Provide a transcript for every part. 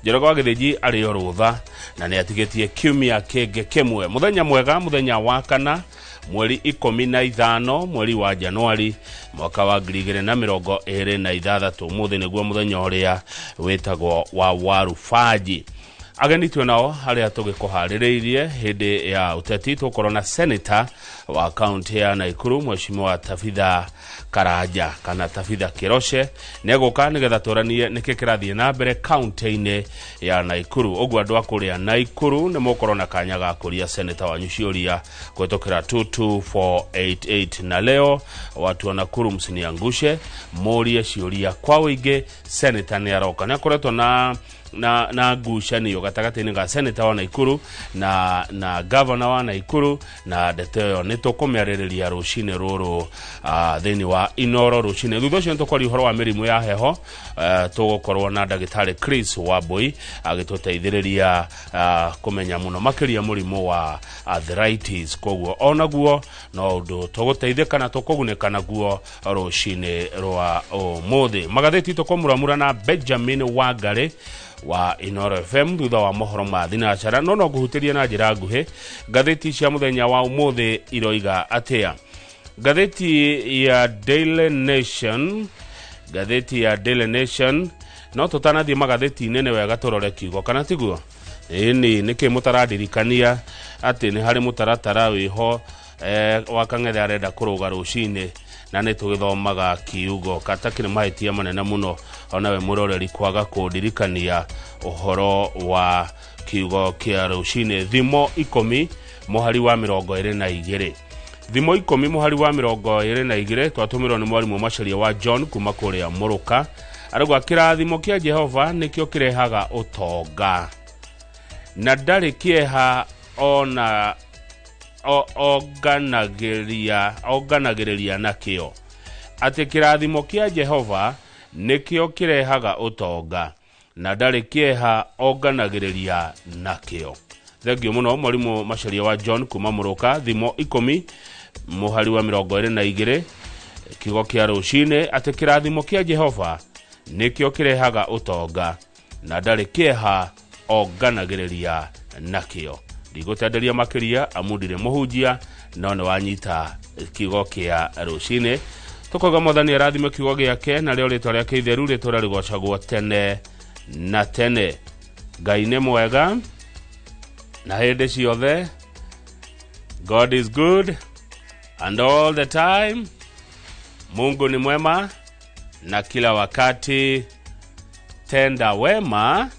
Njoroge wa Gĩthĩnji arĩ o rũtha na nĩ atigĩtie kiumia kĩngĩ kĩmwe. Mũthenya mwega, mũthenya wa kana, mweri 15, mweri wa Januari, mwaka wa 2026. Ũmũthĩ nĩguo mũthenya ũrĩa wĩtagwo wa warubaji. Ageni twĩ nao arĩa tũgĩkũharĩrĩirie hĩndĩ ya ũteti, tũkorwo na senator wa kaunti ya Naikuru, Mheshimiwa Tabitha Karanja kana Tabitha Kĩroce, nĩ egũka nĩgetha tũranie nĩkĩ kĩrathiĩ na mbere kaunti-inĩ ya Naikuru. Ũguo andũ a kũrĩa Naikuru nĩ mũkorwo na kanya ga kũria senator wanyu ciũria kũhĩtũkĩra 22488. Na leo watu wa Nakuru, msiniangushe, mũrie ciũria kwa ũingĩ. Senator nĩ aroka, nĩ akoretwo na ngucanio gatagatĩ-inĩ ga senator wa Naikuru na governor wa Naikuru, na ndeto ĩyo nĩ tũkũmĩarĩrĩria rũcinĩ rũrũ thĩinĩ wa Inoro rũcinĩ. Thutha ũcio nĩ tũkwaria ũhoro wa mĩrimũ ya heho. Tũgũkorwo na ndagĩtarĩ Chris Wambui agĩtũteithĩrĩria kũmenya mũno makĩria mũrimũ wa arthritis. Koguo onaguo no ũndũ tũgũteithĩka na tũkũgunĩka naguo rũcinĩ rwa ũmũthĩ. Magathĩti tũkũmuramura na Benjamin Wangari wa Inoro FM thutha wa mohoro ma thinacara. No ngũhutĩrie na njĩra nguhĩ ngathĩti cia mũthenya wa ũmũthĩ iroiga atĩa. Ngathĩti ya Daily Nation, ngathĩti ya Daily Nation, no tũtanathiĩ magathĩti-inĩ nĩ wega tũrore kiugo, kana tiguo? Ĩni nĩkĩ mũtarandirikania atĩ nĩ harĩ mũtaratara wĩho wa Kang'ethe arenda kũrũga rũcinĩ na nĩ tũgĩthomaga kiugo katakĩrĩ mahĩtia manene mũno onawe mũroreri kwaga kũndirikania ũhoro wa kiugo kĩa rũcinĩ. Thimo 10 mũhari wa 22, Thimo 10 mũhari wa 22, twatũmĩrwo nĩ mwarimũ Macaria wa John kuma kũrĩa Mũrũka. Arauga kĩrathimo kĩa Jehova nĩkĩo kĩrehaga ũtonga na ndarĩ kĩeha ona onganagĩrĩria nakĩo. Atĩ kĩrathimo kĩa Jehova nĩkĩo kĩrehaga ũtonga na ndarĩ kĩeha onganagĩrĩria nakĩo. Thengio mũno, mwarimũ Macaria wa John kuma Mũrũka. Thimo 10 mũhari wa 22, kiugo kĩa rũcinĩ, atĩ kĩrathimo kĩa Jehova nĩkĩo kĩrehaga ũtonga na ndarĩ kĩeha onganagĩrĩria nakĩo. Ndigũtenderia makĩria amu ndirĩ mũhunjia, no nĩ wanyita kiugo kĩa rũcinĩ. Tũkauga Mwathani arathime kiugo gĩake, narĩo rĩtwa rĩake itheru rĩtũra rĩgocagwo tene na tene. Ngai nĩ mwega na hĩndĩ ciothe. God is good and all the time. Mungu ni mwema na kila wakati. Tenda wema,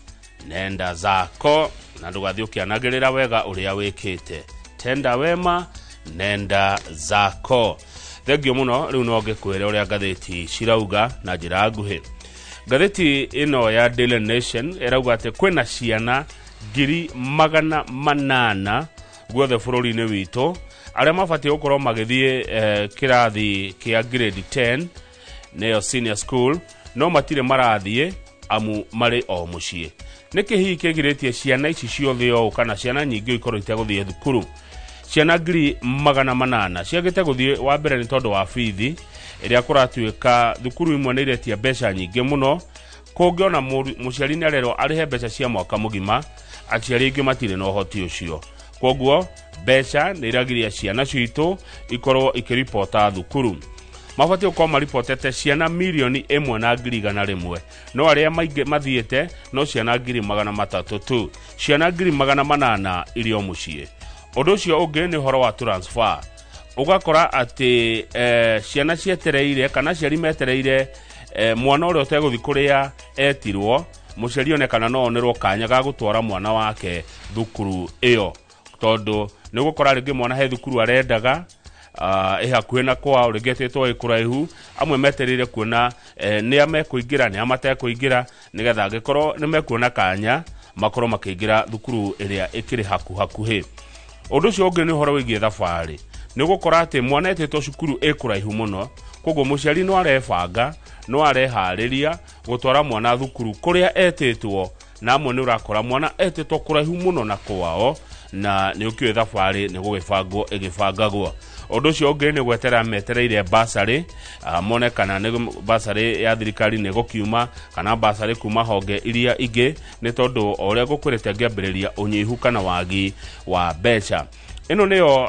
nenda zako, na ndũgathiĩ ũkĩanagĩrĩra wega ũrĩa wĩkĩte. Tenda wema, nenda zako. Thengio mũno. Rĩu no ngĩkwĩre ũrĩa ngathĩti cirauga na njĩra nguhĩ. Ngathĩti ĩno ya Daily Nation ĩrauga atĩ kwĩna ciana 800,000 guothe bũrũri-inĩ witũ arĩa mabatiĩ gũkorwo magĩthiĩ kĩrathi kĩa grade 10, nĩyo senior school, no matirĩ marathiĩ amu marĩ o mũciĩ. Nĩkĩ hihi kĩgirĩtie ciana ici ciothe ũũ kana ciana nyingĩ ikorwo itegũthiĩ thukuru? Ciana 800,000 ciagĩte gũthiĩ, wa mbere nĩ tondũ wa bithi ĩrĩa kũratuĩka thukuru imwe nĩ iretia mbeca nyingĩ mũno. Kũngĩ ona mũciari nĩ arerwo arĩhe mbeca cia mwaka mũgima, aciari aingĩ matirĩ na ũhoti ũcio. Koguo mbeca nĩ iragiria ciana citũ ikorwo ikĩribota thukuru. Mabatiĩ gũkorwo maribotete ciana 1,100,000, no arĩa maingĩ mathiĩte no ciana 300,000 tu. Ciana 800,000 irĩ o mũciĩ. Ũndũ ũcio ũngĩ nĩ ũhoro wa transfer. Ũgakora atĩ ciana cietereire kana aciari metereire mwana ũrĩa ũtegũthiĩ kũrĩa etirwo, mũciari one kana no onerwo kanya ga gũtwara mwana wake thukuru ĩyo, tondũ nĩ ũgũkora rĩngĩ mwana he thukuru arendaga ĩ hakuhĩ na kwao, rĩngĩ etĩtwo ĩ kũraihu. Amwe metereire kuona nĩa mekũingĩra, nĩa matekũingĩra, nĩgetha angĩkorwo nĩ mekuona kanya makorwo makĩingĩra thukuru ĩrĩa ĩkĩrĩ hakuhakuhĩ. Ũndũ ũcio ũngĩ nĩ ũhoro wĩgiĩ thabarĩ. Nĩ ũgũkora atĩ mwana etĩtwo cukuru ĩ kũraihu mũno, koguo mũciari no arebanga, no areharĩria gũtwara mwana thukuru kũrĩa etĩtwo, na amwe nĩ ũrakora mwana etĩtwo kũraihu mũno na kwao. Na nĩ ũkĩũĩ thabarĩ nĩ gũgĩbangwo ĩgĩbangagwo. Ũndũ ũcio ũngĩ nĩ gwetera metereire basarĩ, mone kana nĩ basarĩ ya thirikari nĩ gũkiuma kana basarĩ kuma honge iria ingĩ, nĩ tondũ o ũrĩa gũkwĩrĩte ngĩambĩrĩria ũnyihu kana wagi wa mbeca. Ĩno nĩyo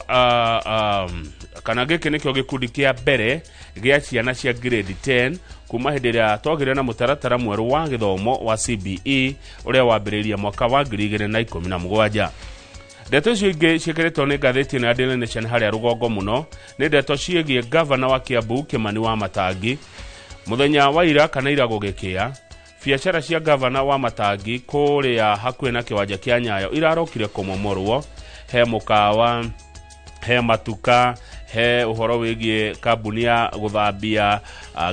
kana gĩkĩ nĩkĩo gĩkundi kĩa mbere gĩa ciana cia grade 10 kuma hĩndĩ ĩrĩa twagĩire na mũtaratara mwerũ wa gĩthomo wa CBE ũrĩa wambĩrĩirie mwaka wa 2017. Ndeto icio ingĩ ciĩkĩrĩtwo nĩ ngathĩti ĩno ya Daily Nation harĩa rũgongo mũno nĩ ndeto ciĩgiĩ gavana wa Kiambu Kimani wa Matangi. Mũthenya wa ira kana ira gũgĩkĩa, biacara cia gavana wa Matangi kũrĩa hakuhĩ na kĩwanja kĩa Nyayo irarokire kũmomorwo. He mũkawa, he matuka, he ũhoro wĩgiĩ kambuni ya gũthambia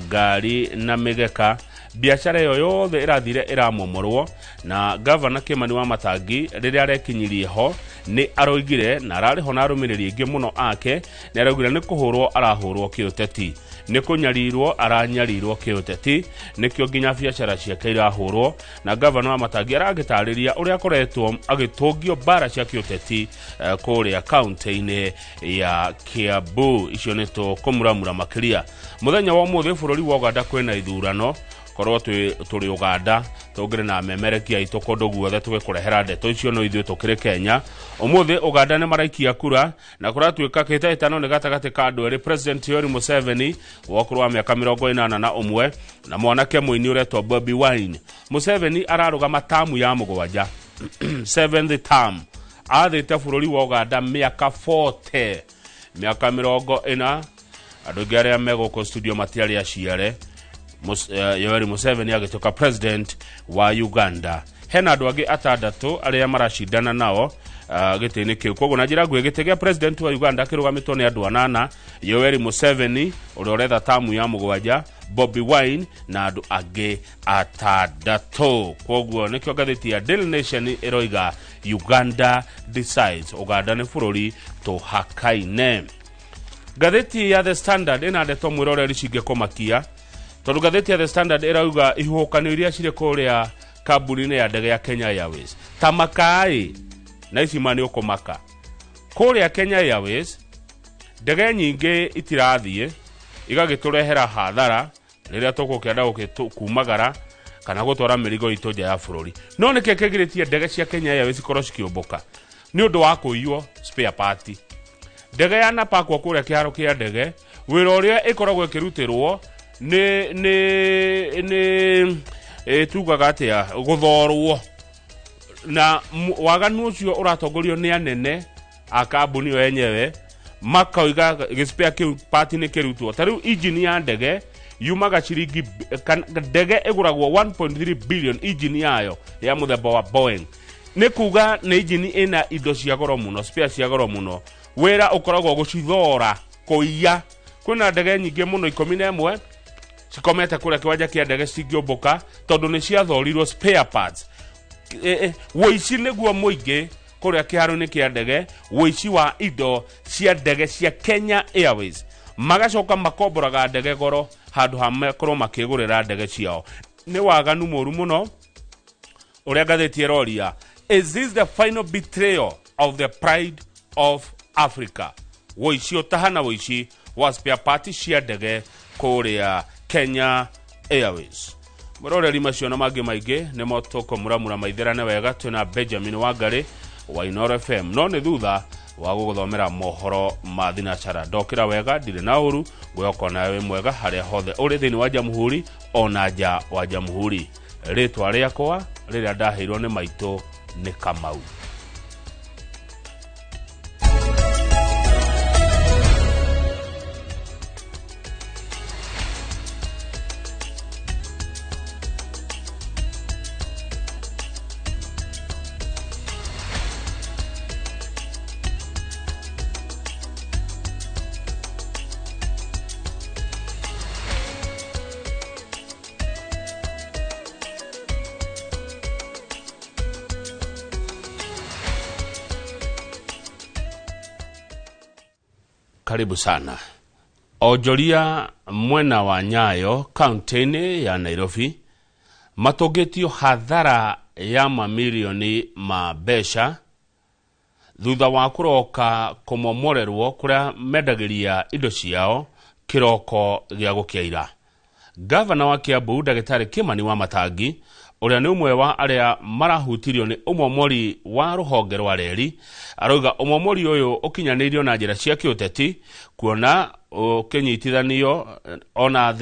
ngari na mĩgeka. Biacara ĩyo yothe ĩrathire ĩramomorwo, na gavana Kimani wa Matangi rĩrĩa arekinyirie ho nĩ aroigire, na ararĩ ho na arũmĩrĩri aingĩ mũno ake, nĩ aroigire nĩ kũhũrwo arahũrwo kĩũteti, nĩ kũnyarirwo aranyarirwo kĩũteti, nĩkĩo nginya biacara ciake irahũrwo. Na gavana wa Matangi aragĩtarĩria ũrĩa akoretwo agĩtũngio mbara cia kĩũteti kũrĩa kaunti-inĩ ya Kiambu. Icio nĩ tũkũmuramura makĩria. Mũthenya wa ũmũthĩ bũrũri wa Uganda kwĩna ithurano. Korwo tũrĩ Uganda tũngĩrĩ na memerekia itũ kũndũ guothe tũgĩkũrehera ndeto icio, no ithuĩ tũkĩrĩ Kenya. Ũmũthĩ Uganda nĩ maraikia kura na kũratuĩka kĩhĩtahĩtano nĩ gatagatĩ ka andũ erĩ, President Yoweri Museveni wa ũkũrũ wa mĩaka 81 na mwanake mũini ũretwo Bobi Wine. Museveni ararũgama tamu ya mũgwanja, seventh term. Athĩte bũrũri wa Uganda mĩaka 40, mĩaka 40. Andũ aingĩ arĩa me gũkũ studio matiarĩ aciare Yoweri Museveni agĩtuĩka president wa Uganda. Hena andũ angĩ atandatũ arĩa maracindana nao gĩtĩ-inĩ kĩu. Koguo na njĩra nguhĩ, gĩtĩ gĩa president wa Uganda kĩrũgamĩtwo nĩ andũ anana: Yoweri Museveni ũrĩa ũretha tamu ya mũgwanja, Bobi Wine na andũ angĩ atandatũ. Koguo nĩkĩo ngathĩti ya Daily Nation ĩroiga Uganda decides. Uganda nĩ bũrũri tũhakaine. Ngathĩti ya The Standard ĩna ndeto mwĩroreri cingĩkũmakia, tondũ ngathĩti ya The Standard ĩrauga ihuhũkanio iria cirĩ kũrĩa kambuni-inĩ ya ndege ya Kenya Airways ta makaĩ na ici ma nĩ ũkũmaka. Kũrĩa Kenya Airways ndege nyingĩ itirathiĩ, igagĩtũrehera hathara rĩrĩa tũgũkĩenda kumagara kana gũtwara mĩrigo itũ nja ya bũrũri. No nĩkĩ kĩgirĩtie ndege cia Kenya Airways ikorwo cikĩũmbũka? Nĩ ũndũ wa kũiywo spare part. Ndege yanapakwo kũrĩa kĩharo kĩa ndege, wĩra ũrĩa ĩkoragwo ĩkĩrutĩrwo nĩ tugaga atĩa, gũthorwo na waganu ũcio ũratongorio nĩ anene a kambuni ĩyo yenyewe, makoiga gĩspare kĩu part nĩ kĩrutwo. Ta rĩu engine ya ndege yumaga ciringi ndege ĩgũragwo 1.3 billion, engine yayo ya mũthemba wa Boeing. Nĩ kuga nĩ engine ĩna indo cia goro mũno, spare cia goro mũno. Wĩra ũkoragwo gũcithora, kũiya. Kwĩna ndege nyingĩ mũno 11 cikomete kũrĩa kĩwanja kĩa ndege cingĩũmbũka tondũ nĩ ciathorirwo spare parts. Wũici nĩguo mũingĩ kũrĩa kĩharo-inĩ kĩa ndege, wũici wa indo cia ndege cia Kenya Airways. Magacoka makomboraga ndege goro handũ ha makorwo makĩgũrĩra ndege ciao. Nĩ waganu mũru mũno ũrĩa ngathĩti ĩroria, is this the final betrayal of the pride of Africa? Wũici, ũtahana wũici wa spare part cia ndege kũrĩa Kenya Airways. Mũroreri, macio na mangĩ maingĩ nĩmo tũkũmuramura maitherane wega twĩna Benjamin Wangari wa Inoro FM, no nĩ thutha wa gũgũthomera mohoro ma thinacara. Ndokĩra wega, ndirĩ na ũru, ngwĩhoka nawe wĩ mwega harĩa hothe ũrĩ thĩinĩ wa jamhuri ona nja wa jamhuri. Rĩtwa rĩakwa rĩrĩa ndaheirwo nĩ maitũ nĩ Kamau. Karibu sana. Onjoria mwena wa Nyayo kaunti-inĩ ya Nairobi matũngĩtio hathara ya mamirioni ma mbeca thutha wa kũroka kũmomorerwo kũrĩa mendagĩria indo ciao kĩroko gĩa gũkĩaira. Gavana wa Kiambu Ndagĩtarĩ Kimani wa Matangi ũrĩa nĩ ũmwe wa arĩa marahutirio nĩ ũmomori wa rũhonge rwa reri arauga ũmomori ũyũ ũkinyanĩirio na njĩra cia kĩũteti kuona ũkĩnyitithanio ona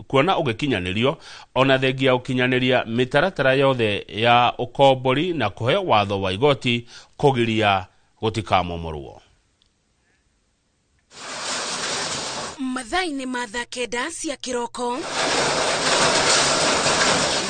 kuona ũgĩkinyanĩrio ona thengia ũkinyanĩria mĩtaratara yothe ya ũkombori na kũhe watho wa igoti kũgiria gũtikamomorwo. Mathaa-inĩ ma thaa 9 cia kĩroko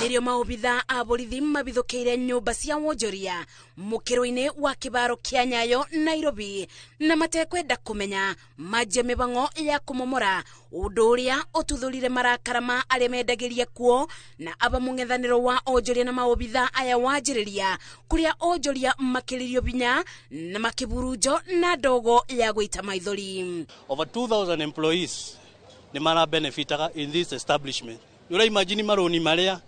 nĩrĩo maobitha a borithi mabithũkĩire nyũmba cia wonjoria mũkĩro-inĩ wa kĩbaro kĩa Nyayo Nairobi na matekwenda kũmenya manjia mĩbang'o ya kũmomora ũndũ ũrĩa ũtuthũrire marakara ma arĩa mendagĩria kuo na aba mũng'ethanĩro wa onjoria na maobitha aya wanjĩrĩria kũrĩa onjoria makĩrĩrio binya na makĩburunjo na ndogo ya gũita maithori. Over 2000 employees nĩ mara benefitaga in this establishment. Nĩ imagine maroni marĩa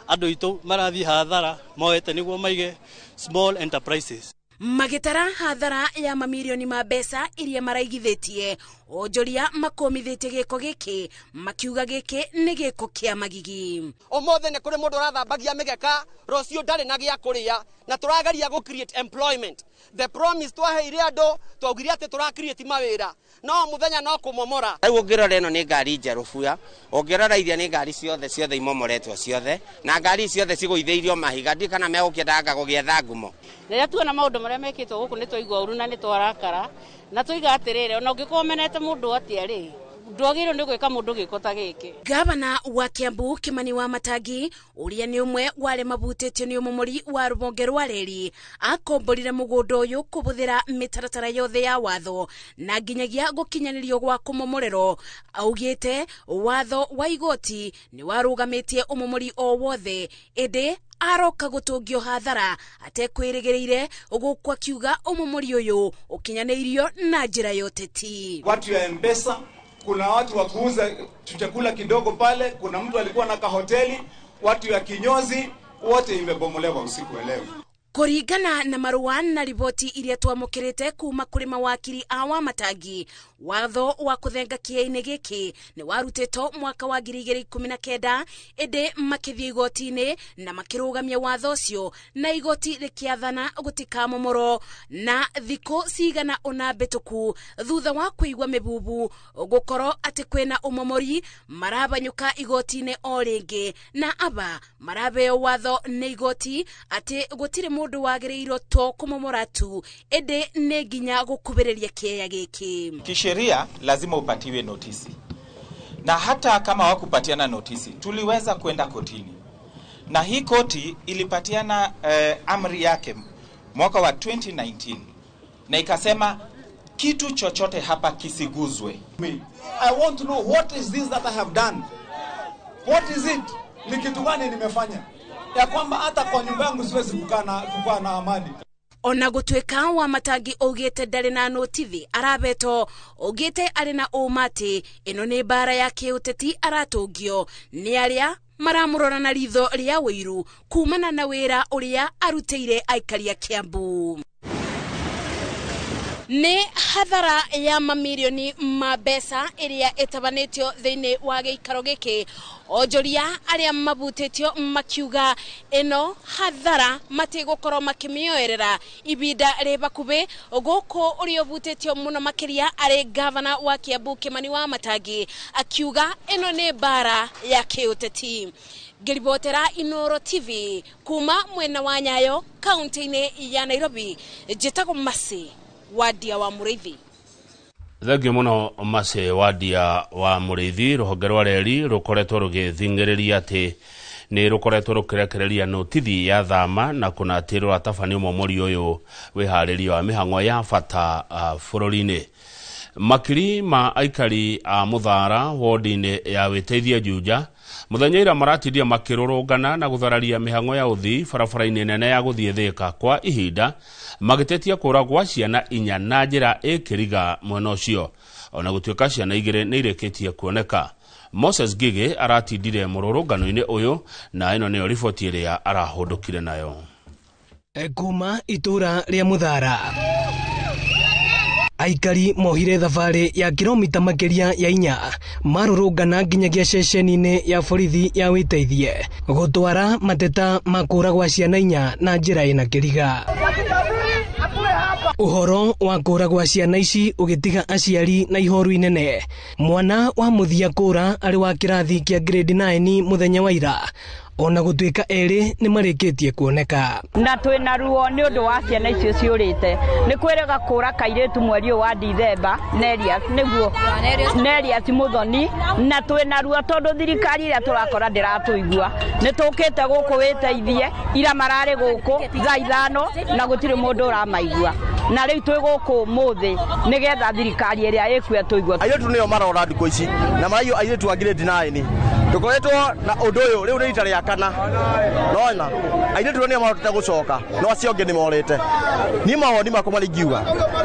andũ aitũ marathiĩ hathara moete nĩguo maige small enterprises. Magĩtara hathara ya mamirioni ma mbeca iria maraigithĩtie onjoria makomithĩtie gĩko gĩkĩ makiuga gĩkĩ nĩ gĩko kĩa magigi. Ũmũthĩ nĩ kũrĩ mũndũ ũrathambagia mĩgeka rũciũ ndarĩ na gĩa kũrĩa na tũrageria gũ create employment. The promise twaheire andũ twaugire atĩ tũra create mawĩra no mũthenya no kũmomora. Rĩu ũngĩrora ĩno nĩ ngari njerũ buya, ũngĩrora iria nĩ ngari ciothe ciothe imomoretwo ciothe na ngari ciothe cigũithĩirio mahiga ndi kana megũkĩendanga gũgĩetha ngumo. Rĩrĩa tuona maũndũ marĩa mekĩtwo gũkũ nĩ twaigua ũru na nĩ twarakara na tũiga atĩrĩrĩ ona ũngĩkorwo ũmenete mũndũ atĩa rĩ ndwagĩrĩirwo nĩ gwĩka mũndũ gĩko ta gĩkĩ. Gavana wa Kiambu Kimani wa Matangi ũrĩa nĩ ũmwe wa arĩa mabutĩtio nĩ ũmomori wa rũhonge rwa reri akomborire mũgũnda ũyũ kũbũthĩra mĩtaratara yothe ya watho na nginyagia gũkinyanĩrio gwa kũmomorerwo. Augĩte watho wa igoti nĩ warũgamĩtie ũmomori o wothe ĩndĩ aroka gũtũngio hathara atekwĩrĩgĩrĩire gũkũ akiuga ũmomori ũyũ ũkinyanĩirio na njĩra ya ũteti. Watu ya M-Pesa, kuna watu wa kuuza chakula kidogo pale, kuna mtu alikuwa na kahoteli, watu ya kinyozi, wote imebomolewa usiku wa leo. Kũringana na marũa na riboti iria twamũkĩrĩte kuma kũrĩ mawakiri a Wamatangi, watho wa kũthenga kĩea-inĩ gĩkĩ nĩ warutĩtwo mwaka wa 2019 ĩndĩ makĩthiĩ igoti-inĩ na makĩrũgamia watho ũcio na igoti rĩkĩathana gũtikamomorwo na thikũ cigana ũna mbĩtũku thutha wa kũigua mĩbubu gũkorwo atĩ kwĩna ũmomori marabanyũka igoti-inĩ o rĩngĩ na aba marabeo watho nĩ igoti atĩ gũtirĩ mũndũ wagĩrĩirwo to kũmomora tu ĩndĩ nĩ nginya gũkubĩrĩria kĩea gĩkĩ. Kisheria lazima upatiwe notisi, na hata kama wakupatiana notisi tuliweza kwenda kotini, na hii koti ilipatiana amri yake mwaka wa 2019 na ikasema kitu chochote hapa kisiguzwe. I want to know what is this that I have done? What is it? Ni kitu gani nimefanya ya kwamba hata kwa nyumba yangu siwezi kukaa na amani? Ona gũtuĩka Wamatangi augĩte ndarĩ na notithi arabeto augĩte arĩ na ũma atĩ ĩno nĩ mbara ya kĩũteti aratũngio nĩ arĩa maramũrora na ritho rĩa ũiru kumana na wĩra ũrĩa arutĩire aikari a Kiambu. Nĩ hathara ya mamirioni ma mbeca ĩrĩa ĩtabanĩtio thĩinĩ wa gĩikaro gĩkĩ onjoria arĩa mabutĩtio makiuga ĩno hathara matigũkorwo makĩmĩoerera ibinda rĩ bakubĩ gũkũ ũrĩa ũbutĩtio mũno makĩria arĩ gavana wa Kiambu Kimani wa Matangi akiuga ĩno nĩ mbara ya kĩũteti. Ngĩribotera Inooro TV kuma mwena wa Nyayo kaunti-inĩ ya Nairobi, njĩtagwo Mercy Wadia wa Mũrĩithi. Thengio mũno Mercy Wadia wa Mũrĩithi. Rũhonge rwa reri rũkoretwo rũgĩthing'ĩrĩria atĩ nĩ rũkoretwo rũkĩrekereria notithi ya thama na kũna atĩ rũratabania ũmomori ũyũ wĩharĩria wa mĩhang'o ya bata bũrũri-inĩ. Makiri ma aikari a Muthara wodi-inĩ ya Wĩteithia Juja mũthenya ira maratindia makĩrũrũngana na gũthararia mĩhang'o ya ũthii barabara-inĩ nene ya gũthiĩ Thĩka kwa ihinda magĩtetia kũra gwa ciana inya na njĩra ĩkĩriga mwena ũcio ona gũtuĩka ciana igĩrĩ nĩ irĩkĩtie kuoneka. Moses Gige aratindire mũrũrũngano-inĩ ũyũ na ĩno nĩyo riboti ĩrĩa arahũndũkire nayo. Kuma itũra rĩa Muthara Aikari mohire thabarĩ ya kilomita makĩria ya 4 marũrũngana nginyagia ceceni-inĩ ya borithi ya Wĩteithie gũtwara mateta ma kũũragwa ciana 4 na njĩra ĩna kĩriga. Ũhoro wa kũũragwa ciana ici ũgĩtiga aciari na ihoru inene. Mwana wa mũthia kũũra arĩ wa kĩrathi kĩa grade 9 mũthenya wa ira, ona gũtuĩka erĩ nĩ marĩkĩtie kuoneka. Na twĩna ruo nĩ ũndũ wa ciana icio ciũrĩte. Nĩ kwĩrĩga kũũra kairĩtu mweri ũyũ wa Dithemba, Nerias, nĩguo Nerias Muthoni, na twĩna ruo tondũ thirikari ĩrĩa tũrakora ndĩratũigua. Nĩ tũkĩte gũkũ Wĩteithie, ira mararĩ gũkũ thaa 5 na gũtirĩ mũndũ ũramaigua. Na rĩu twĩ gũkũ ũmũthĩ nĩgetha thirikari ĩrĩa ĩkuo tũigue. Airĩtu nĩo marora ndukũ ici na maraiywo airĩtu a grade 9. Tukoretwo na ũndũ ũyũ rĩu nĩ rita rĩa kana. Nona airĩtu nĩo marotete gũcoka no acio angĩ nĩ morĩte. Niĩ mawoni makwa marĩa ingiuga,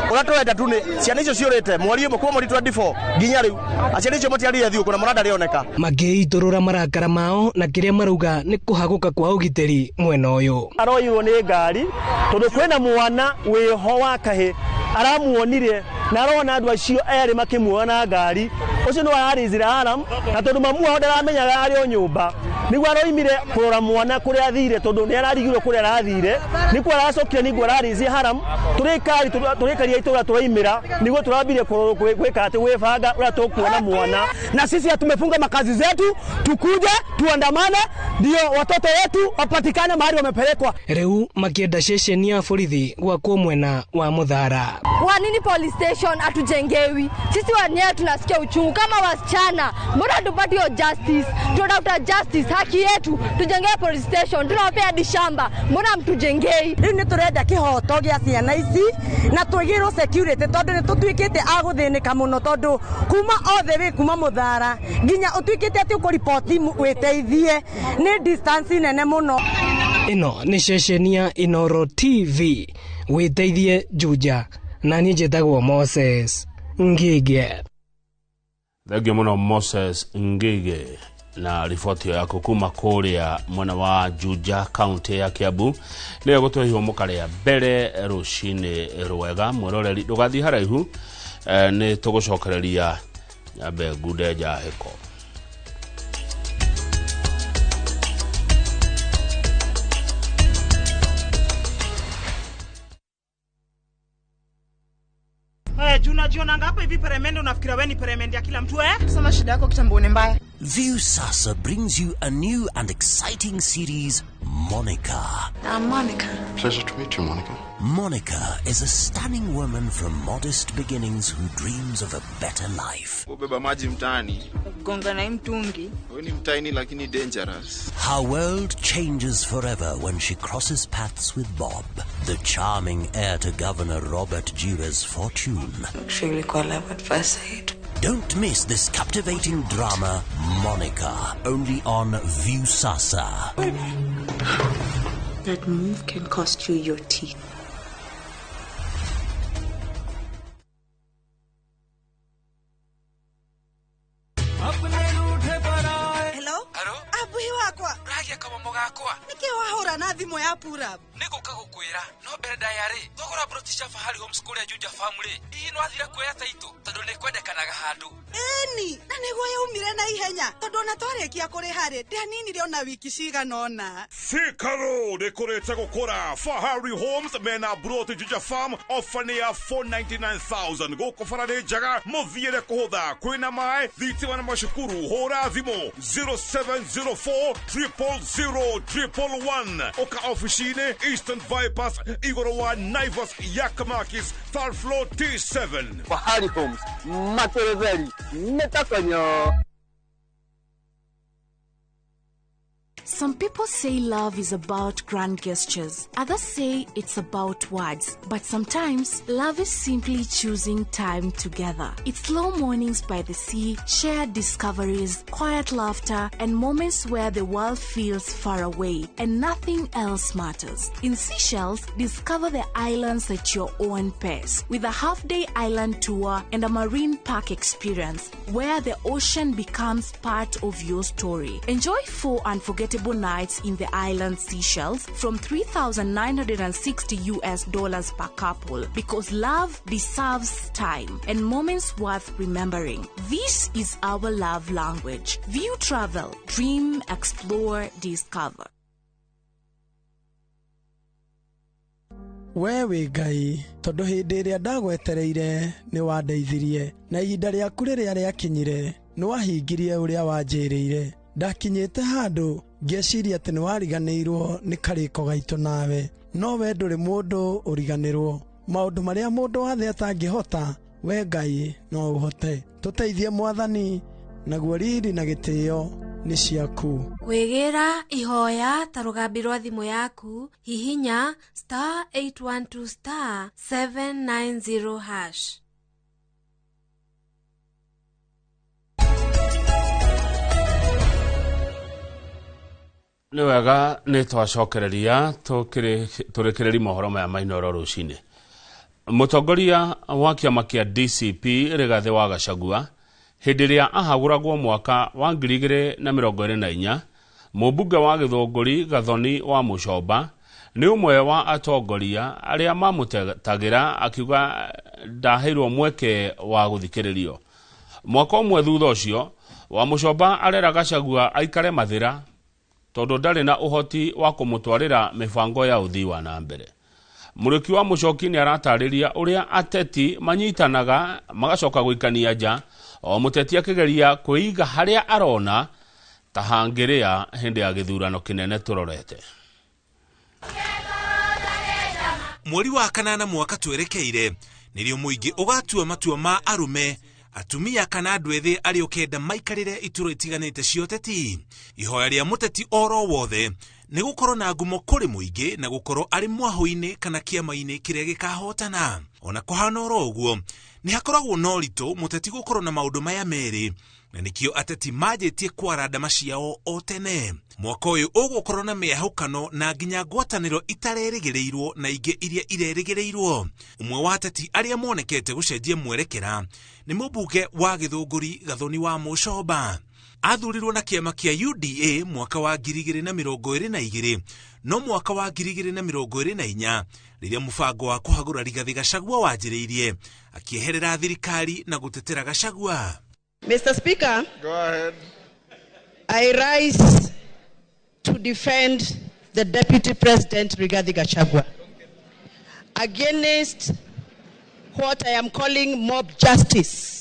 ũrĩa tũrenda tu nĩ ciana icio ciũrĩte mweri ũmwe kuma mweri 24 nginya rĩu, aciari icio matiarire thigũkũ na mwana ndarĩoneka. Makĩitũrũra marakara mao na kĩrĩa marauga nĩ kũhagũka kwa ũgitĩri mwena ũyũ. Aroirwo nĩ ngari tondũ kwĩna mwana wĩho wa kahĩ aramuonire na arona andũ acio erĩ makĩmuona na ngari. Ũcio nĩ ararĩzire alarm na tondũ mamu wao ndaramenyaga arĩ o nyũmba nĩguo aroimire kũrora mwana kũrĩa athire tondũ nĩ ararigirwo kũrĩa arathire, nĩkuo aracokire nĩguo ararĩzie haram. Tũrĩkaria itũra tũraimĩra nĩguo tũrambire gwĩka atĩ gwĩbanga ũrĩa tũkuona mwana. Na sisi tumefunga makazi zetu tukuje tuandamane ndio watoto wetu wapatikane mahali wamepelekwa. Rĩu makĩenda ceceni ya borithi gwakwo mwena wa Muthara. Kwa nini police station hatujengewi? Sisi wenyewe tunasikia uchungu kama wasichana. Mbona hatupati hiyo justice? Tunatafuta justice, haki yetu. Tujengee police station, tunawapea hadi shamba. Mbona mtujengei? Rĩu nĩ tũrenda kĩhoto gĩa ciana ici na twĩgĩrwo security tondũ nĩ tũtuĩkĩte a gũthĩnĩka mũno tondũ kuma othe wĩ kuma Muthara nginya ũtuĩkĩte atĩ ũkũriboti wĩteithie nĩ distance nene mũno. Ĩno nĩ ceceni ya Inoro TV Wĩteithie Juja, na niĩ njĩtagwo Moses Ngige. Thengiũ mũno Moses Ngige na riboti yaku kuma kũrĩa mwena wa Juja kaunti ya Kiambu. Nĩyo gũtũhe ihũmũka rĩa mbere rũcinĩ rwega. Mwĩroreri ndũgathiĩ haraihu, nĩ tũgũcokereria nyambe ngunde njahĩko. Unajionanga hapa hivi peremende, unafikiria wewe ni peremende ya kila mtu eh? Sema shida yako kitambo ni mbaya. Viusasa brings you a new and exciting series, Monica. I'm Monica. Pleasure to meet you, Monica. Monica is a stunning woman from modest beginnings who dreams of a better life. Ubeba maji mtaani. Gonga na mtungi. Wewe ni mtaini lakini dangerous. Her world changes forever when she crosses paths with Bob, the charming heir to Governor Robert Jewe's fortune. Actually, love at first sight. Don't miss this captivating drama, Monica, only on Viusasa. That move can cost you your teeth. Hello? Abuhi wakwa. Ragia kama mugakwa. Niki wahura na thimu ya pura. Niguka gukwira no mbere ndayari thogora broti cia Fahari Homes kuria Juja family. Hihi no athira kuoya taito tondu ni kwendekanaga handu. Eni, na niguo yaumire na ihenya tondu ona twarikia kuriha ri ndianinire ona wiki cigana ona. Thika Road ikurite gukura. Fahari Homes mena broti Juja Farm ofa ni ya 499,000 guku bara ni njega muthiire kuhutha kwina mai thitima na macukuru. Hura thimu 0704 000 111 oka ofici-inĩ Eastern Bypass igũrũ wa Naivas Yakamakis third floor T7. Fahari Homes materezeri netakonyo. Some people say love is about grand gestures. Others say it's about words. But sometimes, love is simply choosing time together. It's slow mornings by the sea, shared discoveries, quiet laughter, and moments where the world feels far away and nothing else matters. In Seychelles, discover the islands at your own pace with a half-day island tour and a marine park experience where the ocean becomes part of your story. Enjoy 4 unforgettable unforgettable nights in the island Seychelles from $3,960 US per couple, because love deserves time and moments worth remembering. This is our love language. View Travel. Dream, explore, discover. We wĩ Ngai, tondũ hĩndĩ ĩrĩa ndagwetereire nĩ wandeithirie, na ihinda rĩaku rĩrĩa rĩakinyire nĩ wahingirie ũrĩa wanjĩrĩire. Ndakinyĩte handũ ngĩciria atĩ nĩ wariganĩirwo nĩ karĩko gaitũ nawe, no we ndũrĩ mũndũ ũriganĩrwo. Maũndũ marĩa mũndũ wa thĩ atangĩhota, we Ngai no ũhote. Tũteithie Mwathani, naguo riri na gĩtĩo nĩ ciaku. Kwĩgĩra ihoya ta rũgambi rwa thimũ yaku, hihinya *812 *790#. Nĩ wega, nĩ twacokereria tũrĩkĩrĩri mohoro maya ma Inooro rũcinĩ. Mũtongoria wa kĩama kĩa DCP Rigathĩ wa Gachagua, hĩndĩ ĩrĩa ahagũragwo mwaka wa 2024, mũmbunge wa Gĩthũngũri Gathoni wa Mũcomba nĩ ũmwe wa atongoria arĩa mamũtetagĩra, akiuga ndaheirwo mweke wa gũthikĩrĩrio. Mwaka ũmwe thutha ũcio, wa Mũcomba arera Gachagua aikare mathĩra tondũ ndarĩ na ũhoti wa kũmũtwarĩra mĩbango ya ũthii wa na mbere. Mũrĩki wa Mũcoki nĩ aratarĩria ũrĩa ateti manyitanaga magacoka gũikania nja, o mũteti akĩgeria kwĩiga harĩa arona ta hangĩrĩa hĩndĩ ya gĩthurano kĩnene tũrorete. Mweri wa kanana mwaka twerekeire nĩrĩo mũingĩ ũgatua matua ma arũme, atumia kana andũ ethĩ arĩa ũkenda maikarĩre iturwa itiganĩte cia ũteti. Ihoya rĩa mũteti oro wothe nĩ gũkorwo na ngumo kũrĩ mũingĩ na gũkorwo arĩ mwahũ-inĩ kana kĩama-inĩ kĩrĩa gĩkahotana. Ona kũhana oro ũguo, nĩ hakoragwo na ũritũ mũteti gũkorwo na maũndũ maya merĩ, na nĩkĩo ateti manjĩtie kwara ndama ciao o tene. Mwaka ũyũ ũgũkorwo na mĩahũkano na nginya ngwatanĩro itarerĩgĩrĩirwo na ingĩ iria irerĩgĩrĩirwo. Ũmwe wa ateti arĩa monekete gũcenjia mwerekera nĩ mũmbunge wa Gĩthũngũri Gathoni wa Mũcomba. Athurirwo na kĩama kĩa UDA mwaka wa 2022, no mwaka wa 2024 rĩrĩa mũbango wa kũhagũra Rigathĩ Gachagua wanjĩrĩirie, akĩeherera thirikari na gũtetera Gachagua. Mr. Speaker, Go ahead. I rise to defend the Deputy President Rigathi Gachagua against what I am calling mob justice.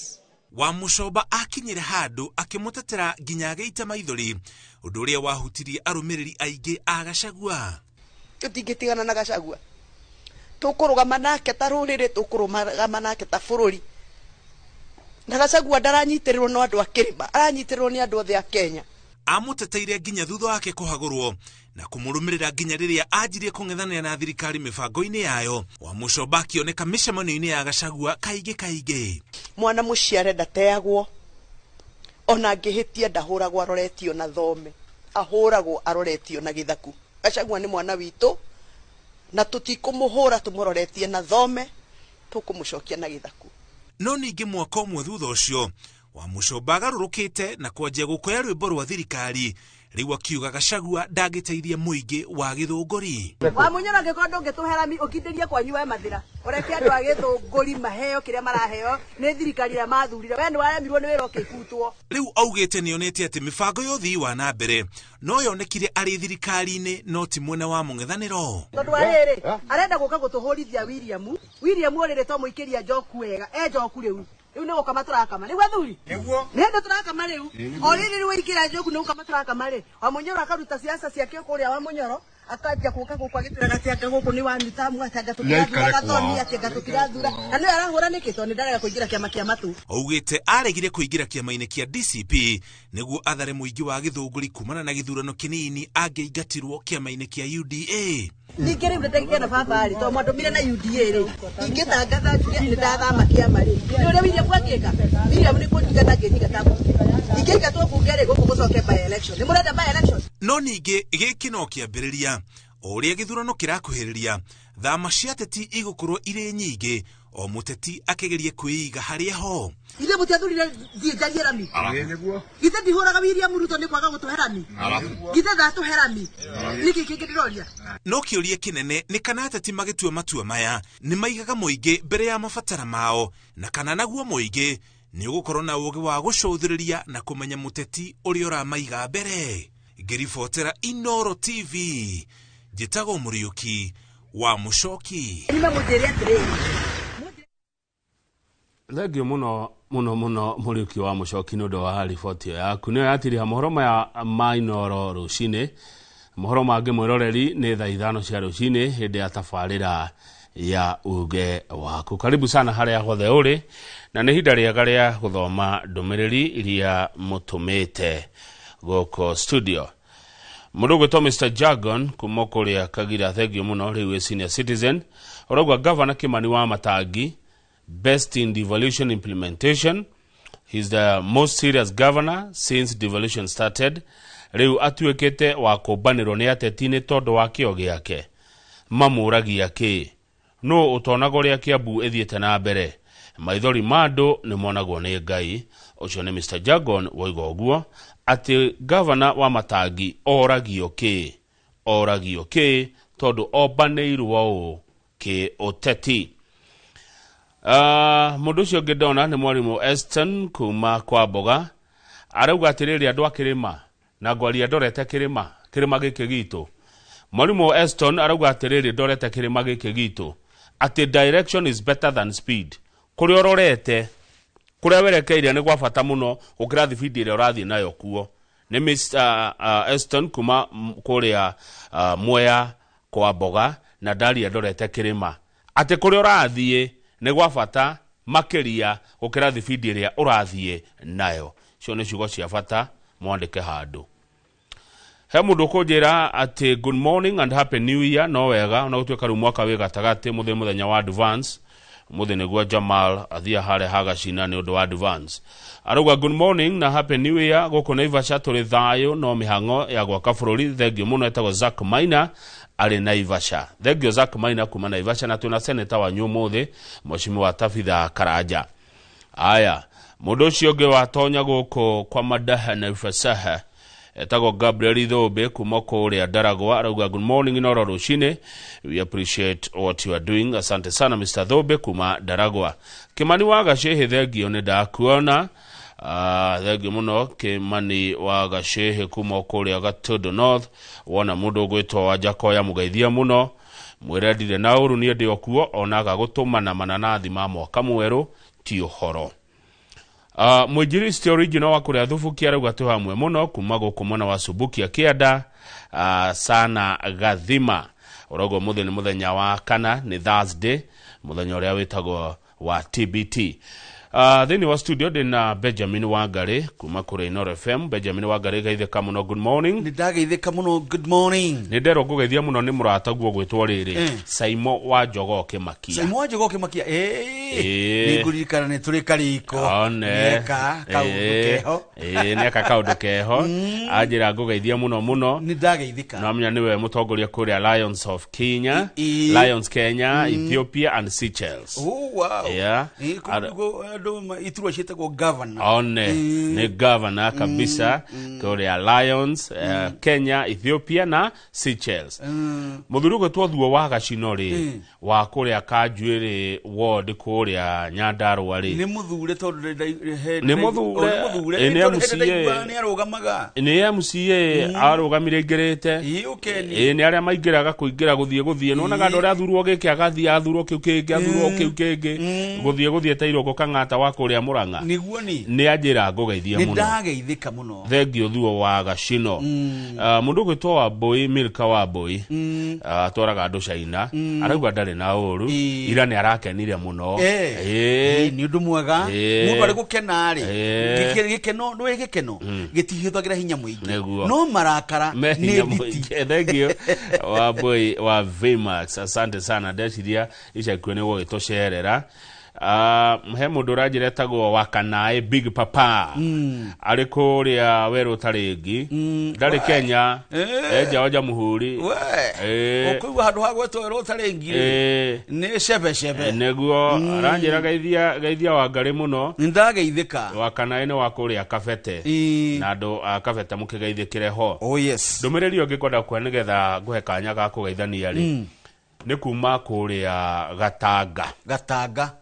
Wa Mũcomba akinyire handũ akĩmũtetera nginya agĩita maithori, ũndũ ũrĩa wahutirie arũmĩrĩri aingĩ a Gachagua. Tũtingĩtigana na Gachagua, tũkũrũgama nake ta rũrĩrĩ, tũkũrũgama nake ta bũrũri. Na Gachagua ndaranyitĩrĩrwo no andũ a kĩrĩma, aranyitĩrĩrwo nĩ andũ othe a Kenya. Amũteteire nginya thutha wake kũhagũrwo na kũmũrũmĩrĩra nginya rĩrĩa anjirie kũng'ethanĩra na thirikari mĩbango-inĩ yayo. Wa Mũcomba akĩoneka mĩcemanio-inĩ ya Gachagua kaingĩ kaingĩ. Mwana mũciare ndateagwo, ona angĩhĩtia ndahũragwo aroretio na thome, ahũragwo aroretio na gĩthaku. Gachagua nĩ mwana witũ na tũtikũmũhũra tũmũroretie na thome, tũkũmũcokia na gĩthaku. No ningĩ mwaka ũmwe thutha ũcio, wa Mũcomba agarũrũkĩte na kwanjia gũkoya rwĩmbo rwa thirikari, rĩu akiuga Gachagua ndangĩteithia mũingĩ wa Gĩthũngũri. Wa Munyoro, angĩkorwo ndũngĩtũhe rami ũkindĩrie kwanyu we mathĩra, ũreke andũ a Gĩthũngũri maheo kĩrĩa maraheo nĩ thirikari ĩrĩa mathurire. We nĩ waremirwo nĩ wĩra ũkĩbutwo. Rĩu augĩte nĩonete atĩ mĩbango ya ũthii wa na mbere no yonekire arĩ thirikari-inĩ no ti mwena wa mũng'ethanĩro. Tondũ wa rĩrĩ, arenda gũka gũtũhũrithia William. William ũrĩrĩ to mũikĩria njoku wega, e njoku rĩu. Rĩu nĩ gũkama tũrakama nĩguo athuri, nĩguo nĩ hĩndĩ tũrakama rĩu. O rĩrĩ rĩu waingĩra njoku nĩ gũkama tũrakama rĩ. Wa Munyoro akaruta siasa ciake kũrĩa. Wa Munyoro akanjia gũka gũkũ agĩtwĩraga atĩ anga gũkũ nĩ wanitamu, atĩ anga tũtirathura Gathoni, atĩ anga tũtirathura, na nĩwe arahũra nĩkĩ? Tondũ nĩ ndarega kũingĩra kĩama kĩa matu. Augĩte aregire kũingĩra kĩama-inĩ kĩa DCP nĩguo athare mũingĩ wa Gĩthũngũri kumana na gĩthurano kĩnini angĩingatirwo kĩama-inĩ kĩa UDA. Ningĩ rĩu nĩndagĩkena baba rĩ, tondũ mwandũmire na UDA rĩ, ingĩtangatha njuge nĩ ndathama kĩama rĩ, nĩ ũrĩa William angĩka. William nĩ kũnjingata angĩnjingata mbunge, ingĩingatwo mbunge rĩ, gũkũ gũcoke by election. Nĩ mũrenda by election? No ningĩ gĩkĩ no kĩambĩrĩria. O ũrĩa gĩthurano kĩrakuhĩrĩria, thama cia ateti igũkorwo irĩ nyingĩ, O mũteti akĩgeria kwĩiga harĩa ho. Ithe mũtiathurire thiĩ njarie rami. Githĩ ndihũraga William Ruto nĩ kwaga gũtũhe rami? Githĩ ndatũhe rami? Nĩkĩ kĩngĩ ndĩroria? No kĩũria kĩnene nĩ kana ateti magĩtua matua maya nĩ maigaga mũingĩ mbere ya mabatara mao, na kana naguo mũingĩ nĩ ũgũkorwo na ũũgĩ wa gũcũthĩrĩria na kũmenya mũteti ũrĩa ũramaiga mbere. Ngĩribotera Inooro TV, njĩtagwo Mũriũki wa Mũcoki. Nĩmamũnjĩre atĩrĩrĩ. Thengio muno muno muno Mũriũki wa Mũcoki nĩ ũndũ wa riboti ĩyo yaku. Nĩyo yatiriha mohoro maya ma Inooro rũcinĩ. Mohoro mangĩ mwĩroreri nĩ thaa 5 cia rũcinĩ hĩndĩ ya tabarĩra ya uge waku. Karibu sana harĩa hothe ũrĩ, na nĩ ihinda rĩega rĩa gũthoma ndũmĩrĩri iria mũtũmĩte gũkũ studio. Mũndũ ũgwĩtwo Mr Jargon kuma kũrĩa Kagira, thengio mũno, rĩu wĩ senior citizen, ũrauga Governor Kimani wa Matangi, best in devolution implementation. He's the most serious governor since devolution started. Rĩu atuĩkĩte wa kũmbanĩrwo nĩ ateti nĩ tondũ wa kĩo gĩake. Mamũragia kĩ? Nũ ũtonaga ũrĩa Kiambu ĩthiĩte na mbere? Maithori ma andũ nĩ monagwo nĩ Ngai. Ũcio nĩ Mr Jargon woiga ũguo atĩ governor wa Matangi oragio kĩ? Oragio kĩ tondũ ombanĩirwo ũũ kĩ ũteti. Mũndũ ũcio ũngĩ ndona nĩ mwarimũ Eston kuma kwa Mboga, arauga atĩrĩrĩ, andũ a kĩrĩma na ngwaria ndorete kĩrĩma, kĩrĩma gĩkĩ gitũ. Mwarimũ Eston arauga atĩrĩrĩ, ndorete kĩrĩma gĩkĩ gitũ, atĩ direction is better than speed. Kũrĩa ũrorete, kũrĩa werekeire nĩ gwa bata mũno gũkĩra thibindi ĩrĩa ũrathiĩ nayo kuo. Nĩ Mr Eston kuma kũrĩa Mwea kwa Mboga, na ndaria ndorete kĩrĩma, atĩ kũrĩa ũrathiĩ nĩ gwa bata makĩria gũkĩra thibindi ĩrĩa ũrathiĩ nayo. Icio nĩ ciugo cia bata, mwandĩke handũ. He mũndũ ũkũnjĩra atĩ good morning and happy new year. No wega ona gũtuĩka rĩu mwaka wĩ gatagatĩ, mũthĩ mũthenya wa advance, mũthĩ nĩguo Jamal athia harĩa hagacina nĩ ũndũ wa advance. Arauga good morning na happy new year, gũkũ Naivasha tũrĩ thayũ no mĩhang'o ya gwaka bũrũri. Thengio mũno, etagwo Zack Maina arĩ Naivasha. Thengio Zack Maina kuma Naivasha, na twĩna seneta wanyu ũmũthĩ Mheshimiwa Tabitha Karanja. Aya, mũndũ ũcio ũngĩ watonya gũkũ kwa madaha na ufasaha etagwo Gabriel Thũmbĩ kuma kũrĩa Ndaragwa, arauga good morning Inooro rũcinĩ, we appreciate what you are doing. Asante sana Mr Thũmbĩ kuma Ndaragwa. Kimani wa Gacĩhĩ, thengio nĩ ndakuona. Thengio mũno Kimani wa Gacĩhĩ kuma kũrĩa Gatundu North. Wona mũndũ ũgwĩtwo Wanjakoya, mũgeithia mũno, mwĩre ndirĩ na ũru, niĩ ndĩ o kuo, onaga gũtũmana mananathi ma mwaka mwerũ ti ũhoro. Mwinjilisti original wa kũrĩa Thubukia arauga twĩ hamwe mũno kuma gũkũ mwena wa Subukia Kĩanda, sana Gathima. Ũrauga ũmũthĩ nĩ mũthenya wa kana, nĩ Thursday, mũthenya ũrĩa wĩtagwo wa TBT. Thĩinĩ wa studio ndĩna Benjamin Wangari kuma kũrĩa Inooro FM. Benjamin Wangari, geithĩka mũno, good morning. Nĩ ndageithĩka mũno, good morning. Nĩ nderwo ngũgeithia mũno nĩ mũrataguo gwĩtwo rĩrĩ, Saimo wa Njogoo Kĩmakia. Saimo wa Njogoo Kĩmakia, nĩ ngũririkana nĩ tũrĩ kariko. One. Nĩeka kaũndũ keho. Nĩeka kaũndũ keho. Anjĩra ngũgeithia mũno mũno. Nĩ ndageithĩka. No amenya nĩwe mũtongoria kũrĩa Lions of Kenya, Lions Kenya, Ethiopia and Seychelles. Oh, wow. Yeah. Kũu andũ iturwa ciĩtagwo governor. One, nĩ governor kabisa kũrĩa Lions, Kenya, Ethiopia na Seychelles. Mũthuri ũgwĩtwo Thuo wa Gacino rĩ, wa kũrĩa Kanjuĩrĩ ward kũrĩa Nyandarũa rĩ. Nĩ mũthure tondũ Nĩ mũthure. Nĩ mũthure. Nĩ Tondũ MCA. hĩndĩ ndaiguaga nĩ arũgamaga. Nĩ MCA arũgamire aingĩrĩte. Ĩ, ũkeni. Nĩ arĩa maingĩraga kũingĩra gũthiĩ gũthiĩ. Nĩwonaga andũ arĩa athurwo gĩkĩ agathiĩ athurwo kĩu kĩngĩ, athurwo kĩu kĩngĩ. Gũthiĩ gũthiĩ ta Irũngũ Kang'ata wa kũrĩa Mũrang'a. Nĩguo nĩ. Nĩ anjĩra ngũgeithie Nĩ mũno. ndageithĩka mũno. Thengio Thuo wa Gacino. Mũndũ ũgwĩtwo Wambũi, Milka Wambũi, atwaraga andũ China. Arauga ndarĩ na ũru, ira nĩ arakenire mũno. Nĩ ũndũ mwega. Mũndũ arĩ gũkena rĩ, gĩkeno, ndũĩ gĩkeno, gĩtihũthagĩra hinya mũingĩ. Nĩguo. No marakara Me nĩ hinya nditi. mũingĩ. Thengio Wambũi wa Vmax, asante sana. Ndeciria ica ikuhĩ nĩ gũgĩtũcerera. He mũndũ ũranjĩra etagwo Wakanaĩ Big Papa arĩ kũrĩa werũ tarĩngi ndarĩ Kenya enja wa Jamhuri. Ũkũigua handũ ha gwetwo werũ tarĩngi nĩ cebecebe. Nĩguo aranjĩra geithia geithia Wangarĩ mũno. Nĩndageithĩka. Wakanaĩ nĩ wa kũrĩa Kabete na andũ a Kabete mũkĩgeithĩkĩre ho. Oh yes. Ndũmĩrĩri ĩyo ngĩkwenda kũhe nĩgetha ngũhe kanya ga kũgeithania rĩ nĩ kuma kũrĩa Gatanga. Gatanga.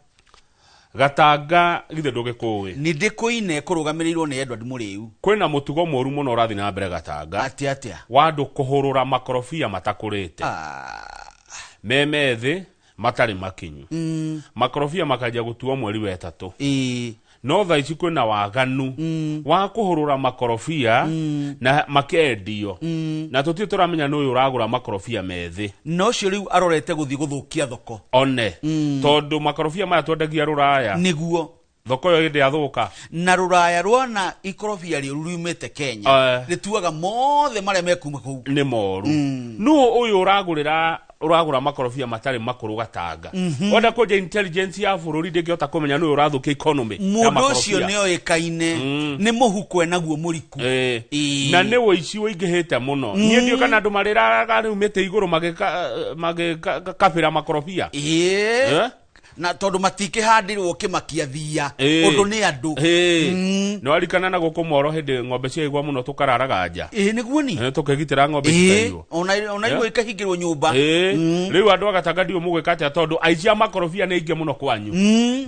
Gatanga githĩ ndũgĩkũĩ? Nĩ ndĩkũine kũrũgamĩrĩirwo nĩ Edward Mũrĩu. Kwĩna mũtugo mũru mũno ũrathiĩ na mbere Gatanga. Atĩa atĩa? Wa andũ kũhũrũra makorobia matakũrĩte. Me methĩ matarĩ makinyu. Makorobia makanjia gũtuo mweri wa 3. No thaa ici kwĩna waganu wa kũhũrũra makorobia na makendio. Na tũtirĩ tũramenya nũ ũyũ ũragũra makorobia methĩ. Na ũcio rĩu arorete gũthiĩ gũthũkia thoko. One. Tondũ makorobia maya twendagia rũraya. Nĩguo. Thoko ĩyo hĩndĩ yathũka. Na rũraya rwona ikorobia rĩũru riumĩte Kenya. Rĩtuaga mothe marĩa mekuma kũu. Nĩ moru. Nũ ũyũ ũragũrĩra ũragũra makorobia matarĩ makũrũ Gatanga? Wenda kũnja intelligence ya bũrũri ndĩngĩhota kũmenya nũ ũyũ ũrathũkia economy ya Mũndũ ũcio makorobia. nĩoĩkaine nĩ mũhuko enaguo mũriku. Na nĩ ũici ũingĩhĩte mũno. Niĩ ndiũĩ kana andũ marĩraraga rĩu mĩtĩ igũrũ magĩkabĩra makorobia. Na tondũ matikĩhandĩrwo kĩmakia thia ũndũ nĩ andũ. Nĩ warikana na gũkũ Moro hĩndĩ ng'ombe ciaigua mũno tũkararaga nja. Nĩguo ni. Tũkĩgitĩra ng'ombe citaiywo. Ona igua ikahingĩrwo nyũmba. Rĩu andũ a Gatanga ndiũĩ mũgwĩka atĩa tondũ aici a makorobia nĩ aingĩ mũno kwanyu.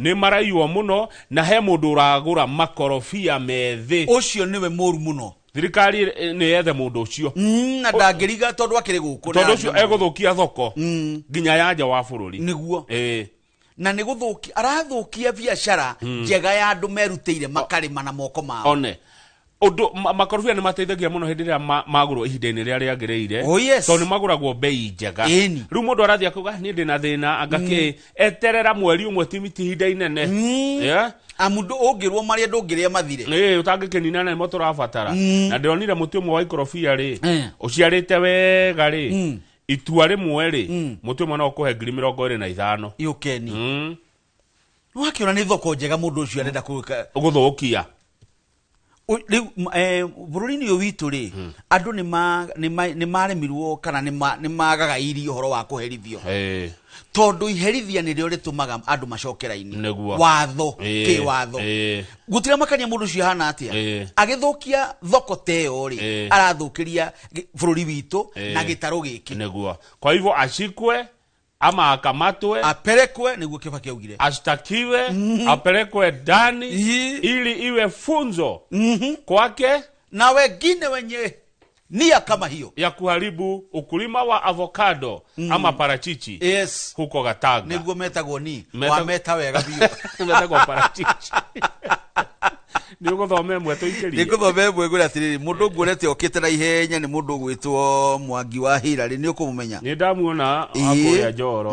Nĩ maraiywo mũno na he mũndũ ũragũra makorobia methĩ. Ũcio nĩwe mũru mũno. Thirikari nĩ yethe mũndũ ũcio. Na ndangĩriga tondũ akĩrĩ gũkũ. Tondũ ũcio egũthũkia thoko nginya ya nja wa bũrũri. Nĩguo. Na nĩ gũthũkia arathũkia biacara njega ya andũ merutĩire makarĩma na moko mao. One. Ũndũ makorobia nĩ mateithagia mũno hĩndĩ ĩrĩa magũrwo ihinda-inĩ rĩrĩa rĩagĩrĩire. Oh yes. Tondũ nĩ magũragwo bei njega. Rĩu mũndũ arathiĩ akauga niĩ ndĩna thĩna anga kĩ eterera mweri ũmwe ti ihinda inene. Amu ũngĩrwo marĩa ndũngĩrĩa mathire. Ũtangĩkĩnina nĩmo tũrabatara. Na ndĩronire mũtĩ ũmwe wa ikorobia rĩ ũciarĩte wega rĩ itua rĩmwe rĩ mũtĩ ũmwe no ũkũhe 25,000. Yũkeni. Nĩwakĩona nĩ thoko njega mũndũ ũcio arenda gũthũkia. Rĩu bũrũri-inĩ ũyũ witũ rĩ andũ nĩ maremirwo kana nĩ magaga irio ũhoro wa kũherithio. Tondũ iherithia nĩrĩo rĩtũmaga andũ macoke raini. Watho kĩwatho. Gũtiramakania mũndũ ũcio ahana atĩa. Agĩthũkia thoko ta ĩyo rĩ arathũkĩria bũrũri witũ na gĩtarũ gĩkĩ. Nĩguo. Kwa hivyo ashikwe ama akamatwe, apelekwe, nĩguo Kibaki augire, ashtakiwe, apelekwe ndani ili iwe funzo kwake na wengine wenye nia kama hiyo ya kuharibu ukulima wa avocado ama parachichi. Yes. Huko Gatanga. Nĩguo metagwo ni wameta wega biũ. Metagwo parachichi. Nĩ ũgũthoma ĩmwe tũikĩrie. Nĩ ngũthoma ĩmwe ngwĩre atĩrĩrĩ, mũndũ nguonete okĩte na ihenya nĩ mũndũ ũgwĩtwo Mwangi wa Hillary, nĩ ũkũmũmenya? Nĩ ndamuona akũrĩa Njoro.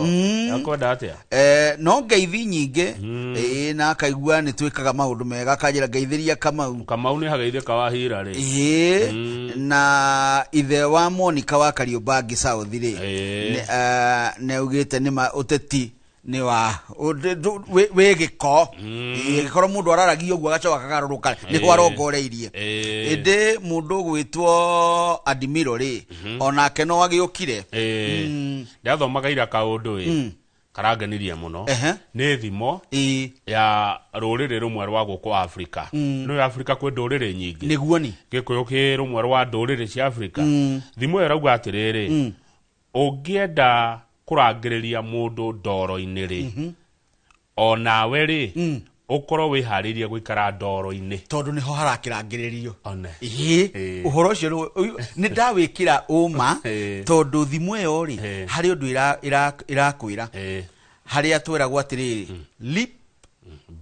Akwenda atĩa? No ngeithi nyingĩ, na akaigua nĩ twĩkaga maũndũ mega, akanjĩra ngeithĩria Kamau. Kamau nĩ hageithĩka wa Hillary. Na ithe wa Monica wa Kariobangi South rĩ, nĩ augĩte nĩ ma ũteti nĩ wa wĩ gĩko. Gĩkorwo mũndũ araragia ũguo agacoka akagarũrũka nĩho arongoreirie. Ĩndĩ mũndũ ũgwĩtwo Adimiro rĩ, onake no agĩũkire. Ndathomaga ira kaũndũ ĩ karangenirie mũno. Nĩ thimo ya rũrĩrĩ rũmwe rwa gũkũ Afrika. Nĩ Afrika kwĩ ndũrĩrĩ nyingĩ. Nĩguo ni. Gĩkũyũ kĩ rũmwe rwa ndũrĩrĩ cia Afrika. Thimo ĩyo ĩrauga atĩrĩrĩ, ũngĩenda kũrangĩrĩria mũndũ ndoro-inĩ rĩ, onawe rĩ ũkorwo wĩharĩirie gũikara ndoro-inĩ tondũ nĩho harakĩrangĩrĩrio. Ũhoro ũcio nĩ ndawĩkĩra ũma tondũ thimũ ĩyo rĩ harĩ ũndũ ĩrakwĩra harĩa tweragwo atĩrĩrĩ, leap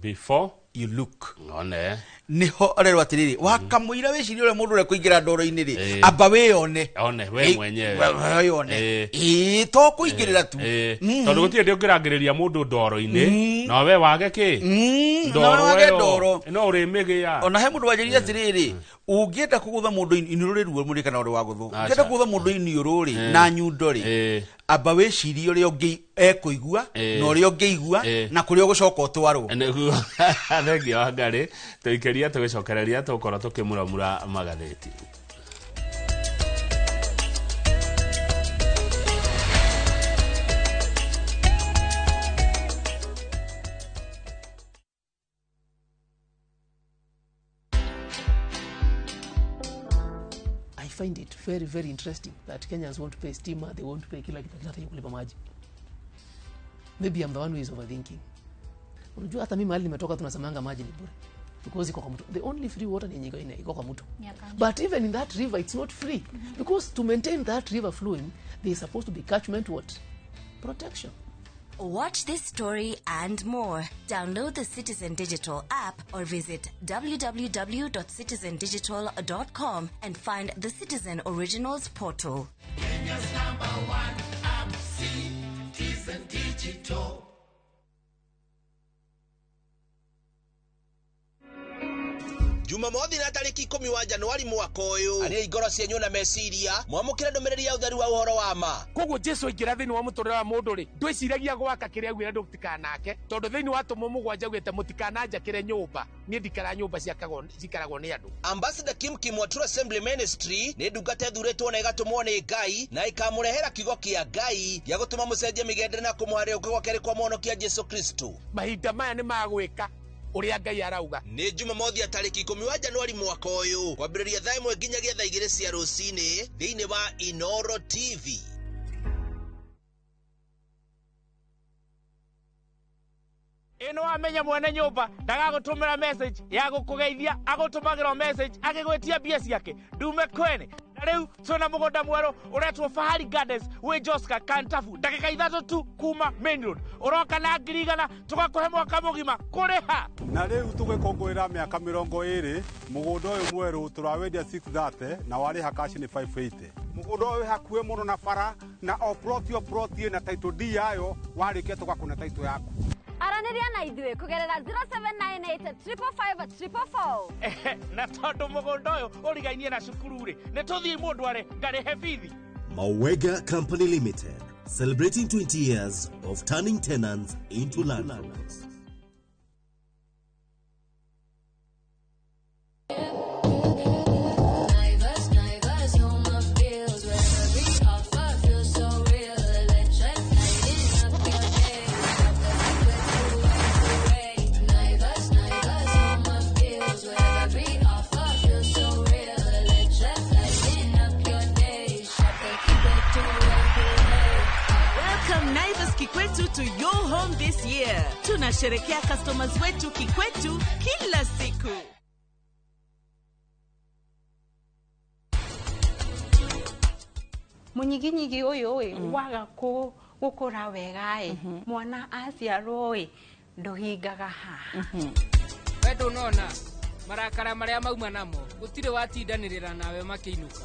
before you look. One. Niho arerwo atiriri wakamwira wicirie uria mundu uria kuingira ndoro-ini ri amba wiyone one we mwenyewe wiyone to kuingirira tu tondu gutire ndi ungirangiriria mundu ndoro-ini no we wage ki ndoro wage ndoro no urimigia ona he mundu wanjirire atiriri ungienda kugutha mundu iniũrũ rĩ ruo muri kana uri wa guthu ungienda kugutha mundu iniũrũ ri na nyundo ri amba wicirie uria Ekũigua na ũrĩa ũngĩigua na kũrĩa ũgũcoka ũtwarwo. Nĩguo. Thengia wa Ngarĩ, tũikĩria tũgĩcokereria tũgũkorwo tũkĩmuramura magathĩti. I find it very, very interesting that Kenyans want to pay stima, they want to pay kila kitu, lakini kulipa maji. Maybe I'm the one who is overthinking. Unajua hata mimi mahali nimetoka tunasemanga maji ni bure. Because iko kwa mtu. The only free water ni yenye iko kwa mtu. But even in that river it's not free. Because to maintain that river flowing, there is supposed to be catchment what? Protection. Watch this story and more. Download the Citizen Digital app or visit www.citizendigital.com and find the Citizen Originals portal. Kenya's number one app, Citizen Digital. Jumamothi na tariki 10 wa Januari mwaka uyu ari igoro cienyu na meciria mwamukire ndumiriri ya utheru wa uhoro wa ma. Koguo Jesu aingira thiini wa muturire wa mundu ri ndwiciragia gwaka kiria augire andu tikanake tondu thiini wa atũmwo 7 augite mũtikananjakĩre nyũmba niĩ ndikara nyũmba cikaragwo nĩ andũ. Ambassador Kim Kim wa True Assembly Ministry nĩ ndungata ĩthurĩtwo na ĩgatũmwo nĩ Ngai na ĩkamũrehera kiugo kĩa Ngai gĩa gũtũma mũcenjie mĩgendere na kũmũharĩria gũka gwake kwa mũhonokia Jesu Kristo. Mahinda maya nĩ magwĩka uria Ngai arauga. Nĩ Jumamothi ya tariki 10 wa Januari mwaka uyu kwambĩrĩria thaa 1 nginyagia thaa 2 cia rũcinĩ thĩinĩ wa Inoro TV. Ĩno amenya mwene nyũmba ndagagũtũmĩra message ya gũkũgeithia, agũtũmagĩra message agĩgwĩtia mbia ciake ndume kwene. Na rĩu twĩna mũgũnda mwerũ ũretwo Fahari Gardens wĩ Joska Kantafu, ndagĩka 3 tu kuma main road. Ũroka na 100,000 tũgakũhe mwaka mũgima kũrĩha. Na rĩu tũgĩkũngũĩra mĩaka 20 mũgũnda ũyũ mwerũ tũrawendia 630 na warĩha cash nĩ 580. Mũgũnda ũyũ wĩ hakuhĩ mũno na bara na o plot o plot ĩna title deed yayo, warĩkia tũgakũne title yaku. Aranĩria na ithuĩ kũgerera 0798 555 444. Na tondũ mũgũnda ũyũ ũrigainie na cukuru rĩ, nĩ tũthiĩ mũndũ are ngarĩhe bithi. Mawega Company Limited, celebrating 20 years of turning tenants into landlords. Kikwetu to your home this year. Tunasherekea customers wetu Kikwetu kila siku. Munyiginyigi uyu wi waga gukura wega i mwana aciarwo i nduhingaga haha. We ndunona marakara maria mauma namo gutire watindanirira nawe makiinuka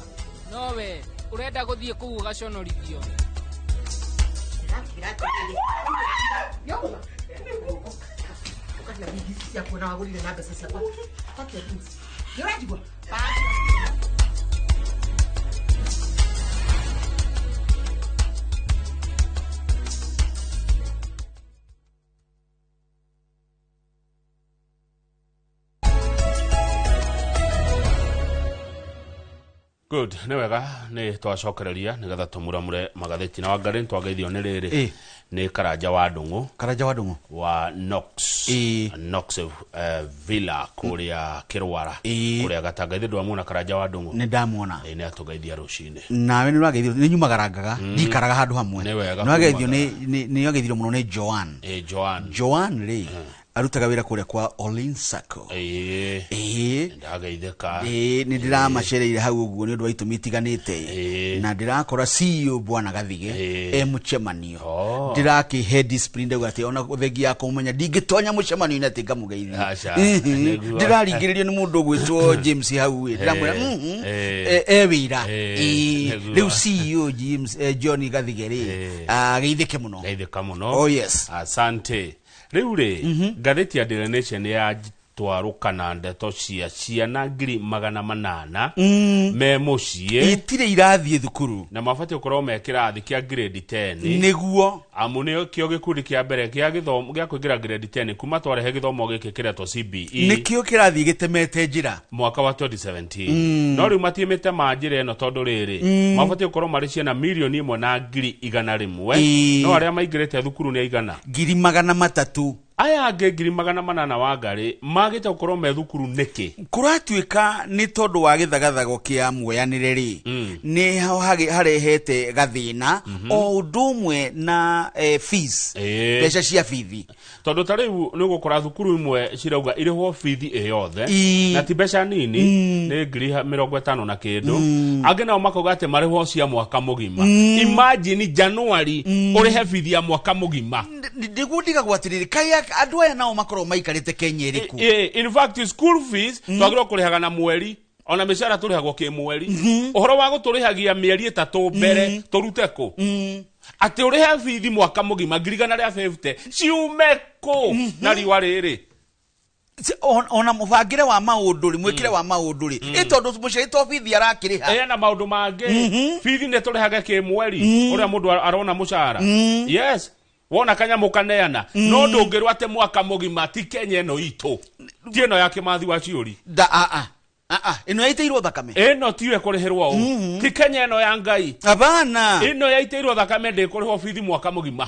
no we urenda guthie kuu ugaconorithio. Good, nĩ wega nĩ twacokereria nĩgetha tũmuramure magathĩti na Wangarĩ nĩtwageithio nĩ rĩrĩ nĩ Karanja wa Ndung'u, Karanja wa Ndung'u wa Knox, Knox Villa kũrĩa Kĩrwara kũrĩa Gatanga. Ithe ndwamuona Karanja wa Ndung'u? Nĩ ndamuona. Nĩ atũgeithia rũcinĩ. Nawe nĩ ũrageithio, nĩ nyumagarangaga ndikaraga handũ hamwe. Nĩ wega. Nĩ wageithio mũno nĩ Joan. Joan. Joan rĩ arutaga wĩra kũrĩa kwa Olin Sacco. Ndageithĩka. Nĩ ndĩramacereire hau ũguo nĩ ũndũ wa itũmi itiganĩte na ndĩrakora CEO Bwana Gathige e mũcemanio. Ndĩrakĩhe discipline ndauga atĩ ona thengia ya kũmenya ndingĩtonya mũcemanio-inĩ atĩ ngamũgeithia. Ndĩraringĩrĩrio nĩ mũndũ ũgwĩtwo James hau ĩ ndĩramwĩra e wĩra. Rĩu CEO James John Gathige rĩ ageithĩke mũno. Geithĩka mũno. Oh yes. Asante. Rĩu rĩ ngathĩti ya Daily Nation ya Twarũkana ndeto cia ciana 800,000 me mũciĩ, itirĩ irathiĩ thukuru, na mabatiĩ gũkorwo me kĩrathi kĩa grade 10. Nĩguo. Amu nĩkĩo gĩkundi kĩa mbere kĩa gĩthomo gĩa kũingĩra grade 10 kuma twarehe gĩthomo gĩkĩ kĩretwo CBE. Nĩkĩo kĩrathiĩ gĩtemete njĩra mwaka wa 2017. No rĩu matiĩmĩtema njĩra ĩno tondũ rĩrĩ, mabatiĩ gũkorwo marĩ ciana 1,100,000. No arĩa maingĩrĩte thukuru nĩ aigana? 300,000. Aya angĩ 800,000 wa ngarĩ magĩte gũkorwo me thukuru nĩkĩ? Kũratuĩka nĩ tondũ wa gĩthagathago kĩa muoyanĩre rĩ, nĩ harehete gathĩna, o ũndũ ũmwe na fees, mbeca cia bithi. Tondũ ta rĩu nĩ ũgũkora thukuru imwe cirauga irĩhwo bithi ĩ yothe, na ti mbeca nini, nĩ 50,000 na kĩndũ. Angĩ nao makauga atĩ marĩhwo cia mwaka mũgima. Imagine January ũrĩhe bithi ya mwaka mũgima. Nĩguo ndigagwo atĩrĩrĩ, kaĩ andũ aya nao makorwo maikarĩte Kenya ĩrĩkũ? In fact, school fees twagĩrĩirwo kũrĩhaga na mweri, ona mĩcara tũrĩhagwo kĩmweri. Ũhoro wa gũtũrĩhagia mĩeri 3 mbere tũrute kũ? Atĩ ũrĩhe bithi mwaka mũgima 150,000 ciume kũ na riũa rĩrĩ? Ona mũbangĩre wa maũndũ rĩ, mwĩkĩre wa maũndũ rĩ, ĩ tondũ mũciari to bithi arakĩrĩha. Ena maũndũ mangĩ. Bithi nĩ tũrĩhage kĩmweri, ũrĩa mũndũ arona mũcara. Yes, wona kanyamũ kaneana, no ndũngĩrwo atĩ mwaka mũgima. Ti Kenya ĩno itũ, ti ĩno ya Kĩmathi wa Ciũri. Da a a a a ĩno yaitĩirwo thakame. Ĩno tiwe kũrĩhĩrwo ũũ, ti Kenya ĩno ya Ngai. Abana. Ĩno yaitĩirwo thakame ndĩkũrĩhwo bithi mwaka mũgima,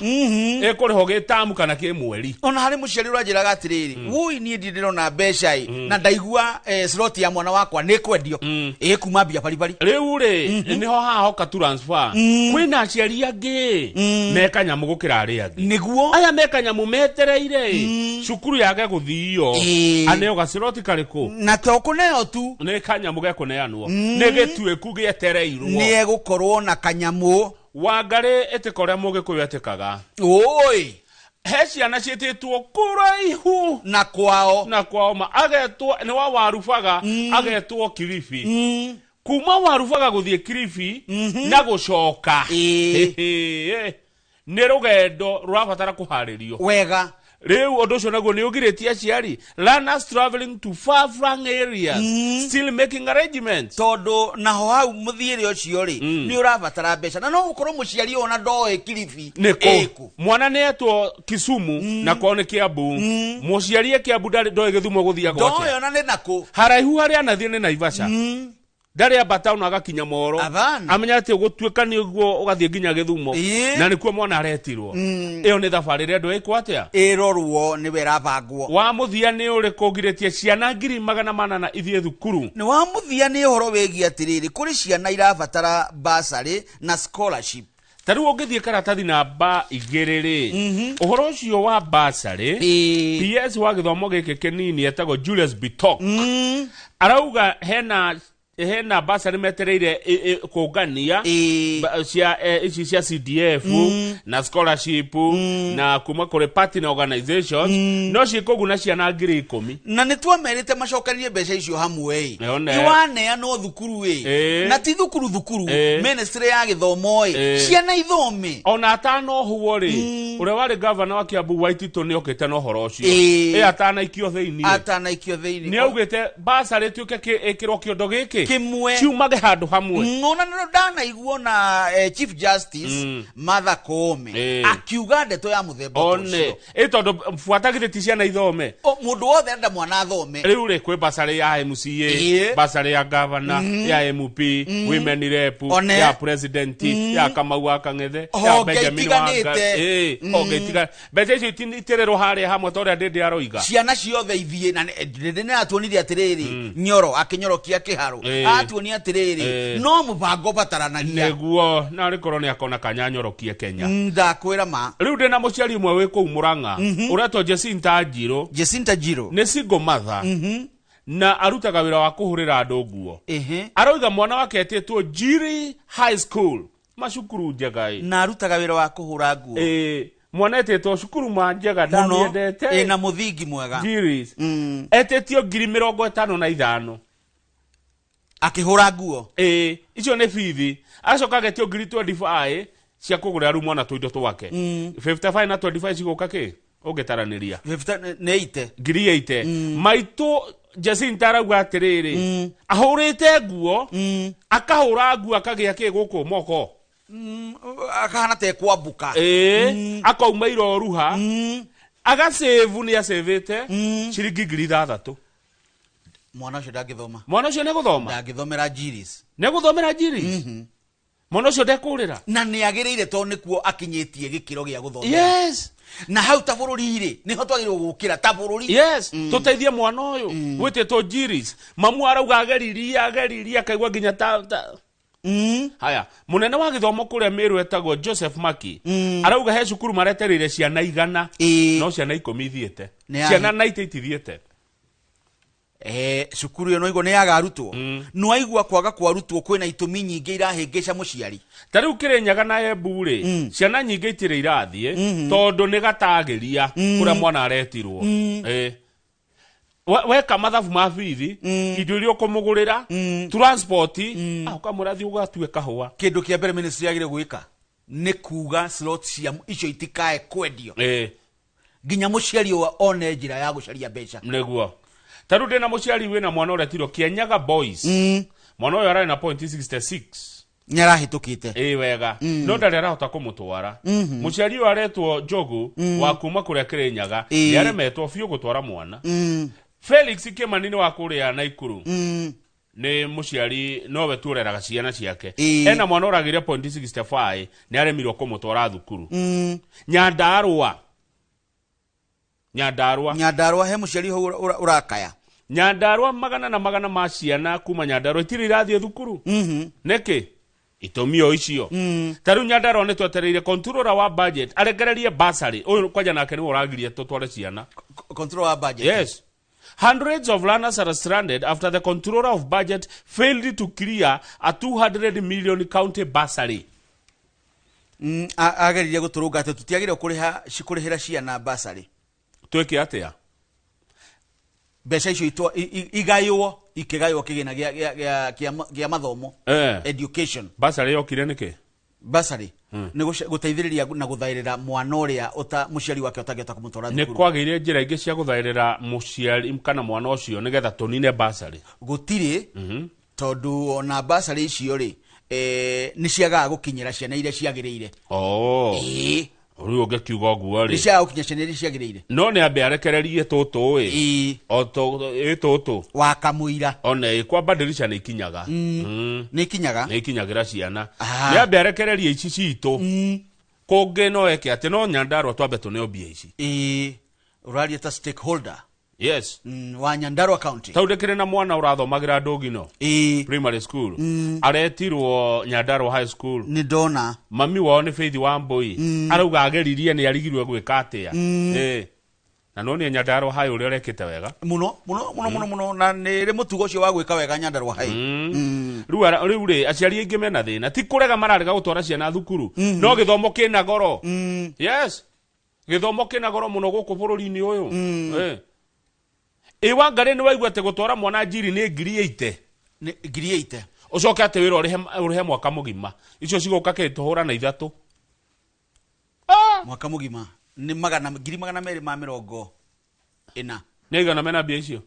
ĩkũrĩhwo gĩtamu kana kĩmweri. Ona harĩ mũciari ũranjĩraga atĩrĩrĩ, wũi niĩ ndirĩ ndĩrona mbeca ĩ, na ndaigua slot ya mwana wakwa nĩ kwendio ĩ kuma mbia baribari. Rĩu rĩ, nĩho hahoka transfer. Kwĩna aciari angĩ me kanyamũ gũkĩra arĩa angĩ. Nĩguo. Aya me kanyamũ metereire cukuru yage gũthio, aneo gaciroti karĩkũ. Na to kũneo tu, nĩ kanyamũ gekũneanwo, nĩ gĩtuĩku gĩetereirwo. Nĩ egũkorwo na kanyamũ. Wangarĩ ĩtĩka ũrĩa Mũgĩkũyũ etĩkaga. Ũĩ. He ciana ciĩtĩtwo kũraihu na kwao, na kwao ma agetwo nĩ wa Warubaga, agetwo Kilifi. Kuma Warubaga gũthiĩ Kilifi na gũcoka nĩ rũgendo rũrabatara kũharĩrio wega. Rĩu ũndũ ũcio naguo nĩ ũgirĩtie aciari, learners traveling to far flung areas still making arrangements. Tondũ naho hau mũthiĩre ũcio rĩ, nĩ ũrabatara mbeca, na no gũkorwo mũciari ona ndoĩ Kilifi nĩkũ. Ĩkũ. Mwana nĩ etwo Kisumu na kwao nĩ Kiambu. Mũciari e Kiambu ndarĩ ndoĩ Gĩthumo gũthiagwo ndoĩ atĩa. Ona nĩ nakũ. Haraihu harĩa anathiĩ nĩ Naivasha, ndarĩ amba town agakinya Moro. Abana. Amenya atĩ ũgũtuĩka nĩ ũguo ũgathiĩ nginya Gĩthumo, na nĩkuo mwana aretirwo. Ĩyo nĩ thabarĩ ĩrĩa andũ ĩkwo atĩa. Ĩrorwo nĩwe ĩrabangwo. Wa mũthia nĩ ũrĩkũ ũgirĩtie ciana 800,000 ithiĩ thukuru? Nĩ wa mũthia nĩ ũhoro wĩgiĩ atĩrĩrĩ, kũrĩ ciana irabatara bursary na scholarship. Ta rĩu ũngĩthiĩ karatathi namba 2 rĩ, ũhoro ũcio wa bursary, PS wa gĩthomo gĩkĩ kĩnini etagwo Julius Bitok arauga hena bursary metereire kũngania cia ici cia CDF na scholarship na kuma kũrĩ partner organizations, no ciĩkũguna ciana 10,000. Na nĩ twamerĩte macokanĩrie mbeca icio hamwe ĩ. One. Iwaneanwo thukuru ĩ, na ti thukuru thukuru, ministry ya gĩthomo ĩ, ciana ithome. Ona atanohwo rĩ, ũrĩa warĩ gavana wa Kiambu Waititũ nĩ okĩte na ũhoro ũcio. Ĩ atanaikio thĩinĩ. Atanaikio thĩinĩ. Nĩ augĩte basarĩ ĩtuĩke ĩkĩrwo kĩondo gĩkĩ kĩmwe, ciumage handũ hamwe. Ona nĩ ndanaiguo na Chief Justice Martha Koome akiuga ndeto ya mũthemba ta one ũcio. Ĩ tondũ buata githĩ ti ciana ithome? O, mũndũ wothe enda mwana athome. Rĩu rĩ, kwĩ basarĩ ya MCA, basarĩ ya gavana, ya MP, women rep, One. ya president, ya Kamau wa Kang'ethe, ya Honge Benjamin wa itiganĩte. Honge itiganĩte. Mbeca icio itirĩrwo harĩa hamwe ta ũrĩa Ndĩndĩ aroiga. Ciana ciothe ithiĩ na ndĩndĩ nĩ atuonirie atĩrĩrĩ, nyoro akĩnyorokia kĩharo, atuonia atĩrĩrĩ, no mũbango ũbataranagia. Nĩguo na rĩkorwo nĩ akona kanyanyorokie Kenya. Ndakwĩra ma. Rĩu ndĩna mũciari ũmwe wĩ kũu Mũrang'a ũretwo Jacinta Njirũ. Jacinta Njirũ nĩ single mother na arutaga wĩra wa kũhũrĩra andũ nguo. Aroiga mwana wake etĩtwo Njiri High School, macukuru njega ĩ. Na arutaga wĩra wa kũhũra nguo. Ĩ, mwana etĩtwo cukuru ma njega Mũno. ndamiendete. Ĩ, na mũthingi mwega. Njiris etĩtio 55,000 akĩhũra nguo. Ĩ, icio nĩ bithi. Acoka agetio 25,000 cia kũgũrĩra rĩu mwana tũindo twake. 55 na 25 cigũka kĩ? Ũngĩtaranĩria. Nĩ 80. Ngiri 80. Maitũ Jacinta arauga atĩrĩrĩ, ahũrĩte nguo, akahũra nguo akagĩa kĩ gũkũ moko. Akahana ta ekwambuka. Ĩĩ, akauma iroruha. Agacevu nĩ acevĩte ciringi 6,000. Mwana ũcio ndangĩthoma. Mwana ũcio nĩ gũthoma? Ndangĩthomera Jiris. Nĩ gũthomera Jiris? Mwana ũcio ndekũrĩra. Na nĩ agĩrĩire tondũ nĩkuo akinyĩtie gĩkĩro gĩa gũthomera. Yes. Na hau ta bũrũri rĩ, nĩho twagĩrĩirwo gũkĩra ta bũrũri. Yes, tũteithie mwana ũyũ wĩtĩtwo Jiris. Mamu arauga ageririe ageririe akaigua nginya ta Haya, munene wa gĩthomo kũrĩa Meru etagwo Joseph Maki arauga he cukuru maretereire ciana 100 no ciana 10 ithiĩte. Ciana 90 itithiĩte. Cukuru ĩyo no nĩ yaga arutwo. No aigua kwaga kwa arutwo kwĩna itũmi nyingĩ irahĩngĩca mũciari. Ta rĩu Kĩrĩnyaga na Embu rĩ, ciana nyingĩ itirĩ irathiĩ tondũ nĩ gatagĩria kũrĩa mwana aretirwo. Weka mathabu ma bithi, indo iria ũkũmũgũrĩra, transport, ũkamwĩra thiĩ ũgatue kahũa. Kĩndũ kĩa mbere ministry yagĩrĩirwo gwĩka nĩ kuga slot cia icio itikae kwendio. Nginya mũciari ũyũ one njĩra ya gũcaria mbeca. Nĩguo. Ta rĩu ndĩna mũciari wĩna mwana ũretirwo Kĩenyaga Boys. Mwana ũyũ ararĩ na point 66. Nĩ arahĩtũkĩte. Ĩĩ wega. No ndarĩ arahota kũmũtwara. Mũciari ũyũ aretwo Njogu wa kuma kũrĩa Kĩrĩnyaga, nĩ aremetwo biũ gũtwara mwana. Felix Kimani nĩ wa kũrĩa Naikuru. Nĩ mũciari nowe tu ũreraga ciana ciake. Ena mwana ũragĩire point 65 nĩ aremirwo kũmũtwara thukuru. Nyandarũa. Nyandarũa. Nyandarũa he mũciari hau ũrakaya. Nyandarũa magana na magana ma ciana kuma Nyandarũa itirĩ irathiĩ thukuru. Nĩkĩ? Itũmi o icio. Ta rĩu Nyandarũa nĩ twetereire controller wa budget arekererie bursary. Ũyũ kwanja nake nĩwe ũragiria tũtware ciana. Controller wa budget. Yes. Hundreds of learners are stranded after the controller of budget failed to clear a 200 million county bursary. Ageririe gũtũrũnga atĩ tũtiagĩrĩirwo kũrĩhĩra ciana bursary. Twĩke atĩa? Mbeca icio igaywo ikĩgaywo kĩgĩna gĩa mathomo. Education. Bursary yokire nĩkĩ? Bursary nĩ gũteithĩrĩria na gũthaĩrĩra mwana ũrĩa mũciari wake ũtangĩhota kũmũtwara Nĩ thukuru. kwagĩire njĩra ingĩ cia gũthaĩrĩra mũciari kana mwana ũcio nĩgetha tũnine bursary. Gũtirĩ, tondũ ona bursary icio rĩ, nĩ ciagaga gũkinyĩra ciana iria ciagĩrĩire. Rĩu ũngĩkiuga ũguo rĩ. Nĩ ciagaga gũkinyĩra ciana iria ciagĩrĩire. No nĩ ambe arekererie tũtũ ĩ. O tũtũ. Wa kamũira. Ona ĩ kwamba ndirisha nĩ ikinyaga. Nĩ ikinyaga. Nĩ ikinyagĩra ciana. Nĩ ambe arekererie ici citũ. Kũngĩ no eke atĩ no Nyandarũa twambe tũneo mbia ici. Ũraria ta stakeholder. Yes. Wa Nyandarua County. Tau ndĩkĩrĩ na mwana ũrathomagĩra Ndũngino. Primary school. Aretirwo Nyandarua High School. Nĩ ndona. Mami wao nĩ Faith Wambui. Arauga ageririe nĩ arigirwe gwĩka atĩa. Na no nĩ Nyandarua High ũrĩa ũrekĩte wega. Mũno, mũno, mũno, mũno, mũno, na nĩ rĩ mũtugo ũcio wa gwĩka wega Nyandarua High. Rĩu rĩ, aciari aingĩ mena thĩna. Ti kũrega mararega gũtwara ciana thukuru. No gĩthomo kĩna goro. Yes. Gĩthomo kĩna goro mũno gũkũ bũrũri-inĩ ũyũ. Ĩ Wangari nĩ waigua atĩ gũtwara mwana njiri nĩ ngiri 80. Nĩ ngiri 80. Ũcoke atĩ wĩra ũrĩhe mwaka mũgima. Icio cigũka kĩ tũhũra na 3. Mwaka mũgima nĩ ngiri magana merĩ ma mĩrongo ĩna. Nĩ igana mena mbia icio?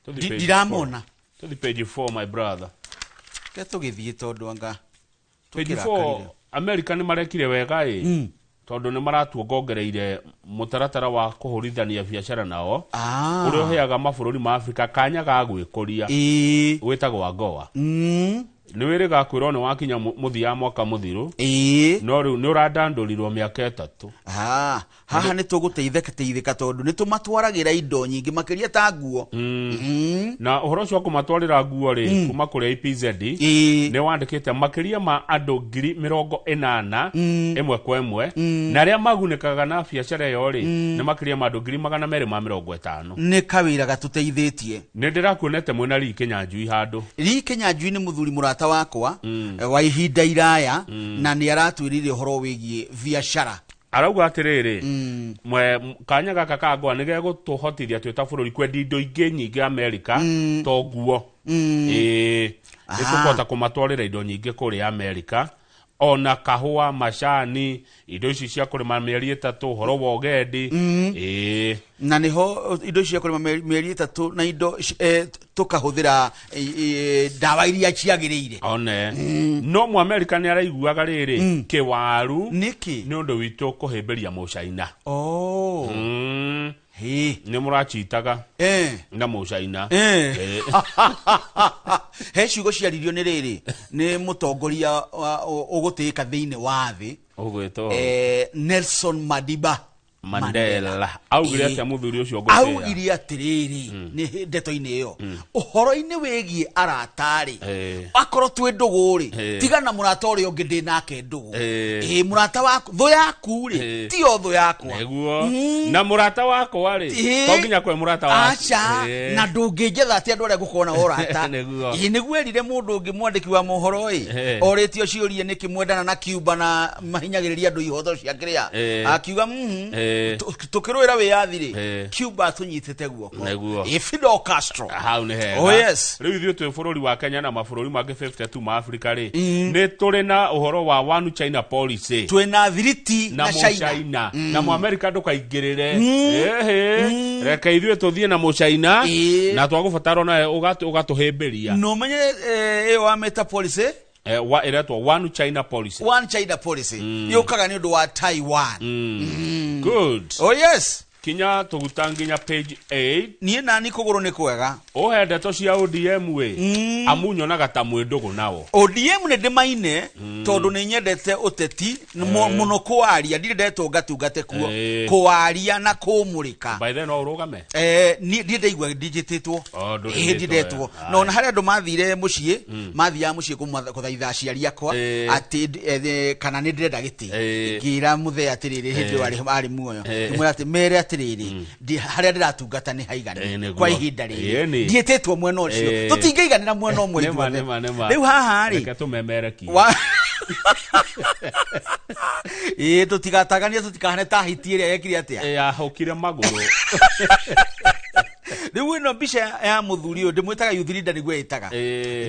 Ndiramona. Tũthi page 4 my brother. Ke tũgĩthiĩ tondũ anga Page 4 America nĩ marekire wega ĩ. Tondũ nĩ maratuongongereire mũtaratara wa kũhũrithania biacara nao. Ũrĩa ũheaga mabũrũri ma Afrika kanya ga gwĩkũria. Wĩtagwo AGOA. Nĩ wĩrĩga kwĩrwo nĩ wakinya mũthia mwaka mũthiru. No rĩu nĩ ũrandandũrirwo mĩaka 3. Haha nĩ tũgũteithĩka tondũ nĩ tũmatwaragĩra indo nyingĩ makĩria ta nguo. Na ũhoro ũcio wa kũmatwarĩra nguo rĩ, kuma kũrĩa EPZ, nĩ wandĩkĩte makĩria ma andũ ngiri 80 ĩmwe kwa ĩmwe, na arĩa magunĩkaga na biacara ĩyo rĩ, nĩ makĩria ma andũ ngiri 250. Nĩ kawĩra gatũteithĩtie. Nĩ ndĩrakuonete mwĩna Lee Kinyanjui handũ. Lee Kinyanjui nĩ mũthuri mũrata wakwa wa ihinda iraya, na nĩ aratwĩrire ũhoro wĩgiĩ biacara. Arauga atĩrĩrĩ, kanya gaka ka AGOA nĩ gegũtũhotithia twĩ ta bũrũri kwendia indo ingĩ nyingĩ Amerika to nguo. Nĩ tũkũhota kũmatwarĩra indo nyingĩ kũrĩa Amerika. Ona kahũa, macani, indo ici cia kũrĩma mĩeri 3, ũhoro wa ũgendi. Ĩĩ. Na niho indo cia kũrĩma mĩeri 3 na indo tũkahũthĩra ndawa iria ciagĩrĩire. One. No Mũamerika nĩ araiguaga rĩrĩ kĩwaru. Nĩkĩ? Nĩ ũndũ witũ kũhĩmbĩria Mũcaina. Oh. Nĩ mũrachitaga na Mũcaina. He ciugo ciaririo nĩ rĩrĩ nĩ mũtongoria ũgũtĩĩka thĩinĩ wa thĩ. Ũgwĩtwo Nelson Madiba Mandela. Augire atĩa mũthuri ũcio ngũtĩĩa? Augire atĩrĩrĩ nĩ ndeto-inĩ ĩyo ũhoro-inĩ wĩgiĩ aratarĩ akorwo twĩ ndũgũ rĩ, tiga na mũrata ũrĩa ũngĩ ndĩ nake ndũgũ. Ĩ mũrata waku, thũ yaku rĩ, tiyo thũ yakwa. Nĩguo. Na mũrata wakwa rĩ, to nginya kwe mũrata waku. Aca, na ndũngĩnjetha atĩ andũ arĩa ngũkorwo nao ũrata. Nĩguo. Ĩ nĩguo erire mũndũ ũngĩ mwandĩki wa mohoro ĩ, orĩtio ciũria nĩkĩ mwendana na Cuba na mahinyagĩrĩria andũ ihoto cia kĩrĩa, akiuga tũkĩrũĩra wĩyathi rĩ, Cuba tũnyitĩte guoko. Nĩguo. Ĩ Fidel Castro. Hau nĩ hega. Oh, yes. Rĩu ithuĩ twĩ bũrũri wa Kenya na mabũrũri mangĩ 52 ma Afrika rĩ, nĩ tũrĩ na ũhoro wa One China policy. Twĩ na thiriti na na China. Mũcaina. Na Mũamerika ndũkaingĩrĩre. Ĩhĩ. Reke ithuĩ tũthiĩ na Mũcaina na twagũbatara nawe ũgatũhĩmbĩria. No menye ĩyo wa meta policy. Wa ĩretwo One China policy. One China policy. Yũkaga nĩ ũndũ wa Taiwan. Good. Oh yes. Kinya tũguta nginya page 8. Niĩ nani kũgũrũ nĩ kwega. Ũhe ndeto cia ODM ĩ. Amu nyonaga ta mwĩ ndũgũ nao. ODM nĩ ndĩmaine tondũ nĩ nyendete ũteti mũno kũwaria, ndirĩ ndetwo ngatungate kuo. Kũwaria na kũmũrĩka. By then no ũrũgame? Niĩ ndirĩ ndaigua ndinjĩtĩtwo. Oh, ndũrĩ Ĩĩ, ndĩtwo, ndĩretwo. eh. Na ona harĩa andũ mathire mũciĩ, mathiaga mũciĩ kũthaitha aciari akwa atĩ kana nĩ ndĩrenda gĩtĩ. Ngĩra mũthee atĩrĩrĩ, hĩndĩ ĩyo arĩ muoyo. Ngĩmwĩra atĩ mere atĩrĩrĩ, harĩa ndĩratungata nĩ haiganu Nĩguo. kwa ihinda rĩrĩ. Ĩĩ, nĩ. Ndiĩtĩtwo mwena ũcio. Tũtingĩiganĩra mwena ũmwe Nĩma, ithuothe. nĩma, nĩma. Rĩu haha rĩ, Reke tũmemerekie. Ĩĩ, tũtigataganie, tũtikahane ta hiti ĩrĩa yekire atĩa? Yahũkire magũrũ. Rĩu ĩno mbica ya mũthuri ũyũ ndĩmwĩtaga youth leader nĩguo ĩtaga.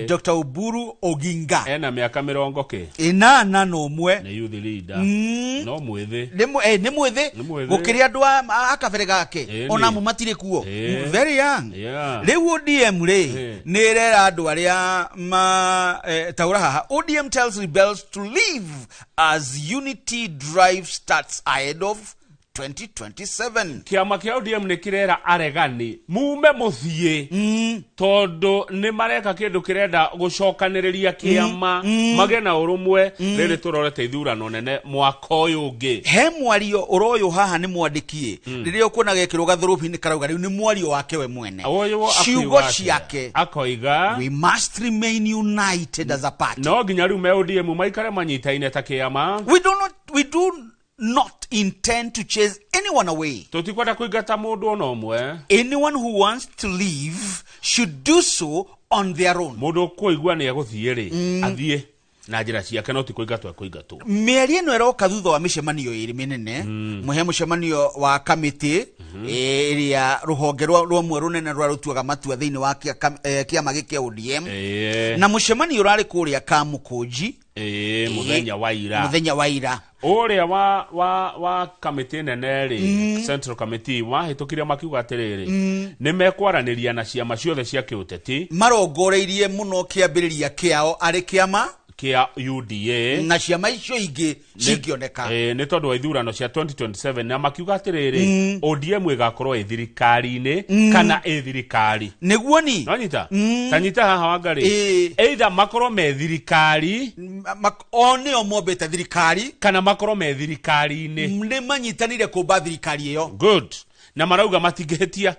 Dr. Oburu Oginga. Ena mĩaka mĩrongo kĩ? 81. Nĩ youth leader. No mwĩthĩ. Nĩ mwĩthĩ. Nĩ mwĩthĩ. Gũkĩrĩ andũ a kabere gake. Ĩĩ, Ona nĩ. amwe matirĩ kuo. Ĩĩ. Very young. Yeah. Rĩu ODM rĩ, nĩ ĩrera andũ arĩa ma taũra haha. ODM tells rebels to leave as unity drive starts ahead of 2027. Kĩama kĩa ODM nĩ kĩrera aregani mume mũthiĩ tondũ nĩ mareka kĩndũ kĩrenda gũcokanĩrĩria kĩama magĩe na ũrũmwe rĩrĩ tũrorete ithurano nene mwaka ũyũ ũngĩ. He mwario ũroyũ haha nĩ mwandĩkie rĩrĩa ũkuona gekĩrwo gathũrũbi-inĩ karauga rĩu nĩ mwario wake we mwene. Ũyũ Ciugo akiuga atĩa? ciake. Akoiga we must remain united as a party. No nginya rĩu me ODM maikare manyitaine ta kĩama. We do not intend to chase anyone away. Tũtikwenda kũingata mũndũ ona ũmwe. Anyone who wants to leave should do so on their own. Mũndũ ũkũigua nĩ egũthiĩ rĩ, athiĩ na njĩra ciake, no ti kũingatwo ekũingatwo. Mĩario ĩno ĩroka thutha wa mĩcemanio ĩrĩ mĩnene. Mũhe mũcemanio wa kamĩtĩ ĩrĩa rũhonge rũmwe rũnene rũrĩa rũtuaga matua thĩinĩ wa kĩama gĩkĩ kĩa ODM, na mũcemanio ũrarĩ kũrĩa Kamũkũnji. Ĩĩ, mũthenya wa ira. Mũthenya wa ira. Ũrĩa wa kamĩtĩ nene rĩ, Central Committee, wahĩtũkire makiuga atĩrĩrĩ, nĩ mekwaranĩria na ciama ciothe cia kĩũteti. Marongoreirie mũno kĩambĩrĩria kĩao arĩ kĩama kĩa UDA na ciama icio ingĩ cingĩoneka. Nĩ tondũ wa ithurano cia 2027, na makiuga atĩrĩrĩ, ODM ĩgakorwo ĩ thirikari-inĩ kana ĩ thirikari. Nĩguo ni. Nonyita? Ta nyita haha Wangari. Either makorwo me thirikari, o nĩo mombĩte thirikari, kana makorwo me thirikari-inĩ. Nĩ manyitanire kũmba thirikari ĩyo. Good. Na marauga matingĩhĩtia.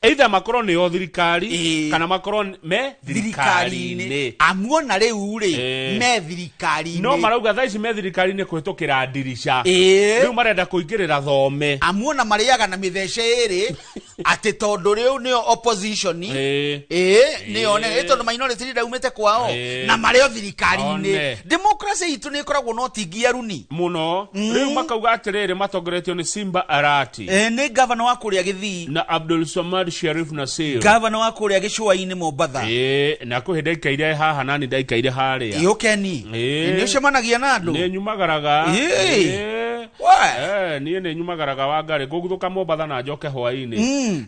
Either makorwo nĩo thirikari kana makorwo me thirikari-inĩ. Amuona rĩu rĩ, me thirikari-inĩ. No marauga thaa ici me thirikari-inĩ kũhĩtũkĩra ndirica. Rĩu marenda kũingĩrĩra thome. Amuona marĩaga na mĩthece ĩrĩ atĩ tondũ rĩu nĩo opposition. Ĩĩ, nĩo nene tondũ minority leader umĩte kwao na marĩ o thirikari-inĩ. One. Democracy itũ nĩ ĩkoragwo na ũtingiaruni mũno. Rĩu makauga atĩrĩrĩ, matongoretio nĩ Simba Arati. Nĩ gavana wa kũrĩa Gĩthii na Abdul Samad Sharif Nasir. Gavana wa kũrĩa gĩcũa-inĩ Mombatha. Ĩĩ, na kwĩ hĩndĩ aikaire haha nani ndaikaire harĩa. Ĩ, ũkeni. Ĩĩ. Nĩ ũcemanagia na andũ? Nĩ nyumagaraga. Ĩĩ. Ĩĩ. Niĩ nĩ nyumagaraga Wangarĩ ngũguthũka Mombatha na njoke hwaĩ-inĩ.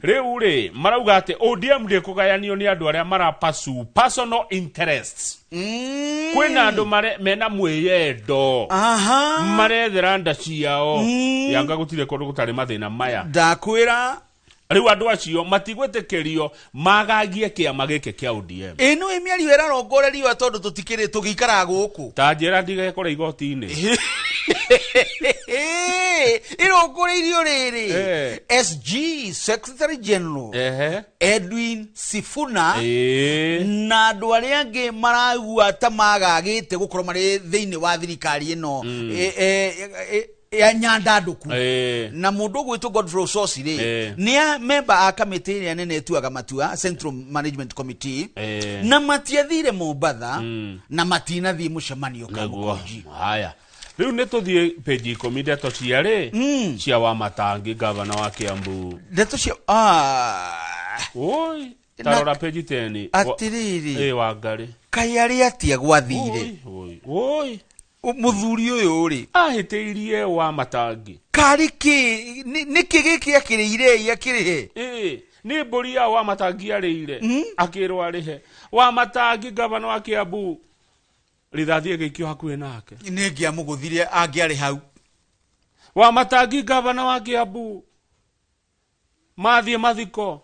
Rĩu rĩ marauga atĩ ODM ndĩkũgayanio nĩ andũ arĩa marapasu personal interests. Kwĩna andũ mena mwĩyendo marethera nda ciao. Yanga gũtirĩ kũndũ gũtarĩ mathĩna maya. Ndakwĩra rĩu andũ acio matigwĩtĩkĩrio magagie kĩama gĩkĩ kĩa ODM. Ĩno ĩ mĩario ĩrarongorerio tondũ tũtikĩrĩ tũgĩikaraga gũkũ. Ta njĩra ndigekore igoti-inĩ. Ĩrongoreirio rĩrĩ SG Secretary General Edwin Sifuna na andũ arĩa angĩ maraigua ta magagĩte gũkorwo marĩ thĩinĩ wa thirikari ĩno ya nyandandũku. Na mũndũ ũgwĩtwo Godfrey Osotsi rĩ nĩ a member a kamĩtĩ ĩrĩa nene ĩtuaga matua, Central Management Committee, na matiathire Mombatha na matinathiĩ mũcemanio Nĩguo. Haya, rĩu nĩ tũthiĩ page 10 ndeto cia rĩ cia Wamatangi, gavana wa Kiambu. Ndeto cia Oi, tarora page 10. Atĩrĩrĩ. Ĩ, Wangarĩ. Kaĩ arĩ atĩa gwathire? Oi, oi. Mũthuri ũyũ rĩ ahĩtĩirie Wamatangi. Karĩ kĩ nĩkĩ gĩkĩ akĩrĩire akĩrĩhe? Ĩ, nĩ mbũri ya Wamatangi arĩire akĩrwo arĩhe. Wamatangi gavana wa Kiambu rithathi ĩgĩikio hakuhĩ nake. Nĩ ngĩamũgũthire angĩarĩ hau. Wamatangi gavana wa Kiambu mathiĩ mathiko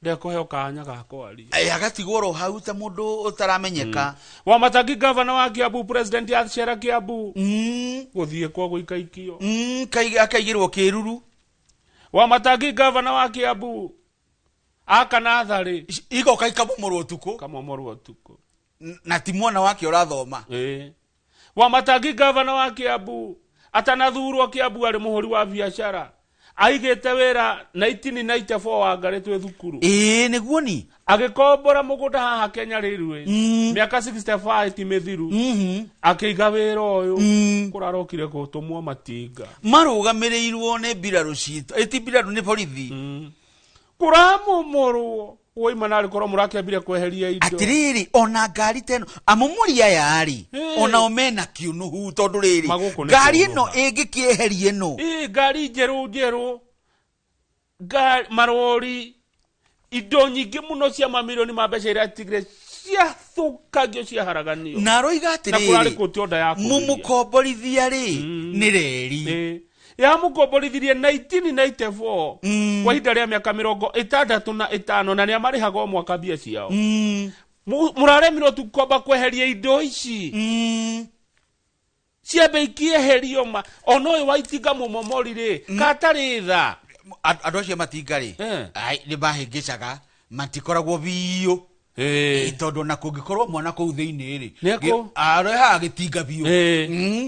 ndekũheo kanya ga kwaria. Agatigwo oro hau ta mũndũ ũtaramenyeka. Wamatangi gavana wa Kiambu president acera Kiambu gũthiĩ kwa gũikaikio. Akaigĩrwo kĩruru. Wamatangi gavana wa Kiambu aka natharĩ igoka ikamomorwo ũtukũ. Kamomorwo ũtukũ. Na ti mwana wake ũrathoma. Wamatangi gavana wa Kiambu atanathurwo Kiambu arĩ mũhũri wa biacara aigĩte wĩra 1994 Wangarĩ twĩ thukuru. Ĩĩ, nĩguo ni. Agĩkombora mũgũnda haha Kenya Railways mĩaka 65 ti mĩthiru. Akĩiga wĩra ũyũ kũrarokire gũtũmwo matinga. Marũgamĩrĩirwo nĩ mbirarũ citũ. Ĩ ti mbirarũ nĩ borithi. Kũramomorwo woima narĩ korwo mũrakĩambire kweheria indo. Atĩrĩrĩ, ona ngari ta ĩno amomori aya rĩ onao mena kĩũnũhu tondũ rĩrĩ Magũkũ nĩ ngari ĩno kũũnũha. ĩngĩkĩeheria ĩno. Ĩ, ngari njerũ njerũ, marori, indo nyingĩ mũno cia mamirioni ma mbeca iria atigire ciathũkangio ciaharaganio. Na aroiga Na kũrarĩ atĩrĩrĩ kũti order ya kũgiria. mũmũkomborithia rĩ nĩ reri. Yamũkomborithirie 1994 kwa ihinda rĩa mĩaka 65 na nĩ amarĩhaga o mwaka mbia ciao. Mũraremirwo tu kwamba kweheria indo ici. Ciambe ikĩeherio ma ona ũyũ wa itinga mũmomori rĩ katarĩ tha. Andũ acio matinga rĩ nĩ mahĩngĩcaga matikoragwo biũ. Tondũ ona kũngĩkorwo mwana kũu thĩinĩ rĩ arehaga gĩtinga biũ.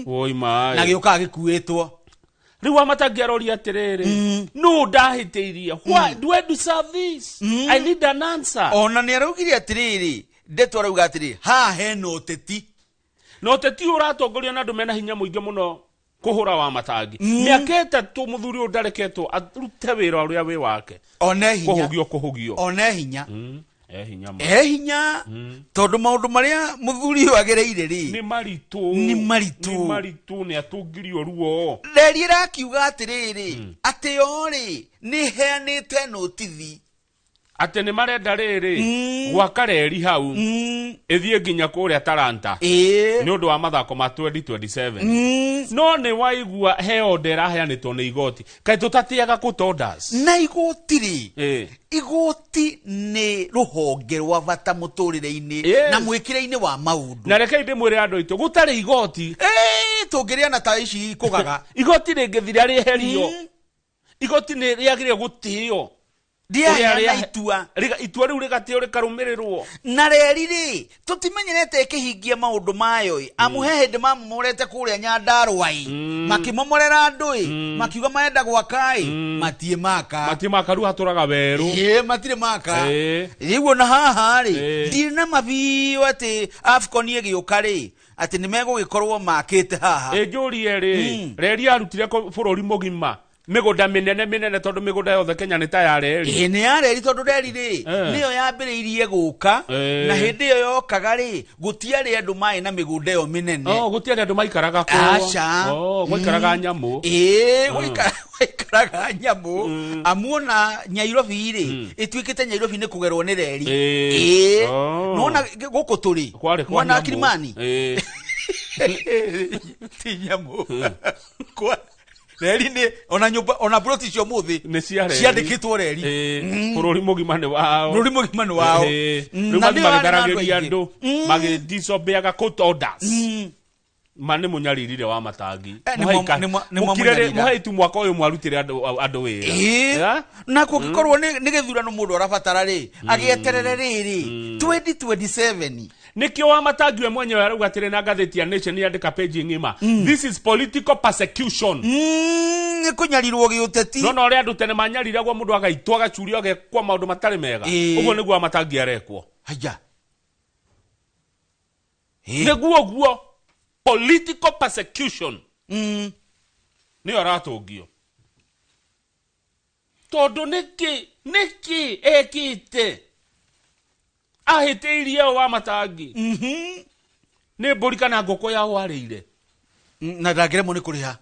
Woi maĩ. Na gĩũkaga gĩkuĩtwo. Rĩu Wamatangi aroria atĩrĩrĩ nũ ndahĩtĩirie? Why do I deserve this? I need an answer. Ona nĩ araugire atĩrĩrĩ ndeto arauga atĩrĩ haha hena ũteti. Na ũteti ũratongorio na andũ mena hinya mũingĩ mũno kũhũra Wamatangi. Mĩaka 3 mũthuri ũyũ ndareketwo arute wĩra ũrĩa wĩ wake. One hinya. Kũhũgio kũhũgio. One hinya. Hinya ma. Hinya tondũ maũndũ marĩa mũthuri ũyũ agereire rĩ nĩ maritũ. Nĩ maritũ. Nĩ maritũ, nĩ atũngirio ruo. Reri ĩrakiuga atĩrĩrĩ atĩ o rĩ nĩ heanĩte notithi atĩ nĩ marenda rĩrĩ gwaka reri hau ĩthiĩ nginya kũrĩa Talanta nĩ ũndũ wa mathako ma 2027. No nĩ waigua he order ĩraheanĩtwo nĩ igoti kaĩ tũtatĩaga kũta orders. Na igoti rĩ igoti nĩ rũhonge rwa bata mũtũrĩre-inĩ na mwĩkĩre-inĩ wa maũndũ. Na rekei ndĩmwĩre andũ aitũ gũtarĩ igoti tũngĩrĩana ta ici kũgaga. Igoti rĩngĩthira rĩeherio. Igoti nĩ rĩagĩrĩire gũtĩo. Rĩaheana itua. Itua rĩu rĩgatĩo rĩkarũmĩrĩrwo. Na reri rĩ tũtimenyerete ĩkĩhingia maũndũ mayo ĩ amu he hĩndĩ mamomorete kũrĩa Nyandarũa ĩ makĩmomorera andũ ĩ makiuga marenda gwaka ĩ matiĩ maka. Matiĩ maka rĩu hatũraga werũ. Ĩ matirĩ maka. Rĩu ona haha rĩ ndirĩ na mabiũ atĩ AFCON ĩgĩũka rĩ atĩ nĩ megũgĩkorwo makĩte haha. Ĩ njũrie rĩ reri arutire bũrũri mũgima Mĩgũnda mĩnene mĩnene tondũ mĩgũnda yothe Kenya nĩ ta ya reri. Ĩĩ nĩ ya reri tondũ reri rĩ nĩyo yambĩrĩirie gũka na hĩndĩ ĩyo yokaga rĩ gũtiarĩ andũ maĩ na mĩgũnda ĩyo mĩnene. Oh, gũtiarĩ andũ maikaraga kuo. Aca. Oh, gwaikaraga nyamũ. Ĩĩ, gwaikaraga nyamũ. Amu ona Nyairobi rĩ ĩtuĩkĩte Nyairobi nĩ kũgerwo nĩ reri. Ĩĩ. Nĩwona gũkũ tũrĩ Kwarĩ kwa mwena wa nyamũ. Kilimani ti nyamũ. Kwa reri nĩ ona nyũmba ona ploti cio mũthĩ nĩ cia reri. ciandĩkĩtwo reri. Bũrũri mũgima nĩ wao. Bũrũri mũgima nĩ wao. Rĩu Na mathiĩ nĩo arĩ na andũ magĩtharagĩria aingĩ. andũ magĩdisobeaga court orders. Ma nĩ mũnyaririre wa matangi. Nĩ mwamũnyarira. Mũhei tu mwaka ũyũ mwarutire andũ wĩra. Ĩĩ. Na kũngĩkorwo nĩ gĩthurano mũndũ arabatara rĩ agĩeterere rĩrĩ 2027. Nĩkĩo wa matangi we mwenyewe arauga atĩrĩ na ngathĩti ya Nation yandĩka page ng'ima. This is political persecution. Nĩ kũnyarirwo gĩũteti. No ũrĩa andũ tene manyariragwo mũndũ agaitwo agacurio agekwo maũndũ matarĩ mega. Ũguo nĩguo wa matangi arekwo. Haya. Nĩguo guo political persecution. Nĩyo aratũngio. Tondũ nĩkĩ ekĩte? Ahĩtĩirie wa matangi. Nĩ mbũri kana ngũkũ yao arĩire. Na ndangĩremwo nĩ kũrĩha.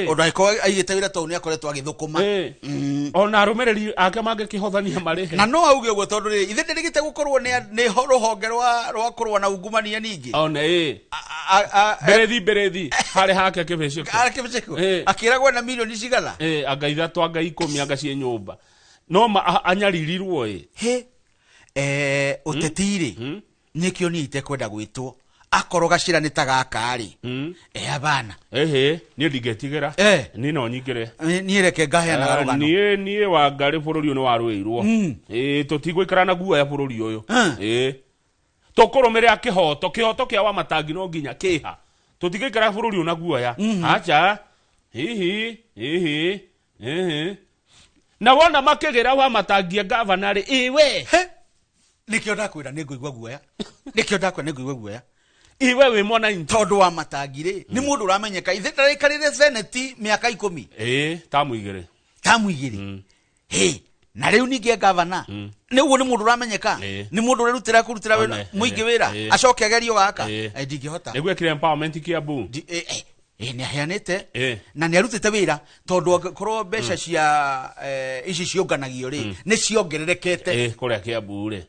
Ũndũ angĩkorwo aigĩte wĩra tondũ nĩ akoretwo agĩthũkũma. Ona arũmĩrĩri ake mangĩkĩhothania marĩhe. Na no auge ũguo tondũ rĩ ithe ndĩrĩgĩte gũkorwo nĩ rũhonge rwa kũrũa na ungumania ningĩ. Ona ĩ. Mbĩrĩthi harĩ hake kĩbĩcĩko. Kĩbĩcĩko. Akĩragwo na milioni cigana. Anga ithatũ anga ikũmi anga ciĩ nyũmba. No anyaririrwo ĩ. He. Ũteti rĩ nĩkĩo niĩ itekwenda gwĩtwo. Akorwo gacĩra nĩ ta gaka rĩ. Abana. Ehe, niĩ ndingĩtigĩra. Niĩ no nyingĩre. Niĩ reke ngaheanaga rũgano. Niĩ Wangarĩ bũrũri ũyũ nĩ warũĩirwo. Tũtigũikara na guoya bũrũri ũyũ. Tũkũrũmĩrĩra kĩhoto, kĩhoto kĩa Wamatangi no nginya kĩha. Tũtigũikara bũrũri ũyũ na guoya. Acha. Hihi, hihi, hihi. Na wona makĩgĩra Wamatangi gavana rĩ, ĩwe. Nĩkĩo ndakwĩra nĩ ngũigua guoya. Nĩkĩo ndakwĩra nĩ ngũigua guoya. Iwe wĩ mwananchi. Tondũ wa matangi rĩ nĩ mũndũ ũramenyeka ithe ndaraikarire seneti mĩaka 10. Tamu igĩrĩ. Tamu igĩrĩ. Hĩ, na rĩu ningĩ gavana. Nĩ ũguo nĩ mũndũ ũramenyeka. Nĩ mũndũ ũrerutĩra kũrutĩra wĩra mũingĩ wĩra. Acoke agerio gaka. Ndingĩhota. Nĩguo ekire empowerment Kiambu. Nĩ aheanĩte. Na nĩ arutĩte wĩra tondũ angĩkorwo mbeca cia ici ciũnganagio rĩ nĩ ciongererekete. Kũrĩa Kiambu rĩ.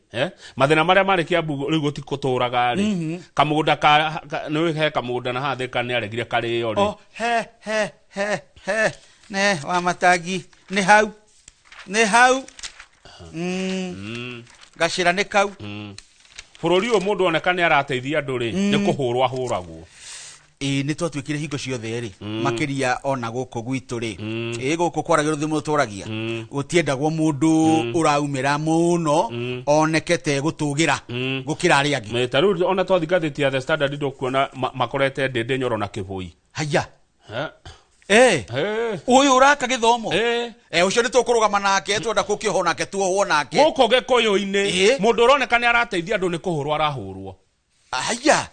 Mathĩna marĩa marĩ Kiambu rĩu gũtikũtũraga rĩ. Kamũgũnda ka nĩ he kamũgũnda na haha Thika nĩ aregire karĩo rĩ. Oh, he he he he ne wa matangi nĩ hau. Nĩ hau. Gacĩra nĩ kau. Bũrũri ũyũ mũndũ oneka nĩ arateithia andũ rĩ nĩ kũhũrwo ahũragwo. Nĩ twatuĩkire hingo ciothe rĩ makĩria ona gũkũ gwitũ rĩ gũkũ kwaragio rũthiomi tũragia gũtiendagwo mũndũ ũraumĩra mũno oneke te gũtũgĩra gũkĩra arĩa angĩ. Ta rĩu ona twathi ngathĩti ya The Standard ndũkuona makorete Ndĩndĩ Nyoro na Kĩbũi. Haya. Ũyũ ũraka gĩthomo. Ũcio nĩ tũkũrũgama nake twenda kũkĩohwo nake tuohwo nake. Gũkũ Gĩkũyũ-inĩ mũndũ ũroneka nĩ arateithia andũ nĩ kũhũrwo arahũrwo. Haya.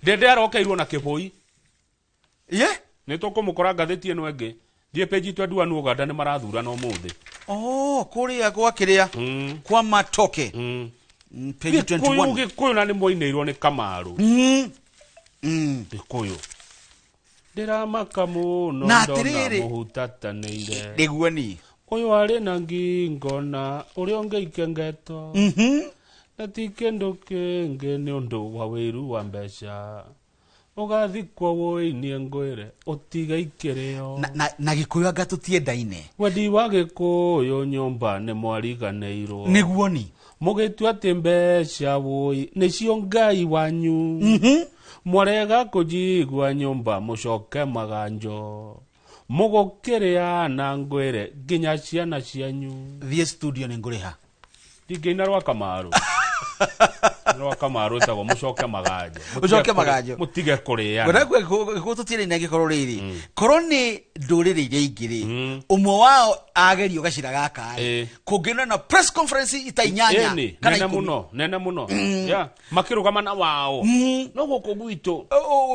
Ndende arokeirwo na Kĩbũi. Ye? Nĩ tũkũmũkora ngathĩti ĩno ĩngĩ. Thiĩ page 21 Uganda nĩ marathurana ũmũthĩ. Oh, kũrĩa gwa kĩrĩa? Kwa Matoke. Page 21. Gĩkũyũ na nĩ mwainĩirwo nĩ Kamaru. Gĩkũyũ. Ndĩramaka mũno Na ndona atĩrĩrĩ. mũhutatanĩire. Nĩguo ni. Ũyũ arĩ na ngingo na ũrĩa ũngĩ ikengeto. Na ti kĩndũ kĩngĩ nĩ ũndũ wa wĩru wa mbeca. Ũgathikwo wũinie ngwĩre ũtige ikĩrĩo. Na Gĩkũyũ anga tũtiendaine. Wendi wa Gĩkũyũ nyũmba nĩ mwariganĩirwo. Nĩguo ni. Mũgĩtua atĩ mbeca wũi nĩcio Ngai wanyu. Mwarega kũnjigua nyũmba mũcoke maganjo. Mũgũkĩrĩa na ngwĩre nginya ciana cianyu. Thiĩ studio nĩ ngũrĩha. Ndingĩina rwa Kamaru. Rwa Kamaru ĩtagwo mũcoke maganjo. Mũcoke maganjo. Mũtige kũrĩana. Ngwenda gũkũ tũtirĩ na gĩkorwo rĩrĩ. Korwo nĩ ndũrĩrĩ iria ingĩ rĩ, ũmwe wao agerio gacĩra gaka rĩ, kũngĩona na press conference ita inyanya kana nene ikũmi. mũno, nene mũno. Yeah, makĩrũgama na wao. No gũkũ gwitũ.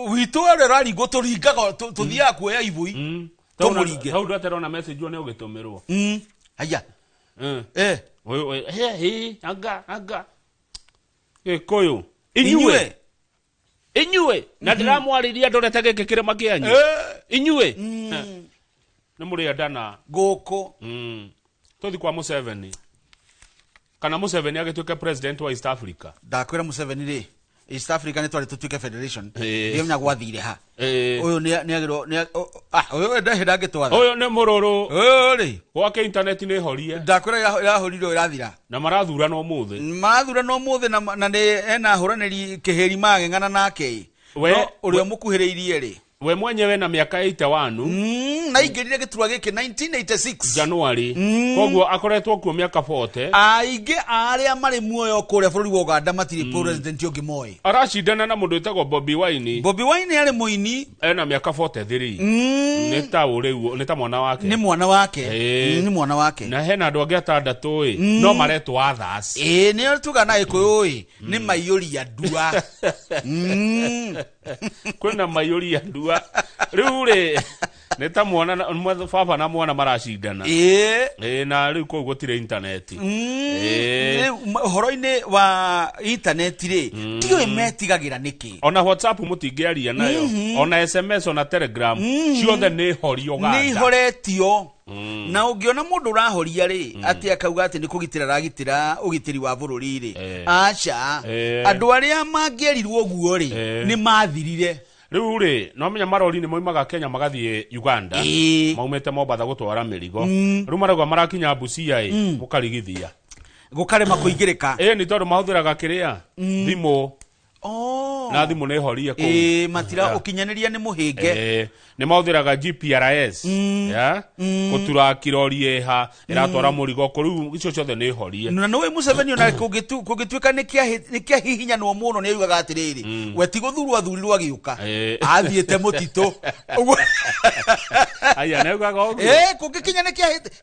Witũ arĩa ũraringwo tũringaga tũthiaga kuoya ibũi. Tũmũringe. Hau ndwaterona message nĩ ũgĩtũmĩrwo. Haya. Eh. He anga anga. Gĩkũyũ. Inyuĩ. Inyuĩ na ndĩramwarĩria ndorete gĩkĩ kĩrĩma kĩanyu. Inyuĩ. Nĩ mũrĩendana. Gũkũ. Tũthi kwa Museveni. Kana Museveni agĩtuĩke president wa East Africa. Ndakwĩra Museveni rĩ, East Africa nĩ twarĩ tũtuĩke federation. Ndiramenya gwathire ha. Ũyũ nĩ nĩagĩrwo nĩ ũyũ ndarĩ ndangĩtwatha. Ũyũ nĩ mũrũrũ. Ũyũ rĩ. Gwake internet nĩ horie. Ndakwĩra ĩrahorirwo ĩrathira. Na marathurana ũmũthĩ. Marathurana ũmũthĩ na nĩ ena ahũranĩri kĩhĩri mageng'ana nake. We ũrĩa mũkuhĩrĩirie rĩ. We mwenyewe na miaka 81. Na ingĩrire gĩturwa gĩkĩ 1986 January. Koguo akoretwo kuo miaka 40. Aingĩ arĩa marĩ muoyo kũrĩa bũrũri wa Uganda matirĩ president ũngĩ moĩ. Aracindana na mũndũ wĩtagwo Bobi Wine. Bobi Wine arĩ mũini. Ena miaka 43. Nĩ ta ũrĩu, nĩ ta mwana wake. Nĩ mwana wake. Nĩ mwana wake. Na hena andũ angĩ atandatũ ĩ, no maretwo others. Ĩ, nĩo tuga na Gĩkũyũ ĩ, nĩ maiyũria ndua. Kwĩna maiyũria ndua. Rĩu rĩ, nĩ ta mwana baba na mwana maracindana. Ĩ, na rĩu kũu gũtirĩ internet. Ũhoro-inĩ wa internet rĩ, ndiũĩ metigagĩra nĩkĩ. Ona WhatsApp mũtingĩaria nayo, ona SMS, ona Telegram, ciothe nĩ horio Uganda. Nĩ ihoretio. Na ũngĩona mũndũ ũrahoria rĩ, atĩ akauga atĩ nĩ kũgitĩra aragitĩra ũgitĩri wa bũrũri rĩ, aca, andũ arĩa mangĩerirwo ũguo rĩ, nĩ mathirire. Rĩu rĩ, no menya marori nĩ moimaga Kenya magathiĩ Uganda. Maumĩte Mombatha gũtwara mĩrigo. Rĩu marauga marakinya Busia ĩ, mũkarigithia. Gũkarema kũingĩrĩka. Ĩ, nĩ tondũ mahũthĩraga kĩrĩa? Thimũ. Na thimũ nĩ horie kũu. Ĩ, matira ũkinyanĩria nĩ mũhĩnge. Nĩ mahũthĩraga GPRS. Gũturaki rori ĩha, ĩratwara mũrigo kũu, rĩu icio ciothe nĩ horie. Na nĩũĩ Museveni ona kũngĩtuĩka nĩ kĩahihinyanwo mũno nĩ augaga atĩrĩrĩ, we ti gũthurwo athurirwo agĩũka. Athiĩte mũtitũ. Aya, nĩ augaga ũguo. Kũngĩkinya nĩ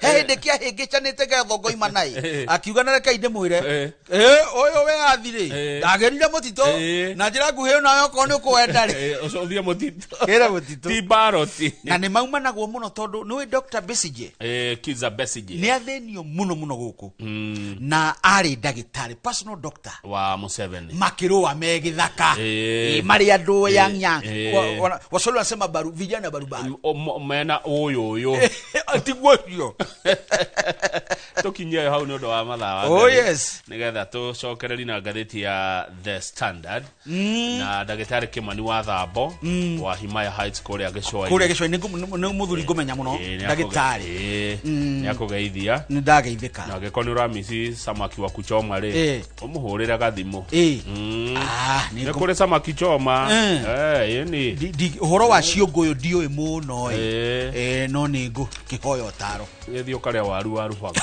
he hĩndĩ kĩahĩngĩcanĩte gĩathongo imana ĩ. Akiuga na reke ndĩmwĩre. Ũyũ we athirĩ, ndagerire mũtitũ. Na njĩra nguhĩ onawe okorwo nĩ ũkwenda rĩ. Ũcio ũthiĩ mũtitũ. Kĩra mũtitũ. Ti baroti. Na nĩ maumanagwo mũno tondũ nĩũĩ Dr. Besigye. Kizza Besigye. Nĩ athĩnio mũno mũno gũkũ. Na arĩ ndagĩtarĩ, personal doctor. Wa Museveni. Makĩrũa me gĩthaka. Marĩ andũ yang yang. Waswahili wanasema baru, vijana barubaru. Mena ũyũ ũyũ. Tiguo ũcio. Tũkinyie hau nĩ ũndũ wa mathaa wa Oh, yes. Nĩgetha tũcokererie na ngathĩti ya The Standard. Na ndagĩtarĩ Kĩmani wa Thambo wa Himaya Heights kũrĩa Gĩcũa-inĩ. Kũrĩa Gĩcũa-inĩ nĩ mũthuri ngũmenya mũno, ndagĩtarĩ. Nĩ akũgeithia. Nĩ ndageithĩka. Na angĩkorwo nĩ ũramici samaki wa kuchoma rĩ, ũmũhũrĩre gathimũ. Nĩ kũrĩ samaki choma. Ĩni. Ũhoro wa ciũngũyũ ndiũĩ mũno ĩ. No nĩ ngũkĩhoya ũtaro. Gĩthiĩ ũkarĩa waru wa rũbaga.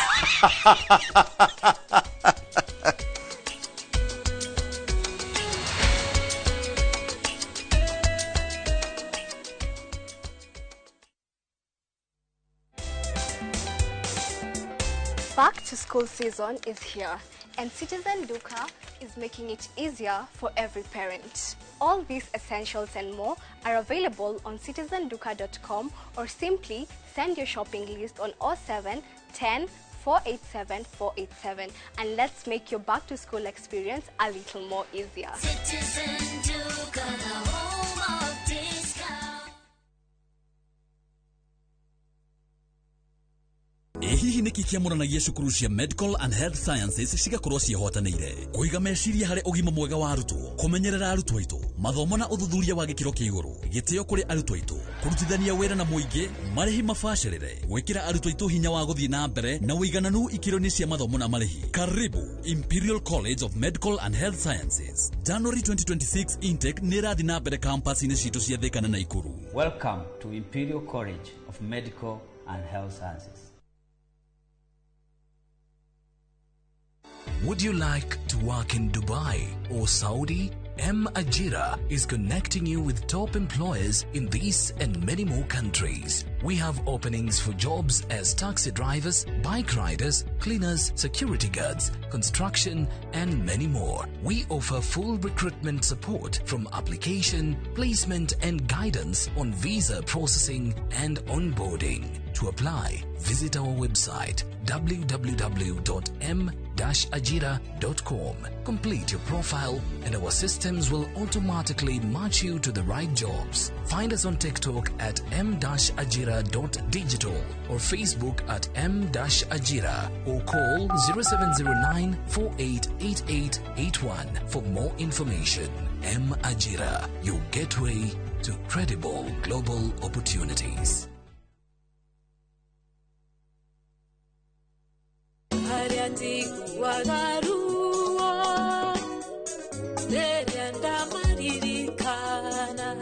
Back to school season is here, and Citizen Duka is making it easier for every parent. All these essentials and more are available on citizenduka.com or simply send your shopping list on 07 10 487 487 and let's make your back to school experience a little more easier. Citizen Duka, the home of discount. Hihi nĩkĩ kĩamũranagia cukuru cia Medical and Health Sciences cigakorwo ciĩhotanĩire kũiga meciria harĩ ũgima mwega wa arutwo, kũmenyerera arutwo aitũ, mathomo na ũthuthuria wa gĩkĩro kĩa igũrũ, gĩtĩo kũrĩ arutwo aitũ, kũrutithania wĩra na mũingĩ, marĩhi mabacĩrĩre, gwĩkĩra arutwo aitũ hinya wa gũthiĩ na mbere na ũigananu ikĩro-inĩ cia mathomo na marĩhi. Karibu Imperial College of Medical and Health Sciences. January 2026 intake nĩ ĩrathiĩ na mbere campus-inĩ citũ cia Thika na Nakuru. Welcome to Imperial College of Medical and Health Sciences. Would you like to work in Dubai or Saudi? M Ajira is connecting you with top employers in these and many more countries. We have openings for jobs as taxi drivers, bike riders, cleaners, security guards, construction, and many more. We offer full recruitment support from application, placement, and guidance on visa processing and onboarding. To apply, visit our website www.m-ajira.com. Complete your profile and our systems will automatically match you to the right jobs. Find us on TikTok at m-ajira.digital or Facebook at m-ajira or call 0709 488881 for more information. M Ajira, your gateway to credible global opportunities. Harĩa njiguaga ruo rĩrĩa ndamaririkana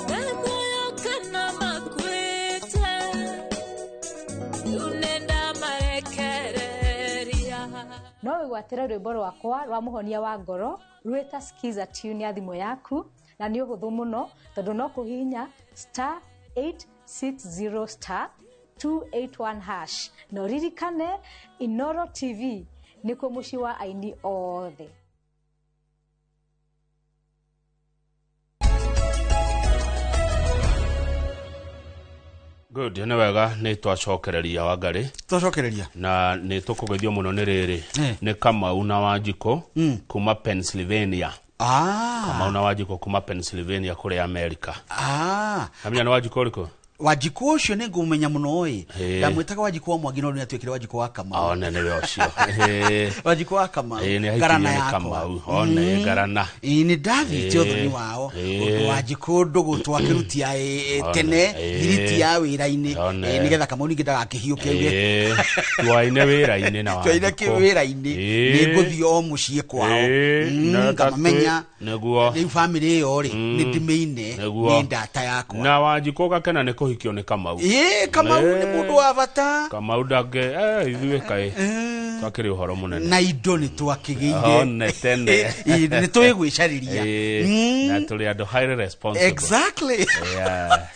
me muoyo kana makuĩte rĩu nĩndamarekereria. No wĩgwatĩre rwĩmbo rwakwa rwa mũhonia wa ngoro rwĩta skiza tune ya thimũ yaku, na nĩ ũhũthũ mũno tondũ no kũhihinya star 860 star 281 hash na ũririkane Inoro TV nĩkuo mũciĩ wa aini othe. Good, nĩ wega nĩ twacokereria Wangari. Twacokereria. Na nĩ tũkũgeithio mũno nĩ rĩrĩ. Nĩ Kamau na Wanjikũ kuma Pennsylvania. Kamau na Wanjikũ kuma Pennsylvania kũrĩa America. Kamenya nĩ Wanjikũ ũrĩkũ? Wanjikũ ũcio nĩ ngũmenya mũno ĩ. Ndamwĩtaga Wanjikũ wa Mwangi no rĩu nĩatuĩkire Wanjikũ wa Kamau. One nĩwe ũcio. Wanjikũ wa Kamau. Nĩ Ngarana ahikirio nĩ yakwa. Kamau. One ngarana. Ĩ nĩ ndathiĩte ũthoni wao. Ũndũ Wanjikũ ndũgũ twakĩrutia tene thiriti ya wĩra-inĩ. Nĩgetha Kamau ningĩ ndagakĩhiũke uge. Twaine wĩra-inĩ na Twaine Wanjikũ. wĩra-inĩ. Nĩ ngũthiĩ o mũciĩ kwao. Ngamamenya. Nĩguo. Rĩu bamĩrĩ ĩyo rĩ, nĩ ndĩmĩine, Nĩguo. nĩ ndata yakwa. Na Wanjikũ gakena nĩ kũhikio nĩ Kamau. Ĩ Kamau nĩ mũndũ wa bata. Kamau ndangĩ ithuĩ kaĩ twakĩrĩ ũhoro mũnene. Na indo nĩ twakĩgĩire. One tene. Nĩ tũĩ gwĩcarĩria. Na tũrĩ andũ highly responsible. Exactly. Yeah.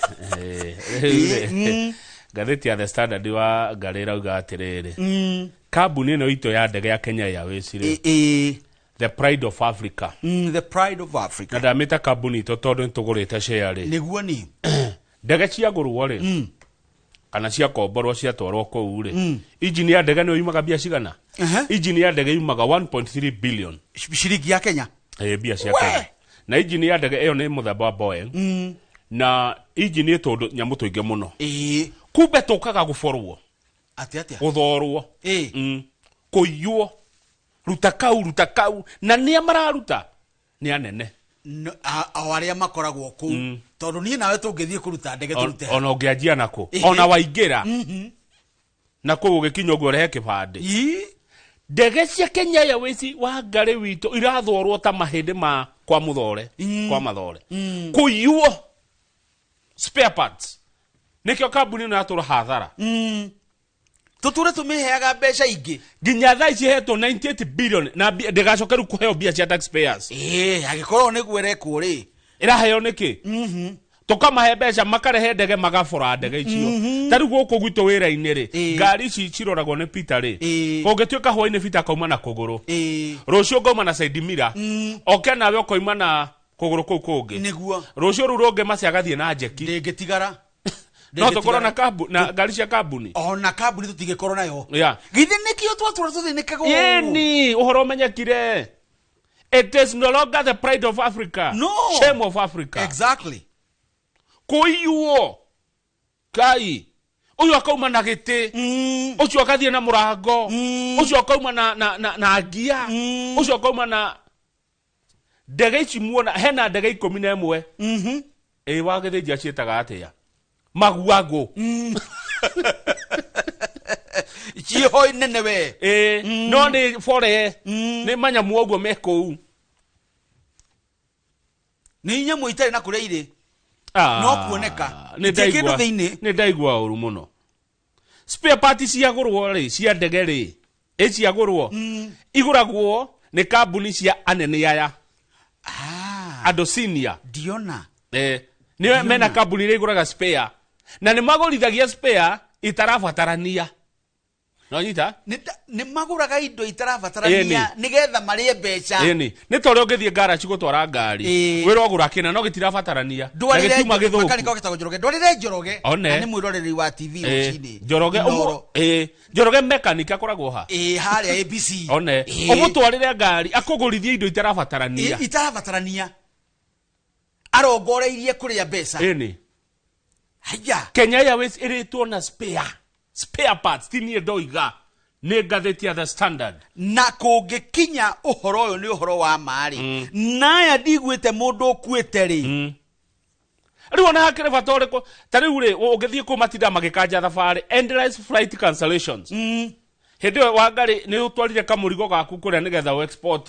Rĩu rĩ, ngathĩti ya The Standard wa Ngarĩ ĩrauga atĩrĩrĩ, kambuni ĩno itũ ya ndege ya Kenya Airways rĩ, the pride of Africa. The pride of Africa. Na ndamĩta kambuni itũ tondũ nĩtũgũrĩte share rĩ. Nĩguo ni. Ndege ciagũrwo rĩ, kana ciakomborwo ciatwarwo kũu rĩ, injini ya ndege nĩyo yumaga mbia cigana? Injini ya ndege yumaga 1.3 billion ciringi ya Kenya. Mbia cia Kenya. Na injini ya ndege ĩyo nĩ mũthemba wa Boeing. Na injini ĩtũndũ nyamũ tũingĩ mũno. Kumbe tũkaga gũborwo. Atĩa atĩa? Gũthorwo. Kũiywo. Ruta kau, ruta kau. Na nĩa mararuta? Nĩ anene. O arĩa makoragwo kũu. Tondũ niĩ nawe tũngĩthiĩ kũruta ndege tũrute. Ona ũngĩanjia nakũ. Ona waingĩra. Na kũu ũgĩkinya ũguo ũrehe kĩbandĩ. Ndege cia Kenya Airways Wangari witũ irathorwo ta mahĩndĩ ma kwa mũthore, kwa mathore. Kũiywo spare parts. Nĩkĩo kambuni ĩno yatũra hathara. Tũtũre tũmĩheaga mbeca ingĩ. Nginya thaa ici ĩhetwo 98 billion na ndĩgacoke rĩu kũheo mbia cia taxpayers. Angĩkorwo nĩguo ĩrekwo rĩ. Ĩraheo nĩkĩ? Tũkamahe mbeca makarehe ndege magabora ndege icio. Ta rĩu gũkũ gwitũ wĩra-inĩ rĩ, ngari ici ciroragwo nĩ Peter rĩ. Kũngĩtuĩka hwaĩ-inĩ Peter akauma na kũgũrũ. Rũciũ ngauma na side mirror. Oke nawe ũkoima na kũgũrũ kũu kũngĩ. Nĩguo. Rũciũ rũu rũngĩ Mercy agathiĩ na njeki. Ndĩngĩtigara. No tũkorwo na kambuni, na ngari cia kambuni. Ona kambuni tũtingĩkorwo nayo. Yeah. Githĩ nĩkĩo twatũra tũthĩnĩkaga ũũ? Ĩni, ũhoro ũmenyekire. It is no longer the pride of Africa. No. Shame of Africa. Exactly. Kũiywo. Kai. Ũyũ akauma na gĩtĩ. Ũcio akathiĩ na mũrango. Ũcio akauma na ngia. Ũcio akauma na ndege ici muona hena ndege 11. Ĩ wagĩthĩnjia ciĩtaga atĩa? Maguago. Ciĩho nene we. No nĩ bore. Nĩ manyamũ ũguo me kũu. Nĩ nyamũ itarĩ na kũrĩa irĩ. No kuoneka. Nĩ Itirĩ kĩndũ thĩinĩ. Nĩ ndaigua ũru mũno. Spare parts ciagũrwo rĩ, cia ndege rĩ, ĩ ciagũrwo. Igũragwo nĩ kambuni cia anene aya. Andũ senior. Ndiona. Nĩ mena kambuni iria igũraga spare na nĩ magũrithagia spare itarabatarania. No nyita? Nĩ magũraga indo itarabatarania nĩgetha marĩe mbeca. Ĩni, nĩ ta ũrĩa ũngĩthiĩ ngaraci gũtwara ngari, wĩrwo gũra kĩna no gĩtirabatarania na Ndwarĩre gĩtiuma gĩthũku. Makanika ũgĩtagwo Njoroge. Ndwarĩre Njoroge. One. Na nĩ mwĩroreri wa TV rũcinĩ. Njoroge Inooro. Njoroge mechanic akoragwo ha? Ĩĩ, harĩa ABC. One. Ũmũtwarĩre ngari akũgũrithie indo itarabatarania. Itarabatarania. Arongoreirie kũrĩa mbeca. Ĩni. Haya. Kenya Airways ĩrĩtwo na spare parts, ti niĩ ndoiga, nĩ ngathĩti ya The Standard. Na kũngĩkinya ũhoro ũyũ nĩ ũhoro wa ma-rĩ, naya ndiguĩte mũndũ ũkuĩte rĩ. Rĩu ona hakĩrĩ bata ũrĩkũ? Ta rĩu rĩ, ũngĩthiĩ kũu matinda magĩkanja thabarĩ, endless flight cancellations. Hĩndĩ ĩyo Wangari nĩ ũtwarire kamũrigo gaku kũrĩa nĩgetha ũ export.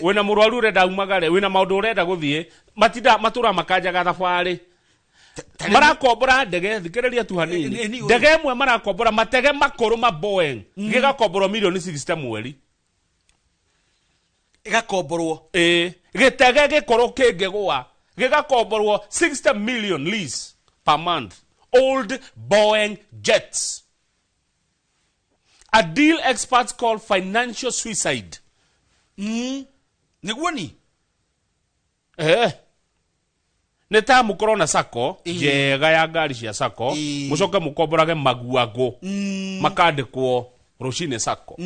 Wĩna mũrwaru ũrenda umagare, wĩna maũndũ ũrenda gũthiĩ, matinda matũra makanjaga thabarĩ. Marakombora ndege, thikĩrĩria tu hanini. Ndege ĩmwe marakombora matege makũrũ ma Boeing, gĩgakomborwo mirioni 60 mweri. Ĩgakomborwo. Gĩtege gĩkũrũ kĩngĩgũa, gĩgakomborwo 60 million lease per month. Old Boeing jets. A deal experts call financial suicide. Nĩguo ni? Nĩ ta mũkorwo na sacco njega ya ngari cia sacco, mũcoke mũkomborage maguangũ makandĩkwo rũcinĩ sacco.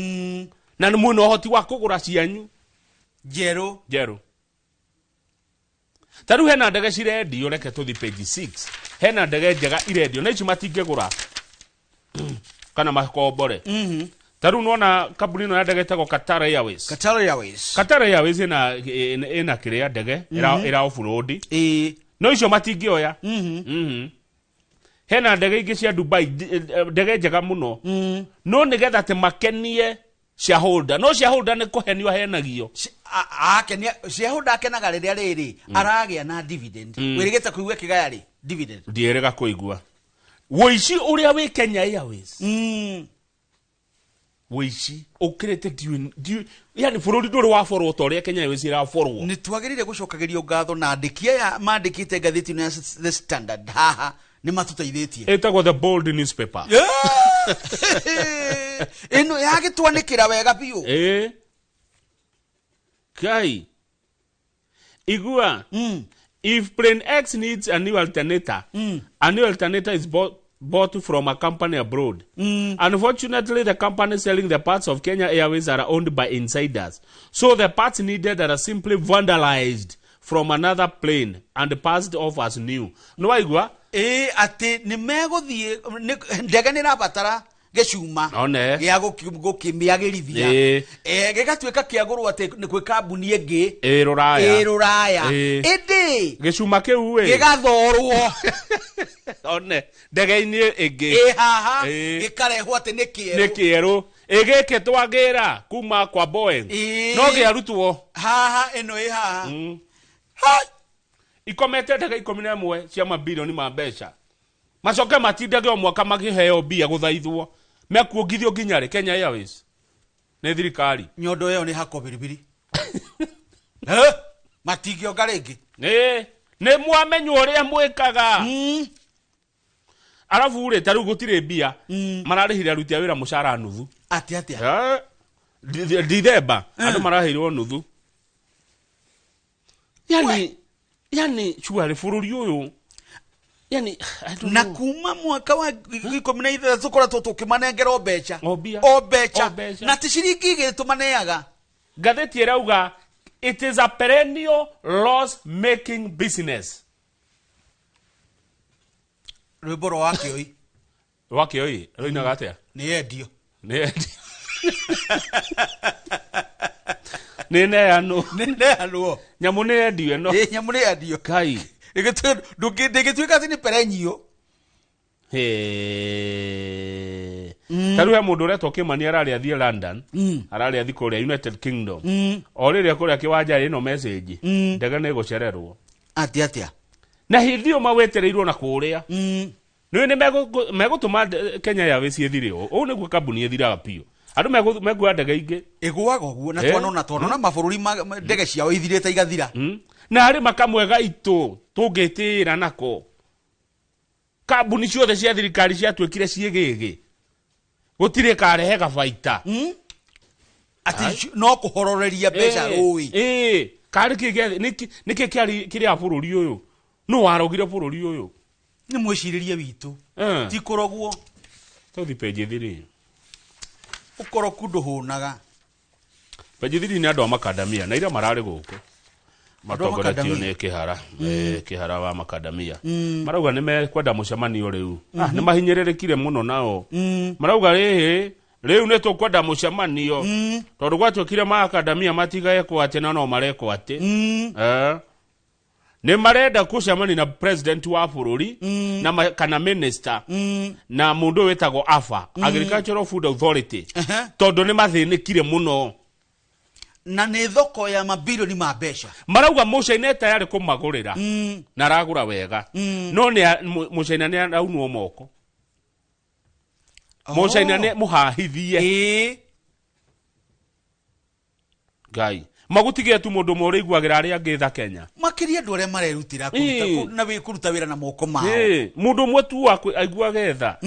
Na nĩ mwĩna ũhoti wa kũgũra cianyu njerũ. Njerũ. Ta rĩu hena ndege cirendio, reke tũthiĩ page 6. Hena ndege njega irendio na ici matingĩgũra kana makombore. Ta rĩu nĩwona kambuni ĩno ya ndege ĩtagwo Qatar Airways. Qatar Airways. Qatar Airways ĩna kĩrĩa ndege ĩra off-road. No icio matingĩoya. Hena ndege ingĩ cia Dubai, ndege njega mũno. No nĩgetha atĩ makenie shareholder. No shareholder nĩ kũhenio ahenagio. Akenia shareholder akenaga rĩrĩa rĩrĩ aragĩa na dividend. Wĩrĩgĩte kũigua kĩgaya rĩ dividend. Ndierĩga kũigua. Wũici ũrĩa wĩ Kenya Airways. Wũici ũkĩrĩte ndiũ, yani bũrũri ndũrĩ waborwo ta ũrĩa Kenya Airways ĩraborwo. Nĩ twagĩrĩire gũcokagĩrio ngatho na andĩki aya mandĩkĩte ngathĩti ĩno ya The Standard haha nĩ matũteithĩtie. Ĩtagwo The Bold Newspaper. Ĩno yagĩtwanĩkĩra wega biũ. Kai. Igua. If plane X needs a new alternator, a new alternator is bought from a company abroad. Unfortunately, the company selling the parts of Kenya Airways are owned by insiders. So the parts needed are simply vandalized from another plane and passed off as new. No waigua? Atĩ nĩ megũthiĩ, ndege nĩ ĩrabatara gĩcuma gĩa gũkĩmĩagĩrithia. Gĩgatuĩka kĩagũrwo atĩ nĩ kwĩ kambuni ĩngĩ ĩ rũraya. Ĩndĩ gĩcuma kĩu ĩ gĩgathorwo one ndege-inĩ ĩngĩ haha gĩkarehwo atĩ nĩ kĩerũ. Nĩ kĩerũ. Ĩ gĩkĩ twagĩra kuma kwa Boeing. No gĩarutwo haha ĩno ĩ haha. Ikomete ndege 11 cia mabirioni ma mbeca. Macoke matindage o mwaka makĩheo mbia gũthaithwo. Mekuongithio nginya rĩ Kenya Airways. Nĩ thirikari. Nyondo ĩyo nĩ hako biribiri. Matingĩonga rĩngĩ. Nĩ mwamenywo ũrĩa mwĩkaga. Arabu rĩ, ta rĩu gũtirĩ mbia. Mararĩhire aruti a wĩra mũcara nuthu. Atĩ atĩa? Dithemba andũ maraheirwo nuthu. Yani surely bũrũri ũyũ. Yani, I don't Na know. kuma mwaka wa 16 tũkoretwo tũkĩmanengera o mbeca. O mbia. O mbeca. O mbeca. Na ti ciringi igĩrĩ tũmaneaga. Ngathĩti ĩrauga it is a perennial loss making business. Rwĩmbo rwa Wakĩoi. Wakĩoi rũinaga atĩa? Nĩ endio. Nĩ endio. Nĩ neanwo. Nĩ neanwo. Nyamũ nĩ endio ĩno. Ĩ, nyamũ nĩ endio. Kai. Ndĩgĩtuĩka atĩ nĩ perennial. Ta rĩu he mũndũ ũretwo Kĩmani ararĩ athiĩ London, ararĩ athiĩ kũrĩa United Kingdom. O rĩrĩa kũrĩa kĩwanja ĩno message, ndege nĩ ĩgũcererwo. Atĩ atĩa? Na hĩndĩ ĩyo mawetereirwo na kũrĩa. Nĩũĩ nĩ megũtũma Kenya Airways ĩthire ũũ. Ũũ nĩguo kambuni ĩthiraga biũ. Andũ mekuoya ndege ingĩ. Ĩgũaga ũguo na twanona mabũrũri ndege ciao ithirĩte igathira. Na harĩ makamwe gaitũ tũngĩtĩĩra nako. Kambuni ciothe cia thirikari ciatuĩkire ciĩgĩgĩ. Gũtirĩ karehe gabaita. Ati no kũhororeria mbeca rũĩ. Karĩ kĩ nĩkĩ kĩarĩ kĩrĩa bũrũri ũyũ? Nũ warogire bũrũri ũyũ? Nĩ mwĩcirĩrie witũ. Ti kũrogwo. Tũthi page 3. Ũkoroku ndũhũnaga. Page 3 nĩ andũ a makadamia na ira mararĩ gũkũ. Matongoretio nĩ Kĩhara. Kĩhara wa makadamia. Marauga nĩ mekwenda mũcemanio rĩu. Nĩ mahinyĩrĩrĩkire mũno nao. Marauga rĩhĩ rĩu nĩ tũkwenda mũcemanio. Tondũ gwatuĩkire makadamia matigekwo atĩ na no marekwo atĩ. Nĩ marenda gũcemania na president wa bũrũri na kana minister na mũndũ wĩtagwo AFA, Agricultural Food Authority, tondũ nĩ mathĩnĩkire mũno. Na nĩ thoko ya mabilioni ma mbeca. Marauga mũcaina tayarĩ kũmagũrĩra na aragũra wega. No nĩ mũcaina nĩ araunwo moko. Mũcaina nĩ mũhahithie. Ngai. Magutigie tu mũndũ ũmwe ũrĩiguagĩra arĩa angĩ tha Kenya. Makĩria andũ arĩa marerutĩra na kũruta wĩra na moko mao. Mũndũ ũmwe tu aiguage tha.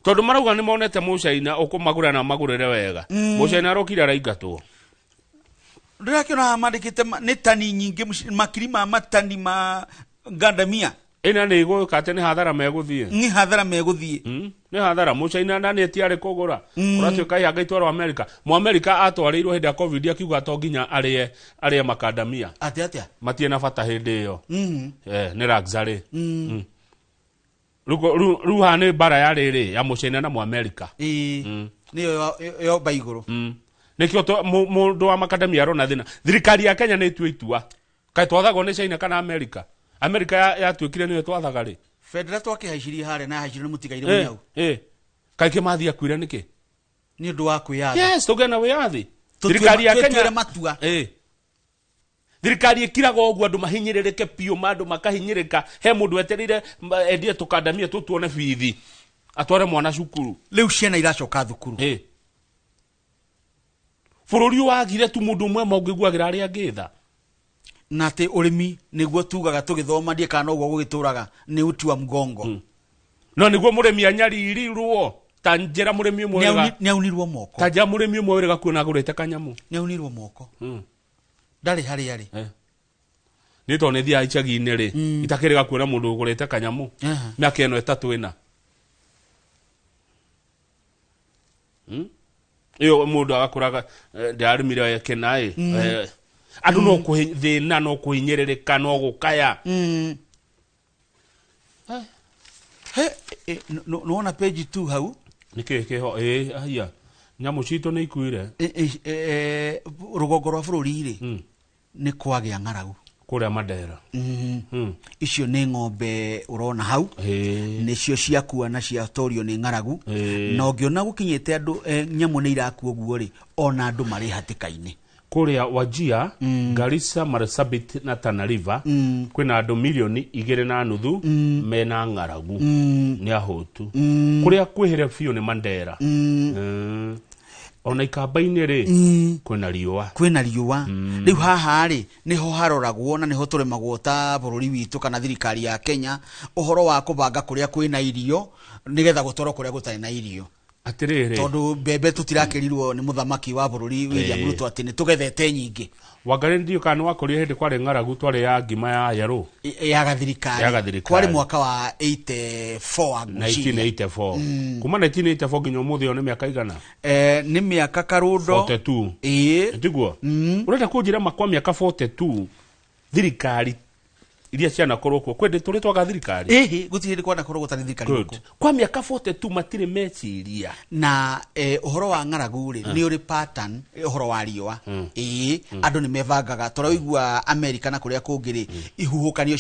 Tondũ marauga nĩ monete mũcaina ũkũmagũra na magũrĩre wega. Mũcaina arokire araingatwo. Ndĩrakĩona mandĩkĩte nĩ tani nyingĩ makiri ma matani ma ngandamia. Ĩna nĩ igũka atĩ nĩ hathara megũthiĩ. Nĩ hathara megũthiĩ. Nĩ hathara mũcaina na nĩ etiarĩ kũgũra. Ũratuĩka ihanga itwarwo Amerika. Mũamerika atwarĩirwo hĩndĩ ya COVID akiuga to nginya arĩe makandamia. Atĩ atĩa? Matirĩ na bata hĩndĩ ĩyo. Nĩ luxury. Rĩu haha nĩ mbara ya rĩrĩ ya mũcaina na mũamerika. Nĩyo yomba igũrũ. Nĩkĩo mũndũ wa makandamia arona thĩna. Thirikari ya Kenya nĩ ĩtue itua. Kaĩ twathagwo nĩ China kana Amerika? Amerika yatuĩkire nĩyo twathaga rĩ. Bendera twakĩhaicirie harĩa na yahaicirio nĩ mũtigaire Mũnyau. Kaĩ Kĩmathi akuire nĩkĩ? Nĩ ũndũ wa kwĩyatha. Yes, tũgĩe na wĩyathi. Thirikari ya Kenya matua. Thirikari ĩkiraga ũguo andũ mahinyĩrĩrĩke biũ, andũ makahinyĩrĩka. He mũndũ etereire endie tũkandamia tũu tuone bithi. Atware mwana cukuru. Rĩu ciana iracoka thukuru. Bũrũri wagire tu mũndũ ũmwe ũngĩiguagĩra arĩa angĩ tha. Na atĩ ũrĩmi nĩguo tugaga tũgĩthoma ndiĩ kana noguo gũgĩtũraga nĩ uti wa mgongo. No nĩguo mũrĩmi anyaririrwo ta njĩra mũrĩmi ũmwe wĩrĩga. Nĩ aunirwo moko. Ta njĩra mũrĩmi ũmwe wĩrĩga kuona agũrĩte kanyamũ. Nĩ aunirwo moko. Ndarĩ harĩa arĩ. Nĩ tondũ nĩ thiaga icagi-inĩ rĩ, itakĩrĩga kuona mũndũ ũgũrĩte kanyamũ. Mĩaka ĩno ĩtatũ ĩna. Ĩyo mũndũ agakũraga ndĩrarĩmire kĩna ĩ. Andũ no thĩna no kũhinyĩrĩrĩka no gũkaya. Nĩwona page 2 hau? Nĩkĩ kĩho? Haiya. Nyamũ citũ nĩ ikuire. Rũgongo rwa bũrũri rĩ, nĩ kwagĩa ng'aragu. Kũrĩa Mandera. Icio nĩ ng'ombe ũrona hau. Nĩcio ciakua na ciatorio nĩ ng'aragu. Na ũngĩona gũkinyĩte andũ nyamũ nĩ irakua ũguo rĩ, ona andũ marĩ hatĩka-inĩ. Kũrĩa Wajir, Garissa, Marsabit na Tana River, kwĩna andũ milioni 2.5 mena ng'aragu. Nĩ ahũtu. Kũrĩa kwĩhĩre biũ nĩ Mandera. Ona ikamba-inĩ rĩ, kwĩna riũa. Kwĩna riũa. Rĩu haha rĩ, nĩho haroragwo na nĩho tũremagwo ta bũrũri witũ kana thirikari ya Kenya ũhoro wa kũbanga kũrĩa kwĩna irio nĩgetha gũtwarwo kũrĩa gũtarĩ na irio. Atĩrĩrĩ. Tondũ mbembe tũtirakĩrirwo nĩ mũthamaki wa bũrũri William Ruto atĩ nĩ tũgethete nyingĩ. Wangarĩ ndiũ kana nĩwakorire hĩndĩ kwarĩ ng'aragu twarĩ ya ngima ya yerũ. Ya gathirikari. Ya gathirikari. Kwarĩ mwaka wa 84 ngwĩciria. 1984. Kuma 1984 nginya ũmũthĩ ũyũ nĩ mĩaka igana? Nĩ mĩaka karũndo. 42. Tiguo? Ũrenda kũnjĩra makwa mĩaka 42 thirikari iria cianakorwo kuo kwĩ tũrĩ twaga thirikari? Ĩhĩ, gũtirĩ hĩndĩ kwanakorwo gũtarĩ thirikari gũkũ. Kwa mĩaka 42 matirĩ meciria. Na ũhoro wa ng'aragu rĩ, nĩ ũrĩ pattern ũhoro wa riũa. Andũ nĩ mebangaga. Tũraigua Amerika na kũrĩa kũngĩ rĩ, ihuhũkanio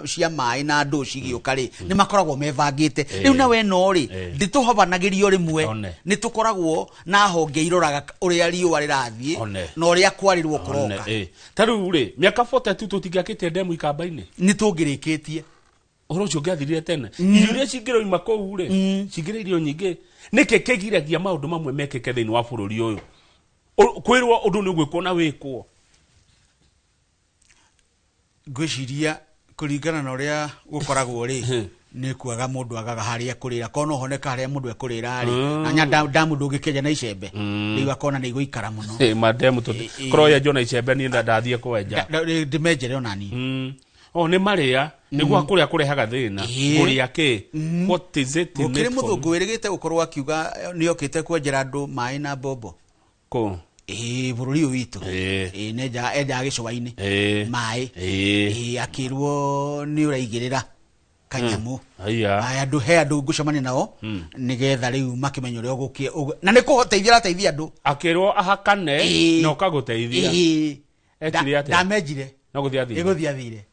cia maĩ na andũ cigĩũka rĩ, nĩ makoragwo mebangĩte. Rĩu na we no rĩ, ndĩtũhobanagĩrio rĩmwe. Nĩ tũkoragwo na honge iroraga ũrĩa riũa rĩrathiĩ na ũrĩa kwarĩrwo kũroka. Ta rĩu rĩ, mĩaka 42 tũtingĩakĩte ndemu ikamba-inĩ. Nĩ tũngĩrĩkĩtie. Ũhoro ũcio ũngĩathirire tene. Irio iria cingĩroima kũu rĩ, cingĩrĩ irio nyingĩ. Nĩkĩ kĩgiragia maũndũ mamwe mekĩke thĩinĩ wa bũrũri ũyũ? Kwĩrwo ũndũ nĩ ũgwĩkwo na wĩkwo. Ngwĩciria kũringana na ũrĩa gũkoragwo rĩ, nĩ kuaga mũndũ agaga harĩa kũrĩra, korwo no honeka harĩa mũndũ ekũrĩra rĩ, na nya ndamu ndũngĩkĩenja na icembe, rĩu akona nĩ igũikara mũno. Ĩ, mandemu tũti korwo yenjwo na icembe niĩ ndathiĩ kwenja. Ndĩmenjere ona niĩ. O nĩ marĩa nĩguo kũrĩa kũrehaga thĩna. Kũrĩa kĩ? What is it in Gũkĩrĩ it for mũthũngũ wĩrĩgĩte gũkorwo akiuga nĩ okĩte kwenjera andũ maĩ na mbombo. Kũ? Ĩĩ, bũrũri ũyũ witũ. Ĩĩ, nĩ enjaga gĩcũa-inĩ. Maĩ. Ĩĩ, akĩrwo nĩ ũraigĩrĩra kanyamũ. Aya. Aya, andũ he andũ ngũcemania nao nĩgetha rĩu makĩmenye ũrĩa ũgũkĩ na nĩ kũhoteithia arateithia andũ. Akĩrwo ahakane na ũkagũteithia. Ekire atĩa? Ndamenjire. No gũthiĩ athire. Ĩgũthiĩ athire.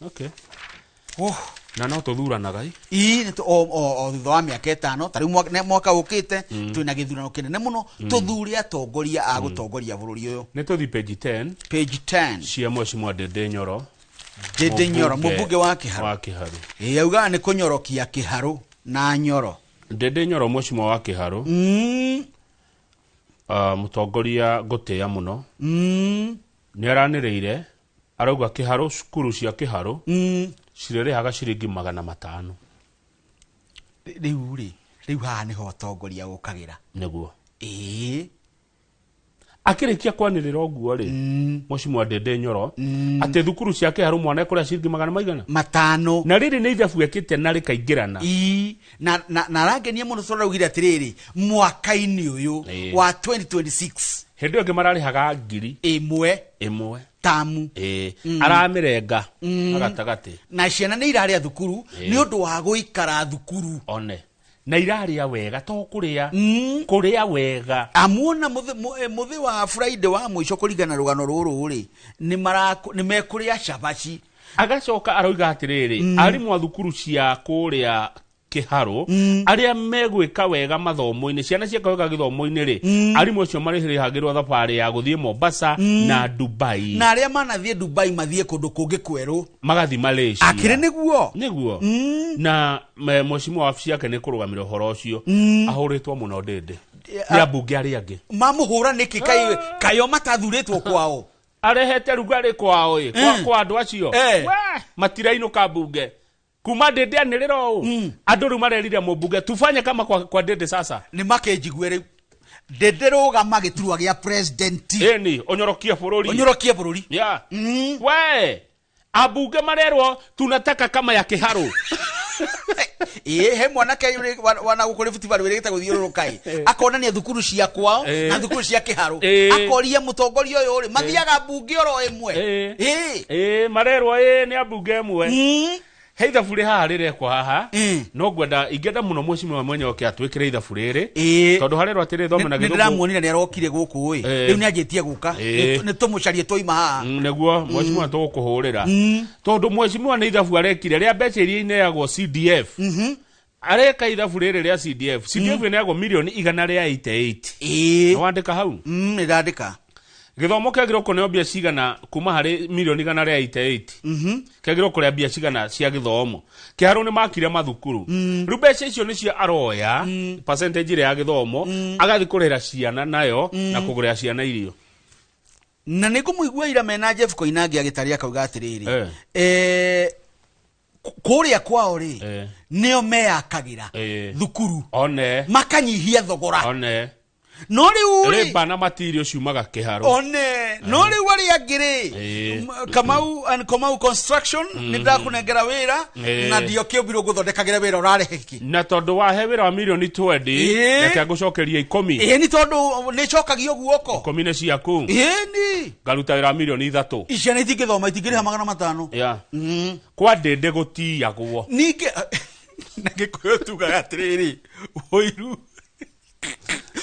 Okay. Na no tũthuranaga. Ii, nĩ o thutha wa mĩaka 5 ta rĩu mwaka ũkĩte twĩna gĩthurano kĩnene mũno, tũthure atongoria a gũtongoria bũrũri ũyũ. Nĩ tũthiĩ page 10. Page 10. Cia Mheshimiwa Ndindi Nyoro. Ndindi Nyoro, mũmbunge wa Kĩharũ. Wa Kĩharũ. Ĩĩ, augaga nĩ kũnyorokia Kĩharũ na Nyoro. Ndindi Nyoro Mheshimiwa wa Kĩharũ. Mũtongoria ngũtĩĩa mũno. Nĩ aranĩrĩire arauga Kĩharũ, cukuru cia Kĩharũ cirĩrĩhaga ciringi 500. Rĩu rĩ, rĩu haha nĩho atongoria gũkagĩra. Nĩguo. Ĩĩ. Akĩrĩkia kwanĩrĩra ũguo rĩ, Mheshimiwa Ndindi Nyoro, atĩ thukuru cia Kĩharũ mwana ekũrĩa ciringi magana maigana? 500. Na rĩrĩ nĩ ithabu ekĩte na rĩkaingĩrana. Ii, na arangenia mũno tondũ araugire atĩrĩrĩ, mwaka-inĩ ũyũ wa 2026. Hĩndĩ ĩyo ĩngĩ mararĩhaga ngiri ĩmwe tamu. Aramĩrenga gatagatĩ. Na ciana nĩ irarĩa thukuru nĩ ũndũ wa gũikara thukuru. One. Na irarĩa wega to kũrĩa. Kũrĩa wega. Amuona mũthĩ wa Friday wa mũico kũringana na rũgano rũrũ rĩ, nĩ mekũrĩa cabaci. Agacoka aroiga atĩrĩrĩ, arimũ a thukuru cia kũrĩa Kĩharũ, arĩa megwĩka wega mathomo-inĩ, ciana cieka wega gĩthomo-inĩ rĩ, arimũ acio marĩhagĩrwo thabarĩ ya gũthiĩ Mombasa na Dubai. Na arĩa manathiĩ Dubai mathiĩ kũndũ kũngĩ kwerũ. Magathiĩ Malaysia. Akĩrĩ nĩguo. Nĩguo. Na mheshimiwa wabici yake nĩ kũrũgamĩra ũhoro ũcio. Ahũrĩtwo mũno Ndindi. Nĩ ambunge arĩa angĩ. Mamũhũra nĩkĩ kayo matathurĩtwo kwao? Arehete rugarĩ kwao ĩ, kwa andũ acio. Matirainũka mbunge. Kuma Ndindi anĩrĩra ũũ, andũ rĩu marerire mũmbunge tufanye kama kwa Ndindi sasa. Nĩ makĩnjigue rĩu. Ndindi rũgama gĩturwa gĩa president. Ĩni, ũnyorokie bũrũri. Ũnyorokie bũrũri. Yeah. We, ambunge marerwo tunataka kama ya Kĩharũ. Ĩĩ, he mwanake wana gũkũ Rift Valley wĩrĩgĩte gũthiũrũrũka ĩ, akonania thukuru cia kwao na thukuru cia Kĩharũ. Akoria mũtongoria ũyũ rĩ, mathiaga mbunge oro ĩmwe. Ĩĩ, marerwo ĩ nĩ ambunge ĩmwe. He ithabu rĩ haha rĩrekwo haha, no ngwenda ingĩenda mũno mheshimiwa mwenye oke atwĩkĩre ithabu rĩrĩ, tondũ harerwo atĩrĩ thome na Nĩ gĩthũngũ. ndĩramuonire nĩ arokire gũkũ ĩ, rĩu nĩ anjĩtie gũka. Nĩ tũmũcarie twaima haha. Nĩguo mheshimiwa tũgũkũhũrĩra. Tondũ mheshimiwa nĩ ithabu arekire rĩa mbeca iria ineagwo CDF. Areka ithabu rĩrĩ rĩa CDF. CDF ĩneagwo mirioni 188. Nĩ wandĩka hau? Nĩ ndandĩka. Gĩthomo kĩagĩrĩirwo kũneo mbia cigana kuma harĩ mirioni 188. Kĩagĩrĩirwo kũrĩa mbia cigana cia gĩthomo. Kĩharũ nĩ makire mathukuru. Rĩu mbeca icio nĩcio aroya, percentage ĩrĩa ya gĩthomo, agathiĩ kũrĩhĩra ciana nayo na kũgũrĩra ciana irio. Na nĩ ngũmũigua ira mena Jeff Koinange agĩtarĩria akauga atĩrĩrĩ, kũrĩa kwao rĩ, nĩo meyakagĩra thukuru. One. Makanyihia thogora. One. No rĩu rĩ, Rĩmba na matirio ciumaga Kĩharũ. One, no rĩu arĩa angĩ rĩ, Kamau and Kamau Construction, nĩ ndakũnengera wĩra, na ndiokĩũmbirwo ngũthondekagĩre wĩra ũrarehe kĩ. Na tondũ wahe wĩra wa mirioni 20, reke ngũcokerie 10. Ĩĩ, nĩ tondũ nĩ cokagio guoko. 10 nĩ ciaku. Ĩĩ, nĩ. Ngaruta wĩra wa mirioni 3. Ciana itingĩthoma, itingĩrĩha 500. Yeah. Kwa Ndindi gũtiyagwo. Ningĩ, na Gĩkũyũ tugaga atĩrĩrĩ, ũiru.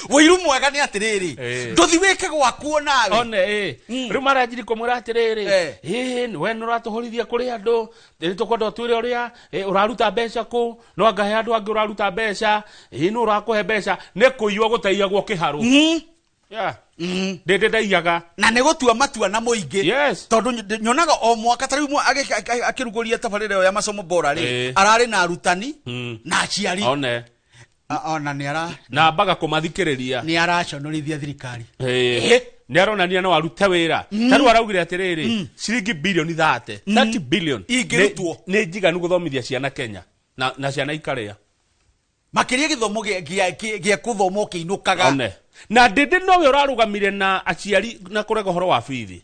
Wĩiru mwega nĩ atĩrĩrĩ, ndũthi wĩke gwaku nawe. One, rĩu maranjiri kũmwĩra atĩrĩrĩ, ĩĩ, we nĩ ũratũhũrithia kũrĩ andũ, nĩ tũkwenda ũtwĩre ũrĩa, ũraruta mbeca kũ, no anga he andũ angĩ ũraruta mbeca, ĩĩ, nũ ũrakũhe mbeca, nĩ kũiywo gũteiyagwo Kĩharũ. Yeah. Ndĩndĩ ndaiyaga na nĩ gũtua matua na mũingĩ. Yes. Tondũ nyonaga o mwaka ta rĩu akĩrugũria tabarĩra ĩyo ya masomo bora rĩ, ararĩ na arutani na aciari. One. Ona nĩ ara na ambaga kũmathikĩrĩria. Nĩ araconorithia thirikari. Nĩ aronania no arute wĩra. Ta rĩu araugire atĩrĩrĩ, ciringi bilioni 30, 30 billion ingĩrutwo nĩ njiganu gũthomithia ciana Kenya na ciana ikarĩa. Makĩria gĩthomo gĩa kũthoma ũkĩinũkaga. One. Na ndĩndĩ nowe ũrarũgamire na aciari na kũrega ũhoro wa bithi.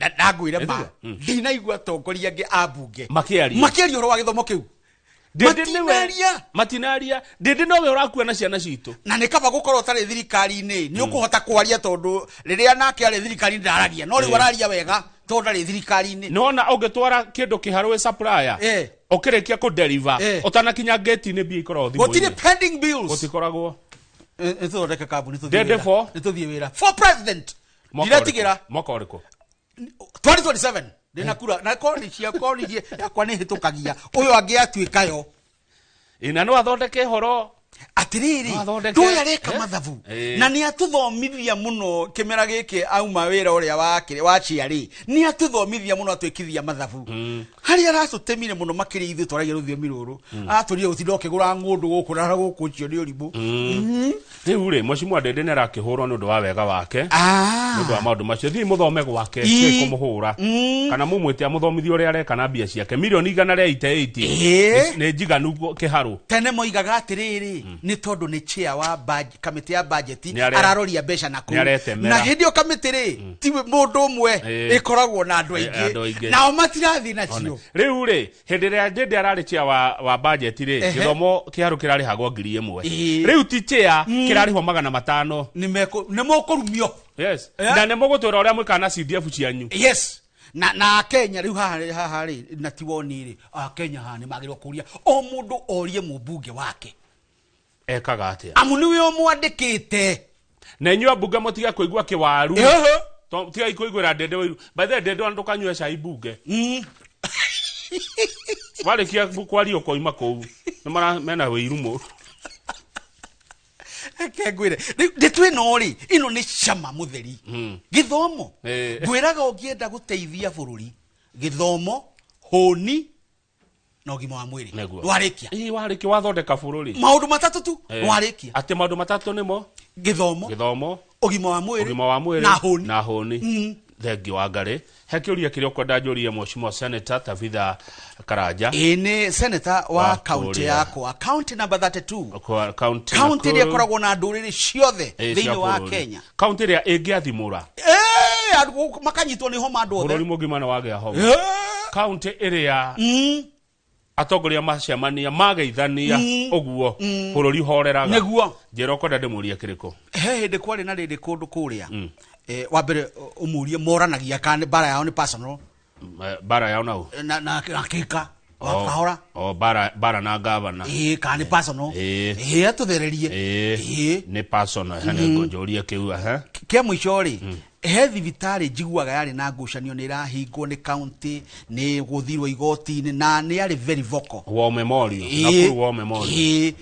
Ndangwĩre ma, ndinaigua atongoria angĩ a mbunge makĩaria makĩaria ũhoro wa gĩthomo kĩu. Ndĩndĩ nĩwe matinaria. Ndĩndĩ nowe ũrakua na ciana citũ. Na nĩ kaba gũkorwo ũtarĩ thirikari-inĩ, nĩ ũkũhota kwaria, tondũ rĩrĩa nake arĩ thirikari-inĩ ndararia, no rĩu araria wega tondũ ndarĩ thirikari-inĩ. Nĩwona ũngĩtwara kĩndũ kĩharũ wĩ supplier, ũkĩrĩkia kũ-deliver, ũtanakinya gate-inĩ mbia ikoragwo thimũ-inĩ. Gũtirĩ pending bills. Gũtikoragwo. Nĩtũthondeke kambuni tũthiĩ Ndĩndĩ wĩra. for? Nĩtũthiĩ wĩra for president. Ndiratigĩra. Mwaka ũrĩkũ? 2027 ndĩna kura na koni cia koni yakwa nĩ hĩtũkagia ũyũ angĩatuĩka yo. Ĩ, na no athondeke ũhoro. Atiriri, No athondeke. ndũĩ areka mathabu. Na nĩ atũthomithia mũno kĩmera gĩkĩ auma wĩra ũrĩa wakĩrĩ wa ciarĩ, nĩ atũthomithia mũno, atwĩkithia mathabu harĩa aracũtemire mũno makĩria. Ithuĩ twaragia rũthiomi rũrũ, atũrire gũtinda ũkĩgũra ng'ũndũ gũkũ na gũkũ, ũcio nĩ ũrimũ. Rĩu rĩ, mheshimiwa Ndĩndĩ nĩ arakĩhũrwo nĩ ũndũ wa wega wake, nĩ ũndũ wa maũndũ macio. Thiĩ mũthome gwake, tigai kũmũhũra kana mũmwĩte amũthomithie ũrĩa areka na mbia ciake milioni 188. Nĩ njiganu kĩharũ. Tene moigaga atĩrĩrĩ, nĩ tondũ nĩ chair wa kamĩtĩ ya budget, araroria mbeca na kũu. Nĩaretemera. Na hĩndĩ ĩyo kamĩtĩ rĩ, ti mũndũ ũmwe, ĩkoragwo na andũ Andũ aingĩ, aingĩ. nao matirathiĩ nacio. Rĩu rĩ, hĩndĩ ĩrĩa Ndĩndĩ ararĩ chair wa budget rĩ, gĩthomo kĩharũ kĩrarĩhagwo 1000. Rĩu ti chair, kĩrarĩhwo 500. Nĩ mũkũrumio. Yes. Na nĩ mũgũtwĩra ũrĩa mwĩkaga na CDF cianyu. Yes, na Kenya rĩu haha rĩ, na ti woni rĩ, Akenya haha nĩ magĩrĩirwo kũria, o mũndũ orie mũmbunge wake ekaga atĩa, amu nĩwe ũmwandĩkĩte. Na inyuĩ ambunge mũtige kũigua kĩwaru. Tigai kũiguĩra Ndĩndĩ ũiru. By the way, Ndĩndĩ, ona ndũkanyue cai mbunge. Warĩkia kwaria ũkoima kũu. Nĩ mara mena wĩiru mũru. Reke ngwĩre, rĩu ndĩtũ ĩno rĩ, ĩno nĩ cama mũtheri. Gĩthomo, ngwĩraga ũngĩenda gũteithia bũrũri, gĩthomo, hũni na ũgima wa mwĩrĩ. Nĩguo. Warĩkia. Ĩ, warĩkia wathondeka bũrũri. Maũndũ matatũ tu. Warĩkia. Atĩ maũndũ matatũ nĩmo? Gĩthomo, gĩthomo, ũgima wa mwĩrĩ, ũgima wa mwĩrĩ na hũni. Na hũni. Thengi wa ngarĩ. He kĩũria kĩrĩa ũkwenda njũrie mheshimiwa Senator Tabitha Karanja? Ĩ, nĩ senator wa Wa kaunti kũrĩa. yakwa, county number 32. Kwa kaunti Kaunti ĩrĩa Nakuru. ĩkoragwo na ndũrĩrĩ ciothe cia thĩinĩ wa bũrũri. Kenya. Kaunti ĩrĩa ĩngĩathimũra Andũ makanyitwo nĩ homa andũ othe. Bũrũri mũgima nĩ wagĩa homa. Kaunti ĩrĩa atongoria macemania mageithania ũguo bũrũri ũhoreraga. Nĩguo. Njĩra ũkwenda ndĩmũrie kĩrĩkũ. He hĩndĩ kwarĩ na rĩrĩ kũndũ kũrĩa, wa mbere ũmũrie moranagia kana bara yao nĩ personal. Bara yao nau? Na kĩka wa kahora. O bara na gavana. Ĩ, kana nĩ personal. Ĩ, atũthererie. Ĩ, nĩ personal. He, nĩ ngũnjũrie kĩu, ehe. Kĩa mũico rĩ, he thibitarĩ njiguaga yarĩ na ngucanio, nĩ ĩrahingwo nĩ county, nĩ gũthirwo igoti-inĩ, na nĩ yarĩ very vocal. War Memorial. Nakuru War Memorial. Ĩ.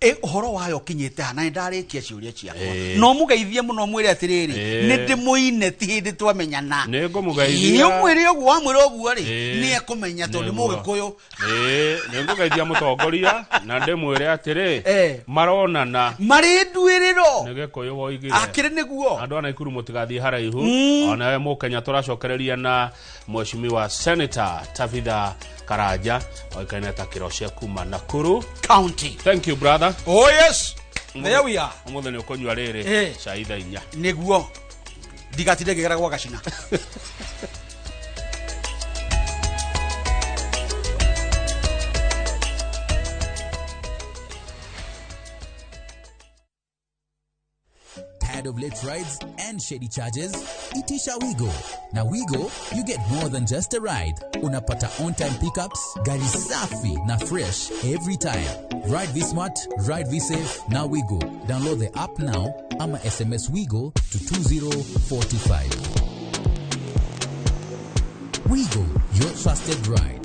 Ĩ, ũhoro wayo ũkinyĩte ha? Na nĩ ndarĩkia ciũria ciakwa. No mũgeithie mũno, mwĩre atĩrĩrĩ, nĩ ndĩmũine, ti hĩndĩ twamenyana. Nĩ ngũmũgeithia. Ĩ, ũmwĩre ũguo, wamwĩra ũguo rĩ, nĩ ekũmenya tondũ nĩ Nĩguo. mũgĩkũyũ. Ĩ, nĩ ngũgeithia mũtongoria na ndĩmwĩre atĩrĩ, maronana marĩ nduĩrĩro. Nĩ gĩkũyũ woigire. Akĩrĩ nĩguo. Andũ a Naikuru mũtigathiĩ haraihu. Onawe mũkenya, tũracokereria na mheshimiwa Senator Tabitha Karanja, oĩkaine ta Kĩroce kuma Nakuru County. Thank you, brother. Oh yes, there we are. Ũmũthĩ nĩ ũkũnyua rĩrĩ cai thaa 4. Nĩguo ndigatinde ngĩgera gwa gacina. Tired of late rides and shady charges? Itisha Wigo. Now Wigo, you get more than just a ride. Unapata on-time pickups, gari safi na fresh every time. Ride V Smart, ride V Safe, now Wigo. Download the app now ama SMS Wigo to 20425. Wigo, your trusted ride.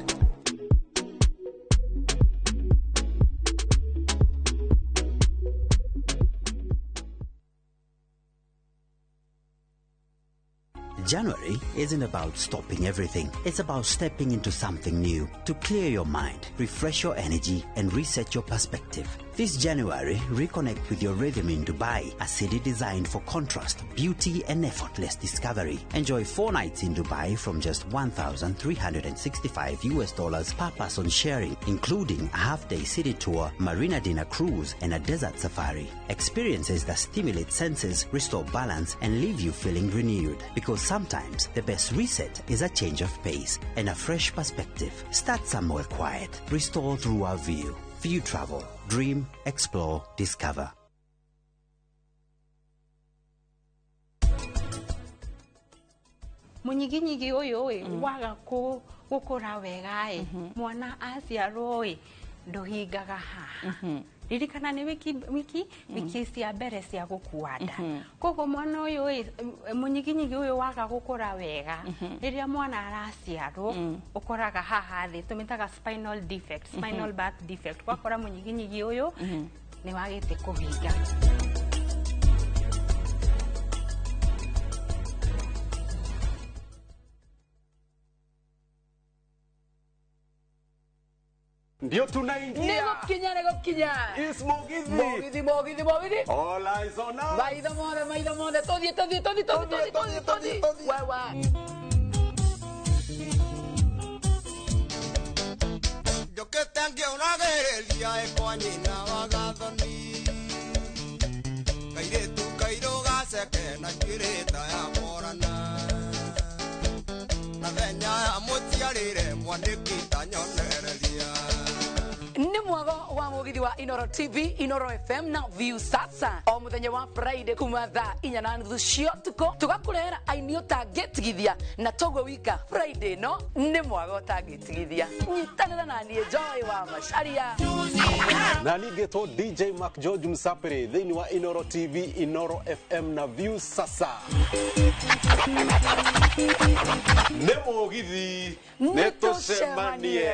January isn't about stopping everything. It's about stepping into something new to clear your mind, refresh your energy, and reset your perspective. This January, reconnect with your rhythm in Dubai, a city designed for contrast, beauty, and effortless discovery. Enjoy 4 nights in Dubai from just $1,365 per person sharing, including a half-day city tour, marina dinner cruise, and a desert safari. Experiences that stimulate senses, restore balance, and leave you feeling renewed. Because sometimes the best reset is a change of pace and a fresh perspective. Start somewhere quiet. Restore through our view. View Travel. Dream, explore, discover. Munyiginyigi ũyũ ĩ waga gũkũra wega ĩ, mwana aciarwo ĩ, ndũhingaga haha. Ririkana nĩ wiki cia mbere cia gũkua nda. Koguo mwana ũyũ ĩ, mũnyiginyigi ũyũ waga gũkũra wega, rĩrĩa mwana araciarwo ũkoraga haha thĩ tũmĩtaga spinal defect, spinal birth defect. Wakora mũnyiginyigi ũyũ nĩ wagĩte kũhinga. Ndio tunaingia. Nĩgũkinya. Is Mugithi. Mugithi, Mugithi, Mugithi. All eyes on us. Maitho mothe, maitho mothe. Tũthiĩ, tũthiĩ, tũthiĩ, tũthiĩ, tũthiĩ, tũthiĩ, tũthiĩ. Wewe. Njũkĩte ngĩũragĩrĩria ĩ kwa nyina wa Gathoni. Kairĩtu kairũ gaceke na njuĩrĩ ta ya Borana. Na thenya ya mũciarĩre mwanĩki ta nyonereria. Nĩ mwago wa mugithi wa Inoro TV, Inoro FM na View Sasa. O muthenya wa Friday kuma thaa 4:30 cia ũtukũ tũgakũrehera aini ũtangĩtigithia na toguo wika Friday no nĩ mwago ũtangĩtigithia. Nyitanĩra na niĩ Joy wa Macharia. Na niĩ ngĩtwo DJ Mark George Msapere thĩinĩ wa Inoro TV, Inoro FM na View Sasa. Nĩ mũgithi, nĩ tũcemanie.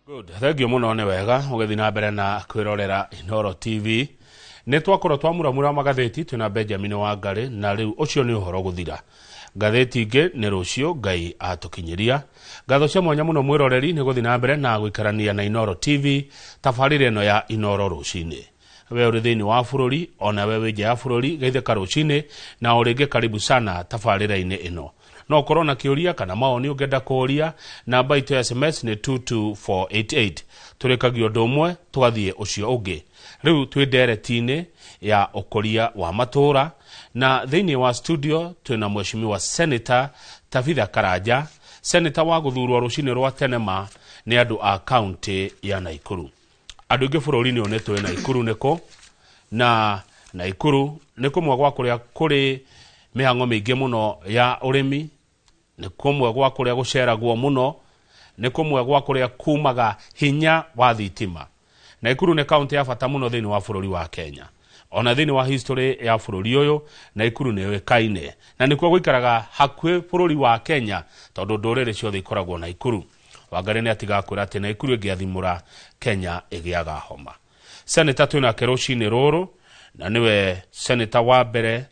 Good. Thank you muno nĩ wega ũgĩthiĩ na mbere na kwĩrorera Inoro TV. Nĩ twakorwo twamuramura magathĩti twĩna Benjamin Wangari na rĩu ũcio nĩ ũhoro gũthira. Ngathĩti ingĩ nĩ rũciũ Ngai atũkinyĩria. Ngatho cia mwanya mũno mwĩroreri nĩ gũthiĩ na mbere na gũikarania na Inoro TV tabarĩra ĩno ya Inoro rũcinĩ. We ũrĩ thĩinĩ wa bũrũri ona we wĩ nja ya bũrũri geithĩka rũcinĩ na o rĩngĩ karibu sana tabarĩra-inĩ ĩno. No ũkorwo na kĩũria kana maoni ũngĩenda kũũria, namba itũ ya SMS nĩ 22488. Tũrĩkagia ũndũ ũmwe tũgathiĩ ũcio ũngĩ. Rĩu twĩ ndereti-inĩ ya ũkũria wa matũũra na thĩinĩ wa studio twĩna mheshimiwa Senator Tabitha Karanja, senator wa gũthurwo rũcinĩ rwa tene ma nĩ andũ a kaunti ya Naikuru. Andũ aingĩ bũrũri-inĩ ũyũ nĩ tũĩ Naikuru nĩkũ, na Naikuru nĩ kũmwe gwa kũrĩa kũrĩ mĩhang'o mĩingĩ mũno ya ũrĩmi, nĩ kũmwe gwa kũrĩa gũceragwo mũno, nĩ kũmwe gwa kũrĩa kumaga hinya wa thitima. Naikuru nĩ kaunti ya bata mũno thĩinĩ wa bũrũri wa Kenya. Ona thĩinĩ wa history ya bũrũri ũyũ, Naikuru nĩ yũĩkaine na nĩkuo gũikaraga hakuhĩ bũrũri wa Kenya tondũ ndũrĩrĩ ciothe ikoragwo Naikuru. Wangari nĩ atigaga kwĩra atĩ Naikuru ĩngĩathimũra Kenya ĩgĩaga homa. Senator twĩnake rũcinĩ rũrũ na nĩwe senator wa mbere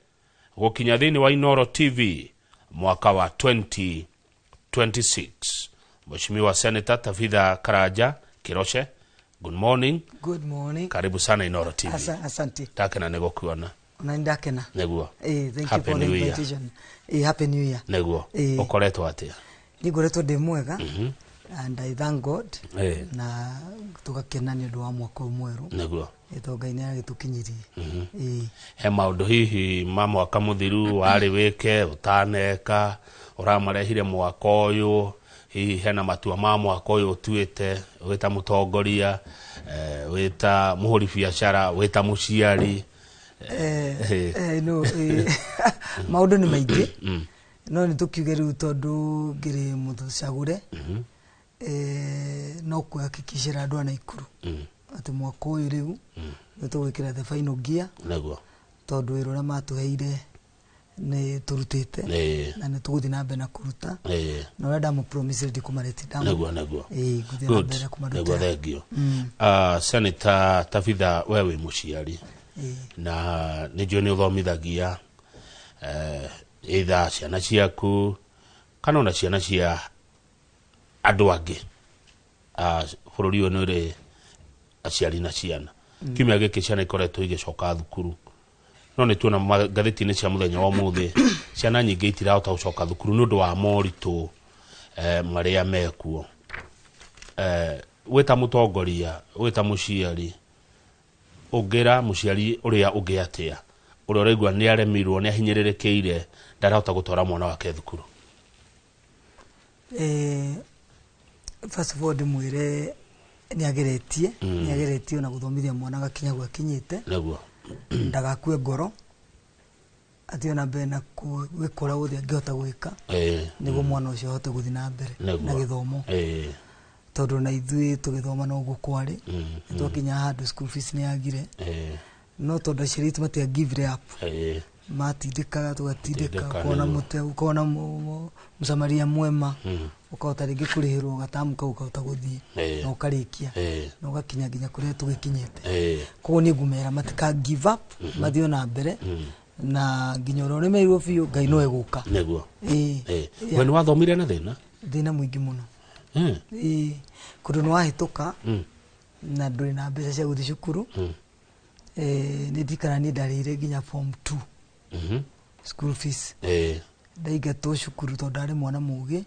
gũkinya thĩinĩ wa Inoro TV mwaka wa 2026. Mheshimiwa Senator Tabitha Karanja Kiroche, good morning. Good morning. Karibu sana Inoro TV. Asante. Ndakena nĩ gũkuona. Ona ndakena. Nĩguo. Thank Happy you for the New Year. invitation. Happy New Year. Nĩguo. Ũkoretwo atĩa? Nĩngoretwo ndĩ mwega. And I thank God. Na tũgakena nĩ ũndũ wa mwaka ũyũ mwerũ. Nĩguo. Tondũ Ngai nĩ agĩtũkinyirie. He maũndũ hihi ma mwaka mũthiru warĩ wĩke ũtaneka ũramarehire mwaka ũyũ, hihi hena matua ma mwaka ũyũ ũtuĩte wĩta mũtongoria, wĩta mũhũri biacara, wĩta mũciari? No, maũndũ nĩ maingĩ. No nĩ tũkiuge rĩu tondũ ngĩrĩ mũcagũre, no kwĩhakikicĩra andũ a Naikuru atĩ mwaka ũyũ rĩu nĩ tũgwĩkĩra the final gear. Nĩguo. Tondũ wĩra ũrĩa matũheire Nĩ tũrutĩte na nĩ tũgũthiĩ na mbere na kũruta na ũrĩa ndamũpromise ndikũmareti. Nĩguo. Ngũthiĩ na Good. mbere Nĩguo. kũmarutĩra. Thengio. Senator Tabitha, we wĩ mũciari na nĩ njũĩ nĩ ũthomithagia either ciana ciaku kana ona ciana cia andũ angĩ. Bũrũri ũyũ nĩ ũrĩ aciari na ciana. Kiumia gĩkĩ ciana ikoretwo igĩcoka thukuru, no nĩ tuona ngathĩti-inĩ cia mũthenya wa ũmũthĩ ciana nyingĩ itirahota gũcoka thukuru nĩ ũndũ wa moritũ marĩa mekuo. Wĩ ta mũtongoria, wĩ ta mũciari, ũngĩra mũciari ũrĩa ũngĩ atĩa ũrĩa ũraigua nĩ aremirwo, nĩ ahinyĩrĩrĩkĩire, ndarahota gũtwara mwana wake thukuru? First of all, ndĩmwĩre nĩ ageretie, nĩ ageretie ona gũthomithia mwana agakinya gwakinyĩte. Ndagakue ngoro, athiĩ na mbere na gwĩka ũrĩa wothe angĩhota gwĩka nĩguo mwana ũcio ahote gũthiĩ na mbere na gĩthomo, tondũ na ithuĩ tũgĩthoma noguo kwarĩ. Nĩ twakinya handũ school fees nĩ yagire, no tondũ aciari aitũ matia give up, matindĩkaga, tũgatindĩka, Tindĩka, ũkona mũte, ũkona mũsamaria mwema, ũkahota rĩngĩ kũrĩhĩrwo gatamu kau, ũkahota gũthiĩ na ũkarĩkia na ũgakinya nginya kũrĩa tũgĩkinyĩte. Koguo niĩ ngũmera matika give up, mathiĩ na mbere na nginya ũrĩa ũremeirwo biũ, Ngai no egũka. Ĩĩ. We nĩ wathomire na thĩna? Thĩna mũingĩ mũno. Ĩĩ, kũndũ nĩ wahĩtũka na ndũrĩ na mbeca cia gũthiĩ cukuru. Nĩ ndikana niĩ ndarĩire nginya form 2 school fees. Ndaingatwo cukuru tondũ ndarĩ mwana mũgĩ.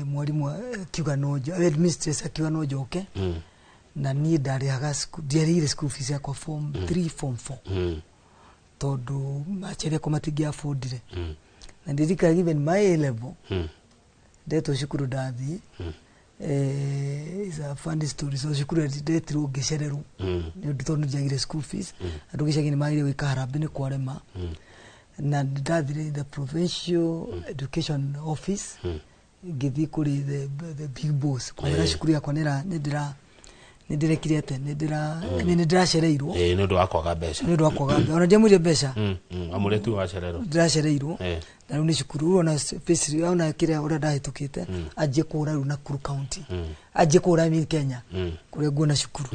Mwarimũ akiuga no headmistress akiuga no njoke, na niĩ ndarĩhaga ndiarĩire school fees yakwa form 3, form 4, tondũ aciari akwa matingĩ affordire. Na ndirikanaga even my A level, ndetwo cukuru ndathiĩ. Is a funny story. So cukuru ndetirwo ngĩcererwo nĩ ũndũ tondũ njagire school fees. Andũ gĩcagi nĩ magire gwĩka harambee nĩ kwarema, na ndathire in the provincial education office, ngĩthiĩ kũrĩ the big boss kũmwĩra cukuru yakwa nĩ ndĩrekire atĩ nĩ ndĩracereirwo. Nĩ ũndũ wa kwaga mbeca. Nĩ ũndũ wa kwaga mbeca, ona ndiamwĩrie mbeca. Amũrĩ tu wacererwo. Ndĩracereirwo. Na rĩu nĩ cukuru ona face ona kĩrĩa ũrĩa ndahĩtũkĩte, anjie kũhũra rĩu Nakuru County, anjie kũhũra, I mean, Kenya, kũrĩa nguona cukuru.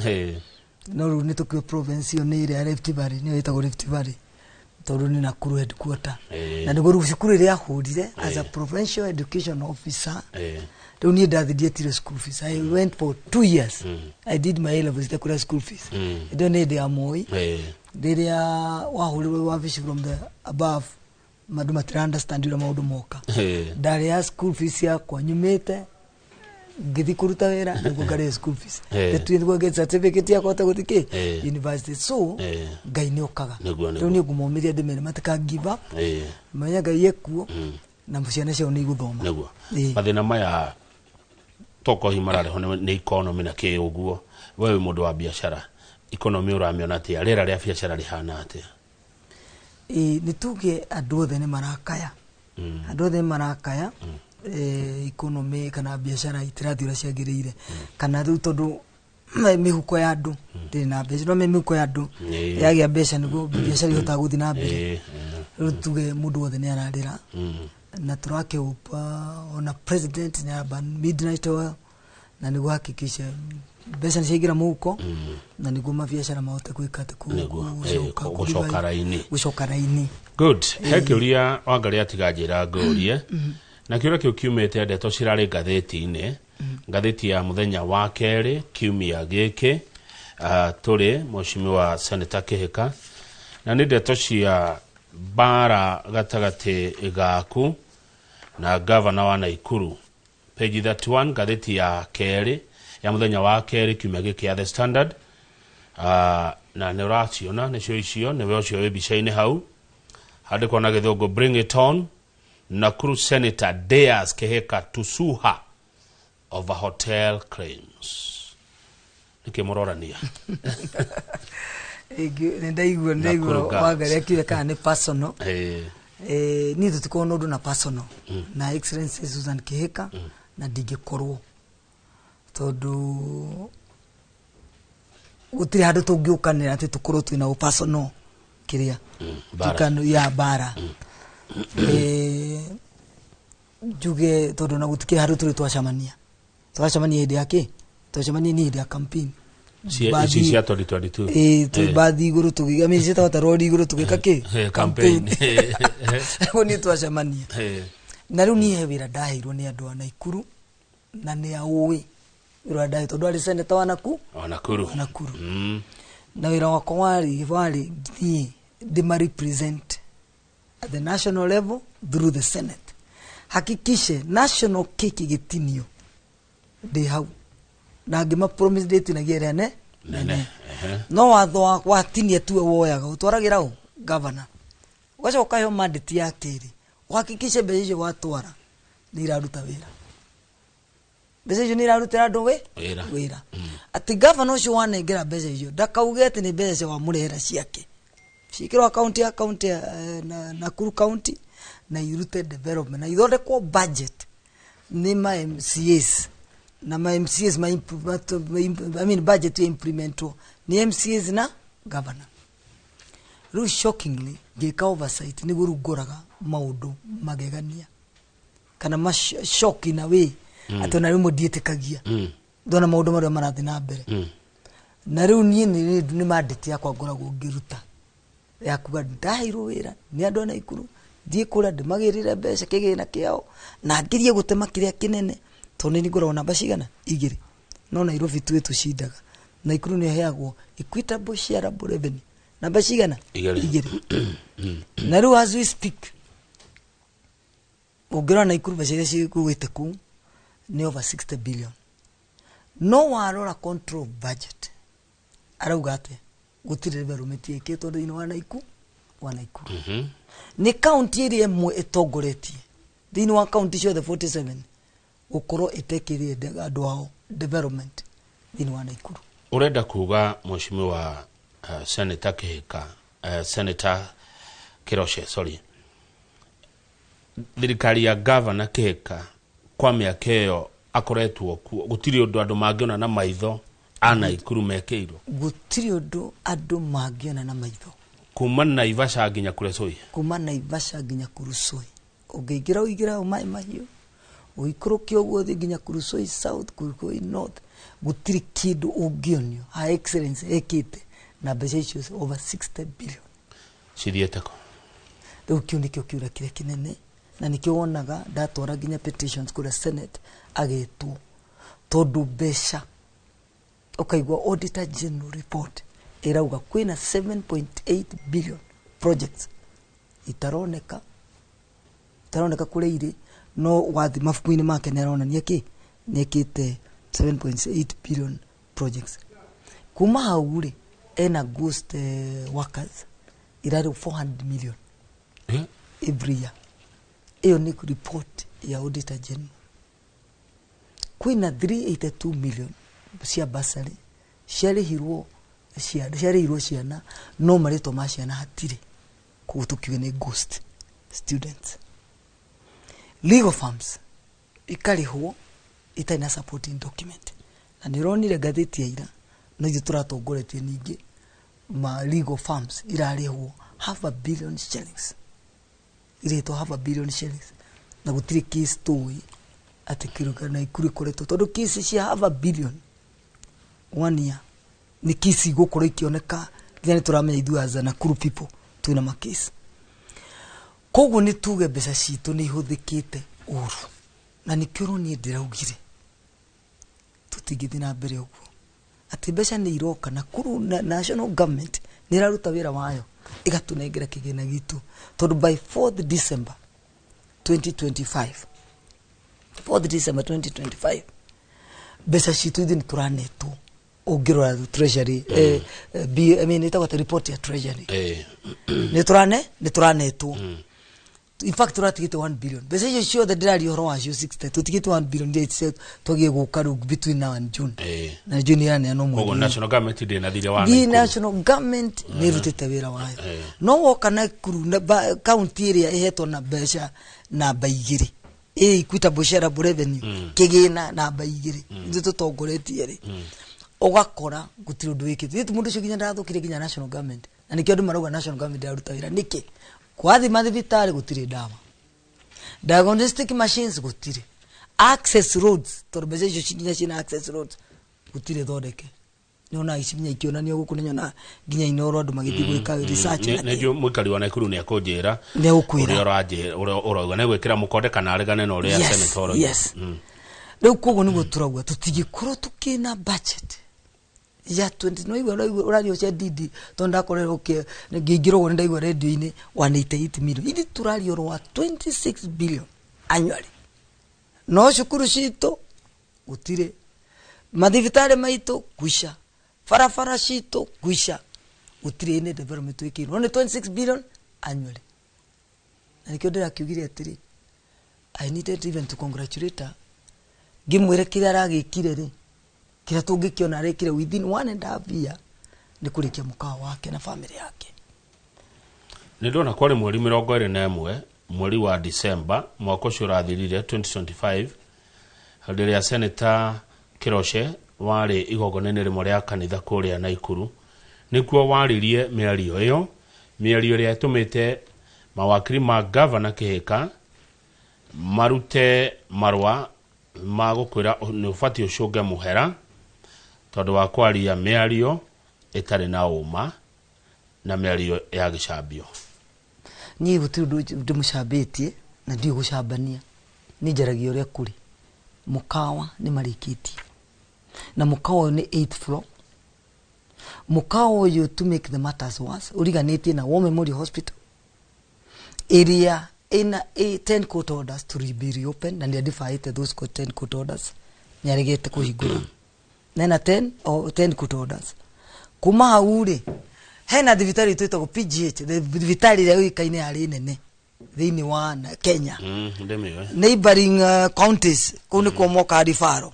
No rĩu nĩ tũkiwe province ĩyo nĩ ĩrĩa ya Rift Valley, nĩyo ĩtagwo Rift Valley tondũ nĩ Nakuru headquarter. Na nĩguo rĩu cukuru ĩrĩa ahũrire as a provincial education officer. Rĩu niĩ ndathi ndietire school fees. I went for 2 years. I did my A levels itekũrĩa school fees. Ĩndĩ ĩyo nĩ hĩndĩ ya Moi, rĩrĩa wahũrirwo wabici from the above, andũ matira understand ũrĩa maũndũ moka. Ndarĩa school fees yakwa, nyumĩte ngĩthiĩ kũruta wĩra nĩguo ngarĩhe school fees. The nĩguo get certificate yakwa hote gũthiĩ kĩ university. So Ngai nĩ okaga. Rĩu niĩ ngũmomĩria ndĩmere matika give up, menya Ngai ekuo na ciana ciao nĩ igũthoma. Mathĩna maya tokohi mararehwo nĩ economy na kĩ ũguo, we wĩ mũndũ wa biacara, economy ũramĩona atĩa? Rĩera rĩa biacara rĩhana atĩa? Ĩĩ, nĩ tuge andũ othe nĩ marakaya. Andũ othe nĩ marakaya. Economy kana biacara itirathiĩ ũrĩa ciagĩrĩire, kana rĩu tondũ mĩhuko ya andũ ndĩrĩ na mbeca, no mĩhuko ya andũ yagĩa mbeca nĩguo biacara ihotaga gũthiĩ na mbere. Rĩu tuge mũndũ wothe nĩ ararĩra, na tũrakĩũpa ona president nĩ aramba midnight oil na nĩguo hakikisha mbeca nĩ ciaingĩra mũhuko na nĩguo mabiacara mahote gwĩka atĩ gũcoka gũcoka raini. Gũcoka raini. Good. He kĩũria Wangarĩ atiga njĩra ngũrie, na kĩũria kĩu kiumĩte ndeto cirarĩ ngathĩti-inĩ, ngathĩti ya mũthenya wa kerĩ kiumia gĩkĩ. Tũrĩ Mheshimiwa Senator Kĩhĩka, na nĩ ndeto cia mbara gatagatĩ gaku na gavana wa Naikuru, page 31, ngathĩti ya kerĩ ya mũthenya wa kerĩ kiumia gĩkĩ ya The Standard. Na nĩ ũraciona nĩcio icio, nĩwe ũcio wĩ mbica-inĩ hau, handĩkwo na gĩthũngũ "Bring it on, Nakuru Senator dares Kihika to sue her over hotel claims." Nĩkĩ mũrorania? Nĩ ndaigua Nakuru Girls. Wangarĩ akiuga kana nĩ personal. Niĩ tũtikorwo na ũndũ na personal na Excellency Susan Kihika, na ndingĩkorwo tondũ gũtirĩ handũ tũngĩũkanĩra atĩ tũkorwo twĩna ũ personal. Kiria Bara. Tukano ya bara. Njuge tondu na gutikire handu turi twacemania. Twacemania hindi ya ki? Twacemania ni hindi ya campaign. Ici cia 2022. Ĩ, twĩ bathi igũrũ tũgĩ, I mean, ciĩtagwo ta rori igũrũ tũgĩka kĩ? Campaign. Ũguo niĩ twacemania. Na rĩu niĩ he wĩra ndaheirwo nĩ andũ a Naikuru na nĩ aũĩ wĩra ũrĩa ndaheirwo tondũ arĩ senator wa Nakuru. Wa Nakuru. Wa Nakuru. Na wĩra wakwa warĩ niĩ ndĩma represent at the national level through the Senate. Hakikishe national cake gĩtinio ndĩ hau na ngĩma promise ndĩtinagia ĩrĩa ne nene. No watho watinia tuwe woyaga ũtwaragĩra ũ governor, ũgacoka ũkaheo mandate ya kerĩ ũhakikishe mbeca icio watwara nĩ iraruta wĩra, mbeca icio nĩ irarutĩra andũ wĩra. Wĩra atĩ governor ũcio wanengera mbeca icio ndakauge atĩ nĩ mbeca cia wamũrehera ciake, ciĩkĩrwo akaunti ya kaunti ya Nakuru county na irute development na ithondekwo budget nĩ ma MCAs na ma MCAs ma, I mean budget ya implementwo nĩ MCAs na governor. Rĩu shockingly ngĩka oversight nĩguo rĩu ngoraga maũndũ magegania kana ma shock in a way atĩ ona rĩmwe ndiĩtĩkagia ndona maũndũ marĩa marathiĩ na mbere. Na rĩu niĩ nĩ mandate yakwa ngoragwo ngĩruta ya kuga ndaheirwo wĩra nĩ andũ a Naikuru thiĩ kũrĩa ndĩmagĩrĩre mbeca kĩgĩna kĩao na ngirie gũtema kĩrĩa kĩnene tondũ nĩ ngoragwo namba cigana igĩrĩ no Nairobi tuĩ tũcindaga. Naikuru nĩ ĩheagwo equitable shareable revenue namba cigana igĩrĩ. Na rĩu as we speak ũngĩrora Naikuru mbeca iria cigũĩte kũu nĩ over 60 billion, no warora control budget arauga atĩa gũtirĩ development ĩkĩtwo thĩinĩ wa Naikuru wa Naikuru. Nĩ kaunti ĩrĩa ĩmwe ĩtongoretie thĩinĩ wa kaunti ciothe 47 gũkorwo ĩtekĩrie andũ ao development thĩinĩ wa Naikuru. Urenda kuga mheshimiwa Senator Kihika, Senator Kiroche, sorry, thirikari ya Governor Kihika kwa mĩaka ĩyo akoretwo kuo gũtirĩ ũndũ andũ mangĩona na maitho a Naikuru mekĩirwo? Gũtirĩ ũndũ andũ mangĩona na maitho kuma Naivasha nginya Kuresoi. Kuma Naivasha nginya Kuresoi ũngĩingĩra ũingĩra Mai Mahiũ ũikũrũke ũguo ũthiĩ nginya Kuresoi South, Kuresoi North, gũtirĩ kĩndũ ũngĩonio Her Excellency ekĩte na mbeca icio over 60 billion cithiĩte kũ? Rĩu kĩu nĩkĩo kĩũria kĩrĩa kĩnene na nĩkĩo wonaga ndatwara nginya petitions kũrĩa Senate agetwo tondũ mbeca ũkaigua Auditor General report ĩrauga kwĩna 7.8 billion projects itaroneka kũrĩa irĩ, no wathi mabuku-inĩ make nĩ aronania kĩ nĩ ekĩte 7.8 billion projects. Kuma hau rĩ ena ghost workers irarĩ 400 million every year. Ĩyo nĩ report ya Auditor General. Kwĩna 382 million cia bursary ciarĩhirwo ciana no marĩtwa ma ciana hatirĩ, koguo tũkiuge nĩ ghost students. Legal firms ikarĩhwo itarĩ na supporting document na nĩ ũronire ngathĩti ya ira no ithuĩ tũratongoretie ningĩ ma legal firms irarĩhwo 500 million shillings, irĩtwo 500 billion shillings na gũtirĩ case tũĩ atĩ kĩruga Naikuru ĩkoretwo tondũ case cia 500 billion one year nĩ case igũkorwo ikĩoneka nginya nĩ tũramenya ithuĩ as Nakuru people twĩna ma case. Koguo nĩ tuge mbeca citũ nĩ ihũthĩkĩte ũru na nĩkĩo ũronire ndĩraugire tũtingĩthiĩ na mbere ũguo atĩ mbeca nĩ iroka Nakuru na national government nĩ ĩraruta wĩra wayo ĩgatũnengera kĩgĩna gitũ tondũ by 4th December 2025 4th December 2025 mbeca citũ ithuĩ nĩ tũranetwo ũngĩrora treasury I mean ĩtagwo atĩ report ya treasury nĩ tũranetwo. In fact tũratigĩte 1 billion mbeca icio ciothe ndĩraria ũhoro wacio 60 tũtigĩte 1 billion iria twagie gũka rĩu between now and June na June ĩraneanwo Koguo mweri national government ndĩ na thirĩ wa the Naikuru. national government nĩ ĩrutĩte wĩra wayo no woka Nakuru kaunti ĩrĩa ĩhetwo na mbeca namba igĩrĩ ĩ equitable shareable revenue kĩgĩna namba igĩrĩ ithuĩ tũtongoretie rĩ ũgakora gũtirĩ ũndũ wĩkĩtwo. Ithuĩ mũndũ ũcio nginya ndarathũkire nginya national government. Na nĩkĩo andũ marauga national government ĩraruta wĩra nĩkĩ? Kwathi mathibitarĩ gũtirĩ ndawa, diagnostic machines gũtirĩ, access roads, tondũ mbeca icio nginya ciĩna access roads gũtirĩ thondeke. Nĩonaga ici nginya ikĩonanio gũkũ, nĩnyonaga nginya Inooro andũ magĩthiĩ gwĩka research na Nĩ njũĩ mũikari wa Naikuru nĩ akũnjĩra Nĩ egũkwĩra. ũrĩa ũranjĩra, ũrĩa ũrauga nĩ gwĩkĩra mũkonde kana aregane na ũrĩa senator ũrauga. Rĩu koguo nĩguo tũrauga tũtingĩkorwo tũkĩna budget ya 20, no igua ũraria cia DD, tondũ ndakorerwo ngĩingĩra ũguo nĩ ndaigua radio-inĩ 188 million, ithuĩ tũraria ũhoro wa 26 billion annually, no cukuru citũ gũtirĩ, mathibitarĩ maitũ kwisha, barabara citũ kwisha, gũtirĩ any development twĩkĩirwo, no nĩ 26 billion annually. Na nĩkĩo ndĩrakiugire atĩrĩ, I needed even to congratulate her, ngĩmwĩre kĩrĩa aragĩkire rĩ, kĩrĩa tũngĩkĩona arekire within 1.5 year nĩ kũrĩkia mũkawa wake na family yake. Nĩ ndona kwarĩ mweri 21 mweri wa December mwaka ũcio ũrathirire 2025, hĩndĩ ĩrĩa Senator Kĩroce warĩ igongona-inĩ rĩmwe rĩa kanitha kũrĩa Naikuru, nĩkuo waririe mĩario ĩyo, mĩario ĩrĩa ĩtũmĩte mawakiri ma gavana Kĩhĩka marute marũa ma gũkwĩra nĩ ũbatiĩ ũcũnge mũhera tondũ wa kwaria mĩario ĩtarĩ na ũma na mĩario ya gĩcambio. Niĩ gũtirĩ ũndũ ndĩmũcambĩtie na ndiũĩ gũcambania, niĩ njaragia ũrĩa kũrĩ. Mũkawa nĩ marĩkĩtie, na mũkawa ũyũ nĩ 8th floor. Mũkawa ũyũ, to make the matters worse, ũriganĩtie na War Memorial Hospital ĩrĩa ĩna 10 court orders to be reopened, na nĩ defied those 10 court orders, nĩ aregete kũhingũra na ena 10 o 10 court orders. Kuma hau rĩ, hena thibitarĩ itũ ĩtagwo PGH, thibitarĩ ĩrĩa yũĩkaine yarĩ nene thĩinĩ wa Kenya. Ndĩmĩũĩ. Neighboring counties kũu nĩkuo mokaga ribaro.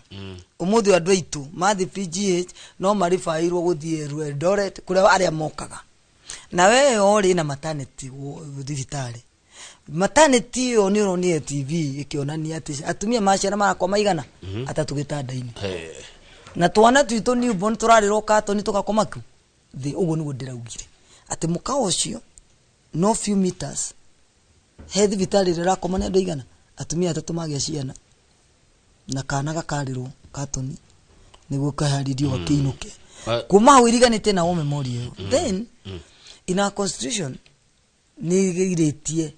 Ũmũthĩ andũ aitũ mathiĩ PGH no maribairwo gũthiĩ Eldoret kũrĩa arĩa mokaga. Na we rĩ na maternity thibitarĩ, maternity ĩyo nĩ ũronire TV ĩkĩonania atĩ atumia maciara marakoma igana atatũ gĩtanda-inĩ, na twana twitũ newborn tũrarĩrwo katoni tũgakoma ku thĩ. Ũguo nĩguo ndĩraugire atĩ mũkawa ũcio no few meters he thibitarĩ ĩrĩa ĩrakoma nĩ andũ aigana, atumia atatũ magĩa ciana na kana gakarĩrwo katoni nĩguo kaharĩrio gakĩinũke. Kuma hau iriganĩtie na War Memorial ĩyo. Then in our constitution nĩ ĩgirĩtie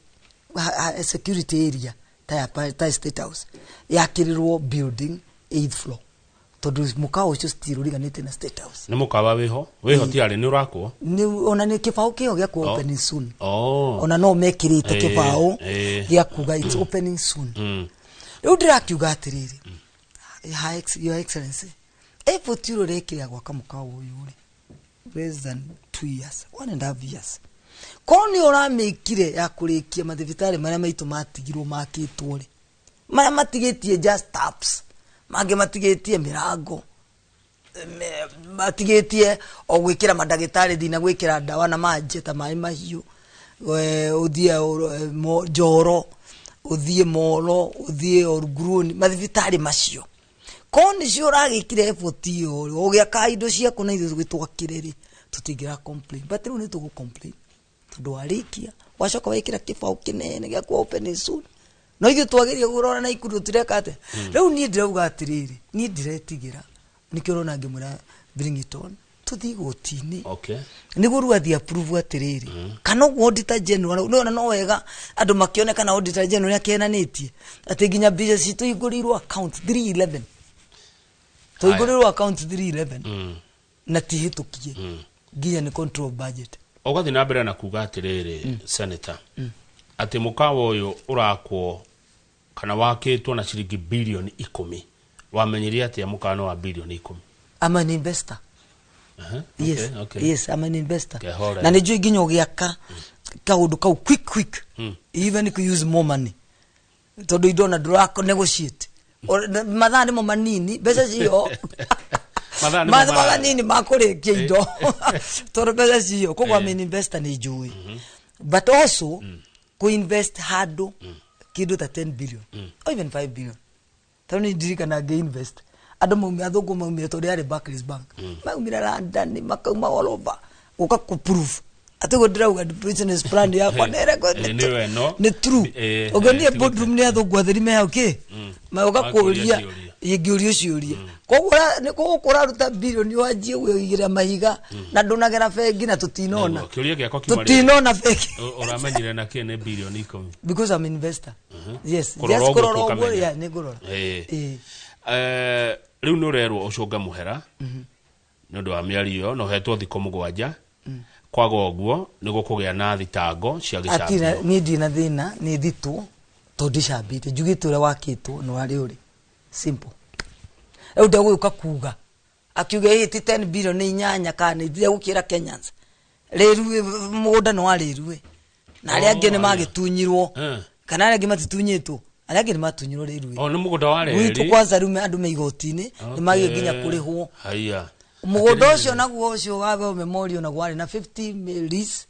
security area ta ya ta State House yakĩrĩrwo building 8th floor, tondũ mũkawa ũcio still ũriganĩtie na State House. Nĩ mũkawa wĩho tiarĩ nĩ ũrakwo. Nĩ ona nĩ kĩbaũ kĩho gĩa ku opening soon. Ona no mekĩrĩte kĩbaũ gĩa kuga it's opening soon. Rĩu ndĩrakiuga atĩrĩrĩ, Your Excellency, effort ĩrĩa ũrekĩra gwaka mũkawa ũyũ rĩ, less than 2 years, 1.5 years, korwo nĩ ũramĩkire ya kũrĩkia mathibitarĩ marĩa maitũ matigirwo makĩtwo rĩ, marĩa matigĩtie just taps, mangĩ matigĩtie mĩrango, matigĩtie o gwĩkĩra mandagĩtarĩ thina, gwĩkĩra ndawa na manje ta maĩ mahiũ, ũthiĩ Njoro, ũthiĩ Molo, ũthiĩ Oruguruoni, mathibitarĩ macio korwo nĩcio ũragĩkire effort ĩyo rĩ, ũgĩaka indo ciaku na ithuĩ twakĩre rĩ, tũtingĩra complain, but rĩu nĩ tũgũ complain tondũ warĩkia wacoka wekĩra kĩbaũ kĩnene gĩa ku open soon, no ithuĩ twageria kũrora na ikundi tũtireka atĩa. Rĩu niĩ ndĩrauga atĩrĩrĩ, niĩ ndiretigĩra, nĩkĩo ũrona ngĩmwĩra bring it on, tũthiĩ igoti-inĩ nĩguo rĩu athiĩ approve atĩrĩrĩ kana ũguo Auditor General nĩwona no wega andũ makĩone kana Auditor General nĩ akĩenanĩtie atĩ nginya mbeca citũ ihingũrĩirwo account 311, tũhingũrĩirwo account 311 na ti hĩtũkie nginya nĩ control budget. Ũgathiĩ na mbere na kuga atĩrĩrĩ, senator, atĩ mũkawa ũyũ ũrakwo kana wakĩtwo na ciringi bilioni 10. Wamenyire atĩa mũkawa nĩ wa bilioni 10? I'm an investor. Yes. Yes, I'm an investor. Kehore. Na nĩ njũĩ nginya ũgĩaka kaũndũ kau quick quick, even if you use more money, tondũ indo ona ndũra negotiate, mathaa nĩmo manini, mbeca cio. Mathaa nĩmo mathaa manini ma kũrĩkia indo tondũ mbeca cio. Koguo I'm an investor, nĩ njũĩ, but also kũ-invest handũ kĩndũ ta 10 billion or even 5 billion, tondũ nĩ ndirikana ngĩ-invest andũ maumire, athũngũ maumire, tondũ yarĩ Barclays Bank, maumire London, makauma all over gũka kũ prove Atĩ ũguo ndĩrauga business plan yakwa nĩ ĩrĩkũ? Nĩyo ĩno. Nĩ true. Ũngĩonire boardroom nĩ athũngũ atheri me hau kĩ magoka Makũria kũria ciũria. ingĩũrio ciũria. Koguo koguo kũraruta bilioni wanjie gwĩigĩra mahiga na ndũnagera bengi na tũtinona. Nĩguo, kĩũria gĩakwa kiuma rĩrĩ. Tũtinona bengi. Ũramenyire na kĩ nĩ bilioni 10? Because I'm investor. Yes. Kũrora Just ũguo kũrora ũguo, ũkamenya. yeah, nĩ ngũrora. Rĩu nĩ ũrerwo ũcũnge mũhera nĩ ũndũ wa mĩario ĩyo na ũhetwo thikũ 7. Kwaga ũguo nĩ gũkũgĩa na thitango cia Atina gĩcambio. Niĩ ndirĩ na thĩna nĩ thitwo tondũ ndicambĩte njugĩte ũrĩa wakĩtwo nĩ warĩ ũrĩ simple. Rĩu ndegũgĩũka kuga akiuga ĩ ti 10 billion nĩ inyanya kana nĩ ndegũkĩra Kenyans rĩrue mũgũnda nĩ wa rĩrue na arĩa angĩ nĩ magĩtunyirwo kana arĩa angĩ matitunyĩtwo, arĩa angĩ nĩ matunyirwo rĩrue. O nĩ mũgũnda wa gwitũ reri. Kwanza rĩu andũ me igoti-inĩ nĩ magĩe nginya kũrĩhwo. Haiya. Mũgũnda ũcio naguo ũcio wa War Memorial naguo warĩ na 50 lease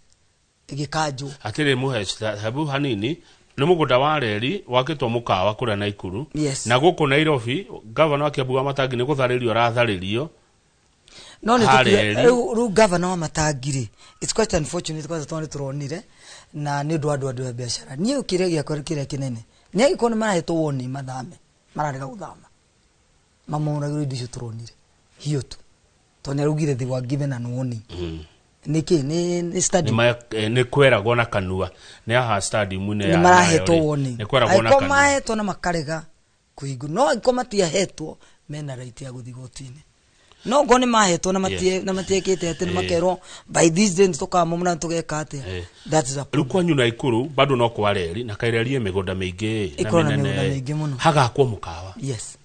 ĩgĩkanjwo. Atĩrĩ mũhe hebu hanini, nĩ mũgũnda wa reri wakĩtwo mũkawa kũrĩa Naikuru. Yes. Na gũkũ Nairobi gavana wa Kiambu wa Matangi nĩ gũtharĩrio aratharĩrio. No nĩ Harĩa tũkiuga eri. rĩu gavana wa Matangi rĩ, it's quite unfortunate kwanza tondũ nĩ tũronire na nĩ ũndũ wa andũ a biacara. Niĩ kĩrĩa gĩakwa kĩrĩa kĩnene nĩ angĩkorwo nĩ marahetwo woni mathame, mararega gũthama, mamoragĩrwo indo icio tũronire hiyo tu tondũ nĩ araugire they were given an warning. Nĩkĩ nĩ stadium. Nĩ kweragwo na kanua nĩ haha stadium-inĩ Nĩ ya marahetwo Nyayo rĩ, warning. nĩ kweragwo na Angĩkorwo kanua. mahetwo na makarega kũhingwo, no angĩkorwo matiahetwo mena right ya gũthiĩ igoti-inĩ, no ngorwo nĩ mahetwo na na matiekĩte atĩ nĩ makerwo by this day nĩtũkamomora tũgeka atĩa. That is a Rĩu kwanyu Naikuru bado no kwa reri na kaireri mĩgũnda mĩingĩ na Ĩkorwo na mĩnene. mĩgũnda mĩingĩ mũno. Hagakwo mũkawa. Yes.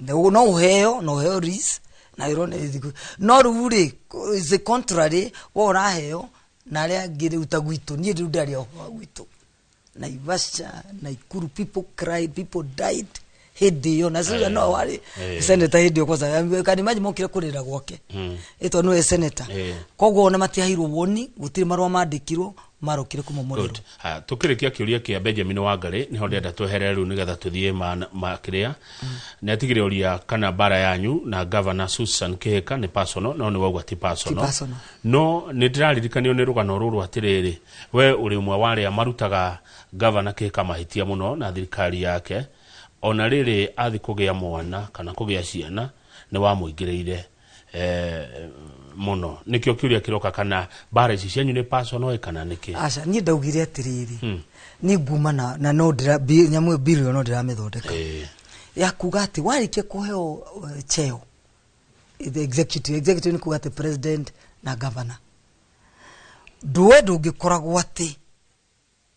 No ũheo, no ũheo lease na ĩrwo nĩ thikũ, no rĩu rĩ is the contrary we ũraheo na arĩa angĩ rĩu ta gwitũ. Niĩ rĩu ndaria ũhoro wa gwitũ Naivasha, Naikuru, people cried, people died hĩndĩ ĩyo na Susan no warĩ senator hĩndĩ ĩyo. Kwanza can imagine mokire kũrĩra gwake ĩtwa nĩwe senator. Koguo ona matiaheirwo woni, gũtirĩ marũa mandĩkirwo marokire kũmomorerwo. Good. Ha, tukĩrĩkia kĩũria kĩa Benjamin Wangari nĩho ndĩrenda tweherere rĩu nĩgetha tũthiĩ ma kĩrĩa nĩ atigire ũria kana mbara yanyu na Governor Susan Kihika nĩ personal, no nĩ wauga ti Ti personal. Personal. No nĩ ndĩraririkanio nĩ rũgano rũrũ atĩrĩrĩ, we ũrĩ ũmwe wa arĩa marutaga Governor Kihika mahĩtia mũno na thirikari yake, ona rĩrĩ athi kũgĩa mwana kana kũgĩa ciana nĩ wamũingĩrĩire mũno. Nĩkĩo kĩũria kĩroka kana mbara ici cianyu nĩ personal ĩ kana nĩkĩ? Aca, niĩ ndaugire atĩrĩrĩ, niĩ nguma na no ndĩra nyamũ ĩyo bill ĩyo no ndĩramĩthondeka ya kuga atĩ warĩkia kũheo cheo the executive nĩ kuga atĩ president na governor ndũwe ndũngĩkoragwo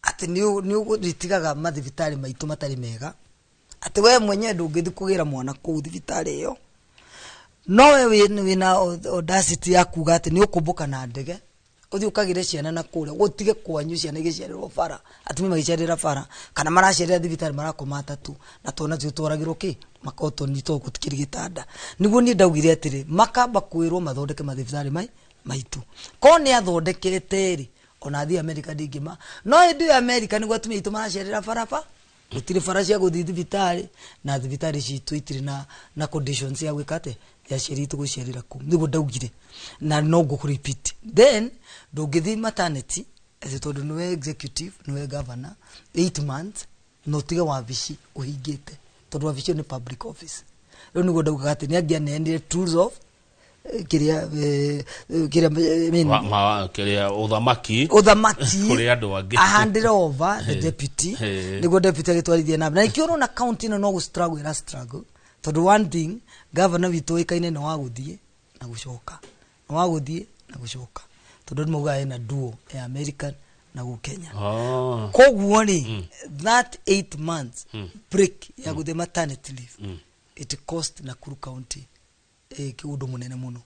atĩ nĩ ũgũrĩtigaga mathibitarĩ maitũ matarĩ mega, atĩ we mwenyewe ndũngĩthiĩ kũgĩra mwana kũu thibitarĩ ĩyo, no we wĩna audacity ya kuga atĩ nĩ ũkũmbũka na ndege ũthiĩ ũkagĩre ciana na kũrĩa gũtige kwanyu ciana igĩciarĩrwo bara, atumia magĩciarĩra bara kana maraciarĩra thibitarĩ marakoma atatũ na twana tuo twaragĩrwo kĩ makotoni to gũtikĩrĩ gĩtanda. Nĩguo niĩ ndaugire atĩrĩ makamba kwĩrwo mathondeke mathibitarĩ maitũ ko nĩ athondekete rĩ, ona athiĩ America ndingĩma, no hĩndĩ ĩyo America nĩguo atumia aitũ maraciarĩra baraba, gũtirĩ bara cia gũthiĩ thibitarĩ na thibitarĩ citũ itirĩ na conditions cia gwĩka atĩ ya aciari aitũ gũciarĩra kũu. Nĩguo ndaugire na no ngũkũ repeat. Then ndũngĩthiĩ maternity atĩ tondũ nĩwe executive, nĩwe governor 8 months na ũtige wabici ũhingĩte tondũ wabici ĩyo nĩ public office. Rĩu nĩguo ndaugaga atĩ nĩ angĩaneanire tools of kĩrĩa I mean, Kĩrĩa ũthamaki ũthamaki kũrĩ andũ angĩ. Ahandire over the deputy nĩguo deputy agĩtwarithie na mbere. Na nĩkĩo ũrona county ĩno no gũ struggle ĩra struggle tondũ one thing governor witũ ũĩkaine nĩ wa gũthiĩ na gũcoka, nĩ wa gũthiĩ na gũcoka tondũ nĩ maugaga ena duo ya American na gũ Kenya. Koguo rĩ that 8 months break ya gũthiĩ maternity leave it cost Nakuru County kĩũndũ mũnene mũno.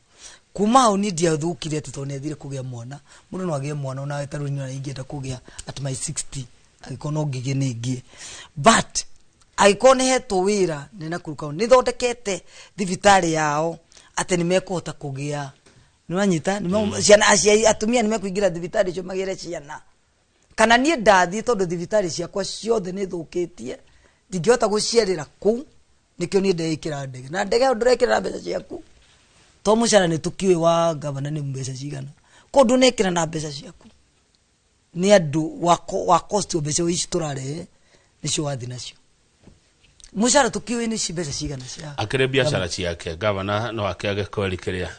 Kuma hau niĩ ndiathũkire atĩ tondũ nĩathire kũgĩa mwana. Mũndũ no agĩe mwana ona ta rĩu niĩ ingĩenda kũgĩa at my 60, angĩkorwo no ngĩgĩe nĩ ngĩe, but angĩkorwo nĩ hetwo wĩra nĩ Nakuru County nĩ thondekete thibitarĩ yao atĩ nĩ mekũhota kũgĩa, nĩ wanyita ciana, aciari atumia nĩ mekũingĩra thibitarĩ icio magĩre ciana, kana niĩ ndathiĩ tondũ thibitarĩ ciakwa ciothe nĩ thũkĩtie ndingĩhota gũciarĩra kũu, nĩkĩo niĩ ndeĩkĩra ndege na ndege ĩyo ndũrekĩra mbeca ciaku to mũcara nĩ tũkiũĩ wa gavana nĩ mbeca cigana. Kũndũ nekĩra na mbeca ciaku nĩ andũ wa cost mbeca ici tũrarehe nĩcio wathi nacio. Mũcara tũkĩũĩ nĩ mbeca cigana cia akĩrĩ biacara ciake gavana no akĩage kweri kĩrĩa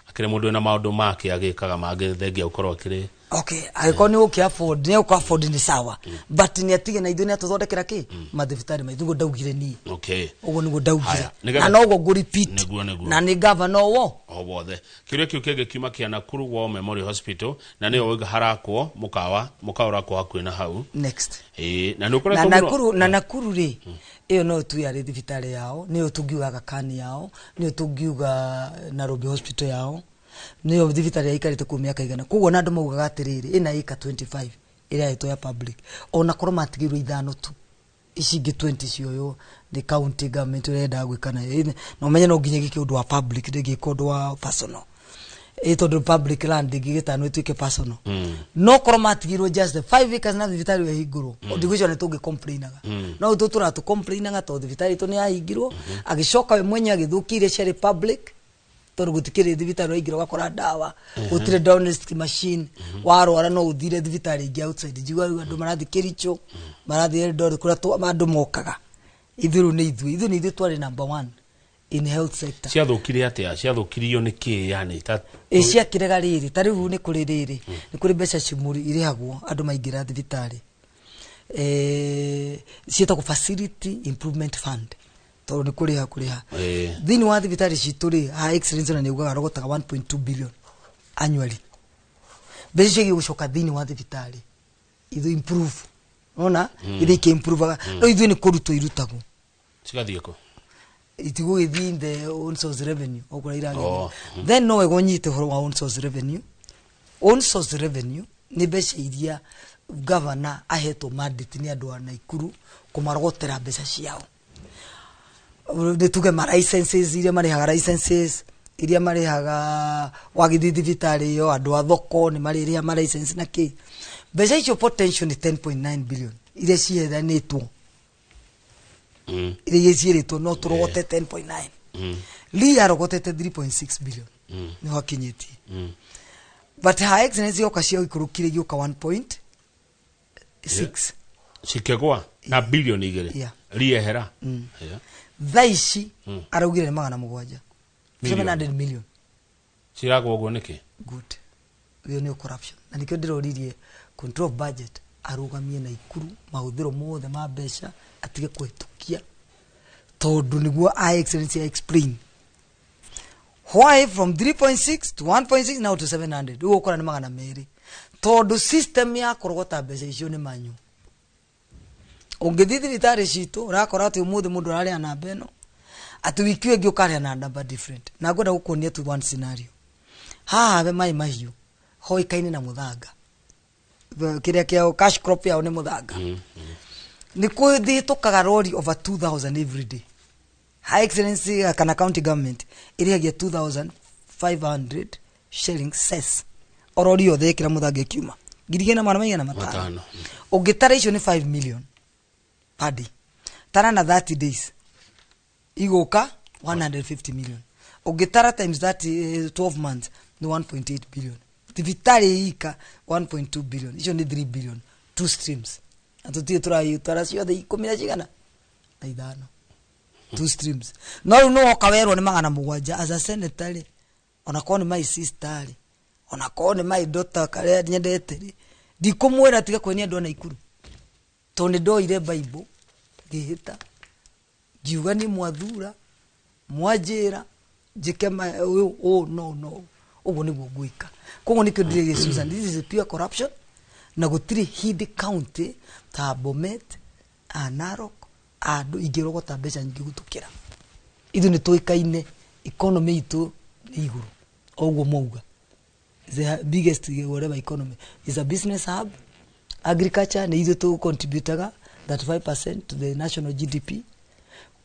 akĩrĩ mũndũ wĩna maũndũ make agĩkaga mangĩ thengia gũkorwo akĩrĩ. Okay, angĩkorwo nĩ ũkĩ afford, nĩ ũkũ afford nĩ sawa, but nĩ atige na ithuĩ nĩ atũthondekera kĩ mathibitarĩ maitũ, nĩguo ndaugire niĩ. Okay. Ũguo nĩguo ndaugire Haya, na noguo ngũ repeat. Nĩguo. Na nĩ gavana wo o wothe. Kĩũria kĩu kĩngĩ kiuma kĩa Nakuru War Memorial Hospital na nĩyo wauga harakwo mũkawa ũrakwo hakuhĩ na hau. Next. Ĩĩ, na nĩ ũkoretwo na mũno- Nakuru, na Nakuru rĩ, ĩyo no tu yarĩ thibitarĩ yao, nĩyo tũngiuga Aga Khan yao, nĩyo tũngiuga Nairobi Hospital yao, nĩyo thibitarĩ yaikarĩte kũu mĩaka igana. Koguo na andũ maugaga atĩrĩrĩ, ĩna ĩka 25 ĩrĩa ĩtwo ya public, ona korwo matigĩirwo 5 tu, ici ingĩ 20 cioywo nĩ county government ũrĩa yendaga gwĩka nayo. Na ũmenye no nginya gĩke ũndũ wa public, ndĩngĩka ũndũ wa personal, ĩ tondũ public land ndĩngĩgĩtanwo ĩtuĩke personal. No korwo matigirwo just the 5 acres na thibitarĩ ĩhingũrwo, ndigwĩciria nĩ tũngĩ complainaga. No tũ tũratũ complainaga tondũ thibitarĩ itũ nĩ yahingirwo, agĩcoka we mwenyewe agĩthũkia iria ciarĩ public, tondũ gũtikĩrĩ thibitarĩ waingĩra ũgakora ndawa, gũtirĩ diagnostic machine, warwara no ũthire thibitarĩ ingĩ outside. Njigua rĩu andũ marathiĩ Kericho, marathiĩ Eldoret, kũrĩa andũ mokaga. Ithuĩ rĩu nĩ ithuĩ, ithuĩ nĩ ithuĩ twarĩ number 1 in health sector. Ciathũkire atĩa? Ciathũkirio nĩ kĩ yani ta Ĩ ciakĩrega rĩrĩ, ta rĩu nĩ kũrĩ rĩrĩ, nĩ kũrĩ mbeca cimũrĩ irĩhagwo andũ maingĩra thibitarĩ, ciĩtagwo facility improvement fund, tondũ nĩ kũrĩha kũrĩha. Thĩinĩ wa thibitarĩ citũ rĩ, ha Excellence na nĩugaga arogotaga 1.2 billion annually. Mbeca icio igũcoka thĩinĩ wa thibitarĩ ithuĩ improve, ona ithuĩ ikĩ-improvaga, no ithuĩ nĩ kũrutwo irutagwo. Cigathiĩ kũ? Itigũgĩthiĩ in the own source revenue o kũrĩa iragĩthiĩ. Oh. Then no wega ũnyite ũhoro wa own source revenue. Own source revenue nĩ mbeca iria governor ahetwo mandate nĩ andũ a Nakuru kũmarogotera mbeca ciao. Nĩ tuge ma licenses iria marĩhaga, licenses iria marĩhaga wagĩthiĩ thibitarĩ ĩyo, andũ a thoko nĩ marĩrĩha ma license na kĩ. Mbeca icio potential nĩ 10.9 billion iria ciheanĩtwo, iria ciĩrĩtwo no tũrogote 10.9. Lee arogotete 3.6 billion, nĩho akinyĩtie. But Her Excellency yoka ciaikũrũkire igĩũka 1.6. Cikĩgwa na bilioni 2. Yeah. Riehera. Thaa ici araugire nĩ 700 Million. 700 million. Ciragwa ũguo nĩkĩ? Good, ĩyo nĩyo corruption, na nĩkĩo ndĩroririe control of budget arũgamie Naikuru mahũthĩro mothe ma mbeca atige kũhĩtũkia, tondũ nĩguo Her Excellency explain why from 3.6 to 1.6 now to 700. Rĩu ũkora nĩ 200, tondũ system ya kũrogota mbeca icio nĩ manyu. Ũngĩthiĩ thibitarĩ citũ ũrakora atĩ ũmũthĩ mũndũ ararĩha namba ĩno, atĩ wiki ĩyo ĩngĩ ũkarĩha na namba different. Na ngwenda gũkuonia tu one scenario. Haha he maĩ mahiũ hoĩkaine na mũthanga, kĩrĩa kĩao cash crop yao nĩ mũthanga. Nĩ kũthĩtũkaga rori over 2000 every day. Her Excellency kana county government ĩrĩhagia 2500 shillings cess o rori yothe ĩkĩra mũthanga ĩkiuma 2500. 500. Ũngĩtara icio nĩ 5 million per day, tara na 30 days igũka 150 million. Ũngĩtara times 30, 12 months nĩ 1.8 billion. Thibitarĩ ika 1.2 billion, icio nĩ 3 billion, two streams. Na tũtirĩ tũragĩtara ciothe ikũmi na cigana na ithano, two streams. No rĩu no woka werwo nĩ 700 as a senator rĩ, ona korwo nĩ my sister rĩ, ona korwo nĩ my daughter karĩa nyendete rĩ, ndikũmwĩra tiga kwenia andũ a Naikuru, tondũ nĩ ndoire Bible ngĩhĩta ngiuga nĩ mwathura mwanjĩra njĩke ũũ no no ũguo nĩguo ngwĩka. Koguo nĩkĩo ndĩrĩrie Susan, this is a pure corruption, na gũtirĩ hĩndĩ county ta Bomet, a Narok, andũ ingĩrogota mbeca nyingĩ gũtũkĩra ithuĩ. Nĩ tũĩkaine economy itũ nĩ igũrũ o ũguo mauga, the biggest whatever economy is a business hub. Agriculture nĩ ithuĩ tũ contributaga 35% to the national GDP.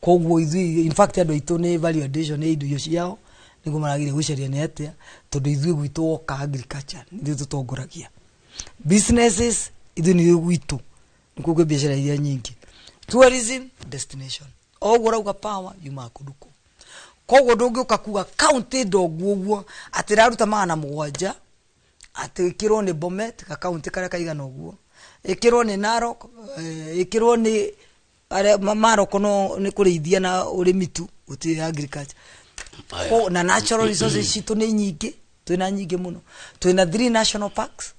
Koguo ithuĩ in fact andũ aitũ nĩ value addition nĩ indo icio ciao nĩguo marageria gũcaria nĩ atĩa, tondũ ithuĩ gwitũ woka agriculture nĩ ithuĩ tũtongoragia businesses, ithuĩ nĩ gwitũ nĩkuo kwĩ biacara iria nyingĩ, tourism destination, o ũguo ũrauga power yumaga kũndũ kũu. Koguo ndũngĩũka kuga county ndongu ũguo atĩ ĩraruta 700 Atĩ ĩkĩrwo nĩ Bomet gakaunti karĩa kaigana ũguo, ĩkĩrwo nĩ Narok, ĩkĩrwo nĩ arĩa Marok no nĩ kũrĩithia na ũrĩmi tu, gũtirĩ agriculture. Ko na natural resources citũ nĩ nyingĩ, twĩna nyingĩ mũno, twĩna 3 national parks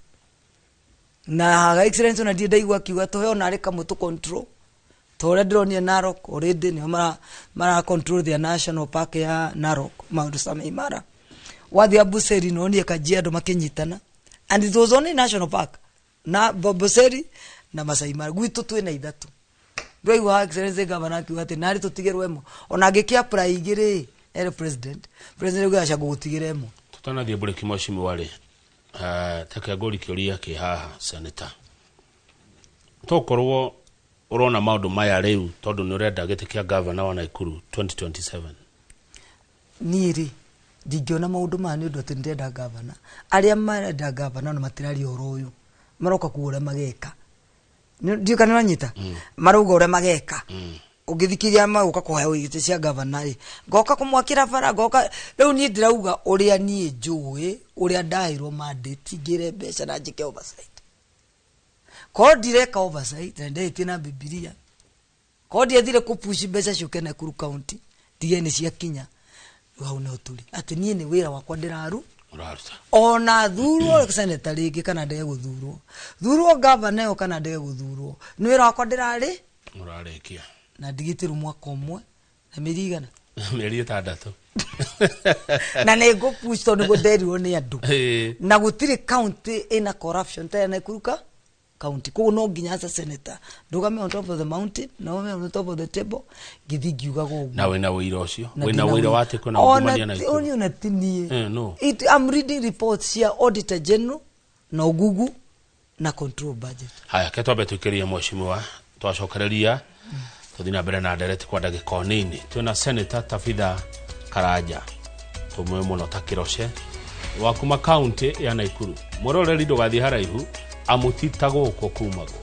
na Excellence ona ndirĩ ndaigua akiuga tũhe ona arĩ kamwe tũ control ta ũrĩa ndĩronire Narok already nĩo mara control their national park ya Narok, Mount Samei Mara. Wathiĩ Amboseli nĩwonire Kajiado makĩnyitana, and it was only national park na Amboseli na Masai Mara. Gwitũ twĩna ithatũ. Ndĩraigua Excellency Governor akiuga atĩ narĩ tũtigĩrwo ĩmwe, ona angĩkĩ apply igĩrĩ ere president auga aca ngũgũtigĩra ĩmwe. Tũtanathiĩ mburĩki mheshimiwa rĩ, take ngũri kĩũria kĩ haha senator, tokorwo ũrona maũndũ maya rĩu tondũ nĩ ũrenda gĩtĩ kĩa governor wa Nakuru 2027? Niĩ rĩ ndingĩona maũndũ maya nĩ ũndũ atĩ ndĩrenda governor. Arĩa marenda governor no matiraria ũhoro ũyũ, maroka kuga ũrĩa mageka. Ndiũĩ kana nĩwanyita, marauga ũrĩa mageka. Ũngĩthikĩrĩria magũka kũheo gĩtĩ cia governor rĩ, ngoka kũmwakĩra bara, ngoka rĩu niĩ ndĩrauga ũrĩa niĩ njũĩ, ũrĩa ndaheirwo mandate ngĩre mbeca na njĩke oversight. Korwo ndireka oversight na ndĩrĩtie na Bibilia, korwo ndiathire kũpush mbeca ciũke Nakuru county ndige nĩ ciakinya, rĩu hau nĩho tũrĩ. Atĩ niĩ nĩ wĩra wakwa ndĩraruta ona thurwo senator rĩngĩ kana ndege gũthurwo, thurwo governor ĩyo kana ndege gũthurwo, nĩ wĩra wakwa ndĩrarĩ ũrarĩkia na ndigĩtĩrwo mwaka ũmwe na mĩeri igana, mĩeri 6 na nĩ ngũpush tondũ nĩguo nderirwo nĩ andũ. Na gũtirĩ county ĩna corruption ta ya Nakuru county. Koguo no nginya as a senator ndũgame on top of the mountain, ndũgame on top of the table ngĩthiĩ ngiugaga ũguo. Na wĩna ũira ũcio, wĩna ũira wa atĩ kwĩna ungumania Nakuru? Ona ti niĩ. No. I'm reading reports cia Auditor General na Ogugu na control budget. Haya, ke twambe twĩkĩrie mheshimiwa, twacokereria tũthiĩ na mbere na ndereti kwa ndagĩka o nini. Twĩna Senator Tabitha Karanja, tũmũĩ mũno ta Kĩroce wa kuma county ya Nakuru. Mwĩroreri ndũgathiĩ haraihu, amũtita gũkũ kumagwo.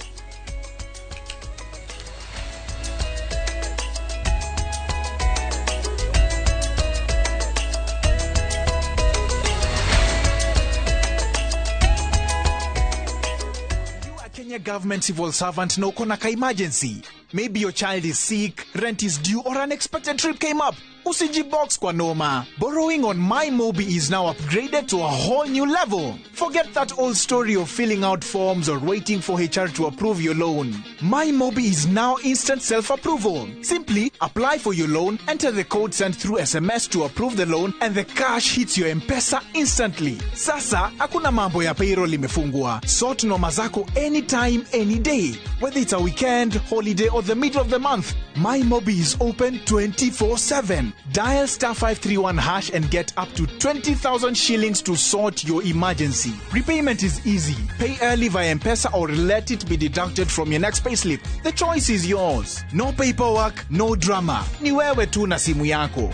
Kenya government civil servant na uko na ka emergency. Maybe your child is sick, rent is due, or unexpected trip came up. Usijibox kwa noma. Borrowing on MyMobi is now upgraded to a whole new level. Forget that old story of filling out forms or waiting for HR to approve your loan. MyMobi is now instant self-approval. Simply apply for your loan, enter the code sent through SMS to approve the loan, and the cash hits your M-Pesa instantly. Sasa, hakuna mambo ya payroll imefungwa. Sort noma zako anytime, any day. Whether it's a weekend, holiday, or the middle of the month, MyMobi is open 24/7. Dial *531# and get up to 20,000 shillings to sort your emergency. Repayment is easy. Pay early via M-Pesa or let it be deducted from your next payslip. The choice is yours. No paperwork, no drama. Ni wewe tu na simu yako.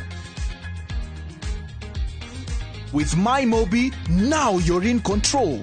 With MyMobi, now you're in control.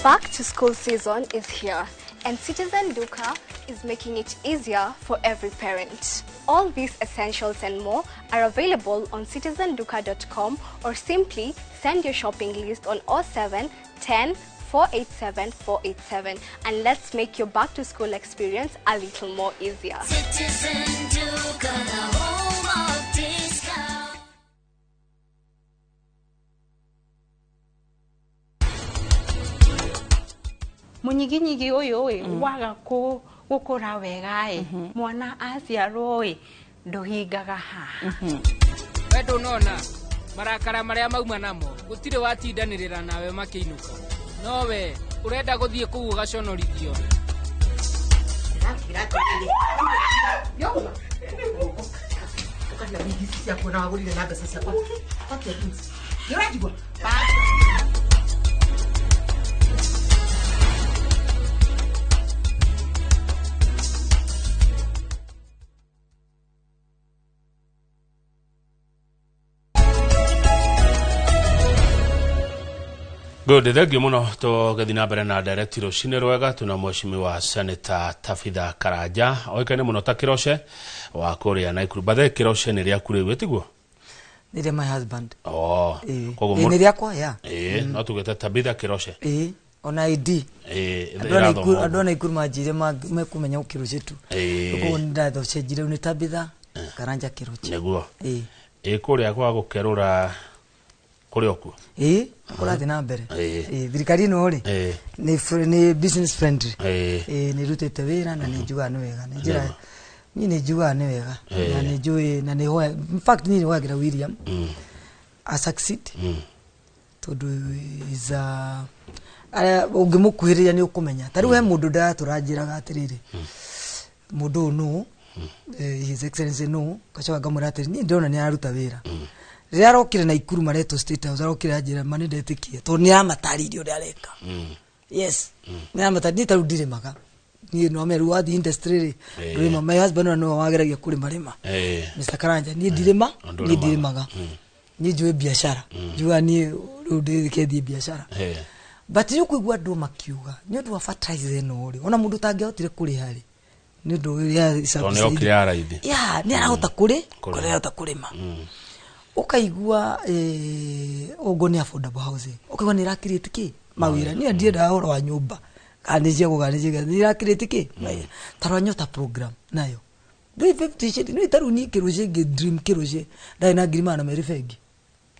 Back to school season is here, and Citizen Duka is making it easier for every parent. All these essentials and more are available on citizenduka.com or simply send your shopping list on 07 10 487 487 and let's make your back to school experience a little more easier. Citizen Duka, the home of discount. Munyiginyigi uyu ĩ waga gũkũra wega ĩ mwana aciarwo ĩ ndũhingaga haha. We ndũnona marakara marĩa mauma namo, gũtirĩ watindanĩrĩra nawe makĩinũka, no we ũrenda gũthiĩ kũu ũgaconorithio. Good, thank you muno. Tũgĩthiĩ na mbere na ndereti rũcinĩ rwega, tuna mheshimiwa Senator Tabitha Karanja, oĩkaine mũno ta Kĩroce wa kũrĩa Naikuru. Bathe Kĩroce nĩ rĩaku rĩu, ĩtiguo? Nĩ rĩa my husband. Oh. Ĩĩ. Koguo Ĩĩ, nĩ rĩakwa, yeah. Ĩĩ, no tugĩte Tabitha Kĩroce. Ĩĩ, ona ID. Ĩĩ, Andũ a Naikuru, ĩrathomwo. andũ a Naikuru manjĩire mekũmenya ũkĩrũce tu. Koguo nĩ ndacenjirie rĩu nĩ Tabitha Karanja Kĩroche. Nĩguo. Ĩĩ. Ĩĩ, kũrĩa gwa gũkerũra kũrĩ o kuo. Ĩĩ, kũrathiĩ na mbere. Ĩĩ. Ĩĩ, thirikari ĩno rĩ, Ĩĩ. nĩ business friendly. Ĩĩ. Ĩĩ, nĩ ĩrutĩte wĩra na nĩ njugaga nĩ wega. Nĩ njĩra Nĩguo. niĩ nĩ njugaga nĩ wega. Ĩĩ. Na nĩ njũĩ na nĩ hoya, in fact niĩ nĩ hoyagĩra William a succeed tondũ is a arĩa ũngĩmũkuhĩrĩria nĩ ũkũmenya. Ta rĩu he mũndũ ndaratũranjĩraga atĩrĩrĩ, mũndũ ũyũ nũ, His Excellency nũ, ngacoka ngamwĩra atĩrĩ, niĩ ndĩrona nĩ araruta wĩra. Rĩrĩa arokire Naikuru maretwo State House, arokire anjĩra ma nĩ ndetĩkia tondũ nĩ aramatarĩirie ũrĩa areka. Yes, nĩ aramatarĩirie. Niĩ ta rĩu ndirĩmaga, niĩ no meru wathiĩ industry rĩ, Ĩĩ. ndũrĩma. My husband ona nĩwe wageragia kũrĩma rĩma. Mr. Karanja, niĩ ndirĩma, Ndũrĩmaga. niĩ ndirĩmaga. Niĩ njũĩ biacara, njugaga niĩ rĩu ndĩkethiĩ biacara. But nĩ ũkũigua andũ makiuga nĩ ũndũ wa fertilizer ĩno rĩ, ona mũndũ ũtangĩahotire kũrĩha rĩ, nĩ ũndũ ũrĩa Tondũ nĩ okire ya raithi. ya nĩ arahota kũrĩ Kũrĩma. nĩ arahota kũrĩma. Ũkaigua ũguo nĩ affordable housing, ũkaigua nĩ ĩra create kĩ mawĩra. Niĩ ndiendaga ũhoro wa nyũmba kana nĩ cia gũka nĩ cia, nĩ ĩra create kĩ mawĩra. Ta rora Nyota program nayo ndũĩ 50 shillings, nĩ ta rĩu niĩ kĩrũci ngĩ dream kĩrũci ndarĩ na 200,000 bengi.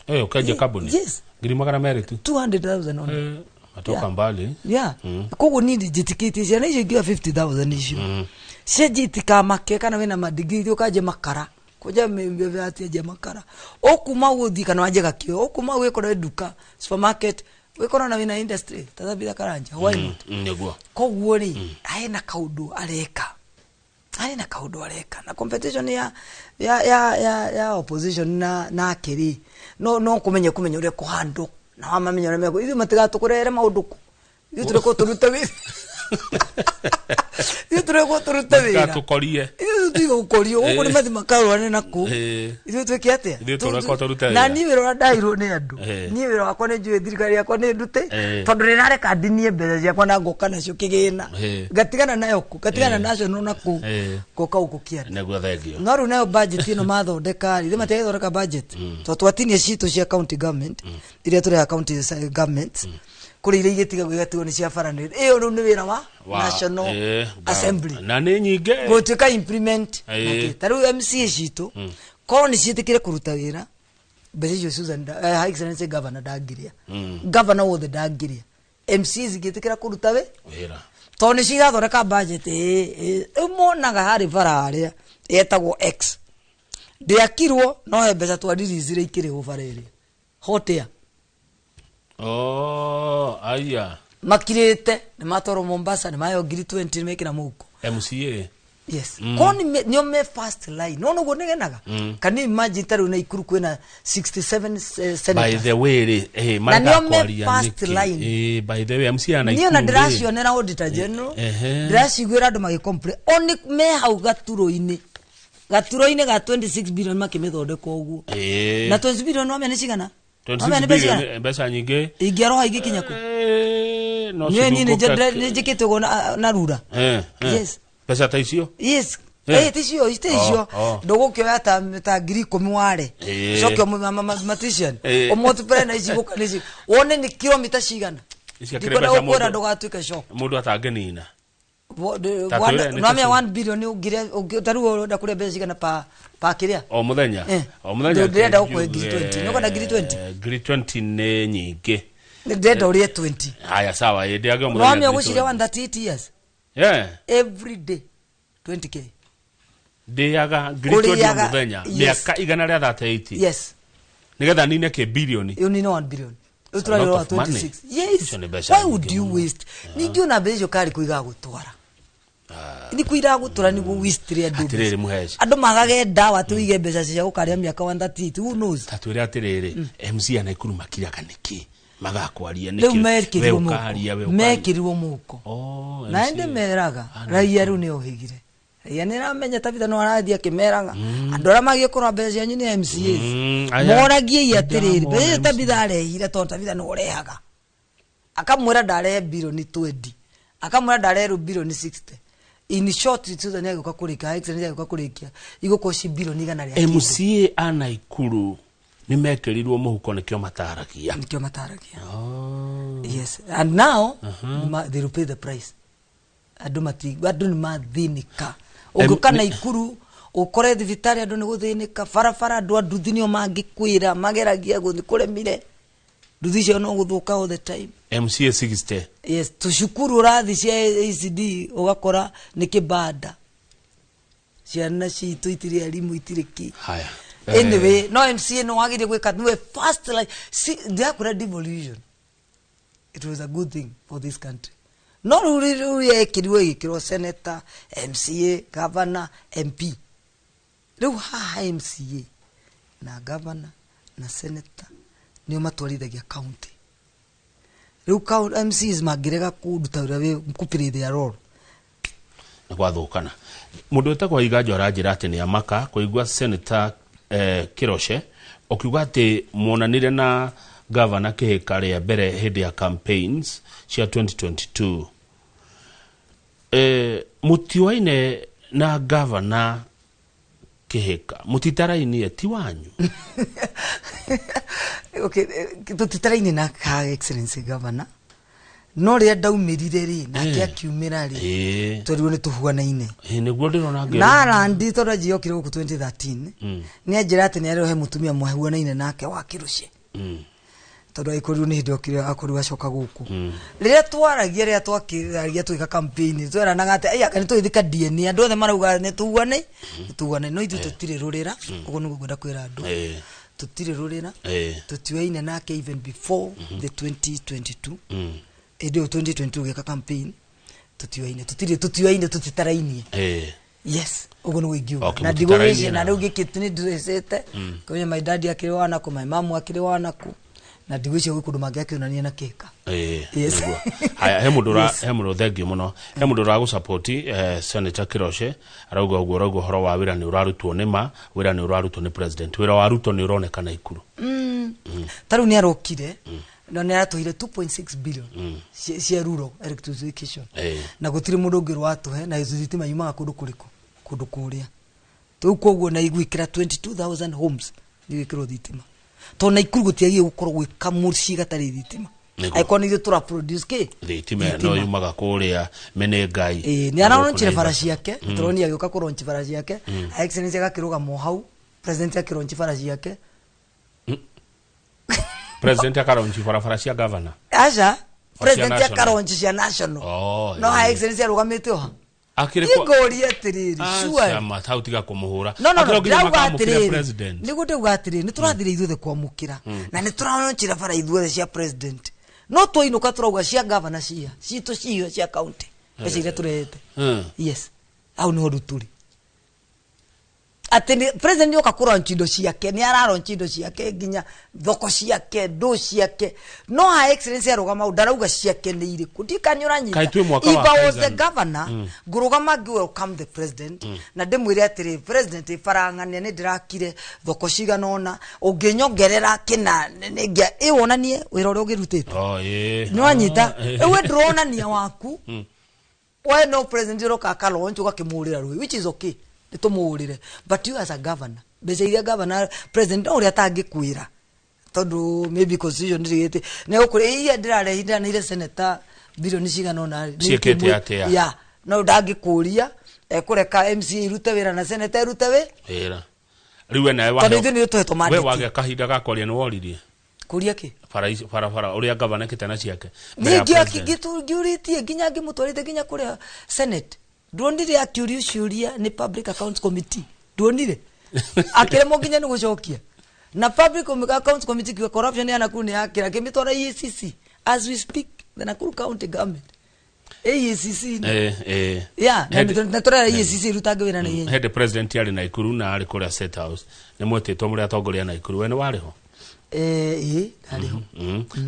Eh, ũkenjia kambuni. Yes. 200,000 tu. 200,000 only. Eh, matoka Yeah. mbali. Yeah. Koguo niĩ njĩtĩkĩtie ciana icio ingĩoya 50,000 icio cianjie itikamake kana wĩna madigiri ũkanjie makara kũnja atianjia makara ũkuma gũthiĩ kana wanjie gakĩo ũkuma wĩkore nduka supermarket wĩkora na wĩna industry ta Tabitha Karanja, why not? Nĩguo. Koguo rĩ, hena kaũndũ areka, harĩ na kaũndũ areka na competition ya opposition na nake rĩ, no kũmenya ũrĩa kũhandwo na wamamenya ũrĩa mekũ ithuĩ matigatũkũrehere maũndũ kũ ithuĩ tũrekwo tũrute wĩra, ithuĩ tũrekwo tũrute wĩra. Matigatũkorie. Ithuĩ tũtiga gũkorio gũkũ nĩ mathi makarũane naku. Ithuĩ twĩke atĩa? Ithuĩ tũrekwo tũrute Na wĩra. niĩ wĩra ũrĩa ndairwo nĩ andũ, niĩ wĩra wakwa nĩ njũĩ thirikari yakwa nĩ ndute tondũ nĩ nareka ndinie mbeca ciakwa na ngoka nacio kĩgĩna, ngatigana nayo kũ ngatigana nacio no nakũ ngoka gũkũ kĩanda. Nĩguo, thengio. No rĩu nayo budget ĩno mathondeka rĩ, ithuĩ matiagĩthondeka budget tondũ twatinia citũ cia county government iria tũreha county government kũrĩ iria igĩtigagwo igatigwo nĩ cia bara, nĩ ĩyo rĩu nĩ wĩra wa National Assembly na nĩ nyingĩ. Gũtuĩka implement. Ta rĩu MCA citũ korwo nĩ ciĩtĩkĩre kũruta wĩra mbeca icio, Susan Her Excellency Governor ndangĩrĩa, governor wothe ndangĩrĩa MCA cingĩtĩkĩra kũruta wĩ wĩra tondũ nĩ cirathondeka budget. Ĩĩ, rĩu monaga harĩ bara harĩa yetagwo X ndĩakirwo, no he mbeca twariricire ikĩrĩhwo bara ĩrĩa hot air. Oh, aya. Makirĩte nĩ matwarwo Mombasa, nĩ maheo 20,000 mekĩra mũhuko. MCA. Yes. Korwo nĩo me first line no noguo nĩgenaga. Can you imagine ta rĩu Naikuru kwĩna 67 By senators the way rĩ, Na nĩo me marekwaria first nĩkĩ? line. By the way, MCA na Niĩ ona Nakuru rĩ. ndĩracionera auditor general, ndĩraciguĩra andũ magĩ oni me hau gaturo-inĩ ga 26 billion makĩmĩthondeka ũguo. Na 26 billion wamenya nĩ cigana? 26 Wamenya nĩ mbeca billion, cigana? mbeca nyingĩ. Ingĩaroha ingĩkinya kũ? No Niĩ niĩ cithungũke- nĩ njĩkĩte ũguo na rura. Yes. Mbeca ta icio. Yes. Ti icio, ti icio. Oh, oh. Ndũgũkĩoya ta 10,000 ware coke mathematician ũmultiply na ici gũka nĩ ici wone nĩ kilomita cigana. Ici akĩrĩ Ndikwenda mbeca gũkwĩra mũndũ- ndũgatuĩke shock. Mũndũ atangĩnina. Ta twĩre nĩ Nwamenya ta 1 billion ũngĩrĩa ta rĩu ũrenda kũrĩa mbeca cigana pa kĩrĩa? O mũthenya, o mũthenya. Ndĩrenda gũkũhe 20,000. Nĩ ũkwenda 20,000? 20,000 nĩ nyingĩ. Ndĩrenda ũrĩe 20. Haya, sawa, ĩ ndĩage o mũthenya. Nwamenya 20,000. ũgũciria 138 years every day 20K. Ndĩaga 20,000 o Ũrĩaga- mũthenya yes. mĩaka 138 Yes. nĩgetha nine kĩ bilioni. Ũnine 1 billion. Rĩu It's a lot tũrarĩ of money. 26. Yes. Icio nĩ mbeca Why would nyingĩ you mũno. waste? Ningĩ ona mbeca icio karĩ kũ igagũtwara? Nĩ kũ iragũtwara nĩguo waste andũ Atĩrĩrĩ mbeca? mũheci. Andũ magage ndawa atĩ ũige mbeca cia gũkarĩa mĩaka 138, who knows? Ta twĩre atĩrĩrĩ, MC a Naikuru makiraga nĩkĩ, magakwaria Rĩu nĩkĩ? We mekĩrirwo mũhuko. ũkaria, we ũkaria. Mekĩrirwo mũhuko. Oh, Na MCA. ĩndĩ meraga raia rĩu nĩ ohĩgire, raia nĩ ĩramenya Tabitha no arathiĩ akĩmeraga andũ arĩa magiĩ kũrora mbeca cianyu nĩ MCAs. Aya. Moragiei atĩrĩrĩ, Ndamona mbeca icio MCA. Tabitha arehire tondũ Tabitha nĩ ũrehaga. Akamwĩra ndarehe bilioni 20, akamwĩra ndarehe bilioni 60. In short, Susan agĩũka kũrĩkia, Excellency agĩũka kũrĩkia, igũkorwo ci bilioni igana rĩa kĩndũ. MCA a Naikuru nĩ mekĩrirwo mũhuko, nĩkĩo mataragia. Nĩkĩo mataragia. Yes, and now they will pay the price. Andũ mati, andũ nĩ mathĩnĩka. Ũngĩũka Naikuru ũkore thibitarĩ andũ nĩ gũthĩnĩka, barabara andũ a nduthi nĩo mangĩkwĩra mageragia gũthiĩ kũremire, nduthi icio no gũthũka all the time. MCA 60. Yes, tũcukuru ũrathi cia ACD ũgakora nĩ kĩbanda, ciana citũ itirĩ arimũ, itirĩ kĩ. Haya. Anyway, no MCA no wagire gwĩka niwe first, like si ndirakũra devolution, it was a good thing for this country. No rĩu yekĩrirwo ĩgĩkĩrwo senator, MCA, governor, MP. Rĩu haha MCA na governor na senator nĩo matwarithagia county. Rĩu MCs mangĩrega kũruta wĩra wĩ kũ their role, nĩ gwathũkana. Mũndũ wĩtagwo Iganjo aranjĩra atĩ nĩ amaka kũigua Senator Kiroche ũkiuga atĩ muonanire na Governor Kĩhĩka rĩa mbere hĩndĩ ya campaigns cia 2022. Mũtiwaine na Governor Kĩhĩka, mũtitarainie, ti wanyu? Okay, tũtitaraine na Her Excellency Governor, no rĩrĩa ndaumĩrire rĩ, nake akiumĩra rĩ, twerirwo nĩ tũhuanaine. Nĩguo ndĩrona ngĩrwo. Na Randi tondũ anjiyokire gũkũ 2013, nĩ anjĩra atĩ nĩ arehe mũtumia mwahuanaine nake wa Kĩrũce, tondũ agĩkorirwo nĩ hĩndĩ okire, akorirwo acoka gũkũ. Rĩrĩa twaragia, rĩrĩa twakĩragia twĩka campaign, tweranaga atĩ ai anga nĩ tũgĩthika DNA, andũ othe marauga nĩ tuguane, nĩ tuguane, no ithuĩ tũtirĩ rũrĩra. Ũguo nĩguo ngwenda kwĩra andũ, tũtirĩ rũrĩra, tũtiwaine nake even before the 2022. Hĩndĩ ĩyo 2022 gĩka campaign tũtiwaine, tũtirĩ, tũtiwaine, tũtitarainie. Yes, ũguo nĩguo ingiuga. Na Mũtitarainie. Ndigũgĩcia na rĩu gĩkĩ nĩ ndĩcĩte kũmenya my daddy akĩrĩ wa nakũ, my mom akĩrĩ wa nakũ, na ndigwĩcia gwĩ kũndũ mangĩakĩonania na kĩka. Yes. Nĩguo. Haya, he mũndũ ũra Yes. he mũndũ, thank you mũno, he mũndũ ũragũsupport, Senator Kiroche arauga ũguo, ũrauga ũhoro wa wĩra nĩ ũrarutwo, nĩ ma wĩra nĩ ũrarutwo nĩ president, wĩra wa Ruto nĩ ũroneka Naikuru. Ta rĩu nĩ arokire na nĩ aratũheire 2.6 billion cia rural electrification, na gũtirĩ mũndũ ũngĩ watũhe, na thitima yumaga kũndũ kũrĩkũ? Kũndũ kũrĩa rĩu. Koguo na igwĩkĩra 22,000 homes nĩ gwĩkĩrwo thitima, tondũ Naikuru gũtiagĩrĩire gũkorwo gwĩ kamũciĩ gatarĩ thitima. Angĩkorwo nĩ ithuĩ tũra produce kĩ Thitima no yumaga kũrĩa Menengai. Ĩĩ, nĩ araronchire bara ciake. Tũronire agĩũka kũronchi bara ciake. Her Excellency agakĩrũgama o hau, president akĩronchi bara ciake. President akaronchi barabara cia governor? Aca. O cia President national. akaronchi cia national. Oh, no Her Excellency arũgamĩte o ha. Akĩrĩ Ingũria atĩrĩrĩ, sure? Aca, hau tiga kũmũhũra. No, Akĩrĩ o nginya ndĩrauga makamũkĩre atĩrĩrĩ, president. Nĩguo ndauga atĩrĩrĩ, nĩ tũrathire ithuothe kwamũkĩra na nĩ tũraronchire bara ithuothe cia president, no twainũka tũrauga cia governor cia citũ cio cia county, mbeca iria tũrehete. Yes, hau nĩho rĩu tũrĩ, atĩ president nĩoka kũronchi indo ciake, nĩ araronchi indo ciake nginya thoko ciake, ndũ ciake, no Her Excellency arũgama hau ndarauga ciake nĩ irĩkũ. Ndikani ũranyita? Kaĩ twĩ mwaka If wa I was the kaigana? governor, ngũrũgama ngĩ welcome the president na ndĩmwĩre atĩrĩ, president, barang'ania nĩ ndĩrakire thoko cigana ũna, ũngĩnyongerera kĩna nĩngĩa ĩ wonanie wĩra ũrĩa ũngĩrutĩte. Oh, ĩĩ. Nĩ wanyita? Ah, ĩĩ. Ĩwe ndũronania waku. We no president ũroka akalaunch ũgakĩmũrĩra rũĩ, which is okay, nĩ tũmũrĩre, but you as a governor, mbeca iria governor, president no ũrĩa atangĩkwĩra, tondũ maybe constitution ndĩrĩgĩte nĩ gũkũrĩ iria ndĩrarehe, ndĩraneire senator bilioni cigana ũna. Ciĩkĩte atĩa? Ya, no ndangĩkũria, ekũreka MCA irute wĩra na senator irute wĩ Wĩra rĩu we nawe tondũ ithuĩ nĩ tũhetwo we mandate. wagĩa kahinda ga kwaria, nĩ woririe Kũria kĩ? Bara ici, barabara ũrĩa gavana ekĩte na ciake mbere ya Niĩ president. ngĩũrĩtie nginya ngĩmũtwarĩte nginya kũrĩa senate, nduonire akĩũrio ciũria nĩ Public Accounts Committee? Nduonire akĩremwo nginya nĩ gũcokia? Na Public Accounts Committee kiuga corruption ya Nakuru nĩ yakĩra, akĩmĩtwara EACC. As we speak, the Nakuru County government EACC. Ya na na tũrera EACC irutange wĩra na ihenya. Hĩndĩ president arĩ Naikuru na arĩ kũrĩa State House, nĩ mwetĩtwo mũrĩ atongoria a Naikuru, we nĩ warĩ ho? Ĩĩ, ndarĩ ho.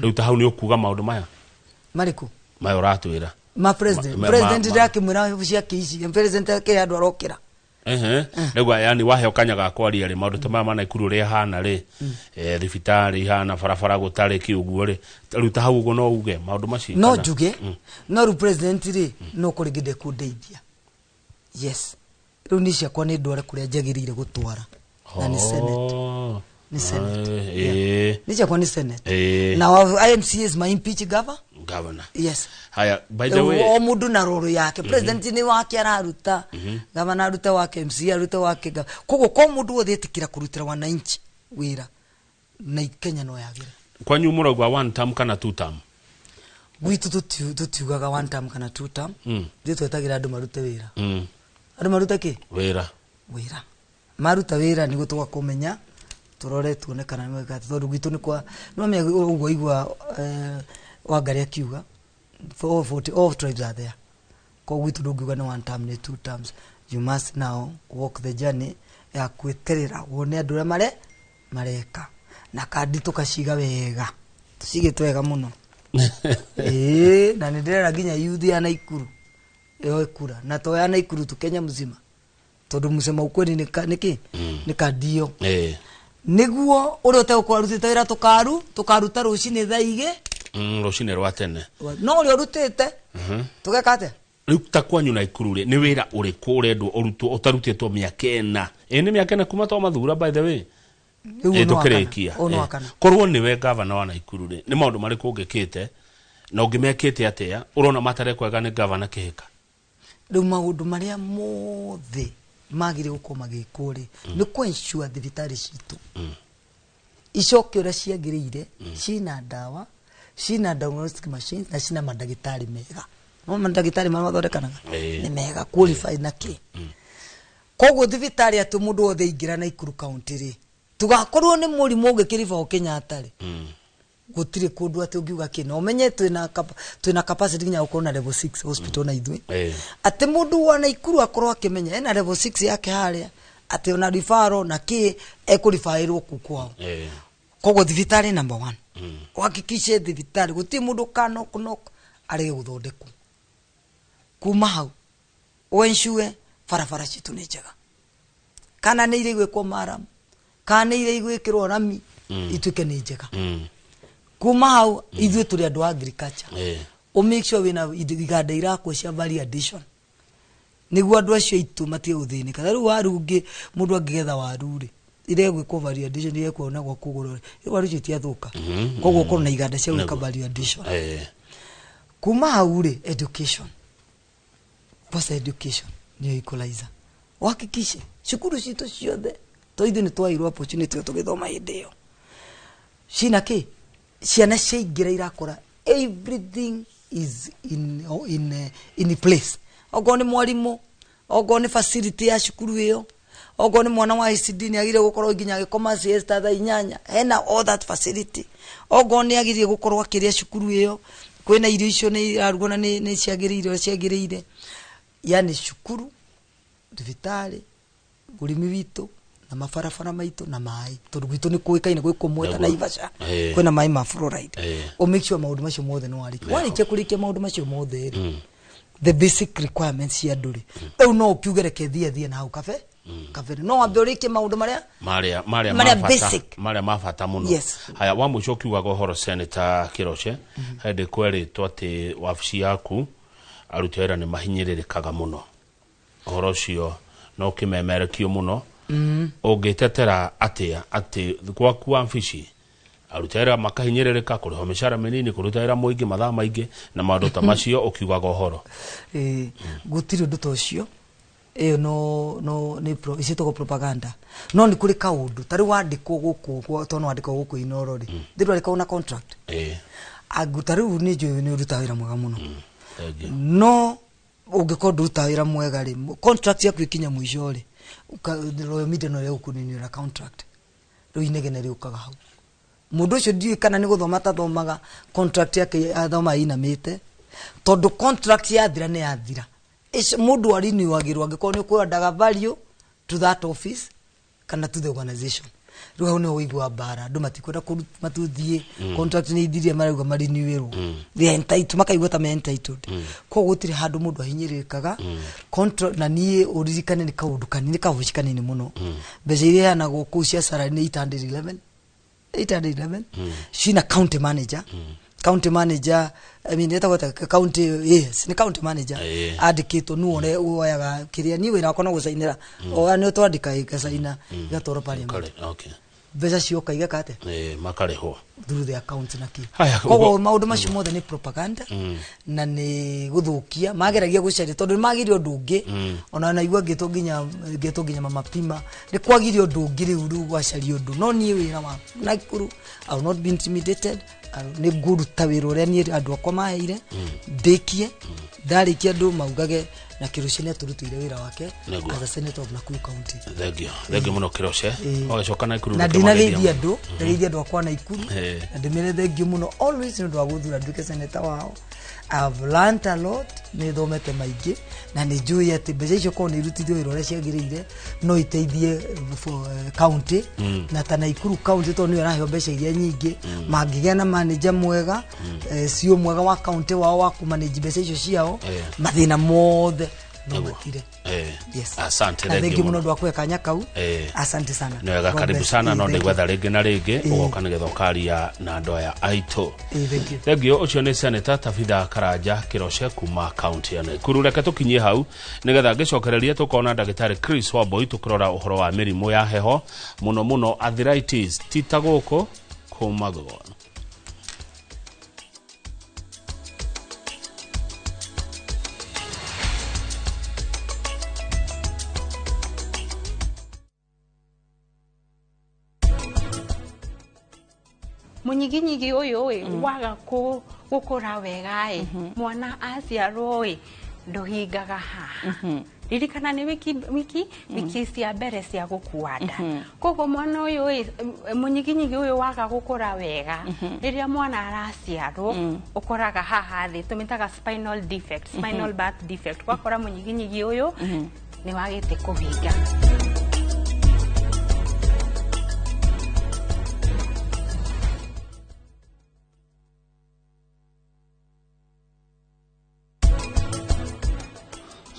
Rĩu ta hau nĩ ũkuga maũndũ maya Marĩkũ? Maya ũratwĩra. Ma president? President ndakĩmwĩra ciake ici, president akĩrĩ andũ arokĩra. Ehe, rĩu yani waheo kanya ga kwaria rĩ, maũndũ ta maya ma Naikuru ũrĩa hana rĩ, thibitarĩ ihana, barabara gũtarĩ kĩ ũguo rĩ, rĩu ta hau ũguo no uge maũndũ macio No kana? njuge no rĩu president rĩ, no kũrĩ ngĩ ndekũndeithia. Yes, rĩu niĩ ciakwa nĩ ndware kũrĩa njagĩrĩire gũtwara, na nĩ Senate. Nĩ Senate. Nĩ ciakwa nĩ Senate. Na MCAs ma impeach governor. Governor. Yes. Haya, by the Rĩu way, o mũndũ na roro yake. President nĩ wake araruta, gavana arute wake, MCA arute wake, koguo ko mũndũ wothe etĩkĩra kũrutĩra wananchi wĩra na Kenya no yagĩre. Kwanyu mũrauga one term kana two term? Gwitũ tũtiugaga one term kana two term. Ithuĩ twetagĩra andũ marute wĩra. Andũ marute kĩ? Wĩra. Wĩra. Maruta wĩra nĩguo tũgakũmenya, tũrore tuone kana nĩ wega, tondũ gwitũ nĩ kwa nĩwamenya ũguo igua Wangari akiuga for all 40, all tribes are there. Koguo gwitũ ndũngiuga nĩ one term, nĩ two terms. You must now walk the journey ya gwĩterera wone andũ ũrĩa mareka, na kandi tũkaciga wega, tũcigĩte wega mũno. Ĩĩ, na nĩ ndĩrera nginya youth ya Naikuru yoe kura, na to ya Naikuru tu, Kenya mzima, tondũ msema ukweli nĩ nĩkĩ nĩ kandi ĩyo nĩguo ũrĩa ũtegũkorwo arutĩte wĩra tũkaruta rũcinĩ thaa igĩ. Rũcinĩ rwa tene. No ũrĩa ũrutĩte tũgeka atĩa? Rĩu ta kwanyu Naikuru rĩ, nĩ wĩra ũrĩkũ ũrendwo ũrutwo ũtarutĩtwo mĩaka 4? Ĩ, nĩ mĩaka 4 kuma twamathura, by the way. Rĩu Ĩ, ũyũ nĩ wa kana. tũkĩrĩkia. Ũyũ nĩ wa kana. Korwo nĩwe gavana wa Naikuru rĩ, nĩ maũndũ marĩkũ ũngĩkĩte na ũngĩmekĩte atĩa ũrona matarekwega nĩ gavana Kĩhĩka? Rĩu maũndũ marĩa mothe magĩrĩire gũkorwo magĩkwo rĩ, nĩ kũ ensure thibitarĩ citũ icoke ũrĩa ciagĩrĩire, cina ndawa, cina diagnostic machines, na cina mandagĩtarĩ mega. No mandagĩtarĩ marĩa mathondekanaga nĩ mega, qualified na kĩ. Koguo thibitarĩ atĩ mũndũ wothe aingĩra Naikuru county rĩ, tugakorwo nĩ mũrimũ ũngĩkĩribao Kenyatta rĩ, gũtirĩ kũndũ atĩ ũngiuga kĩ, na ũmenye twĩna capacity nginya gũkorwo na level 6 hospital na ithuĩ, atĩ mũndũ wa Naikuru akorwo akĩmenya ena level 6 yake harĩa, atĩ ona referral na kĩ ekũribaĩrwo kuu kwao. Koguo thibitarĩ number 1, uhakikishe thibitarĩ gũtirĩ mũndũ ũkanoknok arege gũthondekwo. Kuma hau ũensure barabara citũ nĩ njega, kana nĩ irĩ gwĩkwo maram, kana nĩ irĩ gwĩkĩrwo rami, ituĩke nĩ njega. Kuma hau ithuĩ tũrĩ andũ a agriculture, ũ make sure wĩna iganda irakwo cia value addition, nĩguo andũ acio aitũ matige gũthĩnĩka. Ta rĩu waru ũngĩ, mũndũ angĩgetha waru rĩ, iria gwĩkwo value addition, iria kuona gwa kũgũrwo rĩ, waru icio itiathũka. Koguo ũkorwo na iganda cia gwĩka value addition. Kuma hau rĩ, education, kwanza education nĩyo equalizer. Uhakikishe cukuru citũ ciothe, to ithuĩ nĩ twaheirwo opportunity ĩyo tũgĩthoma hĩndĩ ĩyo, cina kĩ, ciana ciaingĩra irakora everything is in place. Okorwo nĩ mwarimũ, okorwo nĩ facility ya cukuru ĩyo, okorwo nĩ mwana wa ICD nĩ agĩrĩire gũkorwo nginya agĩkoma siesta thaa 8, hena all that facility. Okorwo nĩ agĩrĩire gũkorwo akĩrĩa cukuru ĩyo, kwĩna irio icio nĩ irarugwo na nĩ ciagĩrĩire ũrĩa ciagĩrĩire. Yani cukuru, thibitarĩ, ũrĩmi witũ na mabarabara maitũ na maĩ, tondũ gwitũ nĩ kũĩkaine gwĩ kũmwe ta Naivasha, kwĩna maĩ ma fluoride. Ũ make sure maũndũ macio mothe nĩ warĩkia. Warĩkia kũrĩkia maũndũ macio mothe rĩ, the basic requirements cia andũ rĩ, rĩu no ũkiuge reke thiĩ thiĩ na hau kabe kabere, no wambe ũrĩkie maũndũ marĩa marĩa marĩa marĩa ma bata, basic. Marĩa ma bata mũno. Yes. Haya, wa mũico ũkiugaga ũhoro, Senator Kĩroche, hĩndĩ kwerĩtwo atĩ wabici yaku aruti a wĩra nĩ mahinyĩrĩrĩkaga mũno, ũhoro ũcio no ũkĩmemerekio mũno. Ũngĩtetera atĩa atĩ gwaku wabici aruti a wĩra makahinyĩrĩrĩka, kũrĩhwo mĩcara mĩnini, kũruta wĩra mũingĩ mathaa maingĩ na maũndũ ta macio ũkiugaga ũhoro? Gũtirĩ ũndũ ta ũcio. Ĩyo no nĩ iciĩtagwo propaganda. No nĩ kũrĩ kaũndũ ta rĩu wandĩkwo gũkũ, tondũ wandĩkwo gũkũ Inooro rĩ, thĩ ndwandĩkagwo na contract. Angu ta rĩu nĩ njũĩ nĩ ũrutaga wĩra mwega mũno. Thank you. No ũngĩkorwo ndũrutaga wĩra mwega rĩ, contract yaku ĩkinya mũico rĩ, Royal Media no ĩgũkũninĩra contract. Rĩu inegene rĩũkaga hau. Mũndũ ũcio ndiũĩ kana nĩ gũthoma atathomaga, contract yake athoma ĩinamĩte, tondũ contract yathira nĩ yathira. Icio mũndũ arinewagĩrwo angĩkorwo nĩ ũkwendaga value to that office kana to the organization. Rĩu hau nĩho ũigua mbara, andũ matikwenda matuthiĩ, contract nĩ ithirie marauga marinewĩrwo. They are entitled, makaigua ta me entitled. Koguo gũtirĩ handũ mũndũ ahinyĩrĩrĩkaga. Contract na niĩ ũririkane nĩ kaũndũ kanini, kaboci kanini mũno. Mbeca iria iheanagwo kũu cia salary nĩ 811 811 cina county manager. County manager, I mean, etagwo atĩa? County, yes, nĩ county manager. Andĩkĩtwo nĩ ũrĩa woyaga kĩrĩa niĩ wĩra wakwa no gũcainĩra. Oya nĩ twandĩka ĩgacaina ĩgatwarwo parliament. Okay. Mbeca cioka igeka atĩa? Makarĩhwo through the account na kĩ. Haya, Koguo maũndũ macio mothe nĩ propaganda na nĩ gũthũkia mageragia gũcaria tondũ nĩ magire ũndũ ũngĩ. Ona naigua ngĩtwo nginya mamapima nĩ kwagire ũndũ ũngĩ rĩu gwacaria ũndũ, no niĩ wĩra wa Nakuru, I will not be intimidated. Nĩ ngũruta wĩra ũrĩa niĩ andũ akwa maheire ndĩkie, ndarĩkia andũ maugage na Kĩrũcio nĩ atũrutĩire wĩra wake as a senator of Nakuru County. Thengio, thengio mũno Kĩroce. Ũgagĩcoka Naikuru Na ndũkĩmageithia ndinageithia mũno. andũ, ndageithia andũ akwa Naikuru na ndĩmere thengio mũno always nĩ ũndũ wa gũthura nduĩke senator wao. I've learned a lot, nĩ thomete maingĩ na nĩ njũĩ atĩ mbeca icio korwo nĩ irutithio wĩra ũrĩa ciagĩrĩire no iteithie for county na ta Naikuru County tondũ nĩyo ĩraheo mbeca iria nyingĩ. Mangĩgĩa na manager mwega, CEO mwega wa county wao wa kũmanage mbeca icio ciao, mathĩna mothe no matire. Yes. Asante. Na thengio thengio mũno mũno. ũndũ wa kũhe kanya kau. Asante sana. Nĩ wega. God Karibu bless. sana. No Thank you. ndĩgwetha rĩngĩ na rĩngĩ ũgoka nĩgetha ũkaria na andũ aya aitũ. Thank you. Thengio. Ũcio nĩ Senator Tabitha Karanja Kĩroce kuma kaunti ya Naikuru. Reke tũkinyie hau nĩgetha ngĩcokereria tũkona ndagĩtarĩ Chris Wambui tũkĩrora ũhoro wa mĩrimũ ya heho, mũno mũno arthritis, ti ta gũkũ kũmagwo. Mũnyiginyigi ũyũ ĩ waga gũkũra wega ĩ, mwana aciarwo ĩ ndũhingaga haha. Ririkana nĩ wiki cia mbere cia gũkua nda. Koguo mwana ũyũ ĩ, mũnyiginyigi ũyũ waga gũkũra wega rĩrĩa mwana araciarwo, ũkoraga haha thĩ tũmĩtaga spinal defect, spinal birth defect. Ũgakora mũnyiginyigi ũyũ nĩ wagĩte kũhinga.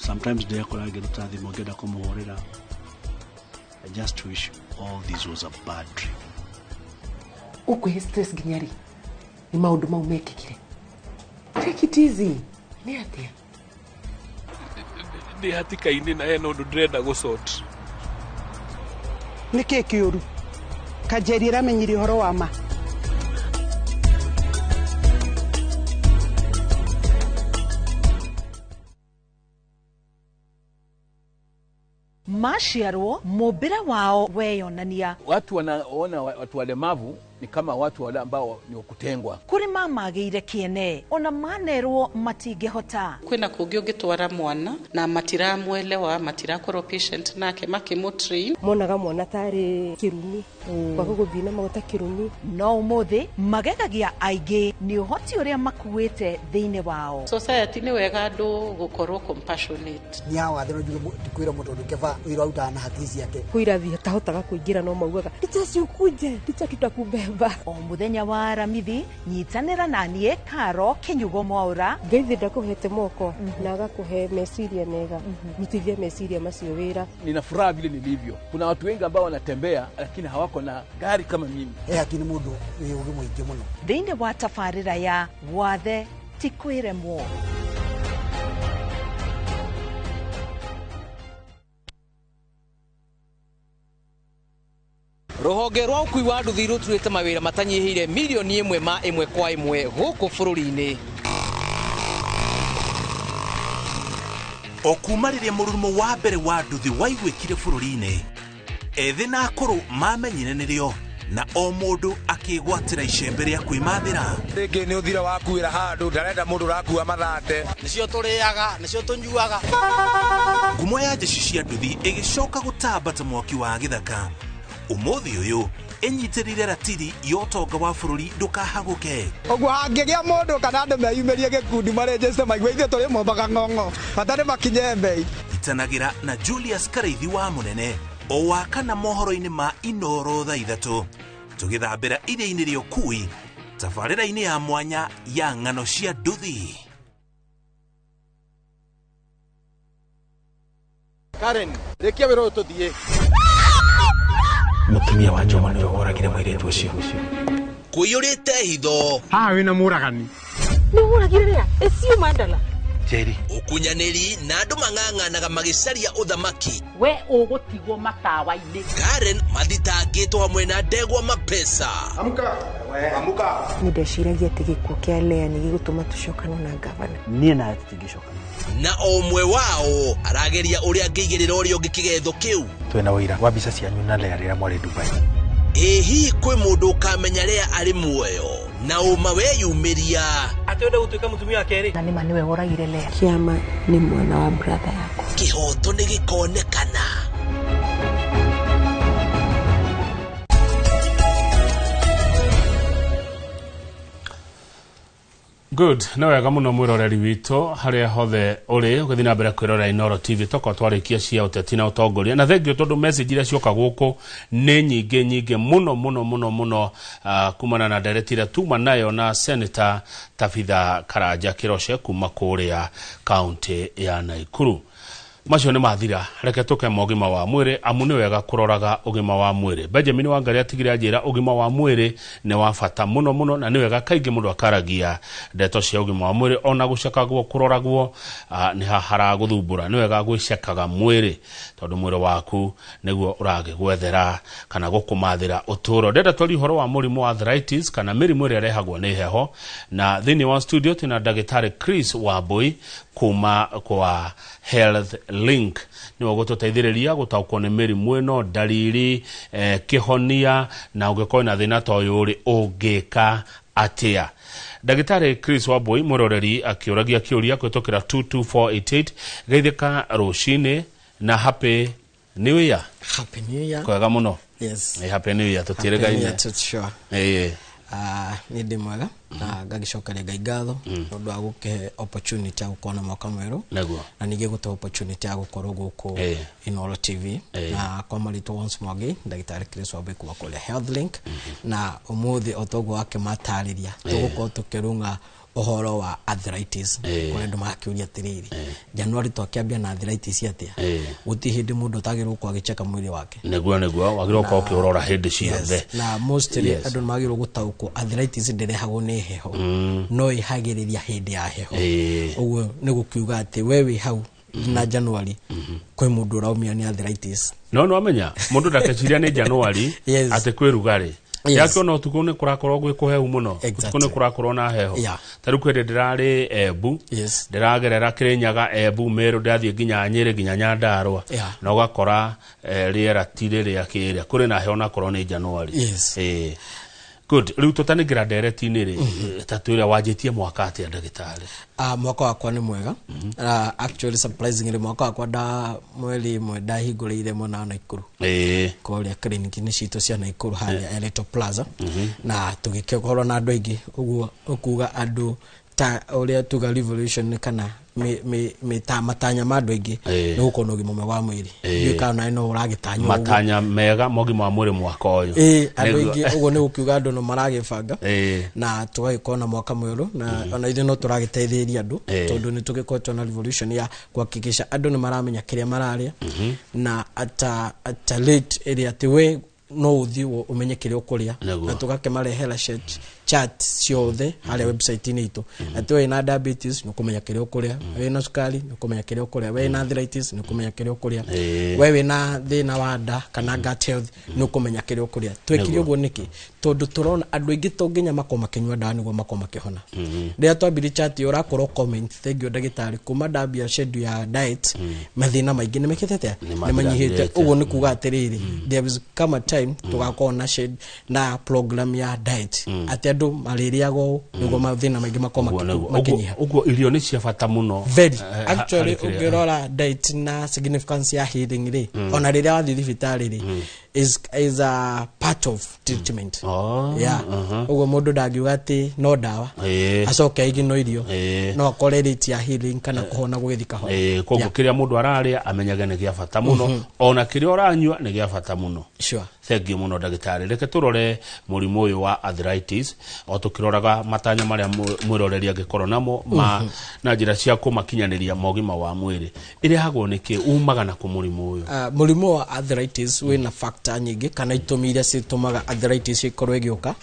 Sometimes ndekora ngĩruta thimũ ngĩenda kũmũhũrĩra. I just wish all this was a bad dream. Ũkwĩhe stress nginya rĩ nĩ maũndũ mau mekĩkire? Take it easy. Nĩ atĩa? Ndĩ hatika-inĩ na hena ũndũ ndĩrenda gũsort. Nĩ kĩ kĩũru Kanjeri ĩramenyire ũhoro wa ma? Maciarwo mũmbĩre wao weyonania. Watu wanaona watu walemavu ni kama watu wale ambao ni wa kutengwa. Kũrĩ mamagĩire kĩene ona manerwo matingĩhota. Kwĩna kũngĩ ũngĩtwara mwana na matiramwelewa, matirakorwo patient nake makĩmũtrain. Monaga mwana tarĩ kĩrumi, kwaga gũthiĩ na maguta kĩrumi. No ũmũthĩ magegagia aingĩ nĩ ũhoti ũrĩa makuĩte thĩinĩ wao. Society nĩ wega andũ gũkorwo compassionate. Nĩ awathe no njuge ndikwĩra mũndũ ũndũ keba wĩra arutaga na hatirĩ ciake. Kwĩ irathi atahotaga kũingĩra no maugaga, "Ticha, si ukuje, ticha, tutakubeba." O mũthenya wa Aramithi nyitanĩra na niĩ Karo Kĩnyugo Mwaũra. Ngai thĩ ndakũhete moko na agakũhe meciria mega, rutithia meciria macio wĩra. Nina furaha vile nilivyo. Kuna watu wengi ambao wanatembea lakini hawako na gari kama mimi. He hakiri nĩ mũndũ wĩ ũgĩ mũingĩ mũno. Thĩinĩ wa tabarĩra ya Wathe ti kwĩremwo. Rũhonge rwa ũkui wa nduthi rũturĩte mawĩra matanyihĩire mirioni 1 ma ĩmwe kwa ĩmwe gũkũ bũrũri-inĩ. O kuma rĩrĩa mũrurumo wa mbere wa nduthi waiguĩkire bũrũri-inĩ, ethĩ na akũrũ mamenyire nĩrĩo na o mũndũ akĩgwatĩra icembe rĩa kwĩmathĩra. Rĩngĩ nĩ ũthire wakuĩra handũ, ndarenda mũndũ ũrakua mathate. Nĩcio tũrĩaga, nĩcio tũnyuaga. Ngumo ya njeci cia nduthi ĩgĩcoka gũtamba ta mwaki wa gĩthaka. Ũmũthĩ ũyũ ĩnyitĩrĩire ratiri ya ũtonga wa bũrũri ndũkahagũke. Ũguo hangĩgĩa mũndũ kana andũ meyumĩrie gĩkundi marenjeste maigue ithuĩ tũrĩ mombaga ng'ong'o, bata nĩ makinye mbei. Itanagĩra na Julius Karaithi wa Mũnene O wa kana mohoro-inĩ ma Inoro thaa 3 tũgĩthambĩra iria-inĩ rĩa ũkui tabarĩra-inĩ ya mwanya ya ng'ano cia nduthi. Karen, rĩkia wĩra ũyũ tũthiĩ. Mũtumia wa Njoma nĩwe woragire mũirĩtu ũcio. Kũiyũrĩte hitho. Haha wĩna mũragani. Nĩ ũragire rĩa? Ĩcio mandala. Njeri. Ũkunyanĩri na andũ mang'ang'anaga magĩcaria ũthamaki. We ũgũtigwo matawa-inĩ. Karen mathitangĩtwo hamwe na ndegwa mapesa. Amka. Amka. Nĩ ndeciragia atĩ gĩkuũ kĩa Lea nĩ gĩgũtũma tũcokane na gavana. Niĩ nawe tũtingĩcokana. Na o ũmwe wao arageria ũrĩa angĩigĩrĩra ũrĩa ũngĩ kĩgetho kĩu. Twĩna ũira wa mbica cianyu na Lea rĩrĩa mwarĩ Dubai. Ĩ hihi kwĩ mũndũ ũkamenya Lea arĩ muoyo na ũma weyumĩria. Atĩ ũrenda gũtuĩka mũtumia wa kerĩ. Na nĩma nĩwe woragire Lea. Kĩama nĩ mwana wa brother yakwa. Kĩhoto nĩ gĩkonekana. Good, nĩ wega mũno mwĩroreri witũ harĩa hothe ũrĩ ũgĩthiĩ na mbere kwĩrorera Inooro TV tokorwo twarĩkia cia ũteti na ũtongoria na thengio tondũ message iria cioka gũkũ nĩ nyingĩ nyingĩ mũno mũno mũno mũno kumana na ndereti ĩrĩa tuma nayo na Senator Tabitha Karanja Kĩroce kuma kũrĩa kaunti ya Naikuru. Macio nĩ mathira, reke tũke ma ũgima wa mwĩrĩ amu nĩ wega kũroraga ũgima wa mwĩrĩ. Benjamin Wangari atigire anjĩra ũgima wa mwĩrĩ nĩ wa bata mũno mũno na nĩ wega kaingĩ mũndũ akaragia ndeto cia ũgima wa mwĩrĩ ona gũcekagwo kũroragwo nĩ haragũthumbũra. Nĩ wega gwĩcekaga mwĩrĩ tondũ mwĩrĩ waku nĩguo ũragĩgwethera kana gũkũmathĩra ũtũũro. Ndĩrenda twarie ũhoro wa mũrimũ wa arthritis kana mĩrimũ ĩrĩa ĩrehagwo nĩ heho, na thĩinĩ wa studio twĩna ndagĩtarĩ Chris Wambui kuma kwa Health Link nĩwe ũgũtũteithĩrĩria gũtaũkwo nĩ mĩrimũ ĩno, ndariri, kĩhonia na ũngĩkorwo na thĩna ta ũyũ rĩ ũngĩka atĩa. Ndagĩtarĩ Chris Wambui mũroreri akĩũragia kĩũria kũhĩtũkĩra 22488 geithĩka rũcinĩ na Happy New Year. Happy New Year. Kwega mũno. Yes. Happy New Year tũtiĩrĩgaine. Sure. Nĩ ndĩ mwega na ngagĩcokeria Ngai ngatho nĩ ũndũ wa gũkĩhe opportunity ya gũkorwo na mwaka mwerũ na ningĩ gũtũhe opportunity ya gũkorwo gũkũ Inooro TV na kwa marĩtwa once more again ndagĩtarĩ Chris Wambui kuma kũrĩa Health Link na ũmũthĩ o toguo wakĩmatarĩria tũgũkorwo tũkĩrung'a ũhoro wa arthritis. Kũrĩ andũ makĩũria atĩrĩrĩ, January twakĩambia na arthritis atĩa? Gũtirĩ hĩndĩ mũndũ atagĩrĩirwo gũkorwo agĩcheka mwĩrĩ wake. Nĩguo nĩguo wagĩrĩirwo gũkorwo ũkĩũrora hĩndĩ ciothe. Na mostly andũ nĩ magĩrĩirwo gũtaũkwo arthritis ndĩrehagwo nĩ heho no ĩhagĩrĩria hĩndĩ ya heho. Ũguo nĩ gũkiuga atĩ we wĩ hau na January kwĩ mũndũ ũraumia nĩ arthritis. No no amenya mũndũ ndakeciria nĩ January atĩ kwĩ rugarĩ. Yakiona ũtukũ nĩ kũrakorwo gwĩ kũhehu mũno, ũtukũ nĩ kũrakorwo na heho. Ta rĩu kwĩ hĩndĩ ndĩrarĩ Embu, ndĩragerera Kĩrĩnyaga, Embu, Meru, ndĩrathiĩ nginya Nyĩrĩ nginya Nyandarũa, na ũgakora rĩera ti rĩrĩa kĩrĩa kũrĩ na heho nakorwo nĩ January. Good. Rĩu tũtanĩngĩra ndereti-inĩ rĩ, ta twĩre wanjĩtie mwaka atĩa ndagĩtarĩ? Mwaka wakwa nĩ mwega. Actually surprisingly mwaka wakwa nda mweri ĩmwe ndahingũrĩire mwena wa Naikuru. Kũrĩa clinic-inĩ citũ cia Naikuru harĩa Eleto Plaza. Na tũgĩkorwo na andũ aingĩ ũguo ũkuga andũ ta ũrĩa tuga revolution kana matanya ma andũ aingĩ nĩ gũkorwo na ũgima mwega wa mwĩrĩ. Ndiũĩ kana nawe no ũragĩtanya ũguo. Matanya mega ma ũgima wa mwĩrĩ mwaka ũyũ. Andũ aingĩ ũguo nĩ gũkiuga andũ no maragĩbanga na tũgagĩkorwo na mwaka mwerũ na ona ithuĩ no tũragĩteithĩrĩria andũ tondũ nĩ tũgĩkoretwo na revolution ya kuhakikisha andũ nĩ maramenya kĩrĩa mararĩa na ata rate ĩrĩa atĩ we no ũthiĩ ũmenye kĩrĩa ũkũrĩa na tũgakĩmarehera chat ciothe harĩa website-inĩ itũ atĩ we na diabetes nĩ ũkũmenya kĩrĩa ũkũrĩa, we na cukari nĩ ũkũmenya kĩrĩa ũkũrĩa, we na arthritis nĩ ũkũmenya kĩrĩa ũkũrĩa, we wĩna thĩna wa nda kana gut health nĩ ũkũmenya kĩrĩa ũkũrĩa. Twekire ũguo nĩkĩ? Tondũ tũrona andũ aingĩ to nginya makorwo makĩnyua ndawa nĩguo makorwo makĩhona. Rĩrĩa twambirie chat ĩyo ũrakorwo comment thengiũ ndagĩtarĩ kuma ndambia schedule ya diet mathĩna maingĩ nĩ mekĩte atĩa? Nĩ manyihĩte. Ũguo nĩ kuga atĩrĩrĩ, there is come a time tũgakorwo na na program ya diet atĩ andũ marĩrĩaga ũũ nĩguo mathĩna maingĩ makorwo makĩnyiha. Ũguo irio nĩ cia bata mũno. Very. Actually ũngĩrora diet na significance ya healing rĩ, ona rĩrĩa wathiĩ thibitarĩ rĩ, is a part of treatment. Oh, yeah. Ũguo mũndũ ndangiuga atĩ no ndawa acoke aigi no irio, no akore rate ya healing kana kũhona gũgĩthiĩ kahora. Koguo kĩrĩa mũndũ ararĩa amenyage nĩ gĩa bata mũno, ona kĩrĩa ũranyua nĩ gĩa bata mũno. Sure. Thengiũ mũno ndagĩtarĩ. Reke tũrore mũrimũ ũyũ wa arthritis o tũkĩroraga matanya marĩa mwĩroreri angĩkorwo namo ma na njĩra cia kũmakinyanĩria mogima wa mwĩrĩ. Ĩrehagwo nĩkĩ? Umaga na kũ mũrimũ ũyũ? Mũrimũ wa arthritis wĩna factor nyingĩ kana itũmi iria citũmaga arthritis ĩkorwo ĩgĩũka.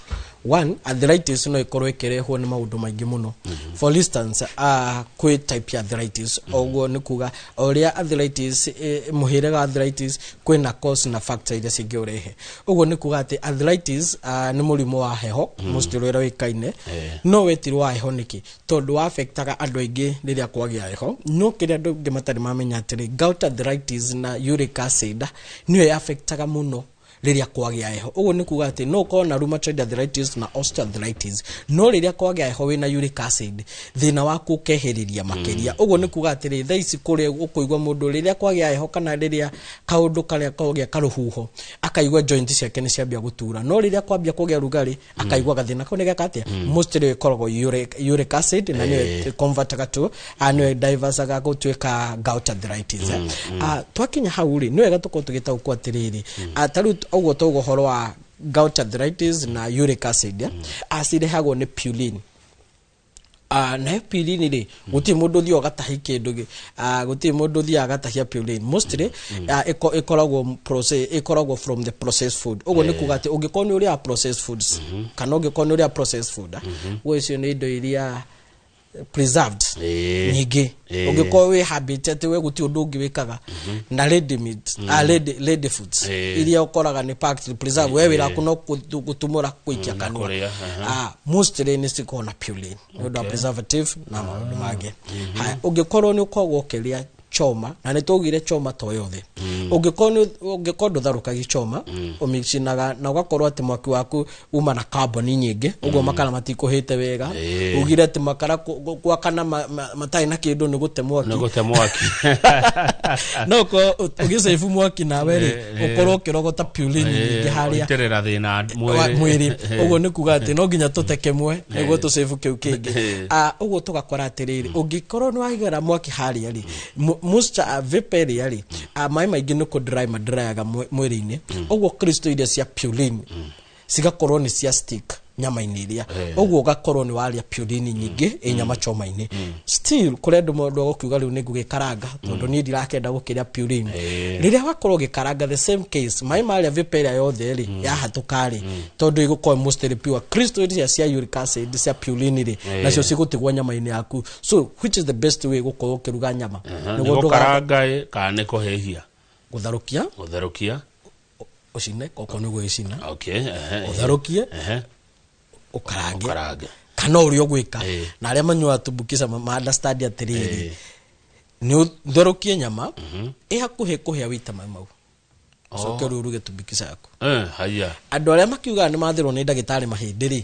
One, arthritis no ĩkorwo ĩkĩrehwo nĩ maũndũ maingĩ mũno. For instance, kwĩ type ya arthritis. Ũguo nĩ kuga o ũrĩa arthritis, mũhĩrĩga wa arthritis kwĩna cause na factor iria cingĩũrehe. Ũguo nĩ kuga atĩ arthritis nĩ mũrimũ wa heho, mostly ũrĩa ũĩkaine. No wetirwo wa heho nĩkĩ? Tondũ wa affectaga andũ aingĩ rĩrĩa kwagĩa heho. No kĩrĩa andũ aingĩ matarĩ mamenya atĩrĩ, gout arthritis na uric acid nĩyo affectaga mũno rĩrĩa kwagĩa heho. Ũguo nĩ kuga atĩ no ũkorwo na rheumatoid arthritis na osteoarthritis, no rĩrĩa kwagĩa heho wĩna uric acid, thĩna waku ũkehĩrĩria makĩria. Ũguo nĩ kuga atĩrĩ, thaa ici kũrĩa ũkũigua mũndũ rĩrĩa kwagĩa heho kana rĩrĩa kaũndũ karĩa kogĩa karũhuho, akaigua joint ciake nĩ ciambia gũtura, no rĩrĩa kwambia kũgĩa rugarĩ akaigua gathĩna kau nĩ geka atĩa. Mostly ĩkoragwo uric acid na nĩyo convertaga to nĩyo diversaga gũtuĩka gout arthritis. Twakinya hau rĩ, nĩ wega tũkorwo tũgĩtaũkwo atĩrĩrĩ, ta rĩu ũguo tauga ũhoro wa gout arthritis na uric acid, cirehagwo nĩ purine. Nayo purine rĩ, gũtirĩ mũndũ ũthiaga ũgatahia kĩndũ gũtirĩ mũndũ ũthiaga agatahia purine. Mostly ĩkoragwo process, ĩkoragwo from the processed food. Ũguo nĩ kuga atĩ ũngĩkorwo nĩ ũrĩaga processed foods kana ũngĩkorwo nĩ ũrĩaga processed food, ũguo icio nĩ indo iria preserved nyingĩ, ũngĩkorwo wĩ habit atĩ we gũtirĩ ũndũ ũngĩ wĩkaga na ready meat, ready foods iria ũkoraga nĩ packed, preserved, we wĩra waku no gũtumũra gũikia kanua. Kũrĩa, aha. Mostly nĩ cikoragwo na purine nĩ ũndũ wa preservative na maũndũ mangĩ. Haya, ũngĩkorwo nĩ ũkoragwo ũkĩrĩa choma, na nĩ twaugire choma to yothe, ũngĩkorwo ndũtherũkagia choma, ũmĩcinaga na ũgakorwo atĩ mwaki waku uma na carbon nyingĩ, ũguo makara matikũhĩte wega. Ugire atĩ makara gwakana matarĩ na kĩndũ nĩ gũte mwaki. Nĩ gũte mwaki. No ũkorwo ũgĩcĩbu mwaki nawe rĩ, ũkorwo ũkĩrogota purine nyingĩ harĩa Ũitĩrĩra thĩna mwĩrĩ. Mwĩrĩ. Ũguo nĩ kuga atĩ no nginya tũte kĩmwe nĩguo tũcĩbu kĩu kĩngĩ. Ũguo tũgakora atĩrĩrĩ, ũngĩkorwo nĩ waigara mwaki harĩa rĩ, moisture, vapor ĩrĩa rĩ, maĩ maingĩ nĩ kũ dry madryaga mwĩrĩ-inĩ. Ũguo crystal iria cia purine cigakorwo nĩ cia stick nyama-inĩ iria, ũguo ũgakorwo nĩ warĩa purine nyingĩ ĩ nyama choma-inĩ. Still kũrĩ andũ mũndũ agũkiuga rĩu nĩ ngũgĩkaranga tondũ niĩ ndirakenda gũkĩrĩa purine. Rĩrĩa wakorwo ũgĩkaranga, the same case, maĩ marĩa vapor ĩrĩa yothe rĩ yahatũka rĩ, tondũ ĩgũkorwo mostly pure crystal iria cia uric acid cia purine rĩ, nacio cigũtigwo nyama-inĩ yaku. So which is the best way gũkorwo ũkĩruga nyama? Nĩ Nĩguo gũkaranga ĩ, kana nĩ kũhĩhia? Gũtherũkia. Gũtherũkia. Ũcine okorwo nĩ ũgũgĩcina, Okay, ehe, ũtherũkie, ũkarange. Ũkarange. Kana ũrĩa ũgwĩka na arĩa manyuaga tumbukiza ma understand atĩrĩrĩ, nĩ ũtherũkie nyama ĩ hakuhĩ kũhĩa, wĩite maĩ mau, ũcoke rĩu ũruge tumbukiza yaku. Haya. Andũ arĩa makiugaga nĩ mathĩrwo nĩ ndagĩtarĩ mahĩndĩ rĩ,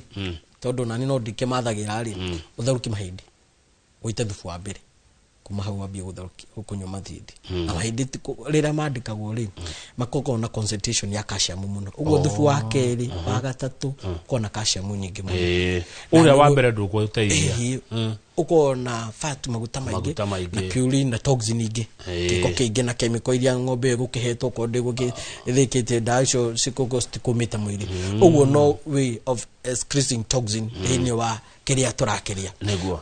tondũ nani no ndikĩmathagĩra rĩ, ũtherũkie mahĩndĩ, ũite thubu wa mbere, kuma hau wambie gũtherũkia kũnyua mathindi. Na mahĩndĩ rĩrĩa mandĩkagwo rĩ, makoragwo na concentration ya calcium mũno. Ũguo thubu wa kerĩ, wa gatatũ, ũkoragwo na calcium nyingĩ mũno. Ũrĩa Na wa nĩguo mbere ndũgũteithia. Ũkoragwo na fat, maguta maingĩ, Maguta maingĩ. na purine na toxin ingĩ, gĩko kĩingĩ na chemical iria ng'ombe ĩyo ĩgũkĩhetwo, okorwo ndĩgũgĩthĩkĩtie ndawa icio cikoragwo citikũmĩte mwĩrĩ. Ũguo no way of excreting toxin thĩinĩ wa kĩrĩa tũrakĩrĩa.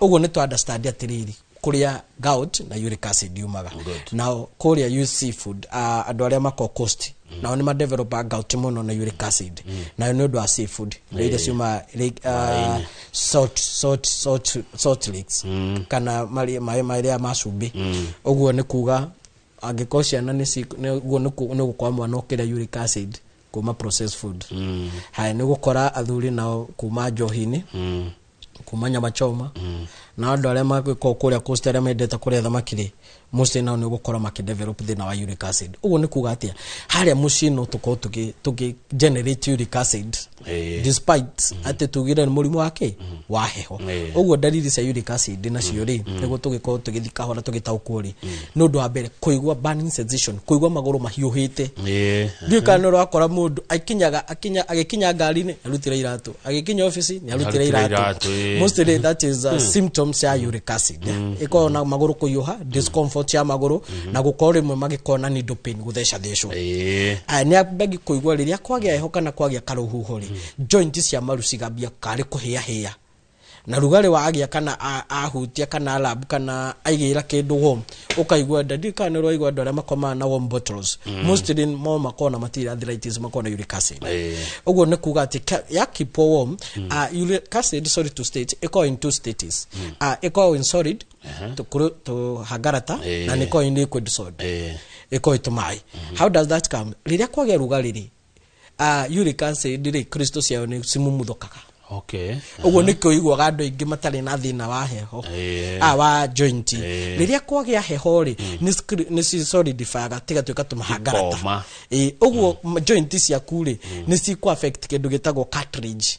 Ũguo nĩ tũ understand atĩrĩrĩ, kũrĩa gout na uric acid yumaga. Nao kũrĩa use seafood, andũ arĩa makoragwo coast nao nĩ madevelopa gout mũno na uric acid, nayo nĩ ũndũ wa seafood, indo iria ciuma salt lakes kana maĩ marĩa ma cumbĩ. Ũguo nĩ kuga angĩkorwo ciana nĩ ũguo nĩ gũkora mwana ũkĩrĩa uric acid kuma processed food. Haya, nĩ gũkora athuri nao kuma njohi-inĩ, kuma nyama choma. Na andũ arĩa magĩkorwo kũrĩa coast, arĩa mendete kũrĩa thamaki rĩ, mostly nao nĩ ũgũkora makĩdevelop thĩna wa uric acid. Ũguo nĩ kuga atĩa? Harĩa mũciĩ no tũkorwo tũkĩ generate uric acid despite atĩ tugire nĩ mũrimũ wa kĩ wa heho. Ũguo ndariri cia uric acid nacio rĩ, nĩguo tũgĩkorwo tũgĩthiĩ kahora tũgĩtaũkwo rĩ, nĩ ũndũ wa mbere kũigua burning sensation, kũigua magũrũ mahiũhĩte. Ndiũĩ kana nĩ ũrakora mũndũ akinyaga akinya agĩkinya ngari-inĩ arutire iratũ, agĩkinya ofici nĩ arutire Arutire iratũ. iratũ, Mostly that is symptoms ya uric acid. Ĩkoragwo na magũrũ kũhiũha, discomfort ya magũrũ, na gũkorwo rĩmwe magĩkorwo na needle pain, gũtheca thecwo. Aya nĩ ambagia kũigua rĩrĩa kwagĩa heho kana kwagĩa karũhuho rĩ, joint cia maru cigambia karĩ kũhĩahĩa na rugarĩ wagĩa, kana ahutia kana lab kana aigĩra kĩndũ warm, ũkaigua nda. Ndiũĩ kana nĩ ũraigua andũ arĩa makomaga na warm bottles. Mostly mo makoragwo na matirĩ arthritis, makoragwo na uric acid. Ũguo nĩ kuga atĩ ya keep warm, uric acid, sorry to state, ĩkoragwo in two states. Ĩkoragwo in solid, tũhangarata, na nĩ ĩkoragwo in liquid solid, ĩkoragwo ĩtũmaĩ. How does that come? Rĩrĩa kwagĩa rugarĩ rĩ, uric acid rĩ, crystal ciayo nĩ cimumuthũkaga. Ũguo nĩkĩo ũiguaga andũ aingĩ matarĩ na thĩna wa heho, wa joint, rĩrĩa kwagĩa heho rĩ, nĩ solidifyaga tigatuĩka tũmahangarata. Ikoma. Ũguo joint ciaku rĩ, nĩ cikũ affect kĩndũ gĩtagwo cartilage.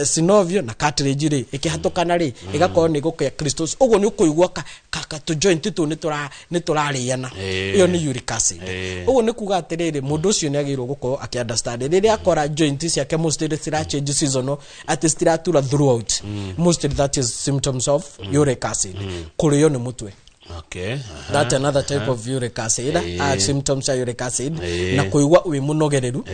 Synovial na cartilage rĩ, ĩkĩhatũkana rĩ, ĩgakorwo nĩ gũkĩa crystals. Ũguo nĩ ũkũigua ka tũ joint tũu nĩ tũrarĩana. Ĩyo nĩ uric acid. Ũguo nĩ kuga atĩrĩrĩ, mũndũ ũcio nĩ agĩrĩirwo gũkorwo akĩ understand rĩrĩa akora joint ciake mostly cira change seasonal, atĩ citiratura throughout. Mostly that is symptoms of uric acid. Kũrĩo nĩ mũtwe, that's another type of uric acid, symptoms ya uric acid. Na kũigua wĩ mũnogereru,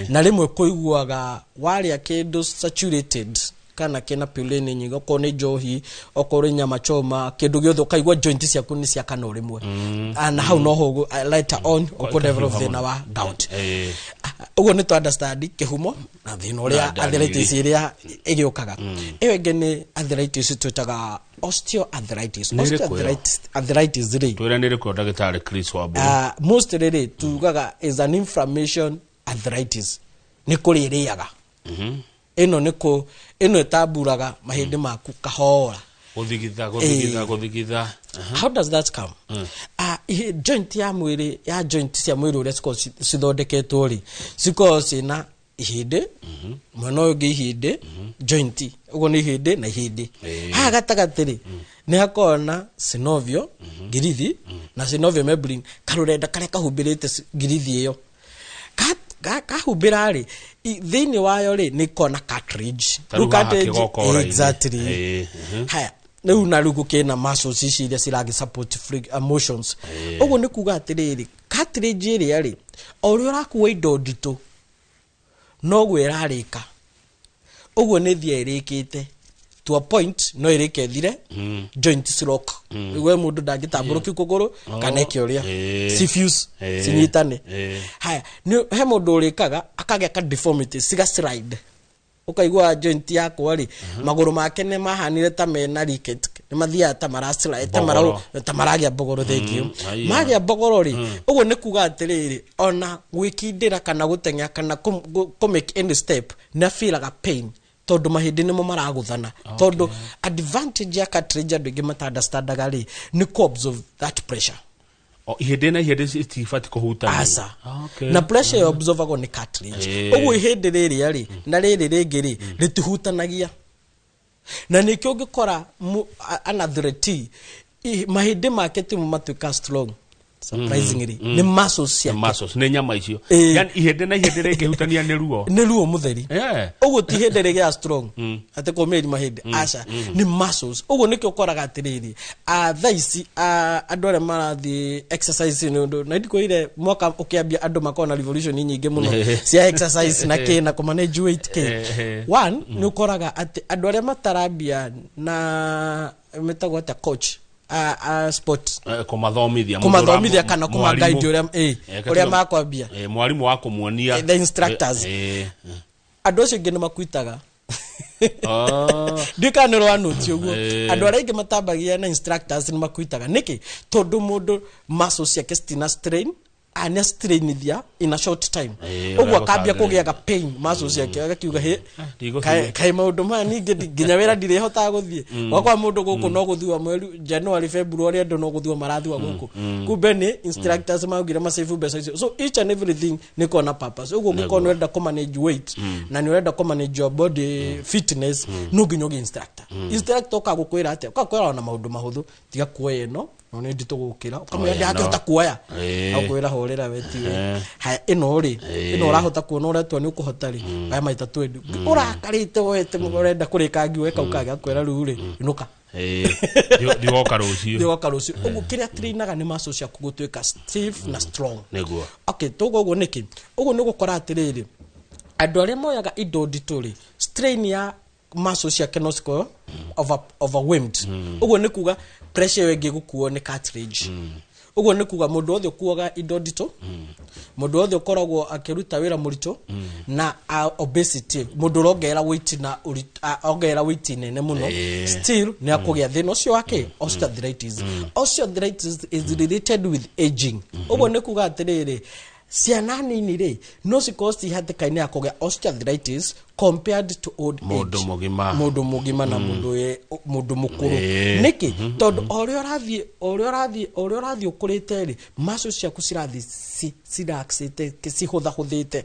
na rĩmwe kũiguaga warĩa kĩndũ saturated kana kĩna purine nyingĩ, okorwo nĩ njohi, okorwo nĩ nyama choma, kĩndũ gĩothe, ũkaigua joint ciaku nĩ ciakana o rĩmwe. Na hau noho later on ũkũ develop thĩna wa gout. Ũguo nĩ tũ understand kĩhumo na thĩna ũrĩa Na ndariri. arthritis ĩrĩa ĩgĩũkaga. Ĩyo ĩngĩ nĩ arthritis twĩtaga osteoarthritis. Nĩ ĩrĩkũ ĩyo? Osteoarthritis arthritis rĩ, Twĩre nĩ ĩrĩkũ, ndagĩtarĩ Chris Wambui. Mostly rĩ, tugaga is an inflammation arthritis, nĩ kũrĩa ĩrĩaga. Ĩno nĩ kũ ĩno ĩtamburaga mahĩndĩ maku kahora. Gũthigitha, gũthigitha, gũthigitha. How does that come? Joint ya mwĩrĩ, ya joint cia mwĩrĩ ũrĩa cikoragwo cithondeketwo rĩ, cikoragwo ciĩna ihĩndĩ mwena ũyũ ũngĩ, ihĩndĩ joint, ũguo nĩ ihĩndĩ na ihĩndĩ. Haha gatagatĩ rĩ, nĩ hakoragwo na synovial ngirithi na synovial membrane, karũrenda karĩa kahumbĩrĩte ngirithi ĩyo. Kahumbĩra rĩ, thĩinĩ wayo rĩ, nĩ ĩkoragwo na cartilage. Ta rĩu Rĩu haha cartilage- kĩgokora-inĩ. Exactly. Haya, rĩu na rĩu gũkĩna muscles ici iria ciragĩ support motions. Ũguo nĩ kuga atĩrĩrĩ, cartilage ĩrĩa rĩ, o ũrĩa ũrakua indo nditũ noguo ĩrarĩka, ũguo nĩ thia ĩrĩkĩte to a point no ĩrĩke ĩthire, joint lock, we mũndũ ndangĩtambũrũkia kũgũrũ kana eke ũrĩa, ci fuse, cinyitane. Haya, he mũndũ ũrĩkaga akagĩa ka deformity, ciga slide, ũkaigua joint yakwa rĩ, magũrũ make nĩ mahanire ta mena ricket, nĩ mathiaga ta maraslide, ta Mbogoro. ta maragĩa mbogoro. Thank you. Haiya. Magĩa mbogoro rĩ, ũguo nĩ kuga atĩrĩrĩ, ona gwĩkindĩra kana gũteng'era kana kũ make any step nĩ afilaga pain, tondũ mahĩndĩ nĩmo maragũthana. Tondũ advantage ya cartilage andũ aingĩ mata understandaga rĩ, nĩ kũ absorb that pressure. O, ihĩndĩ na ihĩndĩ itibatiĩ kũhutania. Aca. Na pressure ĩyo absorbagwo nĩ cartilage. Ũguo ihĩndĩ rĩrĩa rĩ na rĩrĩ rĩngĩ rĩ, rĩtihutanagia, na nĩkĩo ũngĩkora an athlete mahĩndĩ make timo matuĩka strong, surprisingly, nĩ muscles Nĩ ciake. muscles, nĩ nyama icio. Yani ihĩndĩ na ihĩndĩ rĩngĩhutania nĩ ruo. Nĩ ruo mũtheri. Ũguo ti hĩndĩ rĩgĩa strong atĩ kũmĩri mahĩndĩ, aca, nĩ muscles. Ũguo nĩkĩo ũkoraga atĩrĩrĩ, thaa ici, andũ arĩa marathiĩ exercise, nĩ ũndũ na ndikwĩrire mwaka ũkĩambia andũ makoragwo na revolution nyingĩ mũno cia exercise na kĩ na kũmanage weight kĩ. One, nĩ ũkoraga atĩ andũ arĩa matarambia na metagwo atĩa, coach a sport Kũmathomithia. Kũmathomithia kana kũmaguide ũrĩa ũrĩa makwambia. Mwarimũ wa kũmuonia. The instructors. Andũ acio aingĩ nĩ makuitaga. Ndiũĩ kana nĩ ũranũti ũguo. Andũ arĩa aingĩ matambagia na instructors nĩ makuitaga. Nĩkĩ? Tondũ mũndũ muscles ciake citina strain. Nĩ strainithia in a short time. Ũguo akambia kũgĩaga pain muscles ciake, agakiuga hĩ, Ndigũthiĩ. Kaĩ maũndũ maya ningĩ nginya wĩra ndirĩhotaga gũthiĩ. Gwakwa mũndũ gũkũ no gũthua mweri January, February, andũ no gũthua marathua gũkũ. Kumbe nĩ instructors maugire masave mbeca icio. So each and everything nĩ kona purpose. Ũguo ũngĩkorwo nĩ ũrenda kũ manage weight na nĩ ũrenda kũ manage your body fitness, no nginya ũgĩe instructor. Instructor ũkaga gũkwĩra atĩa? Ũkaga kwĩra ona maũndũ mahũthũ, tiga kuoya ĩno no nĩ nditũ gũkĩra, ũkamwĩra ndangĩhota kuoya, akwĩra hũrĩra we tiwe. Haya, ĩno rĩ, ĩno ũrahota kuona ũretua nĩ ũkũhota rĩ, aya maita twendi ũrakarĩte woete ũrenda kũrĩka ngiwe kau kangĩ, akwĩra rĩu rĩ, inũka. Ndigoka rũciũ. Ndigoka rũciũ. Ũguo kĩrĩa trainaga nĩ muscles ciaku gũtuĩka stiff na strong. Okay, tuga ũguo nĩkĩ? Ũguo nĩ gũkora atĩrĩrĩ, andũ arĩa moyaga indo nditũ rĩ, strain ya muscles ciake no cikorwo overwhelmed. Ũguo nĩ kuga pressure ĩyo ĩngĩ gũkuo nĩ cartilage. Ũguo nĩ kuga mũndũ wothe ũkuaga indo nditũ, mũndũ wothe ũkoragwo akĩruta wĩra mũritũ na obesity, mũndũ ũrongerera weight na ongerera weight nene mũno, still nĩ akũgĩa thĩna ũcio wake osteoarthritis. Osteoarthritis is related with aging. Ũguo nĩ kuga atĩrĩrĩ, ciana nini rĩ, no cikorwo ci hatĩka-inĩ ya kũgĩa osteoarthritis compared to old age. Mũndũ mũgima. Mũndũ mũgima na mũndũ mũkũrũ. Nĩkĩ? Tondũ o ũrĩa ũrathiĩ, o ũrĩa ũrathiĩ, o ũrĩa ũrathiĩ ũkũrĩte rĩ, muscles ciaku cirathiĩ cirelaxĩte, cihũthahũthĩte.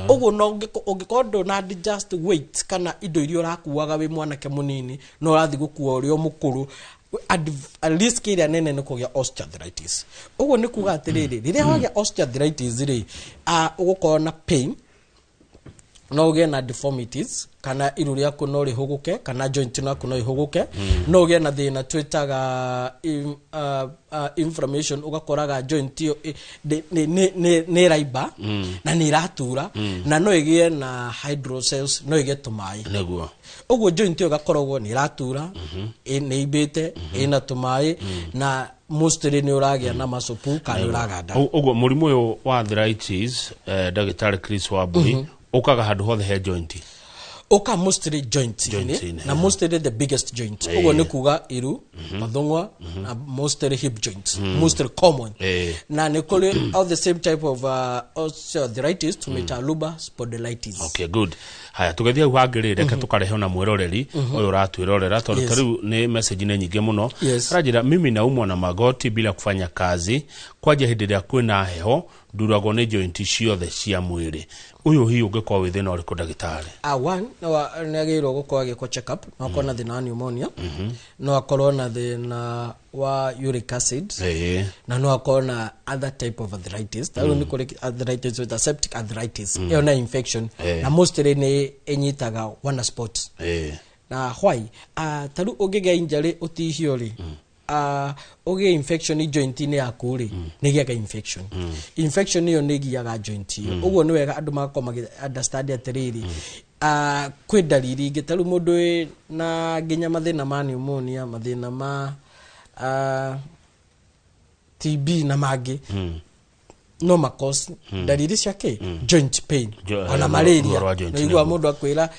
Ũguo no ũngĩkorwo ndũna adjust weight kana indo iria ũrakuaga wĩ mwanake mũnini, no ũrathiĩ gũkua ũrĩ o mũkũrũ, risk ĩrĩa nene nĩ kũgĩa osteoarthritis. Ũguo nĩ kuga atĩrĩrĩ, rĩrĩa wagĩa osteoarthritis rĩ, ũgũkorwo na pain, no ũgĩe na deformities, kana iru rĩaku no rĩhũgũke, kana joint yaku no ĩhũgũke. No ũgĩe na thĩna twĩtaga inflammation, ũgakoraga joint ĩyo nĩ ĩraimba na nĩ ĩratura, na no ĩgĩe na hydrocells, no ĩgĩe tũmaĩ. Ũguo joint ĩyo ĩgakoragwo nĩ ĩratura, nĩ imbĩte, ĩna tũmaĩ, na mostly nĩ ũragĩa na muscle pull kana nĩ ũraganda. Ũguo mũrimũ ũyũ wa arthritis, ndagĩtarĩ Chris Wambui, ũkaga handũ hothe he joint? Ũka mostly joint. Joint-inĩ, na mostly the biggest joint. Ũguo nĩ kuga iru, mathũng'wa, na mostly hip joint, mostly common. Na nĩ kũrĩ all the same type of osteoarthritis tũmĩta lumbar spondylitis. Okay, good. Haya, tũgĩthiĩ hau hangĩ rĩ, reke tũkarehe ona mwĩroreri ũyũ ũratwĩrorera, tondũ ta rĩu nĩ message nĩ nyingĩ mũno. Aranjĩra, "Mimi naumwa na magoti bila kufanya kazi, kwanja hĩndĩ ĩrĩa kwĩna heho, nduragwo nĩ joint ciothe cia mwĩrĩ." Ũyũ hihi ũngĩkorwo wĩ thĩna ũrĩkũ, ndagĩtarĩ? One, no nĩ agĩrĩirwo gũkorwo agĩkwo check up. No akorwo na thĩna wa pneumonia, no akorwo na thĩna wa uric acid, na no akorwo na other type of arthritis. Ta rĩu nĩ kũrĩ arthritis with septic arthritis. Ĩyo na infection, na mostly nĩ ĩnyitaga one spot. Na why? Ta rĩu ũngĩgĩa injury, ũtihio rĩ, ũgĩe infection joint-inĩ yaku rĩ, nĩ ĩgĩaga infection. Infection ĩyo nĩ ĩgiaga joint ĩyo. Ũguo nĩ wega andũ magakorwo magĩ understand atĩrĩrĩ, kwĩ ndariri ingĩ. Ta rĩu mũndũ wĩ na nginya mathĩna ma pneumonia, mathĩna ma TB na mangĩ, no makos ndariri ciake joint pain, ona malaria. Ruo rwa joint. Nĩ igua Nĩguo. mũndũ akwĩra,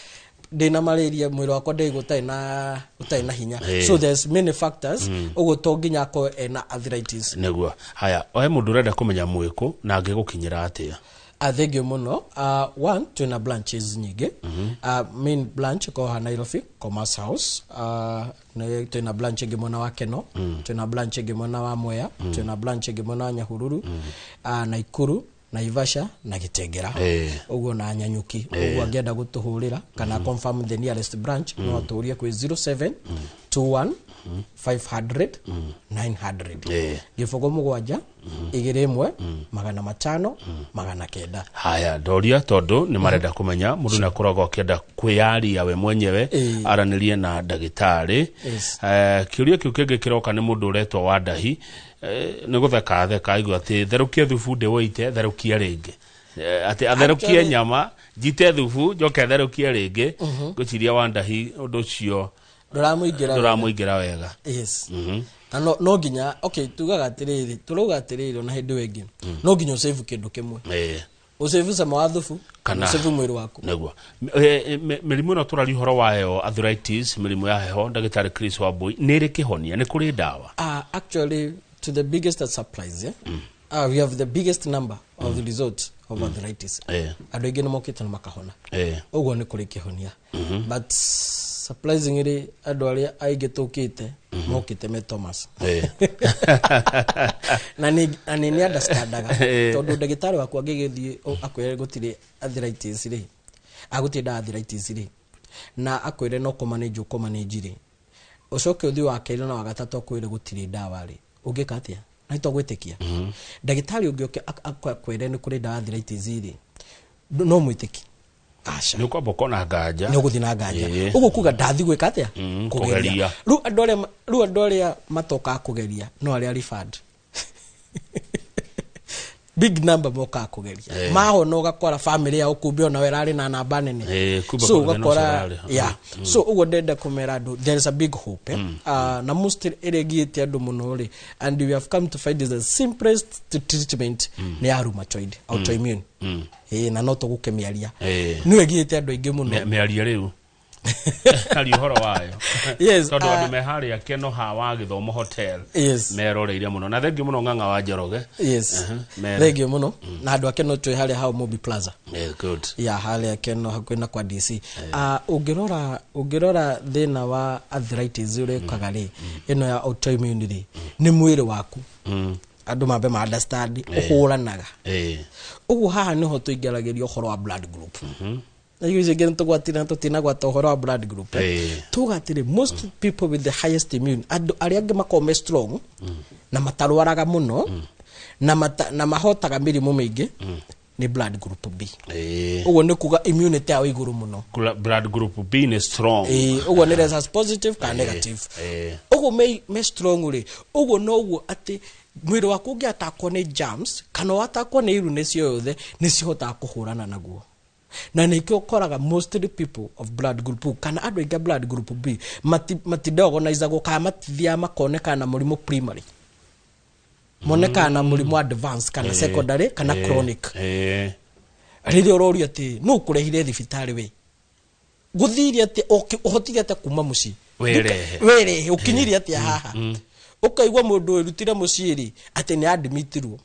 "Ndĩna malaria, mwĩrĩ wakwa ndaigua ũtarĩ na hinya." So there's many factors. Ũguo to nginya akorwo ena arthritis. Nĩguo. Haya, ohe mũndũ ũrenda kũmenya mwĩkũ na angĩgũkinyĩra atĩa? Thank you mũno. One, twĩna branches nyingĩ. Main branch ĩkoragwo haha Nairobi, Commerce House. Twĩna branch ĩngĩ mwena wa Keno, twĩna branch ĩngĩ mwena wa Mwea, twĩna branch ĩngĩ mwena wa Nyahururu, Naikuru, Naivasha na Gĩtengera. Ũguo na Nyanyuki. Ũguo angĩenda gũtũhũrĩra kana confirm the nearest branch, no atũrie kwĩ 07 21 500 900, 0 7 2 1 500 900. Haya, ndoria tondũ nĩ marenda kũmenya, mũndũ nĩ akoragwo akĩenda kwĩyaria we mwenyewe, aranĩrie na ndagĩtarĩ. Kĩũria kĩu kĩngĩ kĩroka nĩ mũndũ ũretwo Wandahi. Nĩ gũtheka theka aigua atĩ therũkia thubu ndĩwĩite, therũkia rĩngĩ. Atĩ atherũkie nyama, njite thubu, njoke therũkie rĩngĩ. Ngwĩciria Wandahi ũndũ ũcio ndũramũingĩra. Ndũramũingĩra wega. Yes. Na no nginya, okay, tugaga atĩrĩrĩ, tũrauga atĩrĩrĩ, ona hĩndĩ ĩyo ĩngĩ no nginya ũsave kĩndũ kĩmwe, ũsave cama wa thubu Kana- ũsave mwĩrĩ waku. Nĩguo. Mĩrimũ ĩno tũraria ũhoro wayo, arthritis, mĩrimũ ya heho, ndagĩtarĩ Chris Wambui, nĩ ĩrĩ kĩhonia? Nĩ kũrĩ ndawa? Actually, to the biggest surprise, yeah? We have the biggest number of the results of arthritis. Andũ aingĩ nĩ mokĩte na makahona. Ũguo nĩ kũrĩ kĩhonia. But surprisingly, andũ arĩa aingĩ tũkĩte mokĩte me Thomas. Na nĩ understandaga tondũ ndagĩtarĩ waku angĩgĩthiĩ akwĩre gũtirĩ arthritis rĩ, agũtirĩ ndawa arthritis rĩ, na akwĩre no kũmanage ũkũmanage rĩ, ũcoke ũthiĩ wa kerĩ na wa gatatũ akwĩre gũtirĩ ndawa rĩ, ũngĩka atĩa? Na nĩtwagwĩtĩkia ndagĩtarĩ ũngĩ ũke akwĩre nĩ kũrĩ ndawa arthritis rĩ, no mwĩtĩki? Aca. Nĩ ũkwamba ũkona nganja. Nĩ ũgũthiĩ na nganja. Ũguo kuga ndathi gwĩka atĩa? Kũgeria. Rĩu andũ arĩa matokaga kũgeria no arĩa referred, big number mokaga kũgeria. Mahona ũgakora family yao kumbe ona we ĩrarĩ na namba nene. Kumbe so kũrĩ thĩna ũgakora ũcio ũrarĩ. Yeah. So ũguo ndenda kũmera andũ there is a big hope, eh? Na most ĩrĩa ĩgiĩte andũ mũno rĩ, and we have come to find is the simplest treatment nĩ ya rheumatoid autoimmune. Na no tũgũkĩmĩaria. Nĩyo ĩgiĩte andũ aingĩ mũno. Mĩario rĩu, aria ũhoro wayo. Tondũ andũ me harĩa Kenoha wa Gĩthomo Hotel meroreire mũno, na thengiũ mũno, Ng'ang'a wa Njoroge. Mere. Thengiũ mũno. Na andũ a Keno twĩ harĩa hau Mobi Plaza. Yeah, good. Ya harĩa Keno hakuhĩ na kwa DC. Ũngĩrora thĩna wa arthritis ũrĩa ũkaga rĩ, ĩno ya autoimmune rĩ, nĩ mwĩrĩ waku, andũ mambe ma understand, ũhũranaga. Ũguo haha nĩho tũingĩragĩria ũhoro wa blood group. Na icio ingĩ nĩtũgwatire na tũtinagwata ũhoro wa blood group, eh. Tuga atĩrĩ, most people with the highest immune, andũ arĩa angĩ makoragwo me strong na matarwaraga mũno na mahotaga mĩrimũ mĩingĩ nĩ blood group B. Ũguo nĩ kuga immunity yao igũrũ mũno. Blood group B nĩ strong. Ũguo nĩ rhesus positive kana negative. Ũguo me strong rĩ, ũguo noguo atĩ mwĩrĩ waku ũngĩatakwo nĩ germs kana watakwo nĩ illness yothe, nĩ cihotaga kũhũrana naguo. Na nĩkĩo ũkoraga mostly people of blood group O, kana andũ aingĩ a blood group B matidiagnosagwo kana matithiaga makonekana na mũrimũ primary, monekaga na mũrimũ advance kana secondary kana chronic. Rĩrĩa ũrorio atĩ nũ ũkũrehire thibitarĩ, we gũthire atĩ ũhotire atĩa kuma mũciĩ? Werehe. Werehe ũkinyire atĩa haha? Ũkaigua mũndũ wĩrutire mũciĩ rĩ, atĩ nĩ admitirwo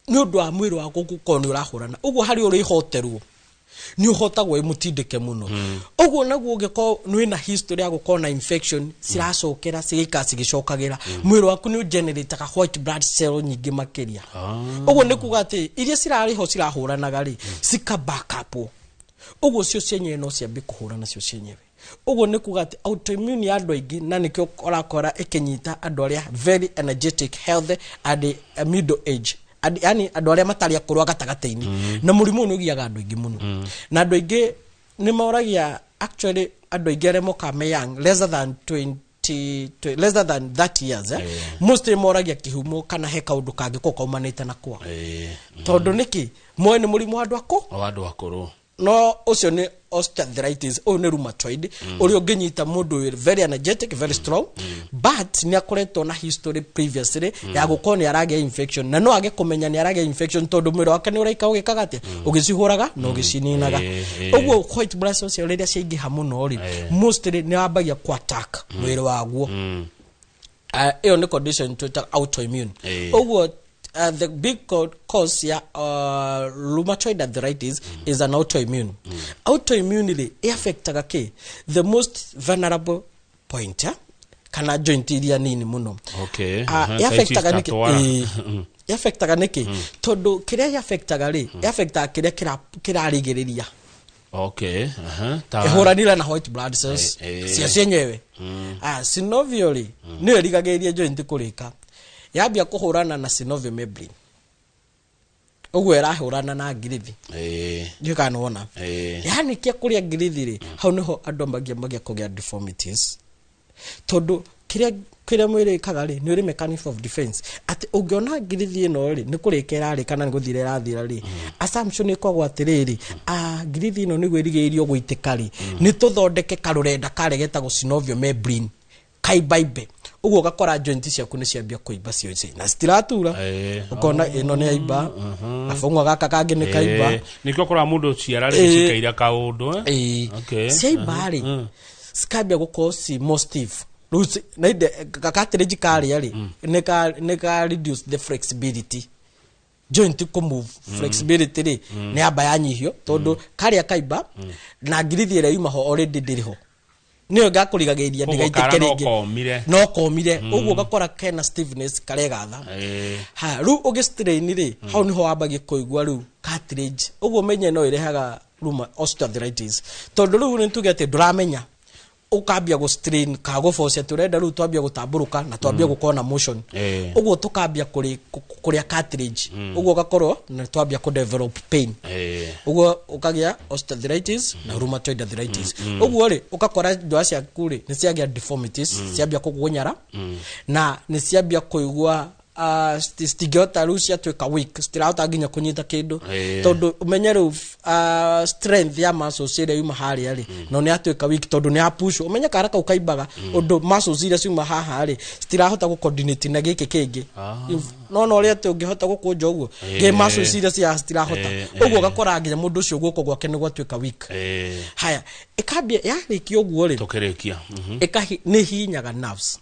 nĩ ũndũ wa mwĩrĩ waku gũkorwo nĩ ũrahũrana. Ũguo harĩ ũrĩhoterwo nĩ ũhotagwo ĩmũtindĩke mũno. Ũguo naguo ũngĩkorwo nĩ wĩna history ya gũkorwo na infection ciracokera, cigĩikara cigĩcokagĩra, mwĩrĩ waku nĩ ũgenerataga white blood cell nyingĩ makĩria. Ũguo nĩ kuga atĩ iria cirarĩ ho cirahũranaga rĩ, cika back up, ũguo cio cienyewe no ciambie kũhũrana cio cienyewe. Ũguo nĩ kuga atĩ autoimmune ya andũ aingĩ, na nĩkĩo ũrakora ĩkĩnyita andũ arĩa very energetic, healthy and middle age. Yani andũ arĩa matarĩ akũrũ, a gatagatĩ-inĩ. Na mũrimũ ũyũ nĩ ũgiaga andũ aingĩ mũno, na andũ aingĩ nĩ moragia, actually andũ aingĩ arĩa mokaga me young, lesser than 20 lesser than 30 years, eh? Mostly moragia kĩhumo kana he kaũndũ kangĩkorwo kaumanĩte na kwa tondũ nĩkĩ moĩ nĩ mũrimũ wa andũ akũ O andũ akũrũ. No ũcio nĩ osteoarthritis, ũyũ nĩ rheumatoid ũrĩa ũngĩnyita mũndũ wĩ very energetic, very strong, but nĩ akoretwo na history previously ya gũkorwo nĩ aragĩa infection, na no age kũmenya nĩ aragĩa infection tondũ mwĩrĩ wake nĩ ũraika ũgĩkaga atĩa, ũgĩcihũraga na ũgĩcininaga. Ũguo white blood cells rĩrĩa ciaingĩha mũno rĩ, mostly nĩ wambagia ku attack mwĩrĩ waguo. Ĩyo nĩ condition twĩtaga autoimmune. Ũguo the big cause ya rheumatoid arthritis is an autoimmune. Autoimmune rĩ, ĩaffectaga kĩ? The most vulnerable point, eh? Kana joint iria nini mũno. Ĩaffectaga Ta ici nĩkĩ? citatwara. Ĩaffectaga nĩkĩ? Tondũ kĩrĩa ĩaffectaga rĩ, ĩaffectaga kĩrĩa kĩrarigĩrĩria. Ĩhũranire na white blood cells cio cienyewe. Synovial rĩ, nĩyo ĩrigagĩrĩria joint kũrĩka. Yambia kũhũrana na synovial membrane, ũguo ĩrahũrana na ngirithi. Ndiũĩ kana nĩwona. Yani kia kũrĩa ngirithi rĩ, hau nĩho andũ magia kũgĩa deformities, tondũ kĩrĩa mwĩrĩ ĩkaga rĩ, nĩ ũrĩ mechanism of defense atĩ ũngĩona ngirithi ĩno rĩ, nĩ kũrĩka ĩrarĩka na nĩ gũthira ĩrathira rĩ, assumption ĩkoragwo atĩrĩrĩ, ngirithi ĩno nĩguo ĩrigĩrĩirio gũitĩka rĩ, nĩ tũthondeke karũrenda karĩa getagwo synovial membrane kaibaimbe. Ũguo ũgakora joint ciaku nĩ ciambia kũimba cio na citiratura. Ũkona ĩno nĩ yaimba, gabũng'wa gaka kangĩ nĩ kaimba. Nĩkĩo ũkoraga mũndũ ciara rĩ, cikaira kaũndũ, eh? Ciaimba rĩ, cikambia gũkorwo ci more stiff. Rĩu na inde cartilage karĩa rĩ, nĩ ka reduce the flexibility, joint kũ move, flexibility rĩ nĩ yamba yanyihio, tondũ karĩa kaimba na ngirithi ĩrĩa yuma ho already ndĩrĩ ho, nĩyo ngakũrigagĩrĩria Koguo ndĩgaitĩke kara no rĩngĩ. Komire. No komire. Ũguo ũgakora kena stiffness, karegatha. Ha rĩu ũgĩ strain rĩ, hau niho wambagia kũigua rĩu cartilage. Ũguo menye no ĩrehaga rheuma, osteoarthritis, tondũ rĩu nĩ tuge atĩ ndũramenya, ũkambia gũ strain ka gũbocia, tũrenda rĩu twambia gũtambũrũka na twambia gũkorwo na motion. Ũguo tũkambia kũrĩa cartilage. Ũguo ũgakorwo na twambia kũ develop pain. Ũguo ũkagĩa osteoarthritis na rheumatoid arthritis. Ũguo rĩ, ũgakora ndwara ciaku rĩ nĩ ciagĩa deformities, ciambia kũgũnyara na nĩ ciambia kũigua citingĩhota rĩu, ciatuĩka weak, citirahota nginya kũnyita kĩndũ. Tondũ ũmenye rĩu strength ya muscles ĩrĩa yuma harĩa rĩ, no nĩ yatuĩka weak tondũ nĩ yapushwo. Ũmenye kara kau kaimbaga ũndũ muscles iria ciuma haha rĩ citirahota gũ coordinate na gĩkĩ kĩngĩ. No ũrĩa atĩ ũngĩhota gũkũnja ũguo ngĩ muscles iria cia citirahota. Ũguo ũgakora nginya mũndũ ũcio guoko gwake nĩ gwatuĩka weak. Haya, ĩkambia yarĩkia ũguo rĩ, Tũkĩrĩkia. Ĩkahi nĩ hinyaga nerves.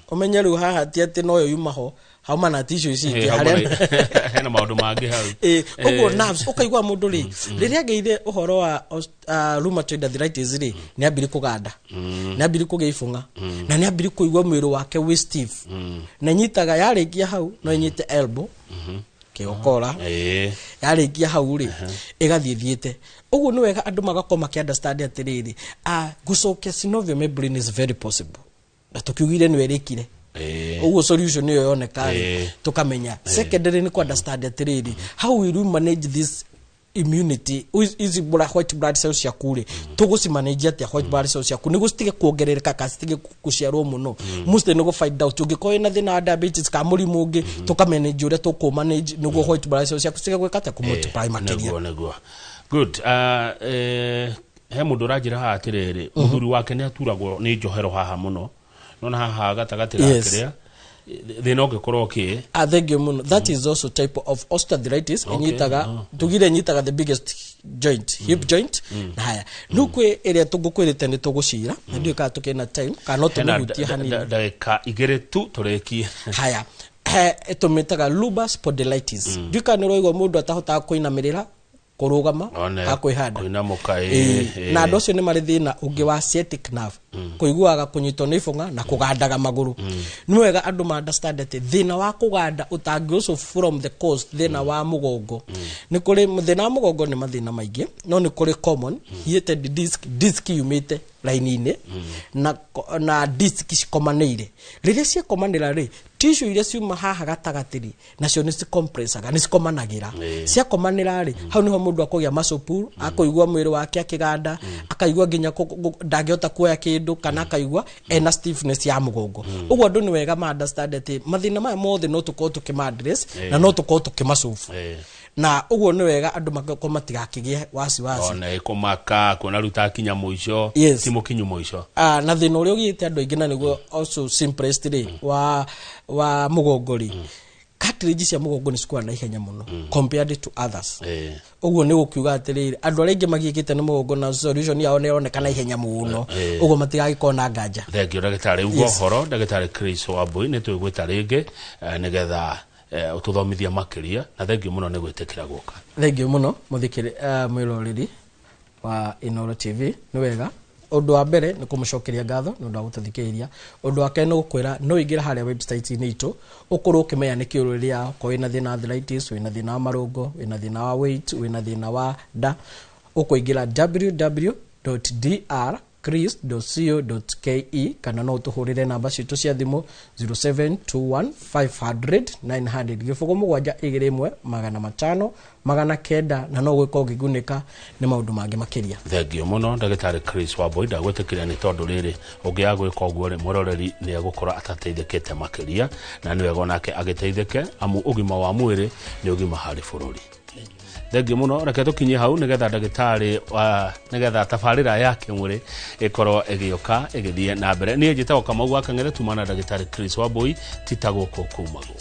Ũmenye rĩu haha ti atĩ noyo yuma ho, hauma na tissue ici ingĩ hau harĩa hena maũndũ mangĩ hau. Ũguo nerves, ũkaigua mũndũ rĩ, rĩrĩa agĩire ũhoro wa rheumatoid arthritis rĩ, nĩ ambire kũganda, nĩ ambire kũgĩa ibũng'a na nĩ ambire kũigua mwĩrĩ wake wĩ stiff. Na nyitaga yarĩkia hau no ĩnyite elbow, kĩgokora. Yarĩkia hau rĩ, ĩgathiĩ thiĩte ũguo. Nĩ wega andũ magakorwo makĩ understand atĩrĩrĩ, gũcokia synovial membrane is very possible, na tũkiugire nĩ ĩrĩkire. Ũguo solution ĩyo yoneka rĩ, tũkamenya. Secondary nĩ kũ understand atĩrĩrĩ, how will we manage this immunity, ici white blood cells ciaku rĩ, tũgũcimanage atĩa white blood cells ciaku nĩguo citige kuongerereka kana citige gũciarwo mũno? Mostly nĩ gũ find out ũngĩkorwo wĩna thĩna wa diabetes kana mũrimũ ũngĩ, tũkamanage ũrĩa tũkũmanage nĩguo white blood cells ciaku citige gwĩka atĩa, kũmultiply makĩria. Nĩguo, good. He mũndũ ũranjĩra haha atĩrĩrĩ, mũthuri wake nĩ aturagwo nĩ njohero haha mũno, nona haha gatagatĩ ga kĩrĩa thĩna ũngĩkorwo kĩ? Ah, thank you muno. That is also type of osteoarthritis. Ĩnyitaga, tugire ĩnyitaga the biggest joint, hip joint. Na haya, rĩu kwĩ ĩrĩa tũngũkwĩrĩte nĩ tũgũcira, na ndiũĩ kana tũkĩna time kana no Hena tũmĩhutie hanini. Ndagĩka 2 tu tũrĩkie. Haya, he ĩtũmĩtaga lumbar spondylitis. Ndiũĩ kana nĩ ũraigua mũndũ atahotaga kũinamĩrĩra, kũrũgama One kana kwĩhanda. Kũinamũka. Na andũ acio nĩ marĩ thĩna ũngĩ wa sciatic nerve, kũiguaga kũnyitwo nĩ ibũng'a na kũgandaga magũrũ. Nĩ wega andũ ma understand atĩ thĩna wa kũganda ũtangĩũcũ from the cause thĩna wa mũgongo. Nĩ kũrĩ thĩna wa mũgongo, nĩ mathĩna maingĩ, no nĩ kũrĩ common heated disc, disc yumĩte raini-inĩ na disc cikomanĩire. Rĩrĩa ciakomanĩra rĩ, tissue iria ciuma haha gatagatĩ rĩ, nacio nĩ cicompressaga, nĩ cikomanagĩra. Ciakomanĩra rĩ, hau niho mũndũ akũgĩa muscle pull, akũigua mwĩrĩ wake akĩganda, akaigua nginya ndangĩhota kuoya kĩndũ kana akaigua ena stiffness ya mũgongo. Ũguo andũ nĩ wega ma understand atĩ mathĩna maya mothe no tũkorwo tũkĩma address na no tũkorwo tũkĩmasolve, na ũguo nĩ wega andũ makorwo matigakĩgĩe wasiwasi. Ona ĩkũmaka kuona rĩu takinya mũico. Ti mũkinyu mũico. Ah, na thĩna ũrĩa ũgĩte andũ aingĩ na nĩguo also simplest rĩ, wa mũgongo rĩ, cartilage cia mũgongo nĩ cikũra na ihenya mũno compared to others. Ũguo nĩ gũkiuga atĩrĩrĩ, andũ arĩa aingĩ magiĩkĩte nĩ mũgongo na solution yao nĩ ĩroneka na ihenya mũno. Ũguo matigagĩkorwo na nganja. Thengio ndagĩtarĩ uga. Ũhoro ndagĩtarĩ Chris Wambui, nĩ twĩgwĩta rĩngĩ nĩgetha ũtũthomithia makĩria, na thengio mũno nĩ gwĩtĩkĩra gũka. Thengio mũno mũthikĩri, mwĩroreri wa Inooro TV. Nĩ wega, ũndũ wa mbere nĩ kũmũcokeria ngatho nĩ ũndũ wa gũtũthikĩrĩria. Ũndũ wa kerĩ nĩ gũkwĩra no ũingĩre harĩa website-inĩ itũ, ũkorwo ũkĩmenya nĩ kĩ ũrĩa okorwo wĩna thĩna wa arthritis, wĩna thĩna wa marũngo, wĩna thĩna wa weight, wĩna thĩna wa nda, ũkũingĩra www.drchris.co.ke kana no ũtũhũrĩre namba citũ cia thimũ 0721 500 900, 0721 500 900, na no gwĩka ũngĩgunĩka nĩ maũndũ mangĩ makĩria. Thengio mũno ndagĩtarĩ Chris Wambui. Ndagwĩtĩkĩria nĩ tondũ rĩrĩ ũngĩaga gwĩka ũguo rĩ, mwĩroreri nĩ egũkorwo atateithĩkĩte makĩria, na nĩ wega onake agĩteithĩke, amu ũgima wa mwĩrĩ nĩ ũgima harĩ bũrũri. Thengio mũno. Reke tũkinye hau nĩgetha ndagĩtarĩ nĩgetha tabarĩra ya kĩmwĩrĩ ĩkorwo ĩgĩũka ĩgĩthiĩ na mbere. Niĩ njĩtagwo Kamau wa Kang'ethe, tuma na ndagĩtarĩ Chris Wambui. Ti ta gũkũ kumagwo.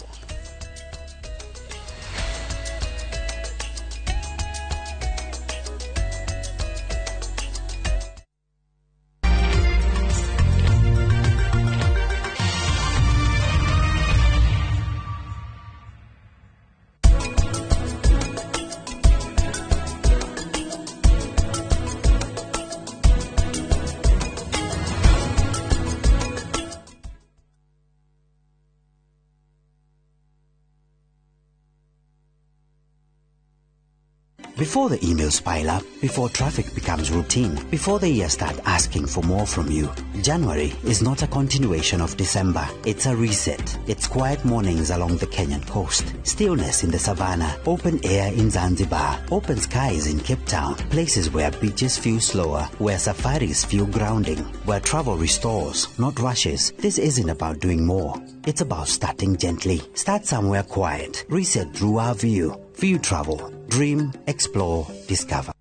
Before the emails pile up, before traffic becomes routine, before the year start asking for more from you. January is not a continuation of December. It's a reset. It's quiet mornings along the Kenyan coast, stillness in the savannah, open air in Zanzibar, open skies in Cape Town, places where beaches feel slower, where safaris feel grounding, where travel restores, not rushes. This isn't about doing more. It's about starting gently. Start somewhere quiet. Reset through our view. View travel. Dream, explore, discover.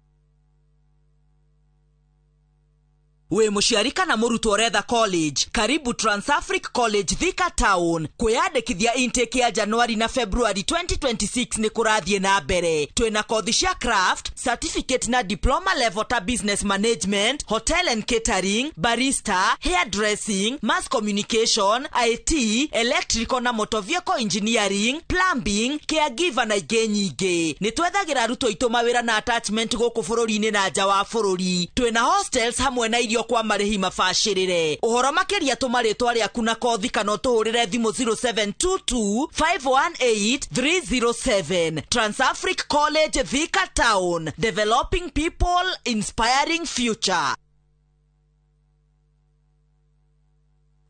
Wĩ mũciari kana mũrutwo ũretha college, karibu Transafric College Thika Town. Kwĩyandĩkithia intake ya Januari na February 2026 nĩ kũrathiĩ na mbere. Twĩna kothi cia craft, certificate na diploma level ta business management, hotel and catering, barista, hairdressing, mass communication, IT, electrical na motor vehicle engineering, plumbing, caregiver na ingĩ nyingĩ. Nĩ twethagĩra arutwo aitũ mawĩra na attachment gũkũ bũrũri-inĩ na nja wa bũrũri. Twĩna hostels hamwe na irio kwa marĩhi mabacĩrĩre. Ũhoro makĩria tũma rĩtwa rĩaku na kothi kana ũtũhũrĩre thimũ 0722 518 307. Transafric College Thika Town, developing people, inspiring future.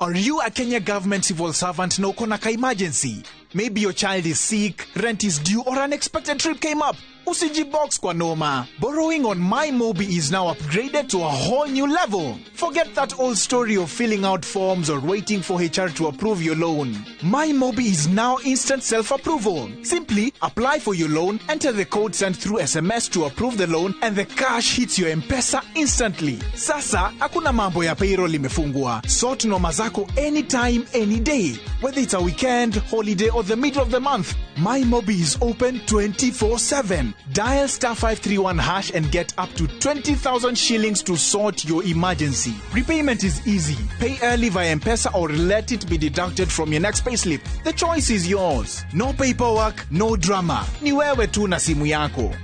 Are you a Kenya government civil servant na uko na ka emergency? Maybe your child is sick, rent is due, or an unexpected trip came up. Usijibox kwa noma. Borrowing on MyMobi is now upgraded to a whole new level. Forget that old story of filling out forms or waiting for HR to approve your loan. MyMobi is now instant self-approval. Simply apply for your loan, enter the code sent through SMS to approve the loan, and the cash hits your M-Pesa instantly. Sasa, hakuna mambo ya payroll imefungwa. Sort noma zako anytime, any day. Whether it's a weekend, holiday, or the middle of the month, MyMobi is open 24/7. Dial star 531 hash and get up to 20,000 shillings to sort your emergency. Repayment is easy. Pay early via M-Pesa or let it be deducted from your next payslip. The choice is yours. No paperwork, no drama. Ni wewe tu na simu yako.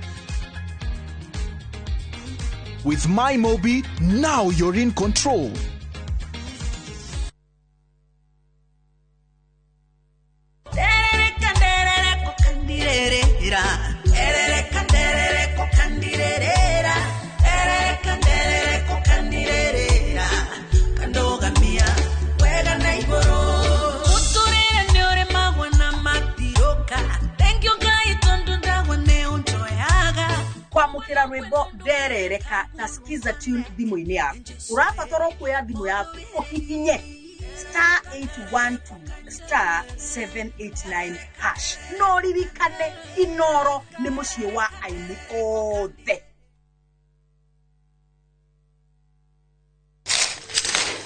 With MyMobi, now you're in control. Kwamũkĩra rwĩmbo nderereka na skiza tune thimũ-inĩ yaku. Ũrabatara kuoya thimũ yaku ũhihinye star 812 star 789 hash. No ririkane Inoro nĩ mũciĩ wa aini othe.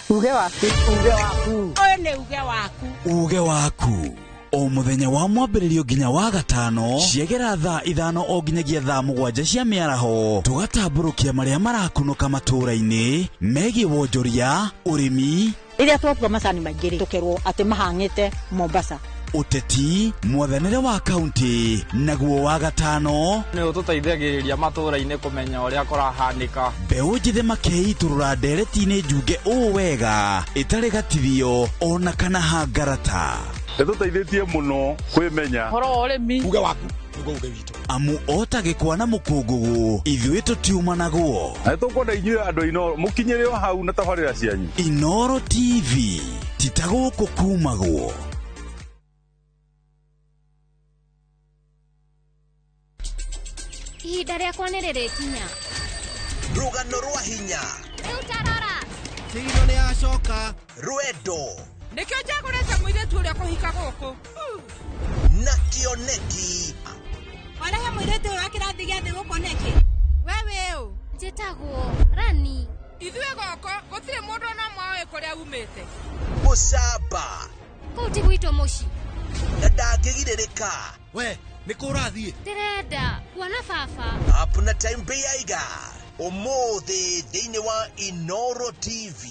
Uge waku, uge waku. Ũyũ nĩ uge waku. Uge waku. O muthenya wa mwambĩrĩrio nginya wa gatano ciegera thaa 5 o nginyagia thaa 7 cia mĩaraho tũgatambũrũkia marĩa marakunũka matũũra-inĩ megiĩ wonjoria, ũrĩmi. Rĩrĩa twatua macani maingĩ rĩ, tũkerwo atĩ mahang'ĩte Mombasa. Ũteti, mwathanĩre wa kaunti, naguo wa gatano nĩ ũtũteithagĩrĩria matũũra-inĩ kũmenya ũrĩa kũrahanĩka. Mbeũ njĩthĩ makeitũrũra ndereti-inĩ njunge ũũ wega ĩtarĩ gatithio ona kana hangarata. Nĩtũteithĩtie mũno kwĩmenya ũhoro wa ũrĩmi. Uge waku nĩguo uge witũ. Amu ota gĩkwa na mũkũngũgũ ithuĩ tũtiumanagwo. Na nĩtũkwenda inyuĩ andũ a Inooro mũkinyĩre o hau na tabarĩra cianyu. Inooro TV ti ta gũkũ kumagwo. Ihinda rĩakwa nĩ rĩrĩkinya. Rũgano rwa hinya. Rĩu tarora. Tigino nĩ acoka. Rwendo. Nĩkĩo njagũrĩte mũirĩtu ũrĩa kũhika gũkũ. Na kĩoneki. Warehe mũirĩtu ũyũ wa kĩrathi gĩa thĩ gũkũ nĩkĩ? We wĩ ũ? Njĩtagwo Rani. Ithuĩ gũkũ gũtirĩ mũndũ ona ũmwe ũĩ kũrĩa umĩte. Mũcamba. Kũu ti gwitũ mũciĩ. Na ndangĩgirĩrĩka. We, nĩ kũ ũrathiĩ? Ndĩrenda kuona baba. Up na time Beiga. Ũmũthĩ thĩinĩ wa Inooro TV.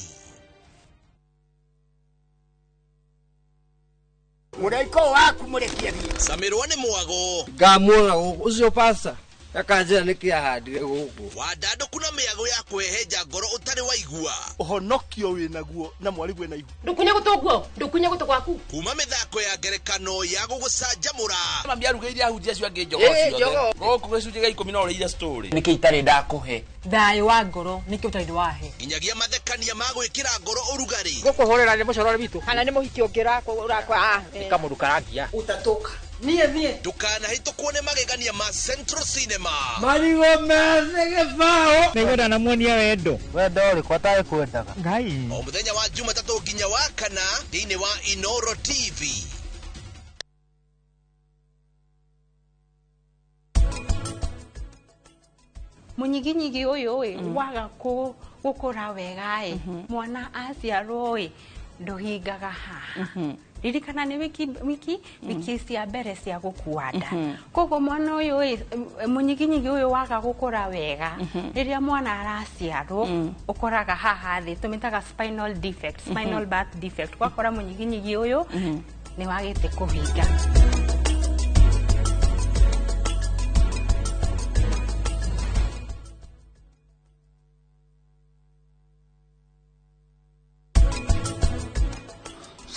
Mũraika waku mũrekie thiĩ. Camirwo nĩ mwago. Ngamuona gũkũ ũcio pasta. Akanjĩra nĩkĩ ahandire gũkũ. Wandandũku na mĩago ya kwĩhenja ngoro ũtarĩ waigua. Ũhonokio wĩnaguo na mwarĩguo ena ihu. Ndũkunye gũtũ guo, ndũkunye gũtũ gwaku. Kuma mĩthako ya ngerekano ya gũgũcanjamũra. Mami arugĩire ahunjia acio angĩ njogoo ciothe. Gũkũ gĩcunjĩ gĩa 10 no ũrĩire story. Nĩkĩ itarĩ ndakũhe? Thayũ wa ngoro nĩkĩ ũtarĩ wahe. Nginyagia mathekania ma gwĩkĩra ngoro ũrugarĩ. Gũkũhũrĩra nĩ mũcorore witũ. Kana nĩ mũhiki ũngĩ ũrakwa. Nĩ kamũndũ karangia. Utatoka. Niĩ niĩ. Ndũkanahĩtũkwo nĩ magegania ma Central Cinema. Marigũ methĩ gĩbaũ. Nĩngwenda namuonia wendo. Wendo ũrĩkũ atarĩ kwendaga? Ngai. O mũthenya wa Jumatatũ nginya wa kana thĩinĩ wa Inoro TV. Mũnyiginyigi ũyũ ĩ waga gũkũra wega ĩ mwana aciarwo ĩ ndũhingaga haha. Ririkana nĩ wiki cia mbere cia gũkua nda. Koguo mwana ũyũ ĩ mũnyiginyigi ũyũ waga gũkũra wega rĩrĩa mwana araciarwo ũkoraga haha thĩ tũmĩtaga spinal defect, spinal birth defect. Gwakora mũnyiginyigi ũyũ nĩ wagĩte kũhinga.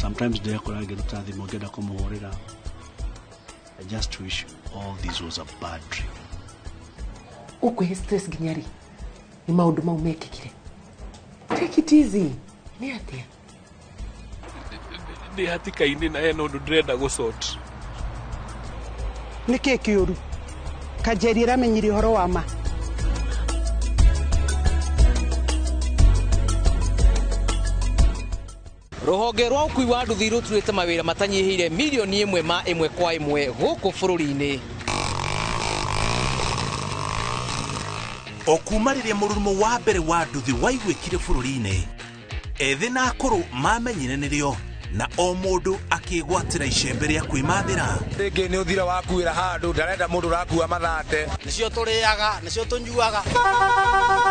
Sometimes ndekora ngĩruta thimũ ngĩenda kũmũhũrĩra. I just wish all this was a bad dream. Ũkwĩhe stress nginya rĩ? Nĩ maũndũ mau mekĩkire. Take it easy. Nĩ atĩa? Ndĩ hatĩka-inĩ na hena ũndũ ndĩrenda gũsort. Nĩkĩ kĩũru? Kanjeri ĩramenyire ũhoro wa ma. Rũhonge rwa ũkui wa nduthi rũturĩte mawĩra matanyihĩire milioni 1 ma 1 kwa 1 gũkũ bũrũri-inĩ. O kuma rĩrĩa mũrurumo wa mbere wa nduthi waiguĩkire bũrũri-inĩ, ethĩ na akũrũ mamenyire nĩrĩo na o mũndũ akĩgwatĩra icembe rĩa kwĩmathĩra. Rĩngĩ nĩ ũthira wakuĩra handũ ndarenda mũndũ ũrakua mathate. Nĩcio tũrĩaga, nĩcio tũnyuaga.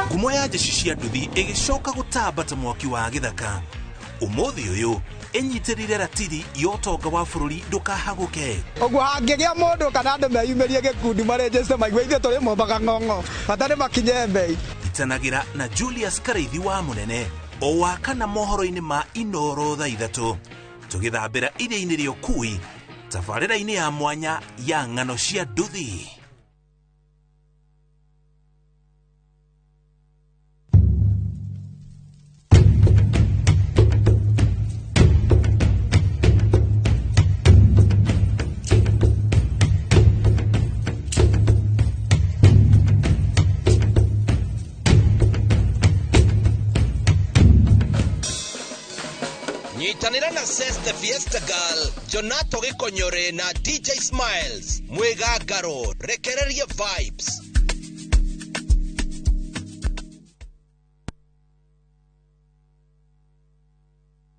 Ngumo ya njeci cia nduthi ĩgĩcoka gũtamba ta mwaki wa gĩthaka. Ũmũthĩ ũyũ ĩnyitĩrĩire ratiri ya ũtonga wa bũrũri ndũkahagũke. Ũguo hangĩgĩa mũndũ kana andũ meyumĩrie gĩkundi marenjeste maigue ithuĩ tũrĩ mombaga ng'ong'o bata nĩ makinye mbei. Itanagĩra na Julius Karaithi wa Mũnene o wa kana mohoro-inĩ ma Inoro thaa 3 tũgĩthambĩra iria-inĩ rĩa ũkui tabarĩra-inĩ ya mwanya ya ng'ano cia nduthi. Nyitanĩra na Seste Fiesta Girl, Jonato Gĩkonyore na DJ Smiles, mwĩgangaro, rekereria vibes.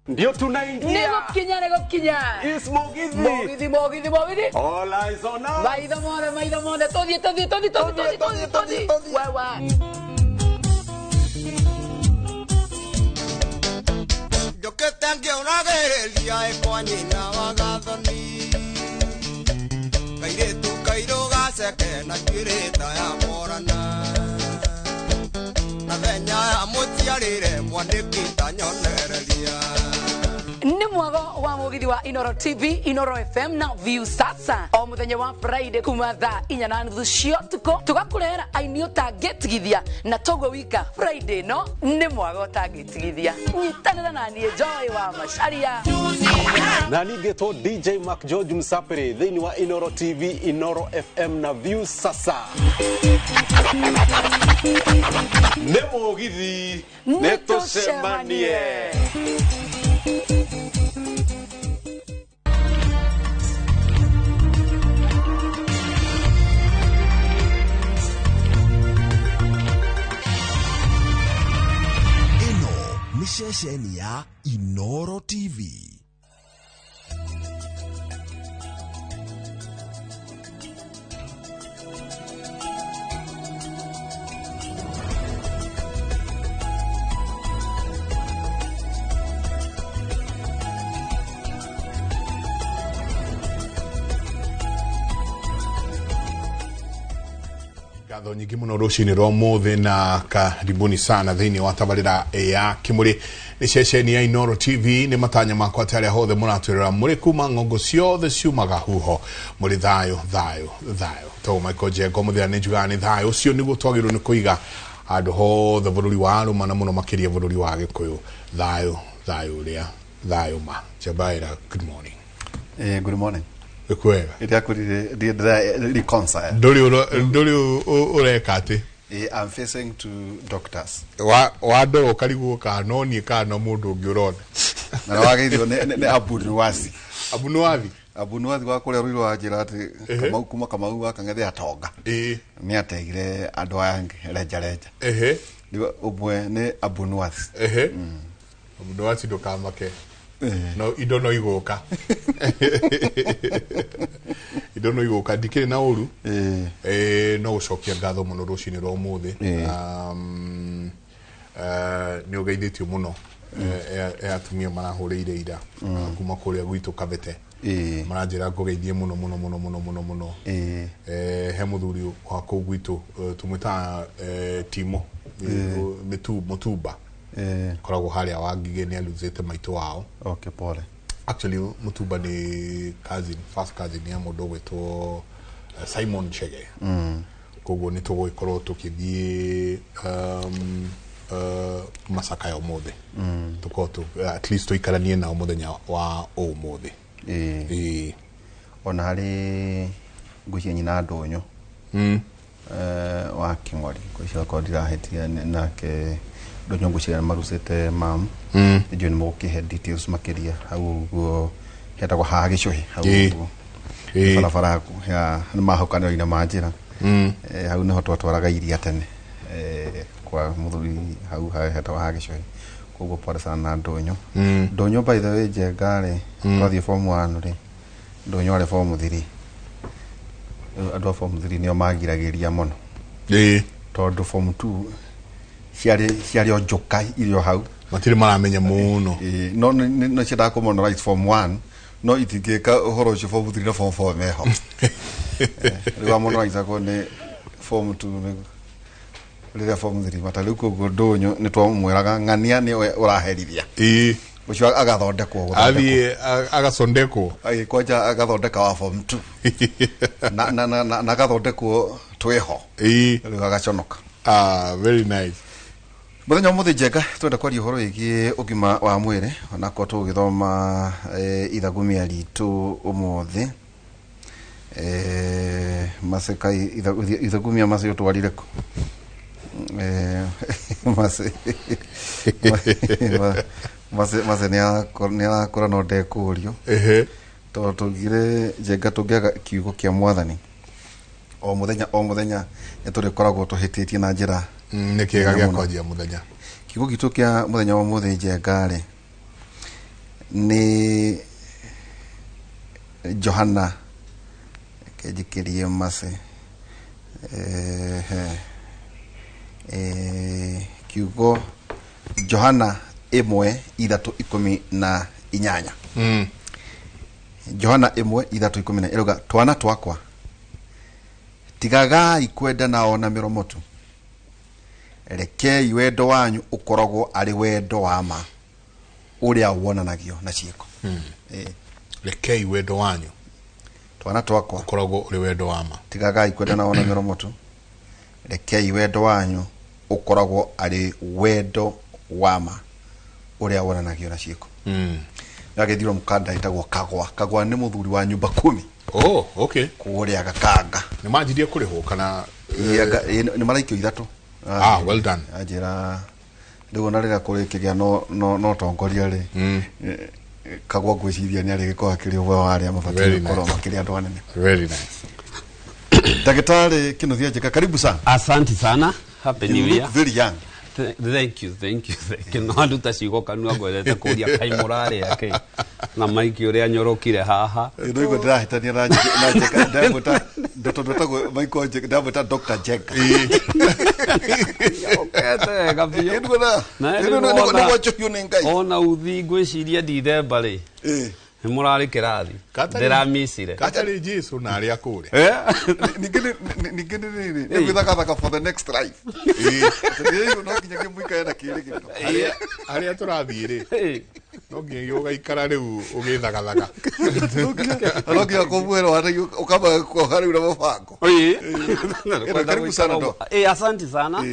Ndio tunaingia. Nĩgũkinya. Is Mugithi. Mugithi. All eyes on us. Maitho mothe. Tũthiĩ. Wewe. Njũkĩte ngĩũragĩrĩria ĩ kwa nyina wa Gathoni. Kairĩtu kairũ gaceke na njuĩrĩ ta ya Morana. Na thenya ya mũciarĩre mwanĩki ta nyonereria. Nĩ mwago wa mũgithi wa Inoro TV, Inoro FM na View Sasa. O mũthenya wa Friday kuma thaa 4:30 cia ũtukũ tũgakũrehera aini ũtangĩtigithia na toguo wika Friday no nĩ mwago ũtangĩtigithia. Nyitanĩra na niĩ Joy wa Macharia. Na ningĩtwo DJ Mark George Msapere thĩinĩ wa Inoro TV, Inoro FM na View Sasa. Nĩ mũgithi, nĩ tũcemanie. Ĩno nĩ ceceni ya Inoro TV. Ngatho nyingĩ mũno rũcinĩ rwa ũmũthĩ na karibuni sana thĩinĩ wa tabarĩra ya Kĩmũrĩ. Nĩ ceceni ya Inooro TV. Nĩ matanya makwa atĩ arĩa hothe mũratwĩrora mũrĩ kuma ng'ongo ciothe ciumaga huho mũrĩ thayũ thayũ thayũ. To Michael Njenga mũthenya nĩ njugaga nĩ thayũ ũcio nĩguo twagĩrĩirwo nĩ kũiga handũ hothe bũrũri wa arũma na mũno makĩria bũrũri wa Gĩkũyũ. Thayũ thayũ ũrĩa thayũ ma. Njabaira, good morning. Good morning. Wĩkwega? Ndiakwĩrire ndira reconcile. Ndũrĩ ũreka atĩ? I'm facing two doctors. Wa ndora ũkarigwo kana no niĩ kana no mũndũ ũngĩ ũrona. Na wageithio nĩ Abu Nuwazi. Abu Nuwazi? Abu Nuwazi wa kũrĩa Ruiru wanjĩra atĩ Kamau kuma Kamau wa Kang'ethe atonga. Nĩ ateire andũ aya angĩ renja renja. Rĩu ũmwe nĩ Abu Nuwazi. Abu Nuwazi ndũkamake. No indo no igũka. Indo no igũka ndikĩrĩ na ũru. No gũcokia ngatho mũno rũcinĩ rwa ũmũthĩ. Nĩ ũgeithĩtio mũno atumia marahũrĩire ira kuma kũrĩa gwitũ Kabete. Maranjĩra ngũgeithie mũno mũno mũno mũno mũno mũno. He mũthuri wa kũu gwitũ tũmwĩtaga Timo Mũtumba. Koragwo harĩa wa Ngigĩ nĩ aluzĩte maitũ wao. Okay, pole. Actually Mutumba nĩ cousin, first cousin ya mũndũ ũgwĩtwo Simon Chege. Koguo nĩ tũgũgĩkorwo tũkĩthiĩ macakaya ũmũthĩ. Tũkorwo at least tũikaranie nao mũthenya wa ũmũthĩ. Ona harĩ ngwĩciria nyina Ndũnyũ wa Kĩng'ori ngwĩciria okorwo ndirahĩtia nake Ndũnyũ ngwĩciria nĩ marucĩte mam. Ndiũĩ nĩ mũgũkĩhe details makĩria hau ũguo hetagwo haha Gĩcũhĩ hau ũguo barabara ya nĩ mahũkanĩro-inĩ ma njĩra. Hau nĩho twatwaraga iria tene kwa mũthuri hau hetagwo haha Gĩcũhĩ. Koguo pole sana na Ndũnyũ. Ndũnyũ by the way Njenga rĩ twathiĩ form 1 rĩ Ndũnyũ arĩ form 3. Andũ a form 3 nĩo magiragĩria mũno. Tondũ form 2 ciarĩ o njoka irio hau matirĩ maramenya mũno. No no ciendaga kũmonorize form 1 no itingĩka ũhoro ũcio form 3 na form 4 meho. Rĩu amonorizagwo nĩ form 2 rĩrĩa form 3 matarĩ. Koguo Ndũnyũ nĩ twamwĩraga ng'ania nĩwe ũraherithia. Ũcio agathondekwo. Athiĩ agacondekwo. Kwanja agathondeka wa form 2 na agathondekwo twĩho. Rĩu agaconoka. Very nice. Mũthenya ũmũthĩ Njenga twenda kwaria ũhoro wĩgiĩ ũgima wa mwĩrĩ onakorwo tũgũgĩthoma ithagumia ritũ ũmũthĩ. Macekai ithagumia mace ũtwarire kũ? Mace nĩ arakũra no ndekũrio. Tondũ tũgire Njenga tũngĩaga kiugo kĩa mwathani o mũthenya o mũthenya nĩ tũrĩkoragwo tũhĩtĩtie na njĩra nĩ kĩega gĩa kwanjia mũthenya. Kiugo gitũ kĩa mũthenya wa ũmũthĩ Njenga rĩ nĩ Johana kenjikĩrie mace kiugo Johana 1:3:18. Johana 1:3:18 ĩrauga twana twakwa tigagai kwendana ona mĩromo tu, rekei wendo wanyu ũkoragwo arĩ wendo wa ma ũrĩa wonanagio na ciĩko. Rekei wendo wanyu twana twakwa ũkoragwo ũrĩ wendo wa ma, tigagai kwendana ona mĩromo tu, rekei wendo wanyu ũkoragwo arĩ wendo wa ma ũrĩa wonanagio na ciĩko. Nagethirwo mukanda ĩtagwo Kagwa. Kagwa nĩ mũthuri wa nyumba 10. Oh, okay. Kũrĩa Gakanga. Nĩ manjirie kũrĩhwo kana nĩ maraikio 3. Well done. Anjĩra rĩu ona rĩrĩa kũrĩkĩgĩa no tongoria rĩ Kagwa ngwĩciria nĩ arĩgĩkorwo akĩrĩ ũmwe wa arĩa mabatiĩ gũkorwo makĩrĩ andũ anene. Very nice. Daktari Kinuthia Njenga, karibu sana. Asante sana. Happy New Year. Very young. Thank you, thank you, thank you. No nduta ciugo kanua ngwendete kũria kaĩ mũrarĩa kĩ na maiki ũrĩa nyorokire haha. No igua ndĩrahĩtania na Njenga, ndamwĩta tondũ etagwo Michael Njenga, ndamwĩta Dr. Njenga. Okete wega biũ. Nĩguo njohio nĩ Ngai. Ona uthi ngwĩciria Dithemba rĩ. Nĩ mũrarĩ kĩrathi. Ndĩramicire. Katarĩ Jesu na arĩa kũrĩa. Ningĩ nĩ rĩrĩ nĩ gwĩthakathaka for the next life. Ĩĩ no nginya mũikare na kĩrĩgĩrĩro. Harĩa tũrathiĩ rĩ no nginya ũgaikara rĩu ũgĩthagathaga. No nginya kũmuĩra ũkamba kuoha rĩu na mũbango. Karibu sana ndo. Asante sana.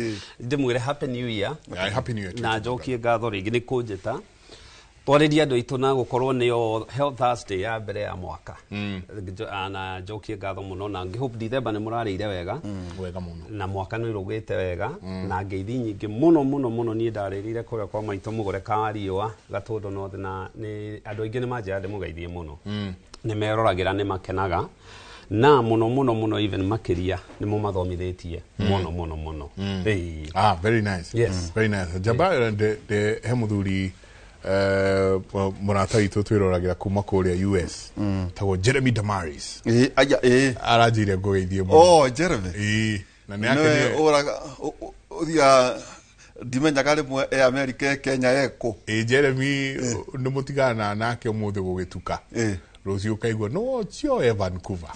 Ndĩmwĩre happy new year. Happy new year. Na njokie ngatho rĩngĩ nĩ kũnjĩta. Twarĩria andũ aitũ na gũkorwo nĩyo Health Thursday ya mbere ya mwaka. Na njokie ngatho mũno na ngĩhope December nĩ mũrarĩire wega. Wega mũno. Na mwaka nĩ ũrũgĩte wega. Na ngeithi nyingĩ mũno mũno mũno niĩ ndarĩrĩire kũrĩa kwa maitũ mũgũre ka riũa Gatũndũ North na nĩ andũ aingĩ nĩ manjĩra ndĩmũgeithie mũno. Nĩ meroragĩra nĩ makenaga. Na mũno mũno mũno even makĩria nĩ mũmathomithĩtie mũno mũno mũno. Very nice. Yes. Very nice. Njamba de he mũthuri mũrata witũ twĩroragĩra kuma kũrĩa US tagwo Jeremy Damaris. Aranjĩire ngũgeithie mũno. Oh, Jeremy. Na nĩ akenire. Ũraga ũthiaga ndimenyaga rĩmwe e America e Kenya ekũ. Jeremy nĩ mũtigana nake ũmũthĩ gũgĩtuka. Rũciũ ũkaigua no cio e Vancouver.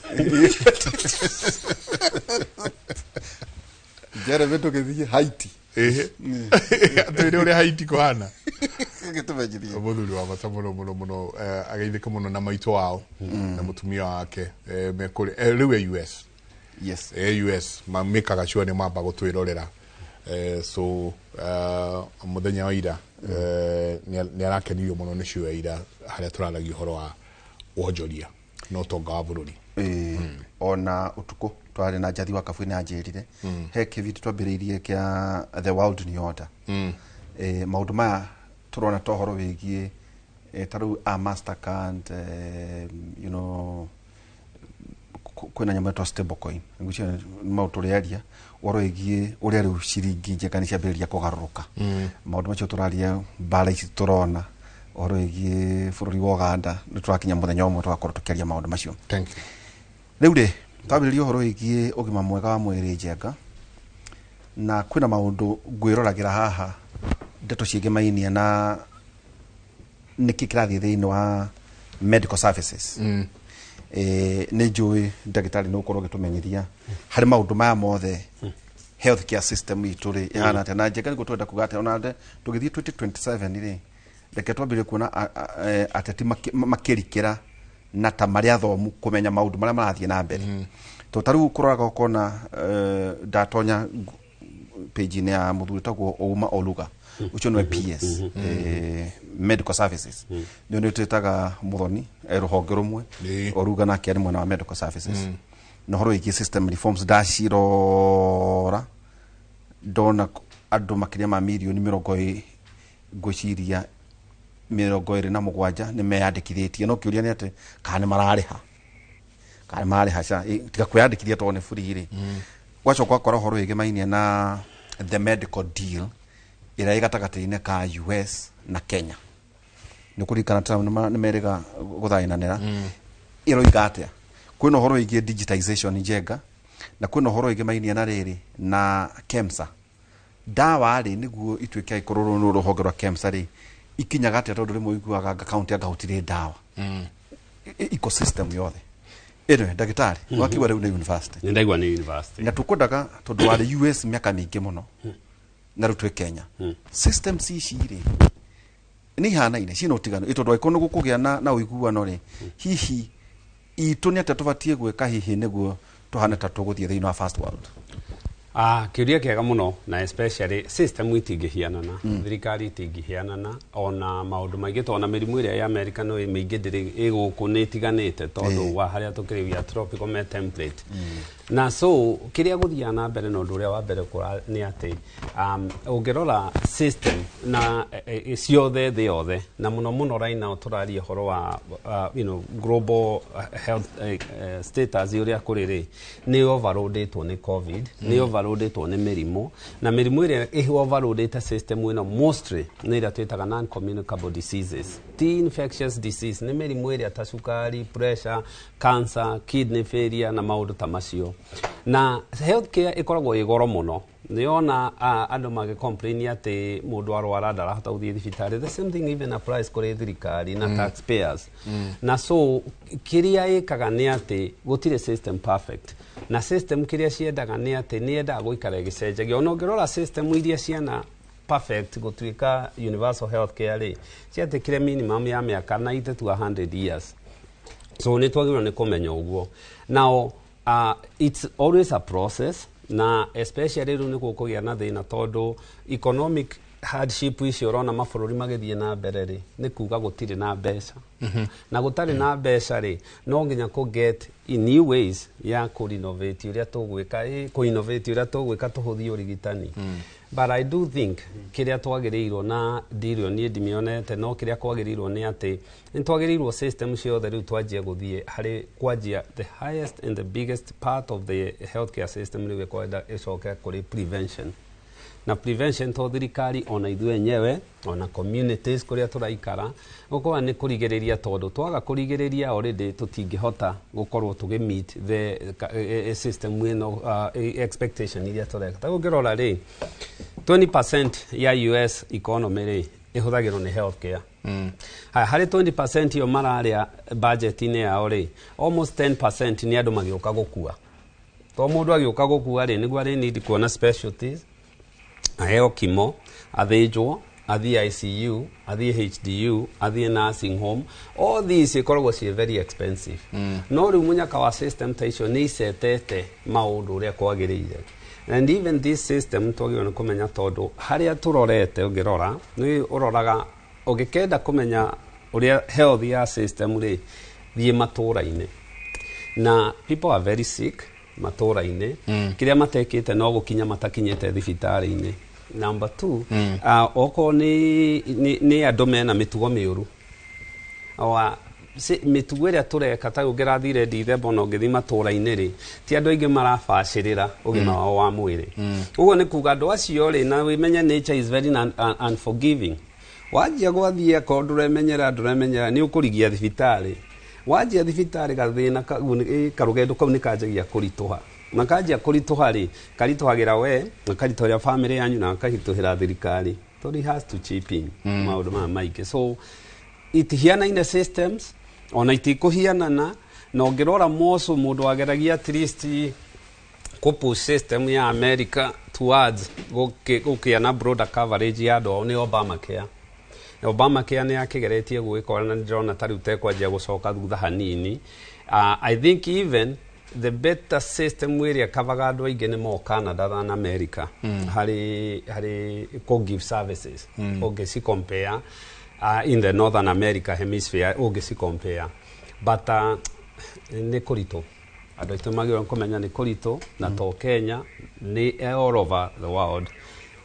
Jeremy tũgĩthiĩ Haiti. Atwĩre ũrĩa Haiti kũhana. Gĩtũmenyithie. Mũthuri wa bata mũno mũno mũno ageithĩke mũno na maitũ wao na mũtumia wake me kũrĩa rĩu e US. Yes. E US mamĩkaga sure nĩ mamba gũtwĩrorera. So mũthenya wa ira nĩ arakenirio mũno nĩ show ya ira harĩa tũraragia ũhoro wa wonjoria na ũtonga wa bũrũri. Ona ũtukũ twarĩ na Njathi wa Kabui nĩ anjĩrire he kĩbindi twambĩrĩirie kĩa The World New Order. Maũndũ maya tũrona ta ũhoro wĩgiĩ ta rĩu a Mastercard, you know, kwĩna nyamũ ĩtwa stable coin. Ngwĩciria nĩ maũndũ tũrĩaria ũhoro wĩgiĩ ũrĩa rĩu ciringi njega nĩ ciambĩrĩria kũgarũrũka. Maũndũ macio tũraria mbara ici tũrona ũhoro wĩgiĩ bũrũri wa Uganda nĩ tũrakinya mũthenya ũmwe tũgakorwo tũkĩaria maũndũ macio. Thank you. Rĩu rĩ twambĩrĩria ũhoro wĩgiĩ ũgima mwega wa mwĩrĩ Njenga na kwĩna maũndũ ngwĩroragĩra haha ndeto ciĩgemainie na nĩkĩ kĩrathiĩ thĩinĩ wa medical services. Nĩ njũĩ ndagĩtarĩ nĩ ũkorwo ũgĩtũmenyithia harĩ maũndũ maya mothe health care system itũ rĩ ĩhana atĩa na Njenga nĩguo twenda kuga atĩa ona tũgĩthiĩ 2027 rĩ reke twambĩrĩrie kuona ateti makĩrikĩra na ta marĩa athomu kũmenya maũndũ marĩa marathiĩ na mbere. To ta rĩu kũroraga ũkona ndatonya page-inĩ ya mũthuri ũtagwo Ouma Oluga ũcio nĩwe PS medical services nĩo nĩ twĩtaga Muthoni rũhonge rũmwe Oluga nake arĩ mwena wa medical services na ũhoro wĩgiĩ system reforms ndacirora ndona andũ makĩria ma mirioni mĩrongo ngwĩciria 27 nĩ meyandĩkithĩtie no kĩũria nĩ atĩ kana nĩ mararĩha ca tiga kwĩyandĩkithia tondũ nĩ free rĩ. Gwacoka ũgakora ũhoro wĩgemainie na the medical deal ĩrĩa ĩ gatagatĩ-inĩ ka US na Kenya. Nĩ kũririkana Trump nĩ merĩga gũthainanĩra ĩroiga atĩa. Kwĩna ũhoro wĩgiĩ digitization Njenga na kwĩna ũhoro wĩgemainie na rĩrĩ na KEMSA. Ndawa rĩ nĩguo ituĩke angĩkorwo rũrũ nĩ rũhonge rwa KEMSA rĩ ikinyaga atĩa tondũ rĩmwe ũiguaga anga kaunti anga gũtirĩ ndawa. Ecosystem yothe. Ĩno ndagĩtarĩ wakiuga rĩu nĩ university. Nĩ ndaigua nĩ university. Na tũkwendaga tondũ warĩ US mĩaka mĩingĩ mũno na rĩu twĩ Kenya. Systems ici rĩ nĩ ihanaine ciĩna ũtiganu tondũ angĩkorwo nĩ gũkũgĩa na ũiguano rĩ hihi itũ nĩ atĩa tũbatiĩ gwĩka hihi nĩguo tũhane ta tũgũthiĩ thĩinĩ wa first world. Kĩũria kĩega mũno na especially system itingĩhianana thirikari itingĩhianana ona maũndũ maingĩ tondũ ona mĩrimũ ĩrĩa ya America no mĩingĩ ndĩrĩ ĩgũkũ nĩ ĩtiganĩte tondũ wa harĩa tũkĩrĩ we are tropical me template. Na so kĩrĩa gũthiaga na mbere na ũndũ ũrĩa wa mbere nĩ atĩ ũngĩrora system na ciothe thĩ yothe na mũno mũno right now tũraria ũhoro wa you know, global health status ũrĩa kũrĩ rĩ nĩ overloadĩtwo nĩ COVID nĩ overloadĩtwo nĩ mĩrimũ na mĩrimũ ĩrĩa ĩ overloadĩte system ĩno mostly nĩ ĩrĩa twĩtaga non communicable diseases ti infectious disease nĩ mĩrimũ ĩrĩa ta cukari, pressure, cancer, kidney failure na maũndũ ta macio. Na healthcare ĩkoragwo ĩ goro mũno Nĩona andũ magĩ complain atĩ mũndũ arwara ndarahota gũthiĩ thibitarĩ. The same thing even applies kũrĩ thirikari na taxpayers. Na so kĩrĩa ĩkaga nĩ atĩ gũtirĩ system perfect, na system kĩrĩa ciendaga nĩ atĩ nĩ yendaga gũikara ĩgĩcenjagia. Ona ũngĩrora system iria ciana perfect gũtuĩka universal health care rĩ, ciatĩkire minimum ya mĩaka 90 to 100 years. So nĩ twagĩrĩirwo nĩ kũmenya ũguo. Now it's always a process, na especially rĩu nĩ gũkũgĩa na thĩna tondũ economic hardship icio ũrona mabũrũri magĩthiĩ na mbere rĩ, nĩ kuga gũtirĩ na mbeca. Na gũtarĩ na mbeca rĩ, no nginya kũ get in new ways ya kũ renovate ũrĩa tũgwĩka, kũ innovate ũrĩa tũgwĩka tũhũthie ũrigitani. But I do think kĩrĩa twagĩrĩirwo na ndirio niĩ ndimĩonete, no kĩrĩa kwagĩrĩirwo nĩ atĩ nĩ twagĩrĩirwo system ciothe rĩu twanjie gũthiĩ harĩ kwanjia the highest and the biggest part of the healthcare system rĩu ĩkwenda ĩcoke kũrĩ prevention. Na prevention to thirikari ona ithuĩ enyewe ona communities kũrĩa tũraikara gũkorwo nĩ kũrigĩrĩria, tondũ twaga kũrigĩrĩria already tũtingĩhota gũkorwo tũgĩ meet the system ĩno expectation iria tũreka. Ta ũngĩrora rĩ, 20% ya US economy rĩ ĩhũthagĩrwo nĩ healthcare. Haya, harĩ 20% ĩyo mararĩa budget-inĩ yao rĩ, almost 10% nĩ andũ magĩũka gũkua. To mũndũ agĩũka gũkua rĩ, nĩguo arĩ need kuona specialties, aheo kimo, athĩnjwo, athiĩ ICU, athiĩ HDU, athiĩ nursing home. All these ikoragwo ciĩ very expensive. No rĩu mũnyaka wa system ta icio nĩ icetete maũndũ ũrĩa kwagĩrĩire. And even this system twagĩrĩirwo nĩ kũmenya, tondũ harĩa tũrorete ũngĩrora nĩ ũroraga ũngĩkenda kũmenya ũrĩa health ya system rĩ, thiĩ matũra-inĩ. Na people are very sick matũra-inĩ. Kĩrĩa matekĩte no gũkinya matakinyĩte thibitarĩ-inĩ. Number two, okorwo nĩ andũ mena mĩtugo mĩũru, mĩtugo ĩrĩa tũreka ta ũngĩrathire Dithemba ona ũngĩthiĩ matũra-inĩ rĩ, ti andũ aingĩ marabacĩrĩra ũgima wao wa mwĩrĩ. Ũguo nĩ kuga andũ acio rĩ, na wĩmenye nature is very unforgiving. Wanjia gwathiĩ akorwo ndũremenyera nĩ ũkũrigia thibitarĩ. Wanjia thibitarĩ gathĩna karũgendo kau nĩ kanjagia kũritũha. Na kanjia kũritũha rĩ, karitũhagĩra we, na karitũhĩra family yanyu, na karitũhĩra thirikari. Tondũ it has to chip in maũndũ maya maingĩ. So itihianaine systems, ona itikũhianana, na ũngĩrora moco mũndũ wageragia at least kũpush system ya America towards gũkĩa na broader coverage ya andũ ao nĩ Obamacare. Obamacare nĩ yakĩgeretie gwĩka, na ndĩrona ta rĩu tekwanjia gũcoka thutha hanini. I think even the better system ĩrĩa kavaga andũ aingĩ nĩ more Canada than America harĩ kũ give services. Ũngĩci compare in the Northern America hemisphere ũngĩci compare, but nĩ kũritũ. Andũ aitũ magĩrĩirwo kũmenya nĩ kũritũ, na to Kenya, nĩ all over the world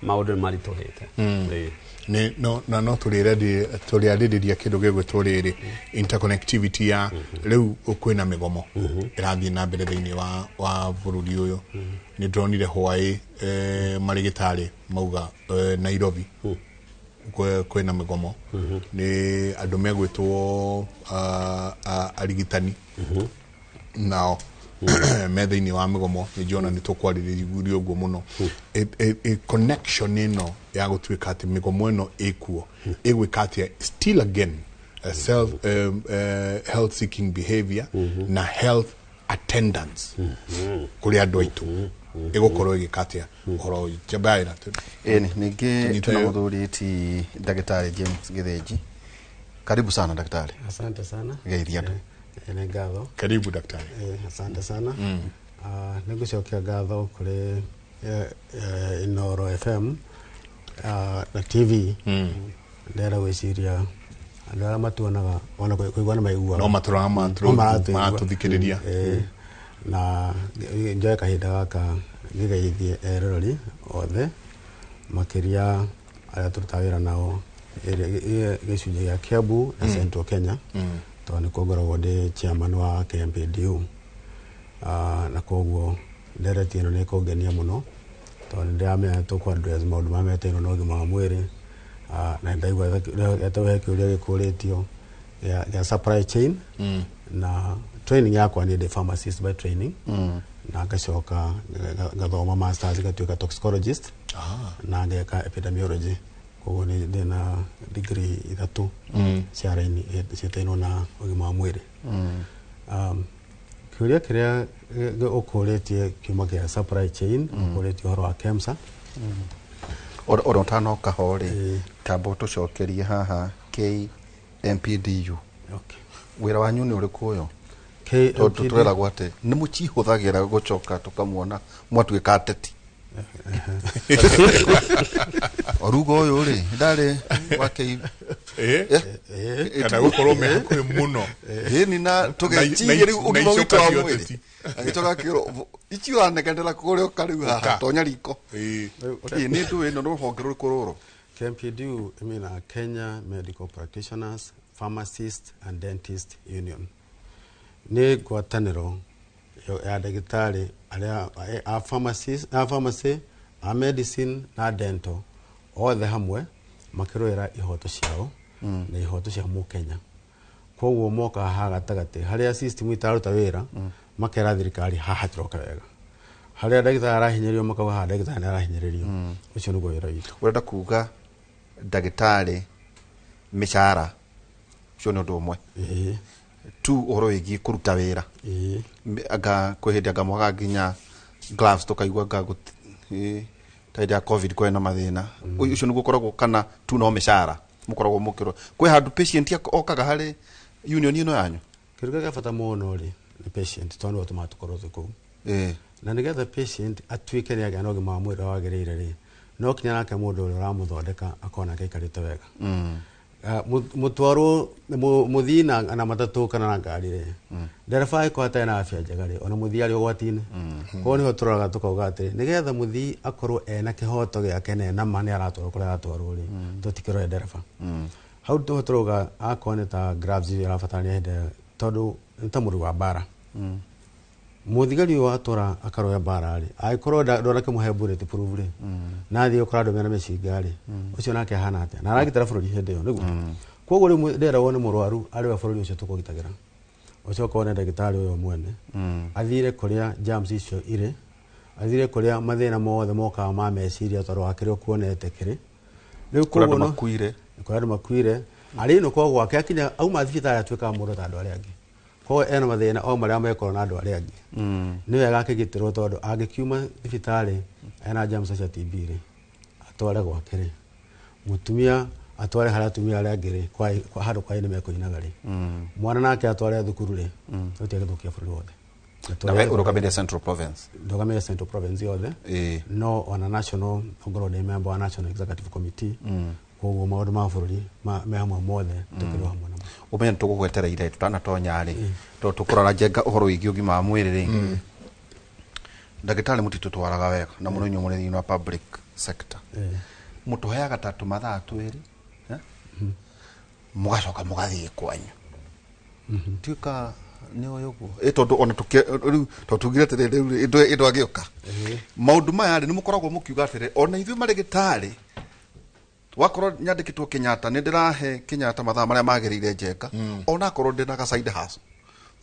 maũndũ nĩ maritũhĩte. Nĩ no na no tũrĩarĩrĩria kĩndũ gĩgwĩtwo rĩrĩ interconnectivity ya rĩu kwĩna mĩgomo ĩrathiĩ na mbere thĩinĩ wa bũrũri ũyũ. Nĩ ndĩronire hwaĩ marĩgĩtarĩ mauga Nairobi kwĩna mĩgomo, nĩ andũ megwĩtwo arigitani nao me thĩinĩ wa mĩgomo. Nĩ njiona nĩ tũkwarĩrĩria ũguo mũno. Connection ĩno ya gũtuĩka atĩ mĩgomo ĩno ĩkuo ĩgwĩka atĩa still again self health seeking behavior na health attendance kũrĩ andũ aitũ ĩgũkorwo ĩgĩka atĩa ũhoro ũyũ njambaĩra. Ĩni ningĩ tuna mũthuri ti Daktari James Githinji. Karibu sana daktari. Asante sana. Geithia andũ. Nĩ ngatho. Karibu daktari. Asante sana. Nĩ ngũcokia ngatho kũrĩ Inooro FM na TV. Ndĩrenda gwĩciria andũ arĩa matuonaga ona kũigua nĩ maiguaga. No matũraga maratũthikĩrĩria. Na njoe kahinda gaka ngĩgeithie eroreri othe, makĩria arĩa tũrutaga wĩra nao gĩcunjĩ gĩa Kiambu na Central Kenya, tondũ nĩkuo ngoragwo ndĩ chairman wa KMPDU. Na koguo ndereti ĩno nĩ ĩkũngenia mũno, tondũ nĩ ndĩramenya tũkũ address maũndũ marĩa metainwo na ũgima wa mwĩrĩ. Na ndaigua he kĩũria gĩkũrĩtio gĩa supply chain na Training yakwa nĩ ndĩ pharmacist by training, na ngacoka ngathoma masters, ngatuĩka toxicologist na ngeka epidemiology. Koguo nĩ ndĩna degree 3 cia raini ciĩtainwo na ũgima wa mwĩrĩ. Kĩũria kĩrĩa ũkũrĩtie kiuma kĩa supply chain, ũkũrĩtie ũhoro wa KEMSA. Oro ũtanoka ho rĩ, tamba ũtũcokerie haha KMPDU. Wĩra wanyu nĩ ũrĩkũ ũyũ? Tondũ tũreragwo atĩ nĩ mũcihũthagĩra gũcoka tũkamuona mwatuĩka ateti. Oruga ũyũ rĩ, ndarĩ wa K Kana gũkorwo me hakuhĩ mũno. Ĩni na tũgeciria rĩu ũgima witũ wa mwĩrĩ. Agĩcoka akĩrwo ici ũranegenera kũrĩa ũka rĩu haha tonya riko. Ĩ nĩ ndũĩ ĩno nĩ rũhonge rũrĩkũ rũrũ? KMPDU ĩmina Kenya Medical Practitioners, Pharmacists and Dentist Union. Nĩ ngwatanĩro ya ndagĩtarĩ arĩa a pharmacist, a pharmacy, a medicine na dental, othe hamwe makĩrũĩra ihoto ciao na ihoto cia mũkenya. Koguo moka haha gatagatĩ harĩa system itararuta wĩra, makera thirikari haha tũroka wega. Harĩa ndagĩtarĩ arahinyĩrĩrio, makauga haha ndagĩtarĩ nĩ arahinyĩrĩrio. Ũcio nĩguo wĩra witũ. Ũrenda kuga ndagĩtarĩ mĩcara ũcio nĩ ũndũ ũmwe. Tu ũhoro wĩgiĩ kũruta wĩra. Anga kwĩ hĩndĩ anga mwaga nginya gloves tũkaigua anga ta hĩndĩ ya COVID kwarĩ na mathĩna. Ũcio nĩguo ũkoragwo kana tu no mĩcara mũkoragwo mũkĩrora. Kwĩ handũ patient okaga harĩ union ĩno yanyu? Kĩndũ kĩrĩa kĩa bata mũno rĩ nĩ patient, tondũ nĩwe ũtũmaga tũkorwo twĩ kũu. Na nĩgetha patient atuĩke nĩ agĩa na ũgima wa mwĩrĩ wagĩrĩire rĩ, no kinya nake mũndũ ũrĩa ũramũthondeka akorwo nake aikarĩte wega. Mũtwarwo mũthii na matatũ kana na ngari rĩ, ndereba angĩkorwo atarĩ na afya njega rĩ, ona mũthii arĩ ũgwati-inĩ. Koguo nĩho tũroraga tũkauga atĩrĩ, nĩgetha mũthii akorwo ena kĩhoto gĩake na ena ma nĩ aratwarwo kũrĩa aratwarwo rĩ, tũtikĩrore ndereba. Hau nĩho tũrauga akorwo nĩ ta gloves iria arabatarania hĩndĩ ĩyo, tondũ nĩ ta mũrũi wa mbara. Mũthigari ũyũ watwara akarũe mbara rĩ, angĩkorwo ndonakĩmũhe bullet proof rĩ, na athiĩ gũkora andũ mena mĩcinga rĩ, ũcio nake ahana atĩa? Na aragitĩra bũrũri hĩndĩ ĩyo nĩguo. Koguo rĩu nderagwo nĩ mũrwaru arĩ we bũrũri ũcio tũkũgitagĩra. Ũcoke wone ndagĩtarĩ ũyũ mwene athire kũrĩa germs icio irĩ, athire kũrĩa mathĩna mothe mokaga ma meciria tondũ wa kĩrĩa ũkuonete kĩrĩ. Rĩu Kũrĩa andũ koguo no- makuire. Kũrĩa andũ makuire. Arĩ inũka gwake akinya auma thibitarĩ atuĩkaga mũndũ ta andũ arĩa angĩ. Koguo ena mathĩna o marĩa mekorwo na andũ arĩa angĩ. Nĩ wega akĩgitĩrwo tondũ angĩkiuma thibitarĩ ena germs cia TB rĩ, atware gwake rĩ, mũtumia atware harĩa atumia arĩa angĩ rĩ, handũ kwa nĩ mekũinaga rĩ, mwana nake atware thukuru rĩ, tũtige gũthũkia bũrũri wothe. Na we ũrũgamĩrĩire Central Province? Ndũgamĩrĩire Central Province yothe. No ona national, ongorwo ndĩ member wa National Executive Committee. Koguo maũndũ ma bũrũri me hamwe mothe, tũkĩrĩ hamwe namo. Ũmenye nĩ tũgũgwetereire tũtanatonya rĩ, tondũ tũkũrora njenga ũhoro wĩgiĩ ũgima wa mwĩrĩ rĩ. Ndagĩtarĩ mũtitũtwaraga wega na mũno inyuĩ mũrĩ thĩinĩ wa public sector. Mũtũheaga ta tũmathaa 2, mũgacoka mũgathiĩ kwanyu. Tuĩka nĩ ũyũ ũguo. Tondũ ona rĩu, tondũ tugire atĩrĩrĩ, rĩu ĩndũ agĩũka. Maũndũ maya rĩ, nĩ mũkoragwo mũkiuga atĩrĩ, ona ithuĩ marĩgĩtarĩ, wakorwo nyandĩkĩtwo Kenyatta, nĩ ndĩrahe Kenyatta mathaa marĩa magĩrĩire njenga, ona akorwo ndĩna ga side hustle.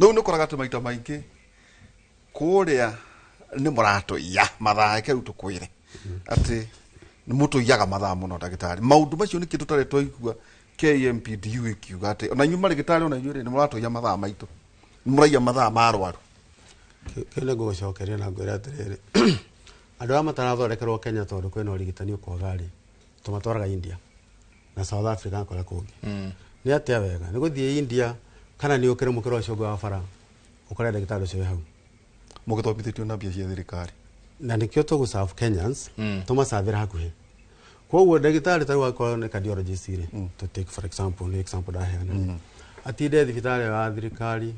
Rĩu nĩ ũkoraga atĩ maita maingĩ kũrĩa nĩ mũratũiya mathaa, reke rĩu tũkwĩre atĩ nĩ mũtũiyaga mathaa mũno ndagĩtarĩ. Maũndũ macio nĩ kĩndũ tũtarĩ twaigua KMPDU ĩkiuga atĩ ona inyuĩ marĩgĩtarĩ, ona inyuĩ rĩ, nĩ mũratũiya mathaa maitũ, nĩ mũraiya mathaa ma arwaru. Kĩu nĩ ngũgũcokeria na ngwĩre atĩrĩrĩ, andũ arĩa matarathondekerwo Kenya tondũ kwĩna ũrigitani ũkwaga rĩ, tũmatwaraga India na South Africa na kũrĩa kũngĩ. Nĩ atĩa wega nĩ gũthiĩ India kana nĩ ũkĩre mũkĩra ũcio ũngĩ wa bara ũkore ndagĩtarĩ ũcio wĩ hau? Mũgĩthomithĩtio na mbia cia thirikari. Na nĩkĩo tũgũserve Kenyans, tũmacabĩre hakuhĩ. Koguo ndagĩtarĩ ta rĩu akorwo nĩ cardiologist rĩ, to take for example, nĩ example ndaheana rĩ, atinde thibitarĩ ya thirikari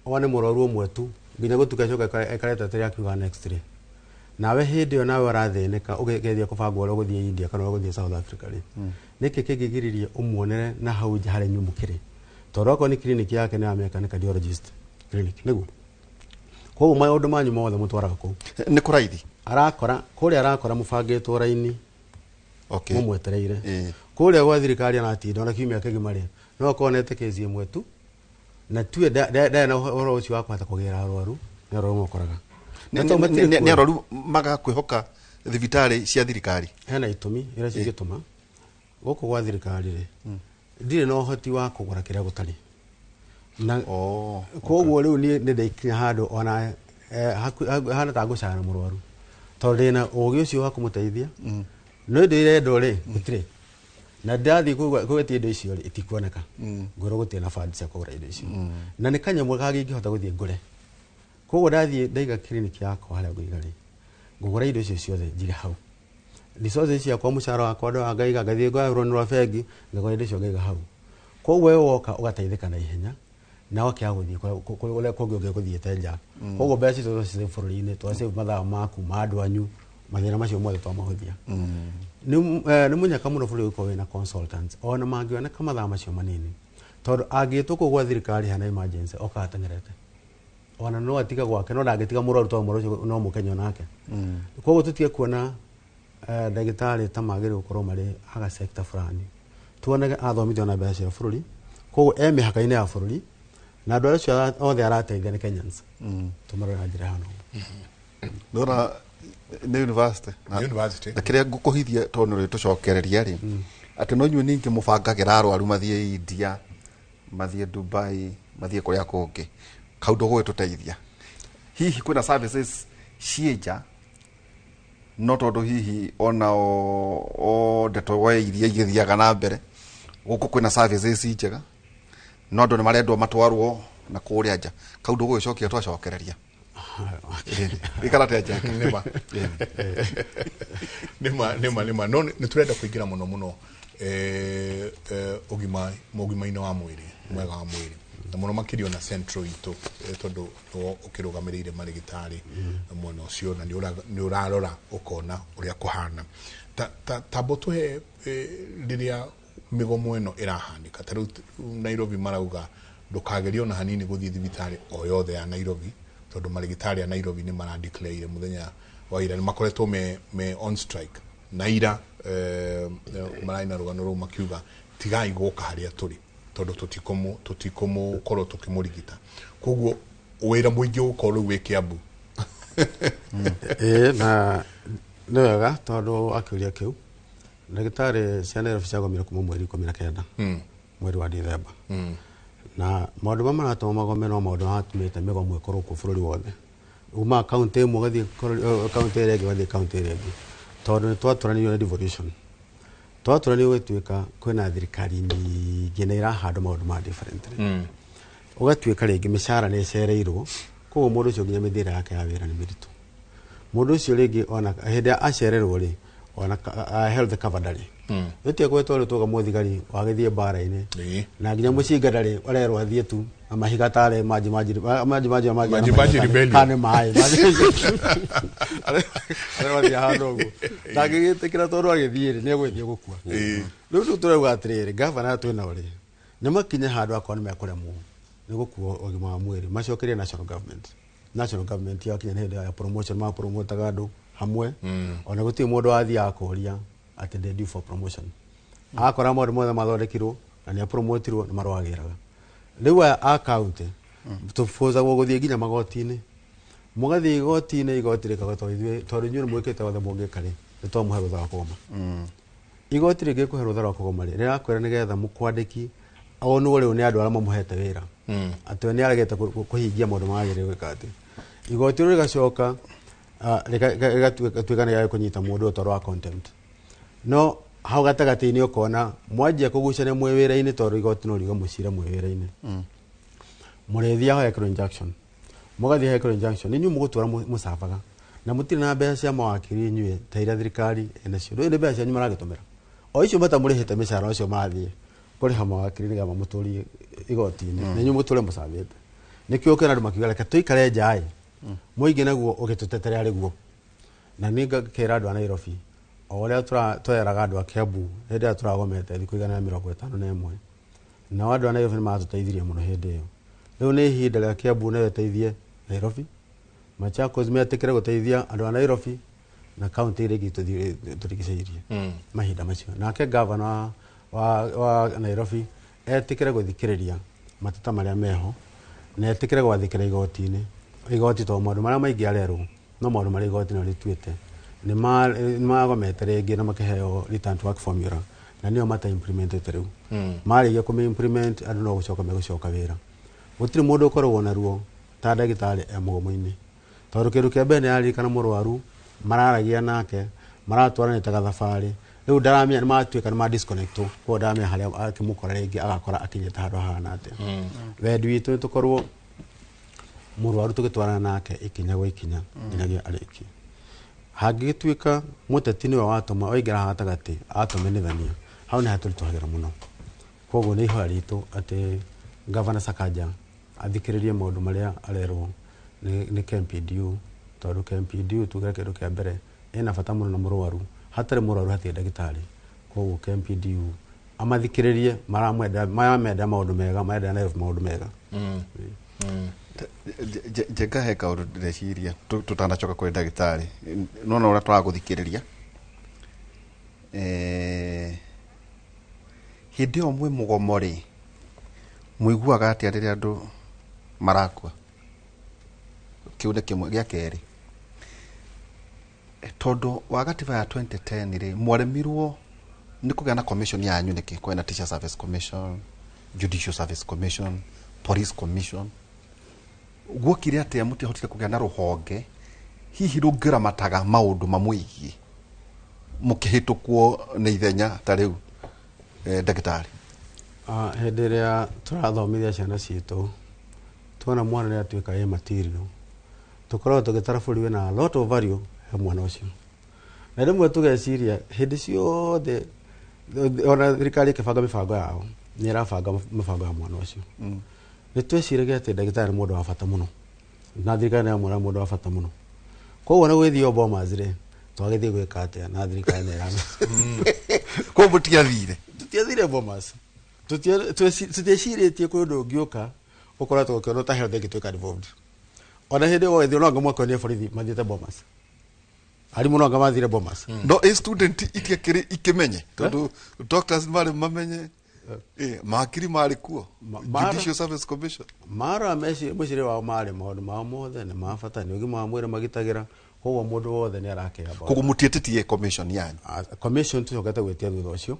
one mũrwaru ũmwe tu nginya gũtuka acoke aikarĩte atĩrĩ akiuga next rĩ, nawe hĩndĩ ĩyo nawe ũrathĩnĩka ũgeria kũbangwo ũrĩa ũgũthiĩ India kana ũrĩa ũgũthiĩ South Africa rĩ, nĩkĩ kĩngĩgiririe ũmuonere na hau nja harĩa inyuĩ mũkĩrĩ? Tondũ okorwo nĩ clinic yake nĩ amĩaka nĩ cardiologist clinic nĩguo. Koguo maũndũ manyu mothe mũtwaraga kũu. Nĩ kũraithi. Arakora kũrĩa arakora mũbangĩtwo raini. Mũmwetereire. Kũrĩa gwa thirikari aratinda ona kiumia kĩgima rĩ, no akorwo onete kesi ĩmwe tu. Na tuwe ndarĩ na ũhoro ũcio wa kũhota kũgĩra arwaru, nĩ arwaru mokoraga. Nĩ arwaru maga kwĩhoka thibitarĩ cia thirikari. Hena itũmi iria cingĩtũma gũkũ gwa thirikari rĩ, ndirĩ na ũhoti wa kũgũra kĩrĩa gũtarĩ. Na koguo rĩu niĩ nĩ ndaikinya handũ ona hana ta ngũcaya na mũrwaru, tondũ ndĩna ũgĩ ũcio wa kũmũteithia, no indo irendwo rĩ gũtirĩ, na ndathiĩ kũgetia indo icio rĩ itikuoneka, ngwĩrwo gũtirĩ na bandi cia kũgũra indo icio, na nĩ kanyamũ kangĩ ingĩhota gũthiĩ ngũre. Koguo ndathiĩ ndaiga kiriniki yakwa harĩa ngũiga rĩ, ngũgũra indo icio ciothe njige hau, resources ciakwa, mũcara wakwa ndoya ngaiga, ngathiĩ ngoya rũni rwa bengi ngagũra indo icio ngaiga hau. Koguo we woka ũgateithĩka na ihenya na wakĩaga gũthiĩ kũrĩa kũngĩ ũngĩgũthiĩte nja. Koguo mbeca icio twacicave bũrũri-inĩ, twacave mathaa maku ma andũ anyu, mathĩna macio mothe twamahũthia. Nĩ mũnyaka mũno bũrũri ũkorwo wĩna consultants ona mangĩoneka mathaa macio manini, tondũ angĩtwo kũu gwa thirikari hena emergency okaga ateng'erete, ona no atiga gwake, no ndangĩtiga mũrwaru tondũ mũrwaru ũcio no mũkenya onake. Koguo tũtige kuona ndagĩtarĩ ta magĩrĩirwo gũkorwo marĩ aga sector fulani, tuonage athomithio na mbeca cia bũrũri, koguo e mĩhaka-inĩ ya bũrũri, na andũ acio othe arateithia nĩ Kenyans. Tũmarore na njĩra hano. Ndona nĩ university. Na kĩrĩa ngũkũhithia tondũ nĩ tũcokereria rĩ, atĩ no inyuĩ ningĩ mũbangagĩra arwaru mathiĩ India, mathiĩ Dubai, mathiĩ kũrĩa kũngĩ, kau ndũgũgĩtũteithia. Hihi kwĩna services ciĩ nja, no tondũ hihi ona o ndeto we iria igĩthiaga na mbere gũkũ kwĩna services njega, no andũ nĩ marendwo matwarwo na kũrĩa nja, kau ndũgũgĩcokia twacokereria. Ikara atĩa Jack? Nĩma nĩma nĩma nĩma no nĩ tũrenda kũingĩra mũno mũno ũgima ũgima-inĩ wa mwĩrĩ mwega wa mwĩrĩ, na mũno makĩria ona central itũ, tondũ nĩwe ũkĩrũgamĩrĩire marĩgĩtarĩ mwena ũcio, na nĩ ũrarora ũkona ũrĩa kũhana. Tamba ũtũhe rĩrĩa mĩgomo ĩno ĩrahanĩka, ta rĩu Nairobi marauga ndũkagerie ona hanini gũthiĩ thibitarĩ o yothe ya Nairobi, tondũ marĩgĩtarĩ a Nairobi nĩ maradeclare mũthenya wa ira nĩ makoretwo me on strike, na ira mararĩ na rũgano rũu makiuga tigai gũka harĩa tũrĩ tondũ tũtikũmũkorwo tũkĩmũrigita. Koguo wĩra mũingĩ ũgũkorwo rĩu wĩ Kiambu. Ĩĩ, na nĩ wega tondũ akĩũria kĩu, ndagĩtarĩ cia Nairobi ciagomire kuma mweri 19, mweri wa Dithemba, na maũndũ marĩa maratũma magome no maũndũ maratũmĩte mĩgomo ĩkorwo kuo bũrũri wothe, uma kaunti ĩmwe ũgathiĩ kaunti ĩrĩa ĩngĩ, ũgathiĩ kaunti ĩrĩa ĩngĩ, tondũ nĩ twatũranirio nĩ devolution, twatũranirio gũtuĩka kwĩna thirikari nyingĩ na irahandwo maũndũ ma differently, ũgatuĩka rĩngĩ mĩcara nĩ ĩcereirwo, koguo mũndũ ũcio nginya mĩthiĩre yake ya wĩra nĩ mĩritũ. Mũndũ ũcio rĩngĩ ona hĩndĩ ĩrĩa acererwo rĩ, ona health cover ndarĩ. Ĩtie gwetwo rĩ tuga mũthigari wagĩthiĩ mbara-inĩ, na nginya mũcinga ndarĩ, arerwo athiĩ tu na mahiga tarĩ maji maji maji maji maji maji rebellion kana maĩ arerwo athiĩ handũ ũguo, ndangĩgĩtĩkĩra tondũ agĩthiĩ rĩ nĩ egũgĩthiĩ gũkua. Rĩu rĩu tũrauga atĩrĩrĩ, gavana twĩnao rĩ nĩ makinye handũ akorwo nĩ mekũremwo nĩ gũkua ũgima wa mwĩrĩ, macokerie national government. National government yakinya nĩ hĩndĩ ya promotion, mapromotaga andũ hamwe, ona gũtirĩ mũndũ wathiaga kũria atĩ they due for promotion. Akora maũndũ mothe mathondekirwo na nĩ apromotirwo nĩ marwagĩraga. Rĩu aya a county tũbũcagwo gũthiĩ nginya magoti-inĩ, mũgathiĩ igoti-inĩ, igoti rĩkauga tondũ ithuĩ tondũ inyuĩ nĩ mwĩkĩte wothe mũngĩka rĩ, nĩ twamũhe rũtha rwa kũgoma. Igoti rĩngĩkũhe rũtha rwa kũgoma rĩ, rĩrakwĩra nĩgetha mũkwandĩki onwo rĩu nĩ andũ arĩa mamũhete wĩra, atĩ we nĩ aregete kũhingia maũndũ magĩrĩire gwĩka atĩ. Igoti rĩu rĩgacoka rĩgatuĩka nĩ rĩa kũnyita mũndũ ũyũ tondũ wa contempt. No hau gatagatĩ-inĩ ũkona mwanjia kũgucania mwĩ wĩra-inĩ, tondũ igoti no riuge mũcire mwĩ wĩra-inĩ, mũrĩthiaga hekĩrwo injunction, mũgathiĩ hekĩrwo injunction, inyuĩ mũgũtwara mũcabaga, na mũtirĩ na mbeca cia mawakiri inyuĩ ta iria thirikari ĩnacio. Rĩu nĩ mbeca cianyu maragĩtũmĩra, o icio matamũrĩhĩte mĩcara ũcio marathiĩ kũrĩha mawakiri nĩgetha mamũtũrie igoti-inĩ, na inyuĩ mũtũre mũcabĩte. Nĩkĩo ũkĩona andũ makiuga reke tũikare nja ĩ, mũingĩ naguo ũgĩtũtetere arĩ guo. Na niĩ ngakĩra andũ a Nairobi o ũrĩa tweraga andũ a Kiambu hĩndĩ ĩrĩa tũragomete thikũ 151, nao andũ a Nairobi nĩ matũteithirie mũno hĩndĩ ĩyo. Rĩu nĩ ihinda rĩa Kiambu nayo ĩteithie Nairobi, Machakos metĩkĩre gũteithia andũ a Nairobi na kaunti iria ingĩ tũrigicĩirie mahinda macio. Nake gavana wa Nairobi etĩkĩre gũthikĩrĩria mateta marĩa meho na etĩkĩre gwathĩkĩra igoti-inĩ. Igoti to maũndũ marĩa maingĩ arerwo no maũndũ marĩa igoti nĩ rĩtuĩte nĩ magomete rĩngĩ na makĩheo return to work formula na nĩyo mata implementete rĩu. Marĩkia kũmĩ implement andũ no gũcoka megũcoka wĩra. Gũtirĩ mũndũ ũkoragwo na ruo ta ndagĩtarĩ e mũgomo-inĩ, tondũ kĩndũ kĩa mbere nĩ araririkana mũrwaru, mararagia nake, maratwaranĩte gathabarĩ, rĩu ndaramenya nĩ matuĩka nĩ ma disconnect, koguo ndaramenya harĩa akĩmũkora rĩngĩ agakora akinyĩte handũ hahana atĩa. Wendi witũ nĩ tũkorwo mũrwaru tũgĩtwarana nake ikinya gwa ikinya nginyagia arĩkie. Hangĩgĩtuĩka mũteti nĩwe watũma waingĩra haha gatagatĩ atũmenithania, hau nĩ hatũritũhagĩra mũno. Koguo nĩ ihoya ritũ atĩ Gavana Sakaja athikĩrĩrie maũndũ marĩa arerwo nĩ KMPDU, tondũ KMPDU tuge kĩndũ kĩa mbere ĩna bata mũno na mũrwaru, hatarĩ mũrwaru hatirĩ ndagĩtarĩ. Koguo KMPDU amathikĩrĩrie, maramenda maũndũ mega, marenda Nairobi maũndũ mega. Njenga he kaũndũ ndĩreciria tũtanacoka kũrĩ ndagĩtarĩ, nona ũrĩa tũragũthikĩrĩria hĩndĩ ĩyo mwĩ mũgomo rĩ, mũiguaga atĩa rĩrĩa andũ marakua? Kĩu nĩ kĩmwe. Gĩa kerĩ, tondũ wa gatiba ya 2010 rĩ, mwaremirwo nĩ kũgĩa na commission yanyu nĩkĩ? Kwĩna Teacher Service Commission, Judicial Service Commission, Police Commission. Guokire atĩa mũtiahotire kũgĩa na rũhonge hihi rũngĩramataga maũndũ mamwĩgiĩ mũkĩhĩtũkwo nĩ ithenya ta rĩu ndagĩtarĩ? Hĩndĩ ĩrĩa tũrathomithia ciana citũ tuona mwana nĩ atuĩka ĩ material, tũkoragwo tũgĩtara bũrũri wĩna a lot of value he mwana ũcio, na rĩmwe tũgeciria hĩndĩ ciothe ona thirikari ĩkĩbanga mĩbango yao nĩ ĩrabanga mĩbango ya mwana ũcio. Nĩ tweciragia atĩ ndagĩtarĩ nĩ mũndũ wa bata mũno na thirikari nĩ yamwona mũndũ wa bata mũno, koguo nĩ gwĩthio Bomas rĩ, twagĩthiĩ gwĩka atĩa na thirikari nĩ ĩramenya. Koguo mũtiathire? Tũtiathire Bomas, tũtiecirĩtie kwĩ ũndũ ũngĩũka ũkoretwo ũkĩonwo ta health ĩngĩtuĩka devolved. Ona hĩndĩ ĩyo gwagĩthio no anga mwaka nĩ borithi mathiĩte Bomas, arimũ no anga mathire Bomas. No ĩ student itiakĩrĩ ikĩmenye tondũ doctors marĩ mamenye, makiri marĩ kuo, Judicial Service Commission mara mũcirĩ wao marĩ maũndũ mao mothe nĩ ma bata, nĩ ũgima wa mwĩrĩ magitagĩra, koguo mũndũ wothe nĩ arakĩa. Koguo mũtietĩtie commission yanyu? Commission tũcokete gwĩtia thutha ũcio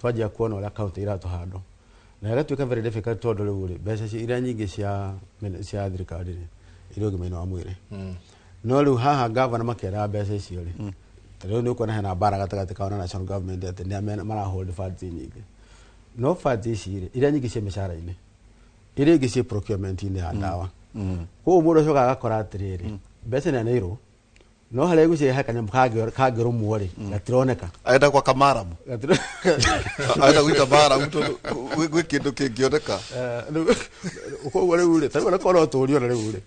twanjia kuona ũrĩa county iratũhandwo na ĩgatuĩka very difficult, tondũ rĩu rĩ mbeca iria nyingĩ cia thirikari rĩ irĩ ũgima-inĩ wa mwĩrĩ. No rĩu haha gavana makĩenda mbeca icio rĩ, ta rĩu nĩ ũkuona hena mbara gatagatĩ kao na national government atĩ nĩ marahold funds nyingĩ, no funds ici rĩ iria nyingĩ ciĩ mĩcara-inĩ, iria ingĩ ciĩ procurement-inĩ ya ndawa. Koguo mũndũ acokaga agakora atĩrĩrĩ, mbeca nĩ aneirwo no harĩa egũcihe he kanyamũ kangĩrũmwo rĩ gatironeka. Arenda gwaka maramu, arenda gwĩka maramu tondũ gwĩ kĩndũ kĩngĩoneka. Koguo rĩu rĩ, ta rĩu onakorwo no tũũrio na rĩu rĩ,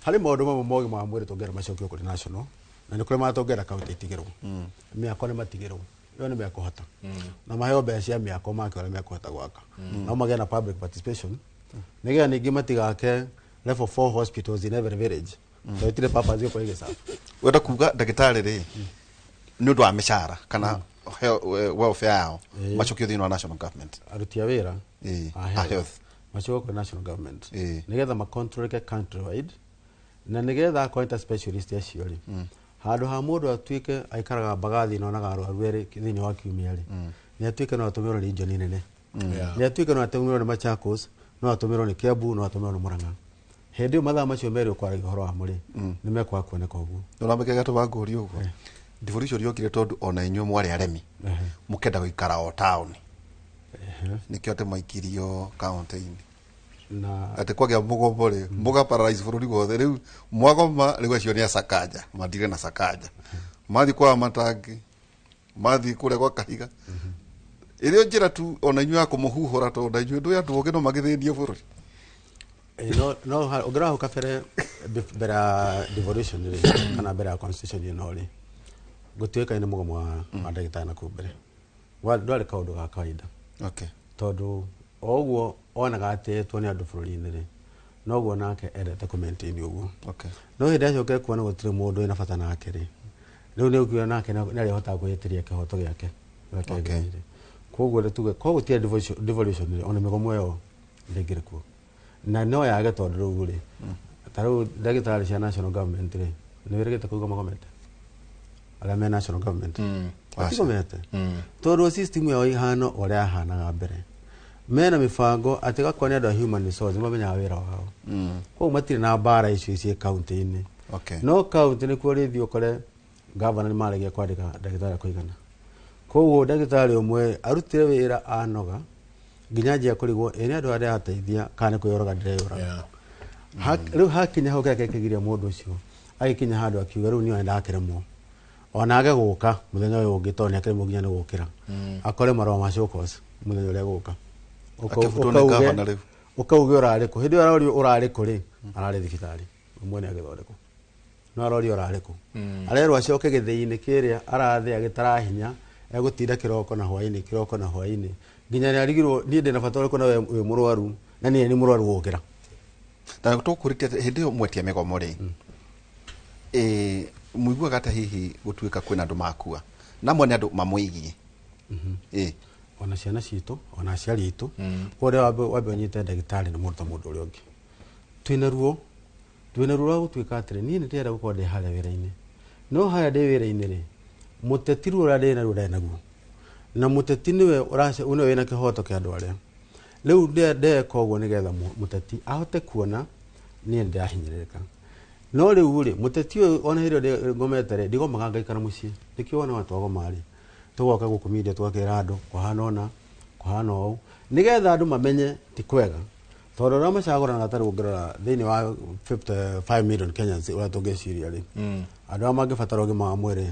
harĩ maũndũ mamwe ma ũgima wa mwĩrĩ tũngĩenda macokio kũrĩ national, na nĩ kũrĩ marĩa tũngĩenda county itigĩrwo. Mĩako nĩ matigĩrwo, ĩyo nĩ mekũhota, na maheo mbeca cia mĩako make ũrĩa mekũhota gwaka, no magĩe na public participation nĩgetha ningĩ matigake level 4 hospitals in every village, tondũ itirĩ purpose gũkorwo igĩcabu. Wenda kuga ndagĩtarĩ rĩ, nĩ ũndũ wa mĩcara kana welfare yao macokio thĩinĩ wa national government, aruti a wĩra a health macokio kũrĩ national government nĩgetha macontroleke countrywide, na nĩgetha akorwo ta specialist acio rĩ, handũ ha mũndũ atuĩke aikaraga mbagathi na onaga arwaru erĩ thĩinĩ wa kiumia rĩ, nĩ atuĩke no atũmĩrwo nĩ region nene, nĩ atuĩke no atũmĩrwo nĩ Machakos, no atũmĩrwo nĩ Kiambu, no atũmĩrwo nĩ Murang'a. Hĩndĩ ĩyo mathaa macio merĩ ũkwaragia ũhoro wa mũrĩ nĩ mekwaga kuoneka ũguo. Ũramenya gatũma ngũrie ũguo, devolution yokire tondũ ona inyuĩ mwarĩ aremi mũkenda gũikara o taũni, nĩkĩo atĩ mwaikirio kaunti-inĩ na atĩ kwagĩa mũgomo rĩ mũga paralyze bũrũri wothe. Rĩu mwagoma rĩu acio nĩ acakanja matire na Sakaja, mathiĩ kwa Matangi, mathiĩ kũrĩa gwa Kahiga, ĩrĩa njĩra tu ona inyuĩ ya kũmũhuhũra, tondũ na inyuĩ ndũĩ andũ ogĩ no magĩthĩnie bũrũri. No ũngĩrora hau kabere mbere ya devolution rĩ, kana mbere ya constitution ĩno rĩ, gũtuĩkaine mũgomo wa ndagĩtarĩ na kũu mbere ndwarĩ kaũndũ ga kawaida. Tondũ o ũguo onaga atĩĩtwo nĩ andũ bũrũri-inĩ rĩ, noguo nake endete kũ maintain ũguo. No hĩndĩ acokire kuona gũtirĩ mũndũ wĩna bata nake rĩ, rĩu nĩ ũkuona nake nĩ arĩhotaga kwĩhĩtĩria kĩhoto gĩake. Koguo nĩ tuge korwo gũtirĩ devolution rĩ, ona mĩgomo ĩyo Ndĩngĩrĩ kuo na no yage tondũ rĩu rĩ ta rĩu ndagĩtarĩ cia national government rĩ nĩ wĩrĩgĩte kũigua magomete arĩa me national government matigomete tondũ system yao ihana ũrĩa yahanaga mbere mena mĩbango atĩ gakorwo nĩ andũ a human resource mamenyaga wĩra wao koguo matirĩ na mbara icio ciĩ kaunti-inĩ. No kaunti nĩkuo rĩthiĩ ũkore gavana nĩ maregia kwandĩka ndagĩtarĩ a kũigana koguo ndagĩtarĩ ũmwe arutire wĩra anoga nginya anjia kũrigwo ĩ nĩ andũ arĩa ateithia kana nĩ kwĩyũraga ndĩreyũraga. Rĩu hakinya hau kĩrĩa kĩgiria mũndũ ũcio agĩkinya handũ akiuga rĩu niĩ ndakĩremwo ona age gũka mũthenya ũyũ ũngĩ tondũ nĩakĩremwo nginya nĩ gũkĩra akore marũa ma show cause mũthenya ũrĩa gũka ũkauge ũrarĩ kũ hĩndĩ ĩyo arorio ũrarĩ kũ rĩ ararĩ thibitarĩ ũmwe nĩ agĩthondekwo no arorio ũrarĩ kũ arerwo acoke gĩthĩi-inĩ kĩrĩa arathĩa gĩtarahinya egũtinda kĩroko na hwaĩ-inĩ kĩroko na hwaĩ-inĩ nginya nĩarigirwo niĩ ndĩna bata ũrĩkũ na we wĩ mũrwaru na niĩ nĩ mũrwaru gũkĩra. Na tũkũrĩtie hĩndĩ ĩyo mwetia mĩgomo rĩ mũiguaga atĩa hihi gũtuĩka kwĩna andũ makua na amwe nĩ andũ mamwĩgiĩ? Ona ciana citũ ona aciari aitũ koguo rĩrĩa wambe ũnyite ndagĩtarĩ nĩ mũndũ ta mũndũ ũrĩa ũngĩ twĩna ruo rwa gũtuĩka atĩrĩ niĩ nĩndĩrenda gũkorwo ndĩ harĩa wĩra-inĩ no harĩa ndĩ wĩra-inĩ rĩ mũteti ruo ũrĩa ndĩ naruo ndarĩ naguo na mũteti nĩwe nĩwe wĩna kĩhoto kĩa andũ arĩa rĩu ndeka ũguo nĩgetha mũteti ahote kuona niĩ nĩndĩrahinyĩrĩrĩka no rĩu rĩ mũteti ũyũ ona hĩndĩ ĩrĩa ngomete rĩ ndigomaga ngaikara mũciĩ nĩkĩo wona watwagoma rĩ tũgoka gũkũ media tũgakĩra andũ kũhana ũna kũhana ũũ nĩgetha andũ mamenye ti kwega tondũ arĩa macagũranaga tarĩ ũngĩrora thĩinĩ wa 55 million Kenyans ũrĩa tũngĩciria rĩ andũ arĩa mangĩbatara ũgima wa mwĩrĩ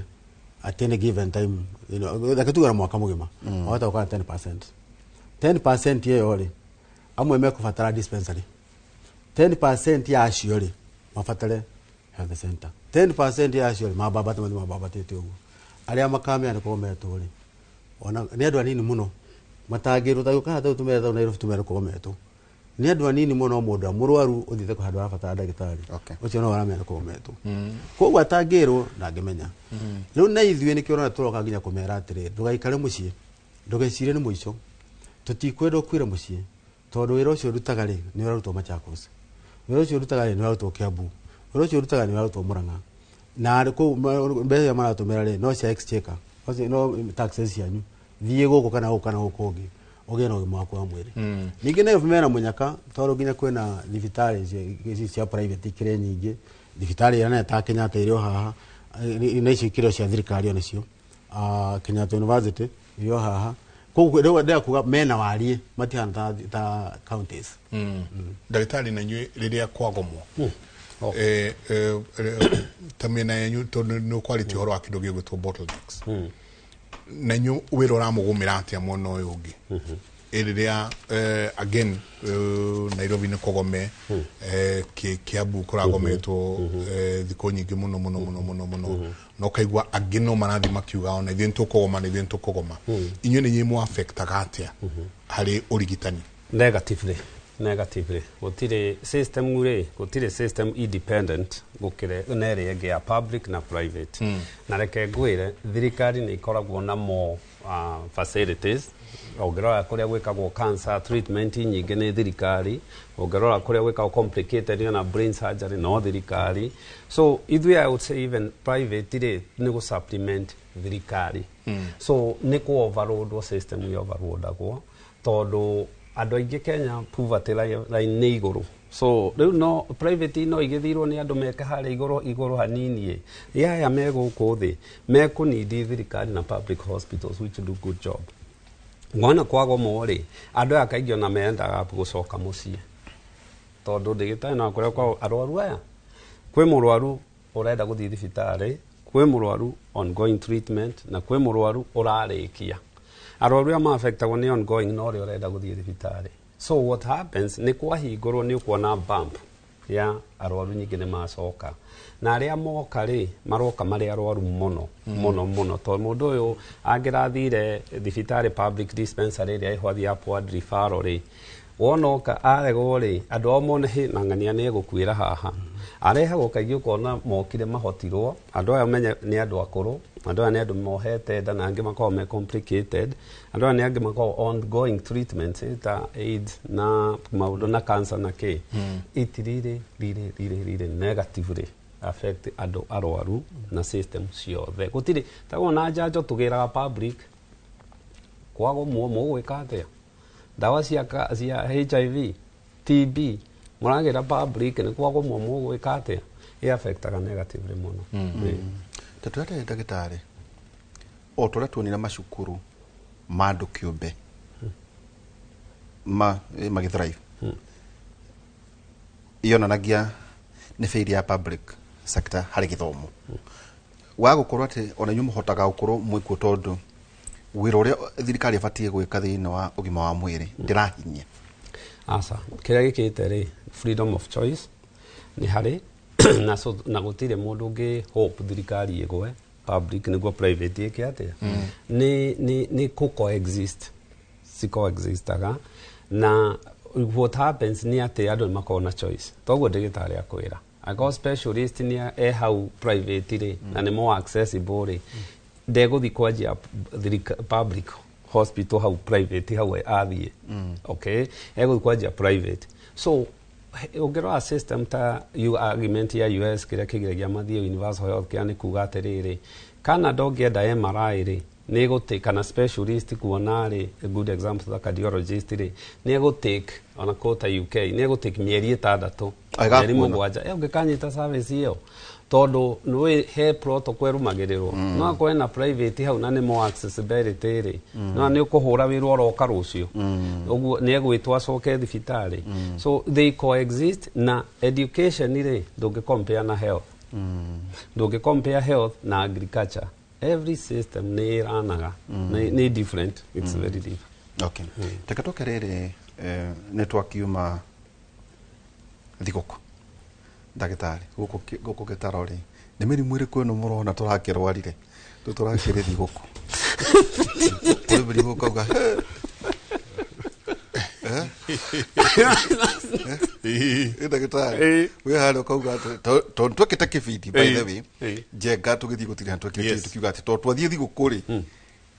at any given time reke tuge na mwaka mũgima wahota gũkora 10% 10% ĩyo rĩ amwe mekũbatara dispensary 10% ya acio rĩ mabatare health center 10% ya acio rĩ mambambate mathiĩ mambambatĩte ũguo arĩa makamenya nĩ kũgometwo rĩ ona nĩ andũ anini mũno matangĩrwo ta gũka hatũ tũmere Nairobi tũmere kũgometwo nĩ andũ anini mũno mũndũ mũrwaru ũthiĩte handũ arabatara ndagĩtarĩ ũcio no aramenya nĩ kũgometwo koguo atangĩrwo ndangĩmenya. Rĩu na ithuĩ nĩkĩo ũrona tũroka nginya kũmera atĩrĩ ndũgaikare mũciĩ ndũgecirie nĩ mũico tũtikwenda ũkuĩre mũciĩ tondũ wĩra ũcio ũrutaga rĩ nĩ ũrarutwo Machakos wĩra ũcio ũrutaga rĩ nĩ ũrarutwo Kiambu wĩra ũcio ũrutaga nĩ ũrarutwo Murang'a na kũu mbeca iria maratũmĩra rĩ no cia exchequer no taxes cianyu thiĩ gũkũ kana gũkũ kana gũkũ ũngĩ ũgĩe na ũgima waku wa mwĩrĩ. Ningĩ Nairobi mena mũnyaka tondũ nginya kwĩna thibitarĩ ici cia private ikĩrĩ nyingĩ thibitarĩ ĩrĩa nene ta Kenyatta ĩrĩ o haha na icio ikĩrĩ o cia thirikari onacio Kenyatta University ĩrĩ o haha koguo rĩu ndĩrenda kuga mena wariĩ matihana ta counties. Ndagĩtarĩ na inyuĩ rĩrĩa kwagomwo ta mĩena yanyu tondũ nĩ ũkwarĩtie ũhoro wa kĩndũ gĩgwĩtwo bottlenecks na inyuĩ wĩra ũramũgũmĩra atĩa mwena ũyũ ũngĩ rĩrĩa again Nairobi nĩ kũgome Kiambu kũragometwo thikũ nyingĩ mũno mũno mũno mũno mũno na ũkaigua angĩ no marathiĩ makiuga ona ithuĩ nĩtũkũgoma na ithuĩ nĩtũkũgoma inyuĩ nĩ inyuĩ mũaffectaga atĩa harĩ ũrigitani? Negatively gũtirĩ system rĩ gũtirĩ system independent gũkĩra na ĩrĩa ĩngĩ ya public na private na reke ngwĩre thirikari nĩ ikoragwo na more facilities ũngĩrora kũrĩa gwĩkagwo cancer treatment nyingĩ nĩ thirikari ũngĩrora kũrĩa gwĩkagwo complicated na brain surgery no thirikari so ithuĩ I would say even private rĩ nĩ gũ supplement thirikari so nĩ kũ overloadwo system ĩ overloadagwo tondũ andũ aingĩ Kenya poverty line nĩ igũrũ so rĩu no private no igĩthirwo nĩ andũ meke harĩa igũrũ hanini ĩ aya me gũkũ thĩ mekũnindi thirikari na public hospitals which do good job ngona kwagomwo rĩ andũ aya kaingĩ ona mendaga gũcoka mũciĩ tondũ ndĩgĩtarĩ no kũrĩa kwa arwaru aya kwĩ mũrwaru ũrenda gũthiĩ thibitarĩ kwĩ mũrwaru ongoing treatment na kwĩ mũrwaru ũrarĩkia arwaru aya maaffectagwo nĩ ongoing na ũrĩa ũrenda gũthiĩ thibitarĩ so what happens nĩ kwahingũrwo nĩ ũkuona bump ya arwaru nyingĩ nĩ macoka na arĩa moka rĩ maroka marĩ arwaru mũno mũno mũno tondũ mũndũ ũyũ angĩrathire thibitarĩ public dispensary ĩrĩa ĩho athiĩ upward referral rĩ Wona oka aregwo rĩ, andũ ao mone hĩ na ng'ania nĩ egũkuĩra haha. Arehagwo kaingĩ ũkona mokire mahotirwo, andũ aya menye nĩ andũ akũrũ, andũ aya nĩ andũ mohete nda na angĩ makoragwo me complicated, andũ aya nĩ angĩ makoragwo ongoing treatments ta AIDS na maũndũ na cancer na kĩ. It really, really, really, really negatively affect andũ arwaru na system ciothe. Gũtirĩ ta wona njanjo tũgĩraga public kwago mũgwĩka atĩa, ndawa cia HIV, TB mũragĩra public nĩ kwago mũgwĩka atĩa, ĩ affectaga negatively mũno. Ta twĩra ndagĩtarĩ, o tũrĩa tuonire macukuru ma andũ kĩũmbe magĩthrive, yonanagia nĩ failure ya public sector harĩ gĩthomo. Wa gũkorwo atĩ ona inyuĩ mũhotaga gũkorwo mwĩkuo tondũ wĩra ũrĩa thirikari ĩbatiĩ gwĩka thĩinĩ wa ũgima wa mwĩrĩ ndĩrahinyia. Aca, kĩrĩa gĩkĩte rĩ, freedom of choice nĩ harĩ na gũtirĩ mũndũ ũngĩ hope thirikari ĩgwe public nĩguo private ĩke atĩa. Nĩ kũ coexist, ci coexistaga, na what happens nĩ atĩ andũ nĩ makoragwo na choice. Toguo ndagĩtarĩ akwĩra angĩkorwo specialist nĩ e hau private rĩ, na nĩ more accessible rĩ, ndegũthiĩ kwanjia public hospital hau private hau athiĩ. Okay, egũthiĩ kwanjia private. So ũngĩrora system ta argument ya US kĩrĩa kĩgiragia mathiĩ universal health care nĩ kuga atĩrĩrĩ, Canada ũngĩenda MRI rĩ, nĩ ĩgũtake, kana specialist kuona rĩ, a good example ta cardiologist rĩ, nĩ ĩgũtake ona kũ ta UK nĩ ĩgũtake mĩeri 6, mĩeri 7 ũngĩkanyita service ĩyo, tondũ nĩ he protocol ĩrũmagĩrĩrwo. No akorwo na private hau na nĩ more accessibility rĩ, no nĩ ũkũhũra wĩra oroka rũciũ, ũguo nĩ egwĩtwo acoke thibitarĩ. So they coexist. Na education rĩ, ndũngĩ compare na health, ndũngĩ compare health na agriculture. Every system nĩ ĩranaga, nĩ different, it's very different. Okay. Reke tũke rĩrĩ, nĩ twakiuma thigũkũ ndagĩtarĩ gũkũ gĩtaro rĩ, nĩ mĩrimũ ĩrĩkũ ĩno mũrona tũrakĩrwarire rĩu tũrakĩrĩ thigũkũ? Kũrĩ mĩrimũ ũkauga ndagĩtarĩ wĩ harĩa ũkauga tondũ twekĩte kĩbindi, by the way, Njenga tũgĩthiĩ gũtirĩ handũ twekĩte tukiuga atĩ tondũ twathiĩ thigũkũ rĩ,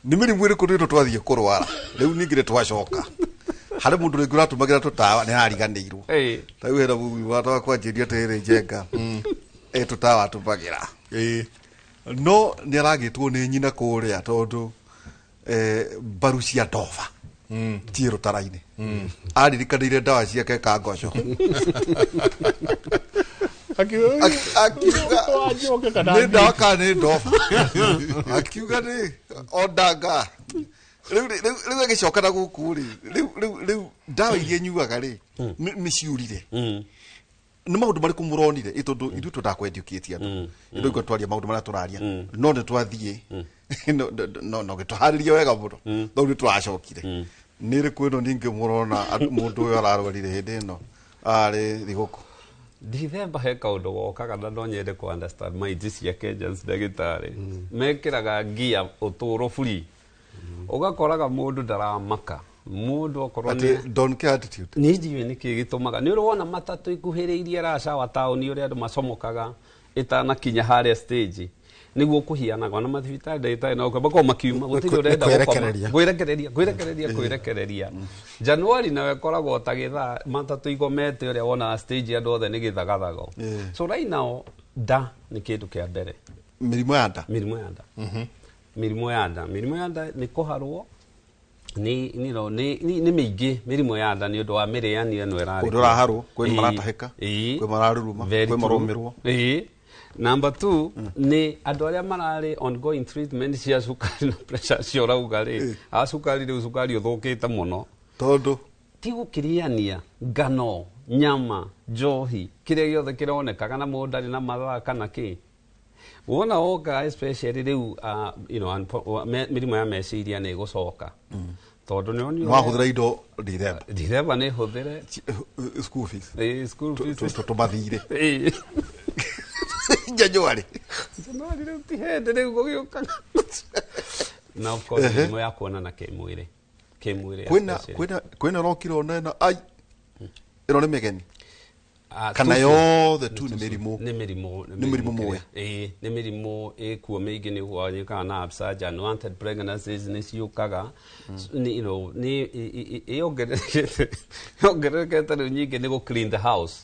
nĩ mĩrimũ ĩrĩkũ ĩno twathiĩ kũrwara rĩu ningĩ nĩ twacoka harĩ mũndũ rĩngĩ ũratũmagĩra tũtawa nĩ arariganĩirwo. Ta rĩu hena mũthuri wakwa kwanjĩria atĩrĩrĩ, Njenga tũtawa atũmagĩra, no nĩ aragĩtwo nĩ nyina kũrĩa tondũ mbaru cia ndoba ciĩ rũtara-inĩ, aririkanĩire ndawa ciake kangoco, akiuga nĩ ndawa kana nĩ ndoba, akiuga nĩ ondanga. Rĩu agĩcoka na gũkũ rĩ, rĩu ndawa iria nyuaga rĩ nĩ ciũrire. Nĩ maũndũ marĩkũ mũronire? Tondũ ithuĩ twendaga kũ-educate andũ, ithuĩ twaria maũndũ marĩa tũraria, no nĩ twathiĩ no gĩtũharĩrie wega mũno, no nĩ tũracokire. Nĩ ĩrĩkũ ĩno ningĩ mũrona mũndũ ũyũ ararwarire hĩndĩ ĩno arĩ thigũkũ? Dithemba he kaũndũ gokaga na no nyende kũ understand minds cia Kenyans ndagĩtarĩ. Mekĩraga ngia ũtũũro free, ũgakoraga mũndũ ndaramaka, mũndũ okorwo nĩ don't care attitude. Nĩ ndiũĩ nĩkĩ gĩtũmaga. Nĩ ũrĩ wona matatũ ikuhĩrĩirie raca wa taũni ũrĩa andũ macomokaga ĩtanakinya harĩa stage, nĩguo kũhianaga ona mathibitarĩ ndagĩtarĩ no makorwo makiuma, gũtirĩ ũrenda gũkoma, kwĩrekereria. Januari nawe ĩkoragwo ta gĩthaa matatũ igomete ũrĩa wonaga stage andũ othe nĩ gĩthagathago. So right now nda nĩ kĩndũ kĩa mbere. Mĩrimũ ya nda. Mĩrimũ ya nda. Mĩrimũ ya nda. Mĩrimũ ya nda nĩ kũharwo, nĩ mĩingĩ mĩrimũ ya nda nĩ ũndũ wa mĩrĩanĩre ĩno ĩrarĩ. Kũndũ ũraharwo, kwĩ maratahĩka, kwĩ mararuruma, kwĩ marũmĩrwo. Number 2 nĩ andũ arĩa mararĩ ongoing treatment cia cukari na pressure cio ũrauga rĩ, a cukari rĩu cukari ũthũkĩte mũno. Tondũ ti gũkĩrĩania ngano, nyama, njohi, kĩrĩa gĩothe kĩronekaga na mũndũ ndarĩ na mathaa kana kĩ. Wona woka especially rĩu mĩrimũ ya meciria nĩ ĩgũcoka. Tondũ nĩ onio wahũthĩra indo Dithemba. Dithemba nĩ hũthĩre school fees. School fees tũmathire. January. January rĩu ti hĩndĩ rĩu gũgĩũkaga. Na of course mĩrimũ ya kuonana kĩmwĩrĩ. Kĩmwĩrĩ. Kwĩna kwĩna rokire ona ĩno ai Ĩno nĩ mĩgeni. Ah, Kana tucio. yothe tu nĩ mĩrimũ. Nĩ mĩrimũ. Nĩ mĩrimũ mũĩ. Ĩĩ, nĩ mĩrimũ ĩkuo mĩingĩ, nĩ gwanyĩkaga na absage, unwanted pregnancies nĩ ciũkaga. Nĩ, you know, nĩ ĩyongererekete, yongererekete rĩu nyingĩ nĩ gũ clean the house.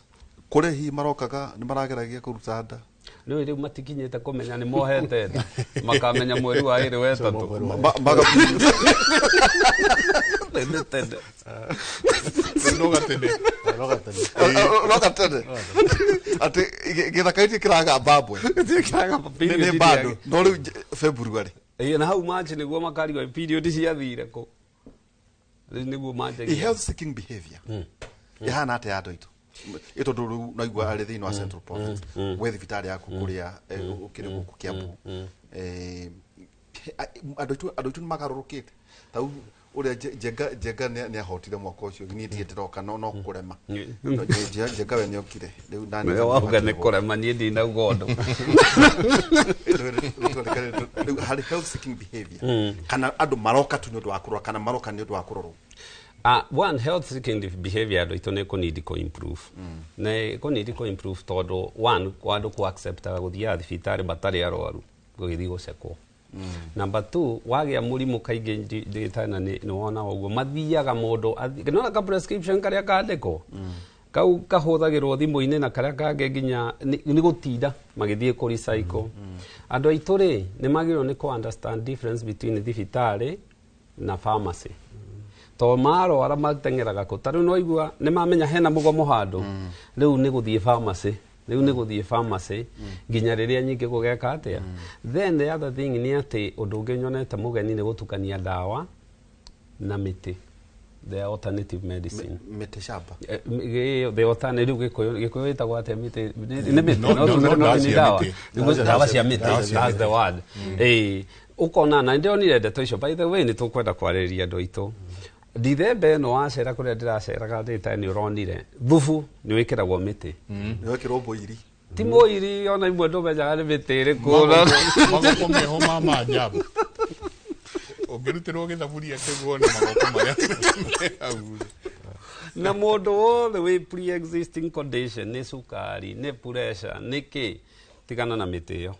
Kũrĩa hihi marokaga nĩ marageragia kũruta nda. Rĩu rĩu matikinyĩte kũmenya nĩ mohete nda, makamenya mweri wa ĩrĩ wetatũ. Tene tene. Noga tene. Noga tene. Roka tene. Atĩ gĩthaka-inĩ kĩragamba mbwe. Kĩragamba Nĩ period nĩ bado. ĩrĩa- No rĩu February. Ĩĩ, na hau March nĩguo makarigwo period ciathire kũ. Rĩu nĩguo I manjagia. Health seeking behavior. Ĩhana atĩa ya andũ aitũ? Ĩ tondũ rĩu naigua arĩ thĩinĩ wa Central Province. We thibitarĩ yaku kũrĩa ũkĩrĩ gũkũ Kiambu. Andũ aitũ nĩ magarũrũkĩte. Ta rĩu ũrĩa Njenga nĩ ahotire mwaka ũcio, niĩ ndirĩ ndĩroka no kũrema. No Njenga we nĩ okire. Rĩu nani Nĩwe wauga nĩ kũrema, niĩ ndinauga ũndũ. Rĩu harĩ health seeking behavior, kana andũ maroka tu nĩ ũndũ wa kũrora, kana maroka nĩ ũndũ wa kũrorwo? One, health seeking behavior andũ aitũ nĩ kũnidi kũ improve, nĩ kũnidi kũ improve, tondũ one, andũ kũ acceptaga gũthiaga thibitarĩ matarĩ arwaru, gũgĩthiĩ gũcekwo. Number two, wagĩa mũrimũ kaingĩ ndagĩtarĩ na nĩ wona ũguo mathiaga mũndũ nĩwona ka prescription karĩa kandĩkwo kau kahũthagĩrwo thimũ-inĩ na karĩa kangĩ nginya nĩ gũtinda magĩthiĩ kũ recycle. Andũ aitũ rĩ, nĩ magĩrĩirwo nĩ kũ understand difference between thibitarĩ na pharmacy, to marwara mateng'eraga kũ? Ta rĩu nĩwaigua nĩ mamenya hena mũgomo handũ, rĩu nĩ gũthiĩ pharmacy, rĩu nĩ gũthiĩ pharmacy nginya rĩrĩa nyingĩ gũgeka atĩa. Then the other thing nĩ atĩ ũndũ ũngĩ nyonete mũgeni nĩ gũtukania ndawa na mĩtĩ, the alternative medicine. Mĩtĩ shamba. The alternative, rĩu Gĩkũyũ ĩtagwo atĩa? Mĩtĩ nĩ mĩtĩ. No, no no, tuge no, no ndawa nĩ cia ndawa. mĩtĩ. Nĩguo ndawa cia mĩtĩ. Ndawa cia That's mĩtĩ. the word. Ĩĩ, ũkona na ndĩronire ndeto icio. By the way, nĩ tũkwenda kwarĩrĩria andũ aitũ Dithemba ĩno. Wacera kũrĩa ndĩraceraga, ndĩta nĩ ũronire thubu nĩ wĩkĩragwo mĩtĩ. Nĩ wekĩrwo mbũiri. Ti mũiri, ona imwe ndũmenyaga nĩ mĩtĩ ĩrĩkũ. Magoko meho ma maajabu ũngĩrutĩrwo gĩthaburia kĩguo nĩ magoko marĩa me hau. Na mũndũ wothe wĩ pre-existing condition, nĩ cukari, nĩ pressure, nĩ kĩ, tigana na mĩtĩ ĩyo,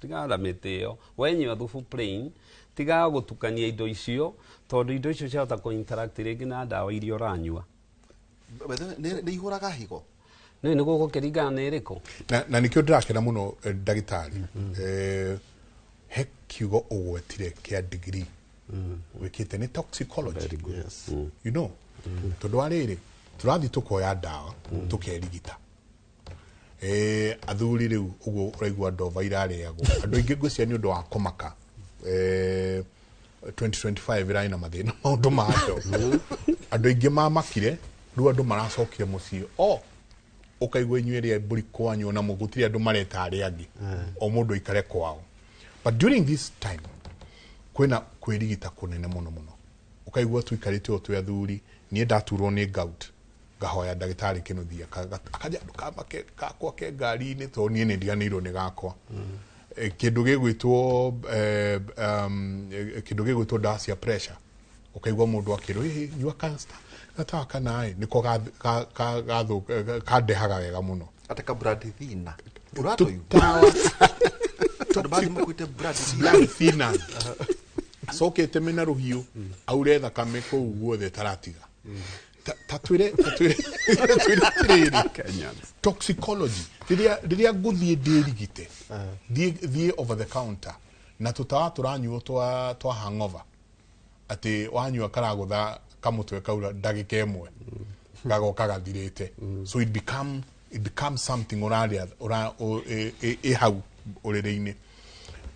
tigana na mĩtĩ ĩyo. Wenyua thubu plain, tiga gũtukania indo icio, tondũ indo icio ciahota kũ interact rĩngĩ na ndawa iria ũranyua. By the way, nĩ ihũraga higo. Nĩ gũgũkĩringana nĩ ĩrĩkũ. Na nĩkĩo ndĩrakena mũno, ndagĩtarĩ, he kiugo ũgwetire kĩa degree wĩkĩte nĩ toxicology, you know, tondũ wa rĩrĩ tũrathiĩ tũkoya ndawa tũkerigita. Athuri rĩu ũguo ũraigua ndova irarĩagwo andũ aingĩ, ngwĩciria nĩ ũndũ wa kũmaka. 2025 ĩrarĩ na mathĩna maũndũ ma andũ andũ aingĩ mamakire. Rĩu andũ maracokire mũciĩ, o ũkaigua inyuĩ rĩa mbũri kwanyu ona gũtirĩ andũ mareta arĩa angĩ, o mũndũ aikare kwao. But during this time kwĩna kwĩrigita kũnene mũno mũno, ũkaigua tũikarĩte o twĩ athuri. Niĩ ndaturwo nĩ gout, ngahoya ndagĩtarĩ Kĩnuthia akanja ndũkamake, gakwa ke ngari-inĩ, tondũ niĩ nĩ ndiganĩirwo nĩ gakwa. Kĩndũ gĩgwĩtwo kĩndũ gĩgwĩtwo ndawa cia pressure, ũkaigua mũndũ akĩrwo, "Ĩ, nyua cancer gatawa kana ĩ nĩko kandehaga wega mũno." Atĩ ka blood thinner. Tũtawa. Andũ mathiĩ makuĩte blood thinner. Blood thinner, acokete mena rũhiũ aure thakame kũu guothe taratiga. Ta twĩre atĩrĩrĩ, toxicology, rĩrĩa ngũthiĩ ndĩrigite, thiĩ over the counter na tũtawa tũranyuo twa hangover, atĩ wanyua karagũtha kamũtwe kaura ndagĩka ĩmwe gagoka gathirĩte, so it become something ũrarĩa ũra ĩ hau ũrĩrĩ-inĩ.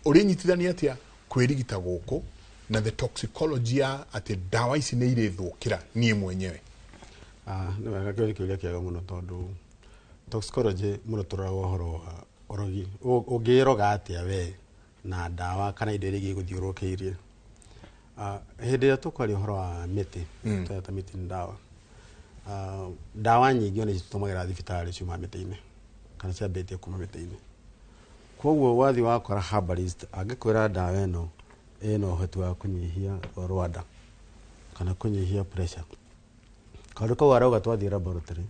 Ũrĩnyitithania atĩa kwĩrigita gũkũ na the toxicology ya atĩ ndawa ici nĩ irĩthũkĩra niĩ mwenyewe? Ah, nĩ wega, kĩo nĩ kĩũria kĩega mũno, tondũ toxicology mũno tũroraga ũhoro wa ũrogi. Ũngĩroga atĩa we na ndawa kana indo iria ingĩ igũthiũrũrũkĩirie. Ah, hĩndĩ ĩrĩa tũkwaria ũhoro wa mĩtĩ, ta mĩtĩ nĩ ndawa. Ah, ndawa nyingĩ ona ici tũtũmagĩra thibitarĩ ciumaga mĩtĩ-inĩ kana ciambĩtie kuma mĩtĩ-inĩ. Koguo wathiĩ wakora herbalist angĩkwĩra ndawa ĩno ĩna ũhoti wa kũnyihia ruo rwa nda kana kũnyihia pressure. Kaũndũ kau arauga twathiĩ laboratory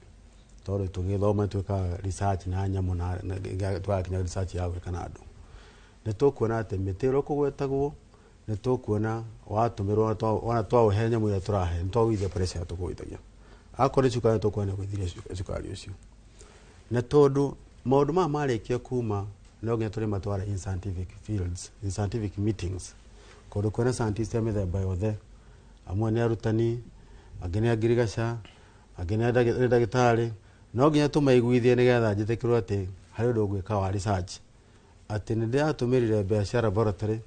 tondũ tũgĩthoma twĩkaga research na nyamũ na tũgakinya research ya gwĩka na andũ, nĩ tũkuona atĩ mĩtĩ ĩrĩa ũkũgwetagwo nĩ tũkuona watũmĩrwo ona twaũhe nyamũ ĩrĩa tũrahe nĩ twagũithia pressure ĩrĩa tũkũgũithagia. Akorwo nĩ cukari tũkuona nĩ ũgũithirie cukari ũcio. Na tondũ maũndũ maya marĩkia kuma no nginya tũrĩmatwara in scientific fields, in scientific meetings, kũndũ kwĩna scientists a mĩthemba yothe, amwe nĩ arutani, angĩ nĩ angirigaca, angĩ nĩ ndagĩtarĩ. No nginya tũmaiguithie nĩgetha njĩtĩkĩrwo atĩ harĩ ũndũ ũgwĩka wa research, atĩ nĩ ndĩratũmĩrire mbeca laboratory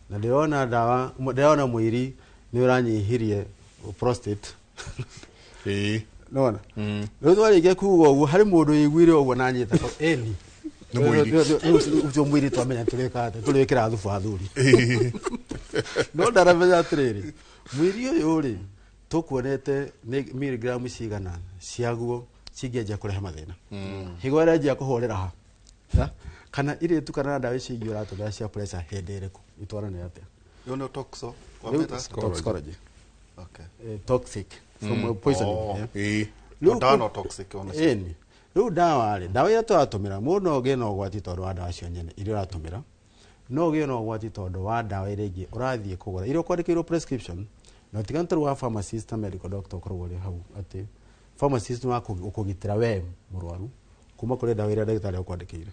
na ndĩrona ndawa, ndĩrona mwĩri nĩ ũranyihirie prostate. Nona rĩu twarĩkia kuga ũguo harĩ mũndũ ũiguire ũguo na anyita ĩni Nĩ mũiri. Ũcio mũiri twamenya tũrĩka atĩa, tũrĩkĩra thubu athuri. No ndaramenya atĩrĩrĩ, mwĩri ũyũ rĩ tũkuonete nĩ miligramu cigana ciaguo cingĩanjia kũrehe mathĩna. Higo ĩranjia kũhũrĩra ha, kana irĩtu kana ndawa icio ingĩ ũratũmĩra cia pressure hĩndĩ ĩrĩkũ itwarane atĩa. Ĩyo nĩyo toxo. Toxicology. Okay. Toxic from poisoning. Rĩu ndawa no toxic ona cio. Ĩni rĩu ndawa rĩ, ndawa iria tũratũmĩra mũndũ no ũgĩe na ũgwati tondũ wa ndawa cio nyene iria ũratũmĩra, no ũgĩe na ũgwati tondũ wa ndawa iria ingĩ ũrathiĩ kũgũra iria ũkwandĩkĩirwo prescription, na ũtiganu tarĩu wa pharmacist na medical doctor ũkoragwo ũrĩ hau atĩ pharmacist nĩ wa gũkũgitĩra we mũrwaru kuma kũrĩ ndawa iria ndagĩtarĩ akwandĩkĩire.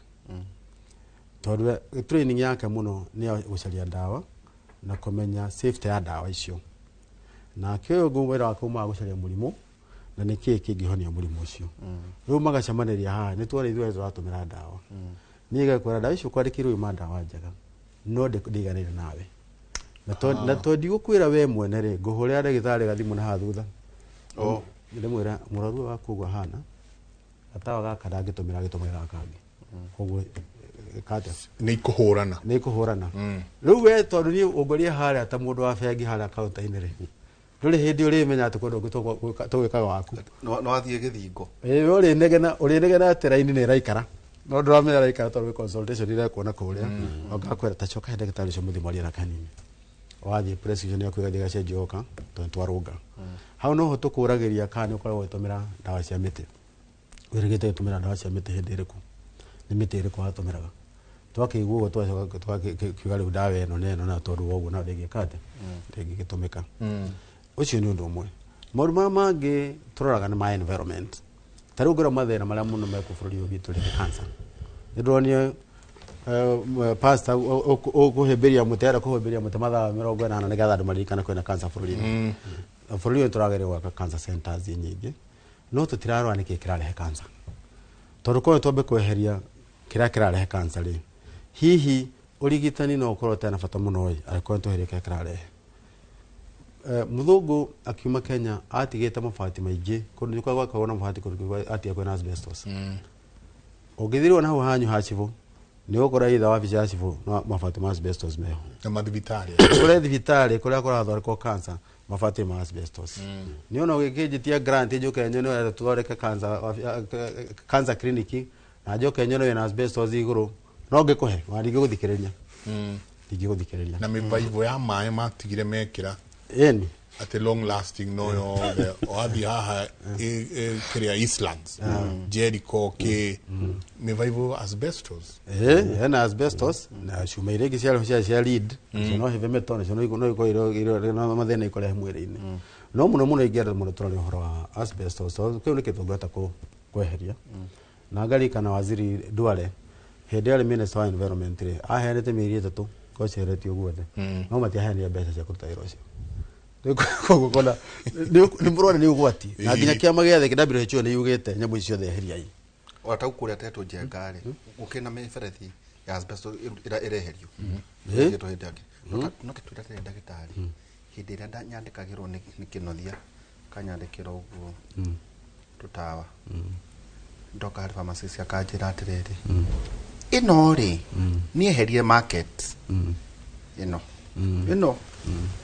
Tondũ training yake mũno nĩ ya gũcaria ndawa na kũmenya safety ya ndawa icio. Nake ũyũ ũngĩ wĩra wake umaga gũcaria mũrimũ na nĩ kĩĩ kĩngĩhonia mũrimũ ũcio. Rĩu magacemanĩria haha nĩ tuona ithuĩ tũratũmĩra ndawa. Niĩ ngakwĩra ndawa icio kwandĩkĩirwo ima ndawa njega no ndĩiganĩire nawe. Na to ndigũkwĩra we mwene rĩ, ngũhũrĩra ndagĩtarĩ gathimũ na haha thutha. Ndĩmwĩra mũrwaru waku ũguo ahana, gatawa gaka ndangĩtũmĩra agĩtũmĩra gaka kangĩ. Koguo ĩka Nĩ ikũhũrana. Nĩ ikũhũrana. Rĩu we tondũ niĩ ũngũrie harĩa ta mũndũ wa bengi harĩa kaunta-inĩ rĩ, ndũrĩ hĩndĩ ũrĩmenya atĩ kwenda ũngĩ tũgwĩkaga waku. No wathiĩ gĩthingo. Ĩĩ ũrĩnegena atĩ raini nĩ ĩraikara. No ndũramenya ĩraikara tondũ gwĩ consultation irekwo na kũrĩa. Ũgakwĩra ta coka he ndagĩtarĩ ũcio mũthiĩ mwarie na kanini. Wathiĩ prescription yaku ĩgathiĩ ĩgacenjio yoka tondũ nĩtwarũnga. Hau noho tũkũragĩria kana nĩ ũkoragwo ũgĩtũmĩra ndawa cia mĩtĩ. Wĩrĩgĩte gũtũmĩra ndawa cia mĩtĩ hĩndĩ ĩrĩkũ? Nĩ mĩtĩ ĩrĩkũ watũmĩraga? Twakĩigua ũguo twacoka twakiuga rĩu ndawa ĩno na ĩno na tondũ wa ũguo nayo ndĩngĩka atĩa? Ndĩngĩgĩtũmĩka. Ũcio nĩ ũndũ ũmwe. Maũndũ marĩa mangĩ tũroraga nĩ ma environment. Ta rĩu ngĩrora mathĩna marĩa mũno mekuo bũrũri ũyũ witũ rĩ, nĩ cancer. Nĩ ndĩronire pastor ũkũhĩmbĩria mũtĩ, arenda kũhĩmbĩria mũtĩ mathaa 80 nĩgetha andũ maririkane kwĩna cancer bũrũri-inĩ. Bũrũri ũyũ tũrageria gwaka cancer centers nyingĩ, no tũtirarora nĩkĩĩ kĩrarehe cancer. Tondũ korwo twambe kweheria kĩrĩa kĩrarehe cancer rĩ, hihi ũrigitani no ũkorwo ũtarĩ na bata mũno ĩ, angĩkorwo nĩtweherie kĩrĩa kĩrarehe. Mũthũngũ akiuma Kenya atigĩte mabati maingĩ, kũndũ nĩ gwakoragwo na mabati kũndũ atiga kwĩna asbestos. Ũngĩthirwo na hau hanyu ha cibũ, nĩ ũgũkora either wabici ya cibũ no mabati ma asbestos meho. Na mathibitarĩ. Kũrĩa thibitarĩ kũrĩa kũrathondekwo cancer mabati ma asbestos. Nĩ ona ũgĩkĩnjĩtia grant njũke nyone ũrĩa tũthondeke cancer clinic na njoke nyone wĩna asbestos igũrũ, no ngĩkũhe, ona ndingĩgũthikĩrĩria. Ndingĩgũthikĩrĩria. Na mĩbaibũ ya maĩ matigire mekĩra. Ĩni. Atĩ long lasting no yothe wathiĩ haha kĩrĩa Eastlands, Jericho kĩ mĩbaibũ asbestos. Hena asbestos na cuma iria ingĩ ciarĩ cia lead, nacio no heavy metal, nacio no ikorwo irĩ na mathĩna ikũrehe mwĩrĩ-inĩ. No mũno mũno ingĩenda mũno tũrore ũhoro wa asbestos, tondũ kĩu nĩ kĩndũ tũngĩhota kweheria. Na ngarikana waziri Duale hĩndĩ ĩrĩa arĩ minister wa environment rĩ, aheanĩte mĩeri 3 korwo cieheretio guothe, no matiaheanire mbeca cia kũruta wĩra ũcio. Koguo kona nĩ mũrona nĩ ũgwati. Na nginya kĩama gĩa thĩ WHO nĩ yugĩte nyamũ ici ciothe eheriai. Ona ta kũrĩa tetwo Njenga rĩ, gũkĩrĩ na mĩberethi ya asbestos ĩreherio. Ĩretwo hĩndĩ yake. No kĩtwĩra atĩrĩ ndagĩtarĩ, hĩndĩ ĩrĩa nyandĩkagĩrwo nĩ kĩnothia, kanyandĩkĩra ũguo tũtawa. Ndoka harĩ pharmacist akanjĩra atĩrĩrĩ, ĩno rĩ, nĩ eherie market. Ĩno. Ĩno.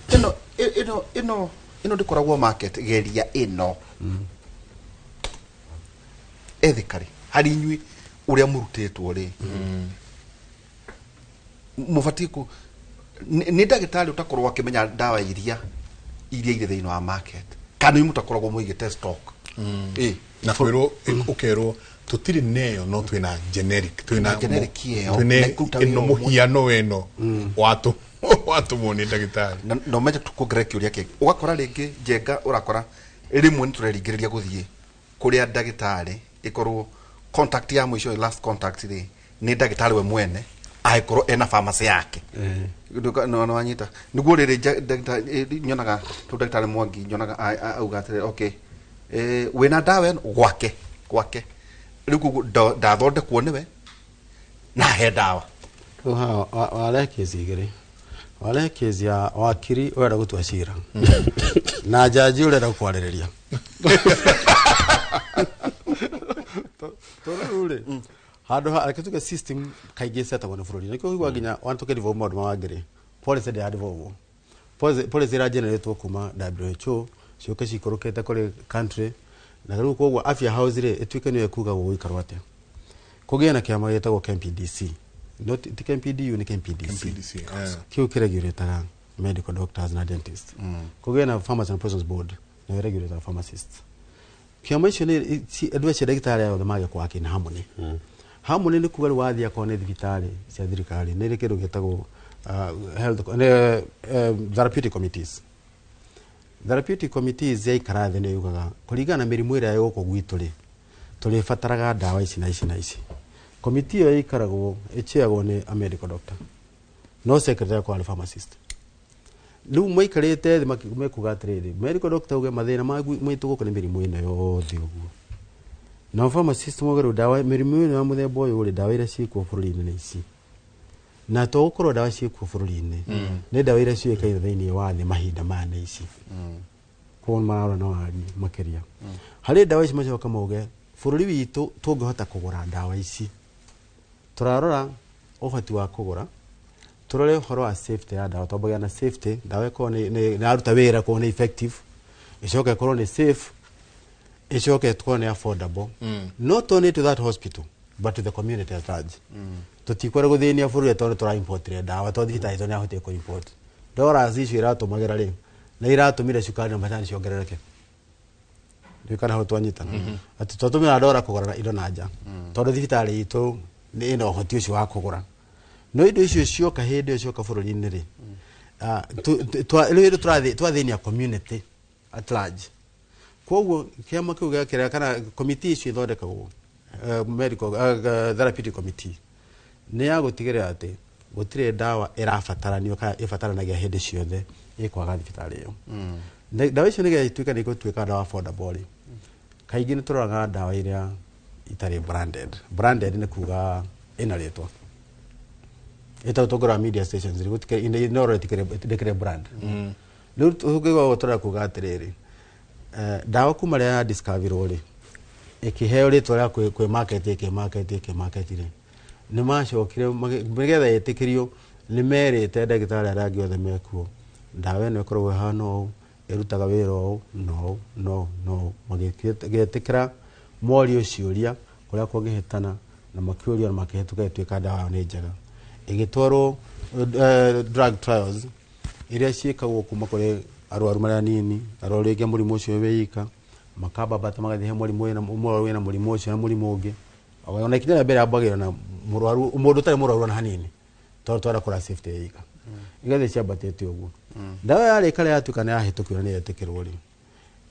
Ĩno ĩno ĩno ĩno ndĩkoragwo market, geria ĩno. Ethically, harĩ inyuĩ ũrĩa mũrutĩtwo rĩ, mũbatiĩ kũ nĩ ndagĩtarĩ ũtakorwo akĩmenya ndawa iria irĩ thĩinĩ wa market. Kana inyuĩ mũtakoragwo mũigĩte stock? Na kwĩrwo ũkerwo tutiri neyo no twina generic, twina generic ĩyo, twina na ĩkũruta wĩra ĩno ũmwe. Mũhiano weno watu watumwo nĩ ndagĩtarĩ. Na no menye tukuongerera kĩũria kĩngĩ, ũgakora rĩngĩ njenga ũrakora rĩmwe nĩ tũreringĩrĩria gũthiĩ kũrĩa ndagĩtarĩ, ĩkorwo contact ya mũico, last contact rĩ, nĩ ndagĩtarĩ we mwene angĩkorwo ena pharmacy yake. No wanyita nĩguo rĩrĩ nyonaga tũ ndagĩtarĩ Mwangi nyonaga auga atĩrĩ, okay, wĩna ndawa ĩno gwake gwake, rĩu koguo ndathondekwo nĩwe na he ndawa. Rĩu haha warehe kesi igĩrĩ, warehe kesi ya wakiri ũrenda gũtua cira na jaji ũrenda kwarĩrĩria. Tondũ rĩu rĩ, handũ ha reke tuge system kaingĩ ĩcetagwo nĩ bũrũri, nĩkĩo ũiguaga nginya wana tũkĩ-devolve maũndũ ma wangĩrĩ policy ndĩra devolve, policy ĩra generatwo kuma WHO ciũke cikũrũkĩte kũrĩ country, na rĩu koguo Afya House rĩ ĩtuĩke nĩyo ĩkuga gũgũikarwo atĩa. Kũgĩe na kĩama gĩtagwo KMPDC, no ti KMPDU, nĩ KMPDC. KMPDC, eh. Kĩu kĩregulataga medical doctors na dentists. Kũgĩe na Pharmacy and Poisons Board, nayo ĩregulataga pharmacists. Kĩama icio nĩ andũ acio ndagĩtarĩ aya othe mage kwake in harmony. Harmony nĩ kuga rĩu wathiĩ akorwo nĩ thibitarĩ cia thirikari nĩ ĩrĩ kĩndũ gĩtagwo health nĩ, therapeutic committees. Therapeutic committees yaikara thĩ nĩ yugaga kũringana na mĩrimũ ĩrĩa ĩ gũkũ gwitũ rĩ, tũrĩbataraga ndawa ici na ici na ici. Komiti ĩyo ĩikaragwo ĩchairagwo nĩ a medical doctor, no secretary akorwo arĩ pharmacist. Rĩu maikarĩte thĩ mekuga atĩrĩrĩ, medical doctor auge mathĩna ma maitũ gũkũ nĩ mĩrimũ ĩno yothe ũguo, nao pharmacist mauge rĩu ndawa mĩrimũ ĩno ya mũthemba ũyũ rĩ, ndawa iria ciĩkuo bũrũri-inĩ nĩ ici, na to gũkorwo ndawa ciĩkuo bũrũri-inĩ nĩ ndawa iria ciũĩkaine thĩinĩ wa thĩ mahinda maya nĩ ici. Koguo mararora na wariĩ makĩria harĩ ndawa ici, macoka mauge bũrũri witũ tũngĩhota kũgũra ndawa ici, tũrarora ũhoti wa kũgũra, tũrore ũhoro wa safety ya ndawa, twambagia na safety, ndawa ĩkorwo nĩ yaruta wĩra, ĩkorwo nĩ effective, ĩcoke ĩkorwo nĩ safe, ĩcoke ĩkorwo nĩ affordable, not only to that hospital but to the community at large. Tũtikwenda gũthĩnia bũrũri tondũ tũra-importire ndawa, tondũ thibitarĩ itũ nĩyahotire kũ-import dollars icio iratũmagĩra rĩ, na iratũmire cukari na macani ciongerereke. Ndiũĩ kana hau twanyitana, atĩ twatũmĩra dora kũgũra indo na nja tondũ thibitarĩ itũ nĩ ĩna ũhoti ũcio wa kũgũra, no indo icio cioka hĩndĩ ĩyo cioka bũrũri-inĩ rĩ, rĩu hĩndĩ twathĩnia community at large. Koguo kĩama kĩu gĩakĩrĩa kana komiti icio ithondekagwo, medical therapeutic committee, nĩ ya gũtigĩrĩra atĩ gũtirĩ ndawa ĩrabataranio kana ĩbataranagia hĩndĩ ciothe ĩkwaga thibitarĩ ĩyo. Ndawa icio nĩgetha ituĩke nĩ igũtuĩka ndawa affordable rĩ, kaingĩ nĩ tũroraga ndawa iria itarĩ branded. Branded nĩ kuga ĩna rĩtwa, ĩtagwo tũngĩrora media stations rĩ, gũtikĩrĩ no ndĩkĩrĩ brand. Rĩu tũngĩgwa tũrenda kuga atĩrĩrĩ, ndawa kuma rĩrĩa ya discoverirwo rĩ, ĩkĩheo rĩtwa rĩa kwĩ market, ĩkĩ market, ĩkĩ market rĩ, nĩ macokire nĩgetha ĩtĩkĩrio nĩ merĩte ndagĩtarĩ arĩa angĩ othe mekuo ndawa ĩno ĩkoragwo ĩhana ũũ, ĩrutaga wĩra ũũ na ũũ na ũũ na ũũ, magĩtĩkĩra morio ciũria kũrĩa kũngĩhĩtana na makĩũrio na makĩhĩtũka ĩtuĩka ndawa ĩyo nĩ njega, ĩgĩtwarwo drug trials iria ciĩkagwo kuma kũrĩ arwaru marĩa anini, arwaru rĩngĩ a mũrimũ ũcio wĩ ika, makambambata magathiĩ he mũrimũ wĩna mũrwaru wĩna mũrimũ ũcio na mũrimũ ũngĩ. Ona ikinya rĩa mbere ambagĩrĩra na mũrwaru mũndũ ũtarĩ mũrwaru ona hanini, tondũ twenda kũrora safety ya ika, igathiĩ ciambatĩte ũguo. Ndawa yarĩka rĩa yatuĩka nĩ yahĩtũkio na nĩ yetĩkĩrwo rĩ,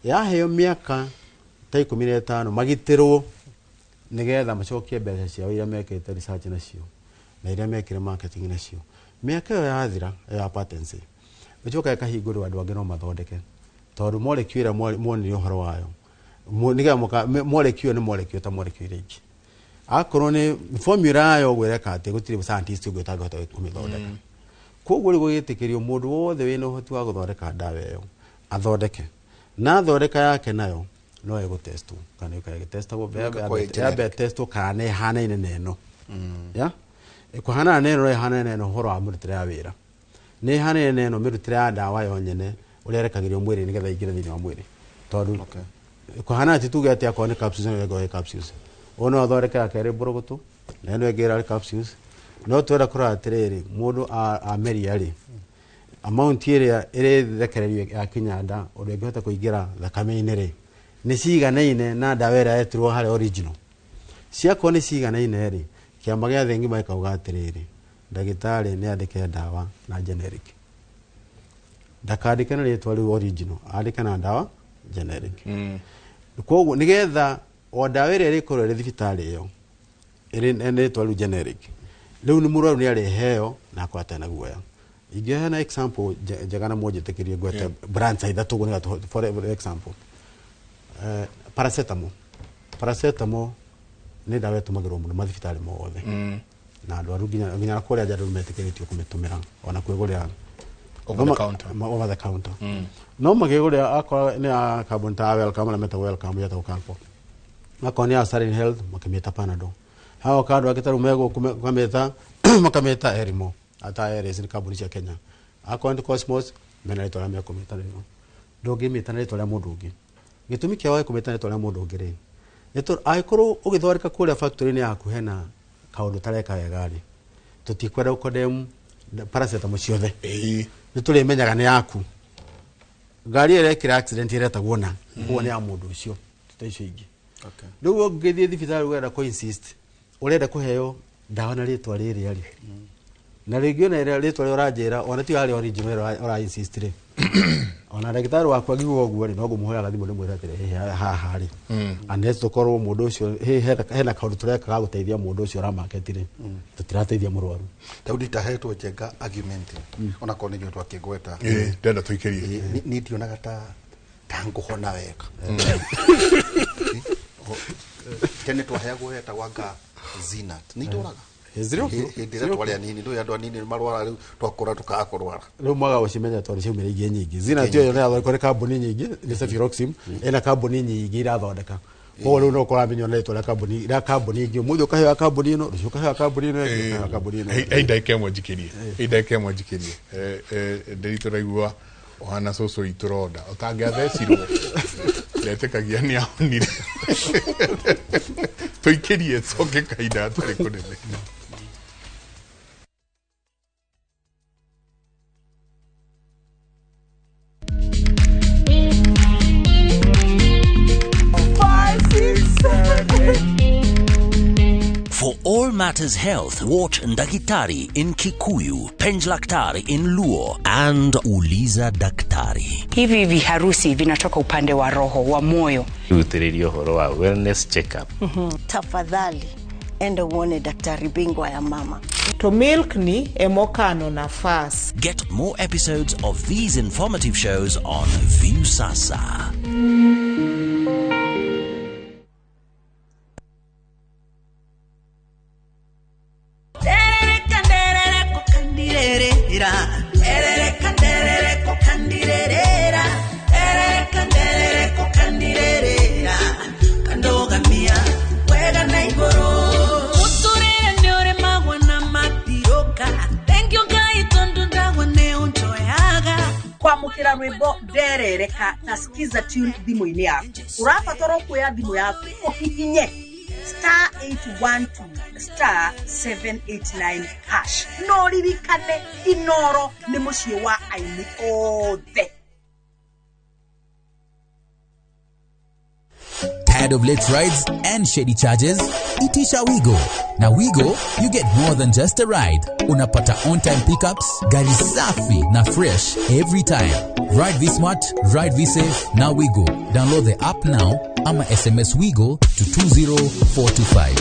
yaheo mĩaka ta 15 magitĩrwo nĩgetha macokie mbeca ciao iria mekĩte research nacio na iria mekire marketing nacio. Mĩaka ĩyo yathira ya patency, ĩcoka ĩkahingũrĩrwo andũ angĩ no mathondeke, tondũ molecule ĩrĩa monire ũhoro wayo, nĩgetha molecule nĩ molecule ta molecule iria ingĩ, akorwo nĩ formula yayo ũguo ĩreka atĩ gũtirĩ scientist ũngĩ ũtangĩhota kũmĩthondeka. Koguo rĩu gũgĩtĩkĩrio mũndũ wothe wĩna ũhoti wa gũthondeka ndawa ĩyo athondeke, na athondeka yake nayo no ĩgũtestwo kana ĩkaga ĩgĩtestagwo Ĩgakorwo ĩ yambe ĩtestwo kana nĩ ĩhanaine na ĩno ya ĩkũhanana na ĩno, no ĩhanane na ĩno ũhoro wa mĩrutĩre ya wĩra, nĩ ĩhanane na ĩno mĩrutĩre ya ndawa yo nyene ũrĩa ĩrekagĩrio mwĩrĩ nĩgetha ĩingĩre thĩinĩ wa mwĩrĩ, tondũ kũhanana ti tuge atĩ akorwo nĩ capsules no ĩngĩ ĩ capsules, ũyũ no athondeke yake ĩrĩ mbũrũgũtũ na ĩno ĩngĩ ĩrarĩ capsules, no twenda kũrora atĩrĩrĩ, mũndũ ameria rĩ Amount ĩrĩa ĩrĩthekererio yakinya nda ũndũ ĩngĩhota kũingĩra thakame-inĩ rĩ nĩ ciganaine na ndawa ĩrĩa yetirwo harĩa original. Ciakorwo nĩ ciganaine rĩ, kĩama gĩa thĩ ng'ima gĩkauga atĩrĩrĩ, ndagĩtarĩ nĩ andĩke ndawa na generic, ndakandĩke na rĩtwa rĩu original, andĩke na ndawa generic. Koguo nĩgetha o ndawa ĩrĩa ĩrĩkorwo ĩrĩ thibitarĩ ĩyo ĩrĩ na rĩtwa rĩu generic, rĩu nĩ mũrwaru nĩ arĩheo na akorwo atarĩ na guoya. Ingĩheana example njega na mũnjĩtĩkĩrie ngwete brands ithatũ ũguo nĩgetha for example, paracetamol. Paracetamol nĩ ndawa ĩtũmagĩrwo mũno mathibitarĩ mothe na andũ nginya na kũrĩa nja andũ nĩmetĩkĩrĩtio kũmĩtũmĩra ona kwĩgũrĩra Over the counter. Over the counter. No makĩgũrĩra akorwo nĩ ya kambuni ta Welcome na metagwo Welcome yetagwo Calpol, akorwo nĩ ya Sterling Health makĩmĩta Panadol, hao kandũ angĩ tarĩu megũkũ makamĩta Erimo ata Aries nĩ kambuni cia Kenya, akorwo nĩ Cosmos mena rĩtwa rĩa mekũmĩta rĩo, ndũngĩmĩta na rĩtwa rĩa mũndũ ũngĩ. Gĩtũmi kĩa wage kũmĩta na rĩtwa rĩa mũndũ ũngĩ rĩ, nĩ tondũ angĩkorwo ũgĩthondeka kũrĩa factory-inĩ yaku hena kaũndũ tareka wega rĩ, tũtikwenda gũkondem paracetamol ciothe, nĩ tũrĩmenyaga nĩ yaku. Ngari ĩrĩa ĩrekĩra accident ĩretagwo na koguo nĩ ya mũndũ ũcio, ti ta icio ingĩ. Rĩu ũngĩthiĩ thibitarĩ ũrenda kũ insist ũrenda kũheo ndawa na rĩtwa rĩrĩa rĩ, na rĩngĩ ona ĩrĩa rĩtwa rĩrĩa ũranjĩra ona ti harĩa original ĩrĩa ũra insist rĩ, ona ndagĩtarĩ wakwa angiuga ũguo rĩ, no ngũmũhũrĩra thimũ ndĩmwĩre atĩrĩ, haha rĩ, unless tũkorwo mũndũ ũcio hena kaũndũ tũreka ga gũteithia mũndũ ũcio ũramarket rĩ, tũtirateithia mũrwaru. Daudi ndahetwo njenga argument ona korwo nĩ ithuĩ twakĩgweta. Ndĩrenda tũikĩrie. Niĩ ndionaga ta ngũhona wega. Tene twaheagwo yetagwo anga Zinat. Nĩ itũraga? Hĩndĩ ĩrĩa twarĩ anini, ndũĩ andũ anini marwara rĩu twakũra tũkaga kũrwara. Rĩu mwaga gũcimenya tondũ ciaumĩra ingĩ nyingĩ. Zinat ĩyo nĩ yathondekwo nĩ kambuni nyingĩ, nĩ Cefuroxime, ĩna kambuni nyingĩ irathondeka. Koguo rĩu no ũramenya na rĩtwa rĩa kambuni, rĩa kambuni ĩngĩ. Ũmũthĩ ũkaheo kambuni ĩno, rũciũ ũkaheo kambuni ĩno, ĩngĩ ũkaheo kambuni ĩno. Hei ndagĩka ĩmwe njikĩrie. Hei ndagĩka ĩmwe njikĩrie. Ndĩritũ raigua ũhana cũcũ witũ ronda. Ũtangĩathecirwo. Ndetĩkagia nĩ ahonire. Tũikĩrie coke kahinda gatarĩ kũnene. For all matters health, watch Ndagitari in Kikuyu, Penjlaktari in Luo, and Uliza Daktari. Hivi viharusi vinatoka upande wa roho, wa moyo. Rutĩrĩria ũhoro wa wellness check-up. Tafadhali, enda uone daktari bingwa ya mama. To milk ni emokano nafas. Get more episodes of these informative shows on Viusasa. Kwamukira rwimbo nderereka na skiza tune thimũ-inĩ yaku. Ũrabatara kuoya thimũ yaku ũhihinye star 812 star 789 hash. No ririkane Inoro nĩ mũciĩ wa aini othe. Tired of late rides and shady charges? Itisha Wigo. Now Wigo, you get more than just a ride. Unapata on-time pickups, gari safi na fresh every time. Ride V-Smart, ride V-Safe, now Wigo. Download the app now ama SMS Wigo to 20425.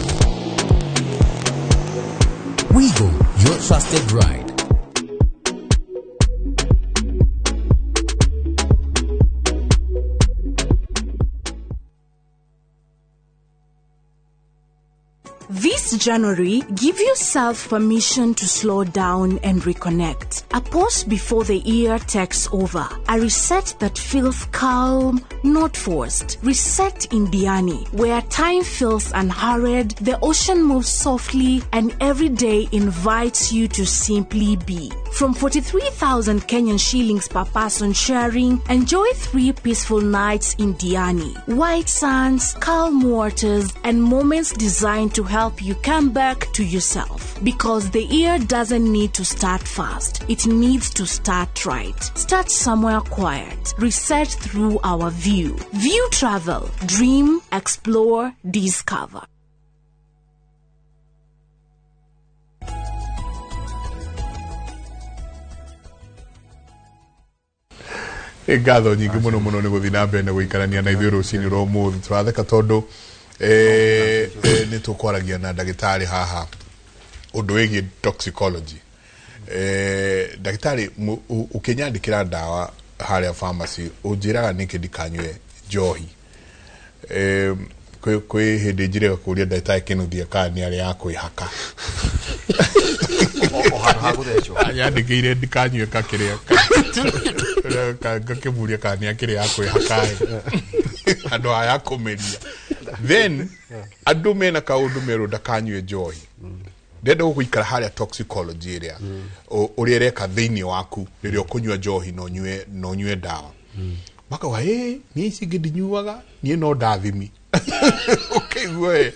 Wigo, your trusted ride. This January, give yourself permission to slow down and reconnect. A pause before the year takes over. A reset that feels calm, not forced. Reset in Diani, where time feels unhurried, the ocean moves softly, and every day invites you to simply be. From 43,000 Kenyan shillings per person sharing, enjoy 3 peaceful nights in Diani. White sands, calm waters, and moments designed to help you come back to yourself. Because the year doesn't need to start fast. It needs to start right. Start somewhere quiet. Research through our view. View Travel. Dream, explore, discover. Ngatho nyingĩ mũno mũno nĩ gũthiĩ na mbere na gũikarania na ithuĩ rũcinĩ rwa ũmũthĩ. Tũratheka tondũ nĩ tũkwaragia na ndagĩtarĩ haha ũndũ wĩgiĩ toxicology. Ndagĩtarĩ, ũkĩnyandĩkĩra ndawa harĩa pharmacy ũnjĩraga nĩkĩ ndikanyue njohi. Kwĩ hĩndĩ njire kũria ndagĩtarĩ Kĩnuthia kana nĩ arĩ ya kwĩhaka. Anyandĩkĩire ndikanyue kakĩrĩa ngakĩmũria kana nĩ akĩrĩ ya kwĩhaka andũ aya kũmeria. Then andũ mena kaũndũ merwo ndakanyue njohi. Ndenda gũikara harĩa toxicology ĩrĩa ũrĩa ĩreka thĩinĩ waku rĩrĩa ũkũnyua njohi no ũnyue ndawa. Makauga niĩ ici ingĩ ndinyuaga, niĩ no ndathimi. Ũkĩigua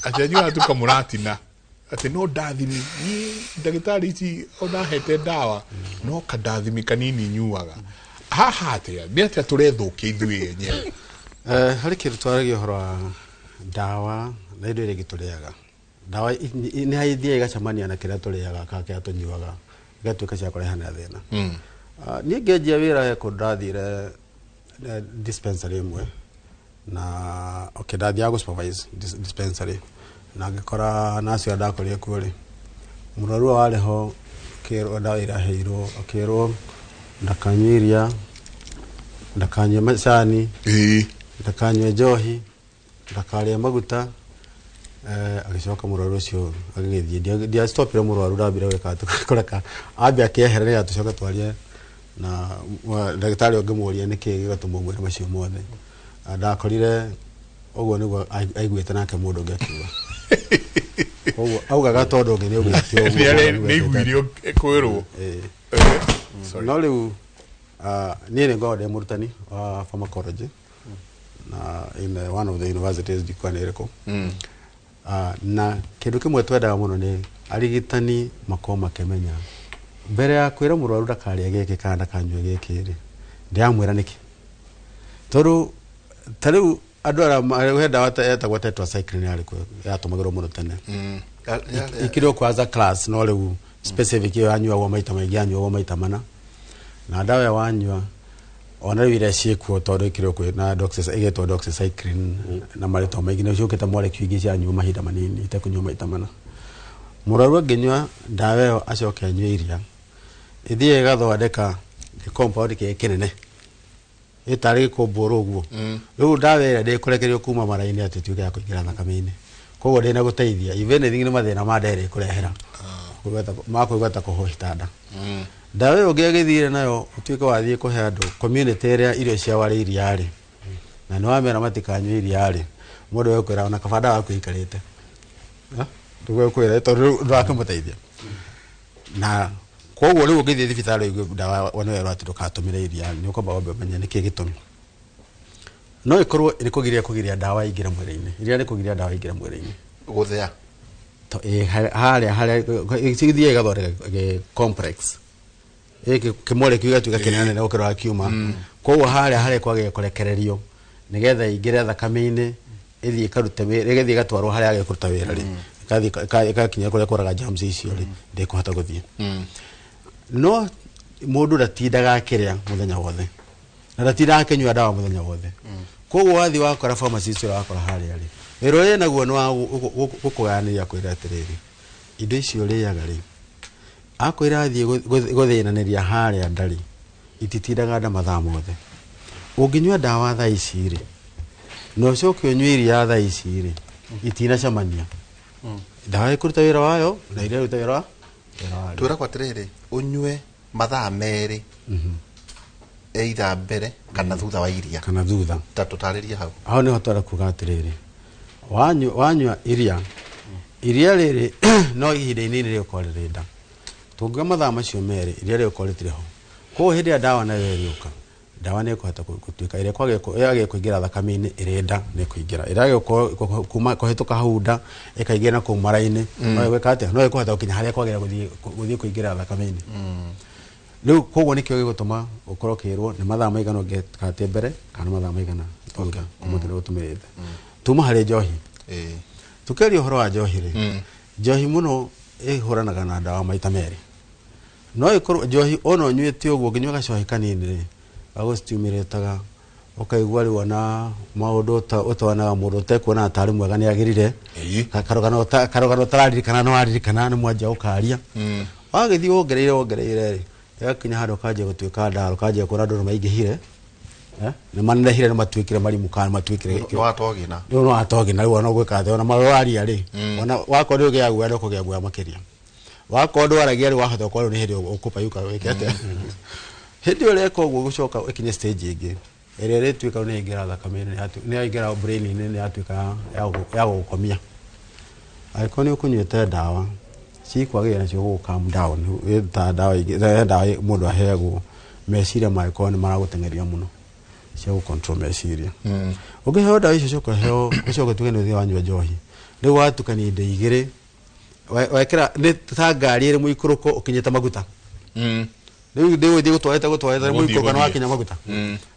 atĩ anyuaga tu kamũratina atĩ no ndathimi, niĩ ndagĩtarĩ ici ona hete ndawa no kandathimi kanini nyuaga. Haha atĩa, nĩ atĩa tũrethũkia ithuĩ enyewe? Harĩ kĩndũ twaragia ũhoro wa ndawa na indo iria ingĩ tũrĩaga. Ndawa nĩ ithiaga igacemania na kĩrĩa tũrĩaga kana kĩrĩa tũnyuaga igatuĩka cia kũrehana thĩna. Niĩ ngĩanjia wĩra he kũndũ ndathire dispensary ĩmwe na okay, ndathiaga gũ supervise dispensary na ngĩkora nurse ũrĩa ndakorire kuo rĩ, mũrwaru warĩ ho akĩrwo ndawa ĩrĩa aheirwo, akĩrwo ndakanyue iria, ndakanyue macani, ndakanyue njohi, ndakarĩe maguta. Agĩcoka mũrwaru ũcio agĩgĩthiĩ. Ndiastopire mũrwaru, ndambire gwĩka atĩ kũreka ambe akĩehere nĩgetha tũcoke twarie na ndagĩtarĩ ũngĩmũria nĩkĩ gĩgatũma mwĩre macio mothe. Ndakorire ũguo nĩguo aiguĩte nake mũndũ ũngĩ akiuga. Koguo augaga tondũ ũngĩ nĩ augĩte ũguo. Nĩ aiguire kwĩrwo. No rĩu niĩ nĩ ngoragwo ndĩ mũrutani wa pharmacology na in one of the universities ndikuwa nĩ ĩrĩkũ. Na kĩndũ kĩmwe twendaga mũno nĩ arigitani makorwo makĩmenya mbere ya kwĩra mũrwaru ndakarĩe gĩkĩ kana ndakanyue gĩkĩ rĩ, ndĩramwĩra nĩkĩ. Tondũ ta rĩu andũ arĩa he ndawa yetagwo tetracycline yarĩ kuo yatũmagĩrwo mũno tene. Ikĩrĩ o as a class no rĩu specific ĩyo yanyuagwo maita maingĩ, yanyuagwo maita mana. Na ndawa ĩyo wanyua ona rĩu iria ciĩkuo tondũ ikĩrĩ kwĩ na ĩgetwo doxycycline na marĩtwa maingĩ nĩ ciũkĩte molecule ingĩ cianyuo mahinda manini itekũnyuo maita mana. Mũrwaru angĩnyua ndawa ĩyo acoke anyue iria, ĩthiĩ ĩgathondeka gĩcompound kĩrĩa kĩnene ĩtarĩ gĩkũmbũrwo ũguo. Rĩu ndawa ĩrĩa ndĩkũrekererio kuma mara-inĩ atĩ ĩtuĩke ya kũingĩra thakame-inĩ. Koguo ndĩna gũteithia even anything nĩ mathĩna ma nda ĩrĩa ĩkũrehera makũigua ta kũhũhita nda. Ndawa ĩyo ũngĩagĩthire nayo ũtuĩke wathiĩ kũhe andũ community ĩrĩa irio ciao arĩ iria rĩ, na nĩ wamera matikanyue iria rĩ, mũndũ ekwĩra ona kaba ndawa yaku ĩikarĩte. Nĩguo ekwĩra tondũ ndũrakĩmũteithia. Na koguo rĩu ũngĩthiĩ thibitarĩ ũigue ndawa nĩ werwo atĩ ndũgatũmĩre iria, nĩ ũkwamba wambe ũmenye nĩkĩ gĩtũmi. No ĩkorwo nĩ kũgiria ndawa ĩingĩre mwĩrĩ-inĩ. Iria nĩ kũgiria ndawa ĩingĩre mwĩrĩ-inĩ. Gũthĩa. Harĩa cithiaga igathondeka complex. Gĩkĩ kĩmolecule gĩgatuĩka kĩnene nĩ gũkĩra kiuma. Koguo harĩa harĩa kwagĩrĩire kũrekererio nĩgetha ĩingĩre thakame-inĩ ĩthiĩ ĩkarute wĩra, ĩgathiĩ ĩgatwarwo harĩa yagĩrĩire kũruta wĩra rĩ, ĩgathiĩ ĩgakinya kũrĩa kũraga germs icio rĩ, ndĩkũhota gũthiĩ. No mũndũ ndatindaga akĩrĩa mũthenya wothe na ndatindaga akĩnyua ndawa mũthenya wothe. Koguo wathiĩ wakora pharmacist ũrĩa wakora harĩa rĩ, wĩra ũrĩa naguo nĩ wa gũkũgayanĩria kwĩra atĩrĩrĩ, indo icio ũrĩaga rĩ, akwĩra athiĩ gũthĩnanĩria harĩa ndarĩ, ititindaga nda mathaa mothe. Ũngĩnyua ndawa thaa ici rĩ, na ũcoke ũnyue iria thaa ici rĩ, itinacemania. Ndawa ĩkũruta wĩra wayo na iria ĩrute wĩra wayo. Twĩragwo atĩrĩrĩ, ũnyue mathaa merĩ either mbere kana thutha wa iria. Kana thutha. Ta tũtarĩrie hau. Hau nĩho twara kuga atĩrĩrĩ, wanyua iria, iria rĩrĩ no ihinda inini rĩgũkorwo rĩrĩ nda. Tũngiuga mathaa macio merĩ iria rĩgũkorwo rĩtirĩ ho. Koguo hĩndĩ ĩrĩa ndawa nayo ĩrĩũka, ndawa nĩ ĩkũhota gũtuĩka ĩrĩa yagĩrĩire kũingĩra thakame-inĩ ĩrĩ nda nĩ ĩkũingĩra, ĩrĩa yagĩrĩire kuma kũhĩtũka hau nda ĩkaingĩra na kũu mara-inĩ, no ĩgwĩka atĩa, no ĩkũhota gũkinya harĩa kwagĩrĩire gũthiĩ kũingĩra thakame-inĩ. Rĩu koguo nĩkĩo gĩgũtũma ũkorwo ũkĩrwo nĩ mathaa maigana ũngĩkatie mbere kana mathaa maigana thutha kuma kĩrĩa ũtũmĩrĩte. Tuma harĩ njohi. Tũkĩaria ũhoro wa njohi rĩ, njohi mũno ĩhũranaga na ndawa maita merĩ. No ĩkorwo njohi ona ũnyuĩte ũguo ũngĩnyua gacohi kanini rĩ, gagũstimulataga ũkaigua rĩu ona maũndũ ũtonaga mũndũ ũtekuonaga tarĩ mwega nĩ agĩrire, karũgano ũtararirikana nĩ waririkana nĩ mwanjia gũkaria. Wagĩthiĩ wongereire wongereire rĩ, ĩgakinya handũ ũkanjia gũtuĩka ndawa, ũkanjia kuona andũ nĩ maingĩhire, nĩ manenehire nĩ matuĩkire marimũ kana matuĩkire Nĩ watogina. Rĩu nĩ watogina rĩu ona ũgwĩka atĩa, ona mawaria rĩ, ona wakorwo nĩ ũgĩaga guoya ndũkũgĩa guoya makĩria. Wakorwo ndwaragia rĩ, wahota gũkorwo nĩ hĩndĩ ũkũpayuka wĩke atĩa. Hĩndĩ ĩyo ũreka ũguo gũcoka ĩkinye stage ĩngĩ ĩrĩa ĩrĩtuĩka nĩ yaingĩra thakame-inĩ, nĩ yaingĩra brain-inĩ, nĩ yatuĩka ya gũgũkomia. Angĩkorwo nĩ ũkũnyuĩte ndawa cikwagĩrĩra nacio gũgũ calm down, ta ndawa ingĩ, ndawa mũndũ aheagwo meciria mangĩkorwo nĩ maragũteng'eria mũno, cia gũ control meciria. Ũngĩheo ndawa icio ũcoke ũheo, ũcoke ũtuĩke nĩ ũthiĩ wanyua njohi, rĩu watukania indo igĩrĩ, wekĩra nĩ ta ngari ĩrĩ mũikũrũko ũkinyĩte maguta. Rĩu ndĩgũthiĩ gũtwarĩte gũtwarĩte mũikũrũko nĩ wakinya maguta.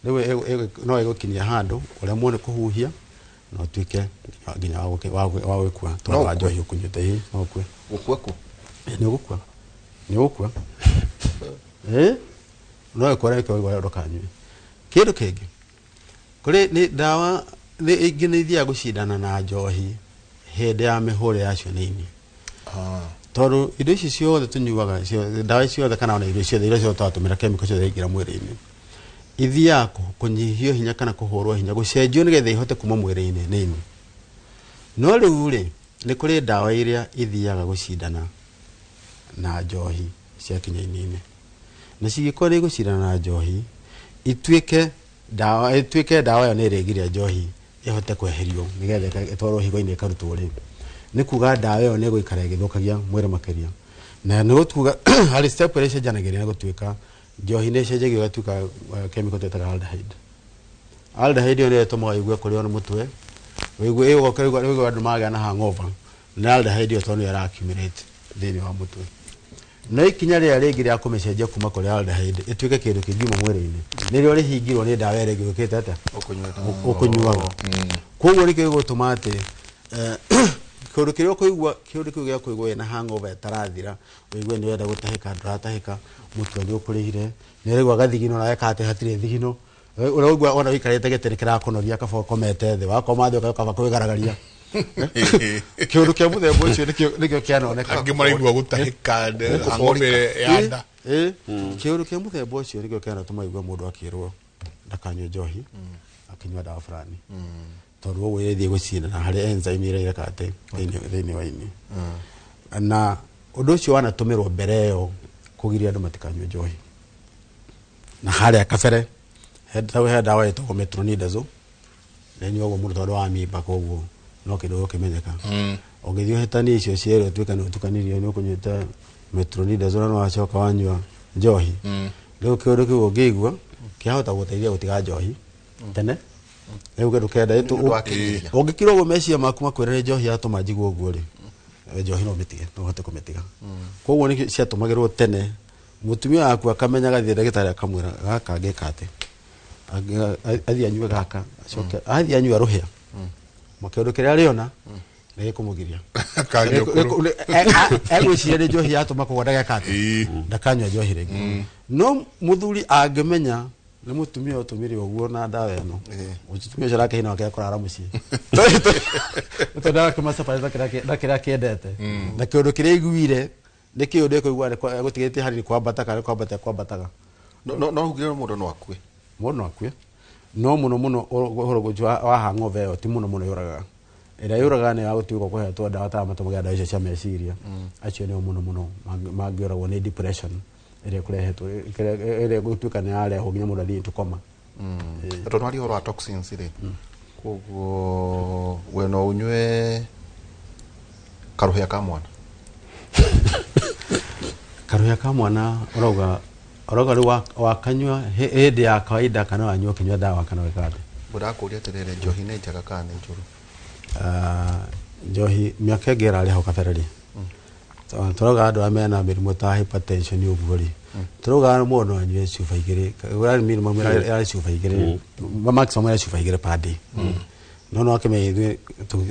Rĩu no ĩgũkinyia handũ ũremwo nĩ kũhuhia na ũtuĩke nginya wa gũkua tondũ wa njohi ũkũnyuĩte. Ĩĩ, no ũkue. Gũkua kũ? Nĩ ũgũkua. Nĩ ũgũkua. No ĩkore ĩkĩigua ndũkanyue. Kĩndũ kĩngĩ, kũrĩ nĩ ndawa ingĩ nĩ ithiaga gũcindana na njohi hĩndĩ ya mĩhũrĩre yacio nĩ ini. Tondũ indo ici ciothe tũnyuaga, ndawa ciothe kana ona irio ciothe iria ciothe twatũmĩra chemical ciothe ingĩra mwĩrĩ-inĩ, ithiaga kũnyihio hinya kana kũhũrwo hinya, gũcenjio nĩgetha ihote kuma mwĩrĩ-inĩ nĩ ini. No rĩu rĩ, nĩ kũrĩ ndawa iria ithiaga gũcindana na njohi ciakinya ini-inĩ. Na cingĩkorwo nĩ igũcindana na njohi, ituĩke ndawa ĩyo nĩ ĩrĩgiria njohi ĩhote kweherio nĩgetha ĩtwarwo higo-inĩ ĩkarutwo rĩ, nĩ kuga ndawa ĩyo nĩ ĩgũikara ĩgĩthũkagia mwĩrĩ makĩria. Na nĩ gũtuga harĩ step ĩrĩa ĩcenjanagĩria nĩ gũtuĩka njohi nĩ ĩcenjagio ĩgatuĩka chemical twĩtaga aldehyde. Aldehyde ĩyo nĩyo ĩtũmaga ũigue kũrĩo nĩ mũtwe, ũigue ĩgoka ũigue andũ magĩa na hangover, na aldehyde ĩyo tondũ nĩyo ĩra accumulate thĩinĩ wa mũtwe. No ikinya rĩrĩa rĩngĩ rĩa kũmĩcenjia kuma kũrĩ aldehyde ĩtuĩke kĩndũ kĩngiuma mwĩrĩ-inĩ nĩrĩo rĩhingirwo nĩ ndawa ĩrĩa ĩngĩ ĩkĩte atĩa, ũkũnyuaga. Koguo nĩkĩo gĩgũtũma atĩ kĩũndũ kĩrĩa ũkũigua, kĩũndũ kĩu gĩa kũigua wĩna hangover ĩtarathira, ũigue nĩ ũrenda gũtahĩka ndũratahĩka, mũtwe nĩ ũkũrĩire, nĩ ũraigua gathigino na weka atĩ hatirĩ thigino, ũraigua ona ũikarĩte gĩtĩ nĩ kĩrakũnogia kaba ũkomete thĩ, wakoma thĩ ũkaba kwĩgaragaria. Kĩũndũ kĩa mũthemba ũcio nĩkĩo kĩanoneka. Angĩ maraigua gũtahĩka hangover ya nda. Kĩũndũ kĩa mũthemba ũcio nĩkĩo kĩanatũma ũigue mũndũ akĩrwo ndakanyue njohi, akĩnyua ndawa fulani. Tondũ ũguo ĩthiĩ gũcindana harĩ enzyme ĩrĩa ĩreka atĩ thĩinĩ wa ini. Na ũndũ ũcio wanatũmĩrwo mbere ĩyo kũgiria andũ matikanyue njohi. Na harĩa kabere he ndawa ĩtagwo metronidazole, nĩ ĩnyuagwo mũno tondũ wa mimba, koguo no kĩndũ gĩkĩmenyeka. Ũngĩthiĩ ũhĩtanie icio cierĩ ũtuĩke nĩ ũtukanirie nĩ ũkũnyuĩte metronidazole na wacoka wanyua njohi, rĩu kĩũndũ kĩu ũngĩigua kĩahota gũteithia gũtiga njohi tene. Rĩu kĩndũ kenda ũngĩkirwo ũguo meciria maku makwĩra nĩ njohi yatũma njigue ũguo rĩ, njohi no ũmĩtige, no ũhote kũmĩtiga. Koguo nĩkĩo ciatũmagĩrwo tene, mũtumia waku akamenya agathiĩ ndagĩtarĩ akamwĩra gaka ngĩka atĩ, athiĩ anyue gaka, acoke athiĩ anyue rũhĩa, kĩũndũ kĩrĩa arĩona nĩ gĩkũmũgiria. Egwĩciria nĩ njohi yatũma koguo ndageka atĩ, ndakanyua njohi rĩngĩ. No mũthuri angĩmenya nĩ mũtumia ũtũmire ũguo na ndawa ĩno, mũtumia ũcio arake hinya wake kũrara mũciĩ, tondũ arakĩmacabarĩra na kĩrĩa kĩendete, na kĩũndũ kĩrĩa aiguire nĩ kĩũndũ ekũigua gũtigĩtie hanini kwambata kana kwambata kwambataga. No ugire mũndũ no akue. Mũndũ no akue. No mũno mũno ũhoro wa hangover ĩyo ti mũno mũno yũragaga. Ĩrĩa yũragaga nĩ ya gũtuĩka kũhetwo ndawa ta matũmagĩra ndawa icio cia meciria. Acio nĩo mũno mũno mangĩũragwo nĩ depression ĩrĩa ĩkũrehetwo, ĩrĩa gũtuĩka nĩ yarehwo nginya mũndũ athiĩ into coma. Tondũ waria ũhoro wa toxins rĩ, koguo we no ũnyue karũhĩa ka mwana? Karuhia ka mwana ũrauga ũrauga rĩu wakanyua hĩndĩ ya kawaida kana wanyua ũkĩnyua ndawa kana wĩkaga atĩa? Ndĩrakũria atĩrĩrĩ, njohi nĩ njega kana nĩ njũru? Njohi mĩaka ĩngĩ ĩrarĩ hau kabere rĩ, tũrauga andũ arĩa mena mĩrimũ ta hypertension ũguo rĩ, tũrauga mũndũ no anyue cuba igĩrĩ, ĩrarĩ minimum ĩrarĩ cuba igĩrĩ, maximum ĩrarĩ cuba igĩrĩ per day. No no akĩmenya ithuĩ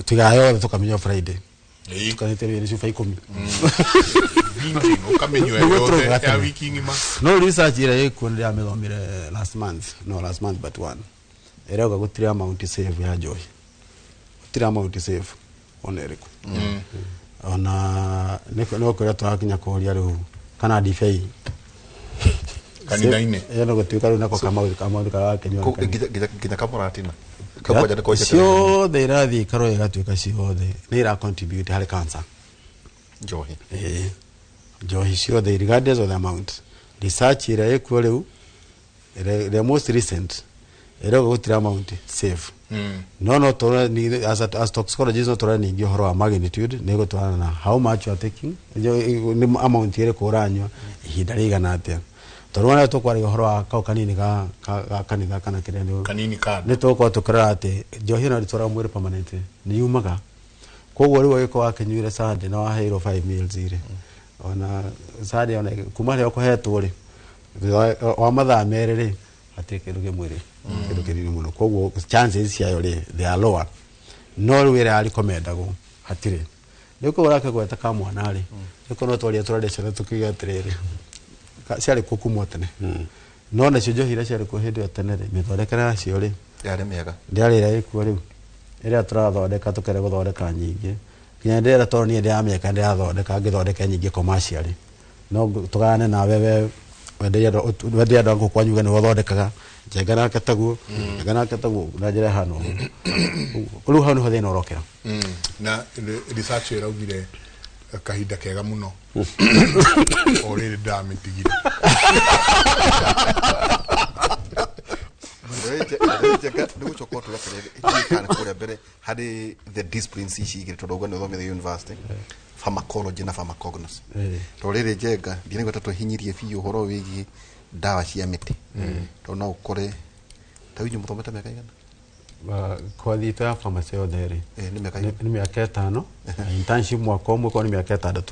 tũigaga yothe tũkamĩnyua Friday, tukanĩte nĩ cuba 10. Ũkamĩnyua yothe ya wiki ng'ima. No research ĩrĩa ĩkuo nĩndĩramĩthomire last month, no last month but one, ĩrauga gũtirĩ amount safe ya njohi, gũtirĩ amount safe ona ĩrĩkũ. Ona no kũrĩa tũrakinya kũria rĩu kana ndibei kanitha-inĩ ĩno gũtuĩka rĩu nako kamaũndũ karakĩnyua nginya kamũratina ciothe irathiĩ ikarwo igatuĩka ciothe nĩ ira contribute harĩ cancer njohi. Njohi ciothe regardless of the amount. Research ĩrĩa ĩkuo rĩu the most recent ĩrauga gũtirĩ amount safe. No no tũrore as toxicologists no tũrore ningĩ ũhoro wa magnitude nĩ gũtwarana na how much you are taking, nĩ amount ĩrĩkũ ũranyua ihinda rĩigana atĩa. Tondũ wona tũkwaragia ũhoro wa kau kanini ga kanitha kana kĩrĩa nĩ kanini ka nĩ tũgũkorwo tũkĩrora atĩ njohi ĩno ndĩtwaraga mwĩrĩ permanently, nĩ yumaga. Koguo rĩu ũgĩkorwo wakĩnyuire Sunday na waheirwo 5 meals rĩ, ona Sunday ona kuma rĩrĩa ũkũhetwo rĩ, thutha wa mathaa merĩ rĩ, hatirĩ kĩndũ kĩ mwĩrĩ, kĩndũ kĩnini mũno. Koguo chances ciayo rĩ, they are lower. No rĩu ĩrĩa recommendagwo hatirĩ. Rĩu koguo ũrakĩgweta ka mwana rĩ, rĩu no twaria tũraria ciana tũkiuga atĩrĩrĩ, ciarĩ kuo kuma tene. No nacio njohi iria ciarĩ kuo hĩndĩ ĩyo tene rĩ, mĩthondekere yacio rĩ yarĩ mĩega, ndĩarĩ ĩrĩa ĩkuo rĩu. Ĩrĩa tũrathondeka tũkere gũthondeka nyingĩ, nginya ndĩrera tondũ niĩ ndĩramĩeka ndĩrathondeka ngĩthondeka nyingĩ commercially, no tũgayane nawe we wenderie andũ a gũkũ kwanyu uge nĩwe ũthondekaga, Njenga nake taguo, Njenga nake taguo, na njĩra ĩhana ũguo. Rĩu hau nĩho thĩna ũrokera. Na research ĩraugire kahinda kega mũno o rĩrĩ ndĩramĩtigire. Nĩ gũcoka ũtũra kĩrĩa kũrĩa mbere harĩ the disciplines ici igĩrĩ tondũ ũguo nĩ ũthomire university, pharmacology na pharmacognosy. Tondũ rĩrĩ Njenga ndinagua ta tũhinyirie biũ ũhoro wĩgiĩ ndawa cia mĩtĩ, tondũ no ũkore ta inyuĩ mũthomete mĩaka igana? Kothi itũ ya pharmacy yothe rĩ nĩ mĩaka nĩ mĩaka 5, internship mwaka ũmwe korwo nĩ mĩaka 6.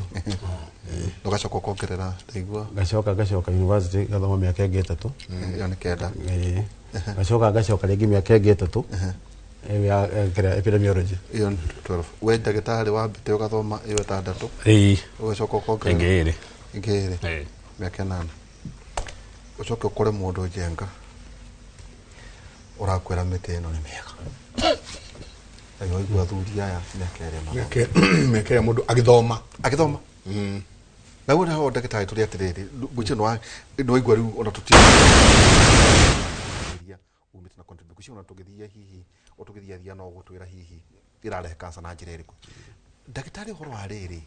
Ũgacoka ũkongerera ndaigua ngacoka university ngathoma mĩaka ĩngĩ 3, ĩyo nĩ 9. Ngacoka rĩngĩ mĩaka ĩngĩ 3 ya epidemiology, ĩyo nĩ 12. We ndagĩtarĩ wambĩte ũgathoma ĩyo 6, ũgacoka ũkongerera ĩngĩ 2, mĩaka 8. Ũcoke ũkore mũndũ Njenga ũrakwĩra mĩtĩ ĩno nĩ mĩega, na waigua athuri aya mĩaka ĩrĩa mĩaka ĩrĩa mũndũ agĩthoma agĩthoma. Naguo naho ndagĩtarĩ tũrĩ atĩrĩrĩ, ngwĩciria nĩ waigua rĩu ona tũtirĩ umĩte na contribution ona tũgĩthiĩ hihi o tũgĩthiathia no gũtwĩra hihi ĩrarehe cancer na njĩra ĩrĩkũ. Ndagĩtarĩ ũhoro wa rĩrĩ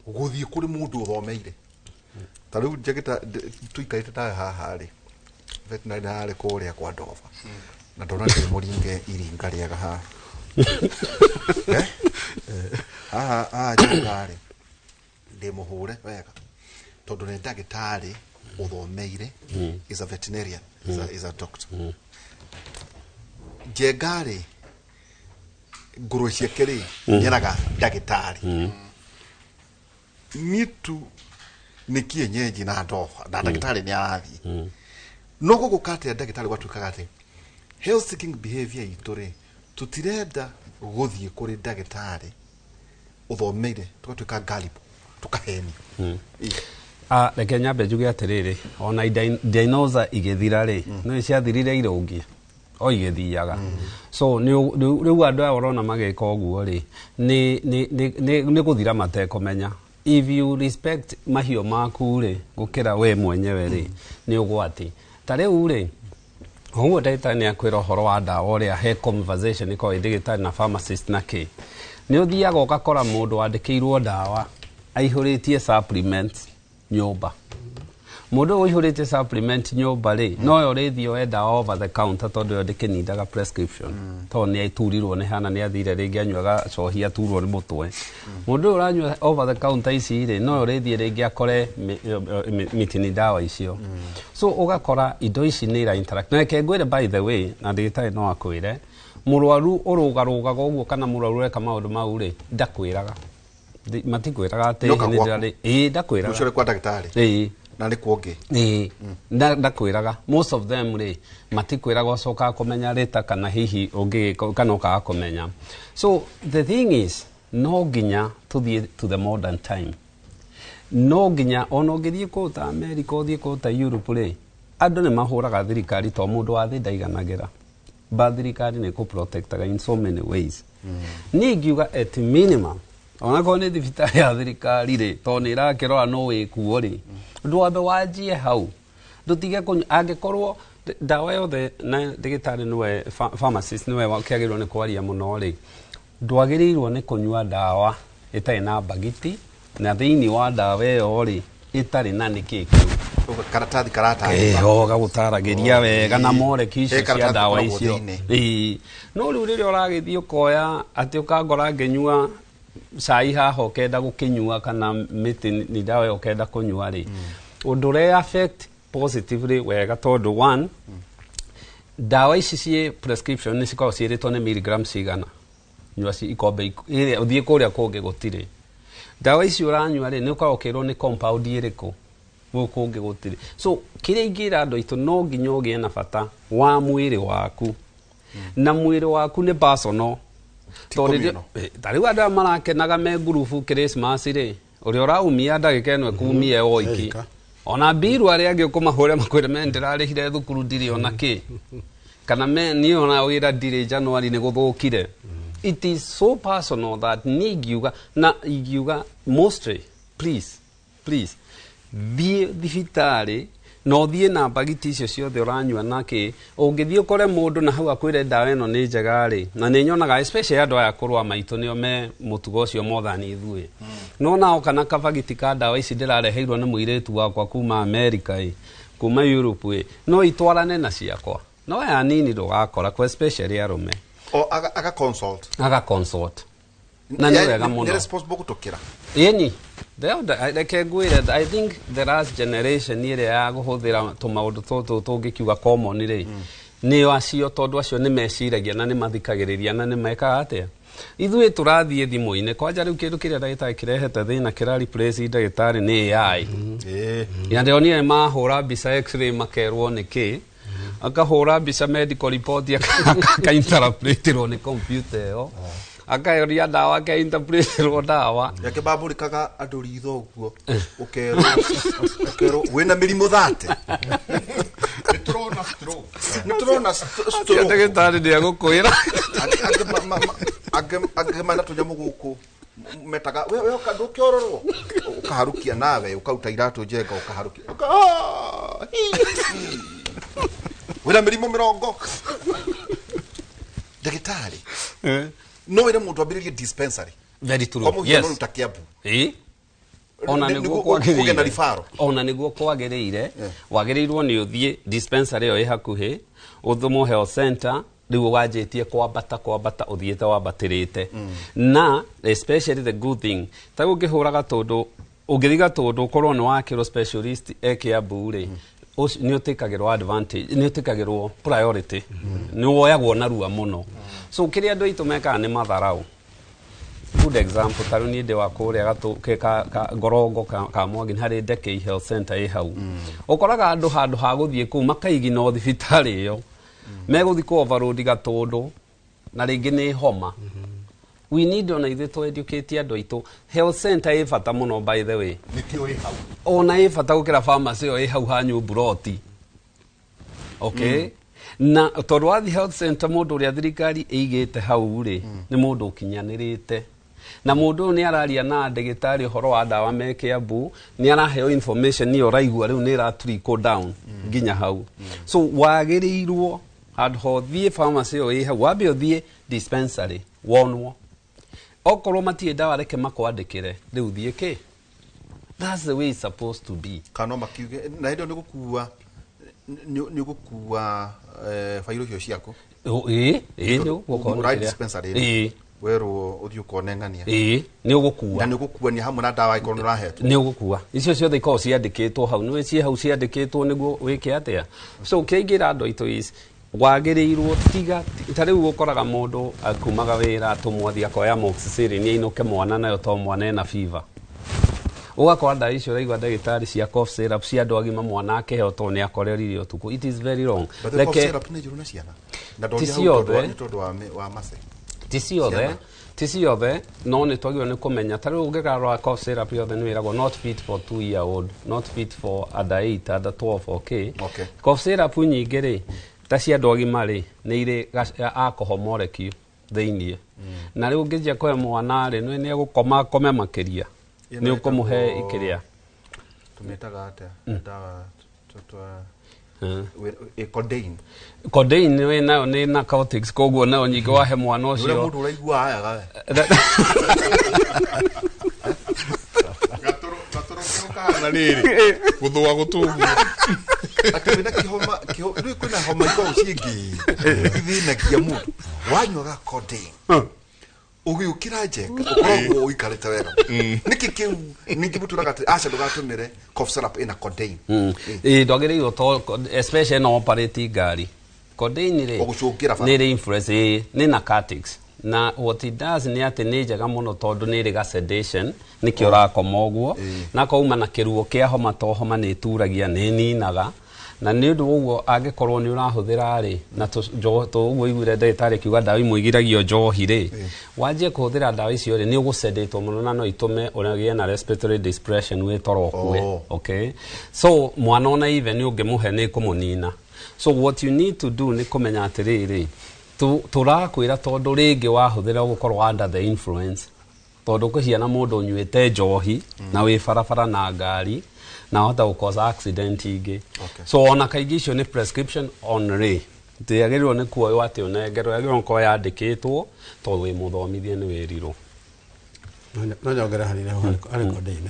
gũthiĩ kũrĩ mũndũ ũthomeire ta rĩu njagĩta tũikarĩte tawe haha rĩ, veterinary harĩ kũrĩa kwa Ndoba na ndona ndĩ mũringe iringa rĩega haha haha haha Njenga rĩ ndĩ mũhũre wega tondũ nĩ ndagĩtarĩ ũthomeire, is a veterinarian, is a doctor. Njenga rĩ ngũrwe ciake rĩ nĩeraga ndagĩtarĩ niĩ tu nĩ kienyeji na ndoba na ndagĩtarĩ nĩ arathiĩ. No gũgũka atĩa ndagĩtarĩ gwatuĩkaga atĩ health seeking behavior itũ rĩ tũtirenda gũthiĩ kũrĩ ndagĩtarĩ ũthomeire, tũgatuĩka gullible, tũkahenio. Reke nyambe njuge atĩrĩrĩ, ona dinosaur igĩthira rĩ, no ciathirire irũngi o igĩthiaga. So rĩu andũ aya ũrona magĩka ũguo rĩ, nĩ gũthira matekũmenya. If you respect mahiũ maku rĩ gũkĩra we mwenyewe rĩ, nĩ ũgwati. Ta rĩu rĩ, ũguo ndagĩtarĩ nĩ akwĩra ũhoro wa ndawa ũrĩa he conversation ĩkoragwo ĩ ndagĩtarĩ na pharmacist na kĩ. Nĩ ũthiaga ũgakora mũndũ wandĩkĩirwo ndawa aihũrĩtie supplements nyũmba. Mũndũ ũyũ ũihũrĩte supplement nyũmba rĩ, noyo ũrĩthiĩ oe ndawa over the counter, tondũ ĩyo ndĩkĩnindaga prescription, tondũ nĩ aturirwo nĩ hana, nĩ athire rĩngĩ anyuaga cohi, aturwo nĩ mũtwe. Mũndũ ũyũ ũranyua over the counter ici rĩ, noyo ũrĩthiĩ rĩngĩ akore mitini ndawa icio. So ũgakora indo ici nĩ ira interact. Na reke ngwĩre, by the way, na ndagĩtarĩ no akwĩre, mũrwaru ũrũgarũgaga ũguo kana mũrwaru ũreka maũndũ mau rĩ, ndakwĩraga. Matikwĩraga atĩ Nĩoka nĩ gwaku. Ĩĩ, ndakwĩraga. Ũcio ũrĩ kwa ndagĩtarĩ. Ĩĩ. Na nĩ kuongĩ. Ĩĩ. Ndakwĩraga, most of them rĩ, matikwĩraga, ũcokaga kũmenya rĩta kana hihi ũngĩgĩka kana ũkaga kũmenya. So the thing is, no nginya tũthiĩ to the modern time. No nginya ona ũngĩthiĩ kũu ta America, ũthiĩ kũu ta Europe rĩ, andũ nĩ mahũraga thirikari to mũndũ wa thĩ ndaiganagĩra, but thirikari nĩ kũ-protectaga in so many ways. Niĩ ingiuga at minimum, onakorwo nĩ thibitarĩ ya thirikari rĩ, tondũ nĩ ĩrakĩrora no wĩkuo rĩ, ndwambe wanjie hau, ndũtige kũnyua angĩkorwo ndawa yothe. Na ndagĩtarĩ nĩwe pharmacist nĩwe wakĩagĩrĩirwo nĩ kwaria mũno rĩ, ndwagĩrĩirwo nĩ kũnyua ndawa ĩtarĩ na mbagiti, na thĩinĩ wa ndawa ĩyo rĩ, ĩtarĩ na nĩkĩ kĩu. Karatathi karatarĩria. Ĩho gagũtaragĩria wega na moreki icio He cia karatathi ndawa gakoragwo icio. thĩinĩ. Ĩĩ. No rĩu rĩrĩa ũragĩthiĩ ũkoya atĩ ũkangora ngĩnyua cai haha, ũkenda gũkĩnyua kana mĩtĩ nĩ ndawa ĩyo ũkenda kũnyua rĩ, ũndũ ũrĩa affect positively wega, tondũ one, ndawa ici ciĩ prescription nĩ cikoragwo ciĩrĩtwo nĩ milligram cigana nyua ci ikombe ĩrĩa ũthiĩ kũrĩa kũngĩ gũtirĩ. Ndawa ici ũranyua rĩ, nĩ ũkoragwo ũkĩrwo nĩ compound ĩrĩkũ, gũkũ kũngĩ gũtirĩ. So kĩrĩa ingĩra andũ aitũ, no nginya ũgĩe na bata wa mwĩrĩ waku, na mwĩrĩ waku nĩ personal. Tondũ ta rĩu andũ aya marakenaga me ngurubu Christmas rĩ, ũrĩa ũraumia ndagĩka ĩno ĩkumia oiki. Erika. Ona mbiru arĩa angĩ ũkũmahũre makwĩre me ndĩrarĩhire thukuru ndirĩ ona kĩ, kana me niĩ ona wĩra ndirĩ, January nĩ gũthũkire. It is so personal that niĩ ingiuga, na ingiuga mostly, please, please, thiĩ thibitarĩ na ũthiĩ na mbagiti icio ciothe ũranyua na kĩ. Ũngĩthiĩ ũkore mũndũ na hau akwĩre ndawa ĩno nĩ njega rĩ, na nĩ nyonaga especially andũ aya akũrũ a maitũ nĩo me mũtugo ũcio mothani ithuĩ, no nao kana kabagiti ka ndawa ici ndĩrareheirwo nĩ mũirĩtu wakwa kuma America ĩ, kuma Europe ĩ, no itwarane na ciakwa. No aya nini ndũgakora kwa especially arũme. O aga consult. Aga consult na nĩ wega mũno. Nĩ responsible gũtũkĩra. Ĩni reke ngwĩre, I think the last generation ĩrĩa ya kũhũthĩra tũmaũndũ tũtũ tũngĩkiuga common rĩ, nĩo acio, tondũ acio nĩ meciragia na nĩ mathikagĩrĩria na nĩ mekaga atĩa. Ithuĩ tũrathiĩ thimũ-inĩ kwanja. Rĩu kĩndũ kĩrĩa ndagĩtarĩ kĩrehete thĩna, kĩra replace ndagĩtarĩ, nĩ AI. Na ndĩronire nĩ mahũra mbica x-ray, makerwo nĩ kĩ, akahũra mbica medical report, akainterpretirwo nĩ computer ĩyo, akaeria ndawa, akainterpretirwo ndawa. Yake bambũrĩkaga andũ ritho ũguo, ũkerwo wĩna mĩrimũ thate. Nĩtũrona stroke. Nĩtũrona Acio ndagĩtarĩ nĩ agũkwĩra. Angĩ mena tũnyamũ gũkũ metaga we we ndũkĩororwo, ũkaharukia nawe, ũkaruta iratũ njenga, ũkaharukia. Ah, hi, hi. Wĩna mĩrimũ 40. Ndagĩtarĩ, no wĩre mũndũ ambĩrĩrie dispensary? Very true. Kwa mũhiano, Yes. ta Kiambu. Ĩĩ. Ona nĩguo Kũgĩa na kwagĩrĩire. referral. Ona nĩguo kwagĩrĩire, wagĩrĩirwo nĩ ũthiĩ dispensary ĩyo ĩ hakuhĩ, ũthũmwo health center, rĩu wanjĩtie kwambata kwambata, ũthiĩte wambatĩrĩte. Na especially the good thing, ta rĩu ũngĩhũra Gatũndũ, ũngĩthiĩ Gatũndũ ũkorwo nĩ wakĩrwo specialist e Kiambu rĩ, ũcio nĩ ũtĩkagĩrwo advantage, nĩ ũtĩkagĩrwo priority, nĩ woyagwo narua mũno. So kĩrĩa andũ aitũ mekaga nĩ matharau. Good example, ta rĩu niĩ ndĩ wa kũrĩa gatũ ke ka ngorongo ka Mwangi, nĩ harĩ Ndekei Health Center ĩ hau. Ũkoraga andũ handũ ha gũthiĩ kũu makaigina o thibitarĩ ĩyo, megũthiĩ kũ overload Gatũndũ, na rĩngĩ nĩ homa. We need ona ithuĩ tũ educate andũ aitũ. Health center ĩ bata mũno, by the way. Nĩkĩo ĩ hau. Ona ĩ bata gũkĩra pharmacy ĩyo ĩ hau hanyu mburoti, okay? Na tondũ wathiĩ health center, mũndũ ũrĩa thirikari ĩigĩte hau rĩ, nĩ mũndũ ũkinyanĩrĩte, na mũndũ ũyũ nĩ araria na ndagĩtarĩ ũhoro wa ndawa me Kiambu, nĩ araheo information ĩyo ũraigua rĩu nĩ ĩra trickle down nginya hau. So wagĩrĩirwo handũ ha ũthiĩ pharmacy ĩyo ĩ hau, wambe ũthiĩ dispensary wonwo, okorwo matirĩ ndawa, reke makwandĩkĩre, rĩu thiĩ kĩ That's the way it's supposed to be. Kana makiuge na hĩndĩ ĩyo nĩ gũkua nĩ gũkua bairũ icio ciaku. Ĩĩ, ĩĩ, nĩ ũgũkua dispensary. Ĩĩ. Werwo ũthiĩ ũkone ng'ania. Ĩĩ, nĩ ũgũkua. Na nĩ ũgũkuania hamwe na ndawa ikorwo nĩ ũrahetwo. Nĩ ũgũkua. Icio ciothe ikoragwo ciandĩkĩtwo hau. Nĩ ciĩ hau ciandĩkĩtwo nĩguo wĩke atĩa. So kĩrĩa ingĩra andũ aitũ is wagĩrĩirwo tiga ta rĩu ũkoraga mũndũ akumaga wĩra atũmwo athiĩ akoya amoxicillin ainũke mwana nayo to mwana ena fever. Ũgakora ndawa icio ũraigua ndagĩtarĩ cia cough syrup cia andũ agima mwana akĩheo tondũ nĩ akorerire ũtukũ. It is very wrong. But the cough syrup nĩ njũru na ciana. Na Ti ndoria hau ciothe. tondũ wa mace. Ti ciothe, ti ciothe, no nĩ twagĩrĩirwo nĩ kũmenya. Ta rĩu ũngĩkarora cough syrup yothe nĩ wĩragwo not fit for 2 year old, not fit for under 8, under 12, okay. Okay. Cough syrup nyingĩ rĩ, ta cia andũ agima rĩ, nĩ irĩ alcohol molecule thĩiniĩ. Na rĩu ũngĩnjia kũhe mwana rĩ, nĩ egũkoma akome makĩria. Nĩ ũkũmũhe ikĩrĩa. Tũmĩtaga atĩa? Ndawa twa codeine. Codeine wĩ nayo nĩ narcotics, koguo nayo nyingĩ wahe mwana Ũrĩa ũcio. mũndũ ũraigua ayaga we. Kahana rĩrĩ gũthũa gũtũguo. Atĩ wĩna kĩhoma, rĩu kwĩna homa ikoragwo ciĩngĩ ithĩnagia mũndũ. Wanyuaga codeine ũgĩũkĩra njeka ũkoragwo ũikarĩte wega. Nĩkĩ kĩu ningĩ mũtũraga atĩ aca ndũgatũmĩre cough syrup ĩna codeine. Ĩĩ, ndwagĩrĩirwo to especially no operate ngari. Codeine rĩ Ũgũcũngĩra bara. nĩ ĩrĩ influence, ĩĩ, nĩ narcotics. Na what it does nĩ atĩ nĩ njega mũno tondũ nĩ ĩrĩ ga sedation, nĩkĩo ũrakoma ũguo. Na kauma na kĩruo kĩa homa to homa nĩ ĩturagia, nĩ ĩninaga. Na nĩ ũndũ ũguo angĩkorwo nĩ ũrahũthĩra rĩ, na ũguo iguire ndagĩtarĩ akiuga ndawa imwe igiragio njohi rĩ, wanjie kũhũthĩra ndawa icio rĩ, nĩ ũgũsedatwo mũno na no itũme ũgĩe na respiratory depression wĩ toro ũkue. Okay? So mwana ona even ũngĩmũhe nĩ ĩkũmũnina. So what you need to do nĩ kũmenya atĩrĩrĩ, tũrakwĩra tondũ rĩngĩ wahũthĩra ũgũkorwo under the influence. Tondũ kũhiana mũndũ ũnyuĩte njohi na wĩ barabara na ngari na wahota gũ-cause accident ingĩ. So ona kaingĩ icio nĩ prescription only. Ndĩagĩrĩirwo nĩ kuoywo atĩ ũnengerwo, yagĩrĩirwo gũkorwo yandĩkĩtwo tondũ wĩ mũthomithie nĩ wĩrirwo. No nyongere hanini hau harĩ codeine.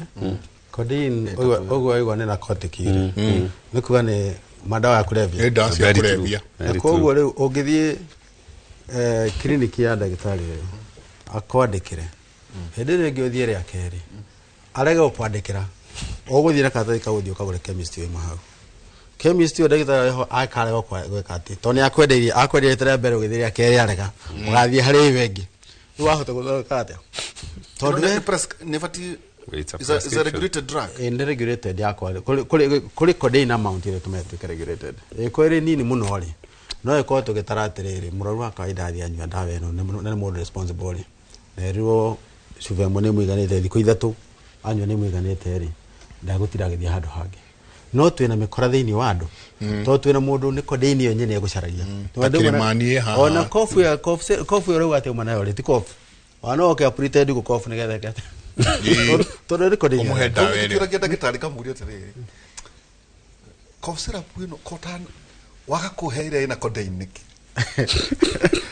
Codeine ũguo waigua nĩ narcotic rĩ, nĩ kuga nĩ madawa ya kulevya. Nĩ ndawa cia kũrebia. Na koguo rĩu ũngĩthiĩ kiriniki ya ndagĩtarĩ rĩ, akwandĩkĩre hĩndĩ ĩrĩa ĩngĩ ũthiĩ rĩa kerĩ arege gũkwandĩkĩra, ũgũthiĩ na karatathi kau ũthiĩ ũkagũre chemist wĩ hau chemist ũyũ ndagĩtarĩ ho akarega gwĩka atĩ tondũ nĩ akwendeirie akwendeirie rĩa mbere ũgĩthiĩ rĩa kerĩ arega, ũgathiĩ harĩ ĩyo ĩngĩ rĩu wahota gũthondeka atĩa tondũ Nĩ batiĩ is a regulated drug. Ĩ nĩ regulated yakwa kũrĩ codeine amount ĩrĩa ĩtũmaga ĩtuĩke regulated. Ĩkorwo ĩrĩ nini mũno rĩ, no ĩkorwo tũgĩtara atĩrĩrĩ, mũrwaru wa kawaida athiĩ anyua ndawa ĩno na nĩ mũndũ responsible rĩ, na erirwo cuba ĩmwe nĩ ĩmũiganĩte thikũ 3 anyua nĩ ĩmũiganĩte rĩ, ndagũtinda agĩthiĩ handũ hangĩ. No twĩna mĩkora thĩinĩ wa andũ tondũ twĩna mũndũ nĩ codeine ĩyo nyene egũcaragia. Ta kĩrĩmani ĩ haha. Ona kofu ya kofu ĩyo rĩu atĩ uma nayo rĩ, ti kofu ona no oke pretend gũkofu nĩgetha eke atĩa. Tondũ nĩ codeine. Ũmũhe ndawa ĩrĩa. Tũragia ndagĩtarĩ kamũria atĩrĩrĩ, cough syrup ĩno kotan waga kũhe ĩrĩa ĩna codeine nĩkĩ?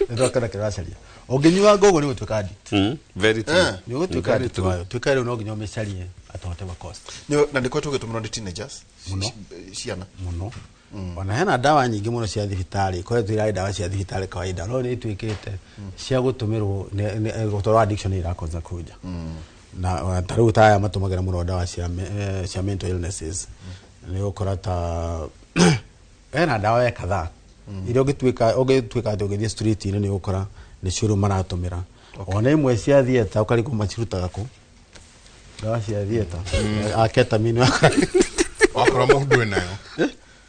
Nĩndokena kĩracaria ũngĩnyua ngũgũ nĩ gũtuĩka addict. Very true. Nĩ ũgũtuĩka addict wayo tuĩka rĩu no nginya ũmĩcarie at whatever cost. Na nĩ koretwo ũgĩtũmĩrwo nĩ teenagers Mũno. Ciana mũno. Ona hena ndawa nyingĩ mũno cia thibitarĩ ikoretwo irarĩ ndawa cia thibitarĩ kawaida no nĩ ituĩkĩte cia gũtũmĩrwo gũtwarwo addiction ĩrakonza kuja na ta rĩu ta aya matũmagĩra mũno ndawa cia mental illnesses nĩ ũgũkora ta hena ndawa ya kadhaa iria ũngĩtuĩka atĩ ũgĩthiĩ street-inĩ nĩ ũgũkora nĩcio rĩu maratũmĩra. Ona imwe cia theatre ũkarigwo macirutaga kũ ndawa cia theatre aketamine wakora mũndũ wĩnayo.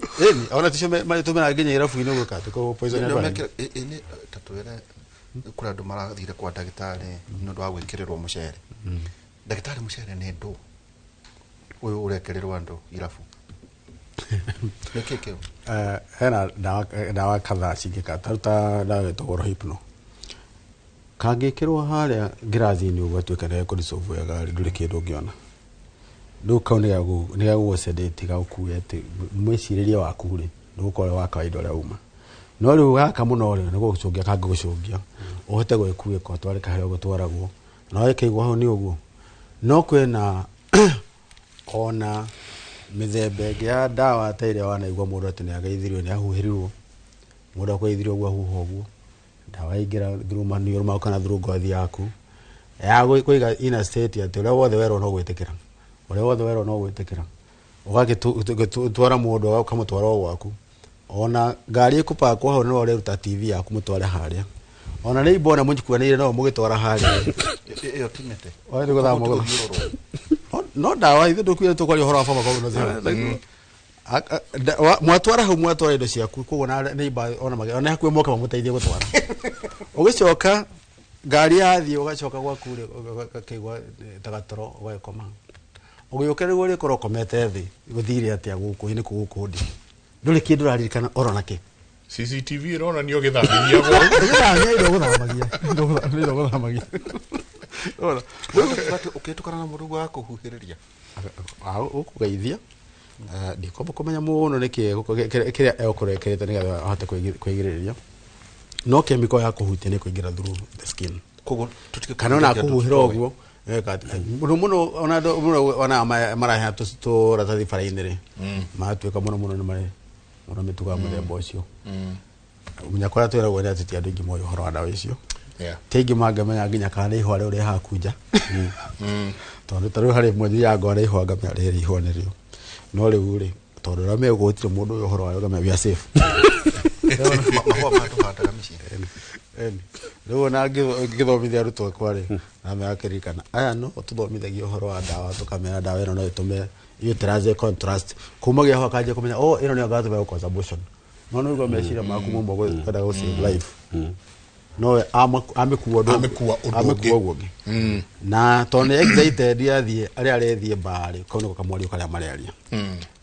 Ĩni ona ticio matũmĩraga nginya irabu-inĩ gwĩka atĩ kũ poison andũ arĩa angĩ. Ta twĩre kũrĩ andũ marathire kwa ndagĩtarĩ nĩ ũndũ wa gwĩkĩrĩrwo mũcere. Ndagĩtarĩ, mũcere nĩ ndũ ũyũ ũrekĩrĩrwo andũ irabu nĩ kĩ kĩu? Hena ndawa kadhaa cingĩka ta ta ndawa ĩtagwo Rohypnol kangĩkĩrwo harĩa ngirathi-inĩ ũguo atuĩka nĩ gekũ wega rĩ, ndũrĩ kĩndũ ũngĩona. Rĩu kau nĩ gegũgũ-sedate gagũkue atĩ mwĩcirĩrie waku rĩ ndũgũkorwo wĩ wa kawaida ũrĩa uma. No rĩu gaka mũno rĩ nĩ gũgũcũngia kangĩgũcũngia ũhote gwĩkuĩka ũtwarĩka harĩa ũgũtwaragwo na wĩkaigwo hau nĩ ũguo. No kwĩna Ona mĩthemba ĩngĩ ya ndawa ta ĩrĩa wanaigua mũndũ atĩ nĩ ageithirio nĩ ahuhĩrirwo, mũndũ akũgeithirio ũguo ahuha ũguo, ndawa yaingĩra through maniũrũ maku kana through ngothi yaku, ya kũiga in a state atĩ ũrĩa wothe werwo no gwĩtĩkĩra, ũrĩa wothe werwo no gwĩtĩkĩra, ũgagĩtwara mũndũ ũkamũtwara o gwaku. Ona ngari ĩkũpakwo hau nĩwe ũreruta TV yaku mũtware harĩa. Ona nĩ imbona mũkuanĩire no mũgĩtwara harĩa. Ĩyo ti mĩtĩ. Oe nĩ gũthama Gũthiũrũrwo. No ndawa ithuĩ ndũkuire tũkwaria ũhoro wa pharmacognosy. Mwatwara hau mwatwara indo ciaku koguo na neighbor ona ona hakuhĩ moka mamũteithie gũtwara. Ũgĩcoka ngari yathiĩ ũgacoka gwaku rĩ ũgakĩigua ta gatoro ũgagĩkoma. Ũgĩũkĩra nĩguo ũrĩkorwo ũkomete thĩ gũthire atĩa gũkũ nĩ kũ gũkũ ndĩ. Ndũrĩ kĩndũ ũraririkana oro nakĩ. CCTV ĩronania ũgĩthambithia gwaku. Ũgĩthambia indo ũgũthambagia. Indo ũgũthambagia. Ũkĩtukana na mũndũ wa kũhuhĩrĩria. Ũkũgeithia ndikwamba kũmenya mũno nĩkĩ kĩrĩa egũkorwo ekĩrĩte nĩgetha ahote kwĩgirĩrĩria. No chemical ya kũhutia nĩ kũingĩra through the skin. Koguo tũtige Kana ona kũhuhĩrĩria kũhuhĩra andũ ũguo mũno mũno ona andũ mũno ona maraheana tũratathi bara-inĩ rĩ magatuĩka mũno mũno nĩ marĩ mũno mĩtugo ya mũthemba ũcio. Mũnya kũrĩa twĩragwo nĩ atĩ ti andũ aingĩ moĩ ũhoro wa ndawa icio. Ti aingĩ mangĩmenya nginya kana nĩ ihũa rĩu rĩ haku nja. Tondũ ta rĩu harĩ ĩmwe thiaga ngona ihũa ngamenya rĩrĩ ihũa nĩrĩo. No rĩu rĩ tondũ ũrĩa megũgũtire mũndũ ũyũ ũhoro wayo ngamenya we are safe. Mahũa maya tũhandaga mĩciĩ. Rĩu ona ngĩthomithia arutwo akwa rĩ na megakĩririkana aya no tũthomithagia ũhoro wa ndawa tũkamera ndawa ĩno no ĩtũme utilize contrast kumagia hau akanjia kũmenya oh ĩno nĩyo ngatũma gũcause abortion. No nĩguo meciria maku mauma kwenda gũ save life. No amĩkua ũndũ Amĩkua ũndũ amĩkua ũngĩ. ũguo ũngĩ. Na tondũ nĩ excited athiĩ arĩa arethiĩ mbarĩ kau nĩko kamwario karĩa marearia.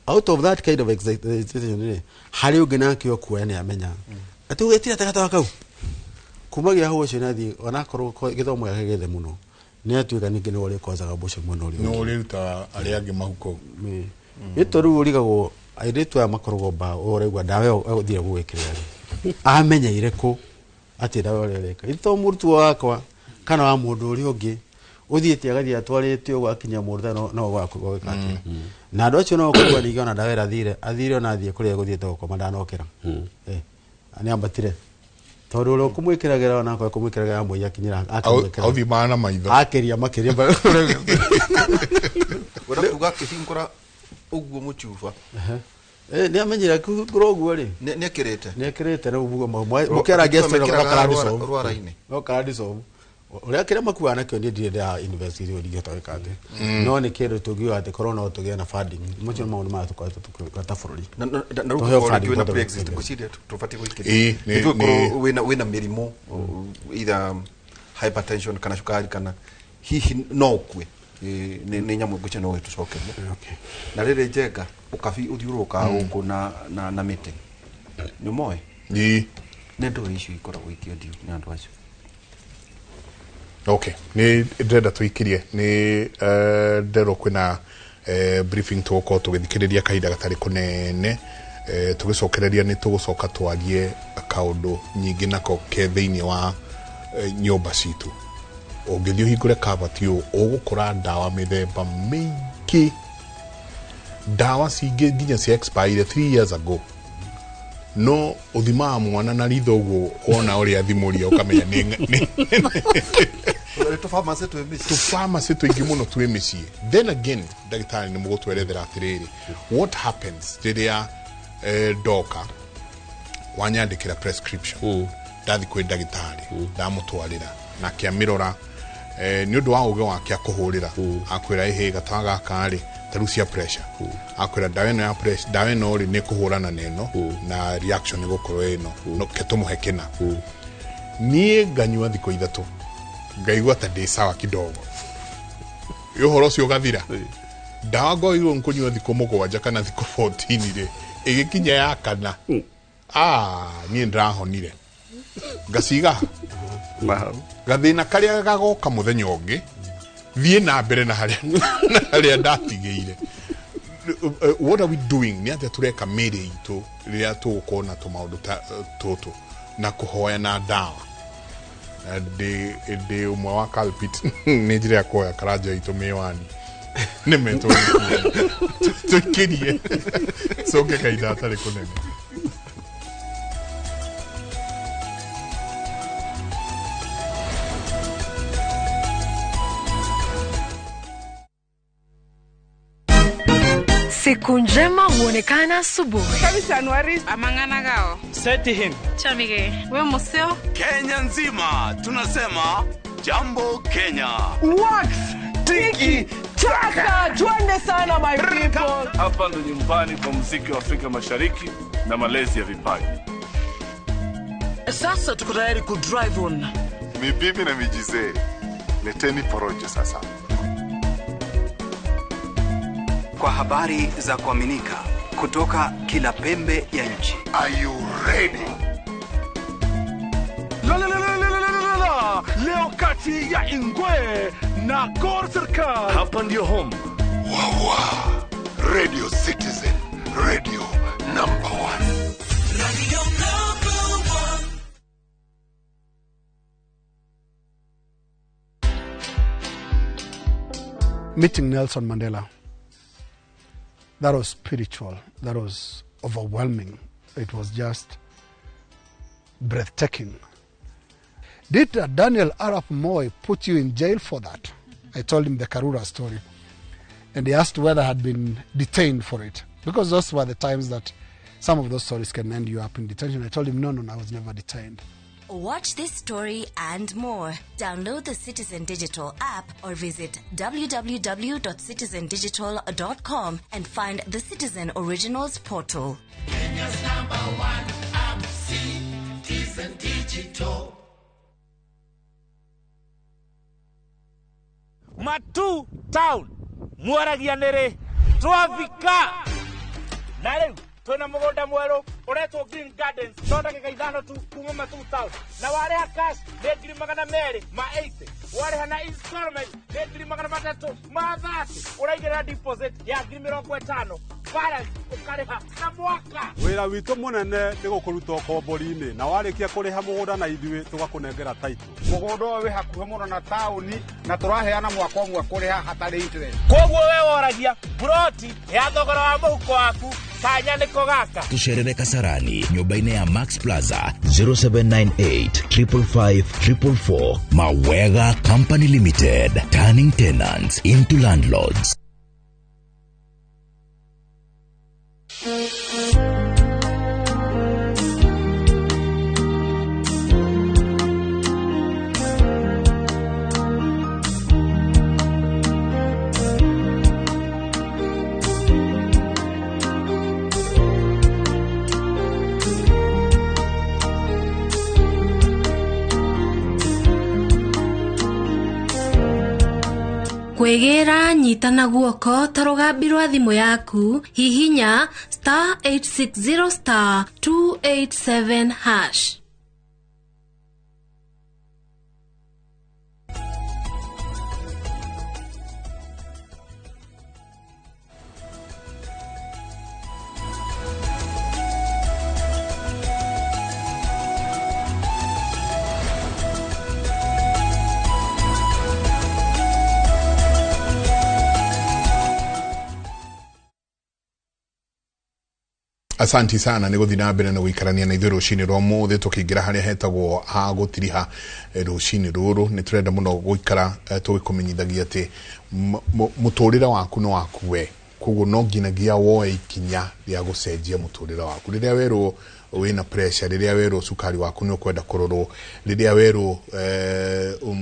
Out of that kind of excitation rĩ harĩ ũngĩ nake ũkuoya nĩ amenya atĩ ũgĩtira tagatawa kau kumagia hau ũcio nĩathiĩ onakorwo gĩthomo gĩake gĩthĩ mũno nĩ atuĩka ningĩ nĩwe ũrĩkozaga abortion mwena ũrĩa No ũngĩ. ũrĩruta arĩa angĩ mahuko. Ĩto rĩu ũrigagwo airĩtu aya makoragwo mba ũraigua ndawa ĩyo egũthire gũgwĩkĩrĩra rĩ amenyeire kũ atĩ ndawa ĩrĩa ĩreka ito mũrutwo wakwa kana wa mũndũ ũrĩa ũngĩ ũthiĩte agathiĩ atwarĩte ũguo akinya mũndũ ta no gwĩka atĩa na andũ acio no kũigua ningĩ ona ndawa ĩrathire athire ona athiĩ kũrĩa egũthiĩte gũkoma ndanokĩra. Nĩ ambatire tondũ ũrĩa ũkũmwĩkĩragĩra ona akorwo ekũmwĩkĩragĩra mũi akinyĩra akamwĩkĩra Authimaga na maitho. Akĩria makĩria. Wenda kuga akĩhingũra ũguo mũcuba. Nĩ amenyire kũhingũra ũguo rĩ. Nĩ ekĩrĩte. Nĩ ekĩrĩte rĩu ũguo mũkĩara guest no Mekĩraga karadisolve. rwara-inĩ. No karadisolve. Ũrĩa kĩrĩa makuaga nakĩo niĩ ndirĩ ndĩra invest irio ndingĩhota gwĩka atĩ. No nĩ kĩndũ tũngiuga atĩ korwo no tũgĩe na funding. Macio nĩ maũndũ maya tũkoretwo tũkĩka ta bũrũri. Na rĩu Tũheo gũkorwo funding rĩngĩ wĩna tũhote pre-existing gwĩka. ngwĩciria tũbatiĩ Ĩĩ, gũikĩria. Nĩtũgũkorwo wĩna mĩrimũ either hypertension kana cukari kana hihi no ũkue. Nĩ nyamũ ngwĩciria no ĩtũcokerie. Na rĩrĩ njenga ũkabi ũthiũrũrũkaga gũkũ na mĩtĩ. Nĩ ũmoĩ? Ĩĩ. Nĩ ndũĩ icio ikoragwo ikĩendio nĩ andũ acio. Okay, nĩ ndĩrenda tũikirie nĩ nderwo kwĩna briefing tũgũkorwo tũgĩthikĩrĩria kahinda gatarĩ kũnene tũgĩcokereria nĩ tũgũcoka twarie kaũndũ nyingĩ nako ke thĩinĩ wa nyũmba citũ. Ũngĩthiĩ ũhingũre kabati ũũ ũgũkora ndawa mĩthemba mĩingĩ, ndawa cingĩ nginya cia expire 3 years ago. No ũthimaga mwana na ritho ũguo wona ũrĩa athimũria ũkamenya nĩ Tũpharmacy twĩ mĩciĩ. Tũpharmacy tũingĩ mũno twĩ mĩciĩ. Then again ndagĩtarĩ nĩ mũgũtwerethera atĩrĩrĩ what happens rĩrĩa ndoka wanyandĩkĩra prescription ndathi kwĩ ndagĩtarĩ ndamũtwarĩra nake amĩrora nĩ ũndũ wa ũgĩ wake akũhũrĩra akwĩra ĩhĩ gatawa gaka rĩ ta rĩu cia pressure akwĩra ndawa ĩno ya pressure ndawa ĩno rĩ nĩ kũhũrana na ĩno na reaction ĩgũkorwo ĩno no ke tũmũhe kĩna. Niĩ nganyua thikũ 3 ngaigua ta ndĩ sawa kidogo ũhoro ũcio ũgathira. Ndawa ngoirwo nkũnyua thikũ 7 kana thikũ 14 rĩ ĩgĩkinya ya kana niĩ ndĩrahonire ngaciga gathĩna karĩa gagoka mũthenya ũngĩ thiĩ na mbere na harĩa ndatigĩire. What are we doing? Nĩ atĩa tũreka mĩĩrĩ itũ rĩrĩa tũgũkorwo na tũmaũndũ ta tũtũ na kũhoya na ndawa? Ndĩ ũmwe wa culprit nĩ njĩra ya kũhoya karanja itũ mĩwani Nĩ metwo tũkirie coke kahinda hatarĩ kũnene. Siku njema huonekana asubuhi. Amang'ana Seti him. Chamige. We museo. Kenya nzima tunasema jambo Kenya. Wax tiki taka, twende sana my people. Hapa ndo nyumbani kwa muziki wa Afrika Mashariki na malezi ya vipaji. Sasa tuko tayari ku drive on. Mibibi na mijizee, leteni porojo sasa. Kwa habari za kuaminika kutoka kila pembe ya nchi. Are you ready? La la la la la la la. Leo kati ya Ingwe na Gor Serikal. Hapa ndio home. Wawa. Radio Citizen, radio number 1. Radio number 1. Meeting Nelson Mandela. That was spiritual. That was overwhelming. It was just breathtaking. Did Daniel Arap Moi put you in jail for that? I told him the Karura story. And he asked whether I had been detained for it. Because those were the times that some of those stories can end you up in detention. I told him, no, I was never detained. Watch this story and more. Download the Citizen Digital app or visit www.citizendigital.com and find the Citizen Originals portal. Kenya's number one app, Citizen Digital. Matu Town, mwaragia nere, twafika. Na rĩu twĩna mũgũnda mwerũ ũretwo Green Gardens no ndagĩka 5 tu kuma Matu Town, na warĩha cash nĩ 280,000, warĩha na installment nĩ 330,000, ũraigĩrĩra deposit ya 50,000, balance ũkarĩha na mwaka. Wĩra witũ mũnene nĩ gũkũruta ũkombori-inĩ, na warĩkia kũrĩha mũgũnda na ithuĩ tũgakũnengera title. Mũgũnda ũyũ wĩ hakuhĩ mũno na taũni na tũraheana mwaka ũmwe kũrĩha hatarĩ interest. Koguo we woragia ploti ya thogora wa mũhuko waku kanya nĩko gaka. Tucerere Kasarani nyũmba-inĩ ya Max Plaza 0798 555 444. Mawega Company Limited, turning tenants into landlords. Kwĩgĩra nyita na guoko ta rũgambi rwa thimũ yaku, hihinya *860 *287#. Asanti sana nĩ gũthiĩ na mbere na gũikarania na ithuĩ rũcinĩ rwa ũmũthĩ tũkĩingĩra harĩa hetagwo ha gũtiriha rũcinĩ rũrũ. Nĩ tũrenda mũno gũikara tũgĩkũmenyithagia atĩ mũtũrĩre waku nĩ waku we, koguo no nginyagia woe ikinya rĩa gũcenjia mũtũrĩre waku. Rĩrĩa werwo wĩna pressure, rĩrĩa werwo cukari waku nĩ ũkwenda kũrorwo, rĩrĩa werwo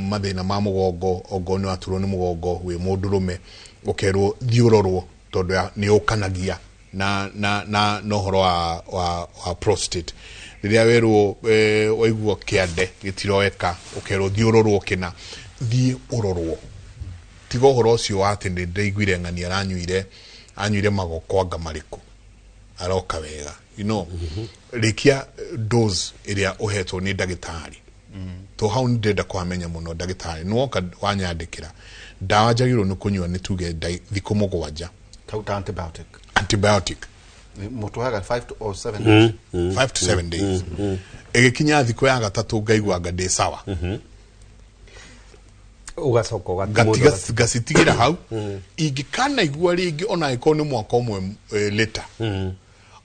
mathĩna ma mũgongo, ongorwo nĩ waturwo nĩ mũgongo wĩ mũndũrũme, ũkerwo thiĩ ũrorwo tondũ nĩ ũkanagia na na na no horo wa prostate. Rĩrĩa werwo waigua kĩande gĩtiroeka, ũkerwo thiĩ ũrorwo kĩna, thiĩ ũrorwo. Tiga ũhoro ũcio wa atĩ nĩndĩraiguire ng'ani anyuire magoko anga marĩkũ, aroka wega, you know. Rĩkia dose ĩrĩa ũhetwo nĩ ndagĩtarĩ. To hau nĩndĩrenda kũhamenya mũno ndagĩtarĩ nĩwoka wanyandĩkĩra ndawa njagĩrĩirwo nĩ kũnyua nĩ tuge thikũ 7. Tauta antibiotic. Antibiotic. Mũtũhaga 5 or 7 days. 5 to 7 days. Ĩgĩkinya thikũ ya gatatũ ngaigua anga ndĩ sawa. Ugacoka ngatiga ngacitigira hau ingikana igua ringi ona iko ni mwaka umwe later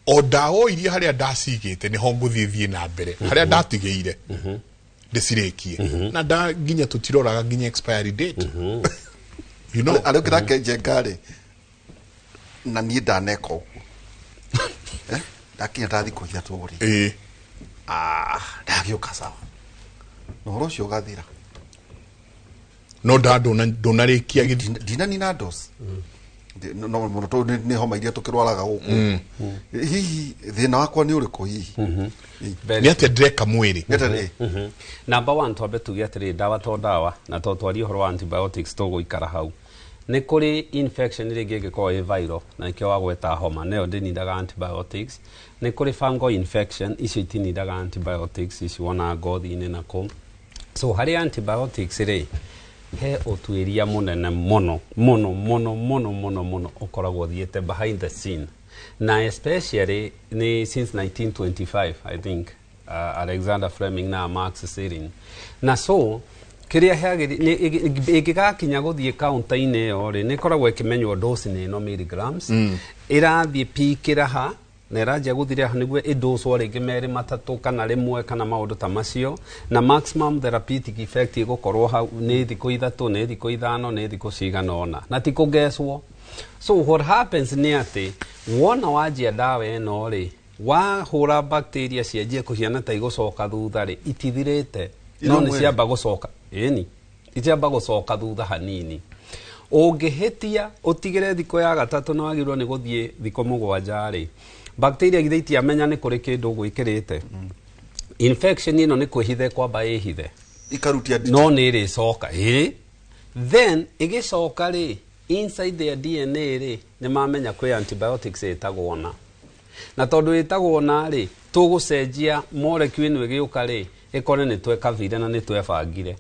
o ndawa iria haria ndacigite niho nguthie thie na mbere haria ndatigeire ndicirikie na nda nginya tutiroraga nginya expiry date. You know arä å kä rake njenga na niä ndaneka å guo ndakinya ta thikå ithatå rä ndagä å ka sawa na å horo å cio å gathira no nda ndonarĩkia ndinanina dose no mũno tondũ nĩ homa iria tũkĩrwaraga gũkũ. Hihi thĩna wakwa nĩ ũrĩkũ hihi? Nĩ atĩa ndĩreka mwĩrĩ? Number one, twambe tuge atĩrĩ, ndawa to ndawa na to twarie ũhoro wa antibiotics tũgũikara hau. Nĩ kũrĩ infection rĩngĩ ĩngĩkorwo ĩ viral na nĩkĩo wagweta homa nayo ndĩnindaga antibiotics. Nĩ kũrĩ fungal infection, icio itinindaga antibiotics, ici wonaga ngothi-inĩ na kũ. So harĩ antibiotics rĩ, he ũtuĩria mũnene mũno mũno mũno mũno mũno mũno ũkoragwo ũthiĩte behind the scene, na especially ni since 1925 I think, Alexander Fleming na Max Serin. Na so kĩrĩa ĩngĩgakinya gũthiĩ counter-inĩ ĩyo rĩ, nĩ ĩkoragwo ĩkĩmenywo dose nĩ ĩno milligrams ĩrathiĩ peak ha na ĩranjia gũthira nĩguo ĩndocwo rĩngĩ merĩ matatũ kana rĩmwe kana maũndũ ta macio, na maximum therapeutic effect ĩgũkorwo hau nĩ thikũ 3 nĩ thikũ 5 nĩ thikũ cigana ũna na ti kũgecwo. So what happens nĩ atĩ wona wanjia ndawa ĩno rĩ, wahũra bacteria cianjie kũhiana ta igũcoka thutha rĩ, itithirĩte no nĩ ciamba gũcoka ĩni iciamba gũcoka thutha hanini. Ũngĩhĩtia ũtigĩre thikũ ya gatatũ na wagĩrĩirwo nĩ gũthiĩ thikũ 7 rĩ, bacteria githĩ itiamenya nĩ kũrĩ kĩndũ gwĩkĩrĩte. Infection ĩno nĩ kwĩhithe kwamba ĩhithe ikarutia no nĩ ĩrĩcoka ĩ then ĩgĩcoka rĩ, inside their DNA rĩ, nĩ mamenya kwĩ antibiotics ĩtagwo na tondũ ĩtagwo na rĩ, tũgũcenjia molecule ĩno ĩgĩũka rĩ, ĩkore nĩ twekavire na nĩ twebangire.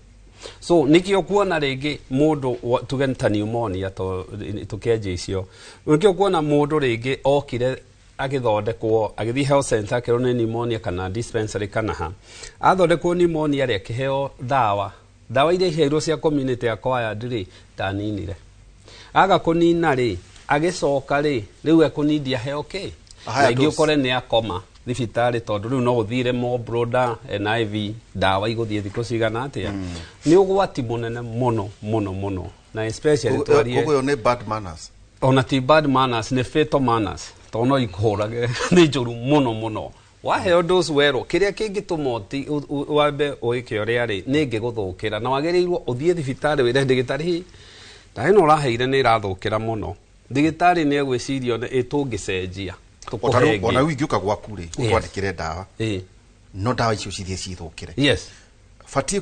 So nikio kuona rĩngĩ mũndũ tuge ta pneumonia tũkĩanjia icio, nikio kuona mũndũ rĩngĩ okire agĩthondekwo agĩthiĩ health center akĩrwo nĩ pneumonia kana dispensary kana ha athondekwo pneumonia rĩ, akĩheo ndawa iria iheirwo cia community acquired rĩ, ndaninire. Aga kũnina rĩ, agĩcoka rĩ, rĩu ekũnindia heo kĩ na ingĩ ũkore nĩ akoma thibitarĩ tondũ rĩu no ũthire more broader NIV ndawa igũthiĩ thikũ cigana atĩa. Nĩ ũgwati mũnene mũno mũno mũno na especially twarie koguo nĩ bad manners, ona ti bad manners, nĩ fatal manners tondũ no ikũhũrage nĩ njũru mũno mũno. Waheo dose werwo kĩrĩa kĩngĩtũma wambe ũĩke ũrĩa rĩ, nĩ ĩngĩgũthũkĩra na wagĩrĩirwo ũthiĩ thibitarĩ wĩre ndagĩtarĩ, hi ndawa ĩno ũraheire nĩ ĩrathũkĩra mũno. Ndagĩtarĩ nĩ egwĩciria ĩtũngĩcenjia ona rĩu ingĩũka gwaku rĩ, ũkwandĩkĩre ndawa no ndawa icio cithiĩ cithũkĩre, yes, batiĩ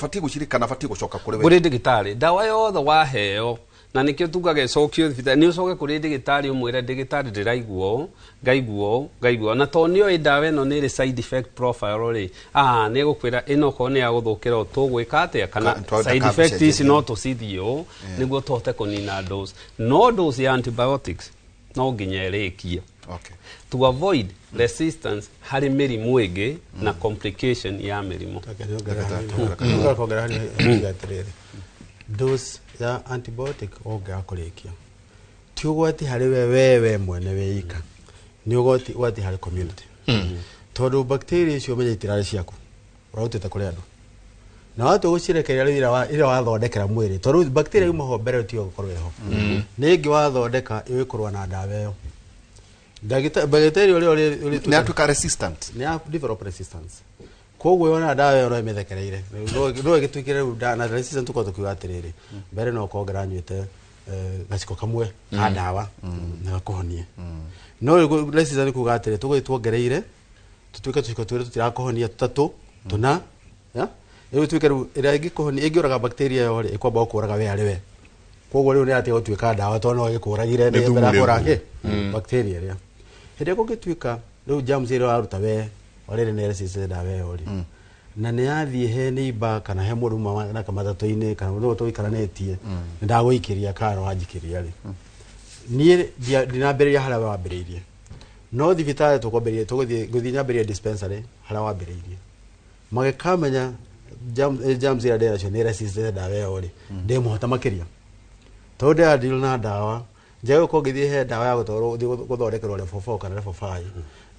batiĩ gũcirikana, batiĩ gũcoka kũrĩ we kũrĩ ndagĩtarĩ. Ndawa yothe waheo na nikio tugaga ĩcokio thibitarĩ, nĩ ũcoke kũrĩ ndagĩtarĩ ũmwĩre ndagĩtarĩ ndĩraigua ũũ ngaigua ũũ ngaigua, na tondũ nĩoĩ ndawa ĩno nĩ ĩrĩ side effect profile rĩ, nĩ ĩgũkwĩra ĩno okorwo nĩ ya gũthũkĩra ũũ tũgwĩka atĩa, kana side effect ici no tũcithiĩ ũũ nĩguo tũhote kũnina dose. No dose ya antibiotics no nginya ĩrĩkie. Okay. To avoid resistance harĩ mĩrimũ ĩngĩ na complication ya mĩrimũ. Dose ya antibiotic ũngĩaga kũrĩkia ti ũgwati harĩ wewe mwene wĩika, nĩ ũgwati harĩ community, tondũ bacteria icio ũmenye itirarĩ ciaku, ũrarutĩte kũrĩ andũ na watu gũcirekereria rĩu ĩrĩa wathondekera mwĩrĩ, tondũ bacteria yuma ho mbere tiyo gũkorwo ĩho, nĩ ĩngĩ wathondeka ĩgũkorwo na ndawa ĩyo. Bacteria ũrĩa nĩ atuĩka resistant, nĩ develop resistance, koguo yona ndawa ĩyo no ĩmĩthekereire no ĩgĩtuĩkire rĩu na resistant. Tũkorwo tũkiuga atĩrĩrĩ, mbere no ũkorwo ngĩranyuĩte gaciko kamwe ka ndawa na gakũhonie, no rĩu resistant kuga atĩrĩ tũgũthiĩ tuongereire tũtuĩke tũciko twĩrĩ tũtirakũhonia, tũtatũ tũna, rĩu ĩtuĩke rĩu ĩrĩa ĩngĩkũhonia ĩngĩũraga bacteria ĩyo rĩ, ĩkwamba gũkũraga we arĩ we, koguo rĩu nĩ ĩratiga gũtuĩka ndawa tondũ no ĩgĩkũragire nĩ ĩrakũra kĩ bacteria ĩrĩa. Hĩndĩ ĩrĩa kũngĩtuĩka rĩu germs ĩrĩa waruta we already nĩ resistant ndawa ĩyo rĩ, na nĩ yathiĩ he neighbor kana he mũndũ uma na kamatatũ-inĩ kana mũndũ tũikaranĩtie, nĩ ndagũikĩria kana wanjikĩria rĩ, niĩ ndinambĩrĩria harĩa we wambĩrĩirie, no thibitarĩ tũkwambĩrĩria tũgũthiĩ ngũthiĩ nyambĩrĩrie dispensary harĩa wambĩrĩirie, magĩkamenya germs iria ndĩ nacio nĩ resistant ndawa ĩyo rĩ, ndĩmũhota makĩria. Tondũ ndĩra deal na ndawa njega gũkorwo ngĩthiĩ he ndawa ya gũtwarwo ũthiĩ gũthondekerwo level 4 kana level 5,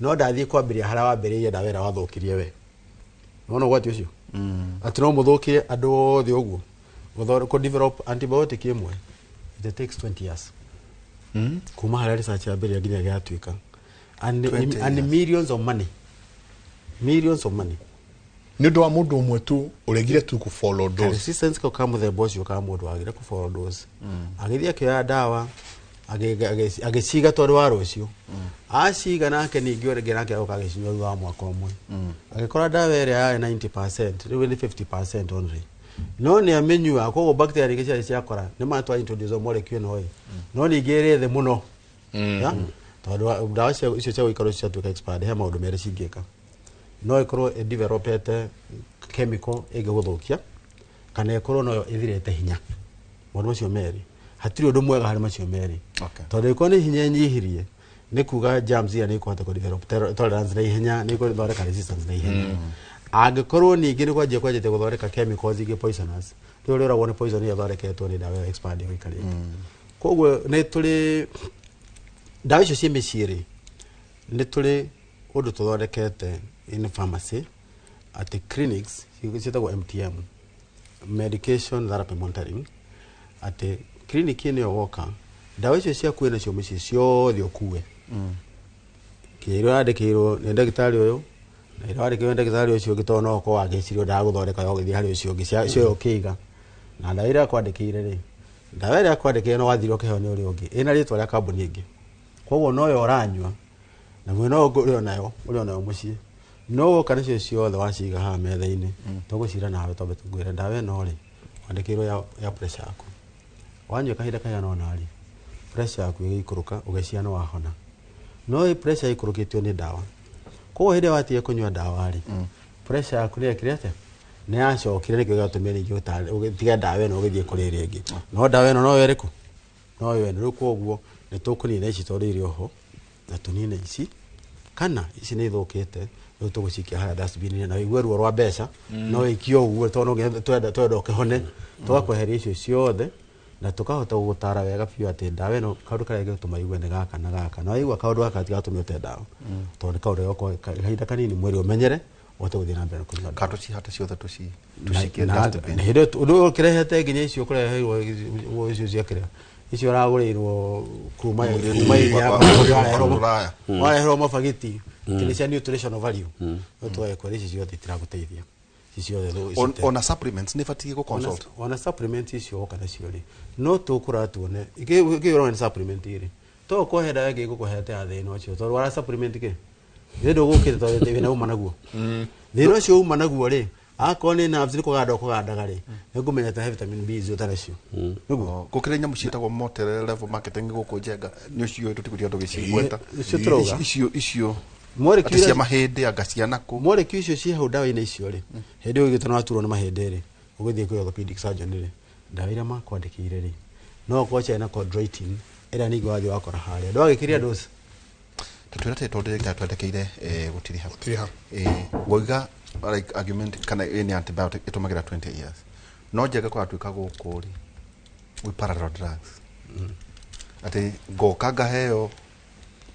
no ndathiĩ kwambĩrĩria harĩa wambĩrĩirie ndawa ĩrĩa wathũkirie we. Nĩwona ũgwati ũcio? Atĩ no mũthũkie andũ othe ũguo. Kũ develop antibiotic ĩmwe, it takes 20 years kuma harĩa research yambĩrĩria nginya gĩgatuĩka, and, 20 and years. millions of money, millions of money. Nĩ ũndũ wa mũndũ ũmwe tu ũregire tu kũ follow dose. Resistance kau ka mũthemba ũcio ka mũndũ wagire kũ follow dose, agĩthiĩ akĩoya ndawa, agĩciga tondũ wa rũciũ, aciga nake ningĩ ũrĩngĩ nake agoka agĩcinyua thutha wa mwaka ũmwe, agĩkora ndawa ĩrĩa yarĩ 90% rĩu nĩ 50% only, no nĩ amĩnyua. Koguo bacteria rĩngĩ ciarĩ ciakora nĩ matwa introduce molecule ĩno ĩ, no ningĩ ĩrĩ thĩ mũno. Ya? Tondũ ndawa icio cia gũikara ciatuĩka expired, he maũndũ merĩ cingĩka. No ĩkorwo ĩdevelopete chemical ĩngĩgũthũkia, kana ĩkorwo noyo ĩthirĩte hinya. Maũndũ macio merĩ, hatirĩ ũndũ mwega harĩ macio merĩ, tondũ ĩkorwo nĩ hinya ĩnyihirie, nĩ kuga germs iria nĩ ikũhota kũ develop tolerance na ihenya, nĩ ikũthondeka resistance na ihenya. Angĩkorwo ningĩ nĩ kwanjia kwanjĩte gũthondeka chemicals ingĩ poisonous, rĩu rĩragwo nĩ poison ĩrĩa ĩthondeketwo nĩ ndawa ĩyo expired ĩikarĩte. Koguo nĩ tũrĩ ndawa icio ciĩ mĩciĩ rĩ, nĩ tũrĩ ũndũ tũthondekete in pharmacy atĩ clinics ciĩtagwo MTM, medication therapy monitoring, atĩ clinic ĩno woka, ndawa icio ciaku wĩnacio mũciĩ ciothe ũkue, nginya iria wandĩkĩirwo nĩ ndagĩtarĩ ũyũ na iria wandĩkĩirwo nĩ ndagĩtarĩ ũcio ũngĩ, tondũ no ũkorwo wagĩcirio ndagũthondeka ũgĩthiĩ harĩ ũcio ũngĩ, ciothe ũkĩiga. Na ndawa ĩrĩa akwandĩkĩire rĩ, ndawa ĩrĩa akwandĩkĩire no wathire ũkĩheo nĩ ũrĩa ũngĩ ĩna rĩtwa rĩa kambuni ĩngĩ, koguo noyo ũranyua na mwena ũyũ ũngĩ ũrĩ onayo mũciĩ. No woka nacio ciothe waciga haha metha-inĩ, tũgũcira nawe twambe tũkwĩre ndawa ĩno rĩ wandĩkĩirwo ya pressure yaku, wanyua kahinda kaigana ũna rĩ, pressure yaku ĩgĩikũrũka, ũgĩcia nĩ wahona. No ĩ pressure ĩikũrũkĩtio nĩ ndawa, koguo hĩndĩ ĩrĩa watiga kũnyua ndawa rĩ, pressure yaku nĩ yekire atĩa? Nĩ yacokire. Nĩkĩo gĩatũmire ningĩ ũtige ndawa ĩno ũgĩthiĩ kũrĩ ĩrĩa ĩngĩ, no ndawa ĩno noyo ĩrĩkũ? Noyo ĩno. Rĩu koguo nĩ tũkũnina ici tondũ irĩ oho, na tũnine ici kana ici nĩ ithũkĩte, rĩu tũgũcikia harĩa dustbin na ũigue ruo rwa mbeca. No ĩikio ũguo tondũ no nginya twenda ũkĩhone. Tũgakweheria icio ciothe na tũkahota gũgũtara wega biũ atĩ ndawa ĩno kaũndũ karĩa gĩgũtũma igue nĩ gaka na gaka, na waigua kaũndũ gaka gatigatũme ũte ndawa, tondũ nĩ kaũndũ gakorwo kahinda kanini mwĩrĩ ũmenyere ũhote gũthiĩ na mbere na kũnyua ndawa. Ka tũcihate ciothe tũcikie Na dustbin. hĩndĩ ĩyo ũndũ ũyũ ũkĩrehete nginya icio ũkũreheirwo, icio cia kĩrĩa, icio ũragũrĩirwo kuma iria, Rũraya. wareherwo mabagiti, atĩ nĩ cia nutritional value, no tũgagĩkwĩra ici ciothe itiragũteithia, ici ciothe Ona supplements nĩ batiĩ gũ consult. Ona supplement icio woka nacio rĩ, no tũkũra tuone kĩ ũrona nĩ supplement rĩ, to kũhe ndawa ĩngĩ ĩgũkũhete ya thĩna ũcio, tondũ wara supplement kĩ thĩna ũgũkĩte, tondũ thĩna uma naguo, thĩna ũcio uma naguo rĩ, akorwo nĩ nerves nĩ kũganda ũkũgandaga rĩ, nĩ ngũmenya ta he vitamin B icio ũtarĩ nacio. Nĩguo gũkĩrĩ nyamũ ciĩtagwo motere level marketing gũkũ njenga nĩ ũcio tũtigũtinda tũgĩcigweta. Icio tũrauga. Icio Molecule atĩ cia mahĩndĩ anga cia nakũ. Molecule icio ciĩ hau ndawa-inĩ icio rĩ, hĩndĩ ĩyo ũgĩtwo nĩwaturwo nĩ mahĩndĩ rĩ, ũgĩthiĩ kwĩ orthopedic surgeon rĩ, ndawa iria makwandĩkĩire rĩ, no ũkorwo ciarĩ na chondroitin ĩrĩa ningĩ wathiĩ wakora harĩa ndwagĩkĩria dose. Tũtwĩra atĩ tondũ ndagĩtarĩ twandĩkĩire gũtiriha woiga like argument kana ĩ nĩ antibiotic ĩtũmagĩra 20 years, no njega kũratuĩka gũkũ rĩ we parallel drugs, atĩ ngoka ngaheo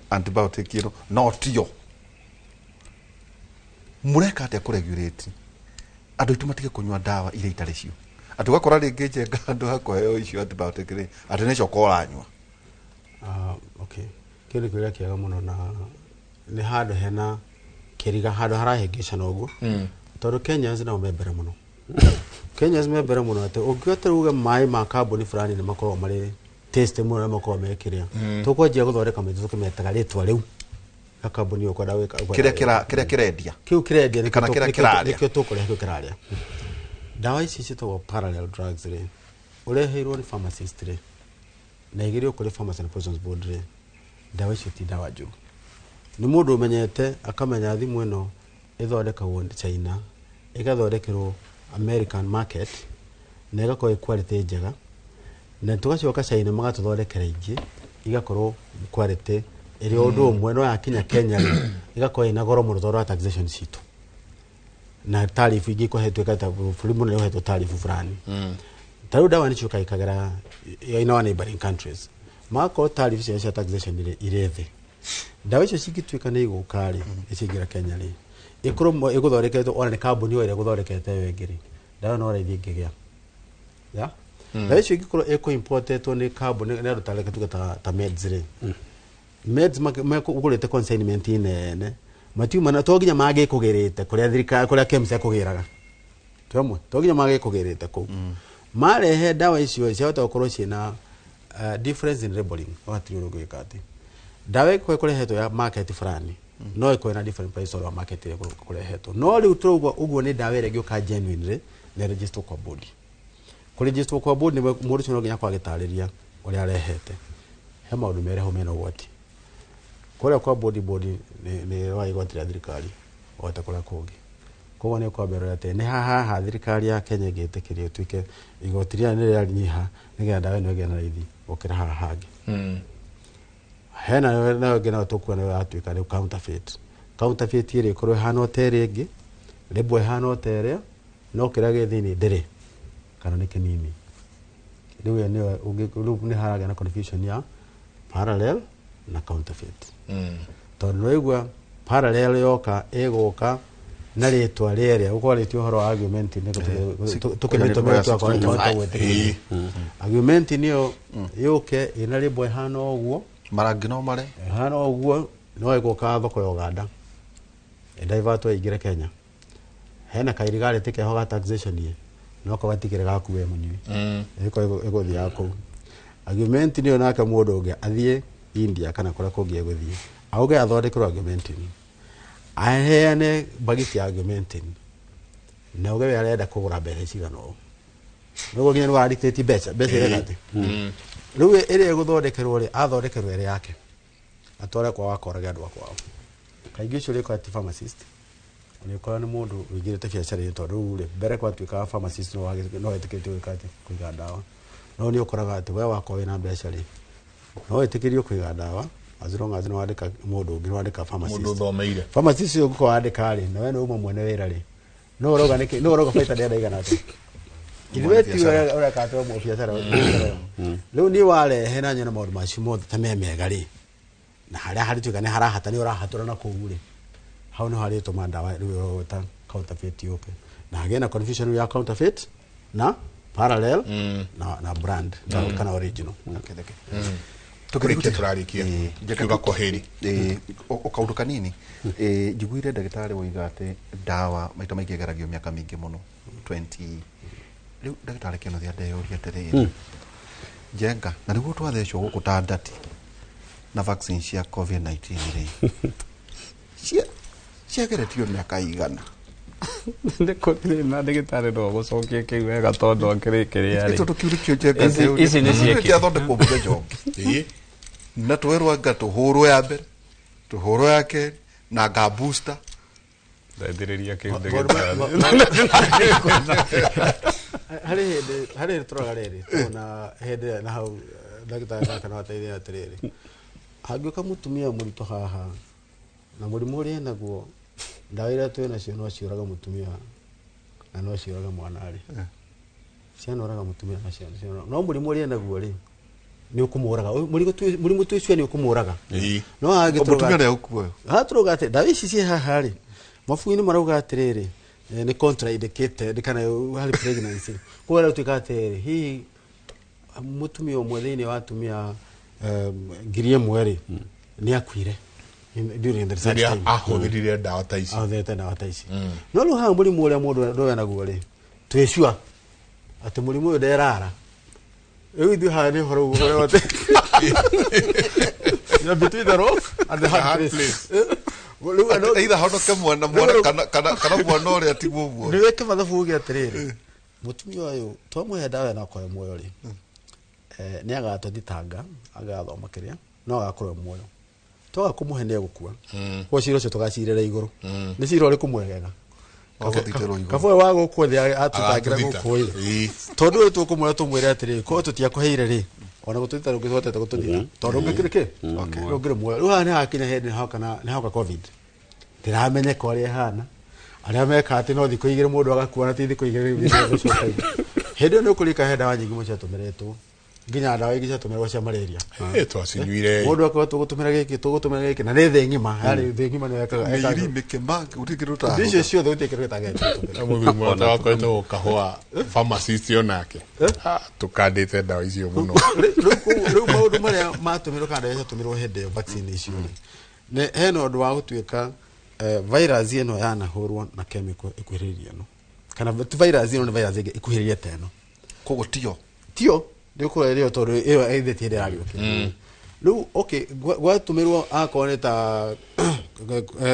antibiotic ĩno no tio. Mũreka atĩa kũregulate andũ aitũ matige kũnyua ndawa iria itarĩ cio, atĩ ũgakora rĩngĩ njenga andũ a kũheo icio antibiotic rĩ, atĩ nĩcio ũranyua? Ah, okay, kĩu nĩ kĩũria kĩega mũno, na nĩ handũ hena kĩriga, handũ harahĩngĩcana ũguo, tondũ Kenyans nao me mbere mũno, Kenyans me mbere mũno, atĩ ũngĩota uge maĩ ma kambuni fulani nĩ makoragwo marĩ taste mũno na makoragwo mekĩrĩa, tũkwanjia gũthondeka maitũ tũkĩmetaga rĩtwa rĩu ya kambuni ĩyo ũkwenda Kĩrĩa kĩrĩa kĩrendia. Kĩu kĩrendia nĩkĩo Kana kĩrĩa kĩrarĩa. Nĩkĩo tũkũrehe, kĩu kĩrarĩa. Ndawa ici ciĩtagwo parallel drugs rĩ, ũreheirwo nĩ pharmacist rĩ, na igĩrĩo kũrĩ Pharmacy and Poisons Board rĩ, ndawa icio ti ndawa njũru. Nĩ mũndũ ũmenyete akamenya thimũ ĩno ĩthondekagwo China, ĩgathondekerwo American market na ĩgakorwo ĩ quality njega, na tũgacoka China magatũthondekera ingĩ igakorwo quality ĩrĩ o ũndũ ũmwe, no yakinya Kenya rĩ, ĩgakorwo ĩna goro mũno tondũ wa taxation citũ. Na tarifu ingĩ ĩkohetwo ta bũrũri mũnene ũhetwo tarifu fulani. Ta rĩu ndawa nĩcio ikagera in our neighboring countries. Magakorwo tarifu ciao cia taxation irĩ thĩ. Ndawa icio cingĩtuĩka nĩ igũka rĩ, icingĩra Kenya rĩ, ĩkorwo ĩgũthondeketwo ona nĩ kambuni o ĩrĩa ĩgũthondekete ĩyo ĩngĩ rĩ, ndawa no raithi ĩngĩgĩa. Ya? Ndawa icio ingĩkorwo ĩkũ-importetwo nĩ kambuni nĩ andũ ta reke tuge ta Meds rĩ. Meds makũgũrĩte consignment nene matiuma na to nginya mangĩkũgĩrĩte kũrĩa thirikari kũrĩa KEMSA ĩkũgĩraga. Twamwe to nginya mangĩkũgĩrĩte kũu. Marehe ndawa icio ciahota gũkorwo ciĩna difference in labeling no hatirĩ ũndũ ũngĩka atĩ ndawa ĩkorwo ĩkũrehetwo ya market fulani no ĩkorwo na different price wa market ĩrĩa ĩkũrehetwo no rĩu tũrauga ũguo nĩ ndawa ĩrĩa ĩngĩũka genuinely na register kwa board. Kũregister kwa board nĩ mũndũ ũcio no nginya akorwo agĩtarĩria ũrĩa arehete. He maũndũ merĩ hau mena ũgwati. Kũrĩa kwa board nĩ rwa igoti rĩa thirikari o ta kũrĩa kũngĩ. Koguo nĩ kwambĩrĩria atĩ nĩ haha thirikari ya Kenya ĩngĩtĩkĩria ĩtuĩke igoti rĩrĩa nĩ rĩanyiha nĩgetha ndawa ĩno ĩgĩe na raithi gũkĩra haha hangĩ. Hena nayo ĩngĩ nayo tũkuona nayo yatuĩka rĩu counterfeit. Counterfeit ĩrĩ ĩkorwo ĩhana o ta ĩrĩa ĩngĩ, label ĩhana o ta ĩrĩa, no kĩrĩa gĩ thĩinĩ ndĩrĩ kana nĩ kĩnini. Rĩu ĩyo nĩyo rĩu nĩ haragĩa na confusion ya parallel na counterfeit. Tondũ nĩwaigua parallel yoka ĩgũka na rĩtwa rĩerĩa ũkwarĩtie ũhoro wa argument nĩ tũkĩmĩtũmĩra twakwa gwĩtĩkĩria. Argument nĩyo yũke ĩna rĩmbwa ĩhana ũguo marangi no mare ĩhana ũguo no ĩgũka thoko ya Uganda ĩdaivatwo ĩingĩre Kenya. Hena kairigarĩtĩ keho ga taxation ĩ no gatigĩre gaku we mũnyui ĩkorwo ĩgũthiaga kũu. Argument nĩyo nake mũndũ ũngĩ athiĩ India kana kũrĩa kũngĩ egũthiĩ auge athondekerwo Augmentin aheane bagiti ya Augmentin na uge we arenda kũgũra mbeca cigana ũũ nĩguo nginya nĩwaradictate mbeca ĩrenda atĩ rĩu ĩrĩa ĩgũthondekerwo rĩ athondekerwo ĩrĩ yake atware kwa wakorage andũ a kwao. Kaingĩ ũcio ũrĩkora ti pharmacist ũrĩkora nĩ mũndũ ũingĩrĩte biacara-inĩ tondũ rĩu rĩ mbere gwatuĩkaga pharmacist no wetĩkĩrĩtio gwĩka atĩ kũiga ndawa no nĩ ũkoraga atĩ we wakorwo wĩna mbeca rĩ no wĩtĩkĩrio kũiga ndawa as long as nĩ wandĩka mũndũ ũngĩ nĩ wandĩka pharmacist. Mũndũ ũthomeire. Pharmacist ũcio ũngĩkorwo wandĩka rĩ na we nĩ uma mwene wĩra rĩ no ũrauga nĩkĩ no ũrauga baita ndĩrenda igana atĩa. Ithuĩ ti ũreka atĩ ũmwe biacara rĩu niĩ warehe na nyone maũndũ macio mothe ta me mega rĩ na harĩa harĩtuĩka nĩ harahata nĩ ũrahatũra na kũu rĩ hau nĩho harĩtũma ndawa rĩu ũrogota counterfeit yũke na hagĩe na confusion ya counterfeit na parallel na brand kana original. Tukurikia turarikia kiuga kwaheri o kaundu kanini njiguire ndagĩtarĩ woiga atĩ ndawa maita maingĩ ĩgeragio mĩaka mĩingĩ mũno 20 rĩu ndagĩtarĩ Kĩnuthia ndeyũria atĩrĩrĩ Njenga na nĩguo twathecwo gũkũ ta ndati na vaccine cia COVID-19 rĩ ciageretio mĩaka igana na ndagĩtarĩ no gũcokia kĩu wega tondũ akĩrĩkĩrĩa rĩ tondũ kĩu nĩkĩo Njenga ici nĩ ciĩkĩ ciathondekwo mũthenya ũngĩ na twerwo anga tũhũrwo ya mbere tũhũrwo ya kerĩ na nga booster ndeithĩrĩria kĩu ndagĩtarĩ harĩ hĩndĩ tũroga rĩrĩ tũrona hĩndĩ na hau ndagĩtarĩ nake no ateithie atĩrĩrĩ hangĩũka mũtumia mũritũ haha na mũrimũ ũrĩa enaguo ndawa iria twĩ nacio no ciũraga mũtumia na no ciũraga mwana rĩ cianoraga mũtumia na ciana no mũrimũ ũrĩa enaguo rĩ nĩ ũkũmũraga mũrimũ twĩcio nĩ ũkũmũraga no mũtumia nĩ haha tũrauga atĩ ndawa ici ciĩ haha rĩ mabuku-inĩ marauga atĩrĩrĩ nĩ contraindicated kana harĩ pregnancy koguo rĩu tuĩka atĩrĩrĩ hihi mũtumia ũmwe thĩinĩ wa atumia 1,000 rĩ nĩ akuire during the research time ahũthĩrire ndawa ta ici ahũthĩrĩte ndawa ta ici no rĩu haha mũrimũ ũrĩa mũndũ ndũĩ naguo rĩ twĩ sure atĩ mũrimũ ũyũ nderara rĩu ithuĩ haha nĩ ũhoro ũrĩa atĩ between the rock and the hard place rĩu either honoke mwana kana mwana ũrĩa atigwo ũguo nĩ wĩke mathabu uge atĩrĩrĩ mũtumia ũyũ twamũhe ndawa ĩno akorwo muoyo rĩ nĩ agatũthitanga agathoma kĩrĩa no agakorwo muoyo twaga kũmũhe nĩ egũkua koguo cira ũcio tũgacirĩra igũrũ nĩ cira ũrĩkũ mwegega kaba ũyũ wa gũkũ thĩ atũtangĩra gũkũ ĩ tondũ ũyũ tũkũmwĩra tũmwĩre atĩrĩrĩ korwo tũtiakũheire rĩ ona gũtũthita ndũngĩhotete gũtũthita tondũ ũngĩkĩrĩ kĩ ũngĩrĩ muoyo rĩu haha nĩ hakinya hĩndĩ nĩ hoka COVID ndĩramenyeka ũrĩa ĩhana Arĩa meka atĩ no thikũ igĩrĩ mũndũ agakua na ti thikũ igĩrĩ gũcoka. Hĩndĩ ĩyo nĩ ũkũririkana he ndawa nyingĩ mũno ciatũmĩrĩtwo. Nginya ndawa ingĩ ciatũmĩragwo cia malaria. Twacinyuire. Mũndũ akauga tũgũtũmĩra gĩkĩ tũgũtũmĩra gĩkĩ na nĩ thĩ ng'ima, yarĩ thĩ ng'ima nĩyo ekaga. Mĩiri, mĩkĩma, gũtirĩ kĩndũ Indo icio ciothe gũtirĩ kĩndũ gĩtangĩatũmĩra. Mũthuri mũrata wakwa wĩtagwo Kahũa pharmacist onake. Tũkandĩte ndawa icio mũno. Rĩu maũndũ marĩa matũmĩrwo kana ndawa ciatũmĩrwo hĩndĩ ĩyo vaccine icio rĩ, nĩ hena ũndũ wa gũtuĩka virus ĩno yanahũrwo na chemical ĩkuhĩrĩirie ĩno. Kana ti virus ĩno nĩ virus ĩngĩ ĩkuhĩrĩirie ta ĩno. Koguo tiyo. Tiyo ndĩkũrora ĩrĩo tondũ ĩyo ĩthĩtie ĩrĩa ĩragĩũkĩra. Rĩu okay gwatũmĩrwo akorwo nĩ ta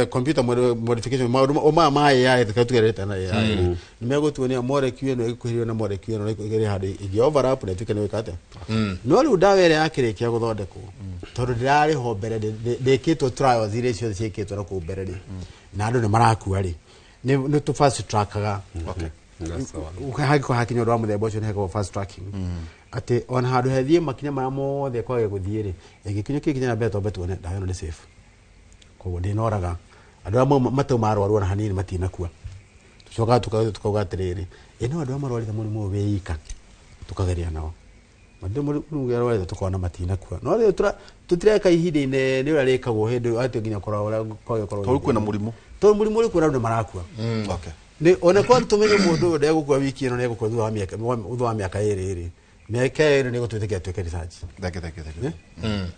computer modification maũndũ maya ma AI reke tugerete na AI nĩ megũtuonia molecule ĩno ĩkuhĩrĩirie na molecule ĩno ĩrĩ handũ ĩngĩ overlap na ĩtuĩke nĩ gwĩka atĩa. No rĩu ndawa ĩrĩa yakĩrĩkia gũthondekwo tondũ ndĩrarĩ ho mbere ndĩkĩtwo trials iria ciothe ciĩkĩtwo na kũu mbere rĩ na andũ nĩ marakua rĩ nĩ tũ fast trackaga. Hangĩkorwo hakinya ũndũ wa mũthemba ũcio nĩ hekagwo fast tracking atĩ ona handũ hethiĩ makinya marĩa mothe kwage gũthiĩ rĩ ĩngĩkinyũkia ikinya rĩa mbere twambe tuone ndawa ĩno nĩ safe koguo ndĩnoraga andũ arĩa matau marwarwo na hanini matinakua tucokaga tukauga atĩrĩrĩ ĩ no andũ arĩa marwarĩte mũrimũ ũyũ wĩ ika tukageria nao mũrimũ ũrĩa arwarĩte tukona matinakua no rĩu tũtireka ihinda inene ũrĩa rĩkagwo hĩndĩ atĩ nginya kũrora ũrĩa kwage gũkorwo Tondũ kwĩna mũrimũ. Tondũ mũrimũ ũrĩ kuo na andũ nĩ marakua. Nĩ ona kwa tũmenye mũndũ ũyũ ndegũkua wiki ĩno nĩegũkua thutha wa mĩaka thutha wa mĩaka ĩrĩ rĩ mĩaka ĩrĩ nĩgũtwĩtĩkia tuĩke research. Thank you, thank you, thank you.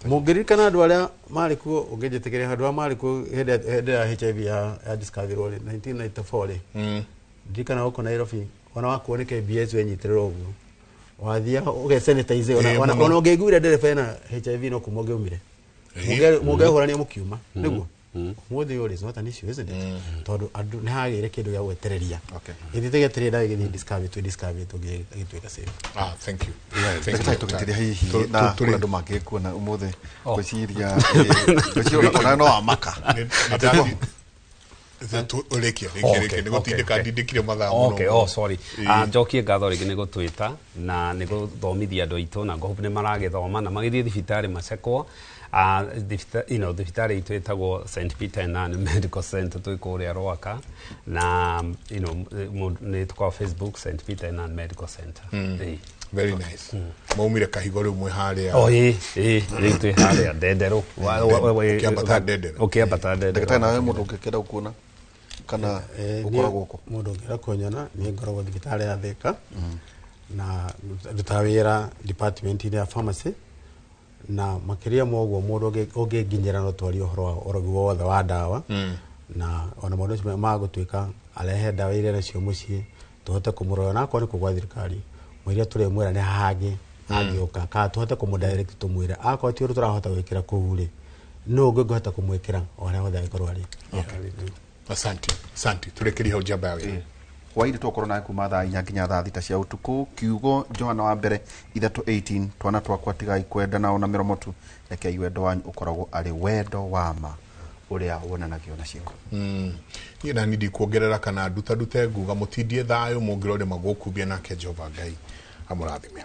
Mũngĩririkana andũ arĩa marĩ kuo ũngĩnjĩtĩkĩria andũ arĩa marĩ kuo hĩndĩ ya HIV ya discovery rĩ 1994 rĩ ndirikana gũkũ Nairobi ona wakuo nĩ KBS wenyitĩrĩra ũguo wathiaga ũgesanitize ona ũngĩiguire ndereba ena HIV no kuma ũngĩaumire mũngehũrania mũkiuma nĩguo ũmũthĩ ũyũ is not an issue, isn't it? Tondũ andũ nĩ hagĩire kĩndũ gĩa gwetereria ĩthiĩte gĩetereire ndawa ĩgĩthiĩ discovery twĩ discovery tũgĩtuĩka safe. Thank you. Ndagĩtarĩ tũgĩtĩria hihi na kũrĩ andũ mangĩkuona ũmũthĩ ngwĩciria ngwĩciria ona no wamaka. Ũrĩkia rĩkia nĩ gũtindĩka ndindĩkire mathaa mũno. Okay, oh sorry. Njokie ngatho rĩngĩ nĩ gũtwĩta na nĩ gũthomithia andũ aitũ na ngohope nĩ maragĩthoma na magĩthiĩ thibitarĩ macekwo. Thibitarĩ itũ ĩtagwo St Peter and Ann Medical Center twĩ kũrĩa Rwaka na nĩ tũkoragwo Facebook St Peter and Ann Medical Center. Very nice. Maumire kahigo rĩu mwĩ harĩa. Oh ĩ rĩu twĩ harĩa Ndenderũ. Ũkĩambata Ndenderũ. Ũkĩambata Ndenderũ. Ndagĩtarĩ nawe mũndũ ũngĩkĩenda gũkuona kana ũkoragwo kũ? Mũndũ ũngĩenda kũnyona niĩ ngoragwo thibitarĩ ya Thika na ndutaga wĩra department-inĩ ya pharmacy na makĩria ma ũguo mũndũ ũngĩnginyĩra no twarie ũhoro wa ũrogi wothe wa ndawa na ona maũndũ macio ma gũtuĩka arehe ndawa iria nacio mũciĩ tũhote kũmũrora na akorwo nĩ kũu gwa thirikari mũiria tũrĩmwĩra nĩ hangĩ angĩũka kana tũhote kũmũ direct tũmwĩre akorwo ti ũndũ tũrahota gwĩkĩra kũu rĩ nũ ũngĩ ũngĩhota kũmwĩkĩra o harĩa hothe angĩkorwo arĩ. Asante, asante. Tũrĩkĩrie hau njamba ya wĩra. Hwaĩ-inĩ tũgũkorwo nawe kuma thaa 4 nginya thaa 6 cia ũtukũ. Kiugo Johana wa mbere 3:18 twana twakwa tigai kwendana ona mĩromo tu rekei wendo wanyu ũkoragwo arĩ wendo wa ma ũrĩa wonanagio na ciĩko. Niĩ nani ndikuongerera kana ndutandute nguga mũtindie thayũ mũngĩrore magũkumbia nake Jehova Ngai amũrathime.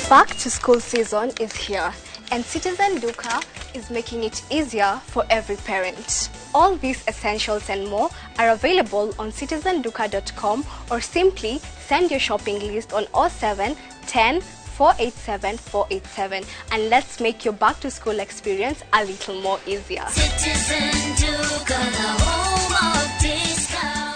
Back to school season is here, and Citizen Duka is making it easier for every parent. All these essentials and more are available on citizenduka.com or simply send your shopping list on 07 10 487 487 and let's make your back to school experience a little more easier. Citizen Duka, the home of discount.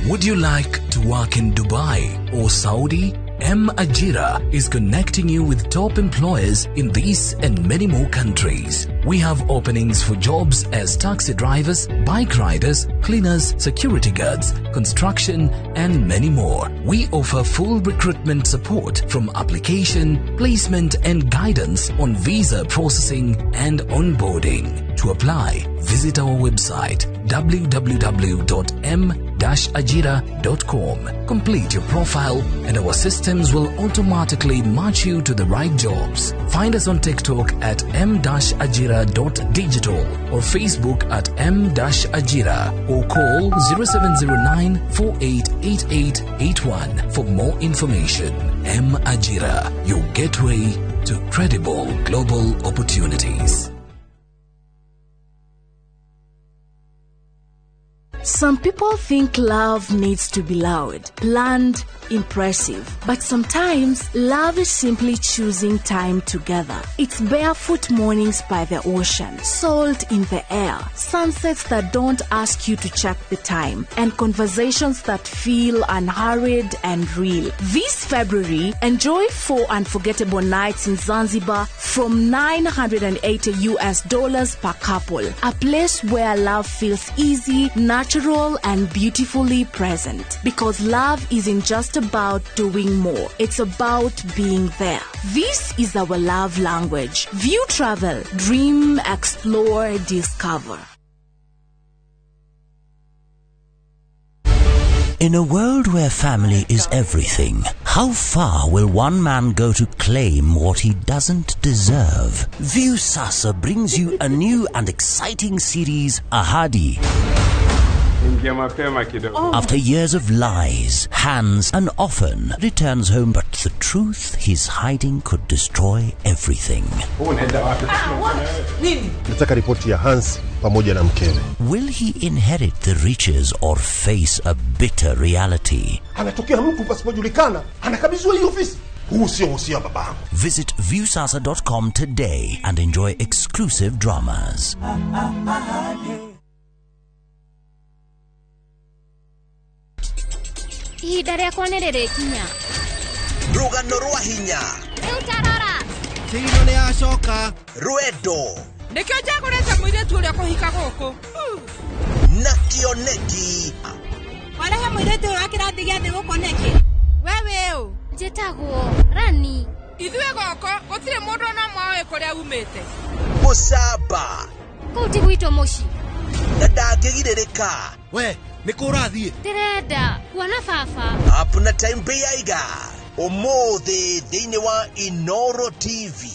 Would you like to work in Dubai or Saudi? M Ajira is connecting you with top employers in these and many more countries. We have openings for jobs as taxi drivers, bike riders, cleaners, security guards, construction, and many more. We offer full recruitment support from application, placement, and guidance on visa processing and onboarding. To apply, visit our website www.m-ajira.com. Complete your profile and our systems will automatically match you to the right jobs. Find us on TikTok at m-ajira.digital or Facebook at m-ajira or call 0709 488881 for more information. M Ajira, your gateway to credible global opportunities. Some people think love needs to be loud, planned, impressive. But sometimes love is simply choosing time together. It's barefoot mornings by the ocean, salt in the air, sunsets that don't ask you to check the time, and conversations that feel unhurried and real. This February, enjoy 4 unforgettable nights in Zanzibar from $980 per couple. A place where love feels easy, natural, and beautifully present. Because love isn't just about doing more, it's about being there. This is our love language. View Travel. Dream, explore, discover. In a world where family is everything, how far will one man go to claim what he doesn't deserve? View Sasa brings you a new and exciting series, Ahadi. After years of lies, hands, and often returns home, but the truth he's hiding could destroy everything. Nataka ripoti ya Hans pamoja na mkewe. Will he inherit the riches or face a bitter reality? Anatokea mtu pasipojulikana, anakabidhiwa hii ofisi. Huu sio usia babangu. Visit viewsasa.com today and enjoy exclusive dramas. Ihinda rĩakwa nĩ rĩrĩkinya. Rũgano rwa hinya. Rĩu tarora. Thino nĩ acoka. Rwendo. Nĩkĩo njagũrĩte mũirĩtu ũrĩa kũhika gũkũ. Na kĩoneki. Warehe mũirĩtu ũyũ wa kĩrathi gĩa thĩ gũkũ nĩkĩ? We wĩ ũ? Njĩtagwo Rani. Ithuĩ gũkũ gũtirĩ mũndũ ona ũmwe ũĩ kũrĩa umĩte. Mũcamba. Kũu ti gwitũ mũciĩ. Na ndangĩgirĩrĩka. We, nĩ kũ ũrathiĩ? Ndĩrenda kuona baba. Up na time Beiga. Ũmũthĩ thĩinĩ wa Inoro TV.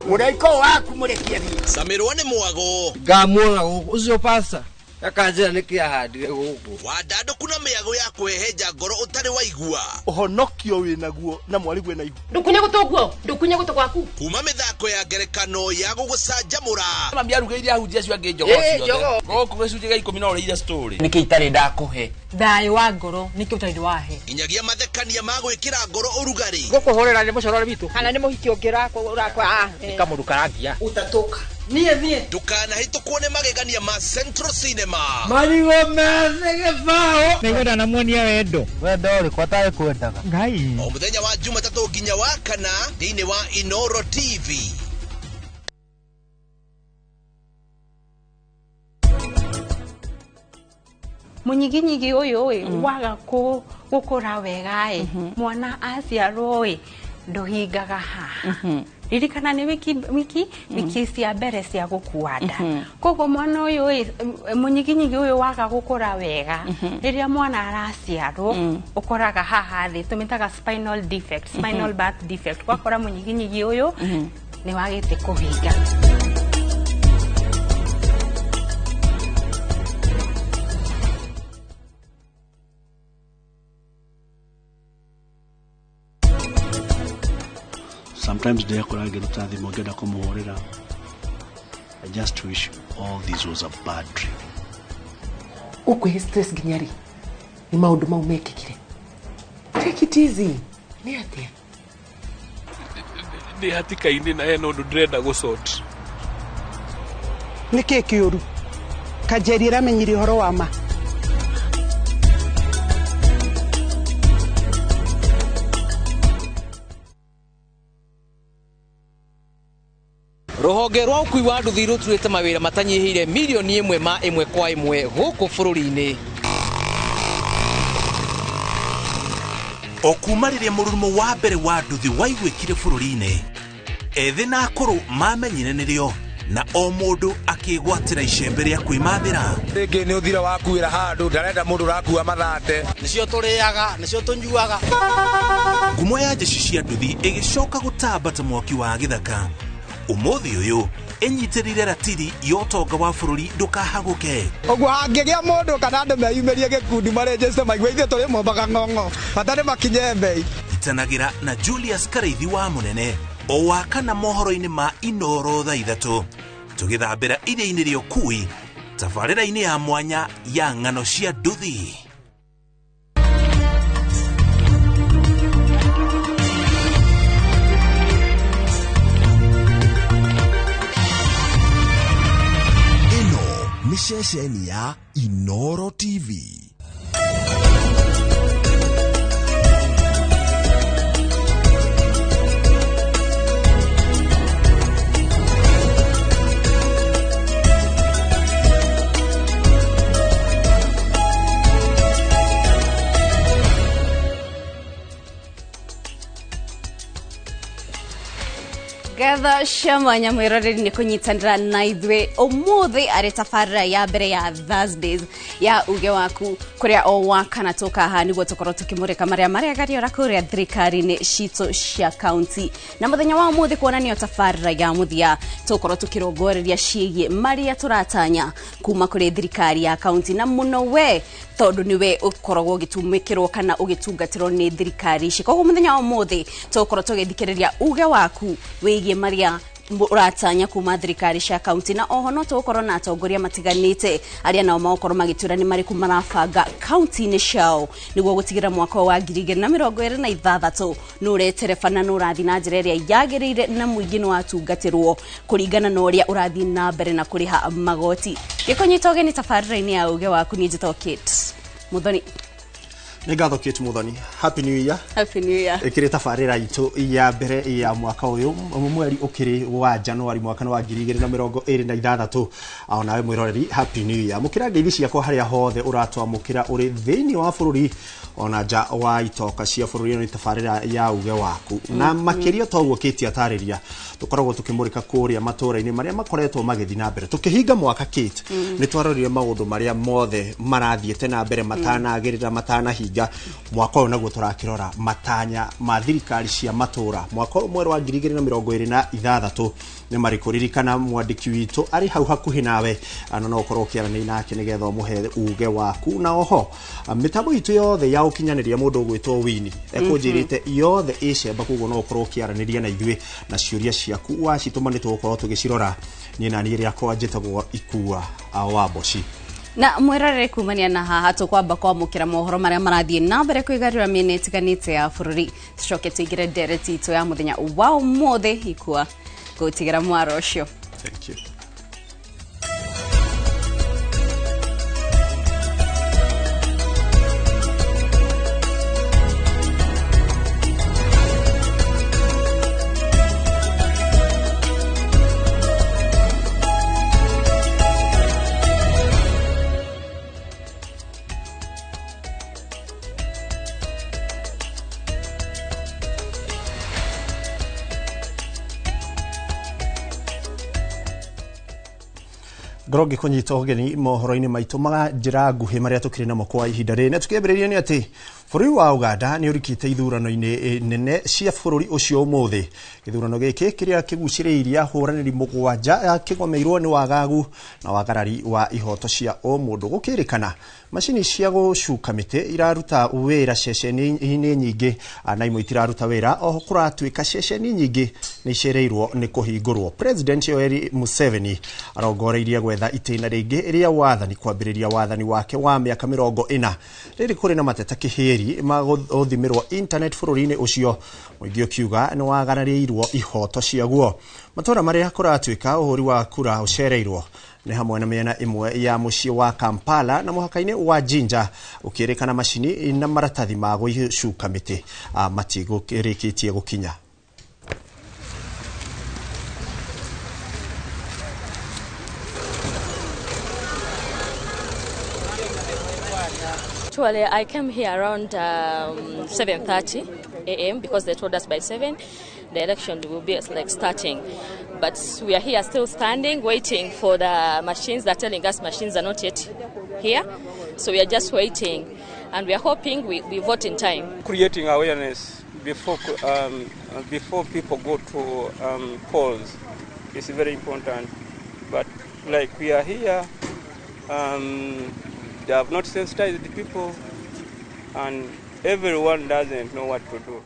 Mũraika waku mũrekie thiĩ. Samirwo nĩ mwago. Ngamuona gũkũ ũcio pasta. Akanjĩra nĩkĩ ahandire gũkũ. Wandandũku na mĩago ya kwĩhenja ngoro ũtarĩ waigua. Ũhonokio wĩnaguo na mwarigwe na ihu. Ndũkunye gũtũ guo, ndũkunye gũtũ gwaku. Kuma mĩthako ya ngerekano ya gũgũcanjamũra. Mami arugĩire ahunjia acio angĩ njogoo ciothe. Gũkũ gĩcunjĩ gĩa 10 no ũrĩire story. Nĩkĩ itarĩ ndakũhe? Thayũ wa ngoro nĩkĩ ũtarĩ wahe? Nginyagia mathekania ma gwĩkĩra ngoro ũrugarĩ. Gũkũhũrĩra nĩ mũcorore witũ. Kana nĩ mũhiki ũngĩ ũrakwa. Nĩ kamũndũ karangia. Ũtatũka. Niĩ niĩ. Ndũkanahĩtũkwo nĩ magegania ma Central Cinema. Marigũ methĩ gĩbaũ. Nĩngwenda namuonia wendo. Wendo ũrĩkũ atarĩ kwendaga? Ngai. O mũthenya wa Jumatatũ nginya wa kana thĩinĩ wa Inoro TV. Mũnyiginyigi ũyũ ĩ waga gũkũra wega ĩ mwana aciarwo ĩ ndũhingaga haha. Ririkana nĩ wiki cia mbere cia gũkua nda. Koguo mwana ũyũ ĩ mũnyiginyigi ũyũ waga gũkũra wega rĩrĩa mwana araciarwo ũkoraga haha thĩ tũmĩtaga spinal defect, spinal birth defect. Wakora mũnyiginyigi ũyũ nĩ wagĩte kũhinga. Sometimes ndĩrekora ngĩruta thimũ ngĩenda kũmũhũrĩra. I just wish all this was a bad dream. Ũkwĩhe stress nginya rĩ? Nĩ maũndũ mau mekĩkire. Take it easy. Nĩ atĩa? Ndĩ hatĩka-inĩ na hena ũndũ ndĩrenda gũsort. Nĩ kĩĩ kĩũru? Kanjeri ĩramenyire ũhoro wa ma. Rũhonge rwa ũkui wa nduthi rũturĩte mawĩra matanyihĩire mirioni ĩmwe ma ĩmwe kwa ĩmwe gũkũ bũrũri-inĩ. O kuma rĩrĩa mũrurumo wa mbere wa nduthi waiguĩkire bũrũri-inĩ, ethĩ na akũrũ mamenyire nĩrĩo na o mũndũ akĩgwatĩra icembe rĩa kwĩmathĩra. Rĩngĩ nĩ ũthira wakuĩra handũ ndarenda mũndũ ũrakua mathate. Nĩcio tũrĩaga, nĩcio tũnyuaga. Ngumo ya jeshi cia nduthi ĩgĩcoka gũtamba ta mwaki wa gĩthaka. Ũmũthĩ ũyũ ĩnyitĩrĩire ratiri ya ũtonga wa bũrũri ndũkahagũke. Ũguo hangĩgĩa mũndũ kana andũ meyumĩrie gĩkundi marenjeste maigue ithuĩ tũrĩ mombaga ng'ong'o bata nĩ makinye mbei. Itanagĩra na Julius Karaithi wa Mũnene o wa kana mohoro-inĩ ma Inoro thaa 3 tũgĩthambĩra iria-inĩ rĩa ũkui tabarĩra-inĩ ya mwanya ya ng'ano cia nduthi. Nĩ ceceni ya Inoro TV. Ngatho cia mwanya mwĩroreri nĩ kũnyitanĩra na ithuĩ ũmũthĩ arĩ tabarĩra ya mbere ya Thursdays ya uge waku kũrĩa o wakana tũka haha nĩguo tũkorwo tũkĩmũrĩka marĩa marĩagariũra kũrĩa thirikari-inĩ citũ cia kaunti. Na mũthenya wa ũmũthĩ kuona nĩyo tabarĩra ya mũthia tũkorwo tũkĩrongoreria ciĩgiĩ marĩa tũratanya kuma kũrĩ thirikari ya kaunti na mũno we tondũ nĩwe ũkoragwo ũgĩtumĩkĩrwo kana ũgĩtungatĩrwo nĩ thirikari ici. Koguo mũthenya wa ũmũthĩ tũgũkorwo tũgĩthikĩrĩria uge waku wĩgiĩ maria ũratanya kuma thirikari cia kaunti na oho no tũgũkorwo na atongoria matiganĩte arĩa nao magũkorwo magĩtwĩra nĩ marĩkũ marabanga kaunti-inĩ ciao nĩguo gũtigĩrĩra mwaka wa 2026 nĩ ũreterebana na ũrathiĩ na njĩra ĩrĩa yagĩrĩire na mũingĩ nĩ watungatĩrwo kũringana na ũrĩa ũrathiĩ na mbere na kũrĩha magoti. Gĩkũnyita ũgeni tabarĩra-inĩ ya uge waku niĩ njĩtagwo Kate Muthoni. Nĩ ngatho Kate Muthoni. Happy New Year. Happy New Year. Ĩkĩrĩ tabarĩra itũ ya mbere ya mwaka ũyũ mweri ũkĩrĩ wa Januari mwaka wa 2026. Onawe mwĩroreri Happy New Year. Mũkĩra ngeithi ciakwa harĩa hothe ũratwamũkĩra ũrĩ thĩinĩ wa bũrũri ona nja wa itoka cia bũrũri. Ĩno nĩ tabarĩra ya uge waku na makĩria toguo Kate atarĩria tũkoragwo tũkĩmũrĩka kũrĩa matũũra-inĩ marĩa makoretwo magĩthiĩ na mbere tũkĩhinga mwaka Kate. Nĩ twarorire maũndũ marĩa mothe marathiĩte na mbere matanagĩrĩra matanahinga mwaka ũyũ, naguo tũrakĩrora matanya ma thirikari cia matũũra mwaka ũyũ mwerũ wa 2026 nĩ marĩkũ. Ririkana mwandĩki witũ arĩ hau hakuhĩ nawe na no ũkorwo ũkĩaranĩria nake nĩgetha ũmũhe uge waku. Na oho mĩtambo itũ yothe ya ũkinyanĩria mũndũ ũgwĩtwo Winnie ekũnjĩrĩte yothe ĩcemba, koguo no ũkorwo ũkĩaranĩria na ithuĩ na ciũria ciaku wacitũma nĩ tũgũkorwo tũgĩcirora. Niĩ na niĩ rĩakwa njĩtagwo Ikua wa Mboci. Na mwĩrorere kumania na haha tũkwamba kwamũkĩra mohoro marĩa marathiĩ na mbere kwĩgarũra mĩena ĩtiganĩte ya bũrũri tũcoke tũingĩre ndereti itũ ya mũthenya wa ũmũthĩ. Ikua gũtigĩra mwaro ũcio. Thank you. Ngorwo ngĩkũnyita ũgeni mohoro-inĩ maitũ ma njĩra nguhĩ marĩa tũkĩrĩ namo kwa ihinda rĩrĩ. Na tũkĩambĩrĩria nĩ atĩ bũrũri wa Uganda nĩ ũrikĩte ithurano-inĩ nene cia bũrũri ũcio ũmũthĩ. Gĩthurano gĩkĩ kĩrĩa kĩgucĩrĩirie ahũranĩri 7 kĩgomeirwo nĩ wagagu na wagarari wa ihoto cia ũmũndũ. Gũkĩrĩkana macini cia gũcuka mĩtĩ iraruta wĩra ceceni-inĩ nyingĩ na imwe itiraruta wĩra. Oho kũratuĩka ceceni nyingĩ nĩ icereirwo nĩ kũhingũrwo. President Yoweri Museveni arongoreirie gwetha itĩna rĩngĩ rĩa wathani kwambĩrĩria wathani wake wa mĩaka 40. Rĩrĩ kũrĩ na mateta kĩhĩri marũthĩri ma gũthimĩrwo internet bũrũri-inĩ ũcio mũingĩ ũkiuga nĩ wagararĩirwo ihoto ciaguo. Matũra marĩa kũratuĩka ũhũri wa kura ũcereirwo nĩ hamwe na mĩena ĩmwe ya mũciĩ wa Kampala na mũhaka-inĩ wa Jinja ũkĩrĩkana macini na maratathi ma gũcuka mĩtĩ matigũrĩkĩtie gũkinya. Actually, I came here around 7:30 a.m. because they told us by 7 the election will be like starting. But we are here still standing, waiting for the machines. They're telling us machines are not yet here. So we are just waiting, and we are hoping we vote in time. Creating awareness before people go to polls is very important. But like we are here, they have not sensitized the people, and everyone doesn't know what to do.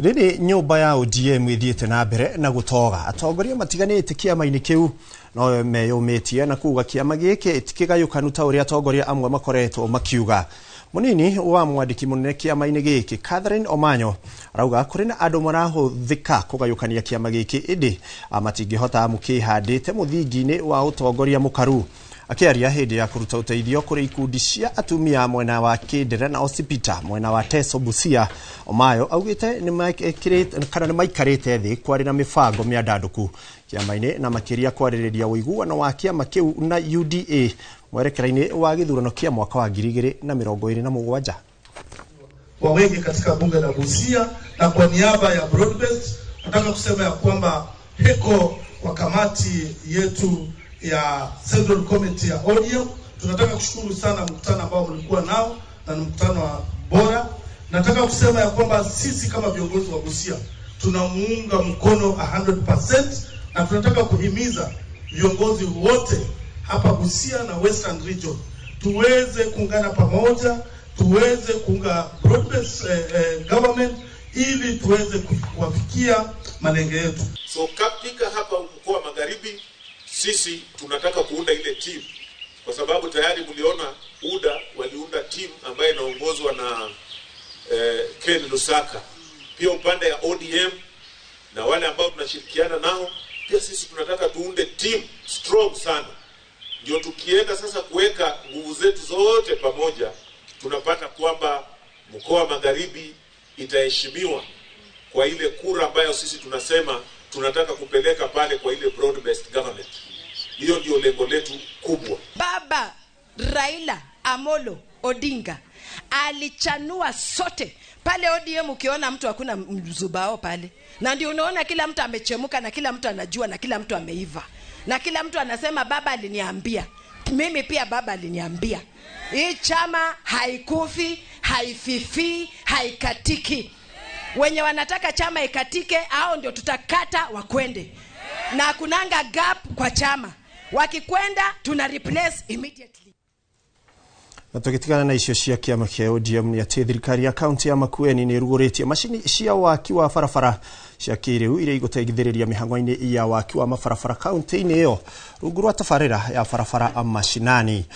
Rĩrĩ nyũmba ya ODM ĩthiĩte na mbere na gũtoga atongoria matiganĩte kĩama-inĩ kĩu no meyũmĩtie na kuga kĩama gĩkĩ ti kĩgayũkanu ta ũrĩa atongoria amwe makoretwo makiuga. Mũnini wa mwandĩki mũnene kĩama-inĩ gĩkĩ Catherine Omanyo arauga kũrĩ na andũ marahũthĩka kũgayũkania kĩama gĩkĩ ĩndĩ matingĩhota mũkĩhandĩte mũthingi-inĩ wa ũtongoria mũkaru. Akĩaria hĩndĩ ya kũruta ũteithio kũrĩ ikundi cia atumia mwena wa Kĩndĩra na Osipita mwena wa Teso Busia, Omayo augĩte nĩ maikarĩte thĩ kwarĩ na mĩbango mĩandandũku kĩama-inĩ na makĩria kwarĩrĩria ũiguano wa kĩama kĩu na UDA mwerekera-inĩ wa gĩthurano kĩa mwaka wa 2027. Kwa wengi katika bunge la Busia na kwa niaba ya Broadbest nataka kusema ya kwamba heko kwa kamati yetu ya Central Committee ya ODM. Tunataka kushukuru sana mkutano ambao mlikuwa nao na ni mkutano wa bora. Nataka kusema ya kwamba sisi kama viongozi wa Busia tunamuunga mkono 100% na tunataka kuhimiza viongozi wote hapa Busia na Western Region tuweze kuungana pamoja, tuweze kuunga broad-based government ili tuweze kuwafikia malengo yetu. So katika hapa mkoa Magharibi sisi tunataka kuunda ile team, kwa sababu tayari mliona UDA waliunda team ambayo inaongozwa na Ken Lusaka. Pia upande ya ODM na wale ambao tunashirikiana nao, pia sisi tunataka tuunde team strong sana. Ndio tukienda sasa kuweka nguvu zetu zote pamoja, tunapata kwamba mkoa Magharibi itaheshimiwa kwa ile kura ambayo sisi tunasema tunataka kupeleka pale kwa ile broad based government. Hiyo ndio lengo letu kubwa. Baba Raila Amolo Odinga alichanua sote pale ODM. Ukiona mtu hakuna mzubao pale, na ndio unaona kila mtu amechemuka na kila mtu anajua na kila mtu ameiva na kila mtu anasema baba aliniambia, mimi pia baba aliniambia. Hii chama haikufi, haififi, haikatiki. Wenye wanataka chama ikatike hao ndio tutakata wakwende. Na kunanga gap kwa chama. Wakikwenda tuna replace immediately. Na tugitigana na icio cia kiama kia ODM ni ati thirikari ya kaunti ya Makueni ni iruguritie macini cia waki wa barabara cia kiriu iria iguteithĩrĩria mĩhang'o-inĩ ya waki wa mabarabara kaunti-inĩ ĩyo rungu rwa tabarĩra ya barabara mashinani.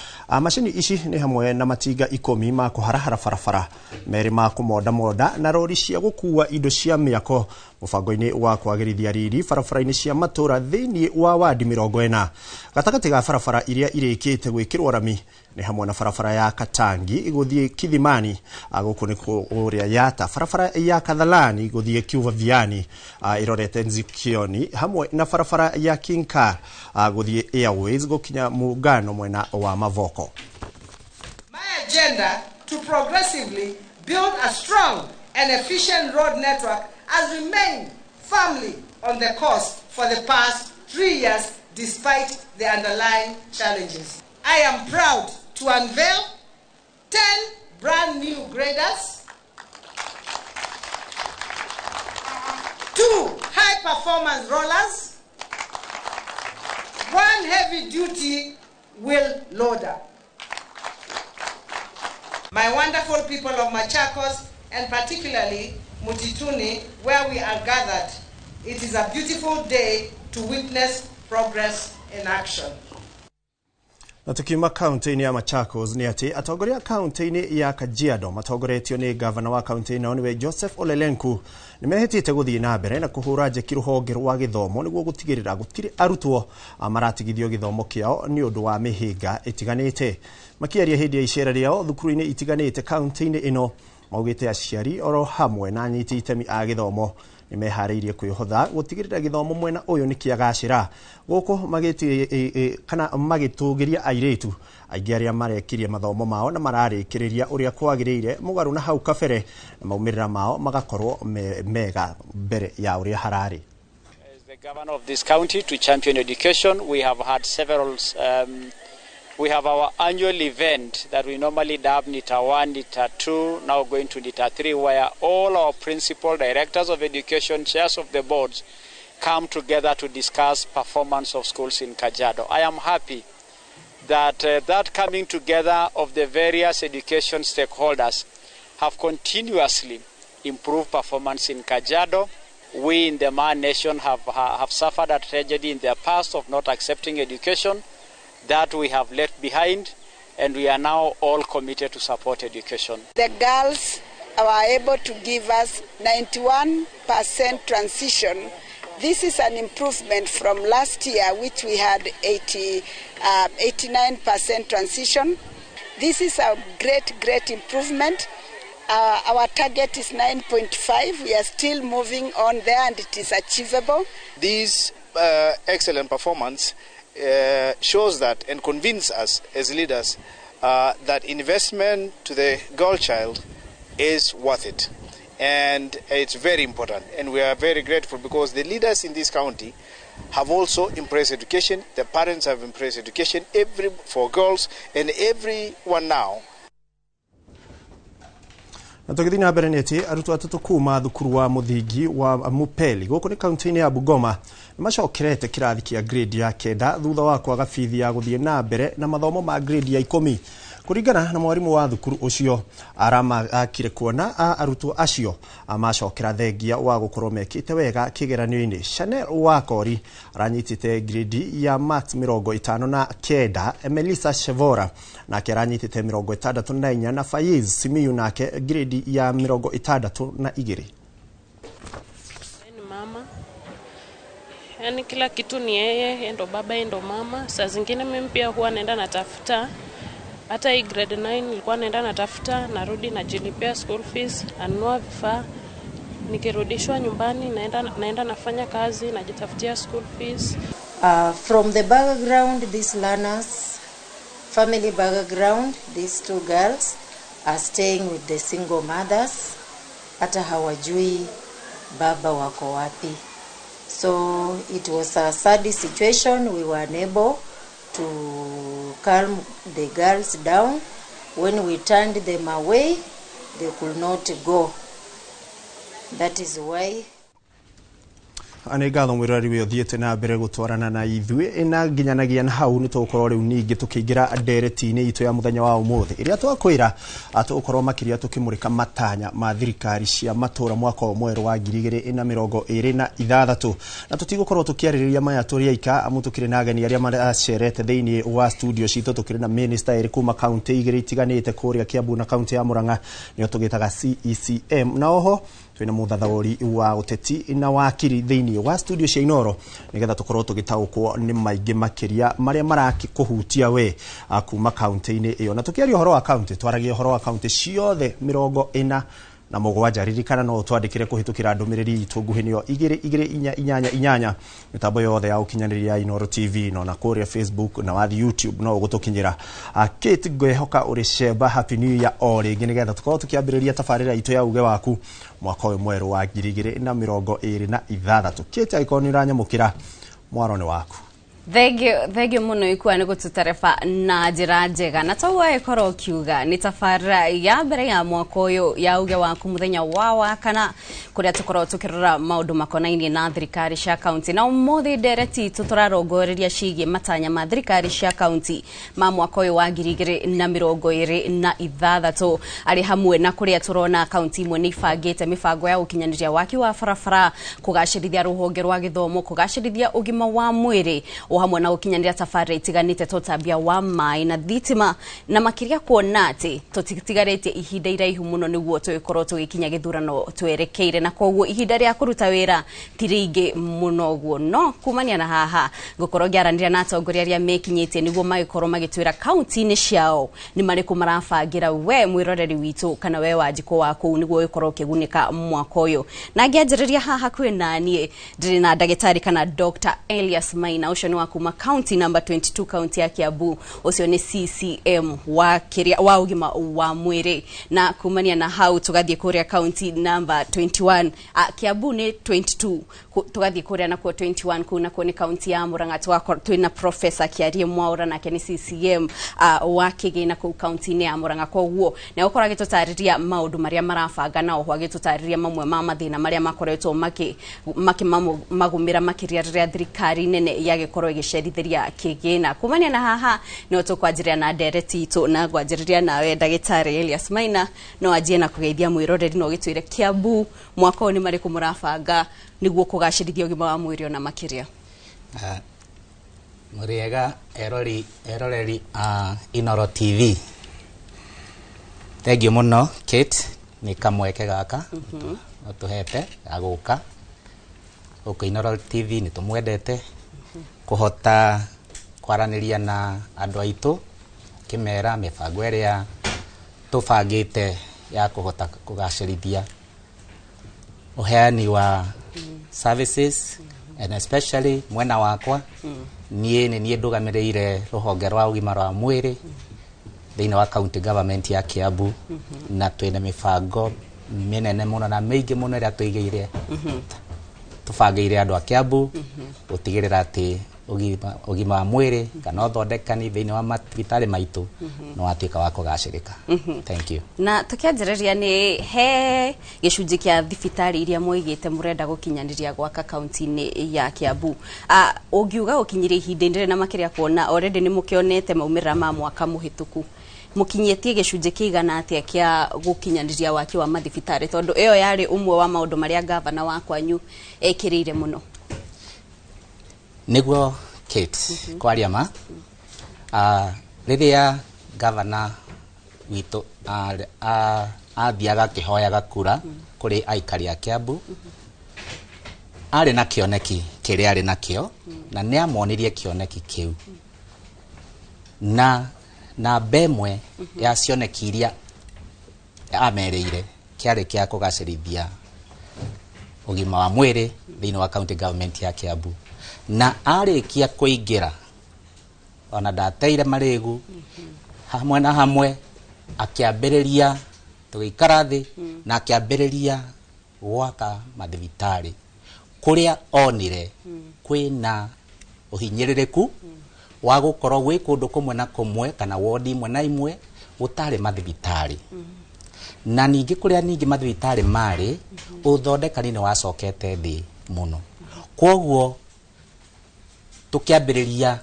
Macini ici nĩ hamwe na matinga 10 ma kũharahara barabara, merĩ ma kũmondamonda na rori cia gũkua indo cia mĩako mũbango-inĩ wa kwagĩrithia riri barabara-inĩ cia matũra thĩinĩ wa wadi 40. Gatagatĩ ga barabara iria irĩkĩte gwĩkĩrwo rami nĩ hamwe na barabara ya Katangi gũthiĩ Kithimani, gũkũ nĩ kũrĩa Yata, barabara ya Kathalani gũthiĩ Kiuvaviani ĩrorete Nzikioni, hamwe na barabara ya Kinkar gũthiĩ Airways gũkinya Muungano mwena wa Mavoko. My agenda to progressively build a strong and efficient road network has remained firmly on the course for the past 3 years despite the underlying challenges. I am proud to unveil 10 brand new graders, 2 high-performance rollers, 1 heavy-duty wheel loader. My wonderful people of Machakos, and particularly Mutituni, where we are gathered, it is a beautiful day to witness progress in action. Na tukiuma kaunti-inĩ ya Machakos nĩ atĩ atongoria kaunti-inĩ ya Kajiado matongoretio nĩ gavana wa kaunti ĩno nĩwe Joseph Ole Lenku nĩ mehĩtĩte gũthiĩ na mbere na kũhũra njeki rũhonge rwa gĩthomo nĩguo gũtigĩrĩra gũtirĩ arutwo maratigithio gĩthomo kĩao nĩ ũndũ wa mĩhĩnga ĩtiganĩte. Makĩaria hĩndĩ ya icera rĩao thukuru-inĩ itiganĩte kaunti-inĩ ĩno, maugĩte aciari oro hamwe na anyiti itemi a gĩthomo nĩ meharĩirie kwĩhotha gũtigĩrĩra gĩthomo mwena ũyũ nĩ kĩagacĩra gũkũ kana magĩtũgĩria airĩtu aingĩ arĩa marekirie mathomo mao na mararĩkĩrĩria ũrĩa kwagĩrĩire mũgarũ na hau kabere na maumĩrĩra mao magakorwo me mega mbere ya ũrĩa hararĩ. As the governor of this county to champion education, we have had several we have our annual event that we normally dub NITA 1, NITA 2, now going to NITA 3, where all our principal directors of education, chairs of the boards, come together to discuss performance of schools in Kajiado. I am happy that that coming together of the various education stakeholders have continuously improved performance in Kajiado. We in the Maa Nation have suffered a tragedy in the past of not accepting education that we have left behind, and we are now all committed to support education. The girls are able to give us 91% transition. This is an improvement from last year, which we had 89% transition. This is a great, great improvement. Our target is 9.5. We are still moving on there, and it is achievable. This excellent performance shows that and convinces us as leaders that investment to the girl child is worth it, and it's very important, and we are very grateful because the leaders in this county have also embraced education, the parents have embraced education, every for girls and everyone now. Na tũgĩthiĩ na mbere nĩ atĩ arutwo atatũ kuma thukuru wa mũthingi wa Mupeli gũkũ nĩ kaunti-inĩ ya Bungoma nĩ macokerete kĩrathi kĩa grade ya 9 thutha wa kwaga bithi ya gũthiĩ na mbere na mathomo ma grade ya 10. Kũringana na mwarimũ wa thukuru ũcio, aramakire kuona arutwo acio macokera thengia wa gũkorwo mekĩte wega kĩgeranio-inĩ. Chanel Wakori aranyitĩte grade ya max 59, Emelisa Shevora nake aranyitĩte 64 na Faiz Simiyu nake grade ya 62. Ni mama, yani kila kitu ni yeye, ndo baba ndo mama. Saa zingine mimi pia huwa naenda natafuta. Hata hii grade 9 nilikuwa naenda natafuta, narudi najilipia school fees, nanunua vifaa. Nikirudishwa nyumbani naenda nafanya kazi, najitafutia school fees. From the background, these learners, family background, these two girls are staying with the single mothers. Hata hawajui baba wako wapi. So it was a sad situation. We were unable to calm the girls down. When we turned them away, they could not go. That is why. Nĩ ngatho mwĩroreri wĩ ũthiĩte na mbere gũtwarana na ithuĩ na nginyanagia na hau nĩ tũgũkorwo rĩu ningĩ tũkĩingĩra ndereti-inĩ itũ ya mũthenya wa ũmũthĩ ĩrĩa twakwĩra tũgũkorwo makĩria tũkĩmũrĩka matanya ma thirikari cia matũra mwaka ũyũ mwerũ wa 2026 na tũtigũkorwo tũkĩarĩrĩria maya tũrĩ aika amu tũkĩrĩ na ageni arĩa maracerete thĩinĩ wa studio citũ. Tũkĩrĩ na minister ĩrĩ kuma kaunti igĩrĩ itiganĩte kũrĩa Kiambu na kaunti ya Murang'a nĩo tũgĩtaga CECM, na oho twĩna mũthathaũri wa ũteti na wakiri thĩinĩ wa studio cia Inoro nĩgetha tũkorwo tũgĩtaũkwo nĩ maingĩ makĩria marĩa marakĩkũhutia we kuma kaunti-inĩ ĩyo. Na tũkĩaria ũhoro wa kaunti, twaragia ũhoro wa kaunti ciothe 47. Ririkana no ũtwandĩkĩre kũhĩtũkĩra ndũmĩrĩri itũ nguhĩ nĩyo 22488 mĩtambo yothe ya ũkinyanĩria ya Inoro TV no na kũrĩa Facebook na wathi YouTube no ũgũtũkinyĩra. Kate, ngwehoka ũrĩ cemba, happy new year o rĩngĩ nĩgetha tũkorwo tũkĩambĩrĩria tabarĩra itũ ya uge waku mwaka ũyũ mwerũ wa 2026. Kate, angĩkorwo nĩ ũranyamũkĩra, mwaro nĩ waku. Thengio muno ikua nĩ gũtũtareba na njĩra njega na toguo ĩkorwo ũkiuga nĩ tabarĩra ya mbere ya mwaka ũyũ ya uge waku mũthenya wa wakana kũrĩa tũkorwo tũkĩrora maũndũ makonainie na thirikari cia kaunti. Na ũmũthĩ ndereti itũ tũrarongoreria ciĩgiĩ matanya ma thirikari cia kaunti ma mwaka ũyũ wa 2026 arĩ hamwe na kũrĩa tũrona kaunti imwe nĩ ibangĩte mĩbango ya gũkinyanĩria waki wa barabara, kũgacĩrithia rũhonge rwa gĩthomo, kũgacĩrithia ũgima wa mwĩrĩ, o O hamwe na gũkinyanĩria tabarĩra itiganĩte ta ũtambia wa maĩ na thitima, na makĩria kuona atĩ tũtitigarĩtie ihinda iraihu mũno nĩguo tũgĩkorwo tũgĩkinya gĩthurano twerekeire, na koguo ihinda rĩa kũruta wĩra ti rĩingĩ mũno ũguo. No kumania na haha ngũkorwo ngĩaranĩria na atongoria arĩa mekinyĩtie nĩguo magĩkorwo magĩtwĩra kaunti-inĩ ciao nĩ marĩkũ marabangira we mwĩroreri witũ kana we Wanjikũ wa kũu nĩguo ũgĩkorwo ũkĩgunĩka mwaka ũyũ. Na ngĩanjĩrĩria haha hakuhĩ na niĩ ndĩrĩ na ndagĩtarĩ kana Dr. Elias Maina, ũcio nĩ wa kuma county number 22, county ya Kiambu, ũcio nĩ CCM wa kĩrĩa wa ũgima wa mwĩrĩ. Na kumania na hau tũgathiĩ kũrĩa county number 21, Kiambu nĩ 22, tũgathiĩ kũrĩa nakuo 21, kũu nakuo nĩ county ya Murang'a, tũgakorwo twĩna Professor Kiarie Mwaura, nake nĩ CCM wa kĩgĩna kũu county-inĩ ya Murang'a. Koguo nĩ egũkorwo agĩtũtarĩria maũndũ marĩa marabanga na oho agĩtũtarĩria mamwe ma mathĩna marĩa makoretwo makĩmagũmĩra makĩria rĩrĩa thirikari nene yagĩkorwo ĩgĩcerithĩria kĩgĩna. Kumania na haha no tũkwanjĩrĩria na ndereti itũ, na ngwanjĩrĩria nawe ndagĩtarĩ Elias Maina. No anjie na kũgeithia mwĩroreri na ũgĩtwĩre Kiambu mwaka ũyũ nĩ marĩkũ mũrabanga nĩguo kũgacĩrithia ũgima wa mwĩrĩ ona makĩria. Mũrĩega eroreri a Inoro TV. Thengiũ mũno Kate nĩ kamweke gaka ũtũhete ga gũka gũkũ Inoro TV. Nĩ tũmwendete kũhota kwaranĩria na andũ aitũ kĩmera mĩbango ĩrĩa tũbangĩte ya kũhota kũgacĩrithia ũheani wa services, and especially mwena wakwa. Niĩ nĩ niĩ ndũgamĩrĩire rũhonge rwa ũgima wa mwĩrĩ thĩinĩ wa county government ya Kiambu, na twĩna mĩbango mĩnene mũno na mĩingĩ mũno ĩrĩa tũigĩire, tũbangĩire andũ a Kiambu gũtigĩrĩra atĩ ũgima wa mwĩrĩ kana ũthondekani thĩinĩ wa mathibitarĩ maitũ nĩ watuĩka wa kũgacĩrĩka. Thank you. Na tũkĩanjĩrĩria, nĩ he gĩcunjĩ kĩa thibitarĩ iria mwoigĩte mũrenda gũkinyanĩria gwaka kaunti-inĩ ya Kiambu, ũngiuga gũkinyĩria ihinda-inĩ rĩrĩ, na makĩria kuona already nĩ mũkĩonete maumĩrĩra ma mwaka mũhĩtũku, mũkinyĩtie gĩcunjĩ kĩigana atĩa kĩa gũkinyanĩria waki wa mathibitarĩ, tondũ ĩyo yarĩ ũmwe wa maũndũ marĩa gavana wa kwanyu ekĩrĩire mũno? Nĩguo Kate, kwaria ma, rĩrĩa gavana witũ athiaga akĩhoyaga kura kũrĩ aikari a Kiambu, arĩ na kĩoneki kĩrĩa arĩ nakĩo, na nĩ amonirie kĩoneki kĩu, na namba ĩmwe ya cioneki iria amerĩire kĩarĩ kĩa kũgacĩrithia ũgima wa mwĩrĩ thĩinĩ wa county government ya Kiambu. Na arĩkia kũingĩra, ona ndateire marĩgu, hamwe na hamwe akĩambĩrĩria tũgĩikara thĩ na akĩambĩrĩria gwaka mathibitarĩ kũrĩa onire kwĩna ũhinyĩrĩrĩku wa gũkorwo gwĩ kũndũ kũmwe na kũmwe kana wodi imwe na imwe gũtarĩ mathibitarĩ, na ningĩ kũrĩa ningĩ mathibitarĩ marĩ ũthondekani nĩ wacokete thĩ mũno. Kwoguo tũkĩambĩrĩria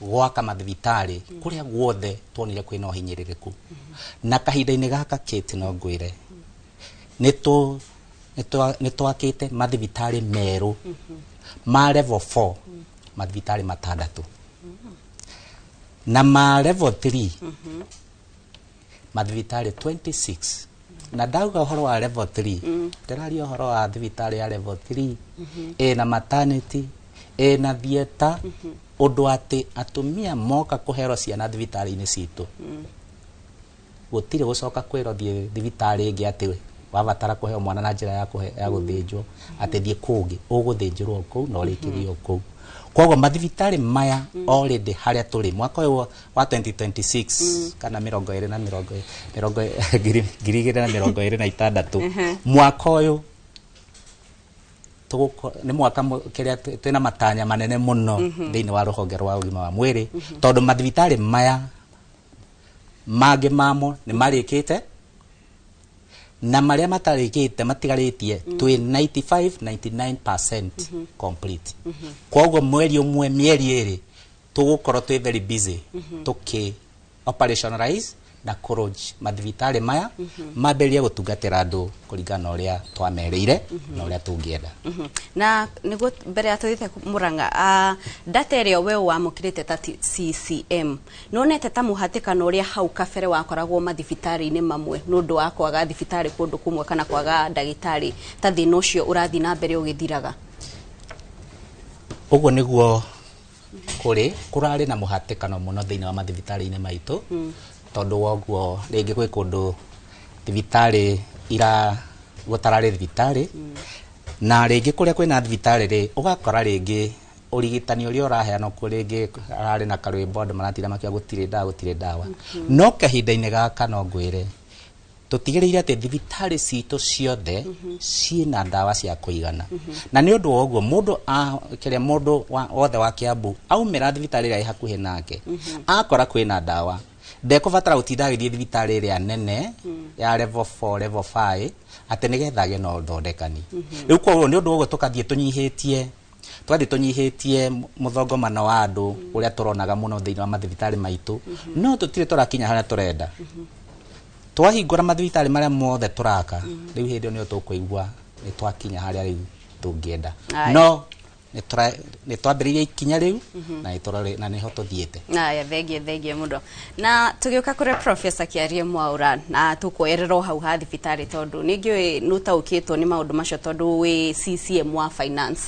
gwaka mathibitarĩ kũrĩa guothe tuonire kwĩna ũhinyĩrĩrĩku. Na kahinda-inĩ gaka Kate, no ngwĩre nĩ twakĩte mathibitarĩ merũ ma level 4, mathibitarĩ matandatũ, na ma level 3 mathibitarĩ 26. Na ndauga ũhoro wa level 3, ndĩraria ũhoro wa thibitarĩ ya level 3 ĩna maternity, ĩna theatre, ũndũ atĩ atumia moka kũherwo ciana thibitarĩ-inĩ citũ gũtirĩ gũcoka kwĩrwo thiĩ thibitarĩ ĩngĩ atĩ wabatara kũheo mwana na njĩra ya kũhe ya gũthĩnjwo, atĩ thiĩ kũngĩ, ũgũthĩnjĩrwo kũu na ũrĩkĩrio kũu. Koguo mathibitarĩ maya already harĩa tũrĩ mwaka ũyũ wa 2026 kana mĩrongo ĩrĩ na mĩrongo mĩrongo 2026, mwaka ũyũ nĩ mwaka kĩrĩa twĩna matanya manene mũno thĩinĩ wa rũhonge rwa ũgima wa mwĩrĩ, tondũ mathibitarĩ maya mangĩ mamo nĩ marĩkĩte, na marĩa matarĩkĩte matigarĩtie twĩ 95 99% complete. Koguo mweri ũmwe, mĩeri 2, tũgũkorwo twĩ very busy tũkĩ operationalize na kũ mathibitarĩ maya mambĩrĩrie gũtungatĩra andũ kũringana na ũrĩa twamerĩire na ũrĩa tũngĩenda. Na nĩguo mbere ya tũthiĩte Murang'a, data ĩrĩa we wamũkĩrĩte ta CCM, nĩwonete ta mũhatĩkano ũrĩa hau kabere wakoragwo mathibitarĩ-inĩ mamwe nĩ ũndũ wa kwaga thibitarĩ kũndũ kũmwe kana kwaga ndagĩtarĩ, ta thĩna ũcio ũrathiĩ na mbere ũgĩthiraga? Ũguo nĩguo kũrĩ kũrarĩ na mũhatĩkano mũno thĩinĩ wa mathibitarĩ-inĩ maitũ, tondũ woguo rĩngĩ gwĩ kũndũ thibitarĩ ira gũtararĩ thibitarĩ, na rĩngĩ kũrĩa kwĩna thibitarĩ rĩ, ũgakora rĩngĩ ũrigitani ũrĩa ũraheanwo kuo rĩngĩ hararĩ na karwĩmbo andũ maratinda makiuga gũtirĩ ndawa, gũtirĩ ndawa. No kahinda-inĩ gaka no ngwĩre tũtigĩrĩire atĩ thibitarĩ citũ ciothe ciĩna ndawa cia kũigana, na nĩ ũndũ wa ũguo mũndũ kĩrĩa mũndũ wothe wa Kiambu aumĩra thibitarĩ ĩrĩa ĩ hakuhĩ nake, akora kwĩna ndawa, ndekũbatara gũtinda agĩthiĩ thibitarĩ ĩrĩa nene ya level 4, level 5 atĩ nĩgetha agĩe na ũthondekani. Rĩu koguo nĩ ũndũ wa ũguo tũkathiĩ tũnyihĩtie mũthongomano wa andũ ũrĩa tũronaga mũno thĩinĩ wa mathibitarĩ maitũ, no tũtirĩ tũrakinya harĩa tũrenda. Twahingũra mathibitarĩ marĩa mothe tũraka, rĩu hĩndĩ ĩyo nĩyo tũkũigua nĩ twakinya harĩa rĩu tũngĩenda. No nĩ twambĩrĩirie ikinya rĩu na nĩho tũthiĩte. Aya, thengia mũno. Na tũgĩũka kũrĩ Professor Kiarie Mwaura, na tũkuoerera o hau ha thibitarĩ tondũ nĩ ngĩũĩ nĩ ũtaũkĩtwo nĩ maũndũ macio tondũ wĩ CCM wa finance.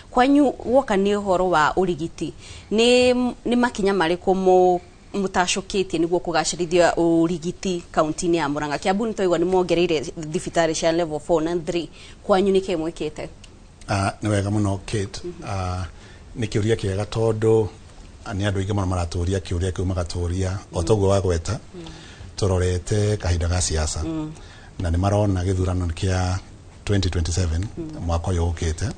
Kwanyu woka nĩ ũhoro wa ũrigiti, nĩ makinya marĩkũ mũtacũkĩtie nĩguo kũgacĩrithia ũrigiti kaunti-inĩ ya Murang'a? Kiambu nĩ twaigua nĩ mongereire thibitarĩ cia level 4 na 3, kwanyu nĩ kĩĩ mwĩkĩte? Nĩ wega mũno Kate. Nĩ kĩũria kĩega tondũ nĩ andũ aingĩ mũno maratũria kĩũria kĩu, magatũria o toguo wagweta, tũrorete kahinda ga siasa na nĩ marona gĩthurano kĩa 2027 mwaka ũyũ ũkĩte.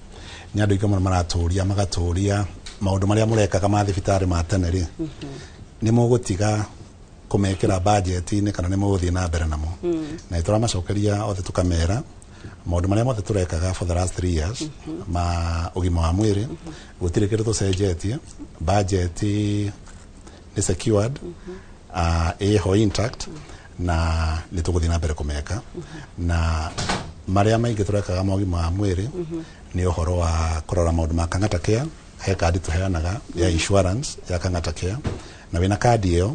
Nĩ andũ aingĩ mũno maratũria, magatũria maũndũ marĩa mũrekaga ma thibitarĩ ma tene rĩ, nĩ mũgũtiga kũmekĩra budget-inĩ kana nĩ mũgũthiĩ na mbere namo? Na nĩ tũramacokeria othe tũkamera maũndũ marĩa mothe tũrekaga for the last 3 years ma ũgima wa mwĩrĩ gũtirĩ kĩndũ tũcenjetie, budget nĩ secured, ĩho intact, na nĩ tũgũthiĩ na mbere kũmeka. Na marĩa maingĩ tũrekaga ma ũgima wa mwĩrĩ nĩ ũhoro wa kũrora maũndũ ma Kang'ata Care. He kandi tũheanaga ya insurance ya Kang'ata Care, na wĩna kandi ĩyo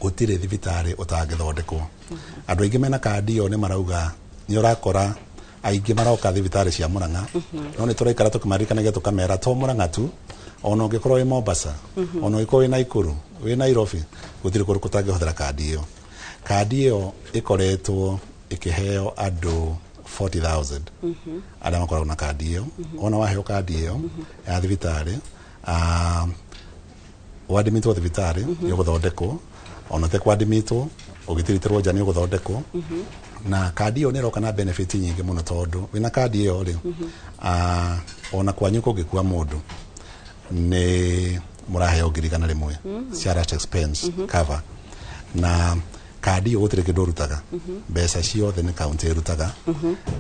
gũtirĩ thibitarĩ ũtangĩthondekwo. Andũ aingĩ mena kandi ĩyo nĩ marauga nĩ ũrakora aingĩ maroka thibitarĩ cia Murang'a, no nĩ tũraikara tũkĩmaririkanagia tũkamera to Murang'a tu, ona ũngĩkorwo wĩ Mombasa, ona ũngĩkorwo wĩ Naikuru, wĩ Nairobi, gũtirĩ kũndũ kũtangĩhũthĩra kandi ĩyo. Kandi ĩyo ĩkoretwo ĩkĩheo andũ 40,000 arĩa makoragwo na kandi ĩyo. Ona waheo kandi ĩyo ya thibitarĩ, wadimitwo thibitarĩ nĩ ũgũthondekwo, ona ũtekwadimĩtwo ũgĩtiritĩrwo nja nĩ ũgũthondekwo. Na kandi ĩyo nĩ ĩroka na benefit nyingĩ mũno tondũ wĩna kandi ĩyo rĩ, ona kwanyu kũngĩkua mũndũ nĩ mũraheo 100,000 cia last expense cover. Na kandi ĩyo gũtirĩ kĩndũ ũrutaga, mbeca ciothe nĩ kaunti ĩrutaga,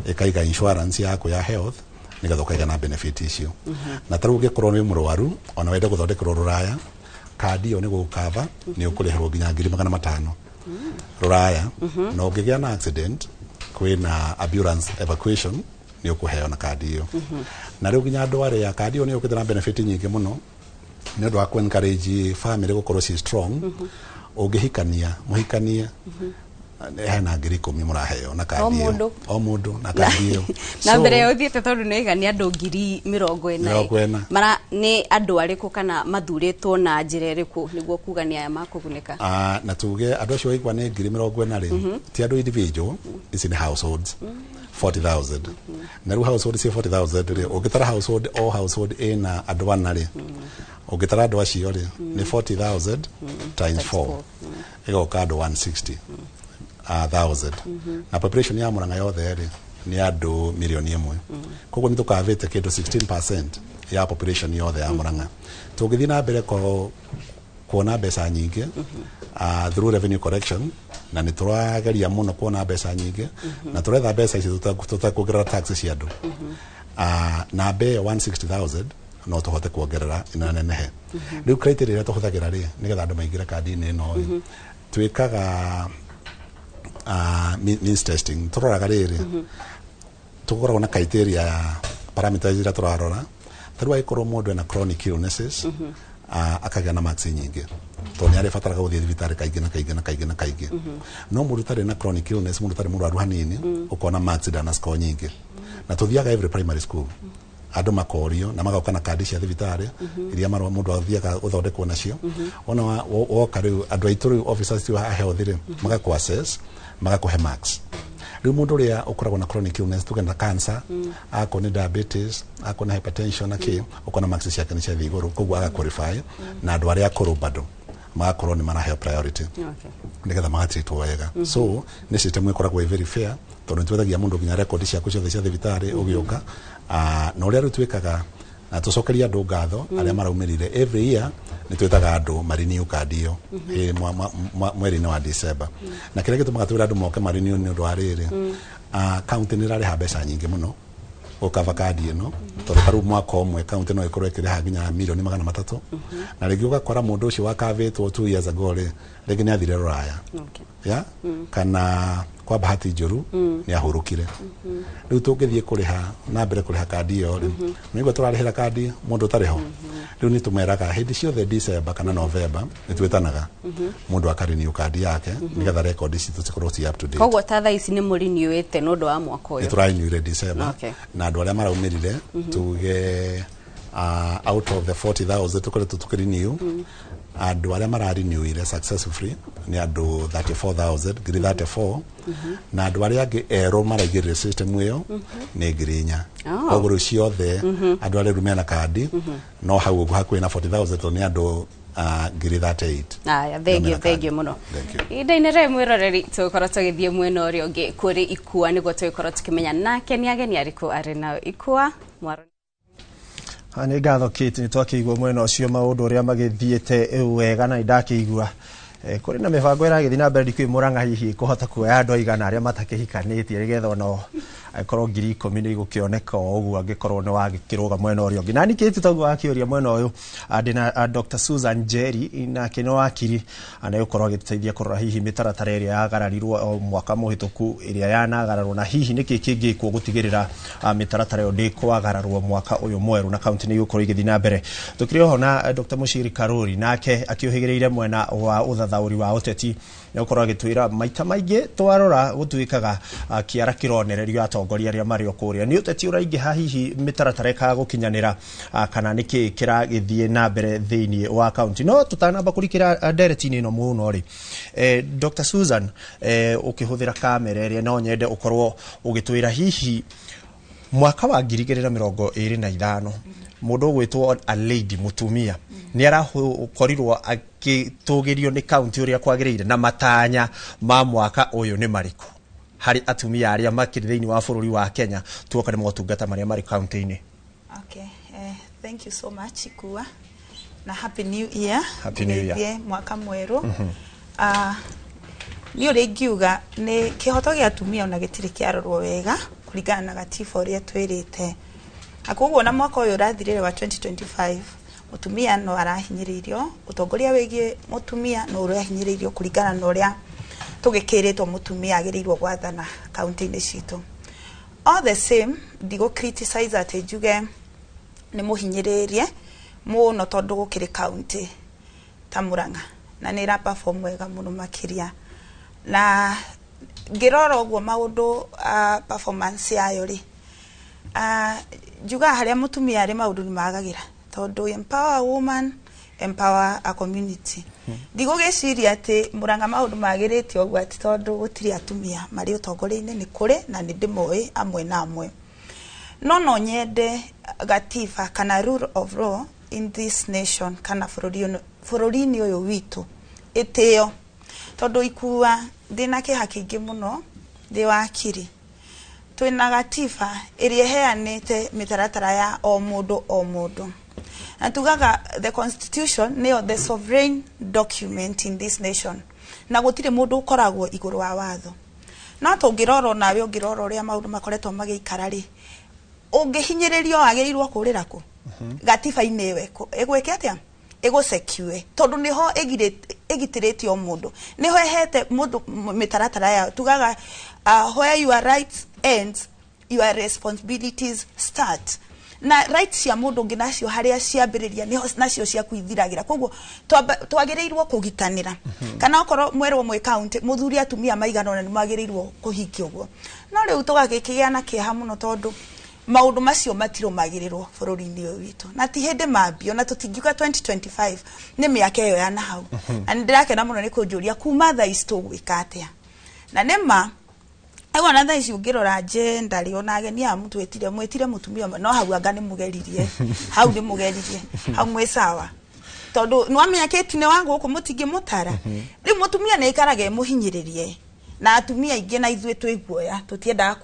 ĩkaiga insurance yaku ya health nĩgetha ũkaiga na benefit icio. Na tarĩu ũngĩkorwo nĩ mũrwaru ona wende gũthondekerwo rũraya, kandi ĩyo nĩ gũgũkava, nĩ ũkũrĩhĩrwo nginya 500,000 rũraya. Na ũngĩgĩa na accident kwĩna ambulance evacuation nĩ ũkũheo na kandi ĩyo. Na rĩu nginya andũ arĩa kandi ĩyo nĩ yũkĩte na benefit nyingĩ mũno nĩ ũndũ wa kũ encourage family gũkorwo ci strong. Ũngĩhikania mũhikanie hena 10,000 mũraheo na kandi ĩyo, o mũndũ na kandi ĩyo. Na mbere ya ũthiĩte tondũ nĩ waiga nĩ andũ 40,000, 40. Mara nĩ andũ arĩkũ kana mathurĩtwo na njĩra ĩrĩkũ nĩguo kuga nĩ aya makũgunĩka? Na tuge andũ acio waigua nĩ 40,000 rĩ, ti andũ individual, ici nĩ households 40,000. Na rĩu household ci 40,000 rĩ, ũngĩtara household o household ĩna andũ ana rĩ, ũngĩtara andũ acio rĩ nĩ 40,000 times 4 ĩgoka andũ 160,000. Na population ya Murang'a yothe rĩ nĩ andũ 1,000,000. Koguo nĩ tũkavĩte kĩndũ 16% ya population yothe ya Murang'a. Tũngĩthiĩ na mbere kuona mbeca nyingĩ through revenue collection, na nĩ tũrageria mũno kuona mbeca nyingĩ, na tũretha mbeca ici tũtekuongerera tax cia andũ, na mbe 160,000 no tũhote kuongerera ĩnanenehe. Rĩu criteria ĩrĩa tũhũthagĩra rĩ nĩgetha andũ maingĩre kandi-inĩ ĩno rĩ, Twĩkaga means testing, tũroraga rĩrĩ, tũkoragwo na criteria ya parameters iria tũrarora. Ta rĩu angĩkorwo mũndũ ena chronic illnesses, akagĩa na marks nyingĩ tondũ nĩ arĩbataraga gũthiĩ thibitarĩ kaingĩ na kaingĩ na kaingĩ na kaingĩ. No mũndũ ũtarĩ na chronic illness, mũndũ ũtarĩ mũrwaru hanini, ũkona marks ndana score nyingĩ. Na tũthiaga every primary school, andũ makorio na magoka na kandi cia thibitarĩ iria marũa mũndũ athiaga gũthondekwo nacio. Wona woka rĩu, andũ aitũ rĩu, officers a health rĩ, magakũ assess, magakũhe marks. Rĩu mũndũ ũrĩa ũkoragwo na chronic illness, tuge na cancer, akorwo nĩ diabetes, akorwo na hypertension na kĩ, ũkona marks ciake nĩ ciathiĩ igũrũ, koguo aga qualify. Na andũ arĩa akũrũ bado magakorwo nĩ maraheo priority nĩgetha magatreatwo wega. So nĩ system ĩkoragwo ĩ very fair tondũ nĩ twethagia mũndũ nginya record ciaku ciothe cia thibitarĩ ũgĩũka. Na ũrĩa rĩu twĩkaga na tũcokeria andũ ngatho arĩa maraumĩrire, every year nĩ twĩtaga andũ marenew kandi ĩyo mweri-inĩ wa December. Na kĩrĩa gĩtũmaga twĩre andũ moke marenew nĩ ũndũ wa rĩrĩ, county nĩ ĩrarĩha mbeca nyingĩ mũno gũkava kandi ĩno, tondũ ta rĩu mwaka ũmwe county no ĩkorwo ĩkĩrĩha nginya mirioni 300. Na rĩngĩ ũgakora mũndũ ũcio wakavĩtwo 2 years ago rĩ, rĩngĩ nĩ athire rũraya ya kana kwa bahati njũru nĩ ahurũkire. Rĩu tũngĩthiĩ kũrĩha na mbere kũrĩha kandi ĩyo rĩ, nĩguo tũrarĩhĩra kandi mũndũ ũtarĩ ho. Rĩu nĩ tũmeraga hĩndĩ ciothe December kana November nĩ twĩtanaga mũndũ akarenew kandi yake nĩgetha record citũ cikorwo ci up to date. Koguo ta thaa ici nĩ mũrinewĩte nĩ ũndũ wa mwaka Nĩ ũyũ? tũrarenewire December. Na andũ arĩa maraumĩrire, tuge out of the 40,000 tũkoretwo tũkĩrenew, andũ arĩa mararenewire successfully nĩ andũ 34,000, ngiri 34, na andũ arĩa angĩ erũ maraingĩrire system ĩyo nĩ 4,000. Koguo rĩu ciothe andũ arĩa rĩu mena kandi no hau ũguo hakuhĩ na 40,000, tondũ nĩ andũ ngiri 38. Aya, thengio, thengio mũno. Ihinda-inĩ rĩrĩ, mwĩroreri, tũgũkorwo tũgĩthiĩ mwena ũrĩa ũngĩ kũrĩ Ikua nĩguo tũgĩkorwo tũkĩmenya nake nĩ ageni arĩkũ arĩ nao. Ikua mwaro. Nĩ ngatho Kate, nĩ twakĩigua mwena ũcio maũndũ ũrĩa magĩthiĩte wega, na nĩ ndakĩigua kũrĩ na mĩbango ĩragĩthiĩ na mbere. Ndikũĩ Mũrang'a hihi kũhota kuoya andũ aigana arĩa matakĩhikanĩtie nĩgetha onao angĩkorwo 10,000 nĩ igũkĩoneka o ũguo, angĩkorwo nĩ wagĩkĩrũga mwena ũrĩa ũngĩ. Na nikĩti toguo wakĩũria mwena ũyũ, ndĩna Dr. Susan Njeri, nake nĩ wakiri, na gũkorwo agĩtũteithia kũrora hihi mĩtaratara ĩrĩa yagararirwo o mwaka mũhĩtũku, ĩrĩa yanagararwo, na hihi nĩkĩ kĩngĩkwo gũtigĩrĩra mĩtaratara ĩyo ndĩkwagararwo mwaka ũyũ mwerũ na kaunti nĩ igũkorwo igĩthiĩ na mbere. Tũkĩrĩ oho na Dr. Mushiri Karuri, nake akĩũhĩgĩrĩire mwena wa ũthathaũri wa ũteti, nĩ gũkorwo agĩtwĩra maita maingĩ twarora gũtuĩkaga kĩara kĩronererio atongoria arĩa marĩ o kũrĩa, nĩ ũteti ũraingĩha, hihi mĩtaratara ĩkaga gũkinyanĩra, kana nĩkĩ kĩragĩthiĩ na mbere thĩinĩ wa kaunti. No tũtanamba kũrikĩra ndereti-inĩ ĩno mũno rĩ, Dr. Susan, ũkĩhũthĩra kamera ĩrĩa, no nyende ũkorwo ũgĩtwĩra hihi mwaka wa 2025 mũndũ ũgwĩtwo a lady, mũtumia, nĩ arakorirwo agĩtũgĩrio nĩ kaunti ũrĩa kwagĩrĩire, na matanya ma mwaka ũyũ nĩ marĩkũ harĩ atumia arĩa makĩrĩ thĩinĩ wa bũrũri wa Kenya, tuoka nĩ motungata marĩa marĩ kaunti-inĩ? Okay, thank you so much Ikua, na happy new year. Happy New Year. Ũgĩthiĩ mwaka mwerũ. Niĩ ũrĩa ingiuga nĩ kĩhoto gĩa atumia ona gĩtirĩ kĩarorwo wega kũringana na gatiba ũrĩa twĩrĩte, na koguo na mwaka ũyũ ũrathirire wa 2025, mũtumia no arahinyĩrĩirio, ũtongoria wĩgiĩ mũtumia no ũrahinyĩrĩirio kũringana na ũrĩa tũgĩkĩrĩtwo mũtumia agĩrĩirwo gwathana kaunti-inĩ citũ. All the same, ndigũ criticize atĩ njuge nĩ mũhinyĩrĩrie mũno, tondũ gũkĩrĩ kaunti ta Murang'a na nĩ ĩra perform wega mũno makĩria, na ngĩrora ũguo maũndũ, performance yayo rĩ, njugaga harĩa mũtumia arĩ maũndũ nĩ magagĩra, tondũ empower a woman, empower a community. Ndigũgĩciria atĩ Murang'a maũndũ magĩrĩte ũguo atĩ tondũ gũtirĩ atumia marĩ ũtongoria-inĩ. Nĩ kũrĩ, na nĩ ndĩmoĩ amwe na amwe, no no nyende gatiba kana rule of law in this nation kana bũrũri-inĩ ũyũ witũ ĩtĩo, tondũ Ikua ndĩna kĩeha kĩingĩ mũno. Ndĩ wakiri, twĩna gatiba ĩrĩa ĩheanĩte mĩtaratara ya o mũndũ o mũndũ, na tugaga the constitution nĩyo the sovereign document in this nation, na gũtirĩ mũndũ ũkoragwo igũrũ wa watho. No tũngĩrora, onawe ũngĩrora ũrĩa maũndũ makoretwo magĩikara rĩ, ũngĩhinyĩrĩrio wagĩrĩirwo kũrĩra kũ? Gatiba-inĩ ĩyo ĩgwĩke atĩa? Ĩgũsekiwe tondũ nĩho ĩgitĩrĩte o mũndũ, nĩho ĩhete mũndũ mĩtaratara yao. Tugaga where your rights end, your responsibilities start, na rights cia mũndũ ũngĩ nacio harĩa ciambĩrĩria nĩho nacio ciaku ithiragĩra. Koguo twagĩrĩirwo kũgitanĩra, kana okorwo mwerwo mwĩ county mũthuri atumia maigana ũna nĩ magĩrĩirwo kũhingia ũguo. No rĩu tũgagĩkĩgĩa na kĩeha mũno tondũ maũndũ macio matirũmagĩrĩrwo bũrũri-inĩ ũyũ witũ, na ti hĩndĩ mambio, na tũtingiuga 2025 nĩ mĩaka ĩyo ya nahau. Na nĩ ndĩrakena mũno nĩ kũnjũria kuma thaa ici tũgwĩka atĩa. Na nĩ ma Aigua na thaa ici ũngĩrora agenda rĩ, ona ageni aya mũtwĩtire, mwĩtire mũtumia ũmwe, no hau anga nĩ mũgeririe, hau nĩ mũgeririe, hau mwĩ sawa, tondũ nĩwamenya Kate nĩ wa gũkũ, mũtingĩmũtara. Rĩu mũtumia nĩ aikaraga e mũhinyĩrĩrie, na atumia aingĩ na ithuĩ twĩ guoya, tũtiendaga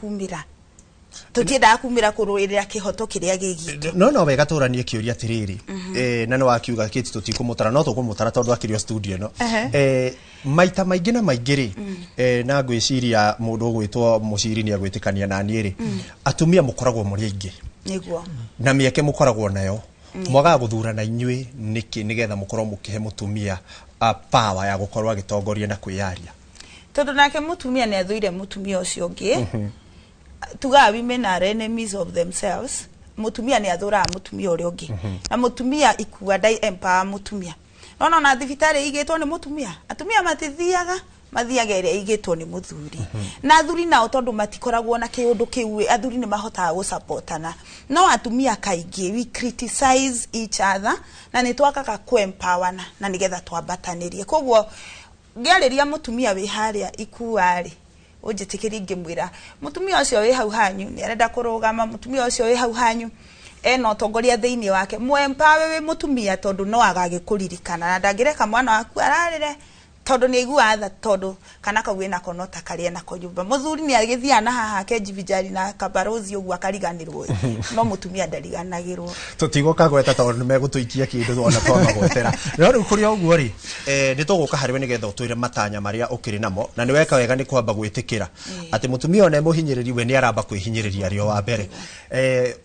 kumĩra kũrũĩrĩra kĩhoto kĩrĩa gĩ gitũ. No wega tũranie kĩũria atĩrĩrĩ, na nĩ wakiuga Kate tũtikũmũtara, no tũkũmũtara tondũ akĩrĩ o studio ĩno. Maita maingĩ na maingĩ rĩ, na ngwĩciria mũndũ ũgwĩtwo Mũciri nĩ agwĩtĩkania na niĩ rĩ, atumia mũkoragwo mũrĩ aingĩ na mĩeke mũkoragwo nayo, mwagaga gũthurana inyuĩ nĩkĩ, nĩgetha mũkorwo mũkĩhe mũtumia power ya gũkorwo agĩtongoria na kwĩyaria? Tondũ nake mũtumia nĩ athũire mũtumia ũcio ũngĩ. Tugaga women are enemies of themselves. Mũtumia nĩ athũraga mũtumia ũrĩa ũngĩ, na mũtumia ikua ndai empower mũtumia. Nona ona thibitarĩ igĩtwo nĩ mũtumia, atumia matithiaga, mathiaga ĩrĩa igĩtwo nĩ mũthuri. Na athuri nao tondũ matikoragwo na kĩũndũ kĩu, athuri nĩ mahotaga gũsupportana, no atumia kaingĩ we criticize each other, na nĩ twakaga kũ-empowerna na nĩgetha twambatanĩrie. Koguo ngĩarĩria mũtumia wĩ harĩa ikua rĩ, ũnjĩtĩkĩrie ngĩmwĩra, mũtumia ũcio wĩ hau hanyu nĩ arenda kũrũgama, mũtumia ũcio wĩ hau hanyu ena ũtongoria thĩinĩ wake, mũempower wĩ mũtumia, tondũ no agagĩkũririkana na ndangĩreka mwana waku ararĩre, tondũ nĩ aiguaga tha, tondũ kana kau wĩnako no ta karĩa nako nyũmba. Mũthuri nĩ agĩthiaga na haha akejivijari na kabarozi ũguo akariganĩrwo, no mũtumia ndariganagĩrwo. Tũtigũka gweta tondũ nĩ megũtũikia kĩndũ ona twamagwetera. No rĩu kũrĩ o ũguo rĩ, nĩ tũgũka harĩ we nĩgetha ũtwĩre matanya marĩa ũkĩrĩ namo, na nĩ weka wega nĩ kwamba gwĩtĩkĩra atĩ mũtumia ona mũhinyĩrĩri, we nĩ aramba kwĩhinyĩrĩria arĩ o wa mbere.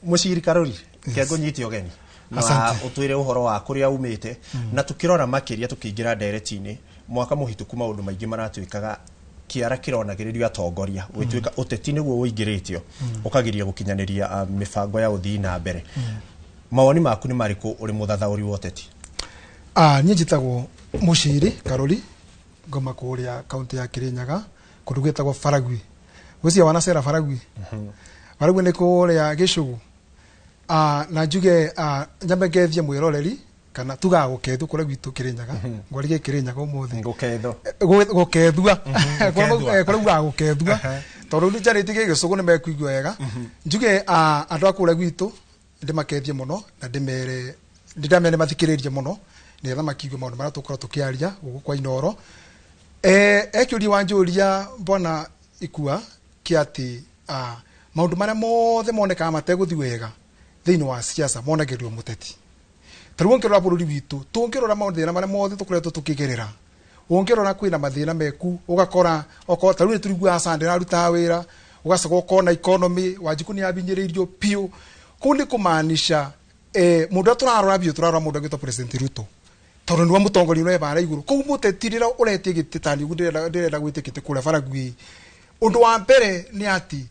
Mũciri Karũri, ke ngũnyite ũgeni na Asante. ũtwĩre ũhoro wa kũrĩa umĩte, na tũkĩrora makĩria tũkĩingĩra ndereti-inĩ mwaka mũhĩtũku, maũndũ maingĩ maratuĩkaga kĩara kĩronagĩrĩrio atongoria, gwĩtuĩka ũteti nĩguo ũingĩrĩtio ũkagiria gũkinyanĩria mĩbango ya ũthii na mbere. Mawoni maku nĩ marĩkũ ũrĩ mũthathaũri wa ũteti? Niĩ njĩtagwo Mũciri Karũri, ngoma kũrĩa kaunti ya Kirinyaga, kũndũ gwĩtagwo Baragwi. Gwĩciria wanacera Baragwi. Baragwi nĩ kũrĩa Gĩcũgũ. Na njuge nyambe ngethie mwĩroreri, kana tugaga gũkethwo kũrĩa gwitũ Kirinyaga, ngwarige Kirinyaga ũmũthĩ. Gũkethwo. Gũkethua. Gũkethua. Kũrĩa ugaga gũkethua, tondũ nĩ njarĩtie gĩgĩcũgũ nĩ mekuigua wega. Njuge andũ a kũrĩa gwitũ ndĩmakethie mũno, na ndĩmere ndĩndamere nĩ mathikĩrĩrie mũno, nĩgetha makiuge maũndũ marĩa tũkorwo tũkĩaria gũkũ kwa Inooro. Ekĩũria wanjũria mbona ikua kĩa atĩ maũndũ marĩa mothe monekaga mategũthiĩ wega thĩinĩ wa siasa monagĩrĩrio mũteti. Ta rĩu ũngĩrora bũrũri witũ, tũngĩrora mathĩna marĩa mothe tũkoretwo tũkĩgerera, ũngĩrora kwĩna mathĩna meku, ũgakora okorwo ta rĩu nĩ tũriguaga Sunday ararutaga wĩra, ũgacoka ũkona economy Wanjikũ nĩ abinyĩrĩirio biũ. Kũu nĩ kũmaanisha mũndũ ũrĩa tũrarora biũ, tũrarora mũndũ agĩtwo President Ruto, tondũ nĩwe mũtongoria ũrĩa bara igũrũ. Kũu mũteti rĩrĩa ũretie gĩtĩ tani ũguo ndĩrenda gwĩtia gĩtĩ kũrĩa Baragwi, ũndũ wa mbere nĩ atĩ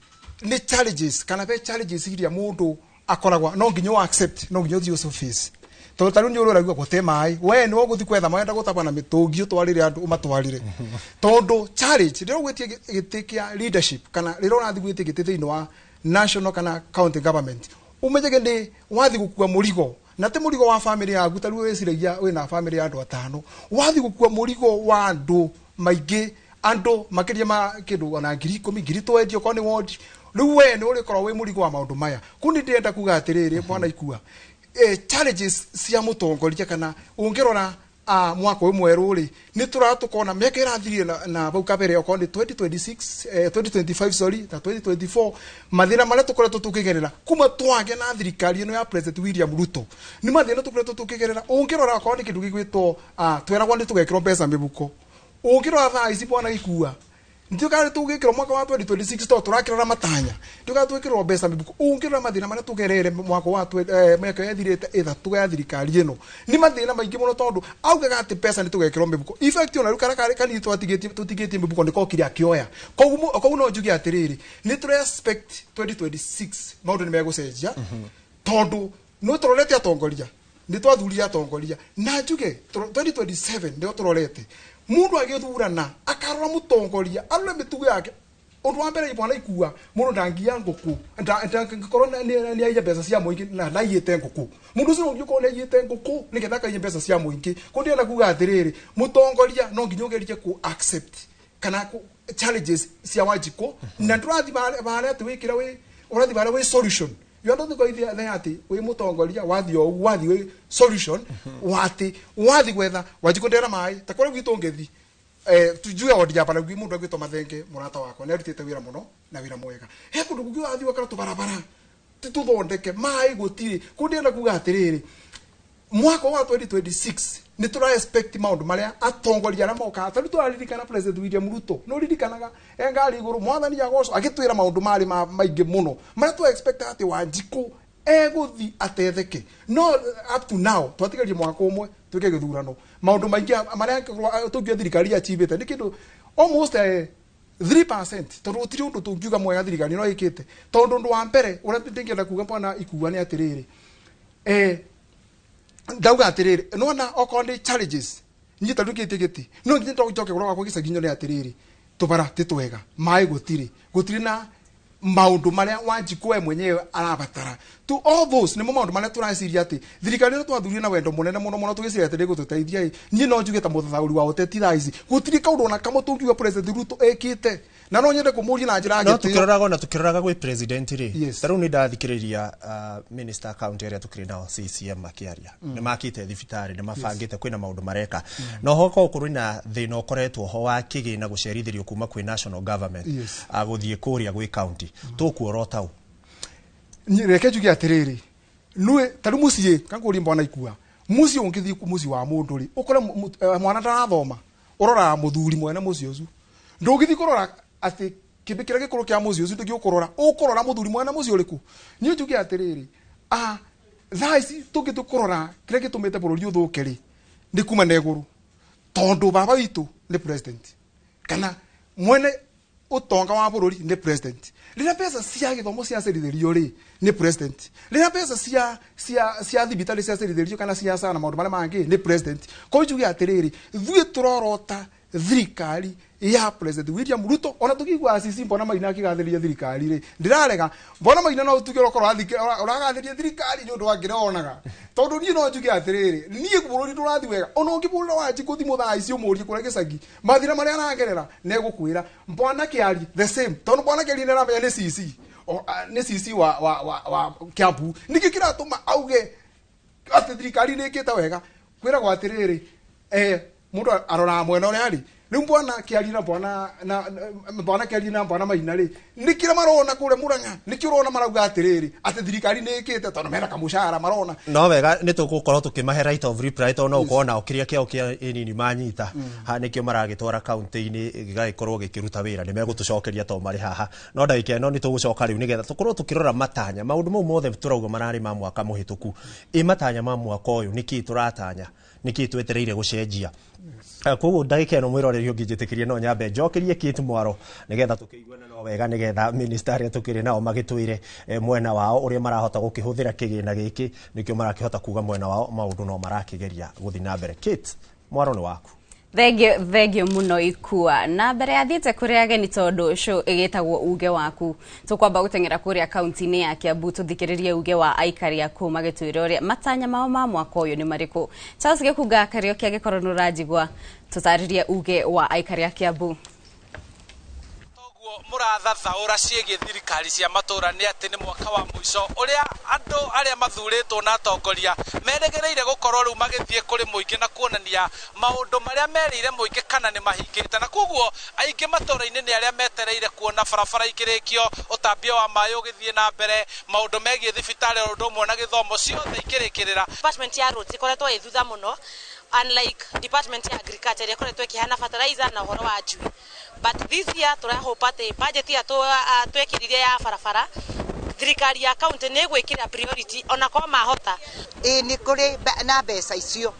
nĩ challenges, kana be challenges iria mũndũ akoragwa no nginya o accept, no nginya ũthiĩ ũcio face, tondũ ta rĩu nĩ ũrĩa gũte maĩ, we nĩwe ũgũthiĩ kwetha maĩ, enda gũtaba na mĩtũngi ũtwarĩre andũ ũmatwarĩre, tondũ challenge rĩrĩa ũgwĩtie gĩtĩ kĩa leadership, kana rĩrĩa ũrathiĩ gwĩtia gĩtĩ thĩinĩ wa national kana county government, ũmenyege nĩ wathiĩ gũkua mũrigo, na ti mũrigo wa family yaku. Ta rĩu wĩciragia wĩna family ya andũ atano, wathiĩ gũkua mũrigo wa andũ maingĩ, andũ makĩria ma kĩndũ ona 10,000, 20,000, okorwo nĩ ward. Rĩu we nĩ ũrĩkorwo wĩ mũrigo wa maũndũ maya. Kũu nĩ ndĩrenda kuga atĩrĩrĩ, bwana ikua, challenges cia mũtongoria, kana ũngĩrora mwaka ũyũ mwerũ rĩ, nĩ tũrora tũkona mĩaka ĩrathirire na bau kabere, okorwo nĩ 2026, 2025, sorry, na 2024, mathĩna marĩa tũkoretwo tũkĩgerera kuma twagĩa na thirikari ĩno ya President William Ruto nĩ mathĩna tũkoretwo tũkĩgerera. Ũngĩrora okorwo nĩ kĩndũ gĩgwĩtwo tweragwo nĩ tũgekĩrwo mbeca mĩhuko, ũngĩrora thaa ici, bwana gĩkua, Ndiukare tugikirwo mwaka wa 2026 to turakirora matanya. Ndiukare twikirwo mbeca mibuko. Ungirora mathina maria tugerere mwaka wa miaka yathirite ithatu ya thirikari ino. Ni mathina maingi muno tondu augaga ati mbeca ni tugekirwo mibuko. In fact ona riu kara kanini twatigitie tutigitie mibuko niko kiria kioya. Koguo no njuge atiriri ni tura expect 2026 maundu ni megucenjia tondu no turorete atongoria. Ni twathuria atongoria na njuge 2027 ndio turorete mundu agithurana akarora mutongoria arore mitugo yake undu wa mbere ibona ikua mundu ndangia nguku ndangikorwo ni aiya mbeca cia muingi na ndaiyite nguku mundu ucio ungikorwo ni aiyite nguku nigetha akaiya mbeca cia muingi kundi na kuga atiriri mutongoria no nginya ugerie ku accept kana ku challenges cia Wanjikũ na ndurathi bare ati wikira wi urathi bare wi solution. You are not going there ati wi mutongoria wathi o wathi wi solution wati wathi gwetha Wanjikũ ndera mai ta kore gwitu ngithi tujue odia bara gwi mundu agwitwo Mathenge murata wakwa ni arutite wira muno na wira mwega he kundu kungi wathi wakara tubarabara tuthondeke mai gutiri kundi enda kuga atiriri mwaka wa 2026 ni tura expect maundu maria atongoria aria moka tari turaririkana President William Ruto no ririkanaga engari iguru mwathani agoco agitwira maundu mari maingi muno maria tu expect ati Wanjikũ eguthi atetheke no up to now twatigarie mwaka umwe twike githurano maundu maingi maria tungiuga thirikari achievete ni kindu almost 3% tondu gutiri undu tungiuga mwega thirikari no ikite tondu undu wa mbere uria ndingienda kuga bwana ikua ni atiriri ndauga atiriri nona okorwo ni challenges nyita ndukite giti no nginya njoke kurora kwa gicagi ni atiriri tubara ti twega mai gutiri gutiri na maundu maria Wanjikũ we mwenyewe arabatara to all those nimo maundu maria turaciria ati thirikari no twathurie na wendo munene muno muno tugiciria ati nigututeithia ni no njuge ta muthathauri wa uteti thaa ici gutiri kaundu ona kamwe tungiuga President Ruto ekite na no nyende kumuria na njira no tukiroraga ona tukiroraga gwi president ri ta riu ni ndathikiriria minister county area tukiri nao CCM makiaria ni makite thibitari ni mabangite kwina maundu mareka no hoko kuri na thina ukoretwo ho wa kigina gucerithirio kuma kwi national government guthie kuria gwi county tukuorota u reke njuge atiriri nue ta riu mucii kanguria mbona ikua mucii ungithii mucii wa mundu ri ukore mwana ndarathoma uroraga muthuri mwene mucii ucio ndungithi kurora ati kimbi kiria gikuru kia mucii ucio ndungiukurora ukurora muthuri mwene mucii uriku ni njuge atiriri thaa ici tungitukurora kiria gitumite bururi uthuke ri ni kuma na iguru tondu baba witu ni president kana mwene utonga wa bururi ni president rira mbeca cia githomo ciacerithirio ri ni president rira mbeca cia cia cia thibitari ciacerithirio kana cia sana maundu maria mangi ni president ko njuge atiriri ithuĩ turorota thirikari ya President William Ruto ona tukigua sisi mbona Maina akigathiria thirikari ri ndirarega mbona Maina no tuge urokorwo uragathĩria thirikari ni undu wa ngironaga tondu nie no njuge atiriri nie bururi ndurathi wega ona ungibũrĩra Wanjikũ thimũ thaa ici ũmũrie kũrĩa gĩcagi mathĩna marĩa aragerera negũkwĩra mbwana Kĩari the same tondu mbwana Kĩari nĩaramenya nĩ CC nĩ CC wa Kiambu nĩkĩ kĩratũma auge atĩ thirikari nĩĩkĩte wega kwĩragwo atiriri mundu aroraga mwena ũrĩa arĩ riu mbwana Kĩari na mbwana na mbwana Kĩari na mbwana Maina ri nikira marona kure Murang'a nikio urona marauga atiriri ati thirikari ni ikite tondu mena kamushahara marona no wega ni tugukorwo tukimahe right of reply tondu no ukorwo nao kiria kiao kia nini manyita ha nikio maragitwara county-ini gigagikorwo gikiruta wira ni megutucokeria to mari haha no ndagika ino ni tugucoka riu nigetha tukorwo tukirora matanya maundu mau mothe turauga marari ma mwaka muhituku i matanya ma mwaka uyu niki turatanya niki twetereire gucenjia koguo ndagika ino mwiroreri ũngĩnjĩtĩkĩria no nyambe njokerie Kate Mwaro nigetha tũkĩiguane no wega nigetha minister arĩa tũkĩrĩ nao magĩtwĩre mwena wao ũrĩa marahota gũkĩhũthĩra kĩgĩna gĩkĩ nĩkĩo marakĩhota kuga mwena wao maũndũ no marakĩgeria gũthiĩ na mbere. Kate Mwaro nĩ waku. Thengio muno ikua na mbere athiĩte kũrĩ ageni tondũ show ĩgĩtagwo uge waku tũkwamba gũteng'era kũrĩa kaunti-inĩ ya Kiambu tũthikĩrĩrie uge wa aikari a kũu magĩtwĩra ũrĩa matanya mao ma mwaka ũyũ nĩ marĩkũ. Charles Gĩkunga Kariũki angĩkorwo nĩ ũranjigua tũtarĩrie uge wa aikari a Kiambu. Mũrathathaũra ciĩgiĩ thirikari cia matũra nĩ atĩ nĩ mwaka wa mũico ũrĩa andũ arĩa mathurĩtwo na atongoria meregereire gũkorwo rĩu magĩthiĩ kũrĩ mũingĩ na kuonania maũndũ marĩa merĩire mũingĩ kana nĩ mahingĩte, na koguo aingĩ matũra-inĩ nĩ arĩa metereire kuona barabara ikĩrĩkio, ũtambia wa maĩ ũgĩthiĩ na mbere, maũndũ megiĩ thibitarĩ o ũndũ ũmwe na gĩthomo ciothe ikĩrĩkĩrĩra. Department ya roads ĩkoretwo ĩ thutha mũno, unlike department ya agriculture ĩrĩa ĩkoretwo ĩkĩheana fertilizer na ũhoro wa njui. But this year tũrahope atĩ budget ya twekĩrire ya barabara, thirikari ya county nĩ ĩgwĩkĩra priority ona korwo mahota. Ĩĩ, nĩ kũrĩ na mbeca icio,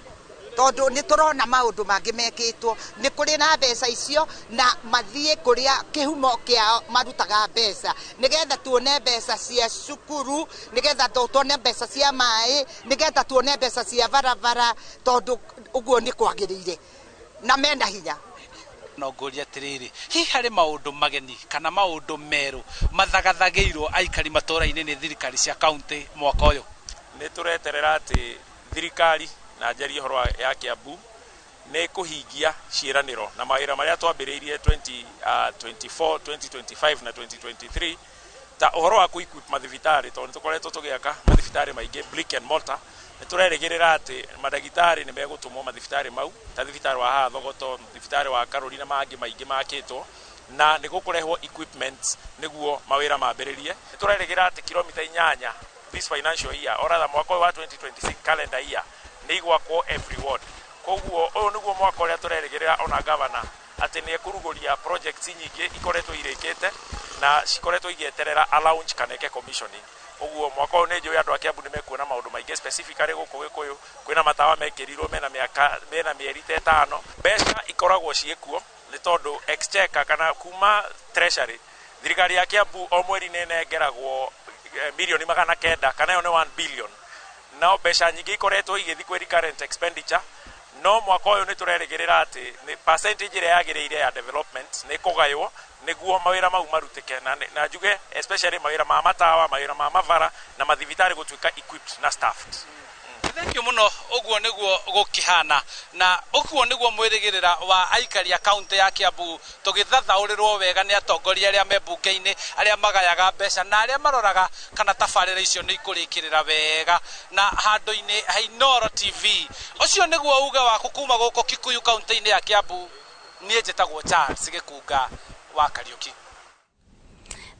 tondũ nĩ tũrona maũndũ mangĩ mekĩtwo. Nĩ kũrĩ na mbeca icio, na mathiĩ kũrĩa kĩhumo kĩao marutaga mbeca, nĩgetha tuone mbeca cia cukuru, nĩgetha tuone mbeca cia maĩ, nĩgetha tuone mbeca cia barabara, tondũ ũguo nĩ kwagĩrĩire na mena hinya. No ngũria atĩrĩrĩ, hihi harĩ maũndũ mageni kana maũndũ merũ mathagathagĩirwo aikari matũũra-inĩ nĩ thirikari cia kaunti mwaka ũyũ? Nĩ tũreterera atĩ thirikari, na njarie ũhoro ya Kiambu, nĩ kũhingia ciĩranĩro na mawĩra marĩa twambĩrĩirie 2024, 2025 na 2023, ta ũhoro wa kũ-equip mathibitarĩ, tondũ nĩ tũkoretwo tũgĩaka mathibitarĩ maingĩ brick and mortar. Nĩ tũrerĩgĩrĩra atĩ mandagĩtarĩ nĩ megũtũmwo mathibitarĩ mau, ta thibitarĩ wa haha Thogoto, thibitarĩ wa Karũri na mangĩ maingĩ makĩtwo, na nĩ gũkũrehwo equipment nĩguo mawĩra mambĩrĩrie. Nĩ tũrerĩgĩrĩra atĩ kilomita 8 this financial year, or rather mwaka ũyũ wa 2026 calendar year, nĩ igwakwo every ward. Koguo ũyũ nĩguo mwaka ũrĩa tũrerĩgĩrĩra ona governor atĩ nĩ ekũrugũria projects nyingĩ ikoretwo irĩkĩte na cikoretwo igĩeterera a launch kana eke commissioning. Ũguo mwaka ũyũ nĩ njũĩ andũ a Kiambu nĩ mekuona maũndũ maingĩ, specifically gũkũ Gĩkũyũ kwĩna matawa mekĩrirwo mena mĩaka, mena mĩeri ta 5. Mbeca ikoragwo ciĩkuo nĩ tondũ exchequer kana kuma treasury, thirikari ya Kiambu o mweri nĩ ĩnengeragwo milioni 900, kana ĩyo nĩ 1 billion. No mbeca nyingĩ ikoretwo igĩthiĩ kwĩ recurrent expenditure, no mwaka ũyũ nĩ tũrerĩgĩrĩra atĩ nĩ percentage ĩrĩa yagĩrĩire ya development nĩ kũgaywo nĩguo mawĩra mau marutĩke, na njuge especially mawĩra ma matawa, mawĩra ma mabara na mathibitarĩ gũtuĩka equipped na staffed. Thank you mũno. Ũguo nĩguo gũkĩhana na ũguo nĩguo mwĩrĩgĩrĩra wa aikari a kaunti ya Kiambu, tũgĩthathaũrĩrwo wega nĩ atongoria arĩa me mbunge-inĩ, arĩa magayaga mbeca na arĩa maroraga kana tabarĩra icio nĩ ikũrĩkĩrĩra wega. Na handũ-inĩ ha Inooro TV, ũcio nĩguo uge waku kuma gũkũ Kikuyu kaunti-inĩ ya Kiambu. Niĩ njĩtagwo Charles Gĩkunga wa Kariũki.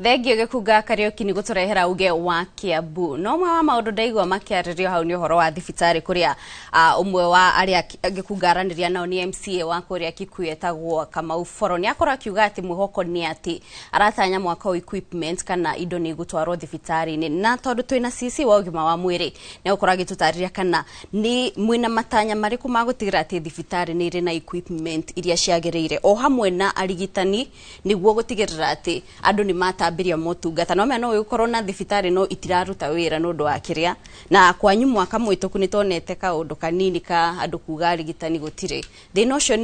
Thengio Gĩkunga Kariũki nĩ gũtũrehera uge wa Kiambu. No ũmwe wa maũndũ ndaigua makĩarĩrio hau nĩ ũhoro wa thibitarĩ, kũrĩa ũmwe wa arĩa Gĩkunga aranĩria nao nĩ MCA wa kũrĩa Kikuyu etagwo Kamau Boro. Nĩ akorwo akiuga atĩ mwĩhoko nĩ atĩ aratanya mwaka ũyũ equipment kana indo nĩ igũtwarwo thibitarĩ-inĩ, na tondũ twĩna CC wa ũgima wa mwĩrĩ, nĩ egũkorwo agĩtũtarĩria kana nĩ mwĩna matanya marĩkũ ma gũtigĩrĩra atĩ thibitarĩ nĩ irĩ na equipment iria ciagĩrĩire, o hamwe na arigitani, nĩguo gũtigĩrĩra atĩ andũ nĩ matambĩria motungata. No mena no ũkorwo na thibitarĩ no itiraruta wĩra nĩ ũndũ wa kĩrĩa, na kwanyu mwaka mũhĩtũku nĩ tuonete kaũndũ kanini ka andũ kuga arigitani gũtirĩ. Thĩna ũcio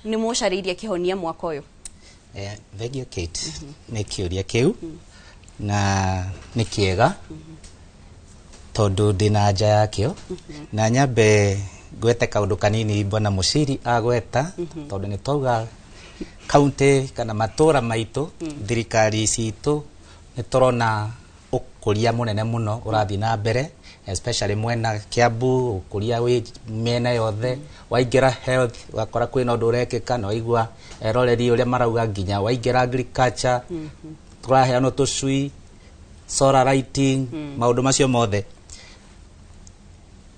nĩ mũcarĩirie kĩhonia mwaka ũyũ? Thank you Kate, nĩ kĩũria kĩu na nĩ kĩega tondũ ndĩna anja yakĩo, na nyambe ngwete kaũndũ kanini bwana Mũciri agweta, tondũ nĩ twauga kaunti kana matũra maitũ, thirikari citũ, nĩ tũrona ũkũria mũnene mũno ũrathiĩ na mbere, especially mwena Kiambu, ũkũria wĩ mĩena yothe. Waingĩra health ũgakora kwĩna ũndũ ũrekĩka, na waigua eroreri ũrĩa marauga, nginya waingĩra agriculture tũraheanwo tũcui, solar lighting, maũndũ macio mothe.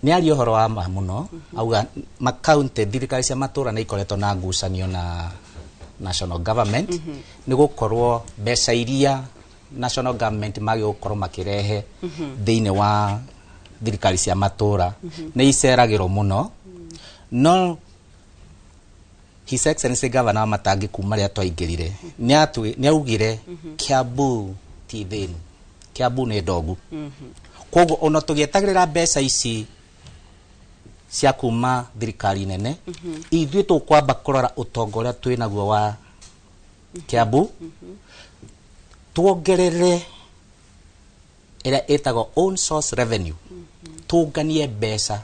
Nĩ aria ũhoro wa ma mũno, auga makaunti, thirikari cia matũra nĩ ikoretwo na ngucanio na national government, nĩ gũkorwo mbeca iria national government magĩ gũkorwo makĩrehe thĩinĩ wa thirikari cia matũra nĩ iceragĩrwo mũno. No His Excellency Governor wa Matangi, kuma rĩrĩa twaingĩrire, nĩ augire Kiambu ti thĩnu, Kiambu nĩ ndogu. Koguo ona tũgĩetagĩrĩra mbeca ici cia kuma thirikari nene, ithuĩ tũkwamba kũrora ũtonga ũrĩa twĩ naguo wa Kiambu, tuongerere ĩrĩa ĩtagwo own source revenue, tũnganie mbeca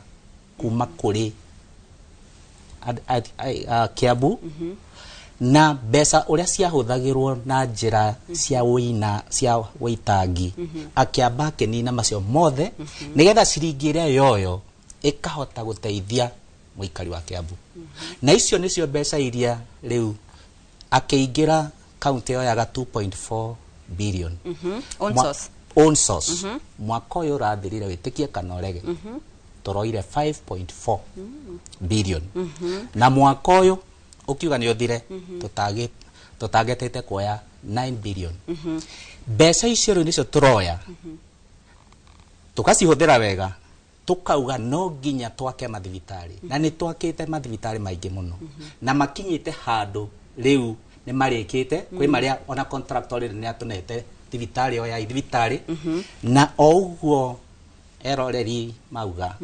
kuma kũrĩ Kiambu, na mbeca ũrĩa ciahũthagĩrwo na njĩra cia wĩina cia wĩitangi, akĩamba akĩnina macio mothe, nĩgetha ciringi ĩrĩa yoyo ĩkahota gũteithia mũikari wa Kiambu. Na icio nĩcio mbeca iria rĩu akĩingĩra kaunti yoyaga 2.4 billion. Own source. Own source. Mwaka ũyũ ũrathirire, wĩtĩkie kana ũrege, tũroire 5.4 billion, na mwaka ũyũ ũkiuga nĩ ũthire, Tũtargetĩte kuoya 9 billion. Mbeca icio rĩu nĩcio tũroya, tukacihũthĩra wega, tukauga no nginya twake mathibitarĩ, na nĩ twakĩte mathibitarĩ maingĩ mũno na makinyĩte handũ rĩu nĩ marĩkĩte. Kwĩ marĩa ona contractor rĩrĩ nĩ atũnete thibitarĩ o ya thibitarĩ, na o ũguo eroreri mauga,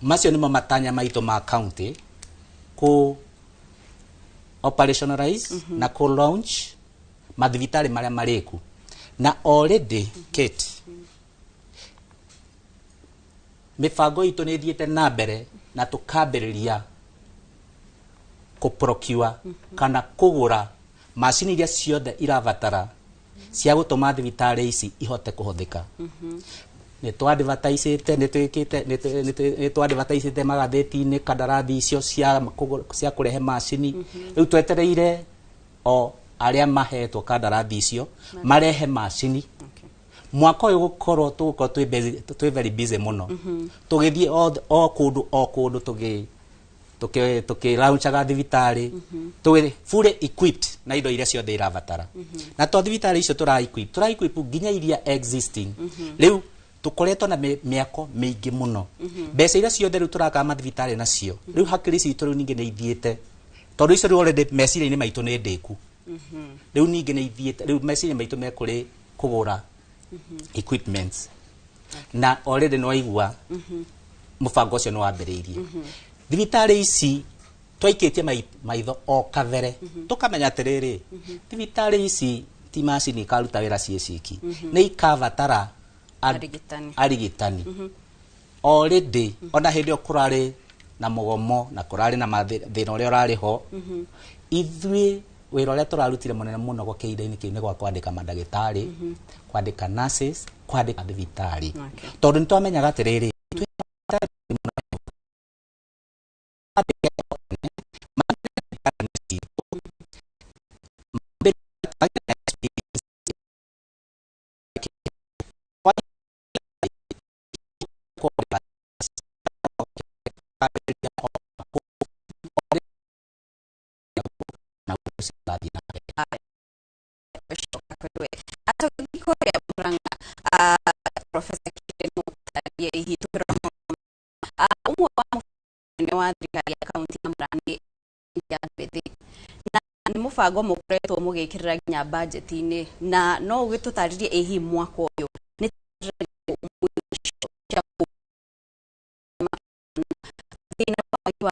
macio nĩmo matanya maitũ ma county kũ operationalize na kũ launch mathibitarĩ marĩa marĩku. Na already, Kate, mĩbango itũ nĩ ĩthiĩte na mbere na tũkambĩrĩria kũ procure kana kũgũra macini iria ciothe irabatara cia gũtũma thibitarĩ ici ihote kũhũthĩka. Nĩ twadvertisĩte, nĩ twĩkĩte, nĩ twadvertisĩte magathĩti-inĩ kandarathi icio cia kũrehe macini. Rĩu twetereire o arĩa mahetwo kandarathi icio marehe macini. Mwaka ũyũ gũkorwo tũgũkorwo twĩ very busy mũno, tũgĩthiĩ o kũndũ o kũndũ tũkĩ launchaga thibitarĩ, tũgĩ fully equipped na indo iria ciothe irabatara. Na to thibitarĩ icio tũra equip, tũra equip nginya iria existing. Rĩu tũkoretwo na mĩako mĩingĩ mũno. Mbeca iria ciothe rĩu tũrakaga mathibitarĩ nacio, rĩu hakiri citũ rĩu ningĩ nĩ ithiĩte, tondũ icio rĩu already meciria-inĩ maitũ nĩ ndĩku. Rĩu ningĩ nĩ ithiĩte, rĩu meciria maitũ me kũrĩ kũgũra equipments, na already nĩ waigua mũbango ũcio nĩ wambĩrĩirie. Thibitarĩ ici twaikĩtie maitho o kabere, tũkamenya atĩrĩrĩ, thibitarĩ ici ti macini ikaruta wĩra ciĩ ciki, nĩ ikabatara arigitani. Arigitani. Already ona hĩndĩ ĩyo kũrarĩ na mũgomo na kũrarĩ na thĩna ũrĩa ũrarĩ ho, ithuĩ wĩra ũrĩa tũrarutire mũnene mũno gwa kĩhinda-inĩ kĩu nĩ gwa kwandĩka mandagĩtarĩ, kwandĩka nurses, kwandĩka thibitarĩ, tondũ nĩ twamenyaga atĩrĩrĩ, twĩ andĩke Atũgĩthiĩ kũrĩa Murang'a, Professor Kire, mũtarie hihi tũkĩrora ũmwe wa mũbango wa thirikari ya kaunti ya Murang'a nĩ ya andũ ethĩ, na nĩ mũbango mũkoretwo mũgĩkĩrĩra nginya bajeti-inĩ, na no ũgĩtũtarĩrie ĩ hihi mwaka ũyũ nĩ cia thĩna wa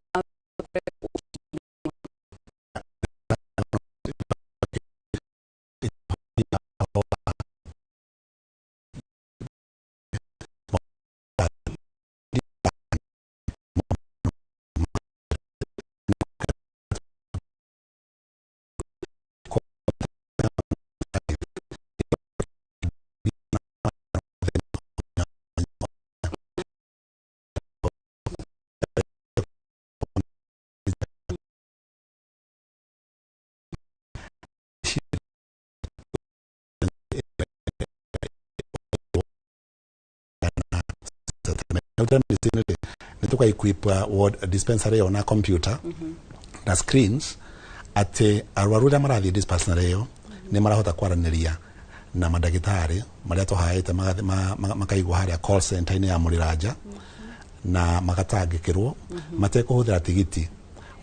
Medicine rĩ, nĩ tũka equip ward dispensary ĩyo na computer na screens, atĩ arwaru arĩa marathiĩ dispensary ĩyo nĩ marahota kwaranĩria na mandagĩtarĩ marĩa tũhaĩte, makaigwo harĩa call center-inĩ ya Mũrĩranja, na magatangĩkĩrwo matekũhũthĩra tigiti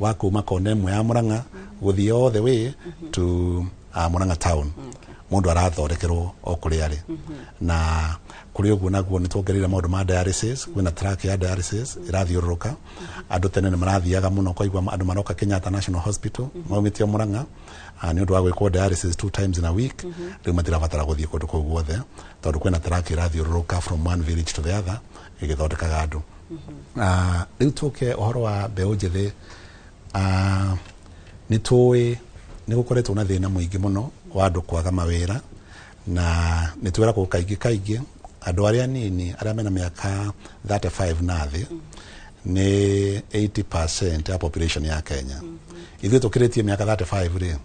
wa kuma kona ĩmwe ya Mũrang'a gũthiĩ all the way to Mũrang'a town. Mũndũ arathondekerwo o kũrĩa arĩ. Na kũrĩ ũguo naguo nĩ tuongereire maũndũ ma dialysis. Kwĩna truck ya dialysis ĩrathiũrũrũka. Andũ tene nĩ marathiaga mũno, kwaigua andũ maroka Kenyatta National Hospital maumĩte o Mũrang'a nĩ ũndũ wa gwĩkwo dialysis two times in a week. Rĩu matirabatara gũthiĩ kũndũ kũu guothe, tondũ kwĩna truck ĩrathiũrũrũka from one village to the other ĩgĩthondekaga andũ. Rĩu tũke ũhoro wa mbeũ njĩthĩ. Nĩ tũĩ nĩ gũkoretwo na thĩna mũingĩ mũno wa andũ kwaga mawĩra, na nĩ twĩragwo kaingĩ kaingĩ andũ arĩa anini, arĩa mena mĩaka 35 na thĩ, nĩ 80% ya population ya Kenya. Ithuĩ tũkĩrĩtie mĩaka 35 rĩ,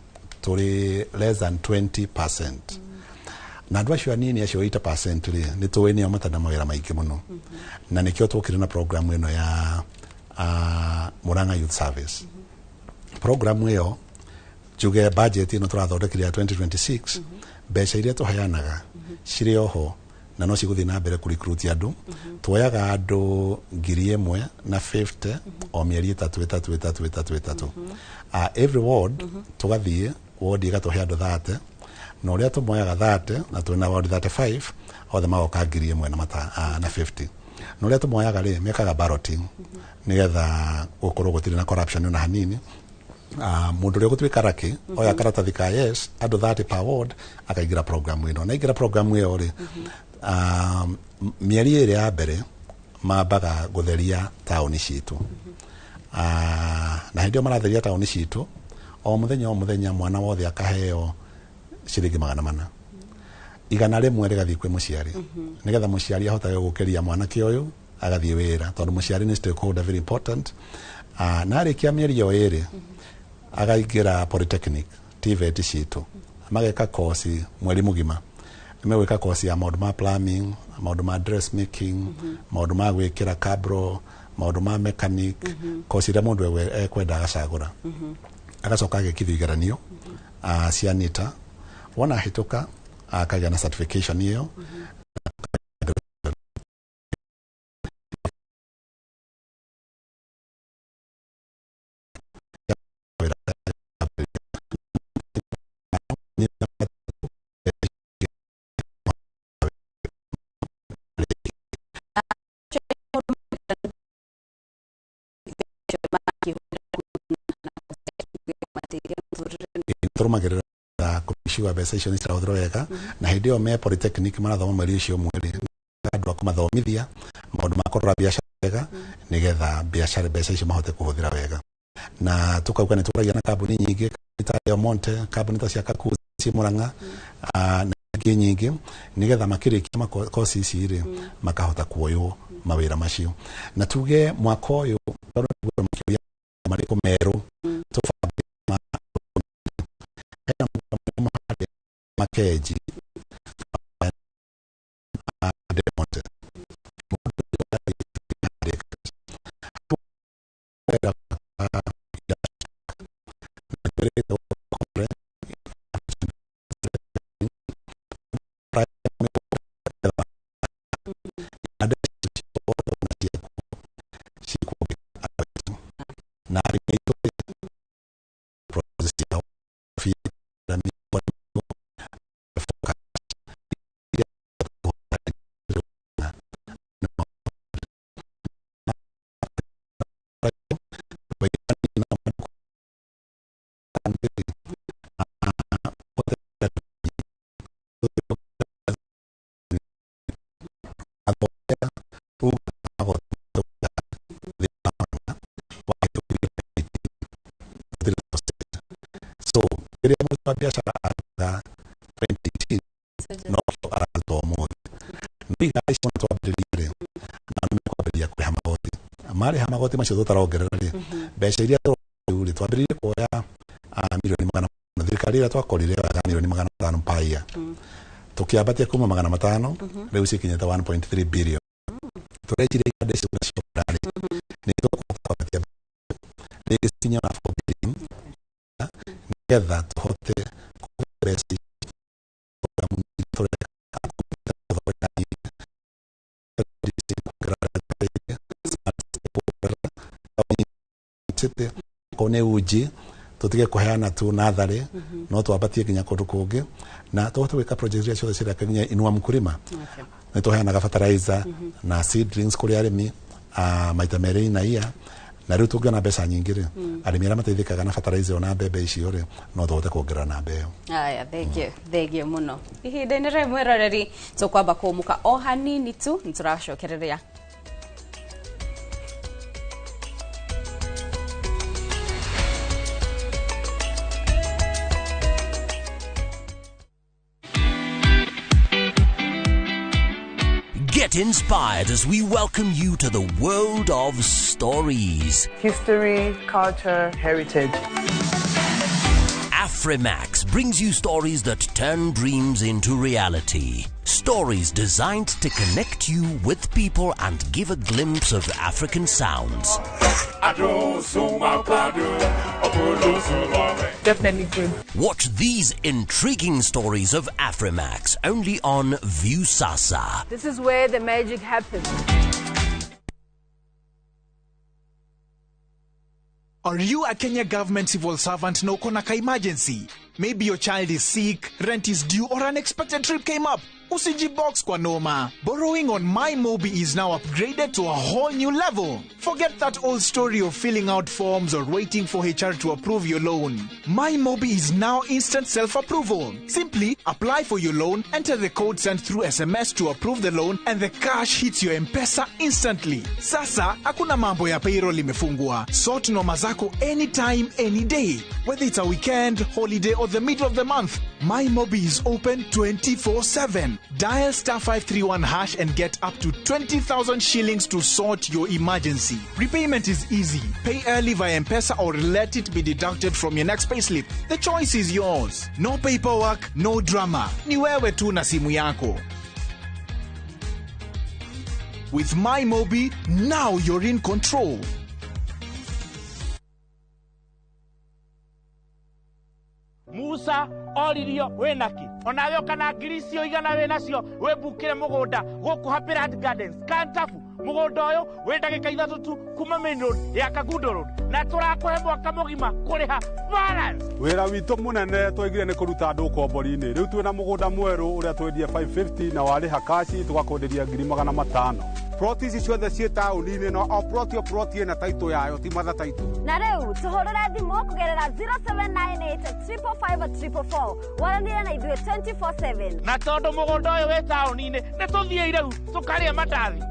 tũrĩ less than 20%, na andũ acio anini acio 80% rĩ, nĩ tũĩ nĩo matarĩ na mawĩra maingĩ mũno, na nĩkĩo tũkire na program ĩno ya Murang'a Youth Service. Program ĩyo Njuge budget ĩno tũrathondekire ya 2026, mbeca iria tũheanaga cirĩ oho na no cigũthiĩ na mbere kũrecruit andũ. Tuoyaga andũ 1,050 o mĩeri 3 3 3 3 3. Every ward tũgathiĩ ward ĩgatũhe andũ 30, na ũrĩa tũmoyaga 30 na twĩna ward 35, othe magoka 1,000 na mata, na 50. Na ũrĩa tũmoyaga rĩ, mekaga balloting nĩgetha gũkorwo gũtirĩ na corruption ona hanini. Mũndũ ũrĩa ũgũtuĩka raki oya karatathi ka yes, andũ 30 per ward, akaingĩra program ĩno. Na aingĩra program ĩyo rĩ, mĩeri 2 ya mbere mambaga gũtheria taũni citũ. Na hĩndĩ ĩyo maratheria taũni citũ, o mũthenya o mũthenya mwana wothe akaheo ciringi 400, 100 rĩgathiĩ kwĩ mũciari, nĩgetha mũciari ahotage gũkĩria mwanake ũyũ agathiĩ wĩra, tondũ mũciari nĩ stakeholder very important. Na arĩkia mĩeri ĩyo 2 akaingĩra polytechnic TVET citũ, mageka kosi mweri mũgima. Nĩmegwĩka kosi ya maũndũ ma plumbing, maũndũ ma dressmaking, maũndũ ma gwĩkĩra cabro, maũndũ ma mechanic, kosi iria mũndũ ekwenda agacagũra. Agacoka agekithio igeranio cia NITA. Wona ahĩtũka akagĩa na certification ĩyo. Tũrũmagĩrĩra kũmĩciwa mbeca icio nĩ cirahũthĩrwo wega. Na hĩndĩ ĩyo me polytechnic marathoma mweri ũcio mweri, andũ a kũmathomithia maũndũ ma kũrora biacara wega, nĩgetha biacara mbeca icio mahote kũhũthĩra wega. Na tukauga nĩ tũragia na kambuni nyingĩ ta Del Monte, kambuni ta cia Kakuzi ci Murang'a, na ingĩ nyingĩ, nĩgetha makĩrĩkia kosi ici rĩ, makahota kuoywo mawĩra macio. Na tuge mwaka ũyũ, tondũ nĩguo makĩũria marĩkũ merũ tũbangĩte, hena mũhande makenji Del Monte. Na arĩmi aitũ process ya So rĩrĩa mũruti wa biacara aruga 2018, no kĩo araruta ũmũthĩ. No iganda icio twambĩrĩria rĩ, na nĩ mekwambĩrĩria kũrĩha magoti. Marĩha magoti macio tũtarongerera rĩ, mbeca iria tũrĩ rĩ, twambĩrĩirie kuoya mirioni 500. Thirikari ĩrĩa twakorire yoyaga mirioni 500 per year, tũkĩambatia kuma 500, rĩu cikinyĩte 1.3 billion. Tũreciria iganda icio ũrĩa ciongerera rĩ, nĩ tũkũhota kwambatia rĩngĩ cikinye ona 4 billion, nĩgetha tũhote kũhũthĩra mbeca ici programu tũreka gũthondeka nyingĩ, city okorwo nĩ uji tũtige kũheana tu natharĩ, no twambatie nginya kũndũ kũngĩ na tũhote gwĩka project iria ciothe cireka nginya Inua Mkulima. Nĩ tũheanaga fertilizer na seedlings kũrĩ arĩmi maita 2 na ia. Na rĩu tũngĩona mbeca nyingĩ rĩ, arĩmi arĩa mateithĩkaga na fertilizer ĩyo na mbembe icio rĩ, no tũhote kuongerera namba ĩyo. Aya, thengio, thengio mũno. Ihinda-inĩ rĩrĩ, mwĩroreri, tũkwamba kũmũka o hanini tu, nĩ tũracokereria. Get inspired as we welcome you to the world of stories. History, culture, heritage. Afrimax brings you stories that turn dreams into reality. Stories designed to connect you with people and give a glimpse of African sounds. Definitely good. Watch these intriguing stories of Afrimax only on Viusasa. This is where the magic happens. Are you a Kenya government civil servant na uko na ka emergency? Maybe your child is sick, rent is due, or unexpected trip came up. Usijibox kwa noma. Borrowing on MyMobi is now upgraded to a whole new level. Forget that old story of filling out forms or waiting for HR to approve your loan. MyMobi is now instant self-approval. Simply apply for your loan, enter the code sent through SMS to approve the loan, and the cash hits your M-Pesa instantly. Sasa, hakuna mambo ya payroll imefungwa. Sort noma zako anytime, any day. Whether it's a weekend, holiday, or the middle of the month, MyMobi is open 24/7. Dial star 531 hash and get up to 20,000 shillings to sort your emergency. Repayment is easy. Pay early via M-Pesa or let it be deducted from your next payslip. The choice is yours. No paperwork, no drama. Ni wewe tu na simu yako. With MyMobi, now you're in control. Musa oririo wĩnaki onawe ũkana ngiri icio igana wĩnacio wĩmbukĩre mũgũnda gũkũ Happyland Gardens Kantafu. Mũgũnda ũyũ wĩ ndagĩka 3 tu kuma main road ya Kangundo Road, na tũrakũhe mwaka mũgima kũrĩha balance. Wĩra witũ mũnene twaigire nĩ kũruta andũ ũkombori-inĩ. Rĩu twĩna mũgũnda mwerũ ũrĩa twendie 550 na warĩha kaci tũgakwenderia 500,000. Ploti ici ciothe ciĩ taũni-inĩ no o ploti o ploti ĩna taitũ yayo, ti matha taitũ. Na rĩu tũhũrĩre thimũ kũgerera 0798 555 444 waranĩre na ithuĩ 24/7. Na tondũ mũgũnda ũyũ wĩ taũni-inĩ nĩ tũthiĩ rĩu tũkarĩe mandathi.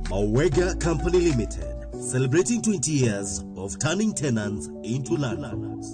Mawega Company Limited, celebrating 20 years of turning tenants into landlords.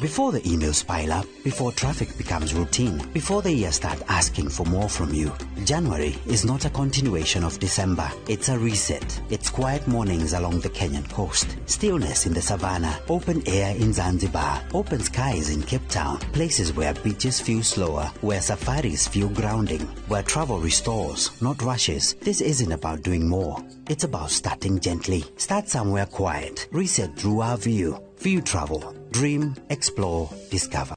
Before the emails pile up, before traffic becomes routine, before the year start asking for more from you, January is not a continuation of December. It's a reset. It's quiet mornings along the Kenyan coast, stillness in the savannah, open air in Zanzibar, open skies in Cape Town, places where beaches feel slower, where safaris feel grounding, where travel restores, not rushes. This isn't about doing more. It's about starting gently. Start somewhere quiet. Reset through our view. View Travel. Dream, explore, discover.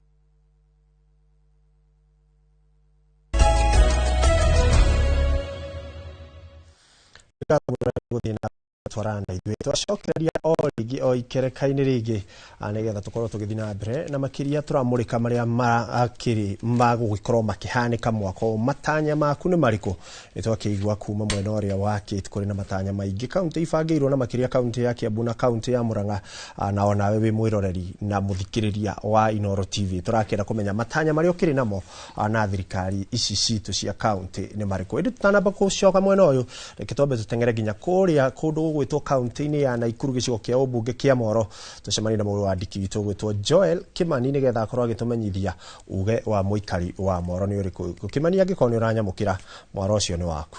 Twarana ithuĩ twacokereria o rĩngĩ o ikereka-inĩ rĩngĩ nĩgetha tũkorwo tũgĩthiĩ na mbere na makĩria tũramũrĩka marĩa makĩrĩ magũgĩkorwo makĩhanĩka mwaka ũyũ. Matanya maku nĩ marĩkũ? Nĩ twakĩigua kuma mwena ũrĩa wa Kate kũrĩ na matanya maingĩ kaunti ibangĩirwo na makĩria kaunti ya Kiambu na kaunti ya Murang'a, na onawe wĩ mwĩroreri na mũthikĩrĩria wa Inooro TV tũrakĩenda kũmenya matanya marĩa ũkĩrĩ namo na thirikari ici citũ cia kaunti nĩ marĩkũ. Ĩndĩ tũtanamba gũcoka mwena ũyũ, reke twambe tũteng'ere nginya kũrĩa kũndũ gũgwĩtwo kaunti-inĩ ya Nakuru gĩcigo kĩa ũmbunge kĩa Moro tũcemanie na mũrũ wandĩki witũ ũgwĩtwo Joel Kimani nĩgetha akorwo agĩtũmenyithia uge wa mũikari wa Moro nĩ ũrĩkũ. Kimani, angĩkorwo nĩ ũranyamũkĩra, mwaro ũcio nĩ waku.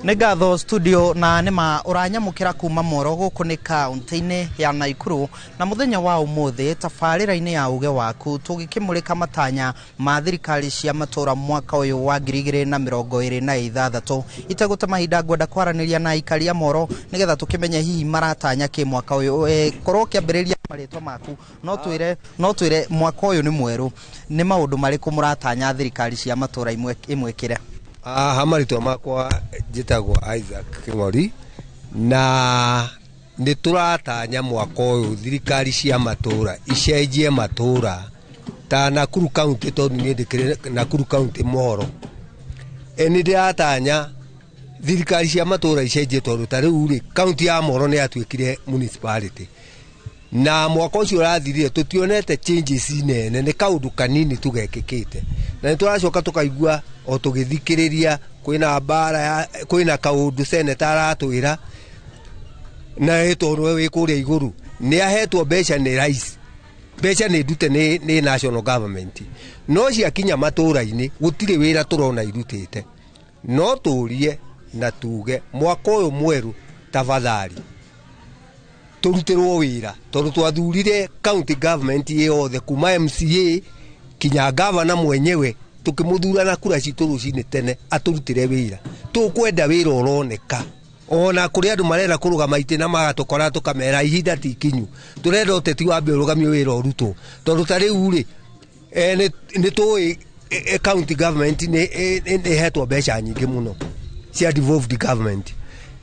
Nĩ ngatho studio, na nĩma ũranyamũkĩra kuma Moro gũkũ nĩ kaunti-inĩ ya Nakuru, na mũthenya wa ũmũthĩ tabarĩra-inĩ ya uge waku tũgĩkĩmũrĩka matanya ma thirikari cia matũra mwaka ũyũ wa 2026. Itegũte mahinda ngwenda kwaranĩria na aikari a Moro nĩgetha tũkĩmenye hihi maratanya kĩ mwaka ũyũ. Korwo ũkĩambĩrĩria marĩtwa maku, no twĩre mwaka ũyũ nĩ mwerũ, nĩ maũndũ marĩkũ mũratanya thirikari cia matũra imwĩkĩre? Ha marĩtwa makwa njĩtagwo Isaac Kĩng'ori, na nĩ tũratanya mwaka ũyũ thirikari cia matũra icenjie matũra ta Nakuru County, tondũ niĩ ndĩkĩrĩ Nakuru County mohoro. Nĩ ndĩratanya thirikari cia matũra icenjie tondũ ta rĩu rĩ kaunti ya Moro nĩ yatuĩkire municipality, na mwaka ũcio ũrathirire tũtionete changes nene, nĩ kaũndũ kanini tu gekĩkĩte, na nĩ tũracoka tũkaigua o tũgĩthikĩrĩria kwĩna mbara ya kwĩna kaũndũ seneta aratwĩra na ĩtwo nĩwe wĩ kũrĩa igũrũ nĩ ahetwo mbeca nĩ rais, mbeca nĩ ndute nĩ national government, no ciakinya matũra-inĩ gũtirĩ wĩra tũrona irutĩte. No tũrie na tuge mwaka ũyũ mwerũ Tafadhali tũrutĩrwo wĩra tondũ twathurire county government yothe kuma MCA kinya gavana mwenyewe tukĩmũthura na kura citũ rũcinĩ tene atũrutĩre wĩra. Tũkwenda wĩra ũroneka. Ona kũrĩ andũ marenda kũrũgama itĩ na magatũkora tũkamera ihinda ti ikinyu. Tũrenda ũteti wambe ũrũgamio wĩra ũrutwo tondũ ta rĩu rĩ nĩ tũĩ county government nĩ ĩhetwo mbeca nyingĩ mũno cia devolved government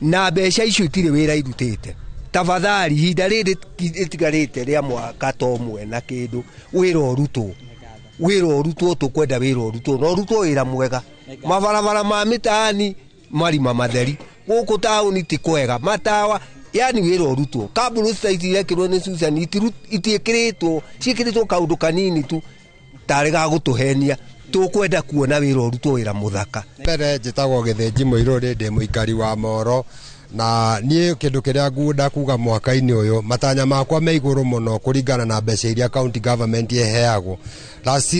na mbeca icio itirĩ wĩra irutĩte. Tafadhali ihinda rĩrĩ rĩtigarĩte rĩa mwaka ta ũmwe na kĩndũ wĩra ũrutwo, wĩra ũrutwo, tũkwenda wĩra ũrutwo na ũrutwo wĩra mwega. Mabarabara ma mĩtaani marima matheri, gũkũ taũni ti kwega, matawa, yani wĩra ũrutwo. Kamburu ici irekĩrwo nĩ Susan itiĩkĩrĩtwo, ciĩkĩrĩtwo kaũndũ kanini tu tarĩ ga gũtũhenia. Tũkwenda kuona wĩra ũrutwo, wĩra mũthaka. Mbere njĩtagwo Gĩthĩnji Mũirũrĩ, ndĩ mũikari wa Moro, na niĩ kĩndũ kĩrĩa ngwenda kuga mwaka-inĩ ũyũ matanya makwa me igũrũ mũno kũringana na mbeca iria county government ĩheagwo.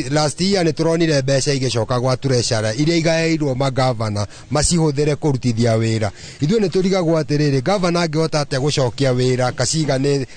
Last year nĩ tũronire mbeca igĩcoka gwa treasurer iria igaĩirwo magavana macihũthĩre kũrutithia wĩra. Ithuĩ nĩ tũrigagwo atĩrĩrĩ, gavana angĩhota atĩa gũcokia wĩra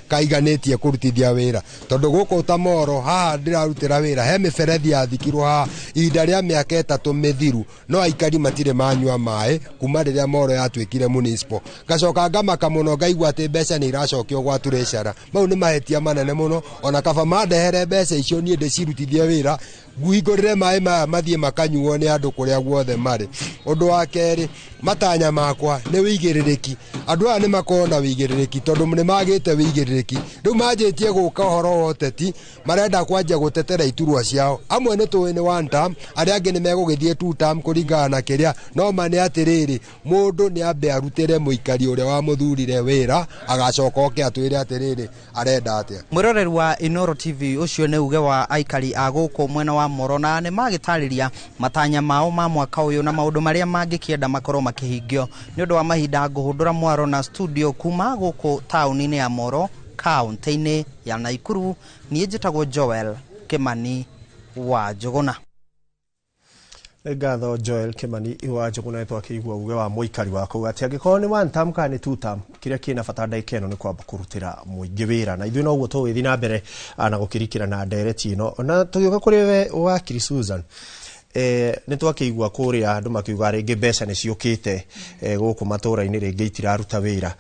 kaiganĩtie kũrutithia wĩra, tondũ gũkũ ta Moro haha ndĩrarutĩra wĩra he mĩberethi yathikirwo haha ihinda rĩa mĩaka 3 mĩthiru, no aikari matirĩ manyua maĩ kuma rĩrĩa Moro yatuĩkire municipal. Ngacoka ngamaka mũno ngaigua atĩ mbeca nĩ iracokio gwa treasurer. Mau nĩ mahĩtia manene mũno, ona kaba mandehere mbeca icio niĩ ndĩcirutithie wĩra, nguhingũrĩre maĩ maya mathiĩ makanyuo nĩ andũ kũrĩa guothe marĩ. Ũndũ wa kerĩ, matanya makwa nĩ wĩigĩrĩrĩki. Andũ aya nĩ makorwo na wĩigĩrĩrĩki tondũ nĩ magĩte wĩigĩrĩrĩki. Rĩu manjĩtie gũka ũhoro wa ũteti, marenda kwanjia gũtetera iturwa ciao. Amwe nĩ tũĩ nĩ one term, arĩa angĩ nĩ megũgĩthiĩ two term kũringana na kĩrĩa. No ma nĩ atĩrĩrĩ, mũndũ nĩ ambe arutĩre mũikari ũrĩa wamũthurire wĩra, agacoka oke atwĩre atĩrĩrĩ arenda atĩa. Mwĩroreri wa Inooro TV, ũcio nĩ uge wa aikari a gũkũ mwena wa Moro, na nĩ magĩtarĩria matanya mao ma mwaka ũyũ na maũndũ marĩa mangĩkĩenda makorwo makĩhingio. Nĩ ũndũ wa mahinda ngũhũndũra mwaro na studio kuma gũkũ taũni-inĩ ya Moro, kaũntĩ-inĩ ya Naikuru. Niĩ njĩtagwo Joel Kimani wa Njũgũna. Ngatho Joel Kimani wa Njũgũna, twakĩigua uge wa mũikari wa kũu atĩ angĩkorwo nĩ one term kana nĩ two term, kĩrĩa kĩna bata ndagĩka ĩno nĩ kwamba kũrutĩra mũingĩ wĩra, na ithuĩ noguo tũgũgĩthiĩ na mbere na gũkĩrikĩra na ndereti ĩno. Na tũgĩũka kũrĩ we wakiri Susan, nĩ twakĩigua kũrĩa andũ makiuga rĩngĩ mbeca nĩ ciũkĩte gũkũ matũra-inĩ rĩngĩ itiraruta wĩra.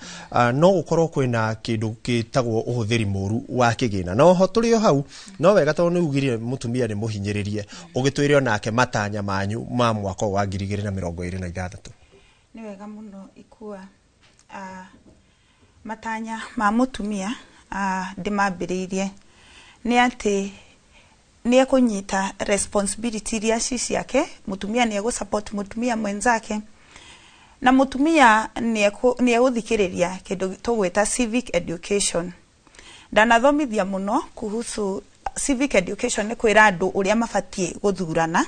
No gũkorwo kwĩna kĩndũ gĩtagwo ũhũthĩri mũru wa kĩgĩna. Na oho tũrĩ o hau, no wega tondũ nĩ ugire mũtumia nĩ mũhinyĩrĩrie, ũgĩtwĩre onake matanya manyu ma mwaka wa 2026. Nĩ wega mũno ikua matanya ma mũtumia ndĩmambĩrĩirie nĩ atĩ nĩ ekũnyita responsibility iria ci ciake. Mũtumia nĩ egũ-support mũtumia mwenzake, na mũtumia nĩ egũthikĩrĩria kĩndũ tũgwĩta civic education. Ndanathomithia mũno kuhusu civic education, nĩ kwĩra andũ ũrĩa mabatiĩ gũthurana,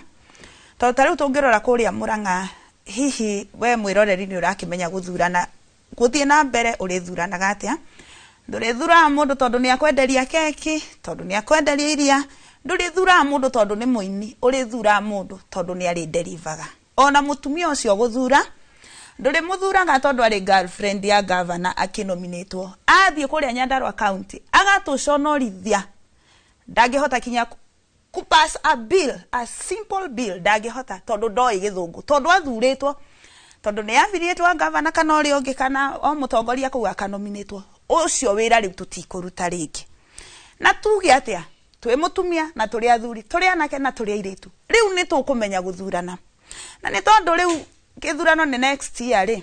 tondũ ta rĩu tũngĩrora kũrĩa Mũrang'a, hihi we mwĩroreri nĩ ũrakĩmenya gũthurana gũthiĩ na mbere ũrĩthuranaga atĩa? Ndũrĩthuraga mũndũ tondũ nĩ akwenderia keki, tondũ nĩ akwenderia iria, ndũrĩthuraga mũndũ tondũ nĩ mũini, ũrĩthuraga mũndũ tondũ nĩ arĩnderivaga. Ona mũtumia ũcio gũthura, ndũrĩmũthuraga tondũ arĩ girlfriend ya governor akĩnominĩtwo, athiĩ kũrĩa Nyandarua county agatũconorithia, ndangĩhota kinya kupass a bill, a simple bill ndangĩhota tondũ ndoĩ gĩthũngũ, tondũ athurĩtwo, tondũ nĩ affiliate wa governor kana ũrĩa ũngĩ kana o mũtongoria kũu akanominĩtwo. Ũcio wĩra rĩu tũtikũruta rĩngĩ. Na tuge atĩa, twĩ mũtumia na tũrĩ athuri, tũrĩ anake na tũrĩ airĩtu, rĩu nĩ tũkũmenya gũthurana. Na nĩ tondũ rĩu gĩthurano nĩ next year rĩ,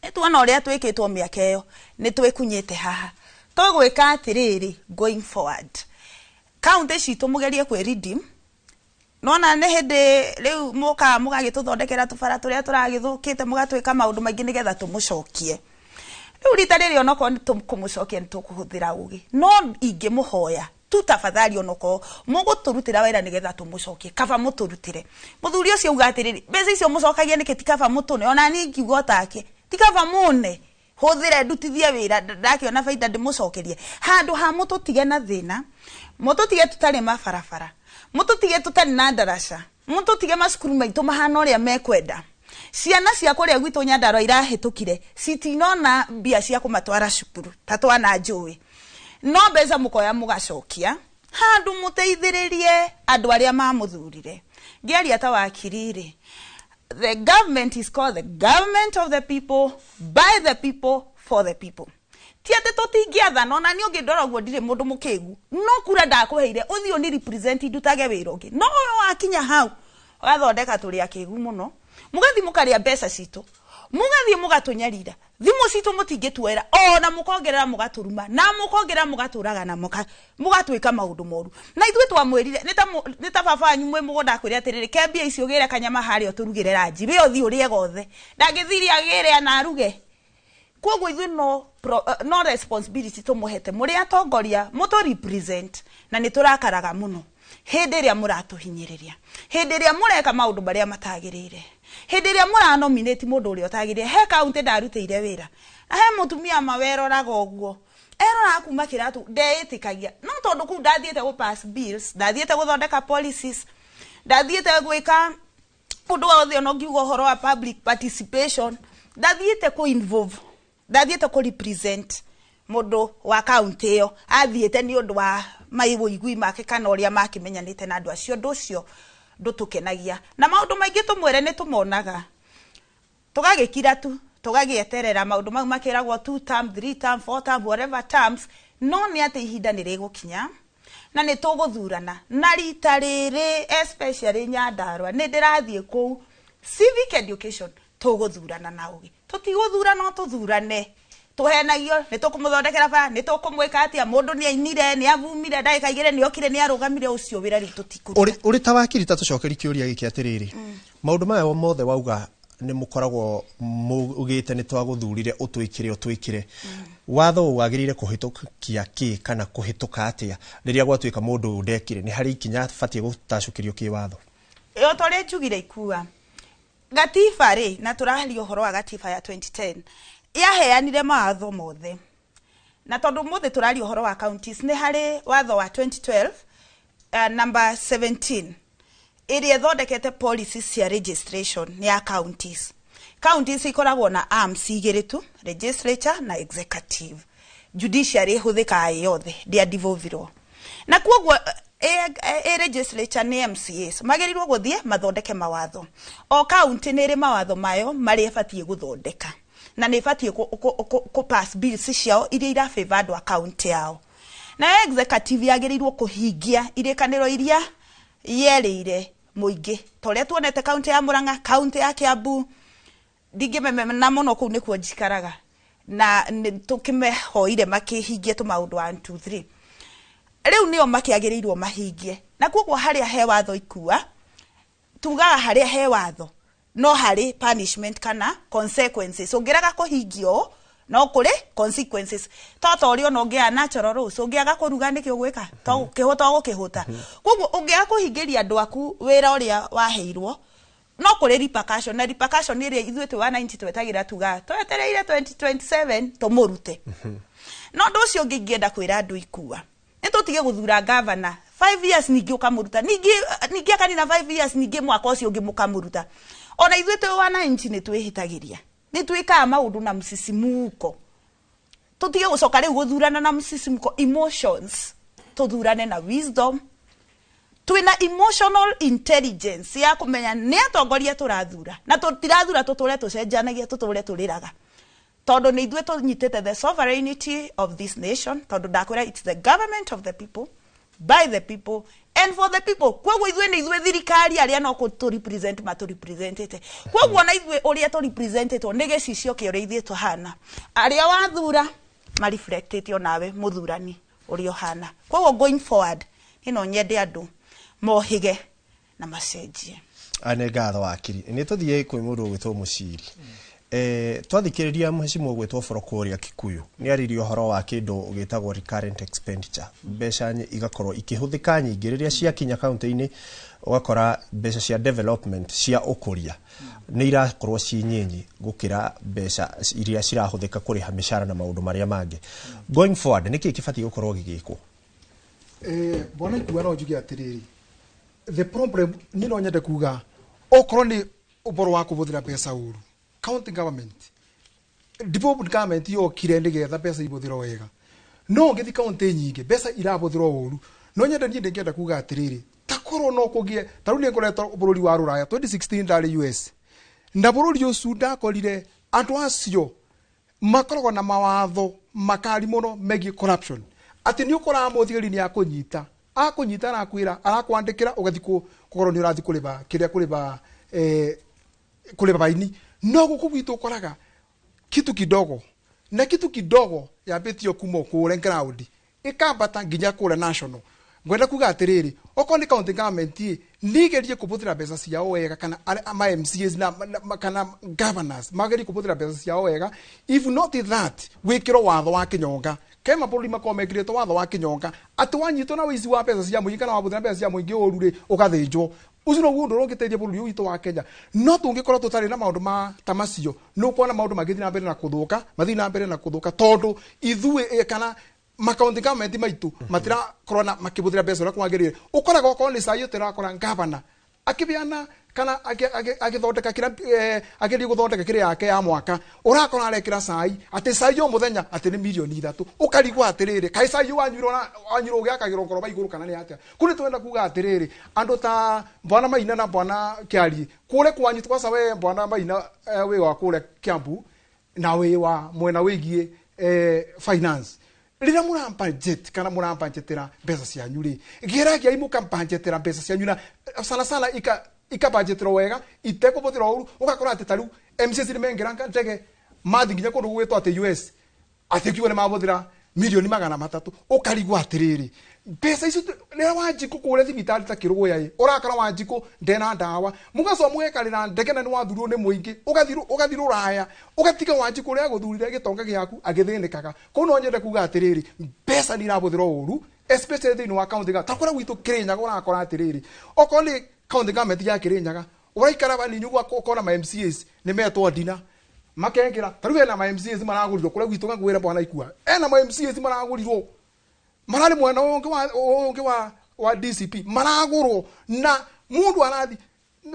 nĩ tuona ũrĩa twĩkĩtwo mĩaka ĩyo, nĩ twĩkunyĩte haha. Tũgwĩka atĩrĩrĩ going forward, kaunti citũ mũgerie kwĩ redeem. Nona nĩ hĩndĩ rĩu mũkaga mũgagĩtũthondekera tũbara tũrĩa tũragĩthũkĩte, mũgatwĩka maũndũ maingĩ nĩgetha tũmũcokie. Rĩu rita rĩrĩ onokorwo nĩ tũkũmũcokia nĩ tũkũhũthĩra ũgĩ, no ingĩmũhoya tu tafadhali, onokorwo mũgũtũrutĩra wĩra nĩgetha tũmũcokie, kaba mũtũrutĩre. Mũthuri ũcio auga atĩrĩrĩ, mbeca icio mũcokagia nĩkĩ? Ti kaba mũtũne? Ona niĩ ingiuga otake, ti kaba mũne hũthĩre ndutithie wĩra, ndakĩona baida ndĩmũcokerie, handũ ha mũtũtige na thĩna, mũtũtige tũtarĩ mabarabara, mũtũtige tũtarĩ na ndaraca, mũtũtige macukuru maitũ mahana ũrĩa mekwenda, Ciana cia kũrĩa gwitũ Nyandarua irahĩtũkire citinona mbia cia kũmatwara cukuru ta twana njũĩ, no mbeca mũkoya mũgacokia handũ mũteithĩrĩrie andũ arĩa mamũthurire. Ngĩaria ta wakiri rĩ, the government is called the government of the people, by the people, for the people. Ti atĩ tũtingĩathana, ona niĩ ũngĩndora ũguo ndirĩ mũndũ mũkĩgu, no kura ndakũheire ũthiĩ ũni represent ndutage wĩra ũngĩ. No ũyũ wakinya hau ũgathondeka tũrĩ akĩgu mũno, mũgathiĩ mũkarĩa mbeca citũ, mũgathiĩ mũgatũnyarira, thimũ citũ mũtingĩtuoera, ona mũkongerera mũgatũruma, na mũkongerera mũgatũraga na mũgatwĩka maũndũ moru. Na ithuĩ twamwĩrire nĩ ta baba wanyu mwĩ mũgũnda akwĩre atĩrĩrĩ, ke mbia ici ũgĩre kanyama harĩa ũtũrugĩre ranji, we ũthiĩ ũrĩe gothe, ndangĩthirie agĩre na aruge. Koguo ithuĩ no responsibility tũmũhete mũrĩ atongoria mũtũ represent, na nĩ tũrakaraga mũno hĩndĩ ĩrĩa mũratũhinyĩrĩria, hĩndĩ ĩrĩa mũreka maũndũ marĩa matagĩrĩire, hĩndĩ ĩrĩa mũranominate mũndũ ũrĩa ũtagĩrĩire. He kaunti ndarutĩire wĩra na he mũtumia maweroraga ũguo, eroraga kuma kĩratũ ndeĩtĩkagia, no tondũ kũu ndathiĩte gũ pass bills, ndathiĩte gũthondeka policies, ndathiĩte gwĩka ũndũ wothe ona ũngiuga ũhoro wa public participation, ndathiĩte kũ involve, ndathiĩte kũ represent mũndũ wa kaunti ĩyo, athiĩte nĩ ũndũ wa mawĩigui make kana ũrĩa makĩmenyanĩte na andũ acio. Ũndũ ũcio ndũtũkenagia, na maũndũ maingĩ tũmwĩre nĩ tũmonaga, tũgagĩkira tu, tũgagĩeterera maũndũ mau makĩragwo 2 term, 3 term, 4 term, whatever terms, no nĩ atĩ ihinda nĩ rĩgũkinya na nĩ tũgũthurana. Na rita rĩrĩ especially Nyandarua nĩ ndĩrathiĩ kũu civic education, tũgũthurana na ũgĩ, tũtigũthura no tũthurane tũhenagio nĩ tũkũmũthondekera bara, nĩ tũkũmwĩka atĩa, mũndũ nĩ ainire, nĩ avumire ndagĩka igĩrĩ, nĩ okire, nĩ arũgamire, ũcio wĩra rĩu tũtikũruta. Ũrĩ ta wakiri, ta tũcokeri kĩũria gĩkĩ atĩrĩrĩ, maũndũ maya mothe wauga nĩ mũkoragwo mũgĩte nĩ twagũthurire ũtwĩkĩre ũtwĩkĩre, watho wagĩrĩire kũhĩtũkia kĩ kana kũhĩtũka atĩa rĩrĩa gwatuĩka mũndũ ũyũ ndekire? Nĩ harĩ ikinya abatiĩ gũtacũkĩrio kĩwatho? O ta ũrĩa njugire ikua gatiba rĩ, na tũraria ũhoro wa gatiba ya 2010 yaheanire mawatho mothe, na tondũ mũthĩ tũraria ũhoro wa counties, nĩ harĩ watho wa 2012 number 17 ĩrĩa ĩthondekete policies cia registration ya counties. Counties ikoragwo na arms igĩrĩ tu, legislature na executive. Judiciary ĩhũthĩkaga ĩ yothe, ndĩandivolvirwo. Na koguo legislature nĩ MCAs magĩrĩirwo gũthiĩ mathondeke mawatho. O county nĩ ĩrĩ mawatho mayo marĩa ĩbatiĩ gũthondeka, na nĩ ĩbatiĩ kũ pass bills ciao iria ira favor andũ a county yao. Nayo executive yagĩrĩirwo kũhingia irĩkanĩro iria yerĩire mũingĩ, ta ũrĩa tuonete county ya Murang'a, county ya Kiambu, ndingĩmemena mũno kũu nĩkuo njikaraga, na nĩ tũkĩmehoire makĩhingie tũmaũndũ 1 2 3. Rĩu nĩo makĩagĩrĩirwo mahingie. Na koguo harĩa he watho ikua, tugaga harĩa he watho no harĩ punishment kana consequences. Ũngĩrega kũhingia ũũ no kũrĩ consequences. To ta ũrĩa ona ũngĩaga natural rules, ũngĩaga kũruga nĩkĩ ũgwĩka? To kĩhũta ũgũkĩhũta. Koguo ũngĩaga kũhingĩria andũ aku wĩra ũrĩa waheirwo, no kũrĩ repercussion, na repercussion ĩrĩa ithuĩ twĩ wananchi twetagĩra tugaga twetereire 2027 tũmũrute. No ũndũ ũcio ũngĩ ingĩenda kwĩra andũ ikua, nĩ tũtige gũthura gavana 5 years ningĩ ũkamũruta, ningĩ akanina 5 years ningĩ mwaka ũcio ũngĩ mũkamũruta. Ona ithuĩ twĩ wananchi nĩ twĩhĩtagĩria, nĩ twĩkaga maũndũ na msisimuko. Tũtige gũcoka rĩu gũthurana na msisimuko, emotions, tũthurane na wisdom. Twĩna emotional intelligence ya kũmenya nĩ atongoria tũrathura, na tũtirathura tũtũre tũcenjanagia, tũtũre tũrĩraga, tondũ nĩ ithuĩ tũnyitĩte the sovereignty of this nation, tondũ ndakwĩra it's the government of the people, by the people and for the people. Koguo ithuĩ nĩ ithuĩ thirikari arĩa no tũ represent matũ representĩte. Koguo na ithuĩ ũrĩa tũ representĩtwo nĩ gĩcicio kĩa ũrĩa ithuĩ tũhana, arĩa wathura ma reflectĩte onawe mũthurani ũrĩa ũhana. Koguo going forward niĩ no nyende andũ mohĩge na macenjie. Nĩ ngatho wakiri. Nĩ tũthiĩ kwĩ mũndũ ũgwĩtwo Mũciri. Twathikĩrĩria mheshimiwa ũgwĩtwo Boro kũrĩa Kikuyu, nĩ aririe ũhoro wa kĩndũ gĩtagwo recurrent expenditure, mbeca igakorwo ikĩhũthĩka nyingĩ rĩrĩa ciakinya kaunti-inĩ, ũgakora mbeca cia development cia ũkũria nĩ irakorwo ci nyinyi gũkĩra mbeca iria cirahũthĩka kũrĩha mĩcara na maũndũ marĩa mangĩ. Going forward nĩkĩ kĩbatiĩ gũkorwo gĩgĩkwo? Bwana Ikua, no njuge atĩrĩrĩ, the problem niĩ no nyende kuga okorwo nĩ ũboro wa kũbũthĩra mbeca ũru, county government, devolved government yokire nĩgetha mbeca ibũthĩrwo wega, no ũngĩthi kaunti nyingĩ mbeca irabũthĩrwo ũru. No nyende niĩ ndĩngĩenda kuga atĩrĩrĩ, ta korwo no kũgĩe ta rĩu nĩ ngoretwo bũrũri wa rũraya, 2016 ndarĩ US, na bũrũri ũcio ndakorire andũ acio makoragwo na mawatho makari mũno megiĩ corruption, atĩ nĩ ũkoraga mũthigari nĩ akũnyita, akũnyita arakwĩra, arakwandĩkĩra ũgathiĩ kũkorwo nĩ ũrathiĩ kũrĩba kĩrĩa kũrĩba kũrĩba baini. No gũkũ gwitũ ũkoraga kitu kidogo na kitu kidogo yambĩtio kuma kũrĩa ground ĩkambata nginya kũrĩa national. Ngwenda kuga atĩrĩrĩ, okorwo nĩ county government ĩ nĩgerie kũbũthĩra mbeca ciao wega, kana ma MCAs na kana governors magerie kũbũthĩra mbeca ciao wega. If not that, wĩkĩrwo watho wa kĩnyonga. Ke mabũrũri makoragwo mekĩrĩtwo watho wa kĩnyonga atĩ wanyitwo na ũici wa mbeca cia mũingĩ kana wabũthĩra mbeca cia mũingĩ ũru rĩ, ũgathĩnjwo. Ũcio noguo ũndũ ũrĩa ũngĩteithia bũrũri ũyũ witũ wa Kenya. No tũngĩkorwo tũtarĩ na maũndũ ma ta macio, nĩ ũkuona maũndũ magĩthiĩ na mbere na kũthũka, mathiĩ na mbere na kũthũka, tondũ ithuĩ kana makaunti government maitu matirakorwo na makĩbũthĩra mbeca ũrĩa kwagĩrĩire. Ũkoraga okorwo nĩ cai ũtĩrakora gavana akĩbeana kana agĩthondeka kĩrĩa agerie gũthondeka kĩrĩa yake ya mwaka, ũrakora arekĩra cai atĩ cai o mũthenya atĩ nĩ mirioni 3. Ũkarigwo atĩrĩrĩ, kaĩ cai wanyuirwo na wanyuirwo ũgĩakagĩrwo ngoroba igũrũ kana nĩ atĩa? Kũrĩ twenda kuga atĩrĩrĩ, andũ ta Bwana Maina na Bwana Kĩarie kũrĩa kwanyu, kwanza we Bwana Maina wĩ wa kũrĩa Kiambu na wĩ wa mwena wĩgiĩ finance, rĩrĩa mũrambudget kana mũrambudgetĩra mbeca cianyu rĩ, geragiai mũkambudgetĩra mbeca cianyu na sana sana ikabudgetĩrwo wega itekũbũthĩrwo ũru. Ũgakora atĩ ta rĩu MCAs nĩ mengĩra ndege mathi nginya kũndũ gũgwĩtwo atĩ US, atĩ kiugo nĩ mabũthĩra mirioni 300. Ũkarigwo atĩrĩrĩ, mbeca icio rĩrĩa Wanjikũ kũrĩa thibitarĩ ta Kĩrũgũya ĩ, ũrakora Wanjikũ ndena ndawa, mũgacoka mũgekarĩra ndege na nĩ wathurirwo nĩ mũingĩ, ũgathiĩ rũraya, ũgatiga Wanjikũ ũrĩa agũthurire gĩtonga gĩaku agĩthĩnĩkaga. Kũu no nyende kuga atĩrĩrĩ, mbeca nĩ irabũthĩrwo ũru, especially thĩinĩ wa county ta kũrĩa gwitũ Kĩrĩnyaga. Ũrakora atĩrĩrĩ, okorwo nĩ county government ya Kĩrĩnyaga, ũraikara banini ũguo ũkona ma MCAs nĩ metwo ndina makengera. Ta rĩu hena ma MCAs maragũrirwo kũrĩa gwitũ, ngwĩra bwana Ikua, ena ma MCAs maragũrirwo mararĩ mwena ũyũ ũngĩ wa DCP, maragũrwo na mũndũ arathi.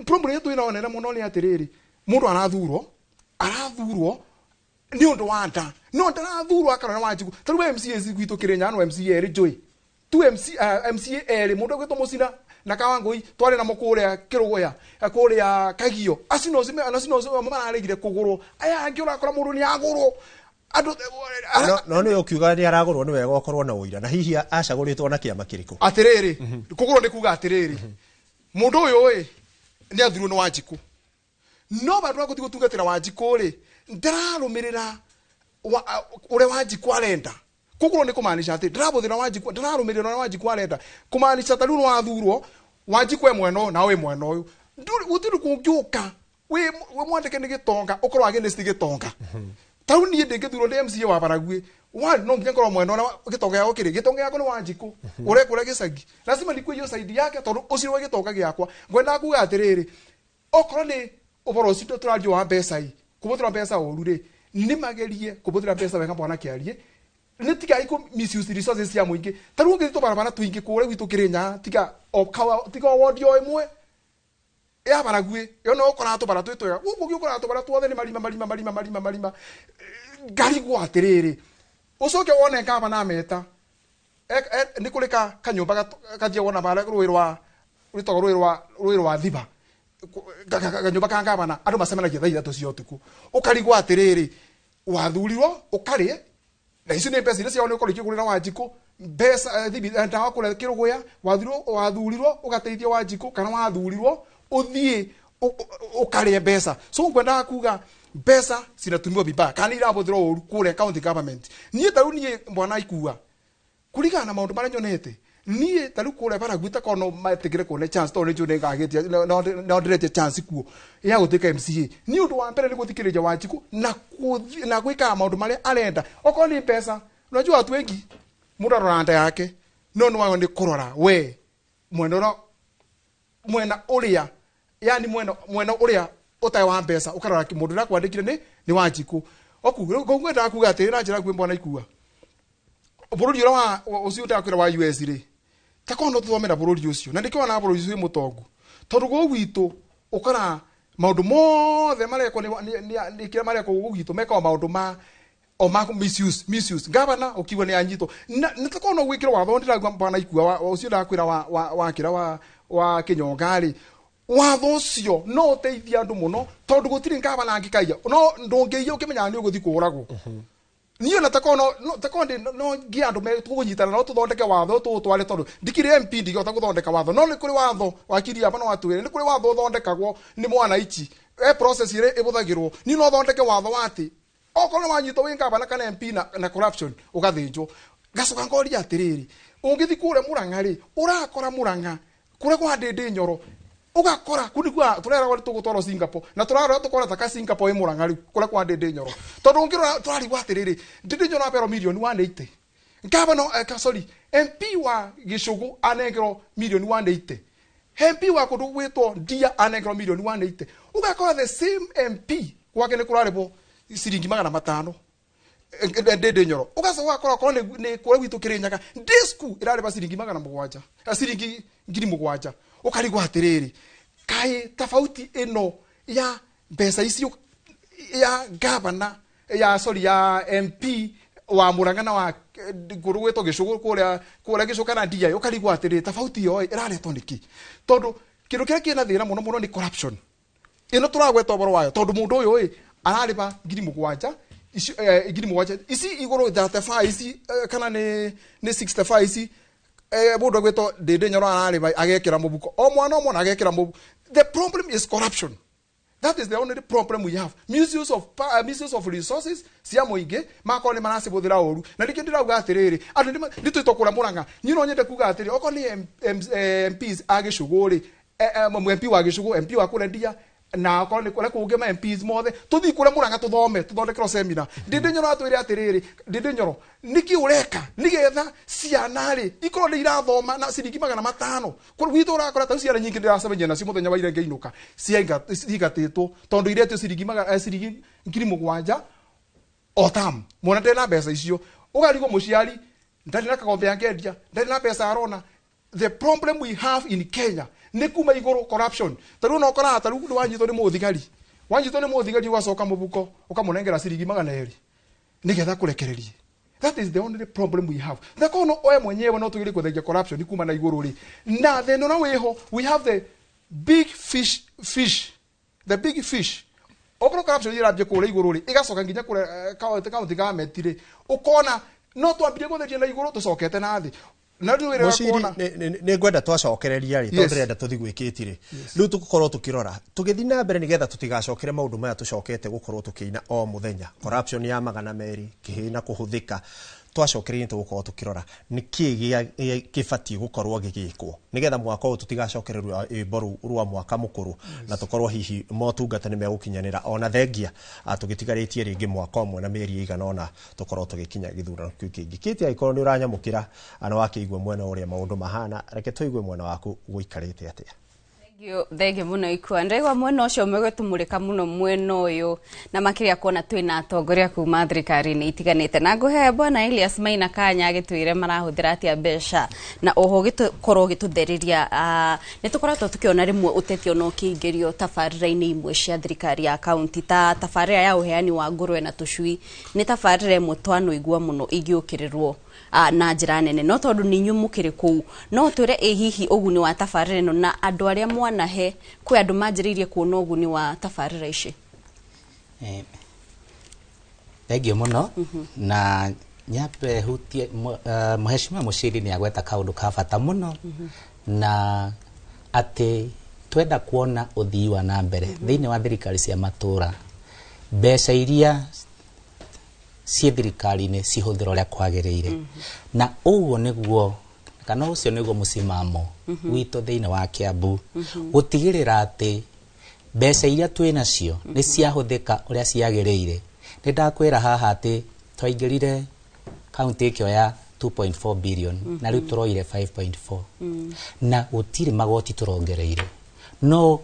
Problem ĩrĩa twĩnayo nene mũno nĩ atĩrĩrĩ, mũndũ arathurwo nĩ ũndũ wa nda, no ndarathurwo akarora Wanjikũ. Ta rĩu MCAs gwitũ Kĩrĩnyaga no MCA erĩ njũĩ tu MC, MCA erĩ, mũndũ ũgwĩtwo Mũcina na Kawangũi twarĩ namo kũrĩa Kĩrũgũya, kũrĩa Kagio. Acio no mararegire kũgũrwo, aya angĩ ũrakora mũndũ nĩ agũrwo andũ. No nĩ ũkiuga nĩ aragũrwo, nĩ wega ũkorwo na ũira, na hihi acagũrĩtwo na kĩama kĩrĩkũ? Atĩrĩrĩ, kũgũrwo nĩ kuga atĩrĩrĩ, mũndũ ũyũ ĩ nĩ athurirwo nĩ Wanjikũ, no bandũ wa gũthiĩ gũtungatĩra Wanjikũ rĩ, ndararũmĩrĩra ũrĩa Wanjikũ arenda. Kũgũrwo nĩ kũmaanisha atĩ ndarabũthĩra Wanjikũ, ndararũmĩrĩra ũrĩa Wanjikũ arenda, kũmaanisha ta rĩu nĩ wathurwo, Wanjikũ e mwena ũyũ na wĩ mwena ũyũ. Gũtirĩ kũngĩũka wĩ mwandĩke nĩ gĩtonga ũkorwo against gĩtonga. Ta rĩu niĩ ndĩngĩthurwo ndĩ MCA wa Baragwi one, no nginya ngorwo mwena ũrĩa gĩtonga gĩakwa kĩrĩ. Gĩtonga gĩakwa nĩ Wanjikũ ũrĩa kũrĩa gĩcagi, lazima ndikue hiyo side yake tondũ ũcio nĩwe gĩtonga gĩakwa. Ngwendaga kuga atĩrĩrĩ, okorwo nĩ ũboro ũcio tũraria wa mbeca i kũbũthĩra mbeca ũru rĩ, nĩ magerie kũbũthĩra mbeca wega, bwana Kĩarie, nĩ tigai kũ misuse resources cia mũingĩ. Ta rĩu ũngĩthiĩ tũbarabara tũingĩ kũrĩa gwitũ Kĩrĩnyaga, tiga o tiga o wondi o ĩmwe ya Baragwi ĩyo no ũkoraga tũbara twĩ twega, gũkũ ũngĩ ũkoraga tũbara tuothe nĩ marima marima marima marima marima. Ngarigwo atĩrĩrĩ, ũcoke wone gavana meta nĩ kũrĩ ka kanyũmba gathiagwo na barĩa rũĩ rwa rwĩtagwo rũĩ rwa Thiba, kanyũmba ka gavana, andũ macemanagia thaa 3 cia ũtukũ. Ũkarigwo atĩrĩrĩ, wathurirwo ũkarĩe na icio nĩ mbeca iria ciao nĩ ũkorwo ikĩgũrĩra Wanjikũ mbeca ndawa kũrĩa Kĩrũgũya. Wathurirwo ũgateithia Wanjikũ kana wathurirwo ũthiĩ ũkarĩe mbeca? So ngwendaga kuga mbeca cinatumiwa vibaya kana irabũthĩrwo ũru kũrĩa county government. Niĩ ta rĩu niĩ bwana Ikua, kũringana na maũndũ marĩa nyonete niĩ ta rĩu kũrĩa Baragwi, ta korwo no metĩkĩre kũne chance, tondũ nĩ njũĩ nĩngagĩtia no ndĩretie chance kuo ya gũtuĩka MCA, nĩ ũndũ wa mbere nĩ gũthikĩrĩria Wanjikũ na na gwĩkaga maũndũ marĩa arenda. Okorwo nĩ mbeca, unajua watu wengi mũndũ arora nda yake, no nĩ wayo nĩ kũrora we mwena ũrĩa mwena ũrĩa yani mwena ũrĩa ũtarĩ wa mbeca, ũkarora mũndũ ũrĩa akwandĩkire nĩ Wanjikũ. Oku rĩu ngwendaga kuga atĩrĩ na njĩra nguhĩ, bwana Ikua, bũrũri ũrĩa wa ũcio ndakwĩra wa US rĩ, ta korwo no tũthome na bũrũri ũcio, na nĩkĩo wona bũrũri ũcio wĩ mũtongu, tondũ gũkũ gwitũ ũkora Maundu mothe marekwo ni kira marekwo gugitwo mekawa maundu ma o ma misuse gavana ukiwa ni anyitwo na takono gwikira watho ndiragwa bwana Ikua ucio ndakwira wa kira wa Kinyonga ri watho ucio no uteithia andu muno tondu gutiri gavana angikaia no ndungiia ukimenya ni uguthi kuragwo. Niyo na takono no takondi no ngi andu me tugunyitana no tuthondeke watho tutware tondu ndikiri MP ndigihota guthondeka watho no ni kuri watho wakiri aba no atwire ni kuri watho uthondekagwo ni mwanaichi e process ire ibuthagirwo ni no thondeke watho wa ati okorwo wanyitwo wi gavana kana MP na corruption ugathinjwo. Ngacoka ngoria atiriri ungithi kure Murang'a ri urakora Murang'a kure kwa Ndindi Nyoro ugakora kunigua tureragwo tugutwarwo Singapore na turarora tukora taka Singapore i Murang'a riu kure kwa Ndindi Nyoro tondu ungirora turarigwo atiriri Ndindi Nyoro aperwo milioni 180 gavana sorry MP wa Gicugu anengerwo milioni 180 MP wa kundu gwitwo Ndia anengerwo milioni 180 ugakora the same MP gwake ni kuraribwo ciringi 500 Ndindi Nyoro ugacoka ugakora okorwo ni kure gwitũ Kirinyaga disku irarĩba ciringi 700 ciringi 7,000 ukarigwo atiriri kai tofauti ino ya mbeca icio ya gavana ya sorry ya MP wa Murang'a na wa kũndũ gwĩtwo Gĩcũgũ kũrĩa Gĩcũgũ kana Ndia ukarigwo atiriri tofauti yo ĩraretwo nĩkĩ tondu kĩndũ kĩrĩa kĩna thĩna mũno mũno nĩ corruption ĩno tũragweta ũhoro wayo tondu mũndũ ũyũ ĩ ararĩba 7,000 ici 7,000 ici igũrũ 35 ici kana nĩ 65 ici mundu agwitwo Ndindi Nyoro ararĩba agekĩra mũbuko o mwana o mwana agekĩra mũbuko. The problem is corruption. That is the only problem we have. Misuse of resources cia mũingĩ makorwo nĩ maracibũthĩra ũru na nĩkĩo ndĩrauga atĩrĩrĩ andũ nĩ twĩtwo kũrĩa Murang'a niĩ no nyende kuga atĩrĩ okorwo nĩ MPs a Gĩcũgũ rĩ MP wa Gĩcũgũ MP wa kũrĩa Ndia na okorwo nĩ kũrĩa kũngĩ ma MPs mothe tũthiĩ kũrĩa Murang'a tũthome tũthondekerwo seminar. Ndindi Nyoro atwĩre atĩrĩrĩ Ndindi Nyoro nĩkĩ ũreka nĩgetha ciana rĩ ikorwo nĩ irathoma na ciringi 500 gwitũ ũrakora ta ciana nyingĩ ndĩracemania nacio mũthenya wa ira ngĩinũka ciingatĩtwo tondũ iretio ciringi 7,000 o tam mwana ndarĩ na mbeca icio ũkarigwo mũciari ndarĩ na kagombe angĩendia ndarĩ na mbeca arona. The problem we have in Kenya nĩ kuma igũrũ corruption. Ta rĩu no ũkoraga ta rĩu nĩ wanyitwo nĩ mũthigari wanyitwo nĩ mũthigari ũgacoka mũbuko ũkamũnengera ciringi 200 nĩgetha kũrekererie. That is the only problem we have. Ndakono oe mwenyewe no tugire kuthengia corruption kuma na igũrũ rĩ na thĩna ũrĩa wĩho we have the big fish the big fish okorwo corruption ĩrambia kũrĩa igũrũ rĩ ĩgacoka nginya kũrĩa county government rĩ ũkona no twambirie gũtheria na igũrũ tũcokete na thĩ. Nĩ ngwenda twacokereria rĩ tondũ ndĩrenda tũthiĩ gwĩkĩti rĩ rĩu tũgũkorwo tũkĩrora tũgĩthiĩ na mbere nĩgetha tũtigacokere maũndũ maya tũcokete gũkorwo tũkĩina o mũthenya corruption ya 200 kĩhĩna kũhũthĩka twacokereria tũgũkorwo tũkĩrora nĩkĩ gĩbatiĩ gũkorwo gĩgĩkwo nĩgetha mwaka ũyũ tũtigacokere rwĩmbo rũu rwa mwaka mũkũrũ na tũkorwo hihi motungata nĩ megũkinyanĩra ona thengia tũgĩtigarĩtie rĩngĩ mwaka ũmwe na mĩeri ĩigana ũna tũkorwo tũgĩkinya gĩthurano kĩu kĩngĩ. Kĩte angĩkorwo nĩ ũranyamũkĩra na wakĩigua mwena ũrĩa maũndũ mahana reke tũigue mwena waku gũikarĩte atĩa. Thengio muno Ikua ndaigua mwena ũcio mũgũtũmũrĩka mũno mwena ũyũ na makĩria kuona twĩna atongoria kuma thirikari-inĩ itiganĩte na ngũhe bwana Elias Maina kanya agĩtwĩre marahũthĩra atĩa mbeca na oho gĩtũkorwo gĩtũthereria nĩ tũkoretwo tũkĩona rĩmwe ũteti ona ũkĩingĩrio tabarĩra-inĩ imwe cia thirikari ya kaunti ta tabarĩra ya ũheani wa ngũrwe na tũcui nĩ tabarĩra ĩmwe twanũigua mũno ingĩũkĩrĩrwo na njĩra nene no tondũ nĩ inyuĩ mũkĩrĩ kũu no twĩre ĩ hihi ũguni wa tabarĩra ĩno na andũ arĩa mwanahe kwĩ andũ manjĩrĩirie kuona ũguni wa tabarĩra ici. Thengio mũno na nyambe hutie Mheshimiwa Muchiri nĩ agweta kaũndũ ka bata mũno na atĩ twenda kuona ũthii wa na mbere thĩinĩ wa thirikari cia matũra mbeca iria ciĩ thirikari-inĩ cihũthĩrwo ũrĩa kwagĩrĩire na ũguo nĩguo kana ũcio nĩguo mũcimamo witũ thĩinĩ wa Kiambu gũtigĩrĩra atĩ mbeca iria twĩ nacio nĩ ciahũthĩka ũrĩa ciagĩrĩire. Nĩ ndakwĩra haha atĩ twaingĩrire kaunti ĩkĩoya 2.4 billion na rĩu tũroire 5.4 na gũtirĩ magoti tũrongereire no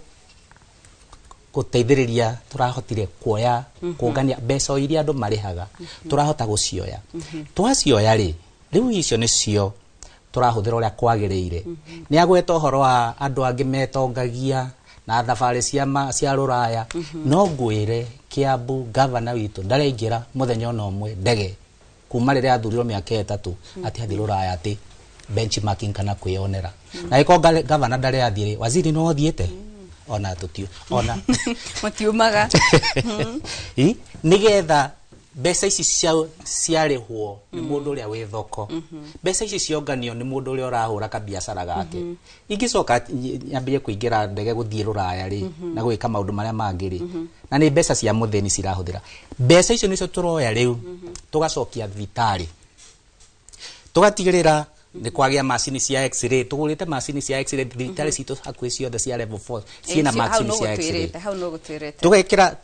gũteithĩrĩria tũrahotire kuoya kũngania mbeca iria andũ marĩhaga tũrahota gũcioya twacioya rĩ rĩu icio nĩcio tũrahũthĩra ũrĩa kwagĩrĩire. Nĩ agweta ũhoro wa andũ angĩ metongagia Na thabarĩ cia rũraya. No ngwĩre Kiambu gavana witũ ndaraingĩra mũthenya ona ũmwe ndege kuma rĩrĩa athurirwo mĩaka 3 atĩ athiĩ rũraya atĩ benchmarking kana kwĩyonera. Na ĩko gavana ndarĩ athiĩ rĩ, waziri no athiĩte ona tũtio ona matiumaga. Nĩgetha mbeca ici ciarĩhwo nĩ mũndũ ũrĩa wĩ thoko, mbeca ici cionganio nĩ mũndũ ũrĩa ũrahũra kabiacara gake, ingĩcoka nyambie kũingĩra ndege gũthiĩ rũraya rĩ na gwĩka maũndũ marĩa mangĩ rĩ, na nĩ mbeca cia mũthĩni cirahũthĩra. Mbeca icio nĩcio tũroya rĩu tũgacokia thibitarĩ, tũgatigĩrĩra nĩ kwagĩa macini cia x-ray. Tũgũrĩte macini cia x-ray thibitarĩ citũ hakuhĩ ciothe cia level 4 ciĩna macini cia x-ray. Hau no gũtwĩrĩte. Tũgekĩra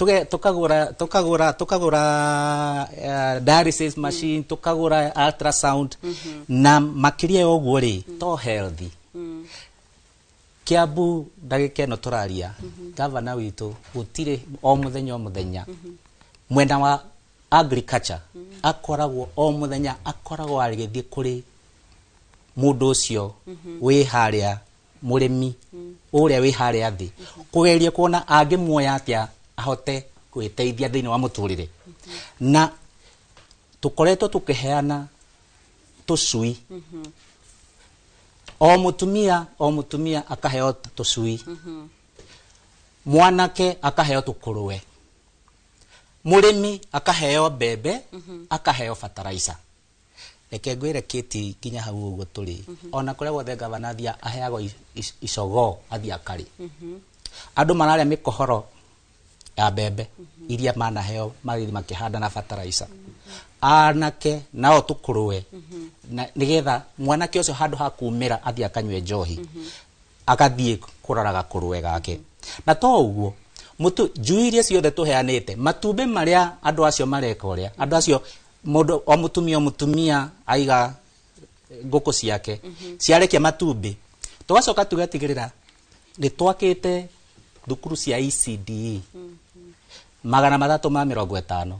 tũkagũra dialysis machine, tũkagũra ultrasound, na makĩria ya ũguo rĩ, to healthy Kiambu ndagĩka ĩno tũraria, gavana witũ gũtirĩ o mũthenya o mũthenya mwena wa agriculture akoragwo o mũthenya akoragwo agĩthiĩ kũrĩ mũndũ ũcio wĩ harĩa mũrĩmi ũrĩa wĩ harĩa thĩ kũgeria kuona angĩmuoya atĩa ahote gwĩteithia thĩinĩ wa mũtũrĩre. Na tũkoretwo tũkĩheana tũcui, o mũtumia akaheo tũcui, mwanake akaheo tũkũrũwe, mũrĩmi akaheo mbembe, akaheo fertilizer. Reke ngwĩre Kĩti nginya hau ũguo tũrĩ, ona kũrĩa guothe gavana athiĩ aheagwo icogoo athiĩ akarĩ. Andũ mararĩa mĩkohoro ya mbembe iria manaheo magĩthiĩ makĩhanda na fertilizer. Anake nao tũkũrũwe, nĩgetha mwanake ũcio handũ ha kumĩra athiĩ akanyue njohi, agathiĩ kũrora gakũrũwe gake. Na to ũguo, njui iria ciothe tũheanĩte, matumbĩ marĩa andũ acio mareka ũrĩa, andũ acio mũndũ o mũtumia aiga ngũkũ ciake ciarekia matumbĩ, tũgacoka tũgatigĩrĩra nĩ twakĩte thukuru cia ECDE 350,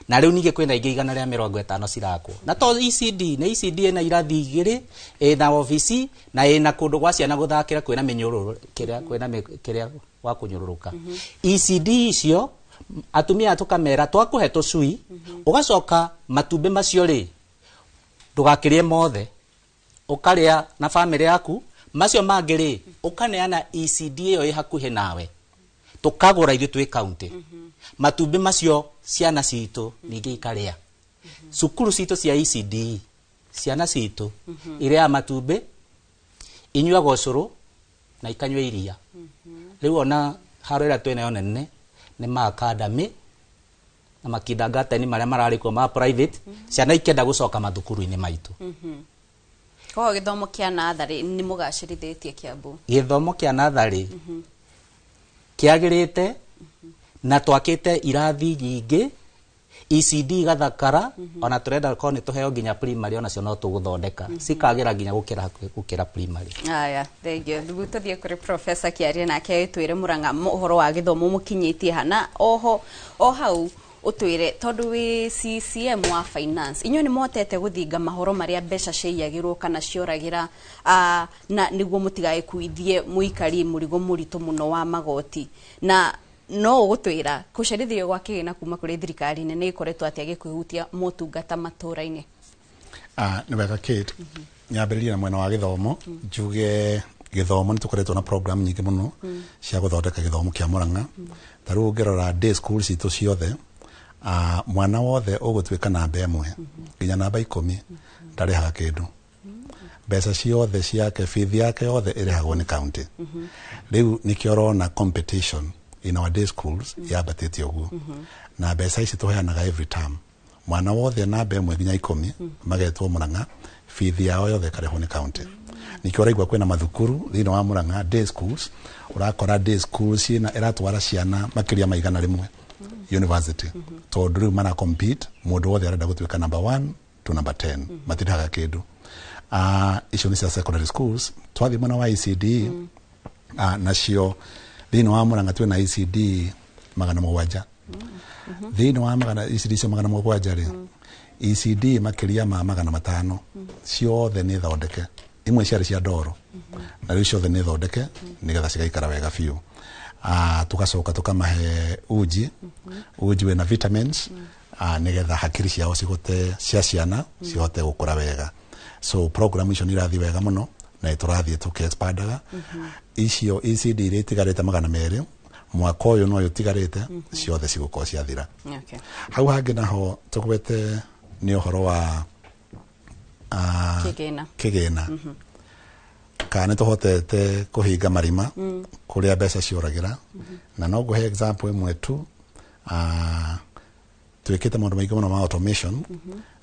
na rĩu ningĩ kwĩna ingĩ 150 cirakwo. Na to ECD, nĩ ECD ĩna irathi 2, ĩna obici na ĩna kũndũ gwa ciana gũthakĩra, kwĩna mĩnyũrũrũ kĩrĩa kwĩna kĩrĩa gwa kũnyũrũrũka. ECD icio atumia tũkamera twakũhe tũcui, ũgacoka matumbĩ macio rĩ ndũgakĩrĩe mothe, ũkarĩa na bamĩrĩ yaku, macio mangĩ rĩ ũkaneana ECD ĩyo ĩ hakuhĩ nawe, tũkagũra ithuĩ twĩ kaunti. Matumbĩ macio ciana citũ ningĩ ikarĩa. Cukuru citũ cia ECD ciana citũ irĩaga matumbĩ, inyuaga ũcũrũ na ikanyua iria. Rĩu ona haro ĩrĩa twĩnayo nene nĩ ma academy na makindangateni marĩa mararĩ kuo ma private, ciana ikenda gũcoka mathukuru-inĩ maitũ. Koguo gĩthomo kĩa natharĩ nĩ mũgacĩrithĩtie Kiambu? Gĩthomo kĩa natharĩ kĩagĩrĩte, na twakĩte irathi nyingĩ, ECD gathakara, ona tũrenda korwo nĩ tũheo nginya primary onacio no tũgũthondeka, cikagĩra nginya gũkĩra primary. Aya, thank you. Rĩu tũthiĩ kũrĩ Professor Kiaria nake agĩtwĩre Murang'a ũhoro wa gĩthomo mũkinyĩtie hana. Oho o hau ũtwĩre tondũ wĩ CCM wa finance, inyuĩ nĩ mũhotete gũthinga mahoro marĩa mbeca ciaiyagĩrwo kana cioragĩra, na nĩguo mũtigagĩkuithie mũikari mũrigo mũritũ mũno wa magoti, na no ũgũtwĩra kũcerithio gwa kĩgĩna kuma kũrĩ thirikari nene ĩkoretwo atĩa gĩkũhutia motungata matũra-inĩ? Nĩ wega Kate, nyambĩrĩrie na mwena wa gĩthomo. Njuge gĩthomo nĩ tũkoretwo na program nyingĩ mũno cia gũthondeka gĩthomo kĩa Murang'a. Ta rĩu ũngĩrora day school citũ ciothe, mwana wothe ũgũtuĩka namba 1 nginya namba 10 ndarĩhaga kĩndũ. Mbeca ciothe ciake, bithi yake yothe ĩrĩhagwo nĩ county. Rĩu nĩkĩo ũrona competition in our day schools yambatĩte ũguo. Na mbeca ici tũheanaga every term, mwana wothe namba 1 nginya 10 magetwo Murang'a, bithi yao yothe ĩkarĩhwo nĩ county. Nĩkĩo ũraigua kwĩna mathukuru thĩinĩ wa Murang'a day schools, ũrakora day schools ciĩna ĩratwara ciana makĩria ma 100 university, tondũ rĩu mara compete, mũndũ wothe arenda gũtuĩka number 1 to number 10, matirĩhaga kĩndũ. Icio nĩ cia secondary schools. Twathiĩ mwena wa ECD, nacio thĩinĩ wa Murang'a twĩna ECD 700. Thĩinĩ wa ECD icio 700 rĩ, ECD makĩria ma 500 ciothe nĩ thondeke. Imwe ciarĩ cia ndoro, na rĩu ciothe nĩ thondeke nĩgetha cigaikara wega biũ. Tugacoka tukamahe uji, uji wĩna vitamins, nĩgetha hakiri ciao cihote, cia ciana cihote gũkũra wega. So program icio nĩ irathiĩ wega mũno na nĩtũrathiĩ tũkĩexpandaga icio ECD iria itigarĩte 200 mwaka ũyũ no ũtigarĩte, ciothe cigũkorwo ciathira. Hau hangĩ naho tũgwete nĩ ũhoro wa Kĩgĩna. Kĩgĩna, kana nĩ tũhotete kũhinga marima kũrĩa mbeca cioragĩra. Na no ngũhe example ĩmwe tu. Twĩkĩte maũndũ maingĩ mũno ma automation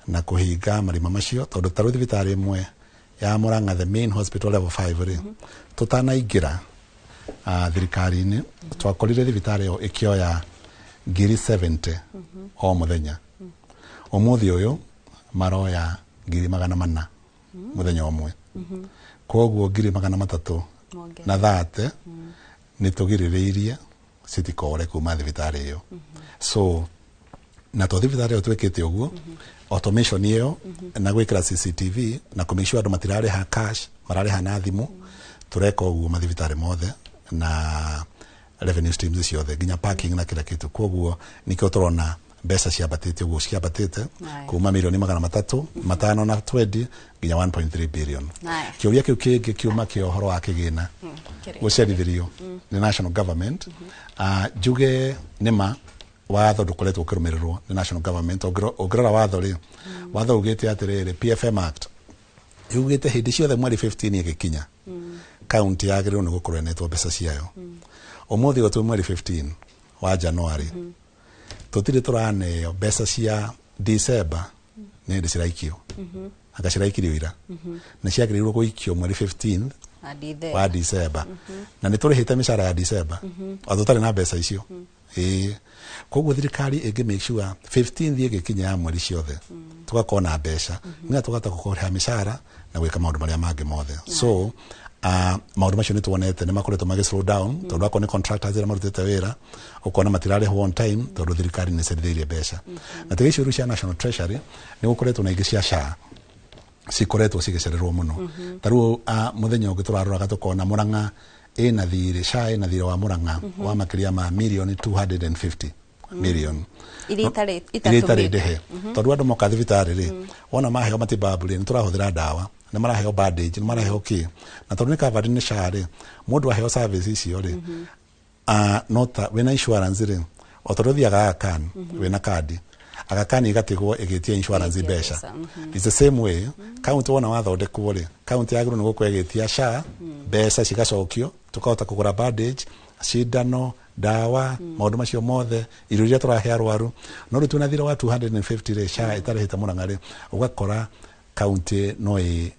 na kũhinga marima macio, tondũ ta rĩu thibitarĩ ĩmwe ya Murang'a, the main hospital level 5 rĩ, tũtanaingĩra thirikari-inĩ, twakorire thibitarĩ ĩyo ĩkĩoya 70,000 o mũthenya. Ũmũthĩ ũyũ maroya 400,000 mũthenya ũmwe. Koguo 330,000 na thate nĩ tũgirĩrĩirie citikore kuma thibitarĩ ĩyo. So na to thibitarĩ ĩyo twĩkĩte ũguo, automation ĩyo na gwĩkĩra CCTV na kũ make sure andũ matirarĩha cash, mararĩha na thimũ. Tũreka ũguo mathibitarĩ mothe na revenue streams ciothe, nginya parking na kila kitu. Koguo nikĩo tũrona mbeca ciambatĩte ũguo ciambatĩte, kuma 305 na 20 nginya 1.3 billion. Kĩũria kĩu kĩngĩ kiuma kĩa ũhoro wa kĩgĩna Kĩrĩa? Gũcerithĩrio nĩ national government. Njuge nĩma watho ndũkoretwo ũkĩrũmĩrĩrwo nĩ national government. Ũngĩrora watho rĩ, watho ugĩte atĩrĩrĩ, PFM Act yugĩte hĩndĩ ciothe mweri 15 ĩgĩkinya, kaunti yagĩrĩirwo nĩ gũkorwo ĩnetwo mbeca ciayo. Ũmũthĩ ũyũ twĩ mweri 15 wa January, tũtirĩ tũraneo mbeca cia December. Nĩ hĩndĩ ciraikio, anga ciraikirio ira, na ciagĩrĩirwo gũikio mweri 15 wa December, na nĩ tũrĩhĩte mĩcara ya December o tũtarĩ na mbeca icio. Ĩĩ, koguo thirikari ĩngĩ make sure 15 ĩgĩkinya ya mweri ciothe tũgakorwo na mbeca, nĩgetha tũkahota kũrĩha mĩcara na gwĩka maũndũ marĩa mangĩ mothe. So maũndũ macio nĩ tuonete nĩ makoretwo magĩ slow down, tondũ akorwo nĩ contractors arĩa marutĩte wĩra, ũkona matirarĩhwo on time tondũ thirikari nĩ ĩcerithĩirie mbeca. Na tiga icio rĩu cia National Treasury, nĩ gũkoretwo na ingĩ cia SHA cikoretwo cigĩcererwo mũno. Ta rĩu mũthenya ũngĩ tũraroraga tũkona Murang'a ĩna thirĩ, SHA ĩna thirĩ wa Murang'a wa makĩria ma mirioni 250 million iria itarĩ iria itarĩ itatũmĩtwo. Ndĩhe, tondũ andũ moka thibitarĩ rĩ, wona maheo matibabu rĩ, nĩ tũrahũthĩra ndawa, nĩ maraheo bandage, nĩ maraheo kĩ, na tondũ nĩ covered nĩ SHA rĩ, mũndũ aheo service icio rĩ, no ta wĩna insurance rĩ, o tondũ ũthiaga Aga Khan wĩna kandi, Aga Khan ĩgatigwo ĩgĩtia insurance mbeca. It's the same way county wona wathondekwo rĩ, county yagĩrĩirwo nĩ gũkorwo ĩgĩtia SHA mbeca cigacokio, tukahota kũgũra bandage, cindano, ndawa, maũndũ macio mothe, irio iria tũrahe arwaru. No rĩu twĩna thirĩ wa 250 rĩ, SHA ĩtarĩhĩte Murang'a rĩ, ũgakora county no ĩ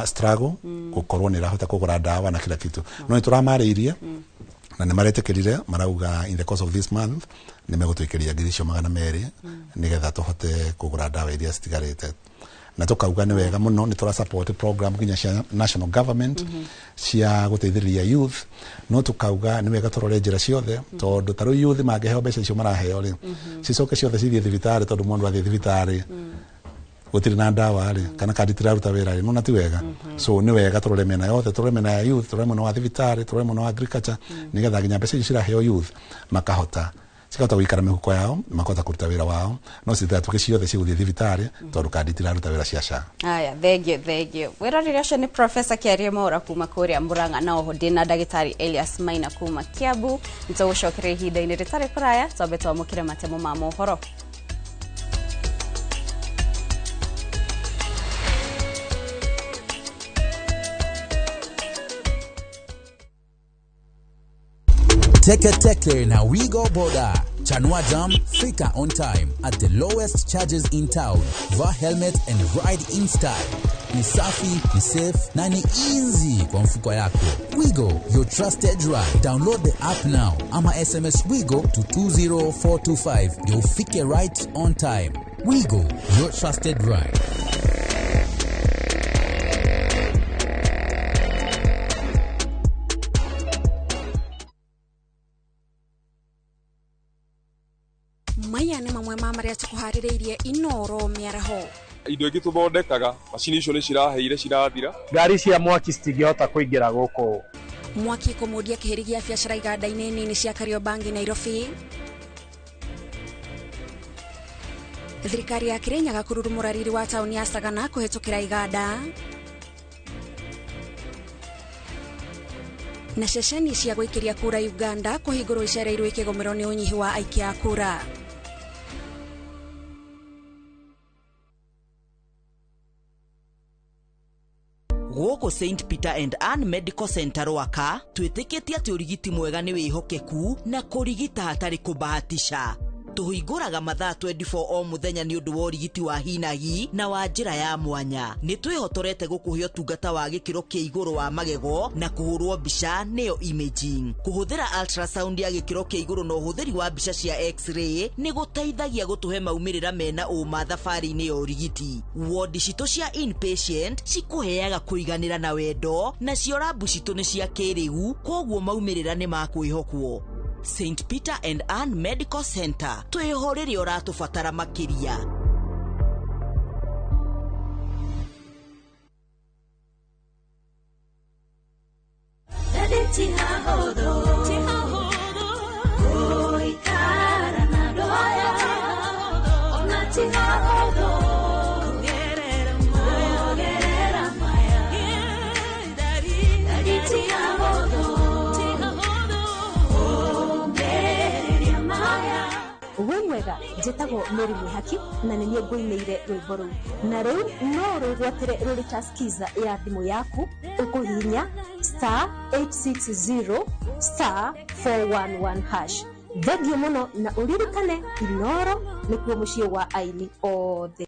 struggle gũkorwo nĩ ĩrahota kũgũra ndawa na kila kitu. No nĩ tũramarĩirie na nĩ maretĩkĩrire, marauga in the course of this month nĩ megũtwĩkĩria 200,000 nĩgetha tũhote kũgũra ndawa iria citigarĩte. Na tũkauga nĩ wega mũno, nĩ tũra support program nginya cia national government cia gũteithĩrĩria youth, no tũkauga nĩ wega tũrore njĩra ciothe, tondũ ta rĩu youth mangĩheo mbeca icio maraheo rĩ, cicoke ciothe cithiĩ thibitarĩ, tondũ mũndũ athiĩ thibitarĩ gũtirĩ na ndawa rĩ, kana kandi tiraruta wĩra rĩ, nona ti wega. So nĩ wega tũrore mĩena yothe, tũrore mĩena ya youth, tũrore mwena wa thibitarĩ, tũrore mwena wa agriculture, nĩgetha nginya mbeca icio ciraheo youth makahota, cikahota gũikara mĩhuko yao, makahota kũruta wĩra wao, no citigatuĩke ciothe cigũthiĩ thibitarĩ tondũ kandi itiraruta wĩra cia SHA. Aya, thengio, thengio. Wĩroreri ũcio nĩ Professor Kiarie Mwaura kuma kũrĩa Murang'a, na oho ndĩna ndagĩtarĩ Elias Maina kuma Kiambu. Nĩtũgũcokeria ihinda-inĩ rĩtarĩ kũraya, twambe twamũkĩre matemo ma mohoro. Teke Teke na Wigo Boda. Chanua Jam, fika on time at the lowest charges in town. Vaa helmet and ride in style. Ni safi, ni safe na ni easy kwa mfuko yako. Wigo, your trusted ride. Download the app now ama SMS Wigo to 20425 ndio ufike right on time. Wigo, your trusted ride. Maya nĩ mamwe ma marĩa tũkũharĩrĩirie Inoro mĩaraho. Indo ingĩ tũthondekaga, macini icio nĩ ciraheire, cirathira. Ngari cia mwaki citingĩhota kũingĩra gũkũ. Mwaki kũmũndia kĩhĩri gĩa biacara iganda-inĩ nini cia Kariobangi Nairobi. Thirikari ya Kirinyaga kũrurumũra riri wa taũni ya Sagana kũhĩtũkĩra iganda. Na ceceni cia gwĩkĩria kura Uganda kũhingũrwo icereirwo ikĩgũmĩrwo nĩ ũnyihu wa aikia a kura. Gũkũ St Peter and Ann Medical Center Rwaka twĩtĩkĩtie atĩ ũrigiti mwega nĩ wĩhokeku na kũrigita hatarĩ kũbahatisha. Tũhingũraga mathaa 24 o mũthenya nĩ ũndũ wa ũrigiti wa hinahi na wa njĩra ya mwanya. Nĩ twĩhotorete gũkũhe ũtungata wa gĩkĩro kĩa igũrũ wa magego na kũhũrwo mbica nĩyo imaging. Kũhũthĩra ultrasound ya gĩkĩro kĩa igũrũ na ũhũthĩri wa mbica cia x-ray nĩ gũteithagia gũtũhe maumĩrĩra mena ũma thabarĩ-inĩ ya ũrigiti. Wodi citũ cia inpatient cikũheaga kũiganĩra na wendo, nacio rabu citũ nĩ cia kĩrĩu, kwoguo maumĩrĩra nĩ ma kwĩhokwo. St Peter and Ann Medical Center twĩho rĩrĩa ũratũbatara makĩria. Wĩ mwega, njĩtagwo Mary Mwĩhaki na nĩ niĩ ngũinĩire rwĩmbo rũu, na rĩu no rwĩgwatĩre rũrĩ ta skiza ya thimũ yaku ũkũhihinya *860*411#. Thengiũ mũno na ũririkane Inoro nĩkuo mũciĩ wa aini othe.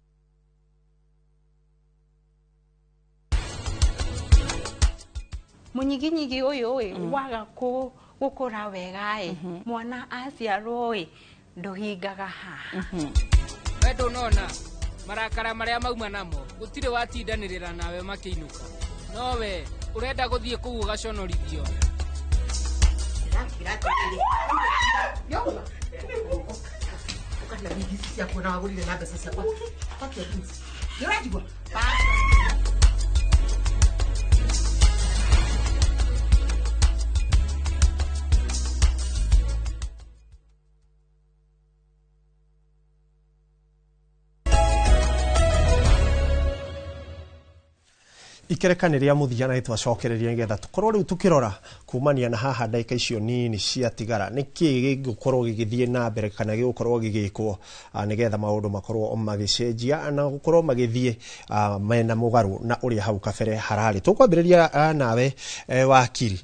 Munyiginyigi ũyũ ĩ waga gũkũra wega ĩ, mwana aciarwo ĩ ndũhingaga haha. We ndũnona marakara marĩa mauma namo, gũtirĩ watindanĩrĩra nawe makĩinũka, no we ũrenda gũthiĩ kũu ũgaconorithio. Ũkana wigi ici ciaku na wagũrire na mbeca ciakwa. Pack your things. Nĩ ũranjigua? Ikereka nĩ rĩa mũthia na nĩtwacokereria nĩgetha tũkorwo rĩu tũkĩrora kumania na haha ndagĩka icio nini ciatigara nĩkĩ gĩgũkorwo gĩgĩthiĩ na mbere kana gĩgũkorwo gĩgĩkwo nĩgetha maũndũ makorwo magĩcenjia na gũkorwo magĩthiĩ mena mũgarũ na ũrĩa hau kabere hararĩ. Tũkwambĩrĩria nawe wakiri,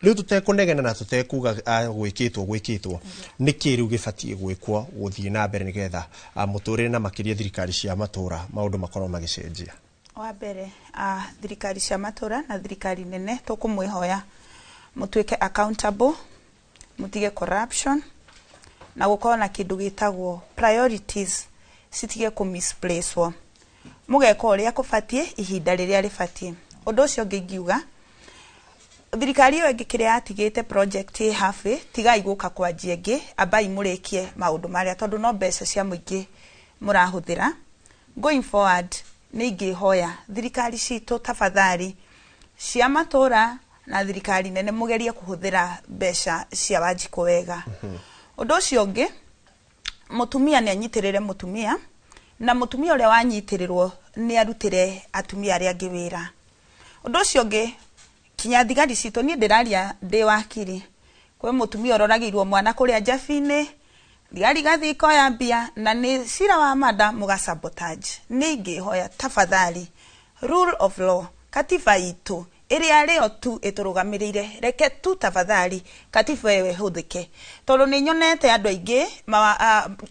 rĩu tũtekũnegena na tũtekuga gwĩkĩtwo nĩkĩ rĩu gĩbatiĩ gwĩkwo gũthiĩ na mbere nĩgetha mũtũrĩre na makĩria thirikari cia matũra maũndũ makorwo magĩcenjia? Wa mbere, thirikari cia matũra na thirikari nene tũkũmwĩhoya mũtuĩke accountable, mũtige corruption na gũkorwo na kĩndũ gĩtagwo priorities citige kũ misplacewo, mũgeka ũrĩa kũbatiĩ ihinda rĩrĩa rĩbatiĩ. Ũndũ ũcio ũngĩ ingiuga, thirikari ĩyo ĩngĩ kĩrĩa yatigĩte project ĩ halfway, tigai gũka kwanjia ĩngĩ, ambai mũrĩkie maũndũ marĩa tondũ no mbeca cia mũingĩ mũrahũthĩra. Going forward nĩ ingĩhoya thirikari citũ tafadhali cia matũra na thirikari nene mũgerie kũhũthĩra mbeca cia Wanjikũ wega. Ũndũ ũcio ũngĩ, mũtumia nĩ anyitĩrĩre mũtumia, na mũtumia ũrĩa wanyitĩrĩrwo nĩ arutĩre atumia arĩa angĩ wĩra. Ũndũ ũcio ũngĩ, kinya thigari citũ, niĩ ndĩraria ndĩ wakiri, kwĩ mũtumia ũroragĩirwo mwana kũrĩa njabi-inĩ, thigari igathiĩ ikoya mbia na nĩ cira wa mada mũga sabotage. Nĩ ingĩhoya tafadhali, rule of law, katiba itũ ĩrĩa rĩo tu ĩtũrũgamĩrĩire, reke tu tafadhali katiba ĩyo ĩhũthĩke, tondũ nĩ nyonete andũ aingĩ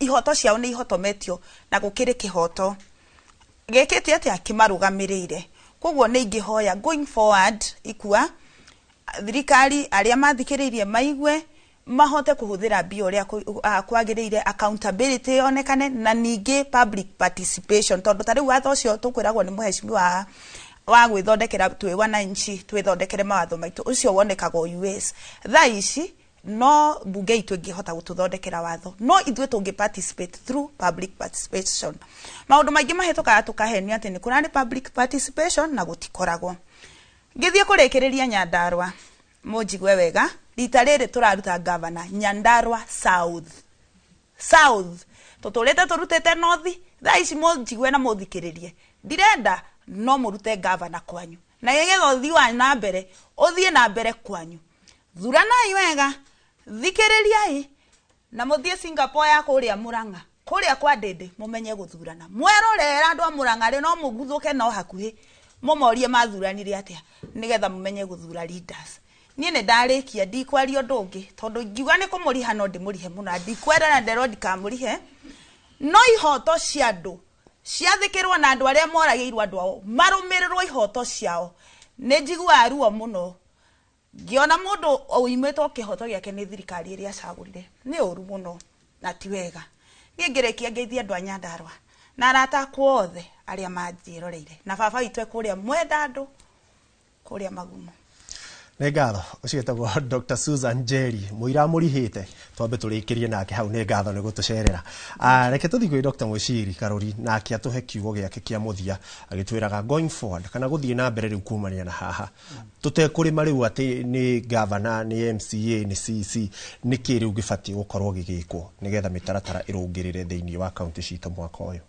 ihoto ciao nĩ ihotometio na gũkĩrĩ kĩhoto gĩkĩte atĩa kĩmarũgamĩrĩire. Koguo nĩ ingĩhoya going forward ikua thirikari arĩa mathikĩrĩirie maigue mahote kũhũthĩra mbia ũrĩa kwagĩrĩire, accountability yonekane na ningĩ public participation, tondũ ta rĩu watho ũcio tũkwĩragwo nĩ mũhecimiwa wa gwĩthondekera twĩ wananchi twĩthondekere mawatho maitũ, ũcio wonekaga o US. Thaa ici no bunge itũ ĩngĩhota gũtũthondekera watho, no ithuĩ tũngĩ participate through public participation. Maũndũ maingĩ mahĩtũkaga tũkahenio atĩ nĩ kũrarĩ public participation na gũtikoragwo. Ngĩthiĩ kũrĩkĩrĩria Nyandarũa, Mũnjigue wega, rita rĩrĩ tũraruta gavana Nyandarua South. South tũtũrĩte tũrutĩte North, thaa ici mũnjigue na mũthikĩrĩrie, ndirenda no mũrute gavana kwanyu, na nĩgetha ũthii wa na mbere ũthiĩ na mbere kwanyu. Thuranai wega, thikĩrĩriai, na mũthiĩ Singapore ya kũrĩa Murang'a, kũrĩa kwa Ndĩndĩ, mũmenye gũthurana. Mwerorera andũ a Murang'a rĩ, no mũguthũke no hakuhĩ mũmorie mathuranire atĩa, nĩgetha mũmenye gũthura leaders. Niĩ nĩ ndarĩkia, ndikwaria ũndũ ũngĩ, tondũ ingiuga nĩ kũmũriha no ndĩmũrihe mũno, na ndikwenda na nderwo ndikamũrihe. No ihoto cia andũ ciathĩkĩrwo na andũ arĩa moragĩirwo andũ ao marũmĩrĩrwo ihoto ciao. Nĩ njiguaga ruo mũno ngĩona mũndũ ũimĩtwo kĩhoto gĩake nĩ thirikari ĩrĩa acagũrire. Nĩ ũru mũno na ti wega. Niĩ ngĩrĩkia ngeithie andũ a Nyandarua na arata akwa othe arĩa manjĩroreire, na baba witũ e kũrĩa Mwendandũ, kũrĩa Magumo. Nĩ ngatho. Ũcio etagwo Dr. Susan Njeri, mũira mũrihĩte, twambe tũrĩkĩrie nake hau. Nĩ ngatho nĩ gũtũcerera. Reke tũthiĩ kwĩ Dr. Mũciri Karũri, nake atũhe kiugo gĩake kĩa mũthia, agĩtwĩraga going forward, kana gũthiĩ na mbere rĩu kumania na haha, tũtekũrĩma rĩu atĩ nĩ gavana, nĩ MCA, nĩ CC, nĩkĩ rĩu gĩbatiĩ gũkorwo gĩgĩkwo nĩgetha mĩtaratara ĩrũngĩrĩre thĩinĩ wa kaunti citũ mwaka ũyũ?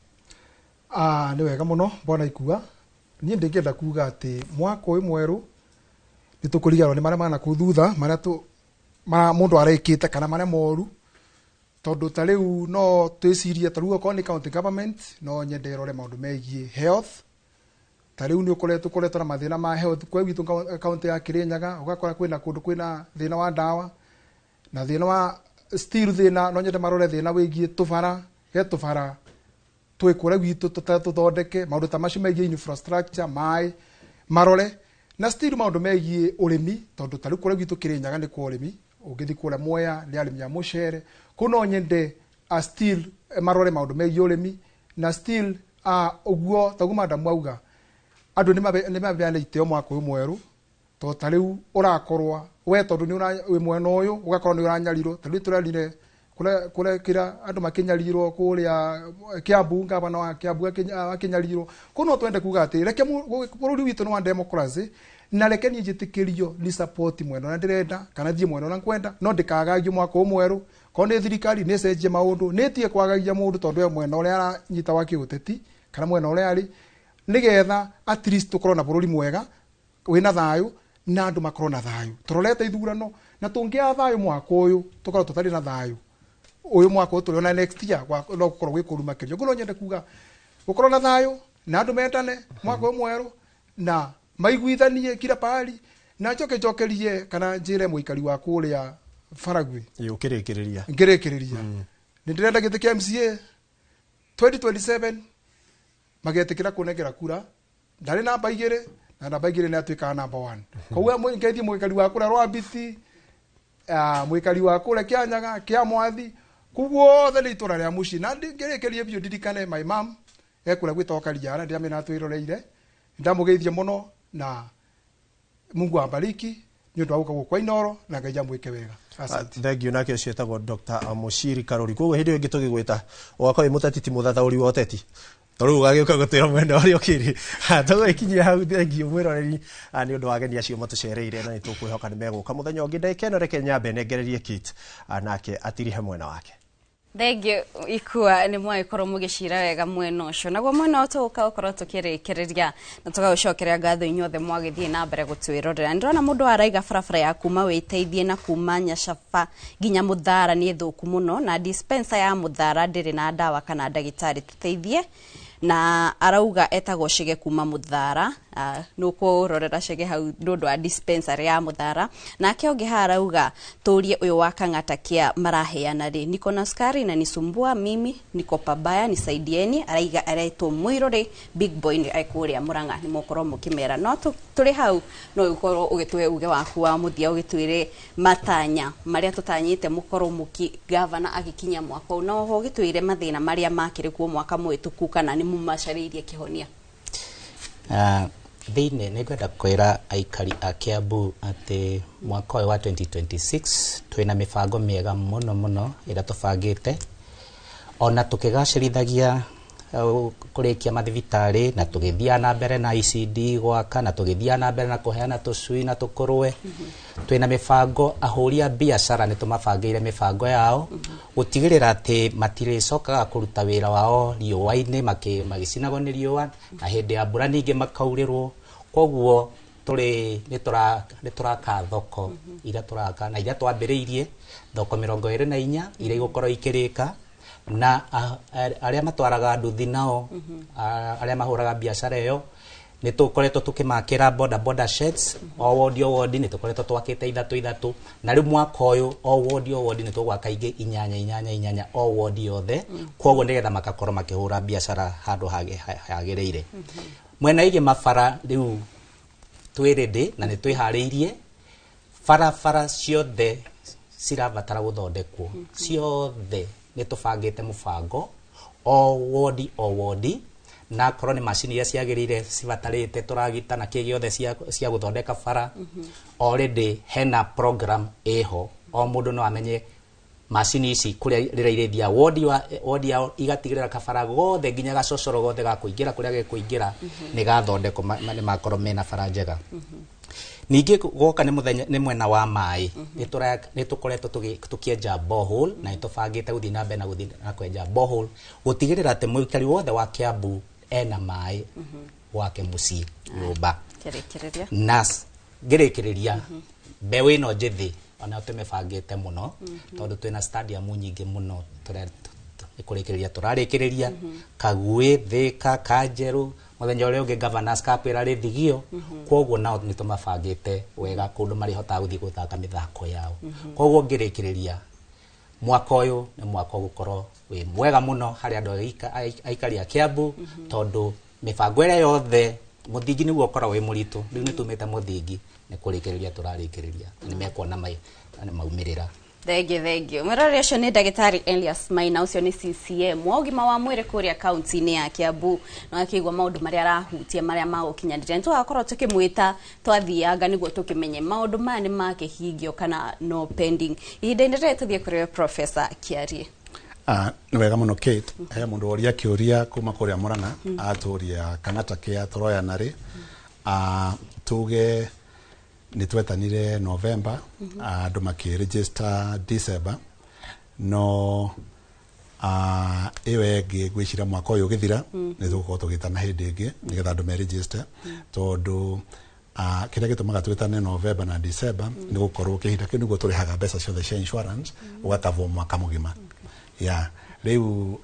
Nĩ wega mũno mbona ikua. Niĩ ndingĩenda kuga atĩ mwaka ũyũ mwerũ nĩ tũkũriganĩrwo nĩ marĩa mana kũu thutha, marĩa mũndũ arekĩte kana marĩa moru, tondũ ta rĩu no twĩcirie, ta rĩu okorwo nĩ county government, no nyende ĩrore maũndũ megiĩ health. Ta rĩu nĩ ũkoretwo na mathĩna ma health kwa gwitũ kaunti ya Kirinyaga, ũgakora kwĩna kũndũ kwĩna thĩna wa ndawa na thĩna wa still thĩna. No nyende marore thĩna wĩgiĩ tũbara, he tũbara twĩ kũrĩa gwitũ tũthondeke, maũndũ ta macio megiĩ infrastructure, maĩ marore, na still maũndũ megiĩ ũrĩmi, tondũ ta rĩu kũrĩa gwitũ Kirinyaga nĩ kwa ũrĩmi. Ũngĩthiĩ kũrĩa Mwea nĩ arĩmi a mũcere kũu. No nyende still marore maũndũ megiĩ ũrĩmi, na still ũguo taguo madamu auga, andũ nĩ mabeana itĩo mwaka ũyũ mwerũ, tondũ ta rĩu ũrakorwa we tondũ nĩ wĩ mwena ũyũ, ũgakorwo nĩ ũranyarirwo. Ta rĩu tũrerire kũrĩa andũ makĩnyarirwo kũrĩa Kiambu, gavana wa Kiambu akĩnyarirwo kũu. No twende kuga atĩ reke bũrũri witũ nĩ wa democracy, na reke niĩ njĩtĩkĩrio ni support mwena ũrĩa ndĩrenda kana thiĩ mwena ũrĩa ngwenda, no ndĩkagagio mwaka ũyũ mwerũ. Korwo nĩ thirikari, nĩ ĩcenjie maũndũ, nĩ ĩtige kwagagia mũndũ tondũ e mwena ũrĩa aranyita wa kĩũteti kana mwena ũrĩa arĩ, nĩgetha at least tũkorwo na bũrũri mwega wĩna thayũ na andũ makorwo na thayũ. Tũrorete ithurano, na tũngĩaga thayũ mwaka ũyũ, tũkorwo tũtarĩ na thayũ ũyũ mwaka ũyũ tũrĩ, ona next year no gũkorwo gwĩ kũũru makĩria. Ũguo no nyende kuga gũkorwo na thayũ na andũ mendane mwaka ũyũ mwerũ na maiguithanie kila pahali. Na njoke njokerie kana njĩre mũikari wa kũrĩa Baragwi. Ĩ, ũkĩrĩkĩrĩria. Ngĩrĩkĩrĩria, nĩ ndĩrenda gĩtĩ kĩa MCA 2027. Magetĩkĩra kũnengera kura, ndarĩ namba 2, na namba 2 nĩ atuĩkaga namba 1. Koguo ngeithie mũikari wa kũrĩa Rwambiti, mũikari wa kũrĩa Kĩanyaga, kĩa Mwathi, kũu guothe nĩ itũra rĩa mũciĩ. Na ngĩrĩkĩrie biũ, ndirikane my mom ekũrĩa gwĩtagwo Kariara, ndĩramenya atwĩroreire. Ndamũgeithie mũno, na Mungu ambariki nĩ ũndũ wa gũka gũkũ kwa Inooro, na Ngai amwĩke wega. Asante. Thank you. Nake ũcio etagwo Dr. Mushiri Karori. Koguo hĩndĩ ĩyo ĩngĩ tũgĩgwĩta ũgakorwo wĩ mũteti, ti mũthathaũri wa ũteti, to rĩu ũgagĩũka gũtwĩra mwena ũrĩa ũkĩrĩ. Tũgũgĩkinyia hau. Thank you mwĩroreri, nĩ ũndũ wa ageni acio matũcereire, na nĩ tũkwĩhoka nĩ megũka mũthenya ũngĩ. Ndagĩka ĩno reke nyambe nengererie Kate, nake atirihe mwena wake. Thengiũ ikua, nĩ mwagĩkorwo mũgĩcira wega mwena ũcio. Naguo mwena ũyũ tũgũka gũkorwo tũkĩrĩkĩrĩria na tũgagũcokeria ngatho inyuothe mwagĩthiĩ na mbere gũtwĩrorera. Ndĩrona mũndũ araiga barabara ya kuma wĩteithie na kuma Nyacaba nginya Mũthara nĩ thũku mũno, na dispenser ya Mũthara ndĩrĩ na ndawa kana ndagĩtarĩ, tũteithie. Na arauga etagwo Cege kuma Mũthara. Nũkũrorera Cege hau nĩ ũndũ wa dispensary ya Mũthara. Nake ũngĩ haha arauga tũrie ũyũ wa Kang'ata kia maraheana rĩ, niko na sukari na nisumbua, mimi niko pabaya, nisaidieni. Araiga aretwo Mwirũrĩ Big Boy, nĩ kũrĩa Mũrang'a. Nĩ mũkorwo mũkĩmera no tũrĩ hau, no ũkorwo ũgĩtũhe uge waku wa mũthia, ũgĩtwĩre matanya marĩa tũtanyĩte mũkorwo mũki gavana agĩkinya mwaka ũyũ, na oho ũgĩtwĩre mathĩna marĩa makĩrĩ kuo mwaka mũhĩtũku, kana nĩ mũmacarĩirie kĩhonia. Thĩinĩ nĩ ngwenda kwĩra aikari a Kiambu atĩ mwaka ũyũ wa 2026 twĩna mĩbango mĩega mũno mũno ĩrĩa tũbangĩte, ona tũkĩgacĩrithagia kũrĩkia mathibitarĩ, na tũgĩthiaga na mbere na ICD gwaka, na tũgĩthiaga na mbere na kũheana tũcui na tũkũrwe. Twina mibango ahuri a biacara ni tumabangĩire mibango yao gũtigĩrĩra atĩ matirĩcokaga kũruta wĩra wao riũa-inĩ magĩcinagwo nĩ riũa na hĩndĩ ya mbura ningĩ makaurĩrwo. Koguo tũrĩ nĩ tũraka thoko iria tũraka na iria twambĩrĩirie thoko 24 iria igũkorwo ikĩrĩka na arĩa matwaraga nduthi nao arĩa mahũraga biacara ĩyo nĩ tũkoretwo tũkĩmakĩra boda boda sheds o wodi o wodi nĩ tũkoretwo twakĩte ithatũ ithatũ na rĩu mwaka ũyũ o wodi o wodi nĩ tũgwaka ingĩ inyanya inyanya inyanya o wodi yothe koguo nĩgetha makakorwo makĩhũra biacara handũ hagĩrĩire. Mwena ĩngĩ mabara rĩu twĩ ready na nĩ twĩharĩirie barabara ciothe cirabatara gũthondekwo ciothe nĩ tũbangĩte mũbango o wodi o wodi na korwo nĩ macini iria ciagĩrĩire cibatarĩte tũragita na kĩ gĩothe cia gũthondeka bara. Already hena program ĩho o mũndũ no amenye macini ici kũrĩa rĩrĩa irĩthia wodi yao igatigĩrĩra kabara gothe nginya gacocoro gothe ga kũingĩra kũrĩa gekũingĩra nĩ gathondekwo nĩ makorwo mena bara njega. Ningĩ gwoka nĩ mũthenya nĩ mwena wa maĩ nĩ tũkoretwo tũkĩenja borehole na nĩ tũbangĩte gũthiĩ na mbere na gũthiĩ na kwenja borehole gũtigĩrĩra atĩ mũikari wothe wa Kiambu ena maĩ gwake mũciĩ nyũmba. Na ngĩrĩkĩrĩria mbeũ ĩno njĩthĩ ona tũmĩbangĩte mũno tondũ twĩna stadium nyingĩ mũno kũrĩkĩrĩria tũrarĩkĩrĩria Kaguĩ, Thĩka, Kanjerũ mũthenya ũrĩa ũngĩ Governors Cup ĩrarĩ Thigio koguo nao nĩ tũmabangĩte wega kũndũ marĩhotaga gũthiĩ gũthaka mĩthako yao. Koguo ngĩrĩkĩrĩria mwaka ũyũ nĩ mwaka ũgũkorwo wĩ mwega mũno harĩ andũ aikari a Kiambu tondũ mĩbango ĩrĩa yothe mũthingi nĩguo ũkoragwo wĩ mũritũ rĩu nĩ tumĩte mũthingi nĩ kũrĩkĩrĩria tũrarĩkĩrĩria nĩ mekuona maumĩrĩra. Thengiũ mwĩroreri ũcio nĩ ndagĩtarĩ Elias Maina ũcio nĩ CCM wa ũgima wa mwĩrĩ kũrĩa kaunti-inĩ ya Kiambu na akĩigua maũndũ marĩa arahutia marĩa magũkinyanĩria. Nĩ tũgakorwo tũkĩmwĩta twathianga nĩguo tũkĩmenye maũndũ maya nĩ makĩhingio kana no pending. Ihinda-inĩ rĩrĩ tũthiĩ kũrĩ we Professor Kiarie. Nĩ wega mũno Kate. He mũndũ woria kĩũria kuma kũrĩa Murang'a atũria Kang'ata kĩa tũroya narĩ tuge nĩ twetanire November andũ makĩregister December no ĩyo ĩngĩ ngwĩciria mwaka ũyũ ũgĩthira nĩ tũgũkorwo tũgĩtana hĩndĩ ĩngĩ nĩgetha andũ meregister tondũ kĩrĩa gĩtũmaga twĩtane November na December nĩ gũkorwo kĩhinda kĩu nĩguo tũrĩhaga mbeca ciothe cia insurance ũgakavwo mwaka mũgima. Ya rĩu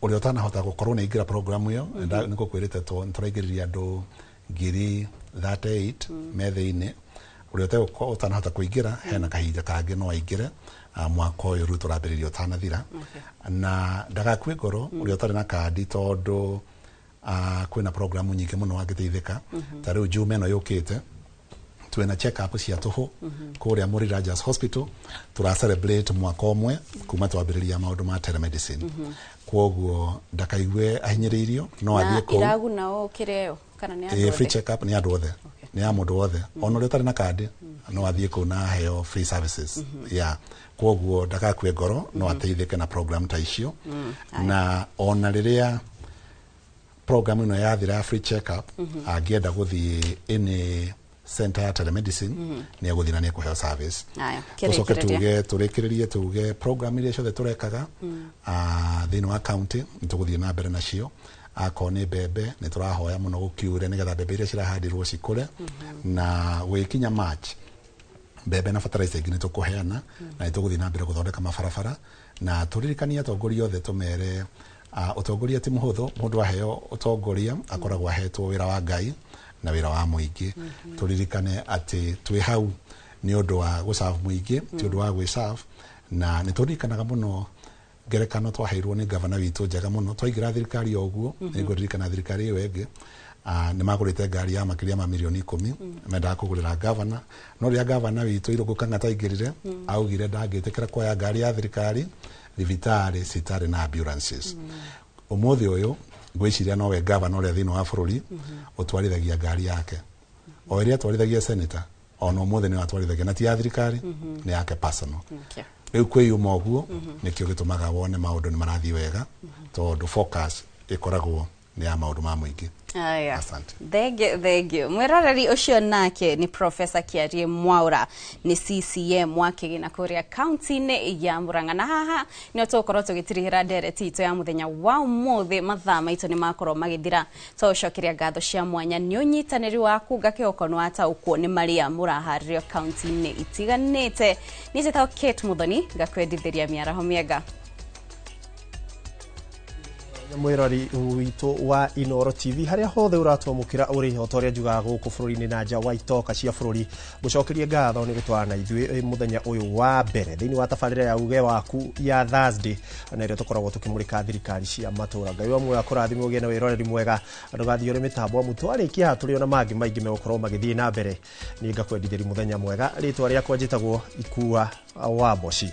ũrĩa ũtanahota gũkorwo nĩ aingĩra program ĩyo nĩ ngũkwĩrĩte tũraingĩrĩria andũ 38,000 me thĩinĩ ũrĩa ũtanahota kũingĩra hena kahinda kangĩ no aingĩre mwaka ũyũ rĩu tũrambĩrĩria ũtanathira na ndagakue ngoro ũrĩa ũtarĩ na kandi tondũ kwĩna programu nyingĩ mũno angĩteithĩka ta rĩu Juma ĩno yũkĩte twĩna check up cia tũhũ kũrĩa Mũrĩ Rogers Hospital tũra celebrate mwaka ũmwe kuma twambĩrĩria maũndũ ma telemedicine kwoguo ndakaigue ahinyĩrĩirio no athiĩ kũu. Iraguna o kĩrĩa ĩyo kana nĩ andũ othe? Free check up nĩ andũ othe nĩ ya mũndũ wothe ona ũrĩa ũtarĩ na kandi no athiĩ kũu na aheo free services ya kwoguo ndagakue ngoro no ateithĩke na program ta icio na ona rĩrĩa program ĩno yathira ya free check up angĩenda gũthiĩ any center ya telemedicine nĩ egũthiĩ na nĩ ekũheo service. Tũcoke tuge tũrĩkĩrĩrie tuge program iria ciothe tũrekaga thĩinĩ wa county nĩ tũgũthiĩ na mbere nacio. Akorwo nĩ mbembe nĩ tũrahoya mũno gũkiure nĩgetha mbembe iria cirahandirwo cikũre na gũgĩkinya March mbembe na fertilizer ingĩ nĩ tũkũheana na nĩ tũgũthiĩ na mbere gũthondeka mabarabara na tũririkanie atongoria othe tũmere ũtongoria ti mũhũthũ mũndũ aheo ũtongoria akoragwo ahetwo wĩra wa Ngai na wĩra wa mũingĩ. Tũririkane atĩ twĩ hau nĩ ũndũ wa gũserve mũingĩ ti ũndũ wa gwĩserve na nĩ tũririkanaga mũno ngerekano twaheirwo nĩ gavana witũ njega mũno twaingĩra thirikari o ũguo nĩ ngũririkana thirikari ĩyo ĩngĩ nĩ magũrĩte ngari ya makĩria ma mirioni 10 mendaga kũgũrĩra gavana no rĩrĩa gavana witũ Irũngũ Kang'ata aingĩrire augire ndangĩtĩkĩra kuoya ngari ya thirikari thibitarĩ citarĩ na ambulances. Ũmũthĩ ũyũ ngwĩciria nowe gavana ũrĩa thĩinĩ wa bũrũri ũtwarithagia ngari yake o ĩrĩa atwarithagia senator ona ũmũthĩ nĩwe atwarithagia na ti ya thirikari nĩ yake personal. Rĩu kwĩyuma ũguo nĩkĩo gĩtũmaga wone maũndũ nĩ marathiĩ wega tondũ focus ĩkoragwo Nĩ ya maũndũ ma mũingĩ. Aya. Asante. Thank you, thank you. Mwiroreri ũcio nake nĩ Professor Kiarie Mwaura, nĩ CCM wa Kĩgĩna kũrĩa kaunti-inĩ ya Murang'a. Na haha nĩho tũgũkorwo tũgĩtirihĩra ndereti itũ ya mũthenya wa ũmũthĩ. Mathaa maitũ nĩ makorwo magĩthira. Tũgũcokeria ngatho cia mwanya nĩ ũnyitanĩri waku, ngakĩhoko nĩ wataũkwo nĩ marĩa mũraharĩrio kaunti-inĩ itiganĩte. Niĩ njĩtagwo Kate Muthoni, ngakwendithĩria mĩaraho mĩega. Mwirori witũ wa Inoro TV harĩa hothe ũratwamũkĩra ũrĩ, o ta ũrĩa njugaga, gũkũ bũrũri-inĩ na nja wa itoka cia bũrũri, gũcokeria ngatho nĩ gũtwarana na ithuĩ mũthenya ũyũ wa mbere thĩinĩ wa tabarĩra ya uge waku ya Thursday, na ĩrĩa tũkoragwo tũkĩmũrĩka thirikari cia matũra. Ngai wa muoyo akũrathime, ũgĩe na wĩroreri mwega. Ndũgathiĩ ũrĩ mĩtambo, amu twarĩkia haha tũrĩ ona mangĩ maingĩ megũkorwo magĩthiĩ na mbere. Niĩ ngakwendithĩria mũthenya mwega. Rĩtwa rĩakwa njĩtagwo Ikua wa Mboci.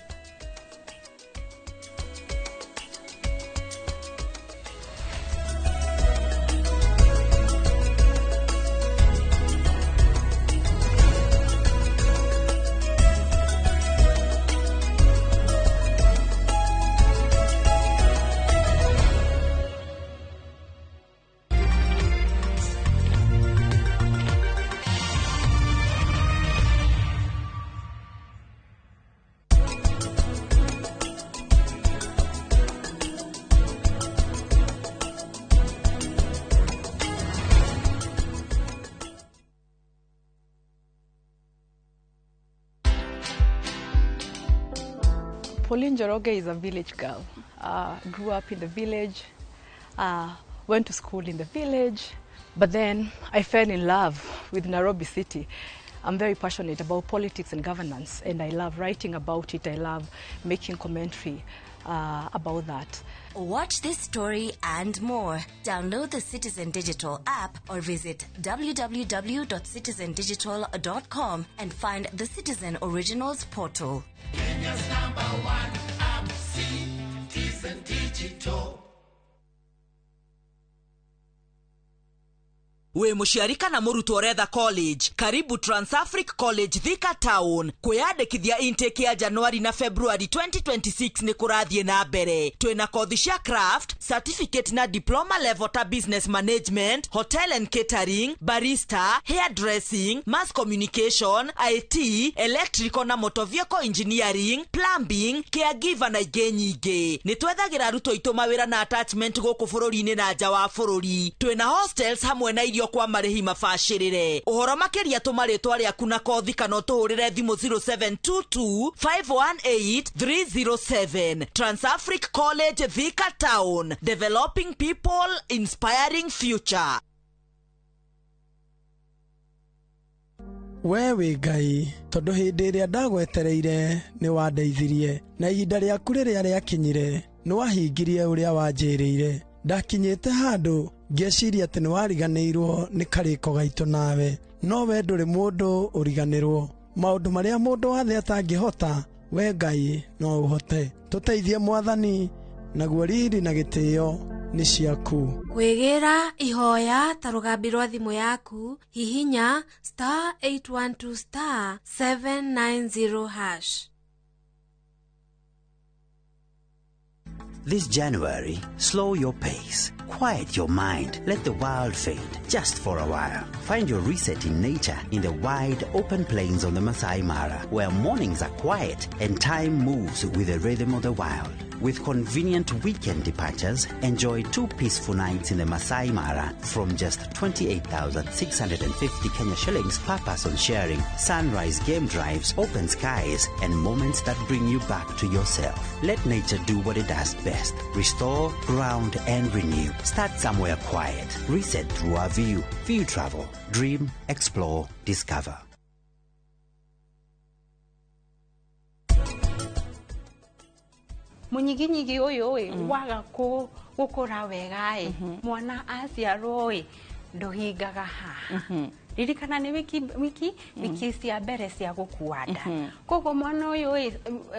Pauline Njoroge is a village girl. Grew up in the village, went to school in the village, but then I fell in love with Nairobi City. I'm very passionate about politics and governance, and I love writing about it. I love making commentary about that. Watch this story and more. Download the Citizen Digital app or visit www.citizendigital.com and find the Citizen Originals portal. Kenya's number one app, Citizen Digital. Wĩ mũciari kana mũrutwo ũretha college, karibu Transafric College Thika Town. Kwĩyandĩkithia intake ya Januari na February 2026 nĩ kũrathiĩ na mbere. Twĩna kothi cia craft, certificate na diploma level ta business management, hotel and catering, barista, hairdressing, mass communication, IT, electrical na motor vehicle engineering, plumbing, caregiver na ingĩ nyingĩ. Nĩ twethagĩra arutwo aitũ mawĩra na attachment gũkũ bũrũri-inĩ na nja wa bũrũri. Twĩna hostels hamwe na irio kwa marĩhi mabacĩrĩre. Ũhoro makĩria, tũma rĩtwa rĩaku na kothi kana ũtũhũrĩre thimũ 0722 518 307. Transafric College Thika Town, developing people, inspiring future. We wĩ Ngai, tondũ hĩndĩ ĩrĩa ndagwetereire nĩ wandeithirie, na ihinda rĩaku rĩrĩa rĩakinyire nĩ wahingirie ũrĩa wanjĩrĩire. Ndakinyĩte handũ ngĩciria atĩ nĩ wariganĩirwo nĩ karĩko gaitũ nawe, no we ndũrĩ mũndũ ũriganĩrwo. Maũndũ marĩa mũndũ wa thĩ atangĩhota, we Ngai no ũhote. Tũteithie Mwathani, naguo riri na gĩtĩo nĩ ciaku. Kwĩgĩra ihoya ta rũgambi rwa thimũ yaku, hihinya *812*790#. This January, slow your pace, quiet your mind, let the world fade just for a while. Find your reset in nature in the wide open plains of the Masai Mara, where mornings are quiet and time moves with the rhythm of the wild. With convenient weekend departures, enjoy 2 peaceful nights in the Masai Mara from just 28,650 Kenya shillings per person sharing, sunrise game drives, open skies, and moments that bring you back to yourself. Let nature do what it does best: restore, ground, and renew. Start somewhere quiet. Reset through our view. View Travel. Dream, explore, discover. Munyiginyigi ũyũ ĩ waga gũkũra wega ĩ, mwana aciarwo ĩ, ndũhingaga haha. Ririkana nĩ wiki cia mbere cia gũkua nda. Koguo mwana ũyũ ĩ,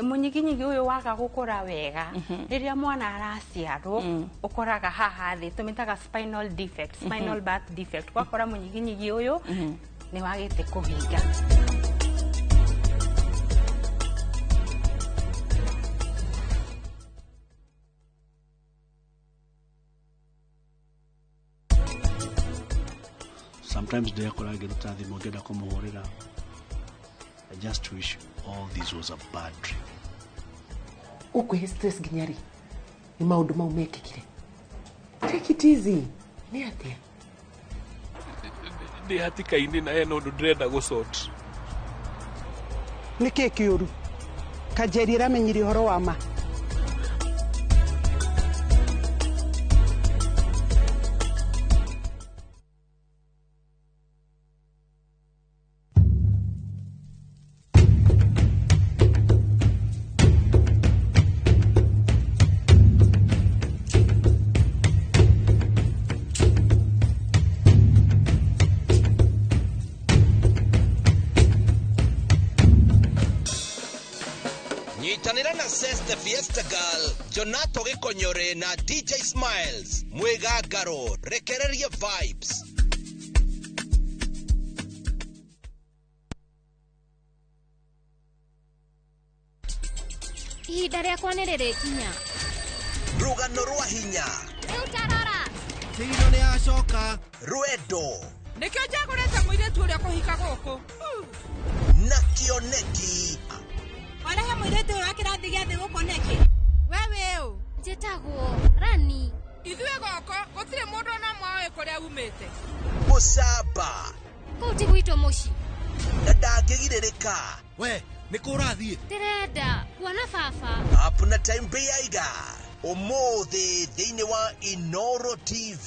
mũnyiginyigi ũyũ waga gũkũra wega, rĩrĩa mwana araciarwo ũkoraga haha thĩ, tũmĩtaga spinal defect, spinal birth defect. Ũgakora mũnyiginyigi ũyũ nĩ wagĩte kũhinga. Sometimes ndĩrekora ngĩruta thimũ ngĩenda kũmũhũrĩra. I just wish all this was a bad dream. Ũkwĩhe stress nginya rĩ nĩ maũndũ mau mekĩkire? Take it easy. Nĩ atĩa? Ndĩ hatĩka-inĩ na hena ũndũ ndĩrenda gũsort. Nĩ kĩ kĩũru? Kanjeri ĩramenyire ũhoro wa ma. Nyitanĩra na Seste Fiesta Girl, Jonato Gĩkonyore na DJ Smiles mwĩgangaro rekereria vibes. Ihinda rĩakwa nĩ rĩrĩkinya. Rũgano rwa hinya. Rĩu tarora. Tigino nĩ acoka. Rwendo. Nĩkĩo njagũrĩte mũirĩtu ũrĩa kũhika gũkũ. Na kĩoneki. Warehe mũirĩtu ũyũ wa kĩrathi gĩa thĩ gũkũ nĩkĩ? We wĩ ũ? Njĩtagwo Rani. Ithuĩ gũkũ gũtirĩ mũndũ ona ũmwe ũĩ kũrĩa umĩte. Mũcamba. Kũu ti gwitũ mũciĩ. Na ndangĩgirĩrĩka. We, nĩ kũ ũrathiĩ? Ndĩrenda kuona baba. Up na time Beiga. Ũmũthĩ thĩinĩ wa Inoro TV.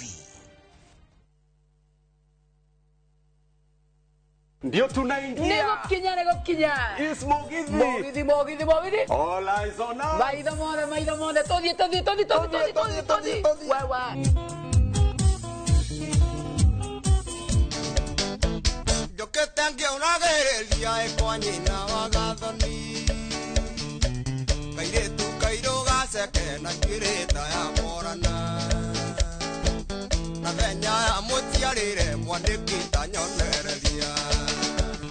Ndio tunaingia. Nĩgũkinya, nĩgũkinya. Is Mugithi. Mugithi, Mugithi, Mugithi. All eyes on us. Maitho mothe, maitho mothe. Tũthiĩ, tũthiĩ, tũthiĩ, tũthiĩ, tũthiĩ, tũthiĩ, tũthiĩ. Wewe. Njũkĩte ngĩũragĩrĩria ĩ kwa nyina wa Gathoni. Kairĩtu kairũ gaceke na njuĩrĩ ta ya Morana. Na thenya ya mũciarĩre mwandĩki ta nyonereria.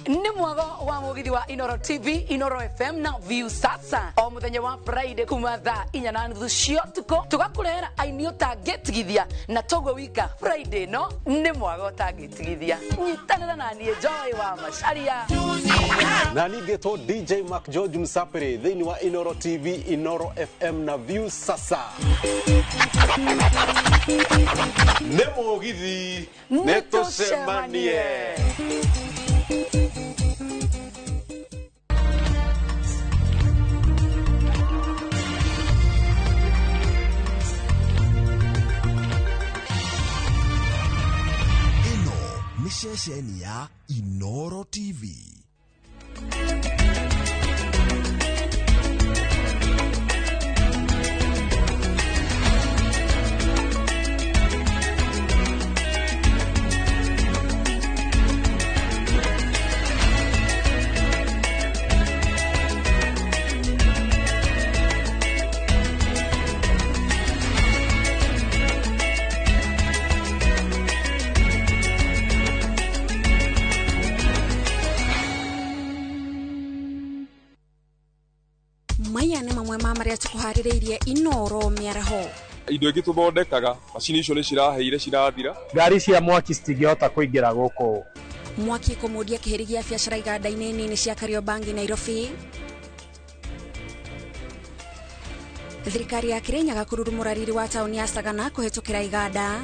Nĩ mwago wa mugithi wa Inoro TV, Inoro FM na View Sasa. O muthenya wa Friday kuma thaa 4:30 cia ũtukũ tũgakũrehera aini ũtangĩtigithia na toguo wika Friday no nĩ mwago ũtangĩtigithia. Nyitanĩra na niĩ Joy wa Macharia. Na ningĩtwo DJ Mark George Msapere thĩinĩ wa Inoro TV, Inoro FM na View Sasa. Nĩ mũgithi, nĩ tũcemanie. Ĩno nĩ ceceni ya Inoro TV. Maya nĩ mamwe ma marĩa tũkũharĩrĩirie Inoro mĩaraho. Indo ingĩ tũthondekaga macini icio nĩ ciraheire cirathira. Ngari cia mwaki citingĩhota kũingĩra gũkũ. Mwaki kũmũndia kĩhĩri gĩa biacara iganda-inĩ nini cia Kariobangi Nairobi. Thirikari ya Kirinyaga kũrurumũra riri wa taũni ya Sagana kũhĩtũkĩra iganda.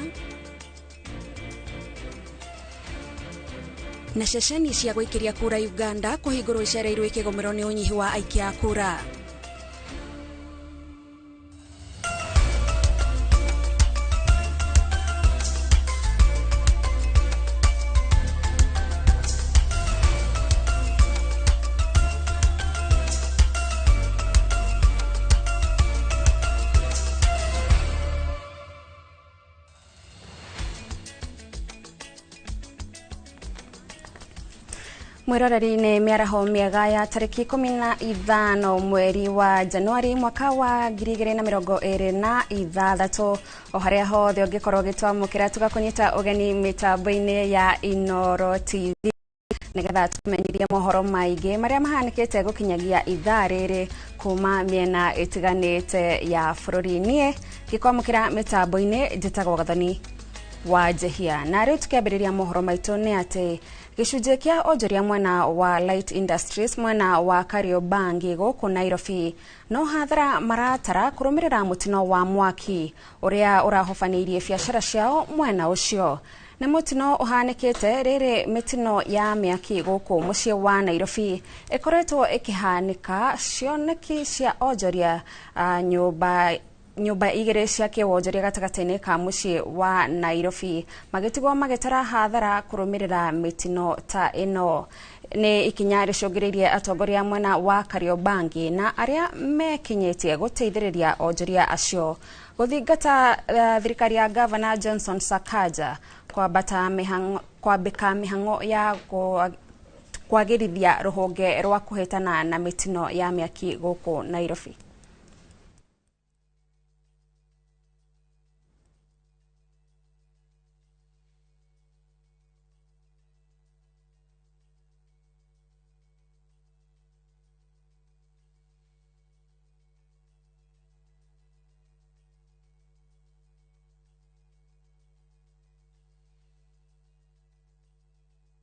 Na ceceni cia gũikĩria kura Uganda kũhingũrwo icereirwo ikĩgũmĩrwo nĩ ũnyihu wa aikia a kura. Mwiroreri-inĩ mĩaraho mĩega ya tarĩki 15 mweri wa Januari mwaka wa 2026 o harĩa hothe ũngĩkorwo ũgĩtwamũkĩra tũgakũnyita ũgeni mĩtambo-inĩ ya Inoro TV nĩgetha tũmenyithie mohoro maingĩ marĩa mahanĩkĩte gũkinyagia ithaa rĩrĩ kuma mĩena ĩtiganĩte ya bũrũri. Niĩ ngĩkwamũkĩra mĩtambo-inĩ njĩtagwo Gathoni. Wa Njehia. Na rĩu tũkĩambĩrĩria mohoro maitũ nĩ atĩ gĩcunjĩ kĩa onjoria mwena wa Light Industries mwena wa Kariobangi gũkũ Nairobi no hathara maratara kũrũmĩrĩra mũtino wa mwaki ũrĩa ũrahobanĩirie biacara ciao mwena ũcio. Nĩ mũtino ũhanĩkĩte rĩrĩ mĩtino ya mĩaki gũkũ mũciĩ wa Nairobi ĩkoretwo ĩkĩhanĩka cioneki cia onjoria nyũmba igĩrĩ cia kĩwonjoria gatagatĩ-inĩ ka mũciĩ wa Nairobi magĩtigwo magĩtara hathara kũrũmĩrĩra mĩtino ta ĩno. Nĩ ikinya rĩcũngĩrĩirie atongoria mwena wa Kariobangi na arĩa mekinyĩtie gũteithĩrĩria onjoria acio gũthingata thirikari ya Gavana Johnson Sakaja kwambĩka mĩhang'o ya kwagĩrithia rũhonge rwa kũhĩtana na mĩtino ya mĩaki gũkũ Nairobi.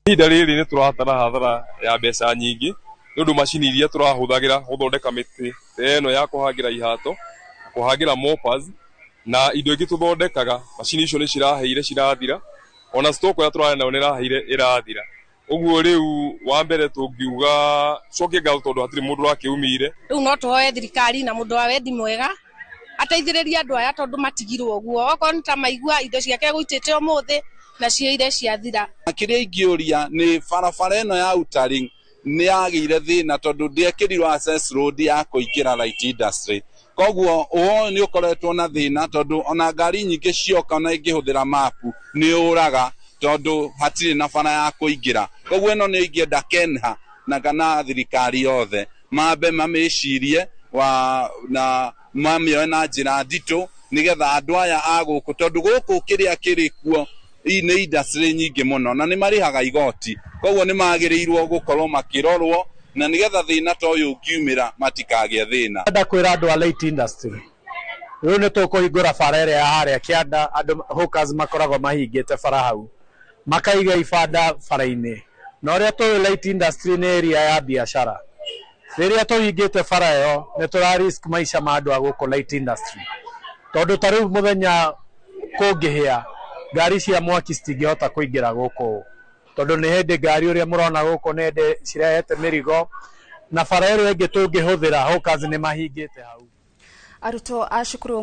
Ihinda rĩrĩ nĩ tũratara hathara ya mbeca nyingĩ nĩ ũndũ macini iria tũrahũthagĩra gũthondeka mĩtĩ ta ĩno ya kũhangĩra ihato, kũhangĩra moppers na indo ingĩ tũthondekaga, macini icio nĩ ciraheire cirathira, ona stock ĩrĩa tũrarĩ nayo nĩ ĩraheire ĩrathira. Ũguo rĩu wa mbere tũngiuga cokie ngatho tondũ hatirĩ mũndũ ũrakĩumire. Rĩu no tũhoe thirikari na mũndũ wa wendi mwega ateithĩrĩrie andũ aya tondũ matigirwo ũguo, okorwo nĩ ta maigua indo ciake gũitĩte ũmũthĩ na ciĩire ciathira. Kĩrĩa ingĩũria nĩ barabara ĩno ya Outer nĩ yagĩire thĩna tondũ ndĩekĩrirwo access road ya kũingĩra Light Industry, koguo ũũ nĩ ũkoretwo na thĩna tondũ ona ngari nyingĩ cioka ona ingĩhũthĩra mapu nĩ ũraga tondũ hatirĩ na bara ya kũingĩra. Koguo ĩno nĩ ingĩenda KENHA na kana thirikari yothe mambe mamĩcirie na mamĩoe na njĩra nditũ nĩgetha andũ aya a gũkũ tondũ gũkũ kĩrĩa kĩrĩ kuo nĩ industry nyingĩ mũno na nĩ marĩhaga igoti, koguo nĩ magĩrĩirwo gũkorwo makĩrorwo na nĩgetha thĩna ta ũyũ ũngiumĩra matikagĩe thĩna. Ndenda kwĩra andũ a Light Industry rĩu nĩ tũkũhingũra bara ĩrĩa ya harĩa kĩanda, andũ hawkers makoragwo mahingĩte bara hau makaiga ibanda bara-inĩ, na ũrĩa tũĩ Light Industry nĩ area ya biacara. Rĩrĩa tũhingĩte bara ĩyo nĩ tũra risk maica ma andũ a gũkũ Light Industry tondũ ta rĩu mũthenya kũngĩhĩa ngari cia mwaki citingĩhota kũingĩra gũkũ tondũ nĩ hĩndĩ ngari ũrĩa mũrona gũkũ nĩ hĩndĩ cirehete mĩrigo na bara ĩrĩa ĩngĩ tũngĩhũthĩra hawkers nĩ mahingĩte hau. Arutwo a cukuru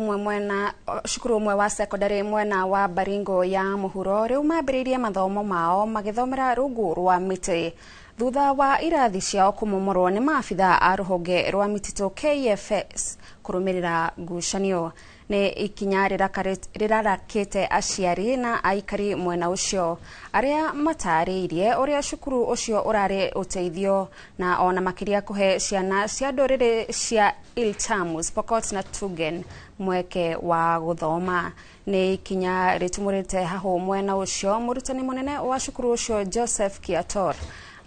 ũmwe wa sekondari mwena wa Baringo ya mũhuro rĩu mambĩrĩirie mathomo mao magĩthomera rungu rwa mĩtĩ thutha wa irathi ciao kũmomorwo nĩ maabitha a rũhonge rwa mĩtitũ KFS kũrũmĩrĩra ngucanio. Nĩ ikinya rĩrarakĩte aciari na aikari mwena ũcio arĩa matarĩirie ũrĩa cukuru ũcio ũrarĩ ũteithio na ona makĩria kũhe ciana cia ndũrĩrĩ cia Iltamus, Pokot na Tugen mweke wa gũthoma. Nĩ ikinya rĩtumũrĩte hahũ mwena ũcio. Mũrutani mũnene wa cukuru ũcio Joseph Kiator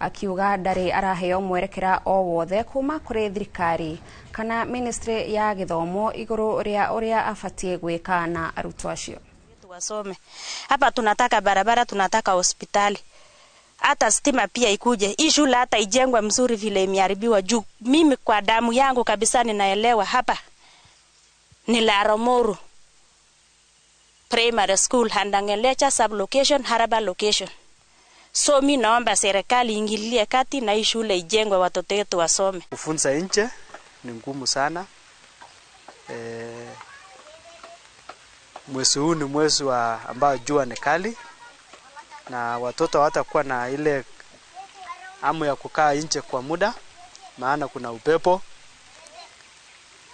akiuga ndarĩ araheo mwerekera o wothe kuma kũrĩ thirikari kana ministry ya gĩthomo igũrũ rĩa ũrĩa abatiĩ gwĩka na arutwo acio. Wasome hapa, tunataka barabara, tunataka hospitali, hata stima pia ikuje. Hii shule hata ijengwe mzuri vile imeharibiwa juu. Mimi kwa damu yangu kabisa ninaelewa hapa ni Laromoru Primary School, Handangelecha sub location, Haraba location. So mi naomba serikali ingilie kati na hii shule ijengwe, watoto wetu wasome. Kufunza nje ni ngumu sana. Mwezi huu ni mwezi wa ambao jua ni kali na watoto hawatakuwa na ile hamu ya kukaa nje kwa muda, maana kuna upepo,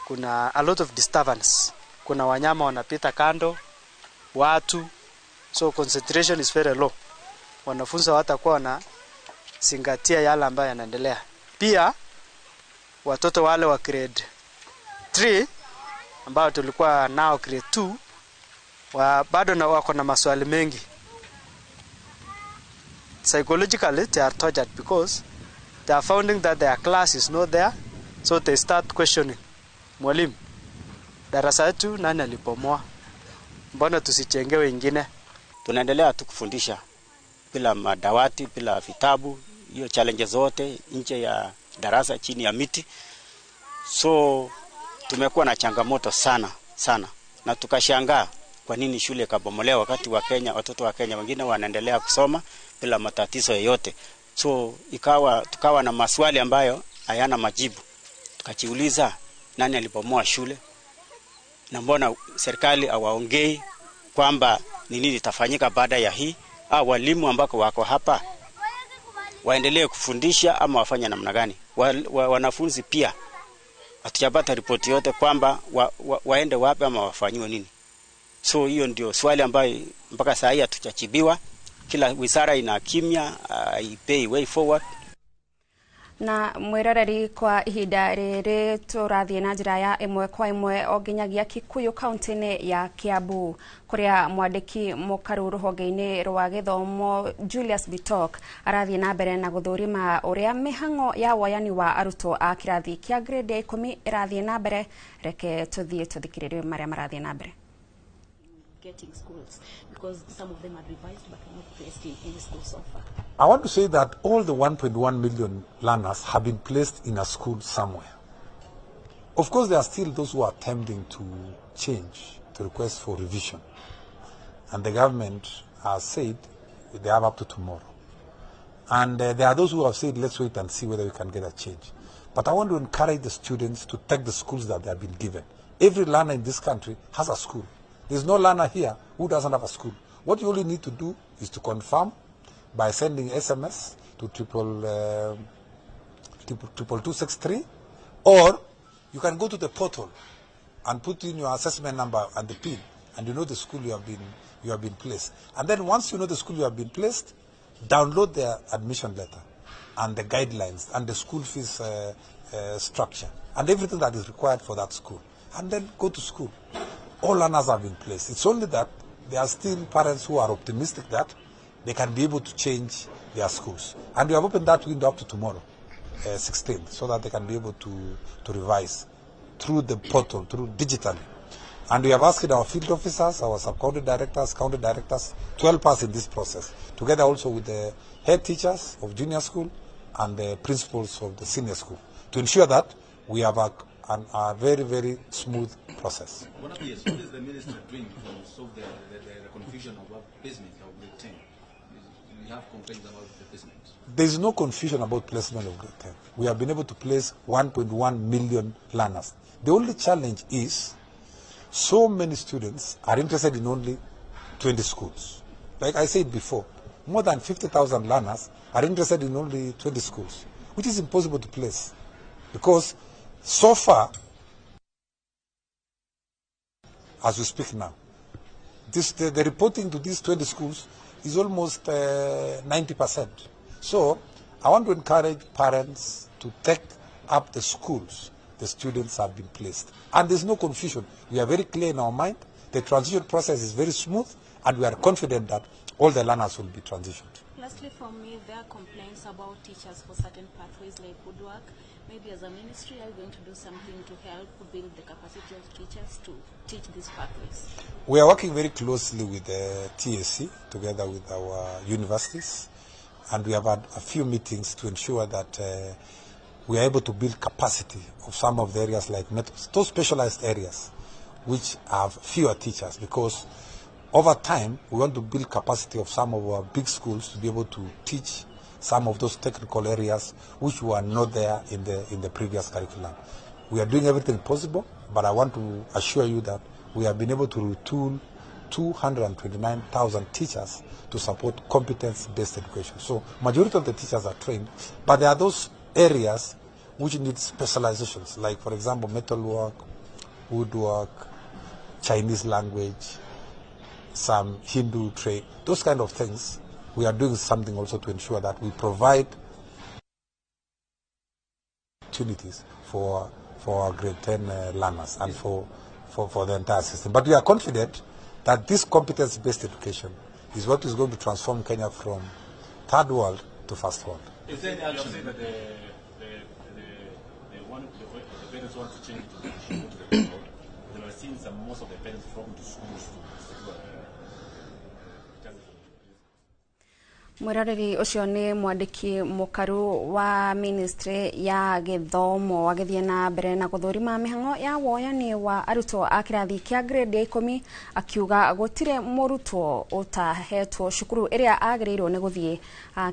kuna a lot of disturbance, kuna wanyama wanapita kando, watu, so concentration is very low. Wanafunzi hawatakuwa wanazingatia yale ambayo yanaendelea. Pia watoto wale wa grade 3 ambao tulikuwa nao grade 2 bado na wako na maswali mengi. Psychologically they are tortured because they are finding that their class is not there, so they start questioning. Mwalimu, darasa letu nani alipomoa? Mbona tusichenge wengine? Tunaendelea tu kufundisha bila madawati, bila vitabu, hiyo challenges zote nje ya darasa, chini ya miti. So tumekuwa na changamoto sana sana, na tukashangaa kwa nini shule ikabomolewa wakati wa Kenya, watoto wa Kenya wengine wanaendelea kusoma bila matatizo yoyote. So tukawa na maswali ambayo hayana majibu. Tukajiuliza, nani alibomoa shule? Na mbona serikali hawaongei kwamba ni nini itafanyika baada ya hii? Au walimu ambako wako hapa waendelee kufundisha ama wafanye namna gani? Wanafunzi pia hatujapata ripoti yote kwamba waende wapi ama wafanyiwe nini. So hiyo ndio swali ambayo mpaka saa hii hatujajibiwa. Kila wizara ina kimya, haipei way forward. Na mwiroreri kwa ihinda rĩrĩ tũrathiĩ na njĩra ya ĩmwe kwa ĩmwe o nginyagia Kikuyu kaunti-inĩ ya Kiambu kũrĩa mwandĩki mũkaru rũhonge-inĩ rwa gĩthomo Julius Bitok arathiĩ na mbere na gũthũrima ũrĩa mĩhang'o ya woyani wa arutwo a kĩrathi kĩa grade ya 10 ĩrathiĩ na mbere. Reke tũthiĩ tũthikĩrĩrie marĩa marathiĩ na mbere. Getting schools, because some of them are revised but are not placed in any school so far. I want to say that all the 1.1 million learners have been placed in a school somewhere. Of course, there are still those who are attempting to change, to request for revision. And the government has said they have up to tomorrow. And there are those who have said, let's wait and see whether we can get a change. But I want to encourage the students to take the schools that they have been given. Every learner in this country has a school. There's no learner here who doesn't have a school. What you only need to do is to confirm by sending SMS to 22263, or you can go to the portal and put in your assessment number and the PIN, and you know the school you have been placed. And then once you know the school you have been placed, download the admission letter and the guidelines and the school fees structure and everything that is required for that school, and then go to school. All learners have been placed. It's only that there are still parents who are optimistic that they can be able to change their schools. And we have opened that window up to tomorrow, 16th, so that they can be able to revise through the portal, through digitally. And we have asked our field officers, our sub-county directors, county directors to help us in this process, together also with the head teachers of junior school and the principals of the senior school, to ensure that we have a very, very smooth process. What is the ministry doing to solve the confusion about placement of grade 10? We have complaints about the placement. There is no confusion about placement of grade 10. We have been able to place 1.1 million learners. The only challenge is so many students are interested in only 20 schools. Like I said before, more than 50,000 learners are interested in only 20 schools, which is impossible to place because so far, as we speak now, the reporting to these 20 schools is almost 90%. So I want to encourage parents to take up the schools the students have been placed. And there's no confusion. We are very clear in our mind. The transition process is very smooth, and we are confident that all the learners will be transitioned. Lastly, from me, there are complaints about teachers for certain pathways like woodwork. Maybe as a ministry, are you going to do something to help build the capacity of teachers to teach these pathways? We are working very closely with the TSC, together with our universities, and we have had a few meetings to ensure that we are able to build capacity of some of the areas like metals, those specialized areas which have fewer teachers, because over time we want to build capacity of some of our big schools to be able to teach some of those technical areas which were not there in the previous curriculum. We are doing everything possible, but I want to assure you that we have been able to retool 229,000 teachers to support competence-based education. So majority of the teachers are trained, but there are those areas which need specializations, like, for example, metalwork, woodwork, Chinese language, some Hindu trade, those kind of things. We are doing something also to ensure that we provide opportunities for our grade 10 learners and for the entire system. But we are confident that this competence-based education is what is going to transform Kenya from third world to first world. Is there any action that the parents want to change to the third world? They are seeing some most of the parents from the schools to secure Mwiroreri ucio ni mwandiki mukaru wa ministry ya githomo agithie na mbere na guthurima mihango ya woyani wa arutwo a kirathi kia grade ya 10 akiuga gutire murutwo utahetwo cukuru iria agiriirwo ni guthie.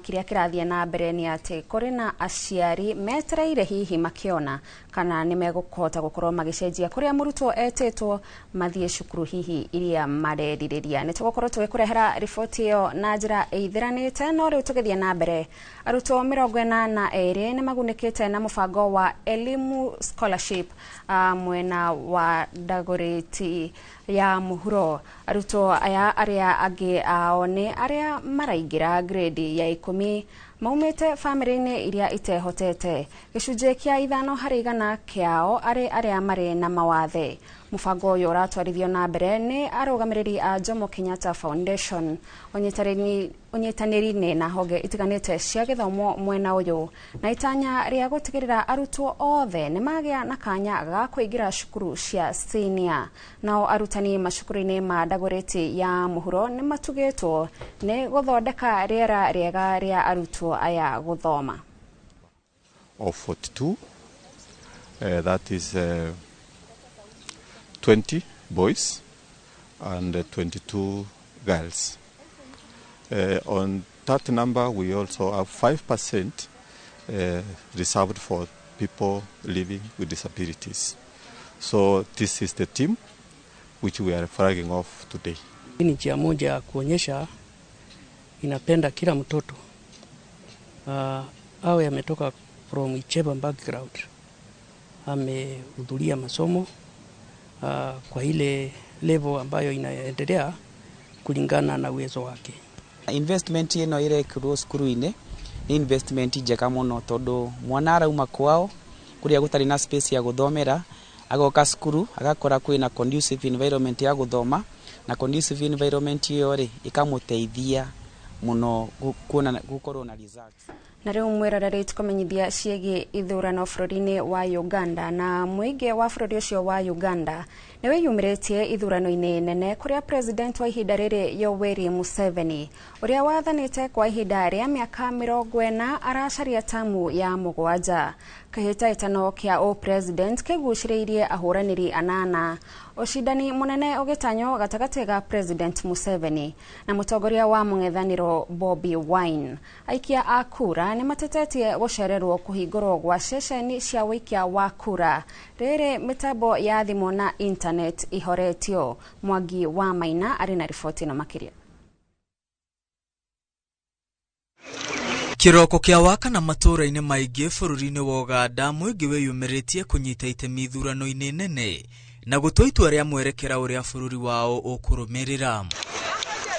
Kiria kirathie na mbere ni ati kuri na aciari metereire hihi makiona kana ni megukuhota gukorwo magicenjia kuria murutwo etitwo mathie cukuru hihi iria mareririria. Ni tugukorwo tugikurehera riboti iyo na njira ithirani. No riu tugithie na mbere, arutwo 42 ni magunikite na mubango wa Elimu Scholarship mwena wa Dagoretti ya muhuro. Arutwo aya aria angi ao ni aria maraingira grade ya 10 maumite family-ini iria itehotete. Gicunjĩ kia 5 harĩ 100 kiao ari aria mari na mawathe. Mubango uyu uratwarithio na mbere ni arugamiriri a Jomo Kenyatta Foundation unyitanĩri-inĩ na honge itiganĩte cia gĩthomo mwena ũyũ, na itanya rĩa gũtigĩrĩra arutwo othe nĩ magĩa na kanya ga kũingĩra cukuru cia senior. Nao arutani macukuru-inĩ ma Dagoretti ya mũhuro nĩ matugĩtwo nĩ gũthondeka rĩera rĩega rĩa arutwo aya gũthoma. Of 42, that is 20 boys and 22 girls. On that number, we also have 5% reserved for people living with disabilities. So this is the team which we are flagging off today. Hii ni njia moja ya kuonyesha inapenda kila mtoto awe ametoka from whichever background, amehudhuria masomo kwa ile level ambayo inaendelea kulingana na uwezo wake. Investment ino irekirwo cukuru-inĩ ni investment njega mũno tondu mwana arauma kwao kuria gutari na space ya guthomera agoka cukuru agakora kwina conducive environment ya guthoma, na conducive environment iyo ri ikamuteithia muno kuona gukorwo na results. Na riu mwiroreri tukumenyithia ciĩgiĩ ithurano bũrũri-inĩ wa Uganda. Na mũingĩ wa bũrũri ũcio wa Uganda nĩ wĩyumĩrĩtie ithurano-inĩ nene kũrĩa president wa ihinda rĩrĩ Yoweri Museveni ũrĩa wathanĩte kwa ihinda rĩa mĩaka 40 aracaria tamu ya 7. Kĩhĩtahĩtano kĩa o-president kĩgucĩrĩirie ahũranĩri 8, ũcindani mũnene ũgĩtanywo gatagatĩ ga President Museveni na mũtongoria wa mũng'ethanĩro Bobi Wine. Aikia a kura nĩ matetetie gũcererwo kũhingũrwo gwa ceceni cia ũikia wa kura rĩrĩ mĩtambo ya thimũ na internet ihoretio. Mwangi wa Maina arĩ na riboti ĩno makĩria. Kiroko kia wakana matũra-inĩ maingĩ bũrũri-inĩ wa Uganda mũingĩ wĩyumĩrĩtie kũnyita itemi ithurano-inĩ nene na gũtua itua rĩa mwerekera ũrĩa bũrũri wao ũkũrũmĩrĩra.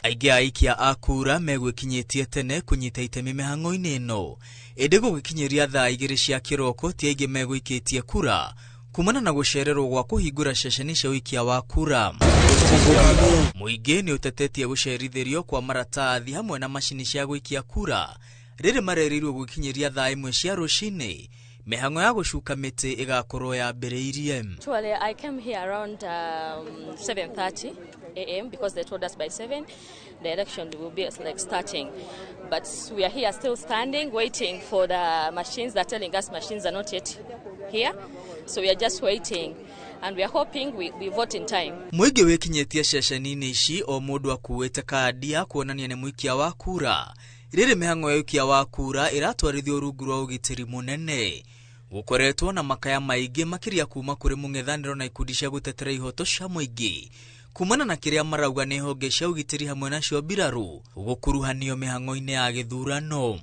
Aingĩ a aikia a kura megwĩkinyĩtie tene kũnyita itemi mĩhang'o-inĩ ĩno, ĩndĩ gũgĩkinyĩria thaa 2 cia kĩroko ti aingĩ megũikĩtie kura kumana na gũcererwo gwa kũhingũra ceceni cia ũikia wa kura. Mũingĩ nĩ ũtetetie gũcerithĩrio kwa maratathi hamwe na macini cia gũikia kura rĩrĩ marerirwo gũkinyĩria thaa 1 cia rũcinĩ. Mĩhang'o ya gũcuka mĩtĩ ĩgakorwo yambĩrĩirie. Actually, I came here around 7:30 a.m. because they told us by 7 the election will be like starting. But we are here still standing waiting for the machines. They're telling us machines are not yet here. So we are just waiting and we are hoping we vote in time. Mũingĩ wĩkinyĩtie ceceni-inĩ ici o mũndũ akuĩte kandi ya kuonania nĩ mũikia wa kura. Rĩrĩ mĩhang'o ya ũikia wa kura ĩratwarithio rungu rwa ũgitĩri mũnene. Gũkoretwo na makaya maingĩ makĩria kuma kũrĩ mũng'ethanĩro na ikundi cia gũtetera ihoto cia mũingĩ kumana na kĩrĩa marauga nĩ honge cia ũgitĩri hamwe nacio mbirarũ gũkuruhanio mĩhang'o-inĩ ya gĩthurano.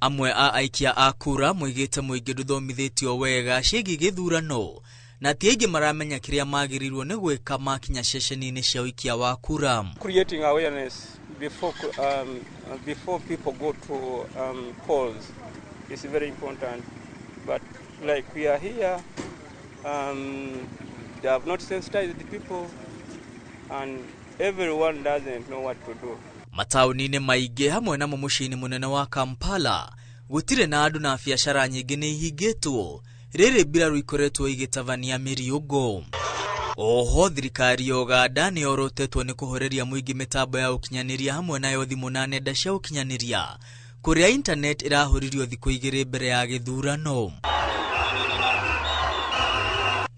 Amwe a aikia a kura moigĩte mũingĩ ndũthomithĩtio wega ciĩgiĩ gĩthurano na ti aingĩ maramenya kĩrĩa magĩrĩirwo nĩ gwĩka makinya ceceni-inĩ cia ũikia wa kura. Creating awareness before people go to polls is very important, but like we are here, they have not sensitized the people and everyone doesn't know what to do. Mataũni-inĩ maingĩ hamwe na mũciĩ-inĩ mũnene wa Kampala gũtirĩ na andũ na biacara nyingĩ nĩ ihingĩtwo rĩrĩ mbirarũ ikoretwo igĩtabania mĩriũngũ. Oho thirikari ya Uganda nĩ yorotetwo nĩ kũhoreria mũingĩ mĩtambo ya ũkinyanĩria hamwe nayo thimũ na nenda cia ũkinyanĩria kũrĩa internet ĩrahũririo thikũ 2 mbere ya gĩthurano.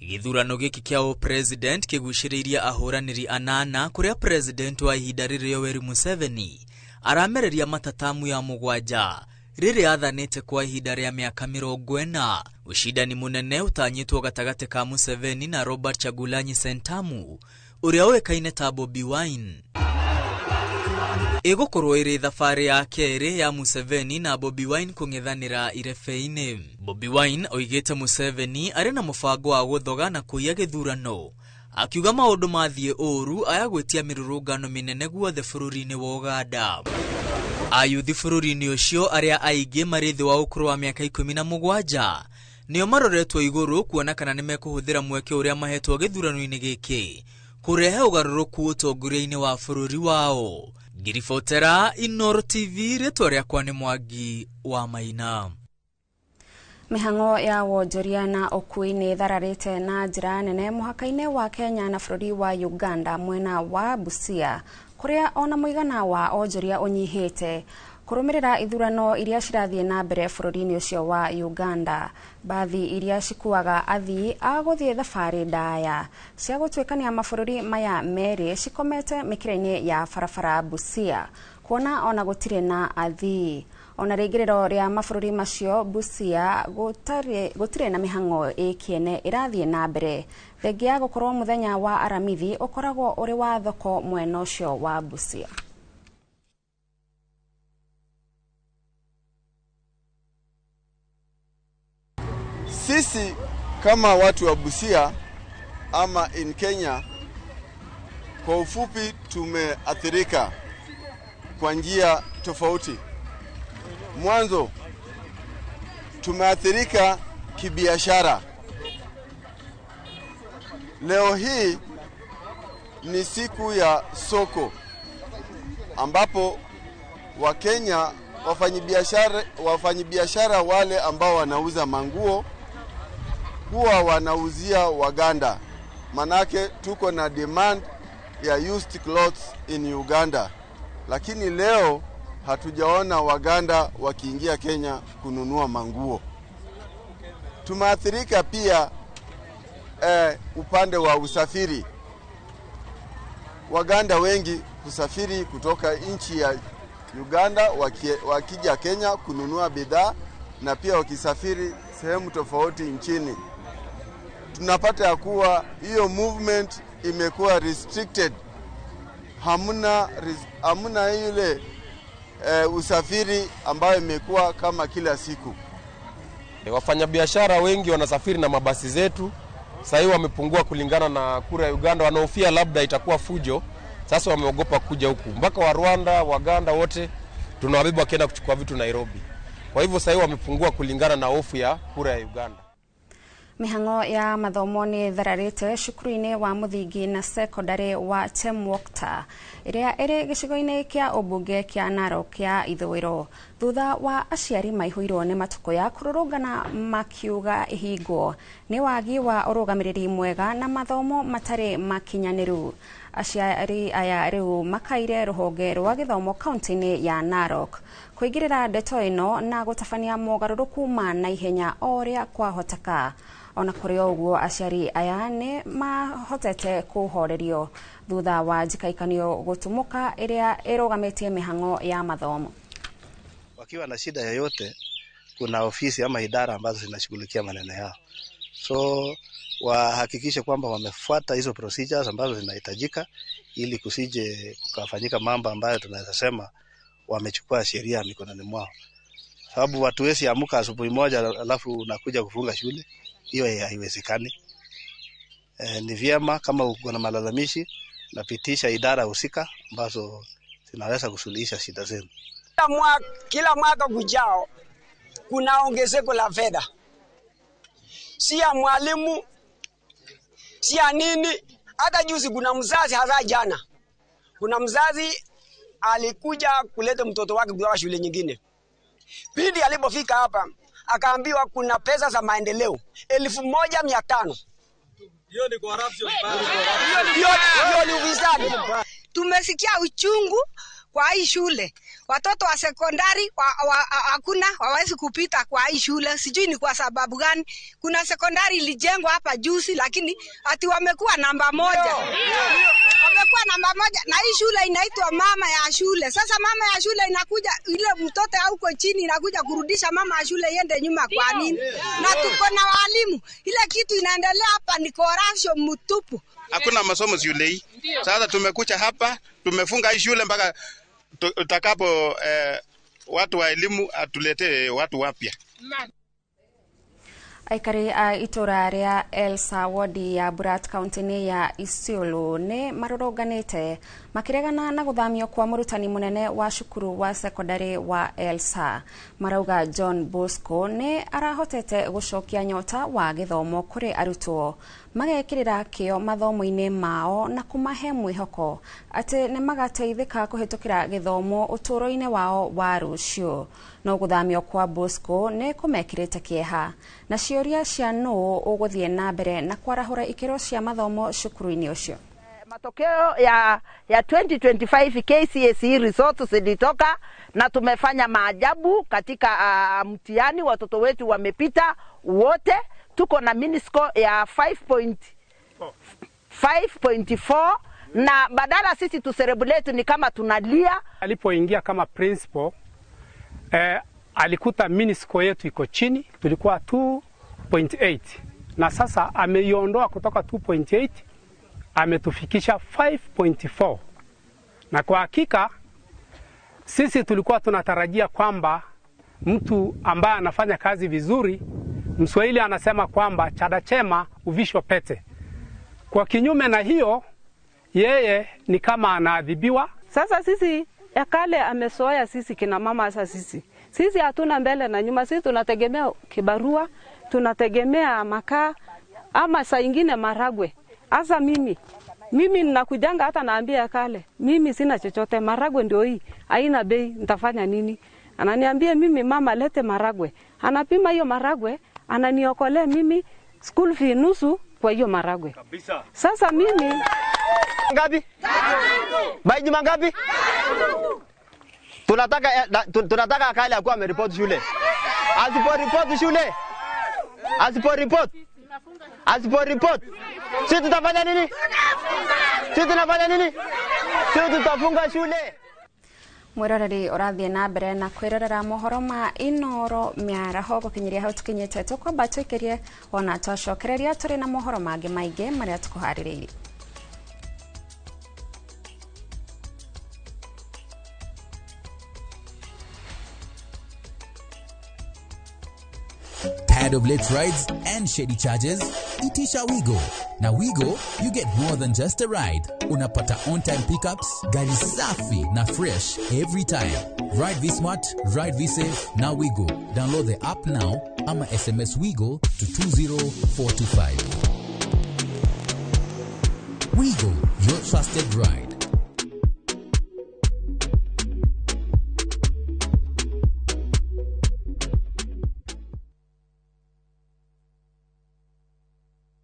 Gĩthurano gĩkĩ kĩa ũpresident kĩgucĩrĩirie ahũranĩri 8 kũrĩa president wa ihinda rĩrĩ Yoweri Museveni aramereria matatamu ya 7 rĩrĩa athanĩte kwa ihinda rĩa mĩaka 40. Ũcindani mũnene ũtanyĩtwo gatagatĩ ka Museveni na Robert Kyagulanyi Ssentamu ũrĩa ũĩkaine ta Bobi Wine. Ĩgũkorwo ĩrĩ thabarĩ ya kerĩ ya Museveni na Bobi Wine kũng'ethanĩra irebe-inĩ. Bobi Wine oigĩte Museveni arĩ na mũbango wa gũthoga na kũiya gĩthurano, akiuga maũndũ mathiĩ ũru aya gwĩtia mĩrũrũngano mĩnene guothe bũrũri-inĩ wa Uganda. Ayuthi bũrũri-inĩ ũcio arĩa aingĩ marĩ thĩ wa ũkũrũ wa mĩaka 17 nĩo maroretwo igũrũ kuona kana nĩmekũhũthĩra mweke ũrĩa mahetwo gĩthurano-inĩ gĩkĩ kũrehe ũgarũrũku ũtongoria-inĩ wa bũrũri wao. Ngiribotera Inooro TV, rĩtwa rĩakwa nĩ Mwangi wa Maina. Mĩhang'o ya wonjoria na ũkui nĩ ĩthararĩte na njĩra nene mũhaka-inĩ wa Kenya na bũrũri wa Uganda mwena wa Busia kũrĩa ona mũigana wa onjoria ũnyihĩte kũrũmĩrĩra ithurano iria cirathiĩ na mbere bũrũri-inĩ ũcio wa Uganda. Bathi iria cikuaga athii a gũthiĩ thabarĩ ndaya cia gũtuĩkania mabũrũri maya merĩ cikomete mĩkĩra-inĩ ya barabara Busia kuona ona gũtirĩ na athii. Ona rĩingĩrĩro rĩa mabũrũri macio Busia gũtirĩ na mĩhang'o ĩkĩene ĩrathiĩ na mbere thengia gũkorwo mũthenya wa Aramithi ũkoragwo ũrĩ wa thoko mwena ũcio wa Busia. Sisi kama watu wa Busia ama in Kenya kwa ufupi tumeathirika kwa njia tofauti. Mwanzo tumeathirika kibiashara. Leo hii ni siku ya soko ambapo Wakenya wafanyibiashara wale ambao wanauza manguo huwa wanauzia Waganda. Manake tuko na demand ya used clothes in Uganda. Lakini leo hatujaona Waganda wakiingia Kenya kununua manguo. Tumeathirika pia upande wa usafiri. Waganda wengi husafiri kutoka nchi ya Uganda wakija Kenya kununua bidhaa na pia wakisafiri sehemu tofauti nchini. Tunapata ya kuwa hiyo movement imekuwa restricted. Hamuna ile usafiri ambayo imekuwa kama kila siku. Wafanyabiashara wengi wanasafiri na mabasi zetu. Sasa hivi wamepungua kulingana na kura ya Uganda, wanahofia labda itakuwa fujo. Sasa wameogopa kuja huku. Mpaka wa Rwanda, Waganda wote tunawabeba wakienda kuchukua vitu Nairobi. Kwa hivyo sasa hivi wamepungua kulingana na hofu ya kura ya Uganda. Mĩhang'o ya mathomo nĩ ĩthararĩte cukuru-inĩ wa mũthingi na sekondari wa Chemwokta ĩrĩa ĩrĩ gĩcigo-inĩ kĩa ũmbunge kĩa Narok ya ithũĩro thutha wa aciari maihũirwo nĩ matukũ kũrũrũngana makiuga ihingwo nĩ wagi wa ũrũgamĩrĩri mwega na mathomo matarĩ makinyanĩru. Aciari aya rĩu makaire rũhonge rwa gĩthomo kaunti-inĩ ya Narok kũingĩrĩra ndeto ĩno na gũtabania mogarũrũku ma naihenya o ũrĩa kwahoteka. Ona kũrĩ ũguo aciari aya nĩ mahotete kũhorerio thutha wa njikaikanio gũtumũka ĩrĩa ĩrũgamĩtie mĩhang'o ya mathomo. Wakiwa na shida yoyote, kuna ofisi ama idara ambazo zinashughulikia maneno yao, so wahakikishe kwamba wamefuata hizo procedures ambazo zinahitajika ili kusije kukafanyika mambo ambayo tunaweza sema wamechukua sheria mikononi mwao. Sababu watu wesi amuka asubuhi moja alafu unakuja kufunga shule, hiyo haiwezekani. Ni vyema kama uko na malalamishi napitisha idara husika ambazo zinaweza kusuluhisha shida zenu. Kila mwaka kujao kuna ongezeko la fedha, si ya mwalimu, si ya nini. Hata juzi kuna mzazi, hasa jana, kuna mzazi alikuja kuleta mtoto wake kutoka shule nyingine. Pindi alipofika hapa akaambiwa kuna pesa za maendeleo 1500. Hiyo ni corruption. Hiyo ni ufisadi. Tumesikia uchungu kwa hii shule. Watoto wa sekondari hakuna, hawawezi kupita kwa hii shule. Sijui ni kwa sababu gani. Kuna sekondari ilijengwa hapa juzi, lakini ati wamekuwa namba 1. Wamekuwa namba 1 na hii shule inaitwa mama ya shule. Sasa mama ya shule inakuja, ile mtoto huko chini inakuja kurudisha mama ya shule iende nyuma kwa nini? Na tuko na walimu. Ile kitu inaendelea hapa ni corruption mtupu. Hakuna masomo shule hii. Sasa tumekuja hapa, tumefunga hii shule mpaka tutakapo watu wa elimu atuletee watu wapya. Aikari a itura ria Elsa wodi ya Burat kaunti-ini ya Isiolo ni marũrũnganĩte makĩregana na gũthamio kwa mũrutani mũnene wa cukuru wa sekondari wa Elsa. Marauga John Bosco nĩ arahotete gũcokia nyota wa gĩthomo kũrĩ arutwo, magekĩrĩra kĩo mathomo-inĩ mao na kũmahe mwĩhoko atĩ nĩ magateithĩka kũhĩtũkĩra gĩthomo ũtũũro-inĩ wao wa rũciũ. No gũthamio kwa Bosco nĩ kũmekĩrĩte kĩeha na ciũria cia nũũ ũgũthiĩ na mbere na kwarahũra ikĩro cia mathomo cukuru-inĩ ũcio. Matokeo ya 2025 KCSE results zilitoka na tumefanya maajabu katika mtihani. Watoto wetu wamepita wote. Tuko na mini score ya 5.4 na badala sisi tu celebrate ni kama tunalia. Alipoingia kama principal alikuta mini score yetu iko chini, tulikuwa 2.8 na sasa ameiondoa kutoka 2.8 ametufikisha 5.4. Na kwa hakika sisi tulikuwa tunatarajia kwamba mtu ambaye anafanya kazi vizuri, Mswahili anasema kwamba chada chema uvishwa pete. Kwa kinyume na hiyo, yeye ni kama anaadhibiwa. Sasa sisi Yakale amesoea sisi kina mama. Sasa sisi hatuna mbele na nyuma. Sisi tunategemea kibarua, tunategemea makaa ama saa ingine maragwe. Asa mimi ninakujanga hata naambia Yakale, mimi sina chochote, maragwe ndio hii, haina bei, nitafanya nini? Ananiambia mimi, mama lete maragwe. Anapima hiyo maragwe, ananiokolea mimi school fee nusu kwa hiyo maragwe. Kabisa. Sasa mimi ngapi? Baiji mangapi? Tunataka Akale akuwa ameripoti shule. Asipo shule. Asipo report. Sisi tutafanya nini? Sisi tunafanya nini? Sisi tutafunga shule. Mwiroreri ũrathiĩ na mbere na kwĩrorera mohoro ma Inooro mĩaraho gũkinyĩria hau tũkinyĩte, tũkwamba tũikĩrie ona twacokereria tũrĩ na mohoro mangĩ maingĩ marĩa tũkũharĩrĩirie. Tired of late rides and shady charges? Itisha Wigo. Na Wigo, you get more than just a ride. Unapata on-time pickups, gari safi na fresh every time. Ride V-Smart, ride V-Safe, na Wigo. Download the app now ama SMS Wigo to 20425. Wigo, your trusted ride.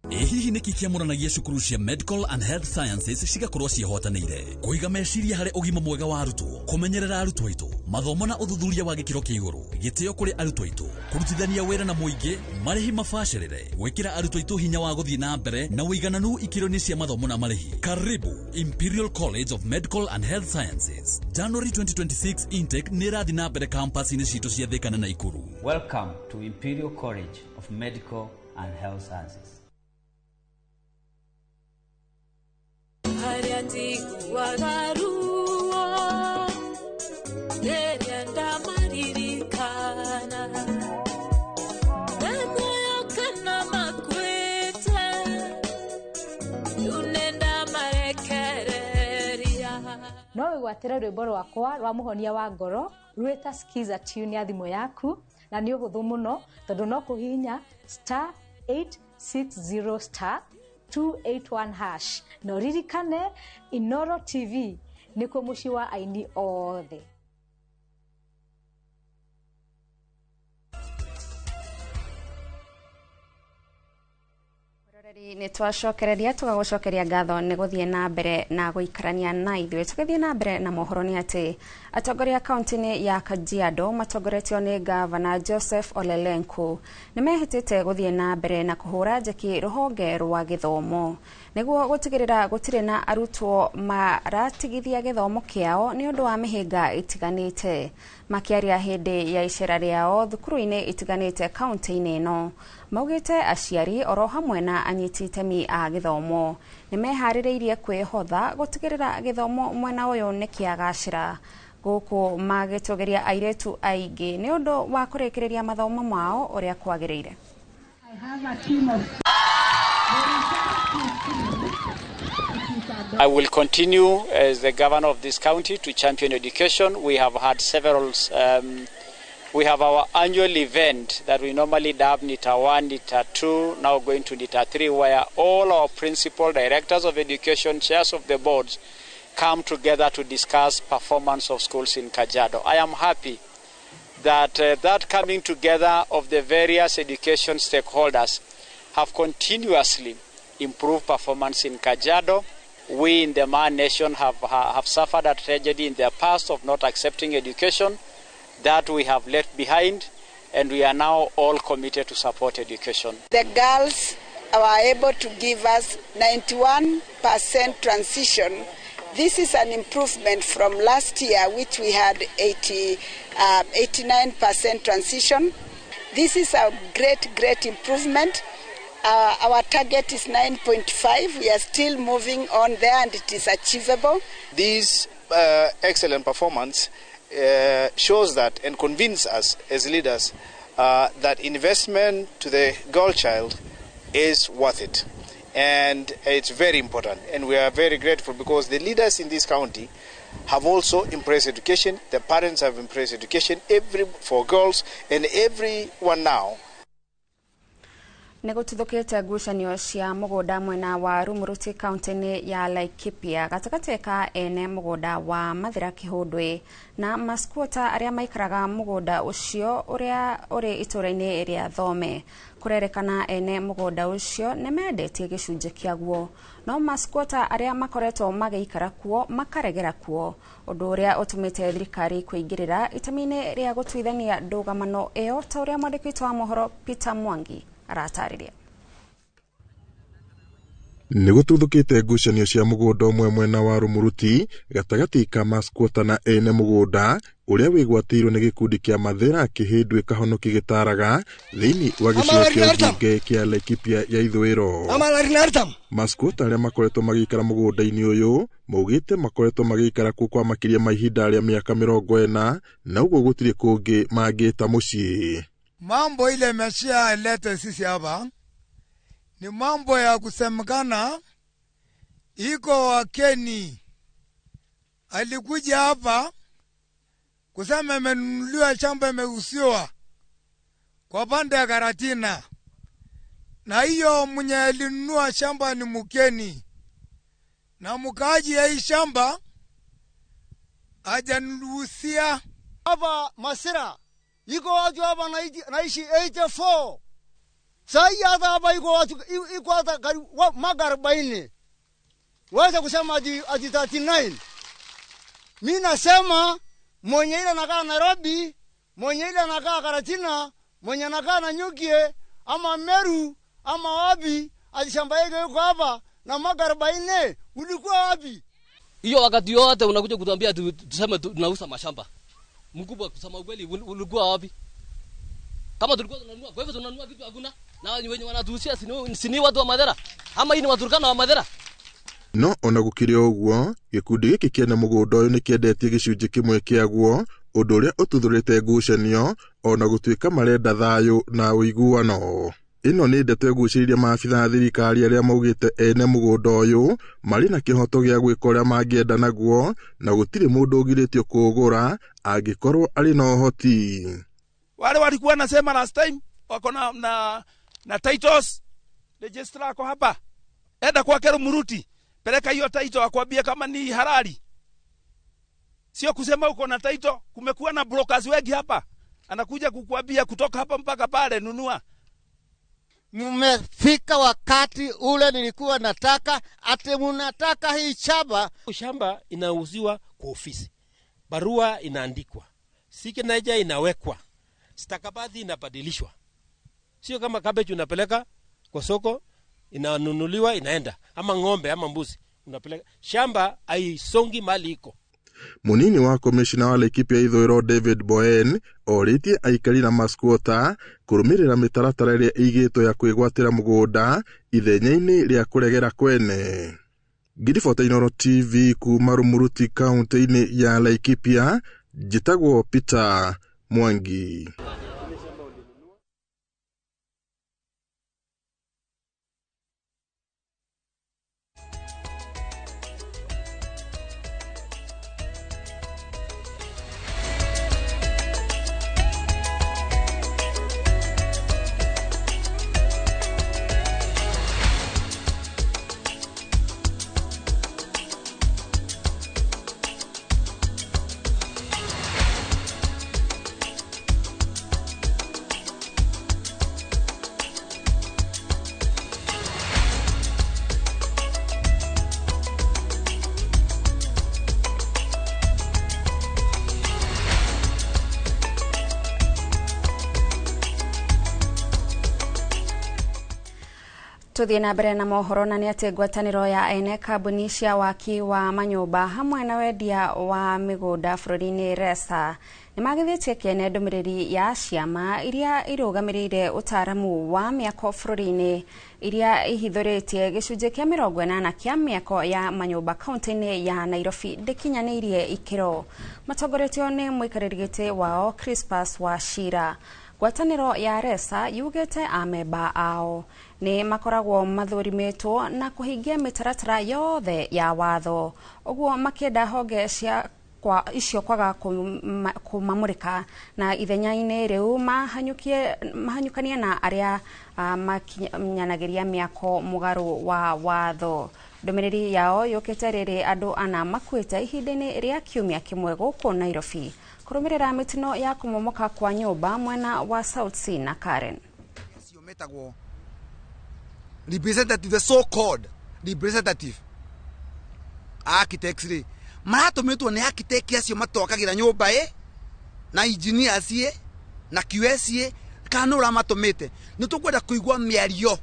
Hihi nĩkĩ kĩamũranagia cukuru cia Medical and Health Sciences cigakorwo ciĩhotanĩire kũiga meciria harĩ ũgima mwega wa arutwo, kũmenyerera arutwo aitũ, mathomo na ũthuthuria wa gĩkĩro kĩa igũrũ, gĩtĩo kũrĩ arutwo aitũ, kũrutithania wĩra na mũingĩ, marĩhi mabacĩrĩre, gwĩkĩra arutwo aitũ hinya wa gũthiĩ na mbere na ũigananu ikĩro-inĩ cia mathomo na marĩhi. Karibu Imperial College of Medical and Health Sciences. January 2026 intake nĩ ĩrathiĩ na mbere campus-inĩ citũ cia Thika na Nakuru. Welcome to Imperial College of Medical and Health Sciences. No wĩgwatĩre rwĩmbo rwakwa rwa mũhonia wa ngoro rwĩta skiza tune ya thimũ yaku, na nĩ ũhũthũ mũno tondũ no kũhihinya *860 *281# na ũririkane Inooro TV nĩkuo mũciĩ wa aini othe. Nĩ twacokereria tũgagũcokeria ngatho nĩ gũthiĩ na mbere na gũikarania na ithuĩ. Tũgĩthiĩ na mbere na mohoro nĩ atĩ atongoria kaunti-inĩ ya Kajiado matongoretio nĩ gavana Joseph Ole Lenku nĩ mehĩtĩte gũthiĩ na mbere na kũhũra njeki rũhonge rwa gĩthomo nĩguo gũtigĩrĩra gũtirĩ na arutwo maratigithia gĩthomo kĩao nĩ ũndũ wa mĩhĩnga ĩtiganĩte. Makĩaria hĩndĩ ya icera rĩao thukuru-inĩ itiganĩte kaunti-inĩ ĩno, maugĩte aciari oro hamwe na anyiti itemi a gĩthomo nĩ meharĩrĩirie kwĩhotha gũtigĩrĩra gĩthomo mwena ũyũ nĩ kĩagacĩra, gũkũ magĩtũgĩria airĩtu aingĩ nĩ ũndũ wa kũrĩkĩrĩria mathomo mao ũrĩa kwagĩrĩire. I will continue as the governor of this county to champion education. We have had several, we have our annual event that we normally dub NITA 1, NITA 2, now going to NITA 3, where all our principal directors of education, chairs of the boards, come together to discuss performance of schools in Kajiado. I am happy that that coming together of the various education stakeholders have continuously improved performance in Kajiado. We in the Maa Nation have suffered a tragedy in the past of not accepting education that we have left behind, and we are now all committed to support education. The girls are able to give us 91% transition. This is an improvement from last year, which we had 89% transition. This is a great, great improvement. Our target is 9.5. We are still moving on there, and it is achievable. This excellent performance shows that and convinces us as leaders that investment to the girl child is worth it. And it's very important. And we are very grateful because the leaders in this county have also embraced education. The parents have embraced education for girls, and everyone now. Nĩ gũtuthũkĩte ngucanio cia mũgũnda mwena wa Rumuruti kaunti-inĩ ya Laikipia gatagatĩ ka ene mũgũnda wa Mathira Kĩhũndwĩ na maskuota arĩa maikaraga mũgũnda ũcio ũrĩa ũrĩ itũũra-inĩ rĩa Thome. Kũrerekana ene mũgũnda ũcio nĩ mendetie gĩcunjĩ kĩaguo, no maskuota arĩa makoretwo magĩikara kuo makaregera kuo, ũndũ ũrĩa ũtũmĩte thirikari kũingĩrĩra itemi-inĩ rĩa gũtuithania ndũgamano ĩyo, ta ũrĩa mwandĩki witũ wa mohoro Peter Mwangi aratarĩria. Nĩ gũtuthũkĩte ngucanio cia mũgũnda ũmwe mwena wa Rumuruti gatagatĩ ka maskuota na ene mũgũnda ũrĩa wĩgwatĩirwo nĩ gĩkundi kĩa Mathira Kĩhĩndwĩ Kahonoki gĩtaraga thĩinĩ wa gĩcigo kĩa mbunge kĩa Laikipia ya ithũĩro. Maskuota arĩa makoretwo magĩikara mũgũnda-inĩ ũyũ maugĩte makoretwo magĩikara kuo kwa makĩria ma ihinda rĩa mĩaka 40 na ũguo gũtirĩ kũngĩ mangĩta mũciĩ. Mambo ile imeshia lete sisi hapa ni mambo ya kusemekana iko wakeni alikuja hapa kusema imenunuliwa shamba imeusiwa kwa pande ya Karatina, na hiyo mwenye alinunua shamba ni mkeni, na mkaaji ya hii shamba hajanunusia hapa Masira. Iko watu hapa naishi 84. Sai hata hapa iko watu iko hata mwaka 40. Wacha kusema ati 39. Mimi nasema mwenye ile anakaa Nairobi, mwenye ile anakaa Karatina, mwenye anakaa Nanyukie ama Meru ama wapi, ati shamba yake yuko hapa na mwaka 40 ulikuwa wapi? Hiyo wakati yote unakuja kutuambia tuseme tunauza mashamba. Mkubwa, kusema ukweli, ulikuwa wapi? Kama tulikuwa tunanunua, kwa hivyo tunanunua kitu hakuna. Na wenye wanatuhusia si watu wa Mathira, ama hii ni Waturkana wa Mathira. No ona gũkĩrĩ ũguo, gĩkundi gĩkĩ kĩene mũgũnda ũyũ nĩkĩendetie gĩcunjĩ kĩmwe kĩaguo, ũndũ ũrĩa ũtuthũrĩte ngucanio ona gũtuĩka marenda thayũ na ũiguano. Ĩno nĩ ndeto ĩgucĩrĩirie maabitha a thirikari arĩa maugĩte ene mũgũnda ũyũ marĩ na kĩhoto gĩa gwĩka ũrĩa mangĩenda naguo, na gũtirĩ mũndũ ũgirĩtio kũũgũra angĩkorwo arĩ na ũhoti. Wale walikuwa nasema last time wako na titles, registrar ako hapa, enda kwake Rumuruti, peleka hiyo title akwambie kama ni halali. Sio kusema uko na title. Kumekuwa na brokers wengi hapa, anakuja kukuambia kutoka hapa mpaka pale nunua. Mmefika wakati ule nilikuwa nataka, ati mnataka hii shamba. Shamba inauziwa kwa ofisi, barua inaandikwa, signature inawekwa, stakabadhi inabadilishwa. Sio kama cabbage unapeleka kwa soko inanunuliwa inaenda, ama ng'ombe ama mbuzi unapeleka. Shamba haisongi mali iko. Munini wa komishina wa Laikipia ithũĩro David Boen orĩtie aikari na masquota kũrũmĩrĩra mĩtaratara ĩrĩa ĩigĩtwo ya kwĩgwatĩra mũgũnda ithenya-inĩ rĩa kũregera kwene. Ngiribota Inooro TV kuma Rumuruti kaunti-inĩ ya Laikipia, njĩtagwo Peter Mwangi. Tuthie na mbere na mohoro na nĩ atĩ ngwatanĩro ya ene kambuni cia waki wa manyũmba hamwe na wendia wa mĩgũnda bũrũri-inĩ RESA nĩ magithĩtie kĩene ndũmĩrĩri ya ciama iria irũgamĩrĩire ũtaaramu wa mĩako bũrũri-inĩ iria ihithũrĩtie gĩcunjĩ kĩa 80 kĩa mĩako ya manyũmba kaunti-inĩ ya Nairobi ndĩkinyanĩirie ikĩro. Matongoretio nĩ mũikarĩri gĩtĩ wao Crispus Wachira. Ngwatanĩro ya RESA yugĩte amemba ao nĩ makoragwo mathũrimĩtwo na kũhingia mĩtaratara yothe ya watho, ũguo makĩenda honge cia kwa icio kwaga kũmamũrĩka na ithenya-inĩ rĩu mahanyũkanie na arĩa makinyanagĩria mĩako mũgarũ wa watho. Ndũmĩrĩri yao yũkĩte rĩrĩ andũ ana makuĩte ihinda-inĩ rĩa kiumia kĩmwe gũkũ Nairobi kũrũmĩrĩra mĩtino ya kũmomoka kwa nyũmba mwena wa South C na Karen. Representative, the so called representative architects rĩ maratũmĩtwo nĩ architect acio matwakagira nyũmba ĩ na engineers ĩ na QS ĩ kana nũ ũramatũmĩte. Nĩ tũkwenda kũigua mĩario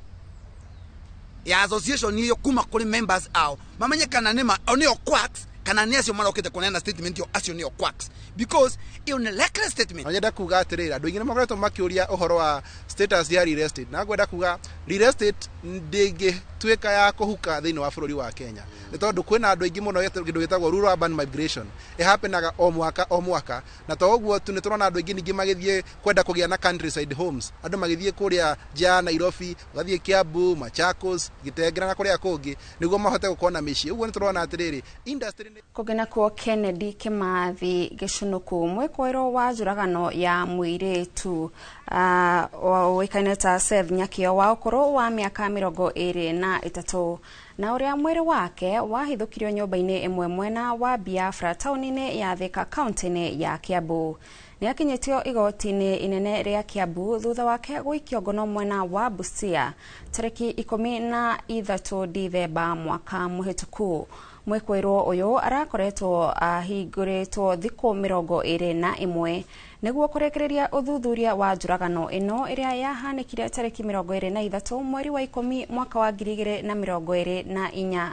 ya association ĩyo kuma kũrĩ members ao mamenye kana nĩ nĩo quacks kana nĩ acio marokĩte kũneana statement ĩyo acio nĩo quacks, because ĩyo nĩ reckless statement. Nyenda kuga atĩrĩrĩ, andũ aingĩ nĩ makoretwo makĩũria ũhoro wa status ya real estate, na ngwenda kuga real estate ndĩngĩtuĩka ya kũhuka thĩinĩ wa bũrũri wa Kenya, nĩ tondũ kwĩna andũ aingĩ mũno kĩndũ gĩtagwo rural urban migration ĩhappenaga o mwaka o mwaka, na to ũguo tu nĩ tũrona andũ aingĩ ningĩ magĩthiĩ kwenda kũgĩa na countryside homes, andũ magĩthiĩ kũrĩa nja ya Nairobi, ũgathiĩ Kiambu, Machakos, Gĩtengera na kũrĩa kũngĩ nĩguo mahote gũkorwo na mĩciĩ. Ũguo nĩ tũrona atĩrĩrĩ industry. Kũngĩ nakuo Kennedy Kimathi Gĩcũnũkũ mwĩkũĩrwo wa njũragano ya mũirĩtu ũĩkaine ta Seth Nyakĩo wa ũkũrũ wa mĩaka 23 na ũrĩa mwĩrĩ wake wahithũkirio nyũmba-inĩ ĩmwe mwena wa Biafra taũni-inĩ ya Thika kaunti-inĩ ya Kiambu. Nĩ akinyĩtio igoti-inĩ inene rĩa Kiambu thutha wake gũikio ngono mwena wa Busia tarĩki 13 Dithemba mwaka mũhĩtũku. Mwĩkũĩrwo ũyũ arakoretwo ahingũrĩtwo thikũ 21 nĩguo kũrĩkĩrĩria ũthuthuria wa njũragano ĩno ĩrĩa yahanĩkire tarĩki 23 mweri wa 10 mwaka wa 2024.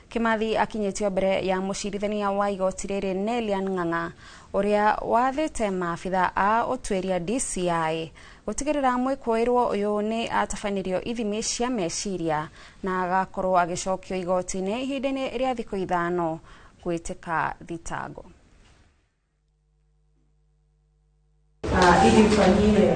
Kimathi akinyĩtio mbere ya mũcirithania wa igoti rĩrĩ Nelian Ng'ang'a ũrĩa wathĩte maabitha a ũtuĩria DCI gũtigĩrĩra mwĩkũĩrwo ũyũ nĩ atabanirio ithimi cia meciria na agakorwo agĩcokio igoti-inĩ ihinda-inĩ rĩa thikũ 5 gwĩtĩka thitango. Ili mfanyie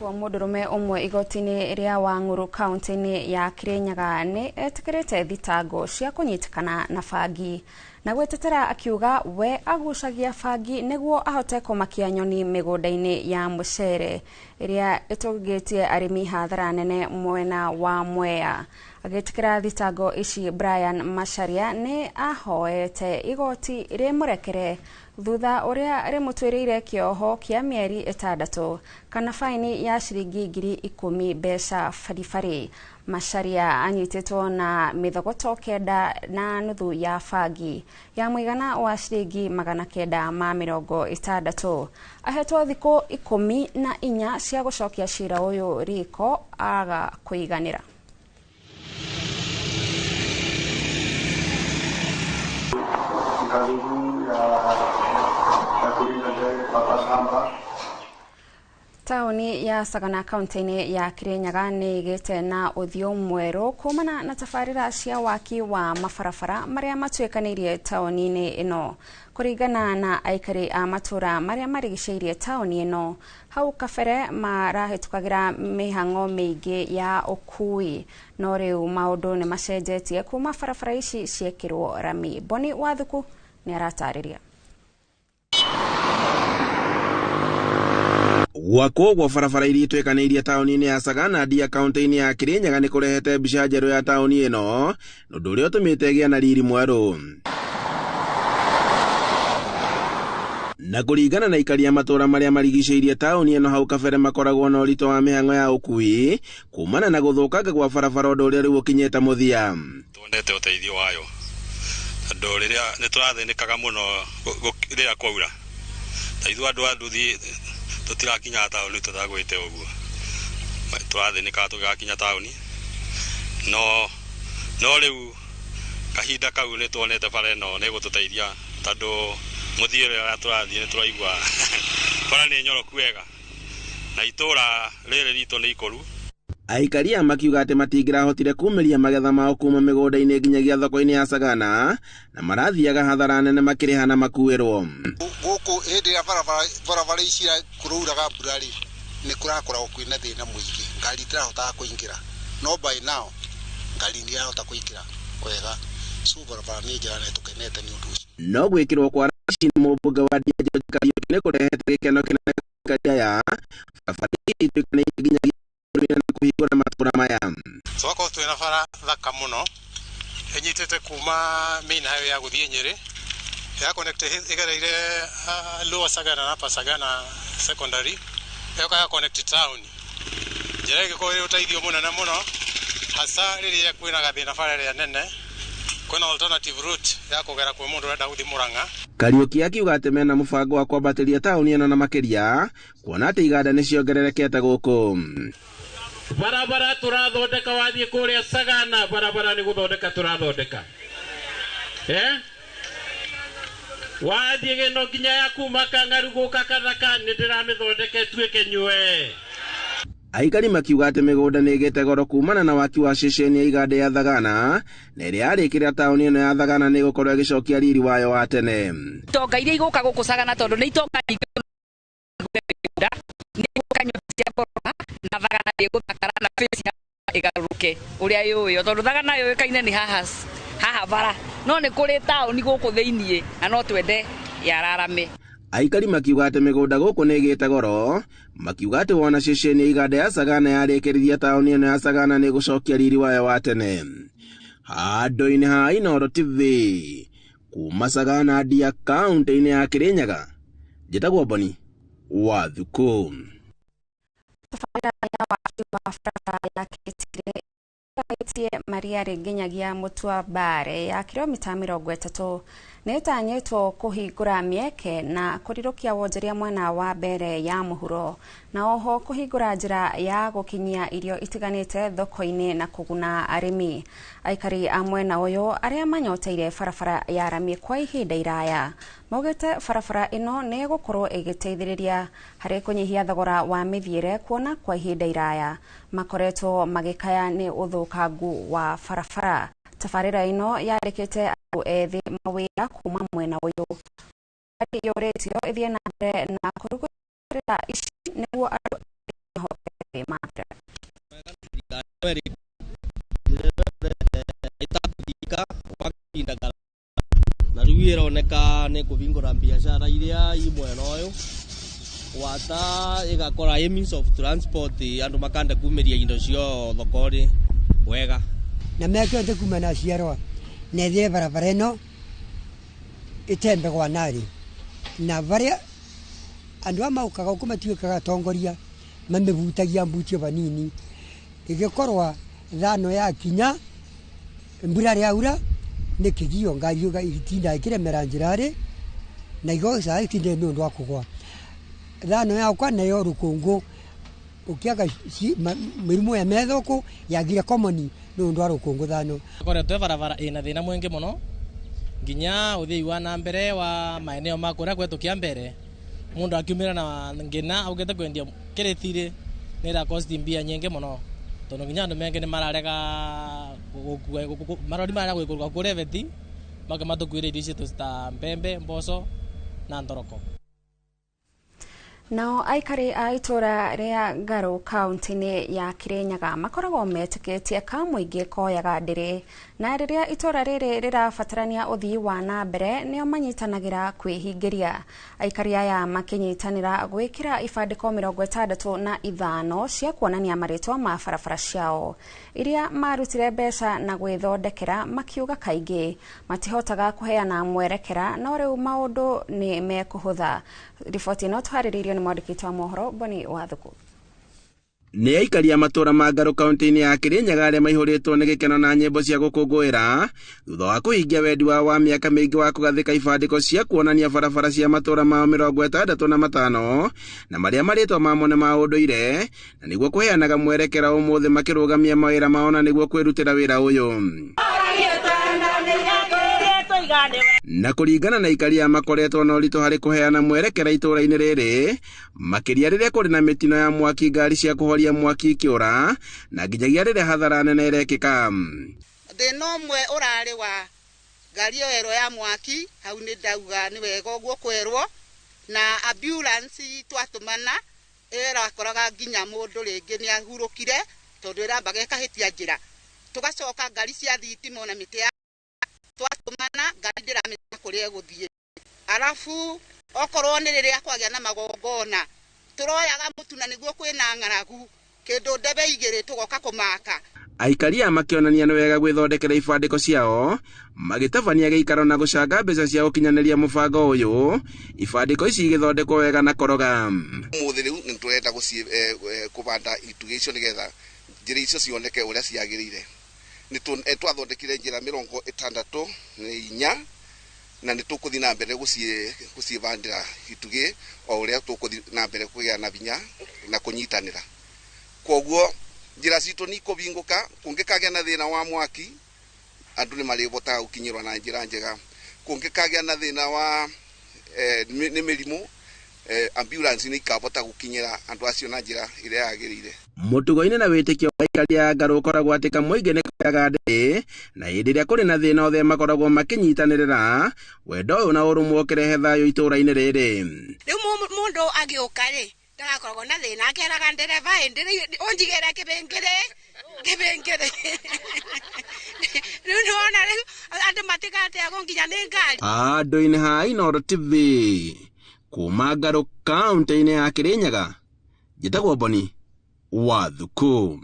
kwa mũndũrũme ũmwe igoti-inĩ rĩa Wang'ũrũ kaunti-inĩ ya Kirinyaga nĩ etĩkĩrĩte thitango cia kũnyitĩkana na bangi na gwĩtetera akiuga we agucagia bangi nĩguo ahote kũmakia nyoni mĩgũnda-inĩ ya mũcere ĩrĩa ĩtũngĩtie arĩmi hathara nene mwena wa Mwea. Agĩtĩkĩra thitango ici, Brian Macharia nĩ ahoete igoti rĩmũrekere thutha ũrĩa rĩmũtuĩrĩire kĩoho kĩa mĩeri 6 kana faini ya ciringi 10,000 mbeca baribari. Macharia anyitĩtwo na mĩthogoto 9.5 ya bangi ya mũigana wa ciringi 960. Ahetwo thikũ 14 cia gũcokia cira ũyũ riko aga kũiganĩra. Taũni ya Sagana kaunti-inĩ ya Kirinyaga nĩ ĩgĩte na ũthiũ mwerũ kumana na tabarĩra cia waki wa mabarabara marĩa matuĩkanĩirie taũni-inĩ ĩno. Kũringana na aikari a matũra marĩa marigicĩirie taũni ĩno, hau kabere marahĩtũkagĩra mĩhang'o mĩingĩ ya ũkui, no rĩu maũndũ nĩ macenjetie kuma barabara ici ciekĩrwo rami. Boni Wathuku nĩ aratarĩria. Gwakwo gwa barabara iria itwĩkanĩirie taũni-inĩ ya Sagana Ndia kaunti-inĩ ya Kirinyaga nĩ kũrehete mbica njerũ ya taũni ĩno, ũndũ ũrĩa ũtũmĩte ĩgĩe na riri mwerũ. Na kũringana na aikari a matũra marĩa marigicĩirie taũni ĩno, hau kabere makoragwo na ũritũ wa mĩhang'o ya ũkui kumana na gũthũkanga gwa barabara, ũndũ ũrĩa rĩu ũkinyĩte mũthia. Tuonete ũteithio wayo tondũ rĩrĩa nĩ tũrathĩnĩkaga mũno rĩrĩa kwaura, ta ithuĩ andũ a nduthi tũtirakinya taũni tũtagwĩte ũguo, tũrathĩnĩkaga tũgĩgakinya taũni, no rĩu kahinda kau nĩ tuonete bara ĩno nĩ ĩgũtũteithia tondũ mũthiĩre ũrĩa tũrathiĩ nĩ tũraigua bara nĩ nyoroku wega na itũra rĩrĩ ritũ nĩ ikũru. Aikari aya makiuga atĩ matingĩrahotire kumĩria magetha mao kuma mĩgũnda-inĩ nginyagia thoko-inĩ ya Sagana, na marathiaga hathara nene makĩrĩha na makuĩrwo. Gũkũ hĩndĩ ĩrĩa barabara ici kũrauraga mbura rĩ, nĩ kũrakoragwo kwĩna thĩna mũingĩ, ngari itirahotaga kũingĩra, no by now ngari nĩ irahota kũingĩra wega, so barabara nĩ njega na tũkenete nĩ ũndũ ũcio. No gwĩkĩrwo kwa raci nĩ mũmbunge wa Ndia George Kariuki nĩ kũrehete gĩkeno kĩnene aikari aya, barabara ici ituĩkanĩirie nginyagia na kũhingũra matũra maya. Twakorwo twĩna bara thaka mũno ĩnyitĩte kuma main highway ya gũthiĩ Nyĩrĩ ya connect ĩgereire Lower Sagana na Upper Sagana secondary ĩgoka ya connect town. Njĩra ĩgĩkorwo ĩrĩ ũteithio mũnene mũno hasa rĩrĩa kwĩna gathĩna bara ĩrĩa nene, kwĩna alternative route ya kũgera kwĩ mũndũ ũrenda gũthiĩ Mũrang'a. Kariuki akiuga atĩ mena mũbango wa kwambatĩria taũni ĩno na makĩria kuona atĩ iganda nĩ ciongererekete gũkũ. Barabara tũrathondeka wathiĩ kũrĩa Sagana, barabara nĩ gũthondeka tũrathondeka, wathiĩ gĩno nginya ya kuma Kang'aru gũka Kathaka nĩ ndĩramĩthondeka ĩtuĩke nyue. Aikari makiuga atĩ mĩgũnda nĩ ĩgĩte goro kumana na waki wa ceceni ya iganda ya Thagana, na ĩrĩa yarĩkĩrĩra taũni ĩno ya Thagana nĩ ĩgũkorwo ĩgĩcokia riri wayo wa tene. Itonga iria igũka gũkũ Sagana tondũ nĩ itonga nyingĩ nĩ igũka nyũmba cia ngoroba na Thagana nĩ ĩgũthakara na face ya ĩgarũrũke ũrĩa yũĩyo, tondũ Thagana yũĩkaine nĩ haha bara, no nĩ kũrĩ taũni gũkũ thĩiniĩ na no twende yararame. Aikari makiuga atĩ mĩgũnda gũkũ nĩ ĩgĩte goro, makiuga atĩ wona ceceni ya iganda ya Sagana yarĩkĩrĩria taũni ĩno ya Sagana nĩ ĩgũcokia riri wayo wa tene. Handũ-inĩ ha Inooro TV kuma Sagana Ndia kaunti-inĩ ya Kirinyaga, njĩtagwo Boni Wathuku. Tabarĩra ya waki wa barabara ya Kĩtire ĩtie Maria nginyagia Mũtuambare ya kilomita 30 nĩ ĩtanyĩtwo kũhingũra mĩeke na kũrirũkia wonjoria mwena wa mbere ya mũhuro, na oho kũhingũra njĩra ya gũkinyia irio itiganĩte thoko-inĩ na kũguna arĩmi. Aikari a mwena ũyũ arĩa manyoteire barabara ya rami kwa ihinda iraya maugĩte barabara ĩno nĩ ĩgũkorwo ĩgĩteithĩrĩria harĩ kũnyihia thogora wa mĩthiĩre, kuona kwa ihinda iraya makoretwo magĩkaya nĩ ũthũkangu wa barabara. Tabarĩra ĩno yarĩkĩte andũ ethĩ mawĩra kuma mwena ũyũ yũrĩtio ĩthiĩ na mbere na kũrugũrĩra ici nĩguo andũ mahote kwĩmathĩra. Na rĩu ĩroneka nĩ kũhingũra biacara iria i mwena ũyũ gwata ĩgakora ĩ means of transport, andũ makanda kumĩria indo cio thoko-rĩ wega. Na miaka yonthe kuma naciarwa nethire barabara ĩno ĩtembegwa narĩ na varia andu a maukaga gũkũ matuĩkaga atongoria mamĩbutagia mbutio vanini ĩgĩkorwa thano yakinya mbura rĩaura nĩ kĩgio ngari itinda ĩkĩremera njĩra-rĩ na igoca itinde nĩ ũndũ wa kũgwa thano yakwa nayo rũkũngũ ũkĩaga mĩrimũ ya methũkũ yagire common nĩ ũndũ wa rũkũngũ thano. Koretwe barabara ĩna thĩna mwingĩ mũno nginya ũthii wa na mbere wa maeneo ma kũrĩa kwetu kia mbere mundu akiumĩra na ngina augĩte kwendia kĩrĩti-rĩ nĩ ĩra mbia nyingĩ mũno tondu nginya andu mengi nĩ mararega gũkua marori mararega gũikũrũka kũrĩa beti make matũkuĩre irio citũ ta mbembe, mboco na thoroko. Nao aikari a itũra rĩa Ngaru kaunti-inĩ ya Kirinyaga makoragwo metĩkĩtie ka mũingĩ koyaga ndĩrĩ na rĩrĩa itũra rĩrĩ rĩrabatarania ũthii wa na mbere nĩo manyitanagĩra kwĩhingĩria. Aikari aya makĩnyitanĩra gwĩkĩra ibandĩko 65 cia kuonania marĩtwa ma barabara ciao iria marutire mbeca na gwĩthondekera, makiuga kaingĩ matihotaga kũheana mwerekera no rĩu maũndũ nĩ mekũhũtha. Riboti ĩno tũharĩrĩirio nĩ mwandĩki wa mohoro Boni Wathuku. Nĩ aikari a matũra ma Ngaru kaunti-inĩ ya Kirinyaga arĩa maihũrĩtwo nĩ gĩkeno na nyĩmbo cia gũkũngũĩra thutha wa kũhingia wendi wao wa mĩaka mĩingĩ wa kũgathĩka ibandĩko cia kuonania barabara cia matũra mao 65 na marĩa marĩtwa mamo nĩ ma ũndũire na nĩguo kũheanaga mwerekera ũmũthĩ makĩrũgamia mawĩra mao na nĩguo kwĩrutĩra wĩra ũyũ. Na kũringana na aikari a makoretwo na ũritũ harĩ kũheana mwerekera itũra-inĩ rĩrĩ makĩria rĩrĩa kũrĩ na mĩtino ya mwaki, ngari cia kũhoria mwaki ikĩũra na nginyagia rĩrĩa hathara nene ĩrekĩka. Thĩna ũmwe ũrarĩ wa ngari ĩyo ĩrwo ya mwaki hau nĩ ndauga nĩ wega ũguo kwerwo na ambulance twatũmana ĩrakoraga nginya mũndũ rĩngĩ nĩ ahurũkire tondũ ĩrambaga ĩkahĩtia njĩra, tũgacoka ngari cia thitima na mĩtĩ ya twatũmana ngari ndĩramenya kũrĩa ĩgũthiĩ, arabu okorwo nĩ rĩrĩa kwagĩa na magongona tũroyaga mũtu na nĩguo kwĩna ng'aragu kĩndũ ndebe igĩrĩ tũgoka kũmaka. Aikari aya makĩonania nĩ wega gwĩthondekera ibandĩko ciao magĩtabania gĩikaro na gũcanga mbeca cia gũkinyanĩria mũbango ũyũ, ibandĩko ici igĩthondekwo wega na koroga. Ũmũthĩ rĩu nĩ tũrenda kũbanda itugĩ icio nĩgetha njĩra icio cioneke ũrĩa ciagĩrĩire. Nĩ twathondekire njĩra 64 na nĩ tũkũthiĩ na mbere gũcibandĩra itugĩ o ũrĩa tũkũthiĩ na mbere kũgĩa na hinya na kũnyitanĩra. Koguo njĩra citũ nĩ ikũhingũka, kũngĩkagĩa na thĩna wa mwaki andũ nĩ marĩhotaga gũkinyĩrwo na njĩra njega, kũngĩkagĩa na thĩna wa nĩ mĩrimũ ambulance nĩ ikahota gũkinyĩra andũ acio na njĩra ĩrĩa yagĩrĩire. Mũtugo-inĩ na wĩtĩkio wa aikari a Ngaru ũkoragwo atĩ kamũingĩ nĩ koyaga ndĩrĩ na hĩndĩ ĩrĩa kũrĩ na thĩna othe makoragwo makĩnyitanĩrĩra, wendo ũyũ na ũrũmwe ũkĩrehe thayũ itũra-inĩ rĩrĩ. Rĩu mũndũ agĩũka rĩ ndagakoragwo na thĩna, akeraga ndereba ũnjigĩre kĩbengere kĩbengere. Rĩu nĩwona rĩu andũ matigateagwo nginya nĩ ngari. Andũ-inĩ ha Inooro TV kuma Ngaru kaunti-inĩ ya Kirinyaga, njĩtagwo Boni Wathuku.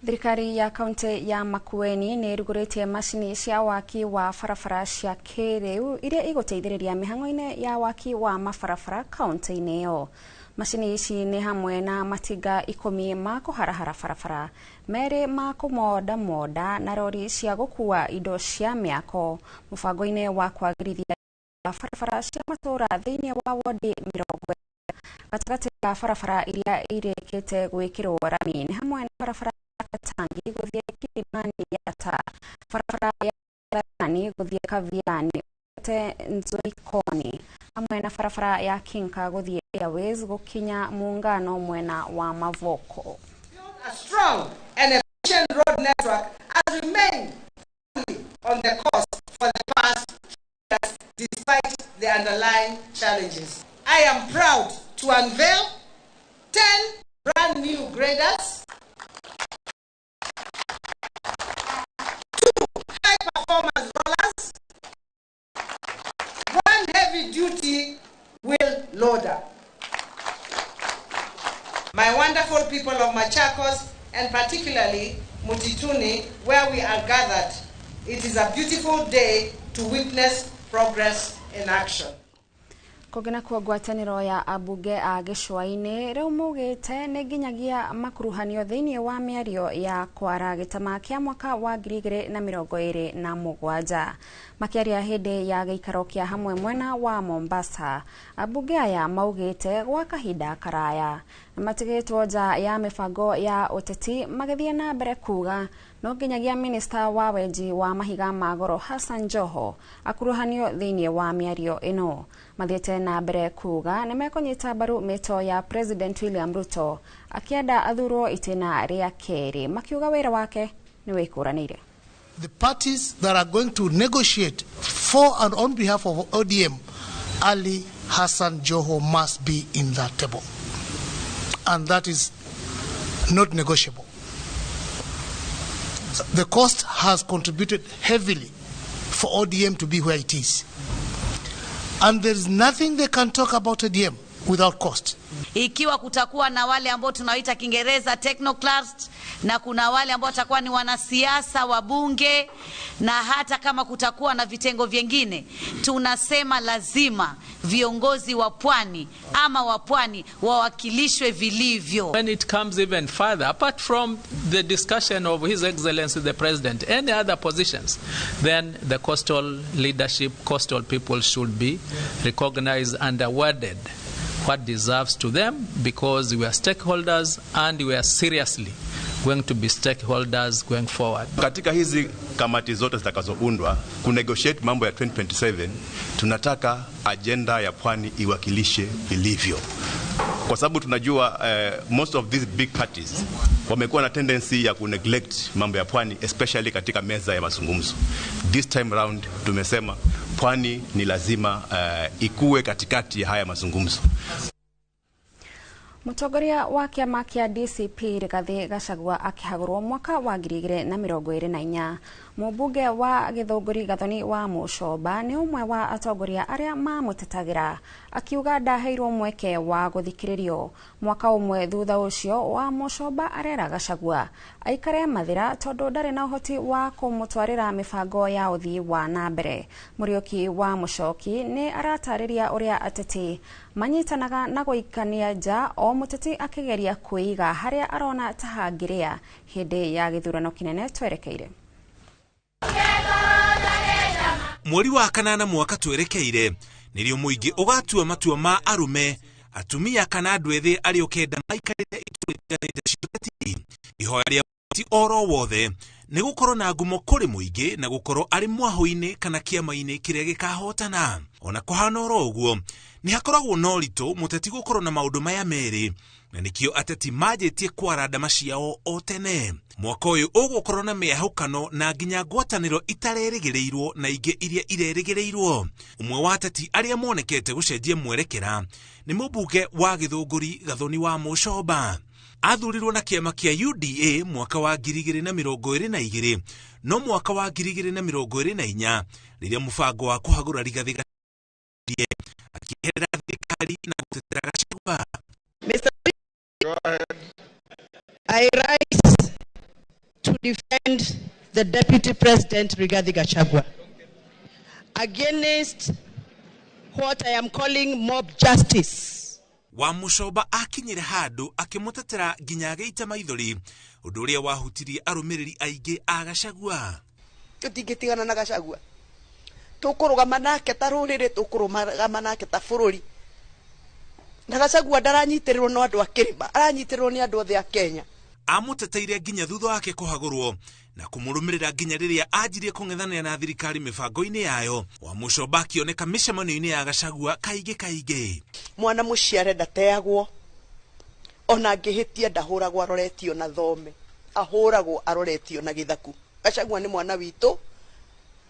Thirikari ya kaunti ya Makueni nĩ ĩrugũrĩtie macini cia waki wa barabara cia kĩrĩu iria igũteithĩrĩria mĩhang'o-inĩ ya waki wa mabarabara kaunti-inĩ ĩyo. Macini ici nĩ hamwe na matinga 10 ma kũharahara barabara, 2 ma kũmondamonda na rori cia gũkua indo cia mĩako mũbango-inĩ wa kwagĩrithia barabara cia matũra thĩinĩ wa wodi 40. Gatagatĩ ka barabara iria irĩkĩte gwĩkĩrwo rami nĩ hamwe na barabara ya Katangi gũthiĩ Kilimani Yatta, barabara ya Tharani gũthiĩ Kaviani Nzoikoni, hamwe na barabara ya Kinka gũthiĩ Airways gũkinya Muungano mwena wa Mavoko. A strong and efficient road network has remained on the course for the past years despite the underlying challenges. I am proud to unveil 10 brand new graders, 2 high-performance rollers, 1 heavy-duty wheel loader. My wonderful people of Machakos, and particularly Mutituni, where we are gathered. It is a beautiful day to witness progress in action. Kũngĩ nakuo ngwatanĩro ya ambunge a gĩcũa-inĩ rĩu maugĩte nĩ nginyagia makuruhanio thĩinĩ wa mĩario ya kwara gĩtama kĩa mwaka wa 2027. Makĩaria hĩndĩ ya gĩikaro kĩa hamwe mwena wa Mombasa, ambunge aya maugĩte gwa kahinda karaya nĩmatigĩtwo nja ya mĩbango ya ũteti, magĩthiĩ na mbere kuga no nginyagia minista wa wenji wa mahiga ma goro Hassan Joho akuruhanio thĩinĩ wa mĩario ĩno. Mathiĩte na mbere kuga nĩmekũnyita mbaru mĩto ya President William Ruto akĩenda athurwo itĩna rĩa kerĩ, makiuga wĩra wake nĩ wĩkũranĩire. The parties that are going to negotiate for and on behalf of ODM, Ali Hassan Joho must be in that table. And that is not negotiable. The cost has contributed heavily for ODM to be where it is. And there is nothing they can talk about ODM without cost. Ikiwa kutakuwa na wale ambao tunaoita Kiingereza technocrats, na kuna wale ambao watakuwa ni wanasiasa wabunge, na hata kama kutakuwa na vitengo vingine, tunasema lazima viongozi wa pwani ama wa pwani wawakilishwe vilivyo. When it comes even further, apart from the discussion of His Excellency the President, any other positions, then the coastal leadership, coastal people should be recognized and awarded what deserves to them, because we are stakeholders and we are seriously going to be stakeholders going forward. Katika hizi kamati zote zitakazoundwa kunegotiate mambo ya 2027, tunataka agenda ya pwani iwakilishe vilivyo, kwa sababu tunajua most of these big parties wamekuwa na tendency ya kuneglect mambo ya pwani, especially katika meza ya mazungumzo. This time round tumesema pwani ni lazima ikue katikati ya haya mazungumzo. Mũtongoria wa kĩama kĩa DCP Rigathĩ Gachagua akĩhagũrwo mwaka wa 2024. Mũmbunge wa Gĩthũngũri Gathoni wa Mũcomba nĩ ũmwe wa atongoria arĩa mamũtetagĩra, akiuga ndaheirwo mweke wa gũthikĩrĩrio. Mwaka ũmwe thutha ũcio wa Mũcomba arera Gachagua aikare Mathĩra tondũ ndarĩ na ũhoti wa kũmũtwarĩra mĩbango ya ũthii wa na mbere. Mũriũki wa Mũcoki nĩ aratarĩria ũrĩa ateti manyitanaga na gũikania nja, o mũteti akĩgeria kwĩiga harĩa arona ta hangĩrĩa hĩndĩ ya gĩthurano kĩnene twerekeire. Mweri wa kanana mwaka twerekeire nĩrĩo mũingĩ ũgatua matua ma arũme, atumia kana andũ ethĩ arĩa ũkenda maikarĩre iturwa itiganĩte cia ũteti. Ihoya rĩa mũteti oro wothe nĩ gũkorwo na ngumo kũrĩ mũingĩ na gũkorwo arĩ mwahũ-inĩ kana kĩama-inĩ kĩrĩa gĩkahotana. Ona kũhana oro ũguo, nĩ hakoragwo na ũritũ mũteti gũkorwo na maũndũ maya merĩ, na nĩkĩo ateti manjĩtie kwara ndama ciao o tene. Mwaka ũyũ ũgũkorwo na mĩahũkano na nginya ngwatanĩro itarerĩgĩrĩirwo na ingĩ iria irerĩgĩrĩirwo. Ũmwe wa ateti arĩa monekete gũcenjia mwerekera nĩ mũmbunge wa Gĩthũngũri Gathoni wa Mũcomba. Athurirwo na kĩama kĩa UDA mwaka wa 2022, no mwaka wa 2024 rĩrĩa mũbango wa kũhagũra Rigathĩ Gachagua akĩeherera thirikari na gũtetera Gachagua. Mr. I rise to defend the Deputy President Rigathi Gachagua against what I am calling mob justice. Wa Mũcomba akinyire handũ akĩmũtetera nginya agĩita maithori, ũndũ ũrĩa wahutirie arũmĩrĩri aingĩ a Gachagua. Tũtingĩtigana na Gachagua, tũkũrũgama nake ta rũrĩrĩ, tũkũrũgama nake ta bũrũri. Na Gachagua ndaranyitĩrĩrwo no andũ a kĩrĩma, aranyitĩrĩrwo nĩ andũ othe a Kenya. Amũteteire nginya thutha wake kũhagũrwo na kũmũrũmĩrĩra nginya rĩrĩa anjirie kũng'ethanĩra na thirikari mĩbango-inĩ yayo. Wa Mũcomba akĩoneka mĩcemanio-inĩ ya Gachagua kaingĩ kaingĩ. Mwana mũciare ndateagwo, ona angĩhĩtia ndahũragwo aroretio na thome, ahũragwo aroretio na gĩthaku. Gachagua nĩ mwana witũ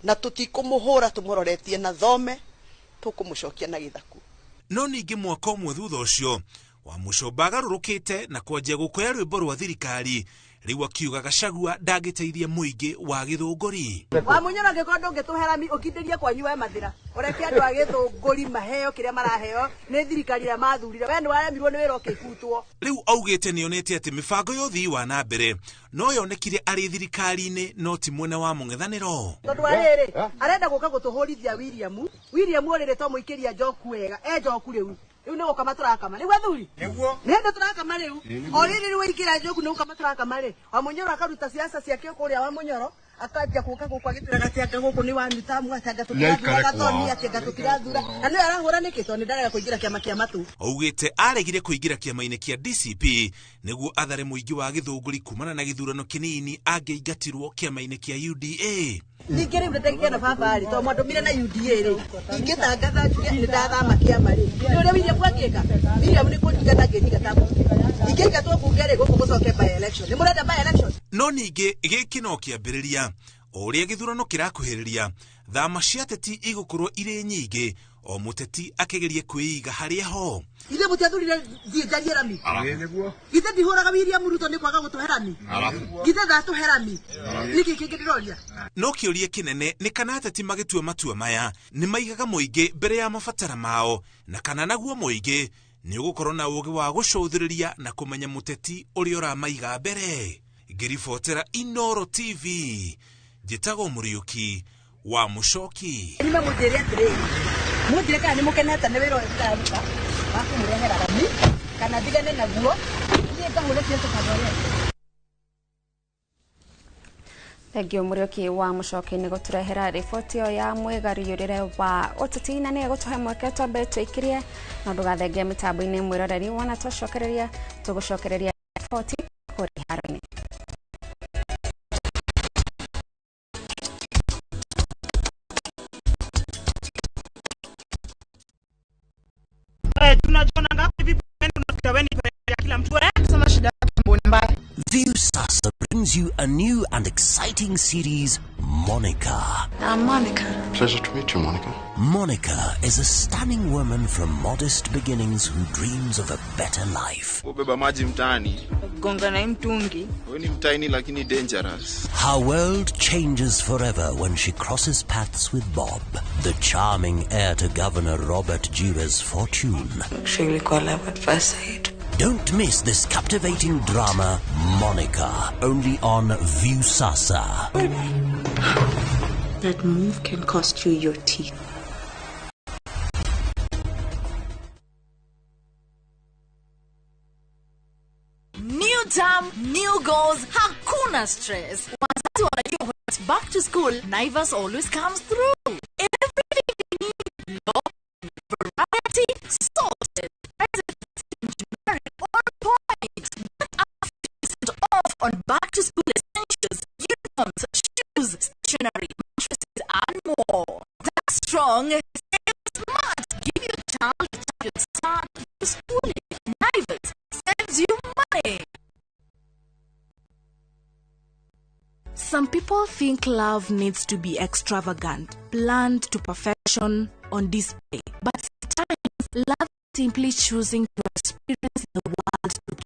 na tũtikũmũhũra tũmũroretie na thome, tũkũmũcokia na gĩthaku. No ningĩ mwaka ũmwe thutha ũcio, wa Mũcomba agarũrũkĩte na kwanjia gũkoya rwĩmbo rwa thirikari Rĩu akiuga Gachagua ndangĩteithia mũingĩ wa Gĩthũngũri. Wamunyoro angĩkorwo ndũngĩtũhe rami ũkindĩrie kwanyu we Mathĩra, ũreke andũ a Gĩthũngũri maheo kĩrĩa maraheo nĩ thirikari ĩrĩa mathurire. We nĩ waremirwo nĩ wĩra ũkĩbutwo. Rĩu augĩte nĩonete atĩ mĩbango ya ũthii wa na mbere no yonekire arĩ thirikari-inĩ no ti mwena wa mũng'ethanĩro. Tondũ wa rĩrĩ, arenda gũka gũtũhũrithia William. William ũrĩrĩ to mũikĩria njoku wega, e njoku rĩu. Rĩu nĩ gũkama tũrakama. Nĩguo athuri? Nĩguo. Nĩ hĩndĩ tũrakama rĩu. O rĩrĩ rĩu waingĩra njoku nĩ gũkama tũrakama rĩ. Wamunyoro akaruta siasa ciake kũrĩa Wamunyoro, akanjia gũka gũkũ agĩtwĩraga atĩ anga gũkũ nĩ wanutamu, atĩ anga tũtirathura Gathoni, atĩ anga tũtirathura. Na nĩwe arahũra nĩkĩ? Tondũ nĩ ndarega kũingĩra kĩama kĩa matũ. Augĩte aregire kũingĩra kĩama-inĩ kĩa DCP nĩguo athare mũingĩ wa Gĩthũngũri kumana na gĩthurano kĩnini angĩingatirwo kĩama-inĩ kĩa UDA. Ningĩ rĩu nĩndagĩkena baba rĩ, tondũ mwandũmire na UDA rĩ, ingĩtangatha njuge nĩ ndathama kĩama rĩ, nĩ ũrĩa William angĩka? William nĩ kũnjingata angĩnjingata mbunge. Ingĩingatwo mbunge rĩ, gũkũ gũcoke by election. Nĩ mũrenda by election? No ningĩ gĩkĩ no kĩambĩrĩria. O ũrĩa gĩthurano kĩrakuhĩrĩria, thama cia ateti igũkorwo irĩ nyingĩ, o mũteti akĩgeria kwĩiga harĩa ho. Ithuĩ mũtiathurire thiĩ njarie rami? Githĩ ndihũraga William Ruto nĩ kwaga gũtũhe rami? Githĩ ndatũhe rami? Nĩkĩ kĩngĩ ndĩroria? No kĩũria kĩnene nĩ kana ateti magĩtua matua maya nĩ maigaga mũingĩ mbere ya mabatara mao, na kana naguo mũingĩ nĩ ũgũkorwo na ũũgĩ wa gũcũthĩrĩria na kũmenya mũteti ũrĩa ũramaiga mbere. Ngĩribotera Inooro TV, njĩtagwo Mũriũki wa Mũcoki. Nĩ mũnjĩre atĩrĩrĩ, mũnjĩre kana nĩ mũkenete nĩ wĩra ũyũ ndĩraruta wa kũmũrehera rami, kana ndigane naguo, niĩ ngahũre ciaca ta andũ arĩa angĩ. Thengio Mũriũki wa Mũcoki nĩ gũtũrehera riboti ĩyo ya mwĩgariũrĩre wa ũteti, na nĩ egũtũhe mweke twambe twĩkirie na ndũgathenge mĩtambo-inĩ mwĩroreri, wona twacokereria tũgũcokereria riboti kũrĩ haro-inĩ. Tunajiona ngapi vipi unakuta wewe ni ya kila mtu sema shida yake mbaya. Viusasa brings you a new and exciting series, Monica. I'm Monica. Pleasure to meet you, Monica. Monica is a stunning woman from modest beginnings who dreams of a better life. Ubeba maji mtaani. Gonga na mtungi. Wewe ni mtaini lakini dangerous. Her world changes forever when she crosses paths with Bob, the charming heir to Governor Robert Jire's fortune. Actually, call love at first sight. Don't miss this captivating drama, Monica, only on Viusasa. That move can cost you your teeth. New term, new goals, hakuna stress. Wazazi wanajua when it's back to school, Naivas always comes through. Everything you need, low, variety, sorted. On point. Get up 50% off on back to school essentials, uniforms, shoes, stationery, mattresses, and more. That's strong. Save smart. Give your child a champion start to schooling. Naivas saves you money. Some people think love needs to be extravagant, planned to perfection, on display. But sometimes love is simply choosing to experience the world together.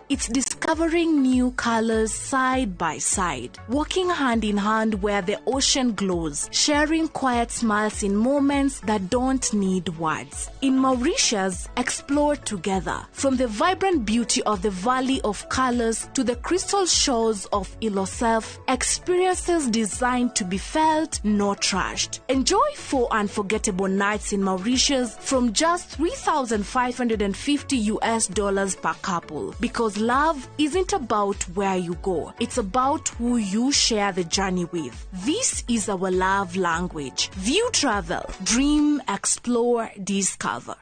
It's discovering new colors side by side, walking hand in hand where the ocean glows, sharing quiet smiles in moments that don't need words. In Mauritius, explore together. From the vibrant beauty of the Valley of Colors to the crystal shores of Ilosef, experiences designed to be felt, not rushed. Enjoy 4 unforgettable nights in Mauritius from just $3,550 per couple. Because love isn't about where you go, it's about who you share the journey with. This is our love language. View Travel. Dream, explore, discover.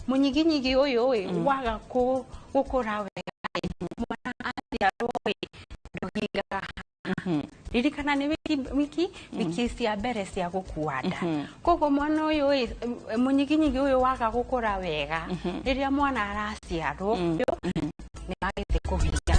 Munyiginyigi uyu waga gukura wega mwana aciarwo nduhingaga. Ririkana nĩ wiki cia mbere cia gũkua nda. Koguo mwana ũyũ munyiginyigi ũyũ waga gũkũra wega rĩrĩa mwana araciarwo nĩ wagĩte kũhinga.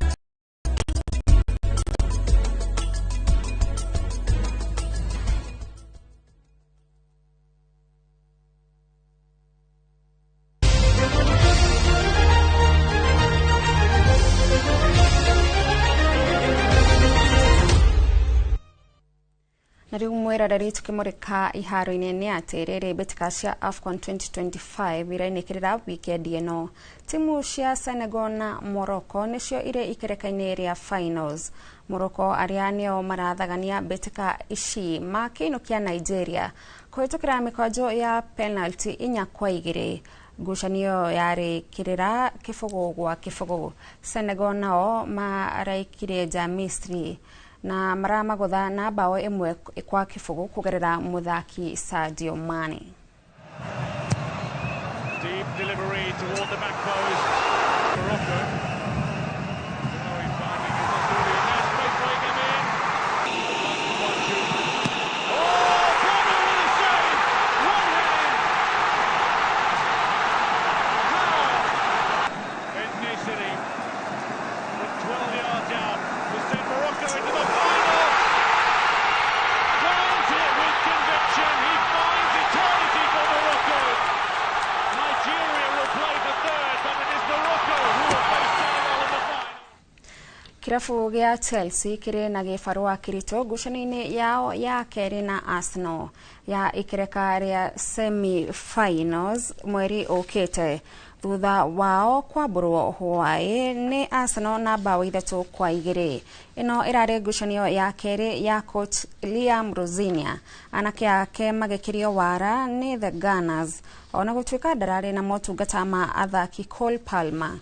Na riu mwiroreri tukimurika iharo-ini ni ati riri mbitika cia AFCON 2025 irainikirira wikendi ino. Timu cia Senegal na Morocco nicio iri ikereka-ini ria finals. Morocco aria nio marathagania mbitika ici makiinukia Nigeria kuhitukira mikwajo ya penalty 4-2. Ngucanio yarikirira 0-0. Senegal nao maraikire nja Misri na maramagutha na bao 1-0 kugerera muthaki Sadio Mane. Deep delivery toward the back post. Morocco. Oh, corner with a save. One hand. How? Ethnicity from 12 yards out to send Morocco into the final. Finds it with conviction. He finds eternity for Morocco. Nigeria will play for third, but it is Morocco who will face Senegal in the final. Kirabu gĩa Chelsea kĩrĩ na gĩbarũa kĩritũ ngucanio-inĩ yao ya kerĩ na Arsenal ya ikereka rĩa semi-finals mweri ũkĩte thutha wao kwambũrwo hwaĩ nĩ Arsenal na bao 3-2. Ĩno ĩrarĩ ngucanio ya kerĩ ya coach Liam Rosinia, anake ake magĩkĩrio wara nĩ the Gunners ona gũtuĩka ndararĩ na motungata ma athaki Cole Palmer,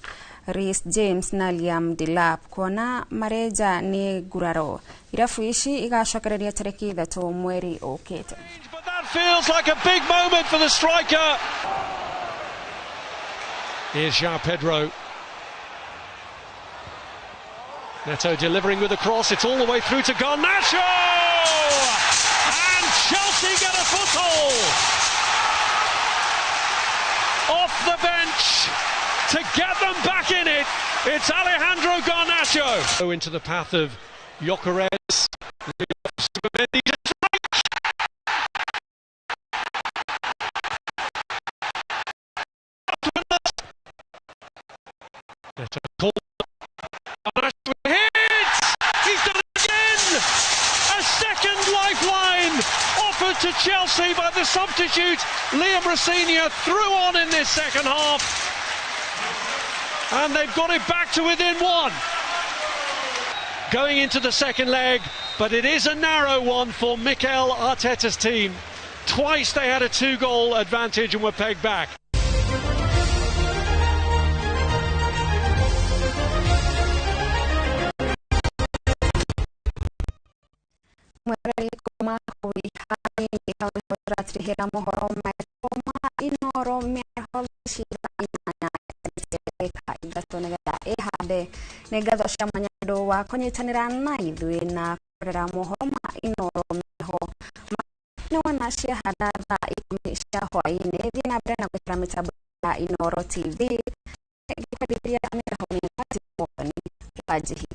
Reece James na Liam Delap kuona mareja nĩ nguraro. Irabu ici igacokereria tarĩki 3 mweri ũkĩte. But that feels like a big moment for the striker. Here's João Pedro. Neto delivering with a cross. It's all the way through to Garnacho! And Chelsea get a foothold! Off the bench to get them back in it. It's Alejandro Garnacho. Into the path of Gyökeres. He's done it again! A second lifeline offered to Chelsea by the substitute Liam Rosenior, threw on in this second half. And they've got it back to within one. Going into the second leg, but it is a narrow one for Mikel Arteta's team. Twice they had a 2-goal advantage and were pegged back. Nĩ ngatho cia mwanya nĩ ũndũ wa kũnyitanĩra na ithuĩ na kũrora mohoro ma Inooro meho nĩ wona ciahanda thaa 10 cia hwaĩ-inĩ. Thiĩ na mbere na gwĩkĩra mĩtambo ya Inooro TV ngĩkwendithĩria mĩaraho mĩega wa Njihi.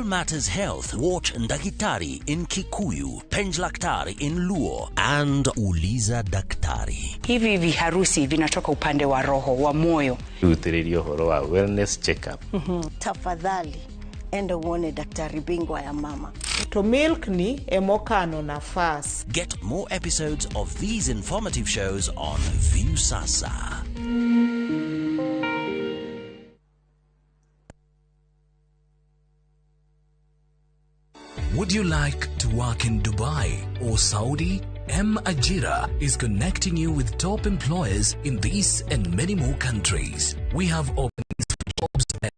Matters Health, watch Ndagitari in Kikuyu, Penjlaktari in Luo and Uliza Daktari. Hivi viharusi vinatoka upande wa roho, wa moyo. Utiririo horo wa wellness checkup. Tafadhali enda uone daktari bingwa ya mama. To milk ni emokano nafas. Get more episodes of these informative shows on Viusasa. Would you like to work in Dubai or Saudi? M Ajira is connecting you with top employers in these and many more countries. We have openings for jobs as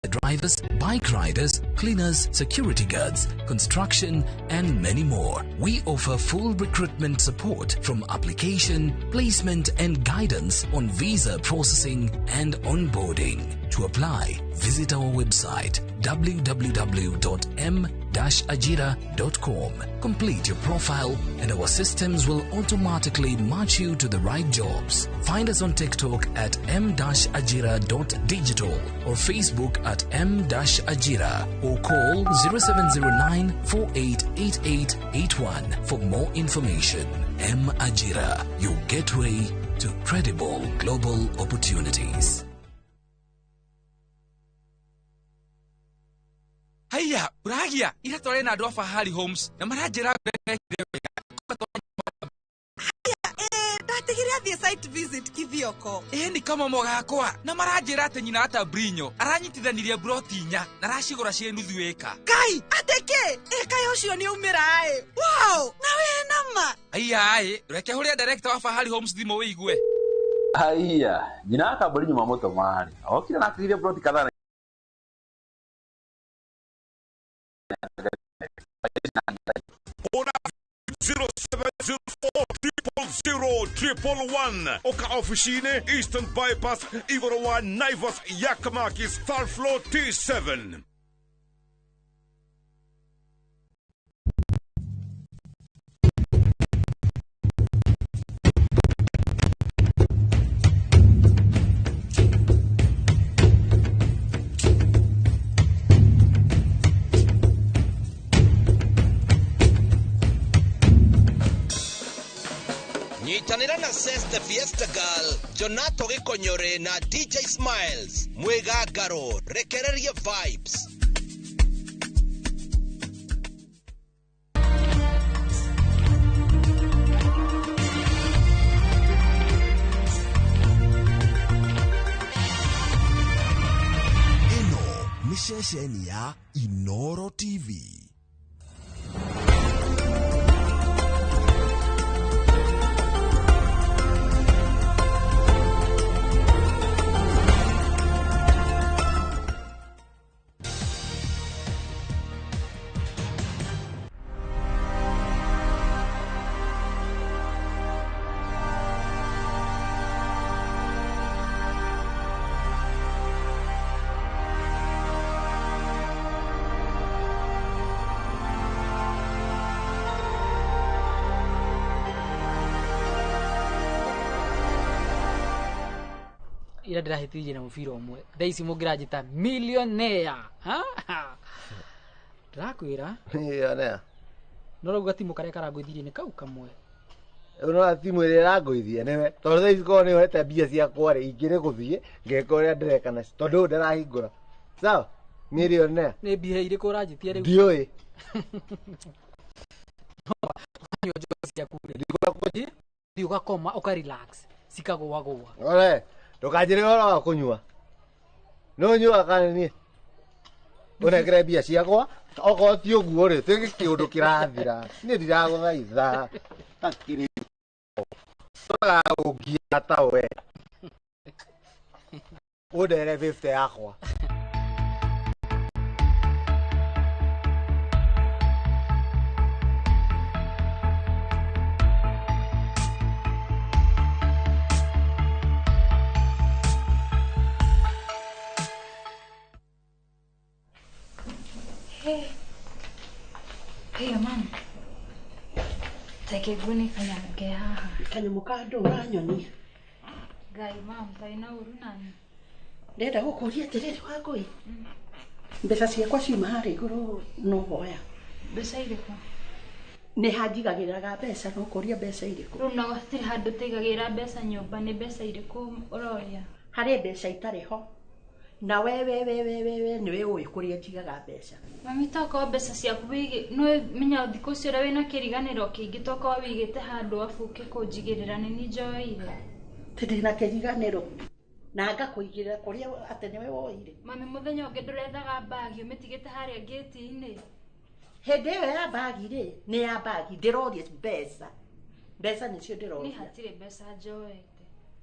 driver, drivers, bike riders, cleaners, security guards, construction, and many more. We offer full recruitment support from application, placement, and guidance on visa processing and onboarding. To apply, visit our website www.m-ajira.com. Complete your profile and our systems will automatically match you to the right jobs. Find us on TikTok at m-ajira.digital or Facebook at m-ajira or call 0709 488881 for more information. M Ajira, your gateway to credible global opportunities. Haiya, uragia ira tware na andu a Fahari Homes na maranjira Ndatigire athie site visit Kithioko. Ĩ ni kama gakwa na maranjira atĩ nyina ata Brinyo aranyitithanirie broti inya na aracigũra ciĩ nuthu ĩka. Kai, atĩ kĩ? Ĩ kai ũcio nĩ aumĩra ĩ. Wow, na wĩ nama. Haiya ĩ, reke hũrĩre director wa Fahari Homes thimũ wĩigue. Haiya, nyina wa Kambũri nyuma mũtũmarĩ. Okire na akĩgĩria broti kadhaa. Ona 0704 000 111 oka officine Eastern Bypass igoro wa Naivas Yakamakis third floor T7. Nyitanĩra na Seste Fiesta Girl, Jonato Gĩkonyore na DJ Smiles mwĩgangaro rekererie vibes. Ĩno nĩ ceceni ya Inoro TV. Ira ndĩrahĩtithirie na mũbira ũmwe thaa ici mũngĩranjĩta millionaire. Ndĩrakwĩra millionaire no rauga timu karĩa karangũithirie nĩ kau kamwe. Ũrona timu ĩrĩa ĩrangũithia nĩwe tondũ thaa ici korwo nĩohete mbia ciakwa rĩ ingĩrĩ gũthiĩ ngeka ũrĩa ndĩreka nacio tondũ ũyũ ndarahingũra sawa. Millionaire nĩ mbia irĩkũ ũranjĩtia rĩu? Ndiũĩ. Thiĩ ũgakoma ũka relax cikagũagũa. Ore ndukanjĩre ũhoro wa kũnyua no nyuaga kana niĩ ũnengere mbia ciakwa okorwo ti ũguo rĩ twĩke kĩũndũ kĩrathira niĩ ndiragũthaitha akĩrĩ ũgũngia ta we ũndere 50 yakwa. Hey. Hey, mom. Take guni kanyamũke haha. Kanyamũ ka andũ ũranyonia. Ngai mam, tarĩ na ũru nani. Ndĩrenda gũkũria atĩrĩrĩ Wangũi. Mbeca ciakwa ciuma harĩa igũrũ no hoya. Mbeca irĩkũ? Nĩ hanjigagĩrĩraga mbeca no kũria mbeca irĩkũ. Rĩu no hatirĩ handũ tũigagĩra mbeca nyũmba, nĩ mbeca irĩkũ ũroria? Harĩ mbeca itarĩ ho. Na we we we we we we niwe ũĩ kũrĩa njigaga mbeca. Mami tokorwo mbeca ciaku wĩigĩ nĩ menya thikũ ici ũrĩa wĩna kĩriganĩro kĩingĩ tokorwo wĩigĩte handũ abu ũke kũnjigĩrĩra nĩ niĩ njoire. Ti ndĩna kĩriganĩro na ngakũigĩrĩra kũrĩa atĩ nĩwe woire. Mami mũthenya ũngĩ ndũrethaga mbagi ũmĩtigĩte harĩa ngĩti-inĩ. Hĩndĩ ĩyo ya mbagi rĩ nĩ ya mbagi ndĩroria mbeca. Mbeca nĩcio ndĩroria. Niĩ hatirĩ mbeca njoete.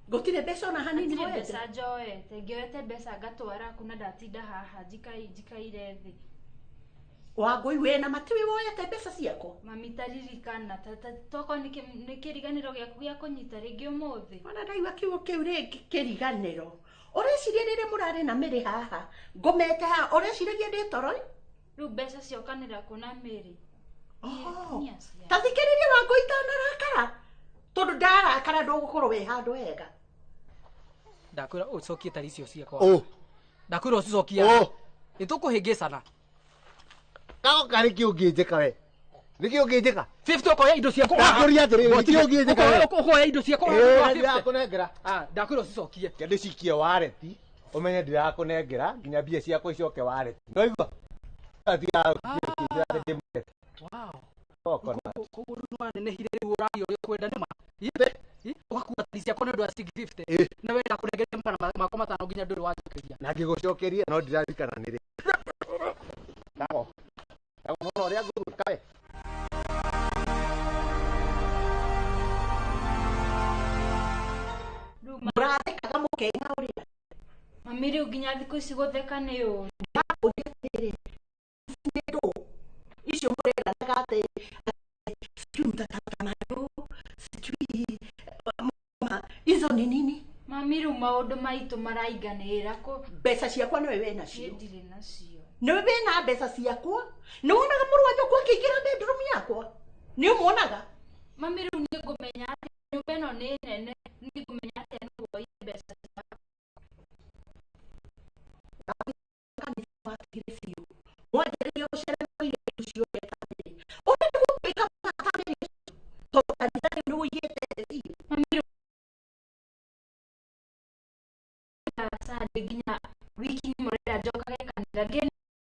Gũtirĩ mbeca ona hanini Hatirĩ woete? mbeca njoete, ngĩoete mbeca ngatwara kũ na ndatinda haha njikaire thĩ. Wangũi wĩna matiwĩ woete mbeca ciakwa? Mami taririkana, tokorwo nĩ kĩriganĩro gĩaku gĩa kũnyita rĩngĩ ũmũthĩ. Ona ndaigua kiugo kĩu rĩngĩ kĩriganĩro. Ũreciria rĩrĩa mũrarĩ na Mĩrĩ haha, ngomete haha, ũreciragia ndĩ toro? Rĩu mbeca ciokanĩra kũ na Mĩrĩ? Oh. Niĩ aciari. Ta thikĩrĩria Wangũi itanarakara. Tondũ ndarakara ndũgũkorwo wĩ handũ hega. Ndakwĩra ũcokie tari icio ciakwa. Oh. Ndakwĩra ũcicokie. Oh. Nĩ tũkũhĩngĩcana. Kagoka nĩkĩ ũngĩnjĩka we? Nĩkĩ ũngĩnjĩka? 50 ũkoya indo ciakwa. Ndakũria atĩrĩrĩ, nĩkĩ ũngĩnjĩka we? Ũkoya indo ciakwa. Ĩĩ, ndirakũnengera. Ah, ndakwĩra ũcicokie. Ke ndĩcikie wareti, ũmenye ndirakũnengera nginya mbia ciakwa icoke wareti. Nĩwaigua? Wow. Coconut. Koguo rĩu nĩwanenehire rĩu ũraria ũrĩa ũkwenda nĩma. Ũgakua tari ciakwa nĩ ũndũ wa 650. Na we ndakũnengeria magana makwa matano nginya ndũrĩ wanjokeria. Na ngĩgũcokeria no ndiririkana nĩ rĩ. Kago. Kago mũno ũrĩa ngũgwĩka we. Mũrathekaga mũkeng'aũrĩra. Mami rĩu nginya thikũ ici gũtheka nĩ ũru. Ndakũria atĩrĩrĩ, nĩ ndũ icio mũreranaga atĩ sijui mtatafuta mado, sijui hizo ni nini? Mami rĩu maũndũ maitũ marainganĩrĩra kũ. Mbeca ciakwa nĩwe wĩ nacio. Niĩ ndirĩ nacio. Nĩwe wĩna mbeca ciakwa. Nĩ wonaga mũrũ wa nyũkwa akĩingĩra bedroom yakwa? Nĩ ũmuonaga? Mami rĩu niĩ ngũmenya atĩa nyũmba ĩno nĩ nene, niĩ ngũmenya atĩa nũ woire mbeca ciakwa? Watigire biũ. Mwanjĩrĩria gũcera mũirĩtu ũcio ũreta Mary. Ũrenda gũtuĩka mũrata Mary ũcio? Tondũ kanitha rĩu nĩ ũigĩte thĩ biũ. Mami rĩu Sunday nginya wiki ng'ima ũrenda njokage kanitha, ngĩe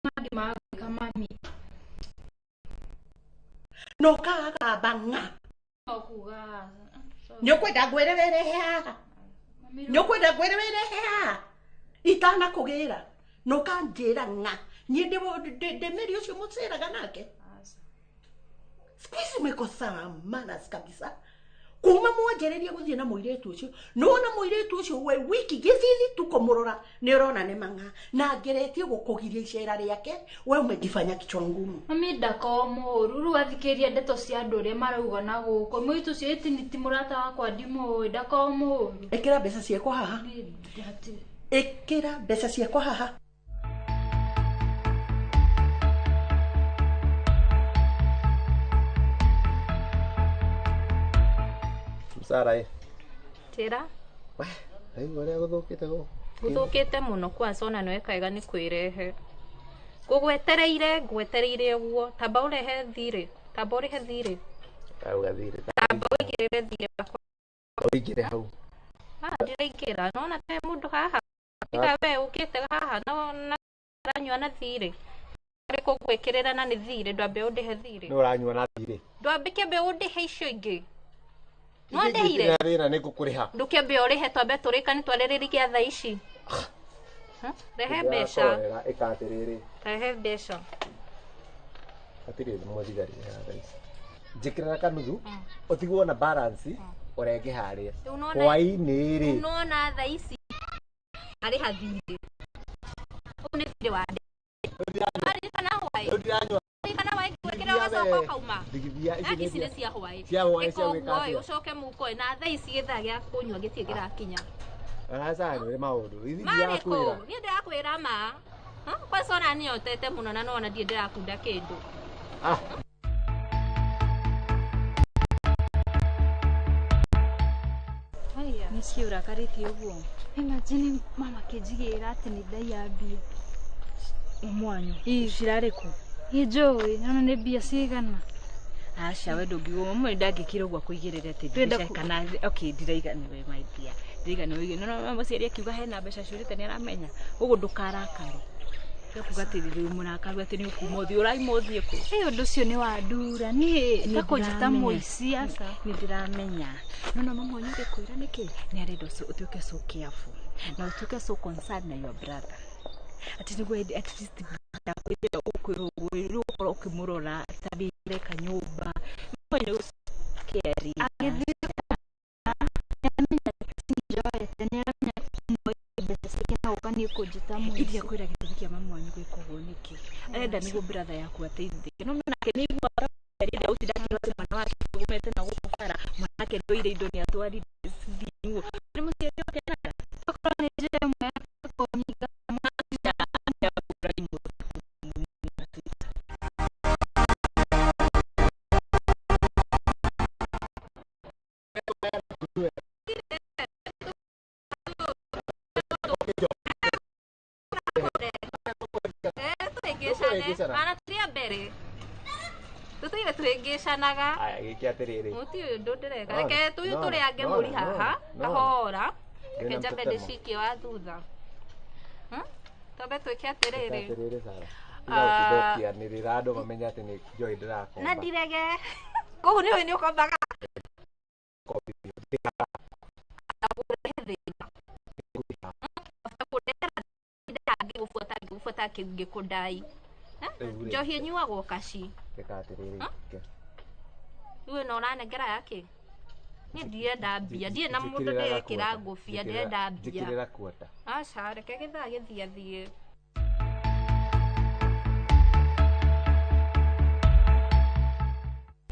mangĩ ma gwĩka mami. Na ũkagamba ng'a. No kuga aca. Nĩ ũkwenda ngwĩre wĩrehe haha? Nĩ ũkwenda ngwĩre wĩrehe haha? Itanakũgĩra. Na ũkanjĩra ng'a. Niĩ ndĩ Mary ũcio mũceraga nake. Siku hizi umekosa manners kabisa. Kuma mwanjĩrĩria gũthiĩ na mũirĩtu ũcio, nĩwona mũirĩtu ũcio we wiki gĩthithi tu kũmũrora nĩ ũrona nĩ mang'a. Na ngeretie gũkũgiria icera rĩake, we umejifanya kichwa ngumu. Mami ndakorwo mũũru, rĩu athikĩrĩria ndeto cia andũ ũrĩa marauga na gũkũ. Mũirĩtu ũcio ĩti ti mũrata wakwa ndimũĩ, ndakorwo mũũru. Ĩkĩra mbeca ciakwa haha. Niĩ hatirĩ. Ĩkĩra mbeca ciakwa haha. Sara ĩ. Njĩra. Ndaigua ũrĩa gũthũkĩte gũkũ. Gũthũkĩte mũno kwanza ona nĩwe kaega nĩ kwĩrehe. Ngũgwetereire ngwetereire ũguo tamba ũrehe thirĩ, tamba ũrĩhe thirĩ. Kauga thirĩ. Tamba ũigĩrĩre thirĩ wakwa. Ũingĩre hau. Ah, ndĩraingĩra nona te mũndũ haha. Tiga we ũkĩte haha na ũranyua na thirĩ. Arĩ kũngwĩkĩrĩra na nĩ thirĩ ndwambe ũndĩhe thirĩ. Nĩ ũranyua na thirĩ. Ndwambe kĩambe ũndĩhe icio ingĩ. No ndĩhire. Thĩna nĩ ngũkũrĩha. Ndũkĩambe ũrĩhe twambe tũrĩkane twarĩrĩrie thaa ici. Rehe mbeca. Ĩka atĩrĩrĩ. Rehe mbeca. Hatirĩ mũthigari haha thaa ici. Njĩkĩrĩra kanuthu ũtigwo na balance ũrenge harĩa. Hwaĩ-inĩ rĩ. Nona thaa ici arĩha thirĩ. Ũũ nĩ thirĩ wa ndĩ. Kana hwaĩ. Kana hwaĩ ngwĩkĩra ũgacoka ũkauma. Ndigithia ici Ici nĩ cia hwaĩ. Cia hwaĩ cia gwĩka atĩa? Ũcoke mũhuko na thaa ici gĩthaa gĩa kũnyua gĩtirĩ kĩrakinya. Aca nĩ maũndũ. Ithi Marĩ kũ? ndirakwĩra. Niĩ ndĩrakwĩra ma. Kwanza ona nĩnyotete mũno na nona ndirĩ ndĩrakunda kĩndũ. Ah. Haya. Nĩkĩ ũrakarĩtie ũguo? Imagine mama kĩnjigĩrĩra atĩ nĩ ndaiya mbia. Mwanyu. Cirarĩ kũ? Ĩ njũĩ, nona nĩ mbia cigana. Aca we ndũngiuga mama nĩ ndangĩkire ũguo akũigĩrĩre atĩ Ndĩrenda mbeca kana okay ndiraiga nĩwe my dear. Ndiraiga nĩwe ũige. No mũciari akiuga hena mbeca ciũrĩte nĩ aramenya. Ũguo ndũkarakare. Kuga atĩ rĩu mũrakaru atĩ nĩ ũkuma ũthiĩ ũraima ũthiĩ kũ? Ĩ ũndũ ũcio nĩ wandura. Niĩ ta kũnjĩta mũici aca. Nĩ ndĩramenya. No no mama wanyu ngĩkwĩra nĩkĩ? Nĩ arenda ũtuĩke so careful. Na ũtuĩke so concerned na your brother. Atĩ nĩguo at least ndakwĩrĩra ũkwĩrwo ũguo rĩu ũkorwo ũkĩmũrora tabia ireka nyũmba. Mama wanyu caring. Agĩthiĩ mbeca ciake na gũka niĩ kũnjĩta mũici. Iria kwĩra gĩtũmi kĩa mamu wanyu gwĩka ũguo nĩkĩ? Arenda nĩguo brother yaku ateithĩke. No nake nĩ aiguaga rĩrĩa ũtinda akiuga atĩ mwana wake agomete na gũkũ bara, mwana wake ndoire indo nĩ atwarire thimũ. Nĩ mũciari ũkenaga? Okorwo nĩ njĩra ĩmwe ya kũnyita. Ana tũrĩ mbere tũtũire tũhĩngĩcanaga. Aya gĩke atĩrĩrĩ. Mũti ũyũ ndũ ndĩreka. Reke tũyũ tũrĩange mũri haha kahora. Reke njambe ndĩcikie wa thutha. Twambe twĩke atĩrĩrĩ. Atĩrĩrĩ Sara. Tiga gũtũthũkianĩrĩra andũ mamenye atĩ nĩ njohi ndĩrakomba. Na ndirege. Kũu nĩũĩ nĩ ũkombaga. Ngĩgũbuata ngĩkũndai. Njohi ĩnyuagwo kaci. Reka atĩrĩrĩ. Rĩu ĩno ũranengera yakĩ? Niĩ ndirenda mbia, ndirĩ na mũndũ ndĩrekĩra ngũbia, ndĩrenda mbia. Njĩkĩrĩra kuota. Aca, reke gĩthaa gĩthiathiĩ.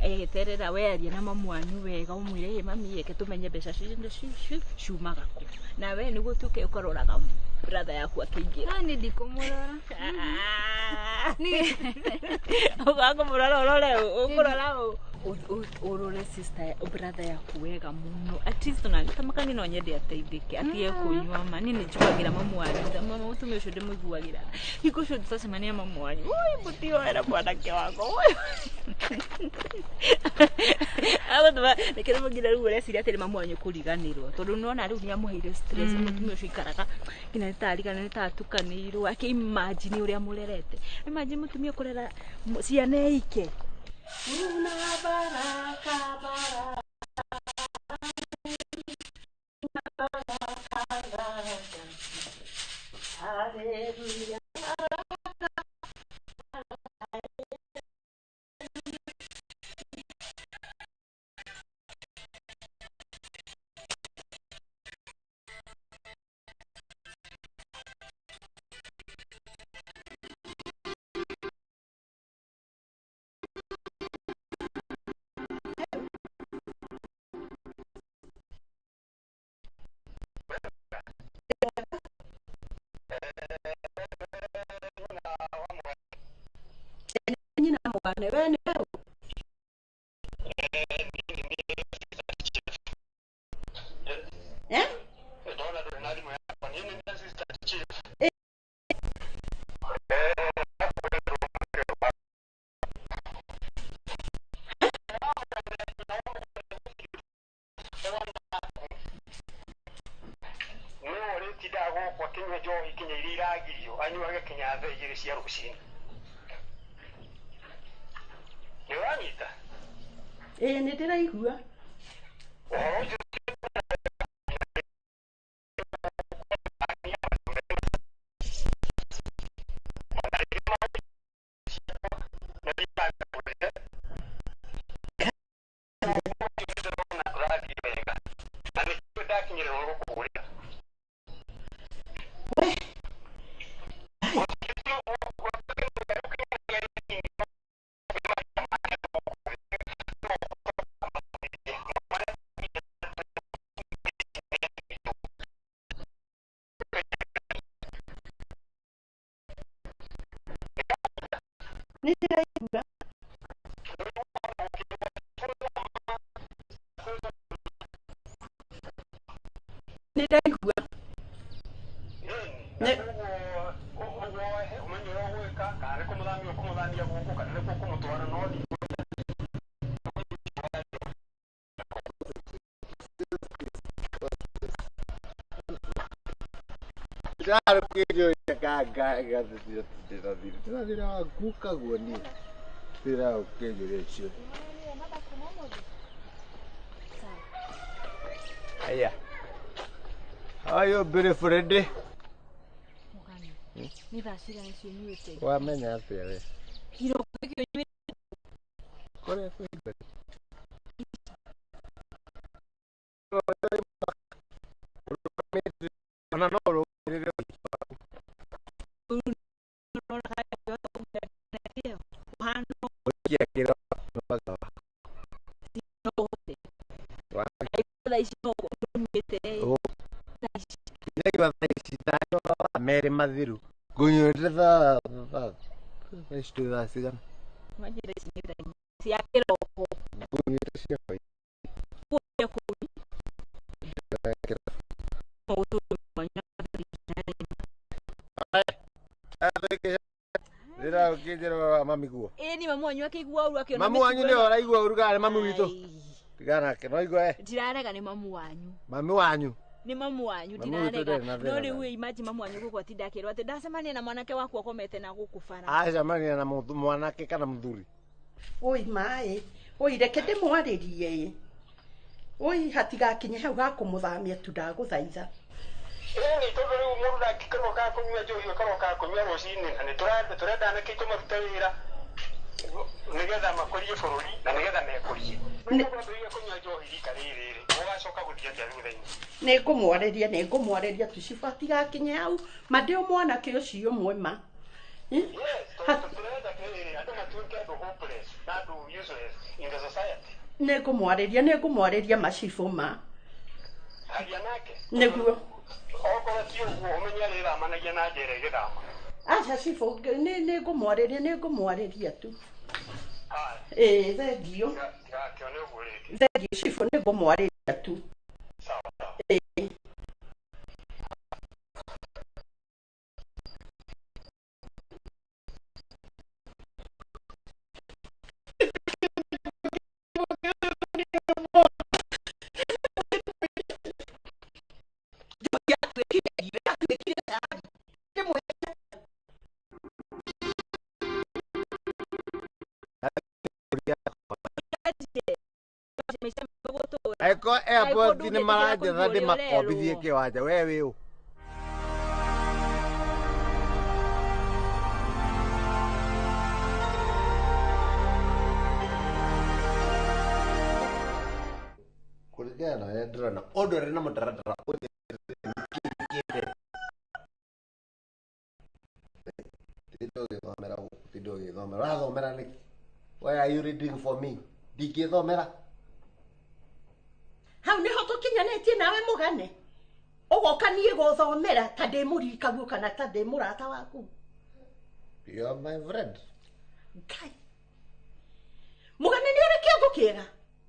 Eterera we aria na mamu wanyu wega umwire ĩ mami eke tumenye mbeca ciumaga kũ na we nĩguo ũtuĩke ũkaroraga brother yaku akĩingĩra. No niĩ ndikũmũrora. Ũgaga kũmũrora ũrore ũkũrora ũrore sister brother yaku wega mũno at least ona tamakani no nyende ateithĩke atige kũnyua ma niĩ nĩ njiguagĩra mamu wanyu mama mũtumia ũcio ndĩmũiguagĩra hingo ũcio tũtacemania mamu wanyu oi mũtioera mwanake wakwa oi agũtũma reke nginya rĩu ũreciria atĩ nĩ mamu wanyu kũriganĩrwo tondũ nĩwona rĩu nĩamũheire stress mũtumia ũcio aikaraga nginya nĩtarigana nĩtatukanĩirwo akĩ imagine ũrĩa mũrerete imagine mũtumia kũrera ciana ike. Una baraka baraka Hallelujah. Ĩĩ nĩ ndĩraigua. Aya. How are you, beautiful lady? Nĩ thaa cigana icio ũnyuĩte? Wamenya atĩa we? Kĩroko gĩkĩ ũnyuĩte? Kũrĩa kwĩ ona no. ici no ũnyuĩte thaa ici. Ndĩraigua thaa ici ndanyua mathaa merĩ mathiru. Ngũnyuĩte thaa thaa ici twĩ thaa cigana? Imagine ici nĩ thaa 4 cia kĩroko. Ngũnyuĩte cia hwaĩ-inĩ. Kũrĩa kũu Ndĩra mami guo. Ĩĩ ni mamu wanyu akĩigua ũru akĩona. Mamu wanyu nĩwe ũraigua ũru kana nĩ mami witũ? Tigana nake no igua eh. Ndirarega nĩ mamu wanyu. Mami wanyu. Nĩ mamu wanyu ndirarega. No rĩu imagine mamu wanyu gũkũ atinda akĩrwo atĩ ndacemania na mwanake waku akomete na gũkũ bara. Acemania na mwanake kana mũthuri. Oi maĩ. Oi reke ndĩmwarĩrie ĩ. Oi hatigakinye hau ha kũmũthamia tu ndagũthaitha. Ĩni tondũ rĩu mũndũ ndangĩkĩroka kũnyua njohi ũkaroka kũnyua rũcinĩ na nĩ tũrenda anake aitũ marute wĩra nĩgetha makũrie bũrũri na nĩgetha mekũrie. Nĩngwambĩrĩria kũnyua njohi rika rĩrĩ rĩ, ũgacoka gũthiĩ atĩa thutha-inĩ? Nĩngũmwarĩria tu cibũ atigakinye hau ma ndĩ o mwanake ũcio ũmwe ma. Yes, tondũ tũrenda kĩrĩrĩ andũ matuĩke andũ hopeless na andũ useless in the society. Nĩngũmwarĩria macibũ ma. Aria nake. Nĩguo. Okorwo ti ũguo ũmenye arĩthamanagia na njera ĩgĩthama. Aca cibũ nĩngũmwarĩria tu. Ĩĩ thengiũ. Ndigakĩone ũguo rĩngĩ. Thengiũ cibũ nĩngũmwarĩria tu. Ĩĩ. Eko airport nĩ maranjetha ndĩmakombithie kĩwanja we wĩ ũ? Kũringana na ũrĩa ndĩrona ũndũ ũrĩ na mũtaratara tinda ũgĩthomera gũkũ tinda ũgĩthomera ũrathomera nĩkĩ? Why are you reading for me? Ndingĩthomera. Hau niho tũkinyanĩtie nawe mũgane ũgoka niĩ gũthomera ta ndĩ mũrikaguo kana ta ndĩ mũrata waku. You are my friend. Ngai mũgane nĩ ũrĩ kĩongo kĩega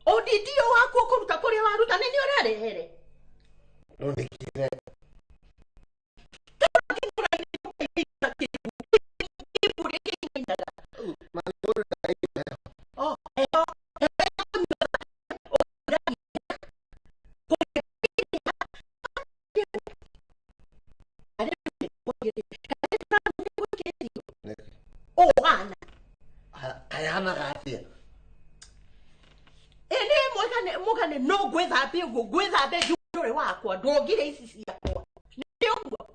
ũndindio waku ũkũruta kũrĩa waruta nĩ ũrarehere. No nĩkĩre. Kayana gatia. Ene mugane no gwethambe uguo gwethambe ndũrĩ wakwa ndwongire ici ciakwa nĩ ũguo.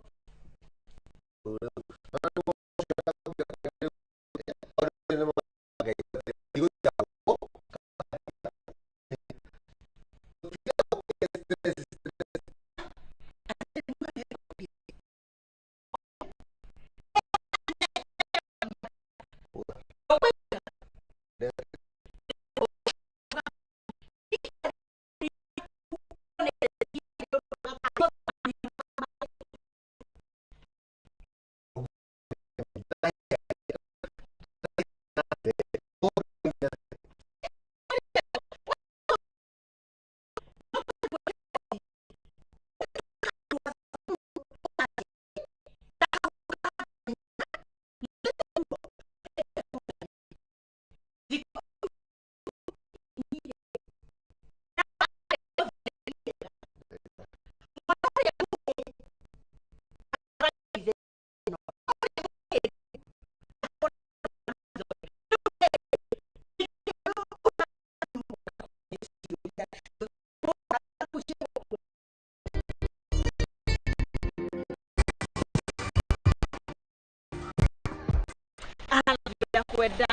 Kwenda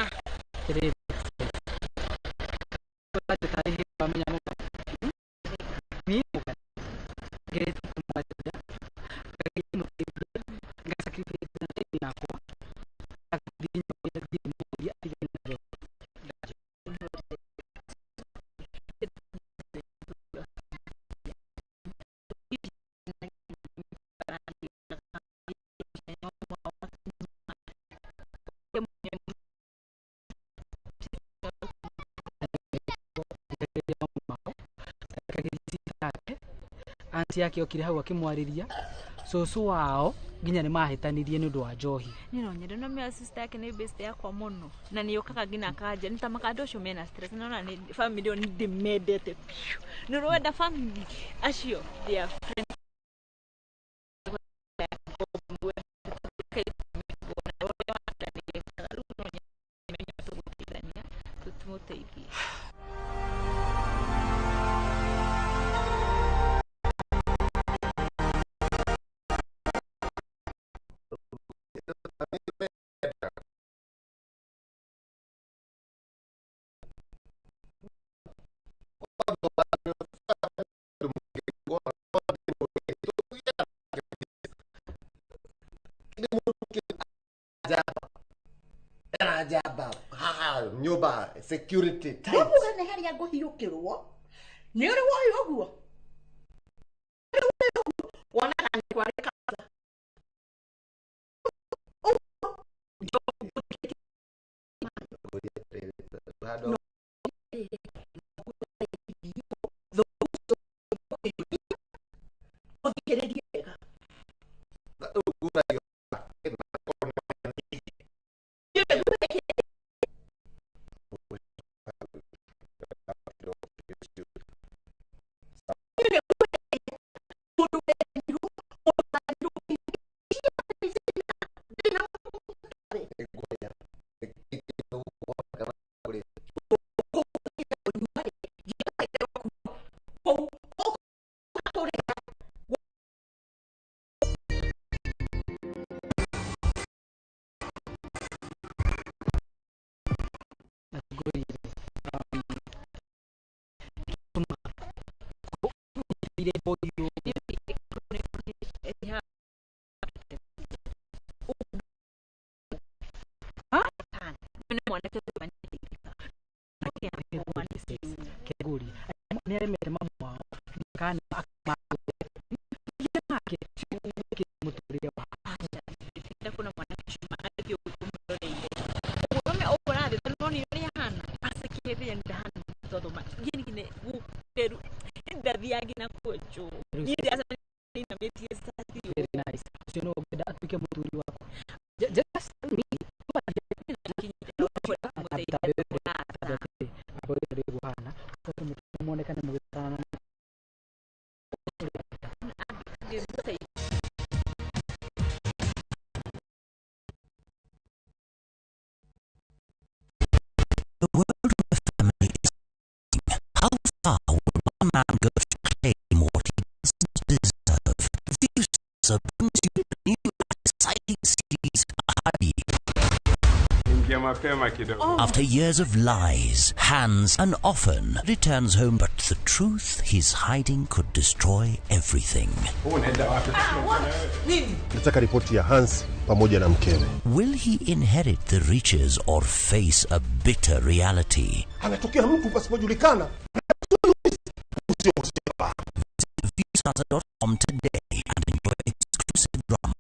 Auntie yake okire hau akimwarĩria cũcũ wao nginya nĩ mahĩtanirie nĩ ũndũ wa njohi. Niĩ no nyende no mea sister yake nĩ best yakwa mũno na nĩ yũkaga nginya akanja nĩ ta makandũ ũcio mena stress na ona nĩ family ĩyo nĩ ndĩmendete biũ. Nĩ ũrenda family acio they are friends. Tũmũteithie. Njamba haha nyũmba security tight. Wamuga nĩ harĩa ngũhiũkĩrwo nĩ ũrĩ woĩ ũguo wonaga nĩ kwarĩka. Ũthikĩrĩrie wega. The world of the family is how far will one man go to claim what he doesn't deserve? This brings you a new exciting series, Ahadi. After years of lies, Hans and often returns home, but the truth he's hiding could destroy everything. Nataka ripoti ya Hans pamoja na mkewe. Will he inherit the riches or face a bitter reality? Anatokea mtu pasipojulikana. Visit Viusasa.com today and enjoy exclusive drama.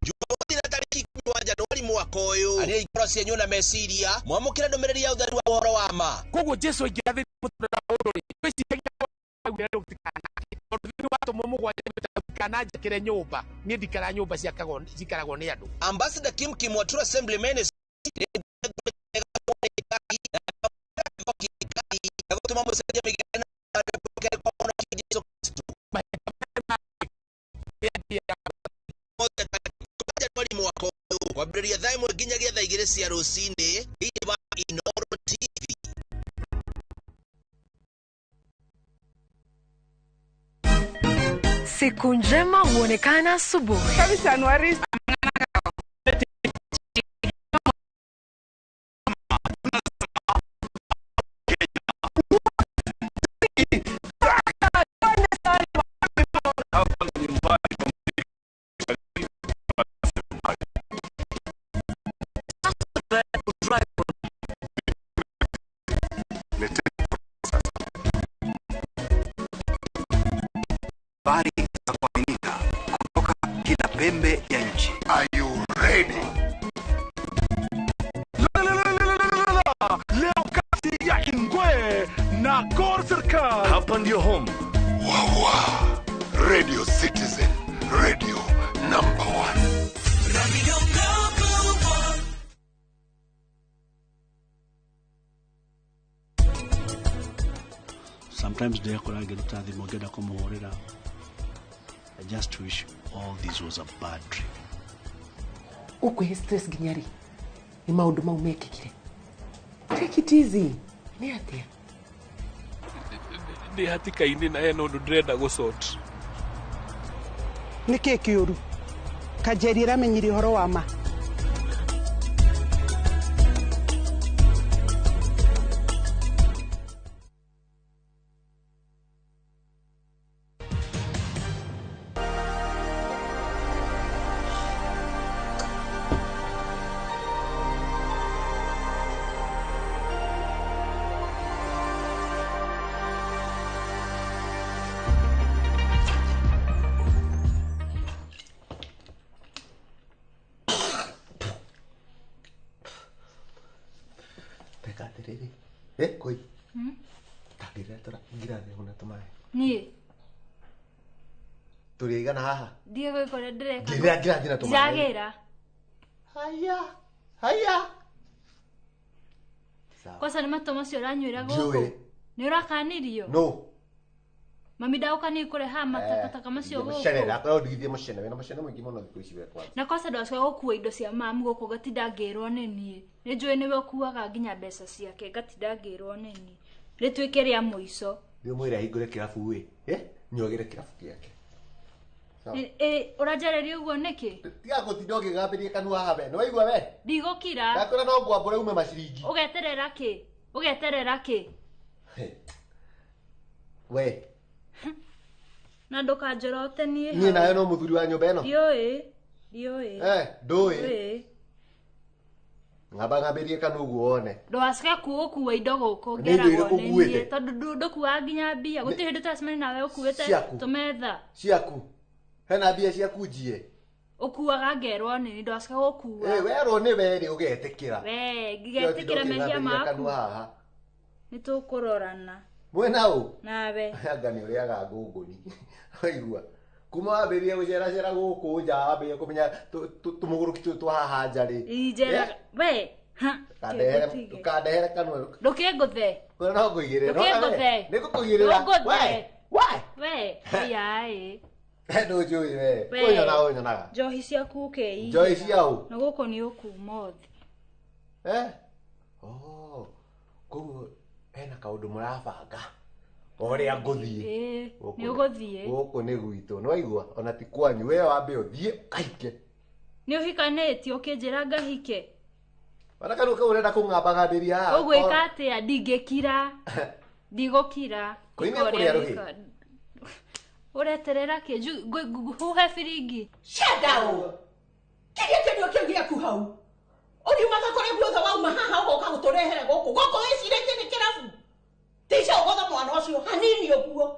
Jumamothi na tarĩki 10 wa Januari mwaka ũyũ arĩa ikoro cianyu na meciria mwamũkĩre ndũmĩrĩri ya ũtheru wa ũhoro wa ma. Koguo Jesu aingĩra thĩinĩ mũtũrĩre wa mũndũ rĩ, wĩciragia augire ndũtikanake tondũ thĩinĩ wa atũmwo mũgwanja ndũtikananjakĩre nyũmba, niĩ ndikara nyũmba ciakaragwo nĩ andũ. Ambassador Kim Kim wa True Assembly Ministry gũtũma mũcenjie mĩgĩre na kwa Mwonokia Jesu Kristo. Januari mwaka ũyũ kwambĩrĩria thaa 1 nginyagia thaa 2 cia rũcinĩ thĩinĩ wa Inooro TV. Siku njema huonekana asubuhi. Januari Habari za kuaminika kutoka kila pembe ya nchi. ya Gor Serikal. Hapa ndio home. Wawa Radio Citizen, radio number 1. Radio number 1. Sometimes ndĩrekora ngĩruta thimũ ngĩenda kũmũhũrĩra. I just wish all this was a bad dream. Ũkwĩhe stress nginya rĩ? Nĩ maũndũ mau mekĩkire. Take it easy. Nĩ atĩa? Ndĩ hatĩka-inĩ na hena ũndũ ndĩrenda gũsort. Nĩ kĩ kĩũru? Kanjeri ĩramenyire ũhoro wa ma. Koi. Tangĩrĩra ngirathi huna tũmaĩ. Niĩ. Tũrĩ aigana haha? Ndiĩ gwĩka ũrĩa ndĩreka. Ngĩrĩra ngirathi na tũmaĩ. Ndagĩra. Haya. Haya. Kwanza nĩ matũ macio ũranyuĩra gũkũ? Nĩ ũrakanirio? No. Mami ndagũkanirie kũrehaga matakataka macio gũkũ. Mũcene ndakwĩra ũndigithie mũcene wĩna mũcene mũingĩ mũno thikũ ici we kwanza. Na kwanza ndacoka gũkua indo cia mamu gũkũ ngatinda ngĩrwo nĩ niĩ. Nĩ njũĩ nĩwe ũkuaga nginya mbeca ciake ngatinda ngĩrwo nĩ niĩ. Rĩtuĩke rĩa mũico. Thiĩ ũmwĩre ahingũre kĩrabu ĩ. Nyuagĩre kĩrabu gĩake. Ũranjarĩria ũguo nĩkĩ? Tiga gũtinda ũkĩgambĩria kanua haha we. Nĩwaigua we? Ndigũkira. Ndakwĩra no ngwambũre ume maciringi. Ũgeterera kĩ? Ũgeterera kĩ? We. Na ndũkanjorote niĩ. Niĩ nawe no mũthuri wa nyũmba ĩno. Ndiũĩ. Ndiũĩ. Ndũĩ. Ngamba ngambĩrie kanua ũguo wone. Ndũgacoke gũkua indo gũkũ ngeragwo nĩ niĩ tondũ ndũkuaga nginya mbia. Gũtirĩ hĩndĩ tũracemania nawe ũkuĩte tũmetha. Ciaku. Hena mbia ciaku njie. Ũkuaga ngerwo nĩ niĩ ndũgacoke gũkua. Werwo nĩ we rĩ ũgetĩkĩra. We ngĩgetĩkĩra mehia maku. Nĩ tũkũrorana. Mwena ũ? Nawe. Anga nĩ ũrĩaga ngũngũni. Waigua. Kuma wambĩrĩria gũceracera gũkũ nja wambĩrĩria kũmenya tũmũgũrũki tũtũ twa haha nja rĩ. Injeraga. We. Ndũkandehere kanua. Ndũkĩngũthe. Kwĩra no ngũigĩrĩre. Ndũkĩngũthe. Nĩ ngũkũigĩrĩra. Ndũngũthe. We. We. Ĩyaĩ. Ndũnjũĩ we. Ũnyonaga ũnyonaga. Njohi ciaku ũkĩigĩra. Njohi cia ũ? Na gũkũ nĩ ũkuma ũthi. Oh. Koguo hena kaũndũ mũrabanga. Ũrĩa ngũthiĩ. Nĩ ũgũthiĩ. Gũkũ nĩ gwitũ. Nĩ waigua? Ona ti kwanyu. We wambe ũthiĩ ũkahike. Nĩ ũhikanĩtie ũkĩnjĩra ngahike. Ona kanua kau ũrenda kũng'ambang'ambĩria haha. Ũgwĩka atĩa? Ndingĩkira. Ndigũkira. Kũi nĩ ũkũrĩa rũhĩ. Ũreterera kĩ? Huhe biringi. Shut down. Kĩrĩa kĩndũ kĩu gĩaku hau. Ũriumaga kũrĩa guothe wauma haha ũgoka gũtũrehere gũkũ. Gũkũ wĩcirĩtie nĩ kĩrabu. Ticha ũgotha mwana ũcio hanini ũguo.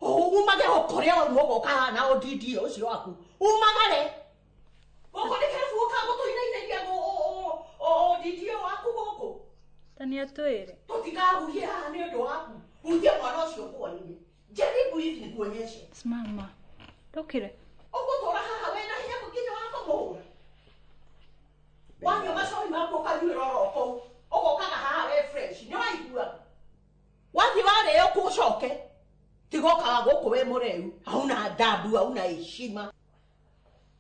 Umage o kũrĩa wauma ũgoka haha na ũndindie ũcio waku. Umagare. Gũkũ nĩ kĩrabu ũkaga gũtũinainĩria ũndindie waku gũkũ. Ta nĩ atwĩre. Tũtikahuhie haha nĩ ũndũ waku. Huhia mwana ũcio nguonie. Jaribu hivi nikuonyeshe. Simama. Ndũkire. Ũgũtũra haha wĩna hinya nginya wa kũmũhũra. Wanyua macohi maku ũkanyuĩra oro kũu. Ũgokaga haha wĩ fresh. Nĩ waigua? Wathiĩ warĩo kũ ũcoke. Tigokaga gũkũ wĩ mũreu. Hauna adabu, hauna heshima.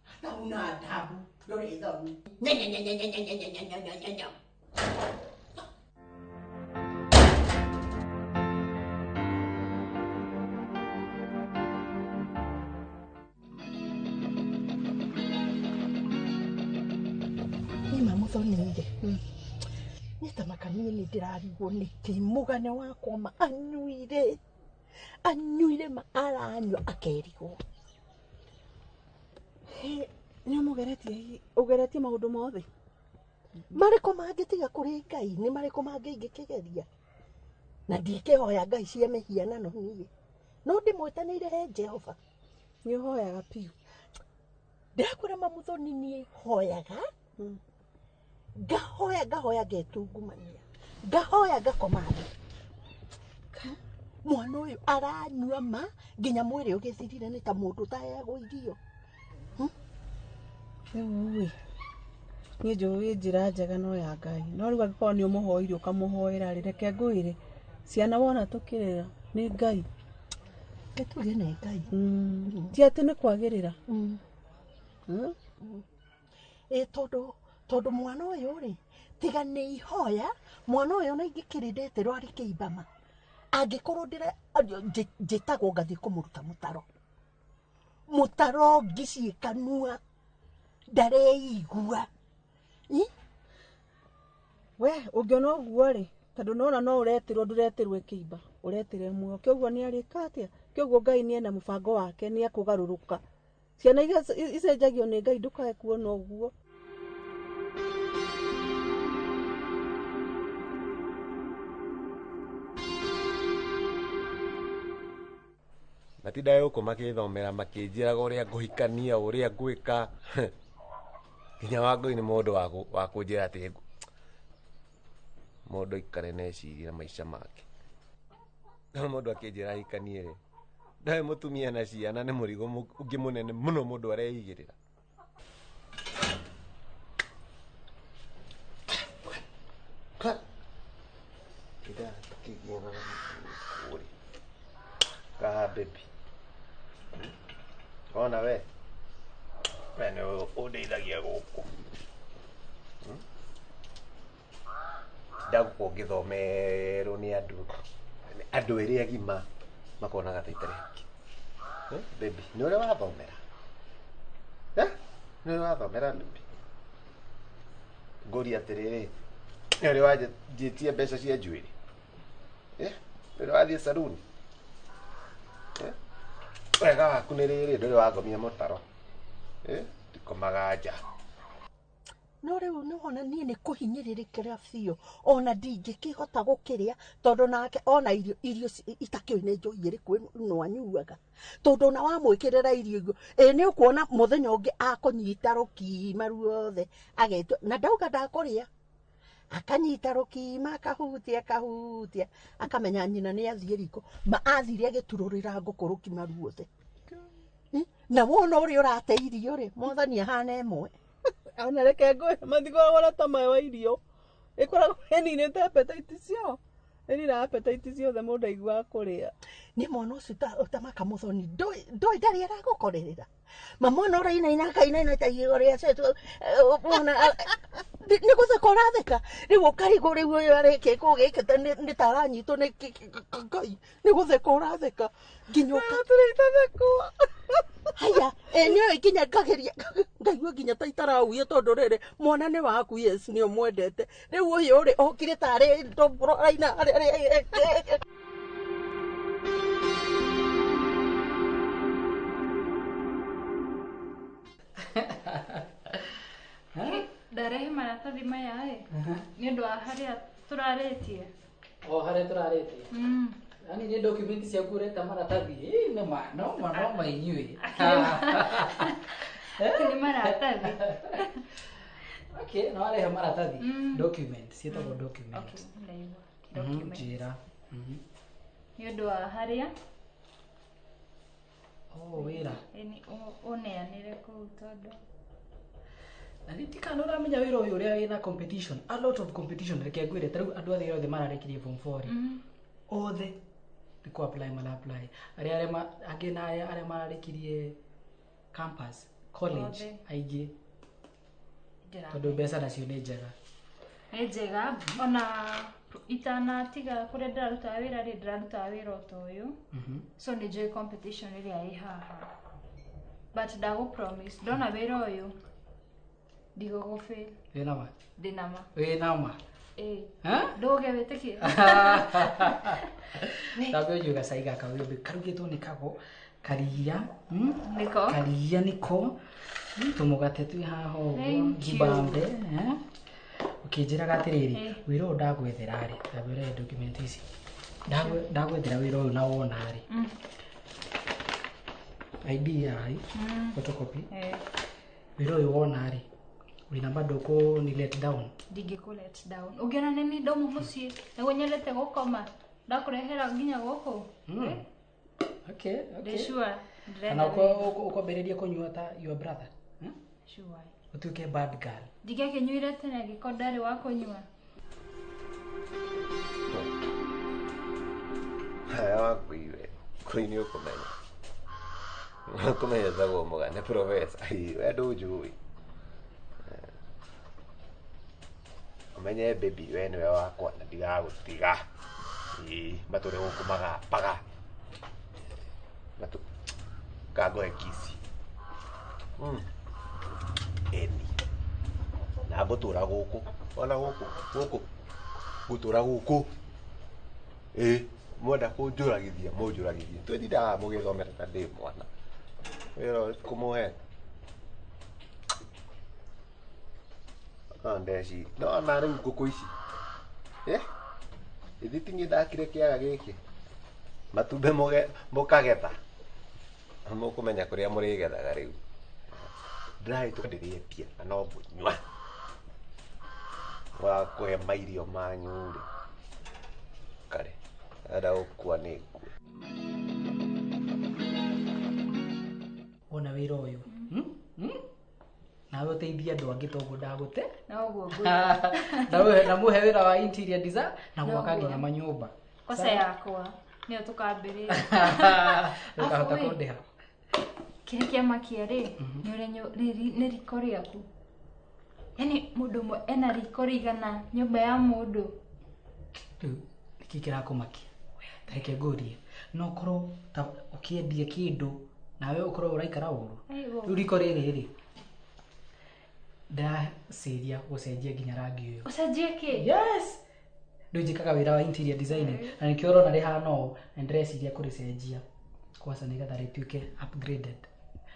Hata huna adabu. Ndũrĩ thoni. Nyenyenyenyenyenyenyenyenyenyenyenye. Mamuthonire. Nĩ ta makanie nĩ ndĩrarigwo nĩkĩ mũgane wakwa ma anyuire. Anyuire ma aranyua akerigwo. Nĩ ũmũgeretie ũgeretie maũndũ mothe. Marĩkũ mangĩtiga kũrĩ Ngai? Nĩ marĩkũ mangĩ ingĩkĩgeria? Na ndikĩhoya Ngai cia mĩhianano niĩ. No ndĩmwĩtanĩire he Jehova. Nĩ ũhoyaga piũ. Ndĩrakwĩra Mamuthoni niĩ hoyaga. Ngahoya ngahoya ngetungumania. Ngahoya ngakoma thĩ. Mwana ũyũ aranyua ma nginya mwĩrĩ ũgĩthirire nĩ ta mũndũ ũtaheagwo irio. Rĩu ĩ niĩ njũĩ njĩra njega no ya Ngai no rĩu angĩkorwo nĩ ũmũhoire ũkamũhoera rĩ reke ngwĩre ciana wona tũkĩrera nĩ Ngai. Tuge nĩ Ngai. Ti atĩ nĩ kwagĩrĩra. Ĩ tondũ mwana ũyũ rĩ tiga nĩ ihoya mwana ũyũ ona ingĩkĩrĩ ndeterwo arĩ kĩimbama angĩkorwo ndĩra njĩtagwo ngathiĩ kũmũruta mũtaro mũtaro ngi kanua ndareigua. We ũngĩona ũguo rĩ tondũ nona no ũretirwo ndũretirwo ĩkĩimba ũretire muoyo kĩoguo nĩ arĩka atĩa kĩoguo Ngai nĩ ena mũbango wake nĩ akũgarũrũka ciana iria icenjagio nĩ Ngai ndũkae kuona ũguo. Matindaga gũkũ makĩthomera makĩnjĩraga ũrĩa ngũhikania ũrĩa ngwĩka nginya Wangũi nĩ mũndũ wa kũnjĩra atĩ mũndũ aikare na eciria maica make. No mũndũ akĩnjĩra ahikanie rĩ ndarĩ mũtumia na ciana nĩ mũrigo ũngĩ mũnene mũno mũndũ areigĩrĩra. Kaha baby. Ona we. We nĩ ũndeithagia gũkũ. Ndagũkorwo ngĩthomerwo nĩ andũ erĩ agima makonaga ta itarĩ haki. Baby, nĩ ũrĩa wathomera? Nĩ ũrĩa wathomera baby? Ngũria atĩrĩrĩ, nĩ ũrĩa wanjĩtie mbeca cia njuĩrĩ? Nĩ ũrĩa wathiĩ saruni? Wega waku nĩ rĩrĩ ndũrĩ wangomia mũtaro. Ndikomaga nja. No rĩu nĩwona niĩ nĩ kũhinyĩrĩrĩkĩra biũ ona ndingĩkĩhota gũkĩrĩa tondũ nake ona irio itakĩũĩ nĩ njohi ĩrĩkũ ĩno anyuaga tondũ ona wamwĩkĩrĩra irio icio ĩ nĩ ũkuona mũthenya ũngĩ akũnyita rũkima ruothe agetua na ndauga ndakũrĩa akanyita rũkima akahutia akahutia akamenya nyina nĩ athiĩ riko ma athire agĩturũrĩra ngũkũ rũkima ruothe na wona ũrĩa ũrate irio rĩ mwathani ahana ĩmwe. Ona reke ngwĩre matikoragwo na ta maĩ wa irio ĩkoragwo ĩninĩte appetite ciao ĩninaga appetite ciothe mũndũ aiguaga kũrĩa. Nĩ mwana ũcio ũtamaka mũthoni ndoĩ ndarĩ aragũkorerera ma mwana ũrainaina akainaina ta igego rĩa cetwo mwana nĩ gũtheka ũratheka rĩu ũkarigwo rĩu ũyũ arĩkĩkwo gĩkĩ nĩ ta aranyitwo nĩ Ngai nĩ gũtheka ũratheka nginya ũka haya nĩoĩ nginya ngageria ngaigua nginya ta itarauia tondũ rĩrĩ mwana nĩ waku yes nĩ ũmwendete rĩu ũyũ rĩ okire tarĩ ndoboro araina Ndarehe maratathi maya ĩ nĩ ũndũ wa harĩa tũrarĩtie. O harĩa tũrarĩtie. Yaani nĩ document ciaku ũreta maratathi nĩ ma no ma no ma inyuĩ. Nĩ maratathi. Okay, no arehe maratathi document ciĩtagwo document. Okay, ndaigua. Document. Njĩra. Nĩ ũndũ wa harĩa Oh, wĩra. Ĩni ũneanĩre kũu tondũ na nĩ ũramenya wĩra ũyũ ũrĩa wĩna competition, a lot of competition reke ngwĩre ta rĩu andũ othe othe mararĩkirie form 4 rĩ othe nĩ kũ apply mara apply arĩa angĩ na arĩa mararĩkirie campus college aingĩ tondũ mbeca nacio nĩ njega. Nĩ njega ona itanatiga kũrĩa ndĩrarutaga wĩra rĩ ndĩrarutaga wĩra o ta ũyũ so nĩ njũĩ competition ĩrĩa ĩ haha but ndagũ promise ndona wĩra ũyũ ndigũgũfail. Wĩna ma? Ndĩna ma. Wĩna ma? Ĩĩ. Ndũge wĩtĩkie. Ndambe ũnyue gacai gaka wĩmbe karugĩtwo nĩ kago karia nĩko karia nĩko tũmũgate twĩ haha ũguo ngibambe ũkĩnjĩraga atĩrĩrĩ wĩra ũyũ ndagwethera rĩ ndambe ũrehe document ici ndagwethera wĩra ũyũ na wona rĩ ID yahi photocopy wĩra ũyũ wona rĩ Wĩna bado kũ ni let down. Ndingĩkũ let down. Ũngĩona nĩ niĩ ndauma mũciĩ nĩguo nyendete gũkoma ndakũrehera nginya gũkũ. Okay. Ndĩ sure ndĩrenda Kana wĩra. ũkwambĩrĩria kũnyua ta your brother. Sure. Ũtuĩke bad girl. Ndingĩakĩnyuire tene angĩkorwo ndarĩ wa kũnyua. Haya wakuiwe. Kũi nĩ ũkũmenya. Ũkũmenya tagwo mũgane professor. We ndũnjũĩ. Ũmenye baby we nĩwe wakwa na ndigagũtiga. Ĩĩ matũre gũkũ magapaga. Matũ kangũhe kici. Eni. Na ngũtũra gũkũ. Ona gũkũ. Gũkũ. Ngũtũra gũkũ. Ĩĩ. Mwenda kũnjũragithia mũnjũragithie. Twĩtindaga mũgĩthomera ta ndĩ mwana. Wĩra ũrĩkũ mũhete? No ndeci. No na rĩu ngũkũ ici. Ithuĩ ti niĩ ndakire kĩaga gĩkĩ. Matumbĩ mũkagetha. Mũkũmenya kũrĩa mũrĩgethaga rĩu. Ndĩrahĩtũka ndĩrĩe mbia na no ngũnyua. Wakũhe mairio manyu rĩ. Kare. Enda gũkua nĩ ngue. Wona wĩra ũyũ. Nawe ũteithie andũ angĩ toguo ndagũte. Noguo ngwĩka. Na mũhe wĩra wa interior design na gwaka nginya manyũmba. Kosa yakwa nĩyo tũkambĩrĩria. Ndũkahota kũndĩha. Kĩrĩa kĩamakia rĩ, nĩ ũrĩa nĩ riko rĩaku. Yaani mũndũ ũmwe ena riko rĩigana nyũmba ya mũndũ. Rĩu nĩkĩ kĩrakũmakia? Ta reke ngũrie. No ũkorwo ta ũkĩendia kĩndũ nawe ũkorwo ũraikara ũru. Rĩu riko rĩrĩ rĩ, ndĩraciria gũcenjia nginya rangi ũyũ. Ũcenjie kĩ? Yes. Rĩu njĩkaga wĩra wa interior design na nĩkĩo ũrona rĩhana ũũ na ndĩreciria kũrĩcenjia kwaca nĩgetha rĩtuĩke upgraded.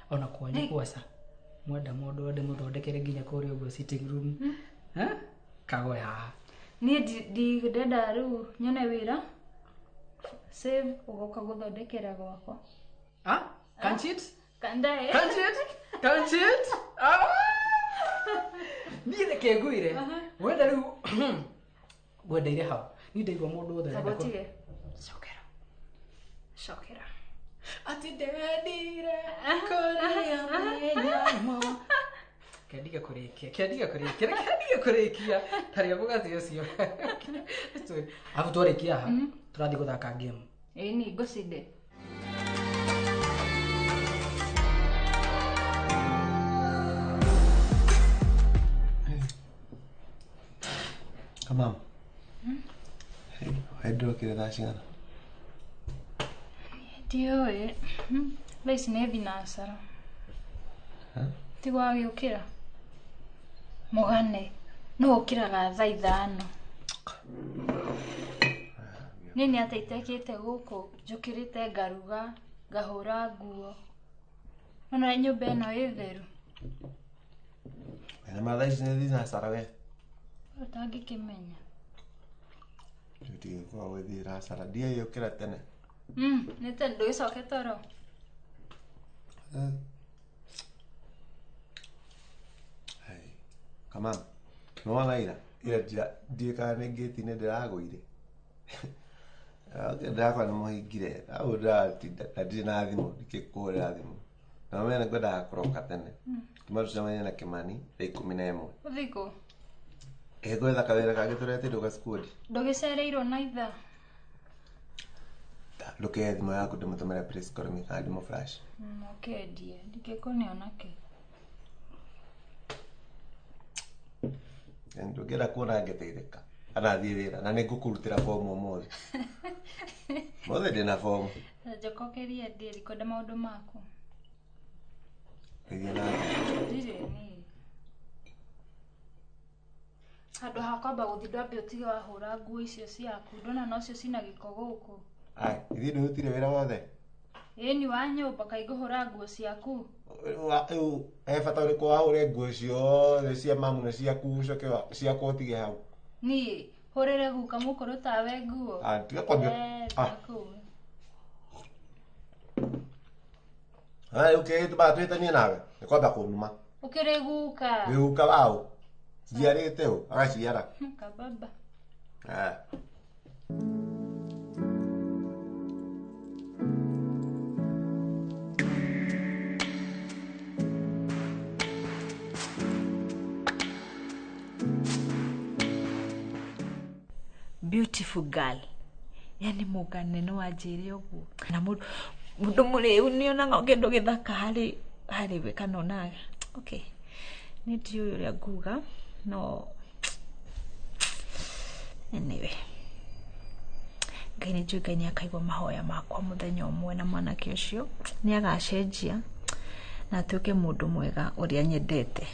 Ona kwanyu kwaca mwenda mũndũ ende mũthondekere nginya kũrĩa ũguo sitting room. Kagwe haha. Niĩ ndĩrenda rĩu nyone wĩra save ũgoka gũthondekera gwakwa. Can't it? Kandae. Can't it? Can't it? Niĩ reke ngwĩre. Wenda rĩu ngwendeire hau. Niĩ ndaigua mũndũ wothe arenda Cokera. Cokera. Atĩ ndendire kũrĩa mĩnyamo. Kĩandiga kũrĩkia. Kĩandiga kũrĩkia. Kĩandiga kũrĩkia. Tarĩa mũgate ũcio. Arabu twarĩkia haha tũrathiĩ gũthaka game. Ĩni ngũcinde. Kamam. Ndĩrokire thaa cigana? Ndiũĩ. Thaa ici nĩ thinacara. Ti gwagĩũkĩra? Mũgane, nũ ũkĩraga thaa 5? Niĩ nĩ atĩa itekĩte gũkũ njũkĩrĩte ngaruga, ngahũra nguo. Nona nyũmba ĩno ĩ theru. Na ma thaa ici nĩ thinacara we? Ũtangĩkĩmenya. Ndigũkorwo gwĩthiĩra hacara ndiĩyũkĩra tene. Nĩ tene ndũgĩcoke toro. Kamam, nĩwona ira? Ira ndiũĩ kana nĩ ngĩti-inĩ ndĩragũire. Ndĩrakora nĩ mũhingire. Hau ndĩratinda na ndirĩ na thimũ, ndingĩkũhũrĩra thimũ. Na ũmenye nĩngwendaga kũroka tene. Tuma tũcemanie na Kĩmani thaa 11. Ũthiĩ kũ? Ĩ gwetha kawĩra kangĩ tũretĩirwo ga squad. Ndũgĩcereirwo na ithaa? Ndũkĩoe thimũ yaku ndĩmũtũmĩre please call me kana ndĩmũ flash. Ũkĩendie, ndingĩkũne onakĩ. Ndũngĩenda kuona ngĩteithĩka. Kana thiĩ wĩra na nĩngũkũrutĩra bomu ũmũthĩ. Ũmũthĩ ndĩna bomu. Njokokeria ndĩ ndikwenda maũndũ maku. Thiĩ na mbere. Ndirĩ niĩ. Handũ ha kwamba gũthiĩ ndwambe ũtige wahũra nguo icio ciaku ndona nocio cina gĩko gũkũ. Ai, ithuĩ ndũrutire wĩra wothe? Ĩni wa nyũmba kaĩ ngũhũra nguo ciaku. Rĩu he bata ũrĩkũ wahũre nguo ciothe cia mamu na ciaku ũcoke ciakwa ũtige hau? Niĩ hũrĩre guka mũkũrũ tawe nguo. Ah, tiga kwambia. Ah. Rĩu kĩrĩa gĩtũmaga twĩtanie nawe nĩ kwamba kũnuma. Ũkĩrĩ guka. Nĩ guka wao. Njiarĩte ũ agaciara. Kababa. Ah. Beautiful girl. Yani mũgane no anjĩre ũguo. Na mũndũ mũrĩu nĩonaga kĩndũ gĩthaka harĩ we kana onaga. Okay. Nĩ ndiũĩ ũrĩa nguga no anyway. Ngai nĩ njũĩ Ngai nĩ akaigua mahoya makwa mũthenya ũmwe na mwanake ũcio nĩ agacenjia na atuĩke mũndũ mwega ũrĩa nyendete.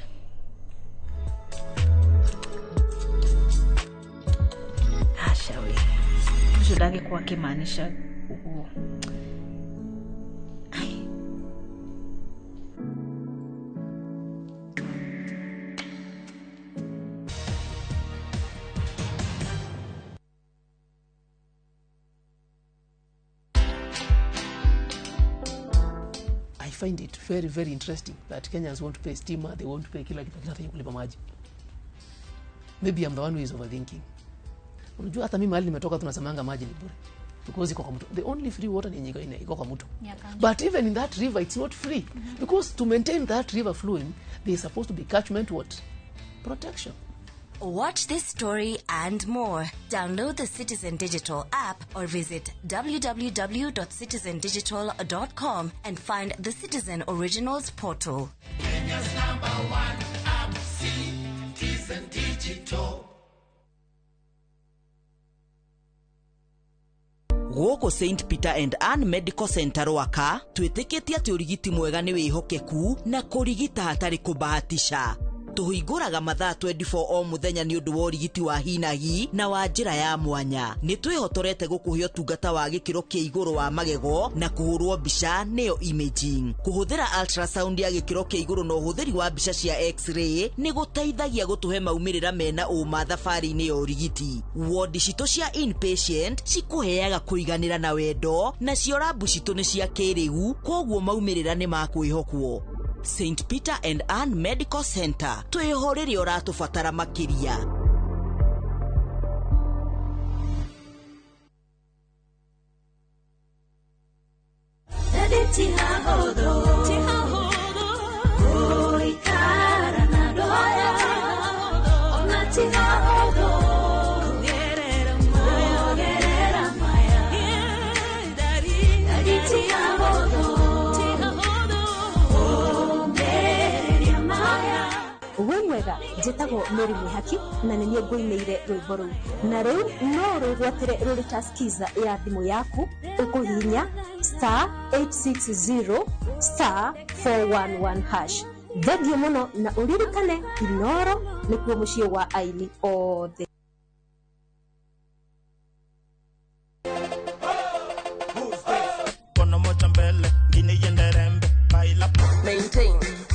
Aca we. Ũcio ndangĩkorwo akĩmaanisha ũguo. I find it very, very interesting that Kenyans want to pay stima, they want to pay kila kitu, lakini kulipa maji. Maybe I'm the one who is overthinking. Unajua hata mimi mahali nimetoka tunasemanga maji ni bure. Because iko kwa mto. The only free water ni yenye iko kwa mto. But even in that river it's not free. Because to maintain that river flowing, there is supposed to be catchment what? Protection. Watch this story and more. Download the Citizen Digital app or visit www.citizendigital.com and find the Citizen Originals portal. Kenya's number one app, Citizen Digital. Gũkũ St Peter and Ann Medical Center Rwaka twĩtĩkĩtie atĩ ũrigiti mwega nĩ wĩhokeku na kũrigita hatarĩ kũbahatisha. Tũhingũraga mathaa 24 o mũthenya nĩ ũndũ wa ũrigiti wa hinahi na wa njĩra ya mwanya. Nĩ twĩhotorete gũkũhe ũtungata wa gĩkĩro kĩa igũrũ wa magego na kũhũrwo mbica nĩyo imaging. Kũhũthĩra ultrasound ya gĩkĩro kĩa igũrũ na ũhũthĩri wa mbica cia x-ray nĩ gũteithagia gũtũhe maumĩrĩra mena ũma thabarĩ-inĩ ya ũrigiti. Wodi citũ cia inpatient cikũheaga kũiganĩra na wendo, nacio rabu citũ nĩ cia kĩrĩu, kwoguo maumĩrĩra nĩ ma kwĩhokwo. St Peter and Ann Medical Center twĩho rĩrĩa ũratũbatara makĩria. Wĩ mwega, njĩtagwo Mary Mwĩhaki na nĩ niĩ ngũinĩire rwĩmbo rũu, na rĩu no rwĩgwatĩre rũrĩ ta skiza ya thimũ yaku ũkũhihinya star 860 star 411 hash. Thengiũ mũno na ũririkane Inoro nĩkuo mũciĩ wa aini othe. Maintain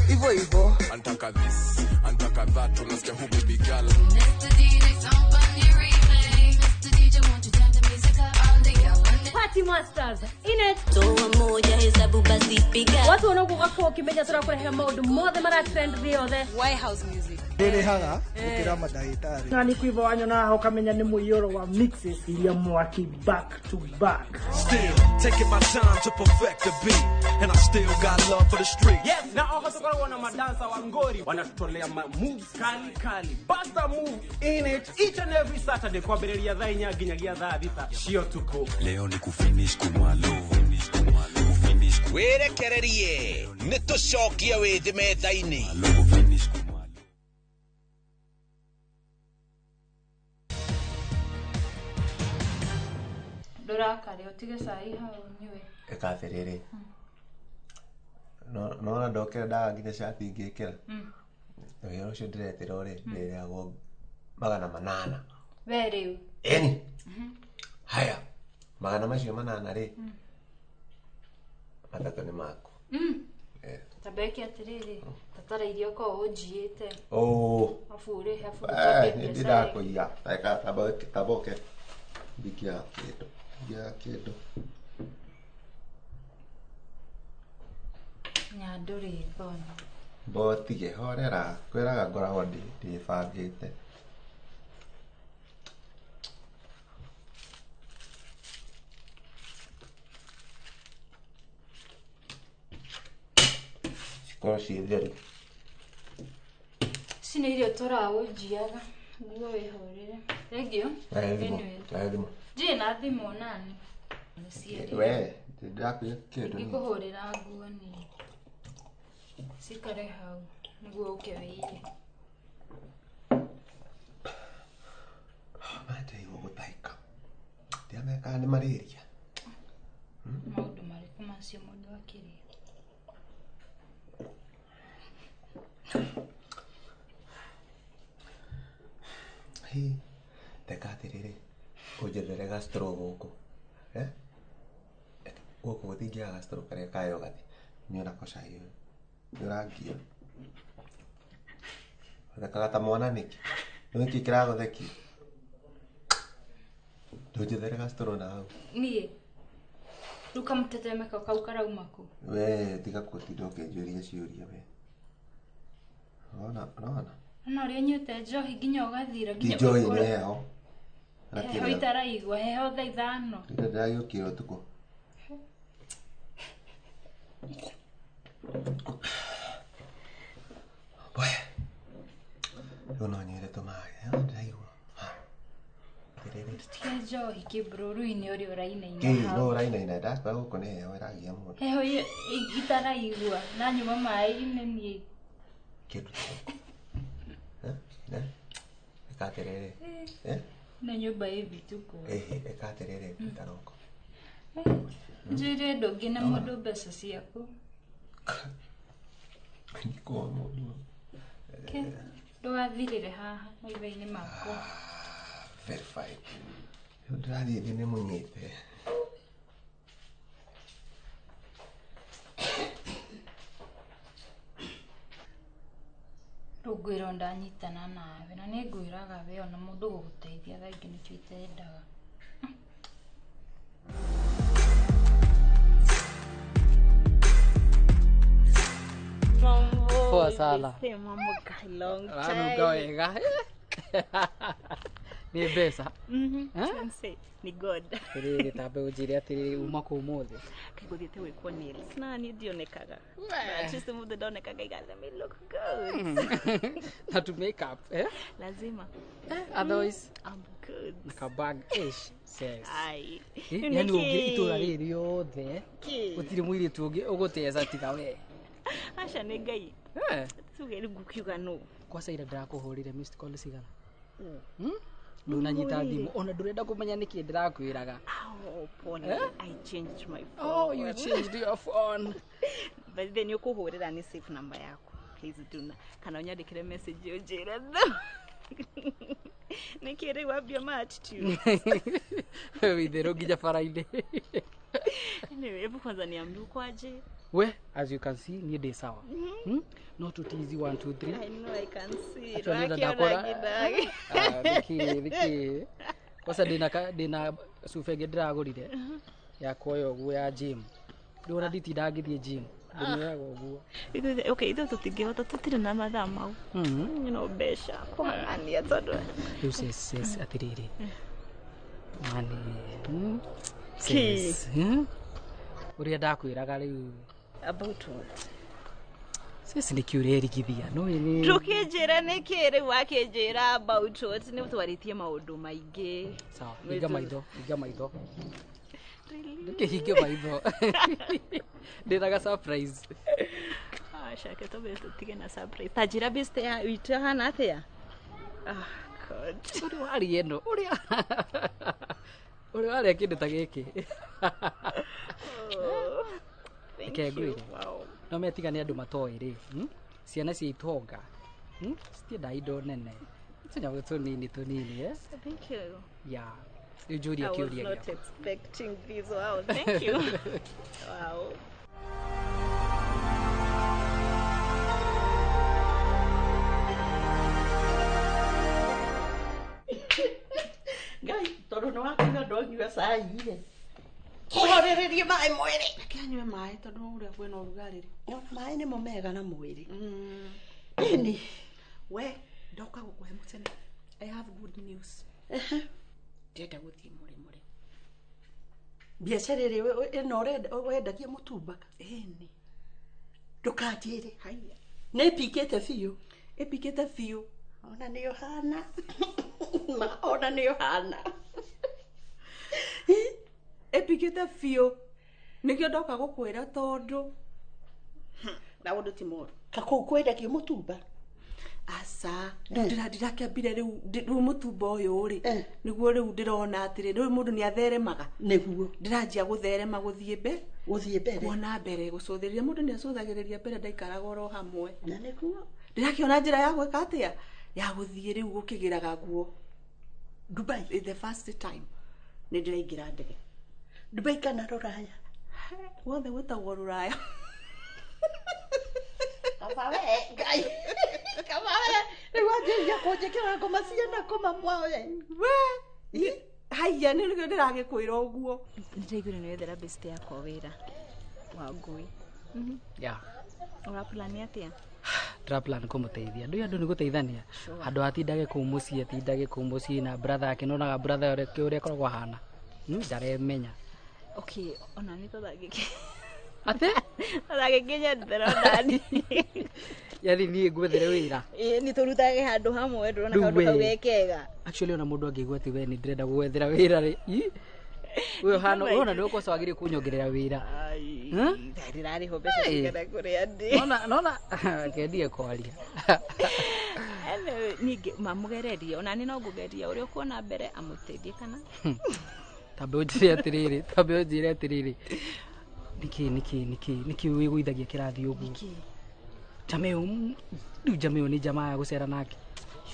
hivyo hivyo. Antaka this, antaka that, unasikia who baby girl. Party Masters in it. Toa moja hesabu basi piga. Watu wanaokuwa kwa kimenya turakurehe maundu mothe mara trend thĩ yothe. White House music. Ndĩrĩhaga gũkĩra mandagĩtarĩ. Na nĩ kwiva wanyona ho kamenya nĩ mũiyũro wa mixes iria mwaki back to back. Still taking my time to perfect the beat and I still got love for the street. Yes, na oho tukoragwo na madansa wa ngori wanatutolea ma moves kali kali. Basta move in it each and every Saturday kwambĩrĩria thaa 4 nginyagia thaa 6 cio tuko. Leo ni kufinish kumalo, finish kumalo, finish. Wĩrekererie nĩ tũcokie wĩthĩ metha-inĩ. Ndũrakare ũtige cai hau ũnyue. Ĩka atĩrĩrĩ, nona ndokĩra ndaga nginya cati ngĩkĩra. Wĩra ũcio ndĩretĩrwo rĩ, ndĩrĩhagwo 800. We rĩu? Ĩni. Haya, 800 rĩ, 3 nĩ maku. Tamba ĩke atĩrĩrĩ, tatara iria ũkoragwo ũnjiyĩte. Abu ũrĩhe abu Nĩ ndĩrakũiya. Tamba ũke. Ndikia kĩndũ. Ndikia kĩndũ. Nyandũrĩ thoni. Mbotige horera kwĩraga ngoragwo ndĩbangĩte. Cikorwo ciĩ theru. Ici nĩ irio tũraũnjiaga nguo wĩhũrĩre. Thengiũ. Thimũ. Ndirĩ na thimũ nani. We, ndĩrakwĩra kĩndũ niĩ. Ngĩkũhũrĩra nguo niĩ. Cikare hau nĩguo ũke wĩige. Mandaigua gũtahĩka. Ndiramenya kana nĩ malaria. Maũndũ marĩkũ macio mũndũ akĩrĩa? Hĩ, reka atĩrĩrĩ, ũnjethere gastro gũkũ. Gũkũ gũtingĩaga gastro karĩa ka yogati. Nyue nako cai ũyũ. Nĩ ũrangia. Ũthekaga ta mwana nĩkĩ? Nĩ kĩĩ kĩragũthekia? Ndũnjethere gastro na hau. Niĩ? Rĩu kamũtetemeko kau karauma kũ? We, tiga gũtinda ũkĩnjũria ciũria we. Ũrona, ũrona? Ona ũrĩa ũnyuĩte njohi nginya ũgathira. Ti njohi nĩ heho. Heho itaraigua, heho thaa 5. Ndĩra ndĩragĩũkĩra ũtukũ. We, rĩu no nyuire tũmaĩ. Ndĩraigua. Tiga njohi kĩmbururu-inĩ ũrĩa ũrainaina Kĩ, hau. no ũrainaina ndakwĩra gũkũ nĩ heho ĩragia mũndũ. Heho itaraigua na nyuma maĩ-inĩ niĩ. Kĩndũ Ĩka atĩrĩrĩ. Na nyũmba ĩ bituko. Ĩka atĩrĩrĩ taroko. Njũire ndũngĩne mũndũ mbeca ciaku. Ndikũa mũndũ. Ndũgathirĩre haha maitho-inĩ makwa. Very fine. Rĩu ndĩrathiĩ thĩ nĩmũnyite. Rĩu ngwĩrwo ndanyitana nawe na nĩngwĩraga we ona mũndũ gũgũteithia thaa ingĩ nĩkĩo itendaga. Poa sana. Mambo long time. Ranuka wega. Nĩ mbeca. Ni God. Atĩrĩrĩ tambe ũnjĩre atĩrĩrĩ uma kũ ũmũthĩ? Kaĩ ngũthiĩte gwĩkwo nails na niĩ ndionekaga. At least ũmũthĩ ndoneka ngaiga let me look good. Na to make up, eh? Lazima. Otherwise I'm good. Na ka bag ish says. Ai. Yani ũngĩ itũra rĩrĩ rĩothe gũtirĩ mũirĩtu ũngĩ ũgũteca tiga we. Aca nĩ Ngai. Tuge rĩu ngũkiuga nũ. Kwaca ira ndĩrakũhũrĩre missed call cigana? Ndũnanyita thimũ ona ndũrenda kũmenya nĩkĩ ndĩrakwĩraga. Oh, pole. I changed my phone. Oh, you changed your phone. But then ũkũhũrĩra nĩ safe number yaku. Please do not. Kana ũnyandĩkĩre message ũnjĩre tho. Nĩkĩ rĩu wambia ma attitude? Wĩtherũ nginya bara-inĩ. Anyway, hebu kwanza niambie uko aje? We, as you can see, niĩ ndĩ sawa. No tutizi 1 2 3. I know I can see. Actually, ndakora. Nĩkĩ. Kwanza ndĩna cuba ĩngĩ ndĩragũrire ya kuoya ũguo ya gym. Rĩu ona nditindaga ngĩthiĩ gym. Ndĩmĩoyaga ũguo. Okay, ithuĩ tũtingĩhota tũtirĩ na mathaa mau. No mbeca kũhang'ania tondũ. Rĩu sis atĩrĩrĩ. Mani. Sis. Ũrĩa ndakwĩraga rĩu. About what? Sisi nĩkĩ ũrerigithia? No nĩ Ndũkĩnjĩra nĩkĩ rĩu wakĩnjĩra about what? Nĩ twarĩtie maũndũ maingĩ. Sawa, hinga maitho, hinga maitho. Ndũkĩhinge maitho. Ndĩna surprise. Aca, reke twambe tũtige na surprise. Ta njĩra best ya witũ ĩhana atĩa? Ah, God. Ũrĩa waria ĩno, ũrĩa warĩa kĩndũ ta gĩkĩ. Reke ngwĩre. No metiga nĩ andũ matoĩ rĩ. Ciana cia itonga. Citiendaga indo nene. Tũnyamũ tũnini tũnini, eh? Thank you. Yeah. Rĩu njũria kĩũria I was not expecting this. Wow, thank you. Wow. Ngai, tondũ nĩ wakiuga ndwanyua cai rĩ. Kũhorererie maĩ mwĩrĩ. Akĩanyue maĩ tondũ ũrĩa kwĩna ũrugarĩ rĩ. Ona maĩ nĩmo mega na mwĩrĩ. Ĩni. We ndoka gũkũhe mũcene. I have good news. Ndĩrenda gũthiĩ mũrĩmũrĩ. Biacara ĩrĩa ĩno ũrenda wendagia mũtumba. Ĩni. Ndũkanjĩre. Haiya. Nĩ ĩpikĩte biũ. Ĩpikĩte biũ. Ona nĩ ũhana. Ma ona nĩ ũhana. Ĩpikĩte biũ. Nĩkĩo ndoka gũkwĩra tondũ na ũndũ ti mũru. Kakũu kwendagio mũtumba? Aca, ndĩrakĩambire rĩu mũtumba ũyũ rĩ, nĩguo rĩu ndĩrona atĩrĩ, rĩu mũndũ nĩ atheremaga. Nĩguo. Ndĩranjia gũtherema gũthiĩ mbere. Gũthiĩ mbere. Kuona mbere, gũcũthĩrĩria mũndũ nĩ acũthagĩrĩria mbere ndaikaraga oro hamwe. Na nĩguo. Ndĩrakĩona njĩra ya gwĩka atĩa? Ya gũthiĩ rĩu gũkĩgĩraga nguo. Dubai. The first time. Nĩ ndĩraingĩra ndege. Dubai kana rũraya? Guothe gwĩtagwo rũraya. Kaba we, Ngai. Kaba we, rĩu wanjĩrĩria kũnjĩkĩra ngoma ciana kũma mwawe. We, haiya nĩkĩo ndĩragĩkwĩra ũguo. Nĩndĩraiguire nĩwethera best yakwa wĩra wa ngui. Yeah. Ũraplan atĩa? Ndĩraplan kũmũteithia. Ndũĩ andũ nĩ gũteithania. Handũ atindage kũu mũciĩ, atindage kũu mũciĩ na brother yake, nĩonaga brother ũrĩa akoragwo ahana. Ndaremenya. Okay, ona nĩ tũthangĩke. Atĩ? Tũthangĩkinya ndĩrona ni. Yaani niĩ ngwethere wĩra. Ĩĩ nĩ tũrutage handũ hamwe ndũrona kaũndũ kau ge kega. Actually ona mũndũ angĩigua atĩ we nĩ ndĩrenda gũgwethera wĩra rĩ. Wewe hano ũrona nĩ ũkosa wagĩrĩire kũnyongerera wĩra. Ndĩrarĩhwo mbeca cigana kũrĩa ndĩ. Nona nona kendie kwaria. Anyway, ningĩ mamũgererie ona niĩ no ngũgeria ũrĩa ũkuona mbere amũteithie kana. Tambe ũnjĩre atĩrĩrĩ, tambe ũnjĩre atĩrĩrĩ. Nĩkĩ wĩgũithagia kĩrathi ũguo? Jameo, rĩu Jameo nĩ jamaa ya gũcera nake.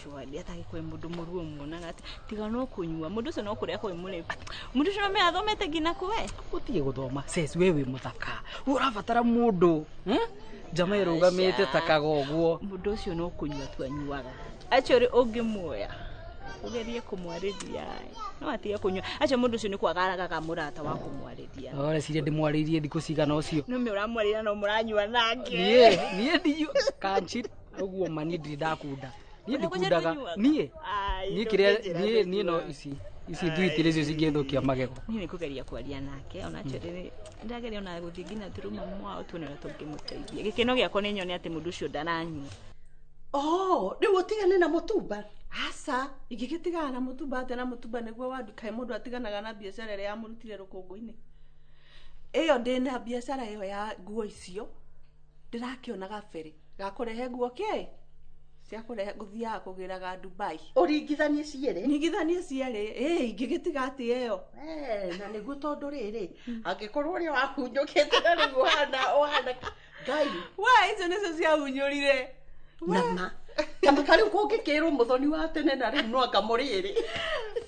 Surely atagĩkũhe mũndũ mũruo muonaga atĩ tiga no kũnyua mũndũ ũcio no kũrĩa kwĩ mũrĩu. Mũndũ ũcio no me athomete nginya kwe. Gũtige gũthoma. Ses we wĩ mũthaka. We ũrabatara mũndũ. Jamaa ĩrũgamĩte ta kagoguo. Mũndũ ũcio no kũnyua tu anyuaga. Actually ũngĩmuoya ũgerie kũmwarĩria no atige kũnyua. Acio mũndũ ũcio nĩ kwagaragaga mũrata wa kũmwarĩria. Ũreciria ndĩmwarĩirie thikũ cigana ũcio? No me ũramwarĩria no mũranyua nake. Niĩ ndinyua kanchi ũguo ma niĩ ndirĩ ndakunda. Niĩ ndikundaga. Niĩ niĩ kĩrĩa niĩ no ici thwiti nĩcio cingĩthũkia magego. Niĩ nĩ kũgeria kwaria nake ona actually ndageria ona gũthiĩ nginya through mamu wao tuone ũrĩa tũngĩmũteithia. Gĩkeno gĩakwa nĩ nyone atĩ mũndũ ũcio ndaranyua. Oh, rĩu ũtigane na mũtumba? Aca, ingĩgĩtigana na mũtumba atĩa na mũtumba nĩguo wandukae mũndũ atiganaga na biacara ĩrĩa yamũrutire rũkũngũ-inĩ. Ĩyo ndĩna biacara ĩyo ya nguo icio ndĩrakĩona gabere ga kũrehe nguo kĩ cia kũrehe gũthiaga kũgĩraga Dubai. Ũringithanie cierĩ? Nyingithanie cierĩ, ĩĩ ingĩgĩtiga atĩ ĩyo. Na nĩguo tondũ rĩrĩ angĩkorwo ũrĩa wahunyũkĩte na rĩu ũhana Ngai. We icio nĩcio ciahunyũrire. Nama kama kariu kũngĩkĩrwo mũthoni wa tene na rĩu no anga mũrĩrĩ.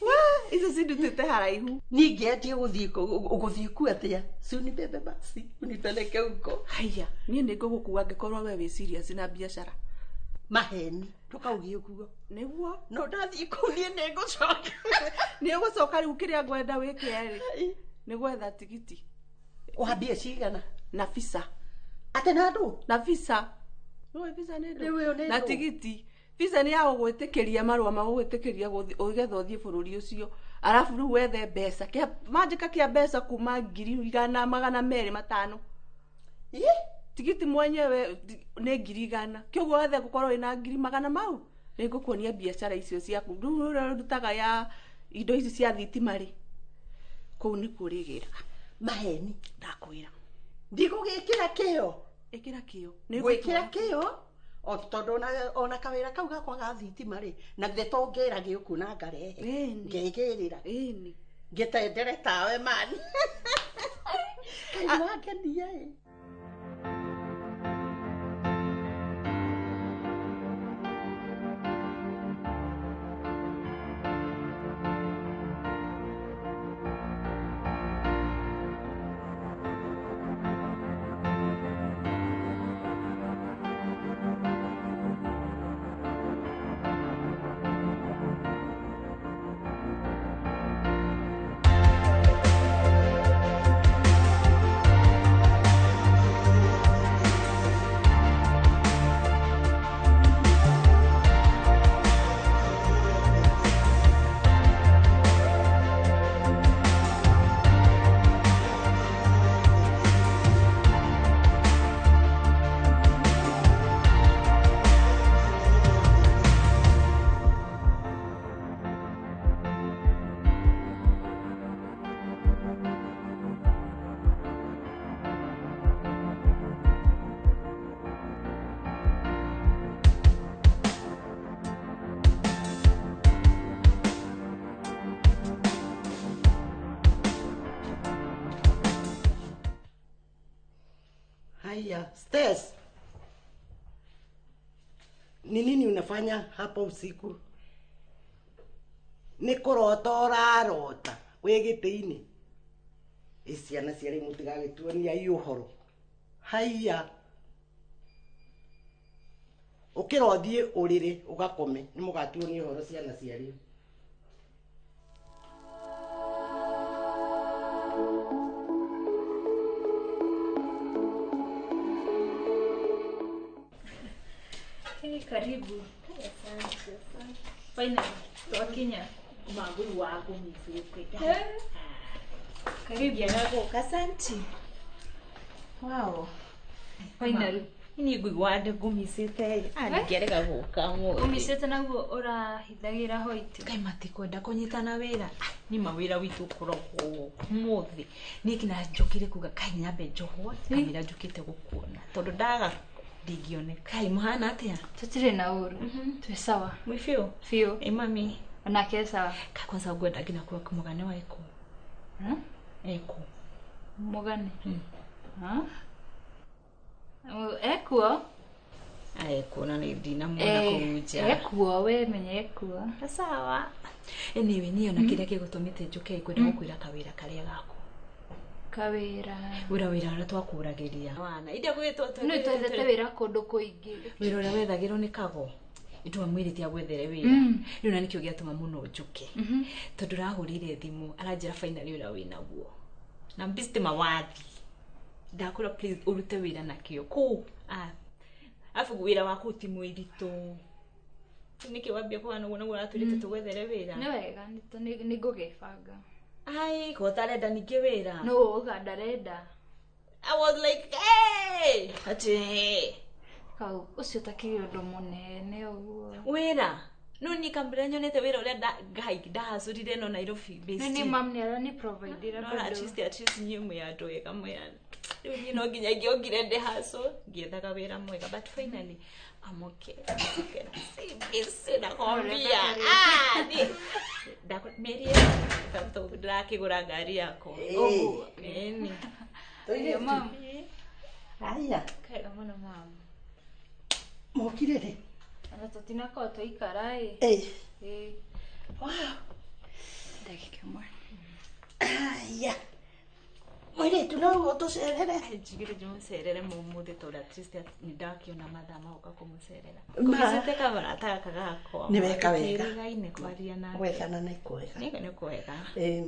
We icio cindutĩte haraihu. Ningĩendie gũthiĩ ku atĩa? Si unibebe basi unipeleke huko. Haiya, niĩ nĩ ngũgũkua angĩkorwo we wĩ serious na biacara. Maheni, ndũkaugie ũguo. Nĩguo. No ndathiĩ kũu niĩ nĩ ngũcoka. Nĩ ũgũcoka rĩu kĩrĩa ngwenda wĩke rĩ, nĩ gwetha tigiti. Wa mbia cigana? Na visa. Atĩ na ndũ? Na visa. Nĩũĩ visa nĩ ndũ? Rĩu ĩyo nĩ Na ndũ? tigiti. Visa nĩ ya gũgwĩtĩkĩria marũa ma gũgwĩtĩkĩria ũgetha ũthiĩ bũrũri ũcio. Arabu rĩu wethe mbeca. Manjĩka kĩa mbeca kuma 1,250. Ĩ? Tigiti mwenyewe nĩ 100,000. Kĩoguo wethe gũkorwo wĩna 100,000 mau. Nĩ ngũkuonia biacara icio ciaku. Rĩu ũrĩa ũrutaga ya indo ici cia thitima rĩ, kũu nĩkuo ũrĩgĩraga. Maheni. Ndakwĩra. Ndigũgĩkĩra kĩo. Ĩkĩra kĩo. Gwĩkĩra kĩo o tondũ ona kawĩra kau gakwa ga thitima rĩ, na githĩ to ngĩra gĩũku na ngarehe. Ngegĩrĩra. Ĩni. Ngĩtendere tawe mani. Kaĩ wangenia ĩ. Haya, Stes. Ni nini unafanya hapa usiku? Nĩ kũrota ũrarota wĩ gĩtĩ-inĩ. Ĩ ciana cia rĩu mũtigagĩtuonia i ũhoro. Haiya. Ũkĩra ũthiĩ ũrĩrĩ ũgakome nĩ mũgatuonia ũhoro ciana cia rĩu. Hey, karibu. Asante, asante. Finally, twakinya. Maguru wako mithite. Karibu. Asante. Wow. Finally. Ni ngũigua ngũmicĩte andĩkĩarega gũka ũmũthĩ. Ũmicĩte naguo ũrahithagĩra hoiti. Kaĩ matikwenda kũnyitana wĩra. Nĩ ma wĩra witũ ũkoragwo ũmũthĩ. Niĩ nginya njũkire kuga kaĩ nyambe njohwo kamĩra njũkĩte gũkuona tondũ ndaga ndingĩoneka. Kaĩ mũhana atĩa? Tũtirĩ na ũru. Twĩ sawa. Mwĩ biũ? Biũ. Ĩ mami. Onake sawa. Ka kwanza ngwenda nginya kuga mũgane wa ĩkũ. Ĩkũ. Mũgane? Ekuo? Ekuo na nĩ ndinamuona kũu nja. Ekuo we menya ekuo. Sawa. Anyway, niĩ ona kĩrĩa gĩgũtũmĩte njũke ngwenda gũkwĩra kawĩra karĩa gaku. Kawĩra. Wĩra ũrĩa twakũragĩria. Wana, inde gwĩtwo Nĩ twethete wĩra kũndũ kũingĩ. Wĩra ũrĩa wethagĩrwo nĩ Kago. Itwamwĩrĩte agwethere wĩra. Rĩu na nĩkĩo gĩatũma mũno njũke. Tondũ rahũrĩire thimũ aranjĩra finally wĩra wĩnaguo. Na mbistima wathi. Ndakũra please ũrute wĩra nakĩo kũu. Arabu wĩra waku ti mũritũ. Nĩkĩ wambia kũhana ũguo naguo ũratwĩrĩte tũgwethere wĩra? Nĩ wega, nĩ ngũgĩbanga. Ai, ko ũtarenda ningĩ wĩra? No, uga ndarenda. I was like, hey! Ati. Kau, ũcio ũtakĩrĩ ũndũ mũnene ũguo. Wĩra? No niĩ kambĩra nyonete wĩra ũrĩa ngai ndahacũrire no Nairobi based. Nĩ mam nĩ arani provide-ira No, at least inyuĩ mwĩ andũ ega mwĩ andũ. Rĩu niĩ no nginya ingĩokire ndĩhacũ ngĩethaga wĩra mwega but finally I'm okay. You can see busy nakwambia. Ah, ni mĩeri ĩtatũ ndĩrakĩgũra ngari yakwa. Ũguo. Ĩni. Tũirĩtu. Mam. Haya. Kega mũno mam. Mokire rĩ? Ona tũtinakorwo twaikara ĩ. Ĩ. Wow. Ndagĩka ĩmwe. Haya. Mũirĩtu no ũguo tũcerere. Njigire ndĩmũcerere mũmũthĩ tondũ at least nĩ ndakĩona mathaa ma gũka kũmũcerera. Kũmicĩte kabarata gaka gakwa. Nĩ weka wega. Twĩrĩgaine kwaria nake. Gwethana nĩ kwega. Nĩ kwega.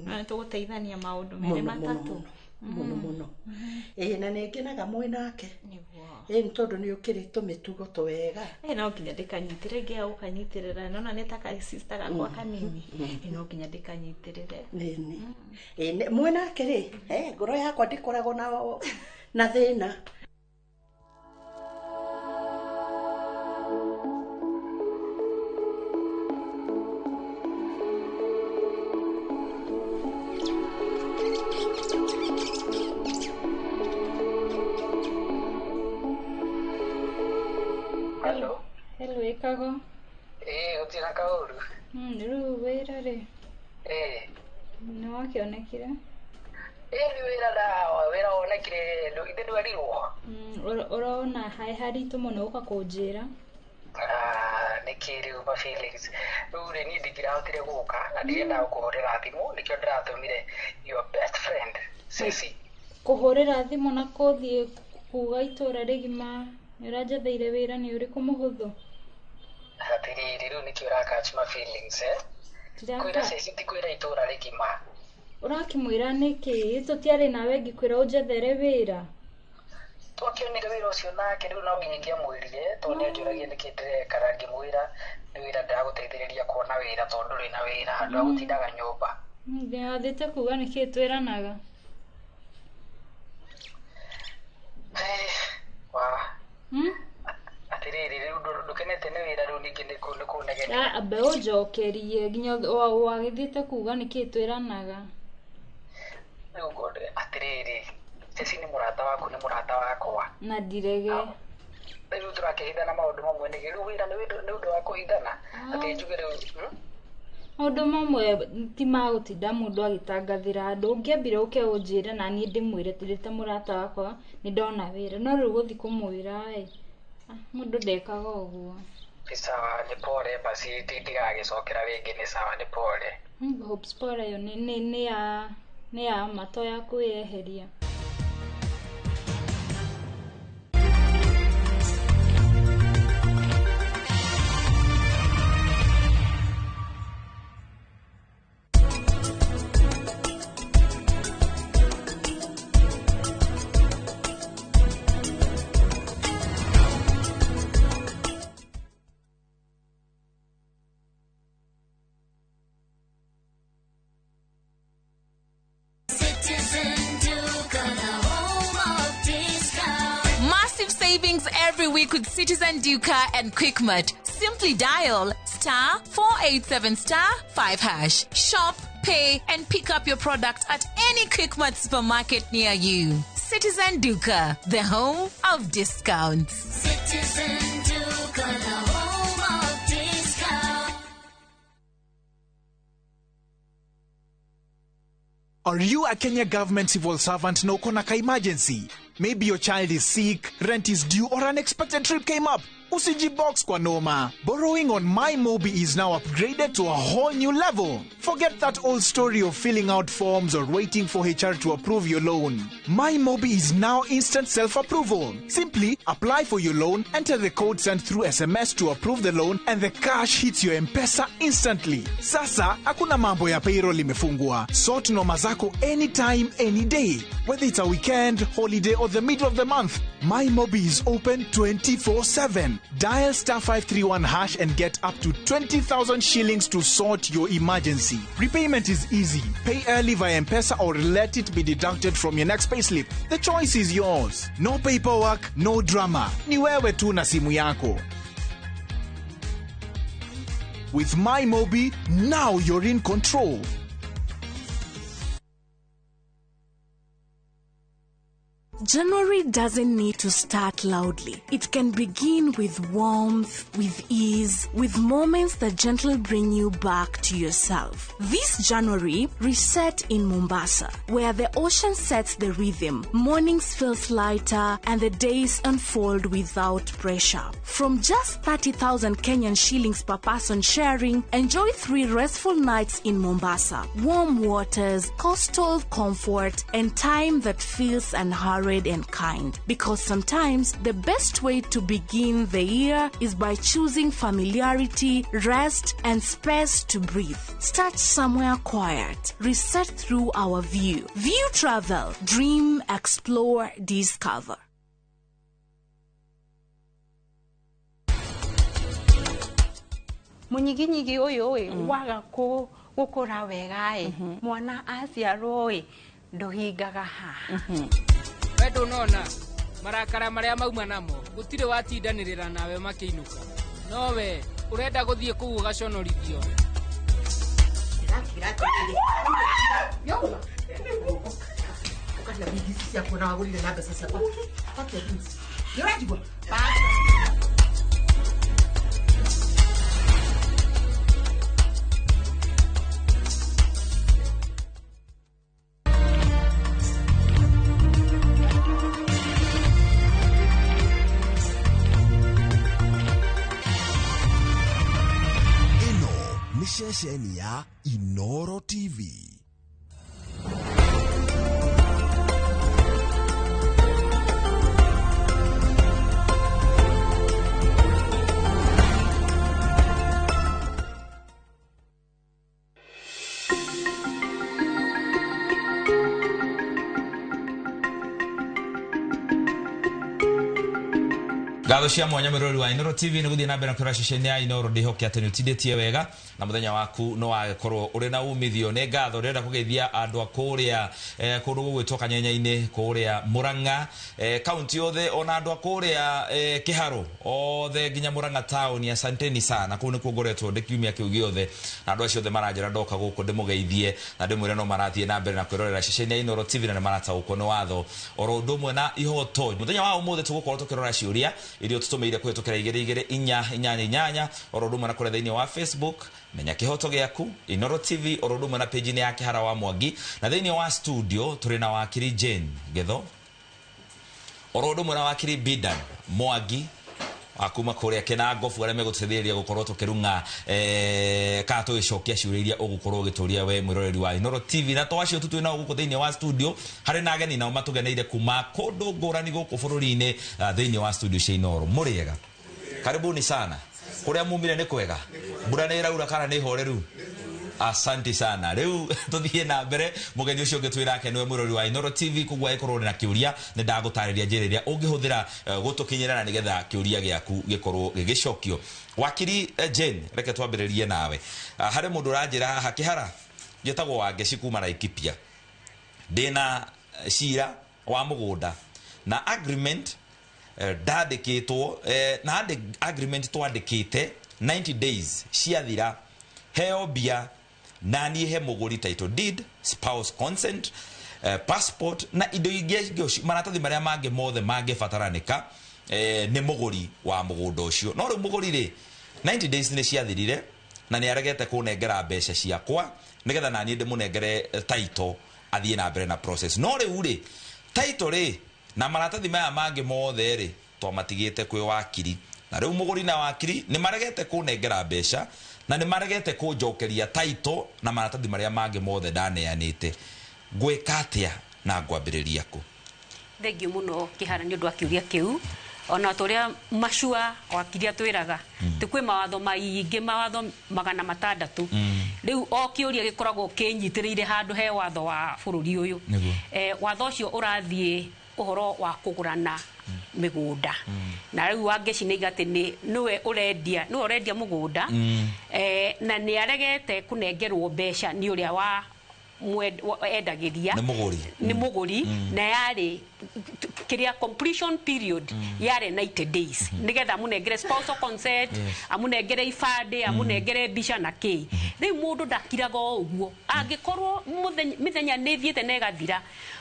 Na nĩtũgũteithania maũndũ merĩ matatũ. Mũno mũno. Ĩ na nĩ ngenaga mwĩ nake. Ĩ nĩ tondũ nĩ ũkĩrĩ tũmĩtugo twega. Ĩ no nginya ndĩkanyitĩrĩre ngĩaga gũkanyitĩrĩra nona nĩ ta ka sister gakwa kanini. Ĩ no nginya ndĩkanyitĩrĩre. Nĩ. Ĩ mwĩ nake rĩ, ngoro yakwa ndĩkoragwo na thĩna. Hello, ĩkago. Ĩ, gũtirĩ na kaũru. Rĩu wĩra rĩ? Ĩ. Nĩ wakĩonekire? Ĩ, nĩ wĩra wĩra wonekire, ithe ndwerirwo. Ũrona haĩ haritũ mũno gũka kũnjĩra. Nĩkĩ rĩu ma feelings. Rĩu rĩ niĩ ndingĩrahotire gũka na ndirendaga gũkũhũrĩra thimũ nĩkĩo ndĩratũmire your best friend Ceci. Kũhũrĩra thimũ na kũthiĩ kuga itũra rĩgima nĩ ũranjetheire wĩra nĩ ũrĩkũ mũhũthũ? Atĩrĩrĩ rĩu nĩkĩo ũra-catch ma feelings eh? Kwĩra Ceci ti kwĩra itũra rĩgima. Ũrakĩmwĩra nĩkĩ? Tũtiarĩ nawe ngĩkwĩra ũnjethere wĩra. Twakĩonire wĩra ũcio nake rĩu no nginya ingĩamwĩrire tondũ nĩanjũragia nĩkĩ ndĩreka na ngĩmwĩra nĩ wĩra ndĩragũteithĩrĩria kuona wĩra tondũ ndũrĩ na wĩra handũ ha gũtindaga nyũmba. Ndĩrathĩte kuga nĩkĩ twĩranaga. Wa. Atĩrĩrĩ rĩu ndũkenete nĩ wĩra rĩu ningĩ nĩ kũnegenia. Ambe ũnjokerie nginya wagĩthiĩte kuga nĩkĩ twĩranaga. Rĩu atĩrĩrĩ Ceci nĩ mũrata waku nĩ mũrata wakwa. Na ndirege. Rĩu tũrakĩhithana maũndũ mamwe nĩkĩ rĩu wĩra nĩ ũndũ wa kũhithana atĩ njuge rĩu. Maũndũ mamwe ti ma gũtinda mũndũ agĩtangathĩra andũ. Ũngĩambire ũke ũnjĩre na niĩ ndĩmwĩre ndĩ ta mũrata wakwa nĩ ndona wĩra. No rĩu gũthiĩ kũmwĩra ĩ, mũndũ ndekaga ũguo. Nĩ sawa, nĩ pole basi ndigagĩcokera rĩngĩ, nĩ sawa, nĩ pole. Hopes pole ĩyo nĩ ya ma to ya kwĩyeheria. Savings every week with Citizen Duka and Quickmart. Simply dial *487 *5#. Shop, pay, and pick up your product at any Quickmart supermarket near you. Citizen Duka, the home of discounts. Citizen Duka, the home of discounts. Are you a Kenya government civil servant na uko na ka emergency? Maybe your child is sick, rent is due, or an unexpected trip came up. Usijibox kwa noma. Borrowing on MyMobi is now upgraded to a whole new level. Forget that old story of filling out forms or waiting for HR to approve your loan. MyMobi is now instant self-approval. Simply apply for your loan, enter the code sent through SMS to approve the loan, and the cash hits your M-Pesa instantly. Sasa, hakuna mambo ya payroll imefungwa. Sort noma zako anytime, any day. Whether it's a weekend, holiday, or the middle of the month, MyMobi is open 24/7. Dial *531# and get up to 20,000 shillings to sort your emergency. Repayment is easy. Pay early via M-Pesa or let it be deducted from your next payslip. The choice is yours. No paperwork, no drama. Ni wewe tu na simu yako. With MyMobi, now you're in control. January doesn't need to start loudly. It can begin with warmth, with ease, with moments that gently bring you back to yourself. This January, reset in Mombasa, where the ocean sets the rhythm, mornings feels lighter, and the days unfold without pressure. From just 30,000 Kenyan shillings per person sharing, enjoy 3 restful nights in Mombasa. Warm waters, coastal comfort, and time that feels unhurried and kind. Because sometimes the best way to begin the year is by choosing familiarity, rest, and space to breathe. Start somewhere quiet. Reset through our view. View Travel. Dream, explore, discover. Munyiginyigi uyu ĩ waga gukura wega ĩ mwana aciarwo ĩ nduhingaga haha. We ndũnona marakara marĩa mauma namo gũtirĩ watindanĩrĩra nawe makĩinũka no we ũrenda gũthiĩ kũu ũgaconorithio. Ceceni ya Inoro TV. Ngatho cia mwanya mwirori wa Inoro TV ni guthie na mbere na kwira ceceni ya Inoro ndihoke ati ni utindĩtie wega na muthenya waku no wagikorwo uri na umithio. Ni ngatho ndĩrenda kugeithia andu a kuria kundu gugwitwo Kanyenya-inĩ kuria Murang'a kaunti yothe ona andu a kuria Kiharu othe nginya Murang'a town. Asanteni sana kuu nikuo ngoretwo ndi kiumia kiu giothe na andu acio othe maranjira ndoka guku ndimugeithie na ndimwire no marathie na mbere na kwirorera ceceni ya Inoro TV na marataũkwo ni watho oro undu umwe na ihoto. Muthenya wa umuthi tugukorwo tukirora ciuria Iria ũtũtũmĩire kũhĩtũkĩra 2 2 4 8 8 oro ũndũ ũmwe na kũrĩa thĩinĩ wa Facebook Menya Kĩhoto Gĩaku Inoro TV, oro ũndũ ũmwe na page-inĩ ya Kĩhara wa Mwangi. Na thĩinĩ wa studio tũrĩ na wakiri Jane Getho, oro ũndũ ũmwe na wakiri Bidan Mwangi akuma kuria Kinangobu, aria megũtũteithĩrĩria gũkorwo tũkĩrung'a kana tũgĩcokia ciũria iria ũgũkorwo ũgĩtũria we mwĩroreri wa Inoro TV. Na to acio tu twĩ nao gũkũ thĩinĩ wa studio, harĩ na ageni nao matũgeneire kuma kũndũ ngũrani gũkũ bũrũri-inĩ, thĩinĩ wa studio cia Inoro. Mũrĩega, karibuni sana. Kũrĩa mumire nĩ kwega? Mbura nĩ ĩraura kana nĩ horeru? Asante sana. Rĩu tũthiĩ na mbere, mũgeni ũcio ũngĩ twĩrake nĩwe mwĩrori wa Inoro TV. Koguo angĩkorwo ũrĩ na kĩũria, nĩ ndagũtarĩria njĩra ĩrĩa ũngĩhũthĩra gũtũkinyĩra na nĩgetha kĩũria gĩaku gĩkorwo gĩgĩcokio. Wakiri Jane, reke twambĩrĩrie nawe. Harĩ mũndũ ũranjĩra haha, Kĩhara, njĩtagwo Wangeci kuma Laikipia, ndĩna cira wa mũgũnda na agreement ndandĩkĩtwo na agreement twandĩkĩte 90 days ciathira heo mbia na niĩ he mũgũri title deed, spouse consent, passport na indo ingĩ, maratathi marĩa mangĩ mothe mangĩbataranĩka nĩ mũgũri wa mũgũnda ũcio. No rĩu mũgũri rĩ, 90 days nĩ ciathirire na nĩ aregete kũnengera mbeca ciakwa nĩgetha na niĩ ndĩmũnengere title athiĩ na mbere na process. No rĩu rĩ, title rĩ na maratathi maya mangĩ mothe rĩ, twamatigĩte kwĩ wakiri, na rĩu mũgũri na wakiri nĩ maregete kũnengera mbeca na nĩ maregete kũnjokeria title na maratathi marĩa mangĩ mothe ndaneanĩte. Ngwĩka atĩa na ngwambĩrĩria kũ? Thengiũ mũno Kĩhara nĩ ũndũ wa kĩũria kĩu. Ona tũrĩa macua wakiri atwĩraga tĩ kwĩ mawatho maingĩ, mawatho 600. Rĩu o kĩũria gĩkoragwo kĩnyitĩrĩire handũ he watho wa bũrũri ũyũ. Watho ũcio ũrathiĩ ũhoro wa kũgũrana mĩgũnda, na rĩu Wangeci nĩ atĩ nĩwe ũrendia, nĩwe ũrendia mũgũnda, na nĩ aregete kũnengerwo mbeca nĩ ũrĩa wa endagĩria, nĩ mũgũri, nĩ mũgũri, na yarĩ kĩrĩa completion period yarĩ 90 days nĩgetha amũnengere spousal consent, amũnengere ibandĩ, amũnengere mbica na kĩ. Rĩu mũndũ ndakiraga o ũguo. Angĩkorwo mĩthenya nĩ ĩthiĩte na ĩgathira,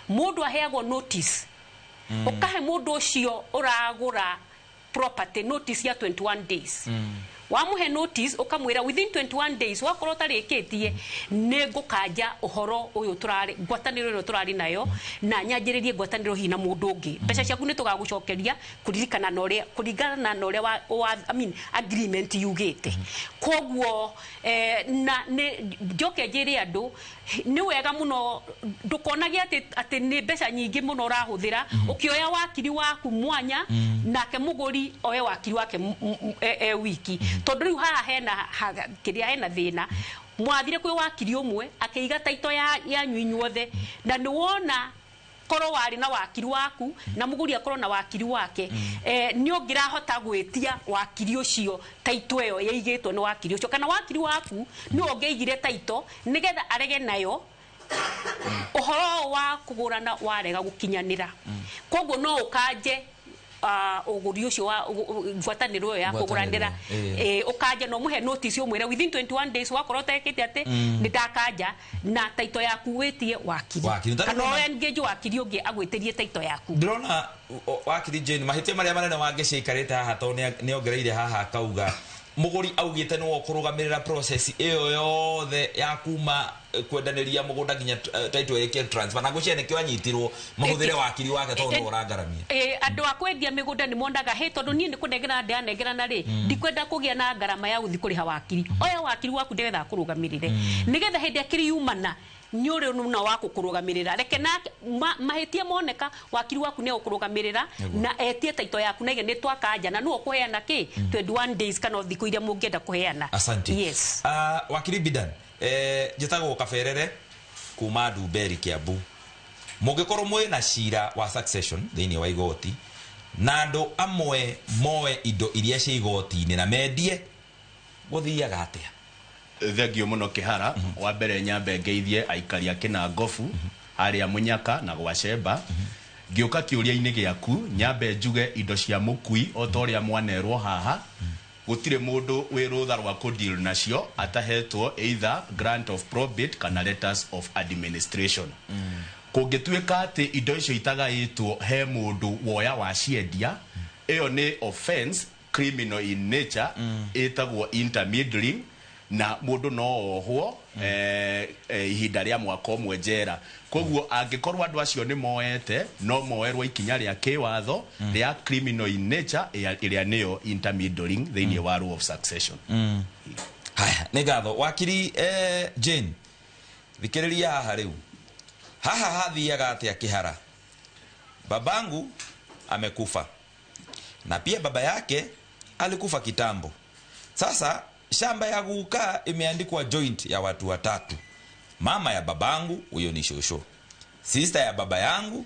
mũndũ aheagwo notice. Ũkahe mũndũ ũcio ũragũra property notice ya 21 days. Wamuhe notice ukamwira within 21 days wakorwo ũtarĩkĩtie nĩ ngũkanja ũhoro ũyũ tũrarĩ ngwatanĩro ĩno tũrarĩ nayo na nyanjĩrĩrie ngwatanĩro hihi na mũndũ ũngĩ. Mbeca ciaku nĩ tũgagũcokeria kũririkana na ũrĩa kũringana na ũrĩa wa I mean agreement yugĩte. Koguo na nĩ njoke njĩre andũ nĩ wega mũno ndũkonage atĩ nĩ mbeca nyingĩ mũno ũrahũthĩra ũkĩoya wakiri waku mwanya nake mũgũri oe wakiri wake e wiki, tondũ rĩu haha hena kĩrĩa hena thĩna. Mwathire kwĩ wakiri ũmwe akĩiga taito yanyu inyuothe, na nĩ wona korwo warĩ na wakiri waku na mũgũri akorwo na wakiri wake, nĩ ũngĩrahota gwĩtia wakiri ũcio taito ĩyo yaigĩtwo nĩ wakiri ũcio, kana wakiri waku nĩ ũngĩaigire taito nĩgetha arege nayo ũhoro wa kũgũrana warega gũkinyanĩra. Koguo no ũkanje ũgũri ũcio wa ngwatanĩro ĩyo ya kũgũranĩra, ũkanja no mũhe notice ũmwĩre within 21 days wakorwo ũtekĩte atĩ nĩ ndakanja na taito yaku wĩtie wakiri, kana o engage wakiri ũngĩ agwĩtĩrie taito yaku. Ndĩrona wakiri Jane mahĩtia marĩa manene Wangeci aikarĩte haha tondũ nĩ ongereire haha akauga mũgũri augĩte nĩwe ũkũrũgamĩrĩra process ĩyo yothe ya kuma kwendanĩria mũgũnda nginya title ĩke transfer, na ngwĩciria nĩkĩo anyitirwo mahũthĩre wakiri wake tondũ nĩwe ũrangaramia. Andũ a kwendia mĩgũnda nĩ monaga hĩ tondũ niĩ nĩ kũnengera ndĩranengerana rĩ, ndikwenda kũgĩa na ngarama ya gũthiĩ kũrĩha wakiri. Oya wakiri waku nĩgetha akũrũgamĩrĩre, nĩgetha hĩndĩ akĩriumana nĩ ũrĩ na wa gũkũrũgamĩrĩra. Reke na mahĩtia moneka wakiri waku nĩ egũkũrũgamĩrĩra na etie taito yaku na nĩ twakanja na nĩwe ũkũheana kĩ 21 days kana thikũ iria mũngĩenda kũheana. Asante. Yes. Wakiri Bidan, njĩtagwo Kaberere kuma Ndumberi Kiambu. Mũngĩkorwo mwĩ na cira wa succession thĩinĩ wa igoti na andũ amwe moe indo iria cia igoti-inĩ na mendie, gũthiaga atĩa? Thengio mũno Kĩhara. Wa mbere nyambe ngeithie aikari a Kĩnangobu harĩa Mũnyaka na Gwacemba. Ngĩũka kĩũria-inĩ gĩaku nyambe njuge indo cia mũkui o ta ũrĩa mwanerwo haha, gũtirĩ mũndũ wĩ rũtha rwa kũ deal nacio atahetwo either grant of probate kana letters of administration. Kũngĩtuĩka atĩ indo icio itagaĩtwo he mũndũ woya waciendia, Ĩyo nĩ offense criminal in nature, ĩtagwo intermeddling, na mũndũ no ohwo ihinda rĩa mwaka ũmwe njera. Koguo angĩkorwo andũ acio nĩ moete, no moerwo ikinya rĩa kĩwatho rĩa criminal in nature, ĩrĩa nĩyo intermeddling thĩinĩ wa law of succession. Haya, nĩ ngatho wakiri. Jane, thikĩrĩria haha rĩu, haha hathiaga atĩa Kĩhara? Babangu amekufa na pia baba yake alikufa kitambo. Sasa shamba ya guka imeandikwa joint ya watu watatu: mama ya babangu, huyo ni shosho, sister ya baba yangu,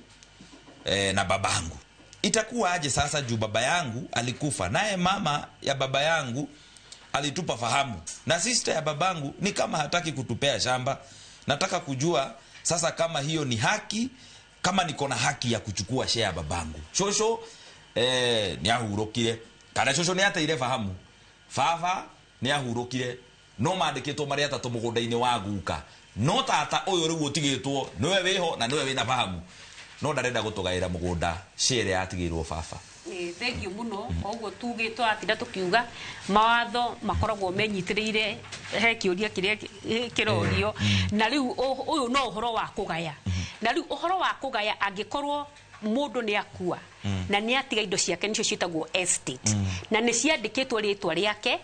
na babangu. Itakuwa aje sasa juu baba yangu alikufa, naye mama ya baba yangu alitupa fahamu, na sister ya babangu ni kama hataki kutupea shamba? Nataka kujua sasa kama hiyo ni haki, kama niko na haki ya kuchukua share ya babangu. Shosho ni ahurũkire, kana shosho ni ateire fahamu, baba ni ahurũkire, no mandĩkĩtwo marĩ atatũ mũgũnda-inĩ wa guka, no tata ũyũ rĩu ũtigĩtwo nĩwe wĩho na nĩwe wĩna fahamu, no ndarenda gũtũgaĩra mũgũnda share yatigĩirwo baba. Thank you muno. Koguo tuge twatinda tukiuga mawatho makoragwo menyitĩrĩire he kĩũria kĩrĩa kĩrorio, na rĩu ũyũ no ũhoro wa kũgaya, na rĩu ũhoro wa kũgaya, angĩkorwo mũndũ nĩ akua na nĩ atiga indo ciake, nĩcio ciĩtagwo estate, na nĩ ciandĩkĩtwo rĩtwa rĩake,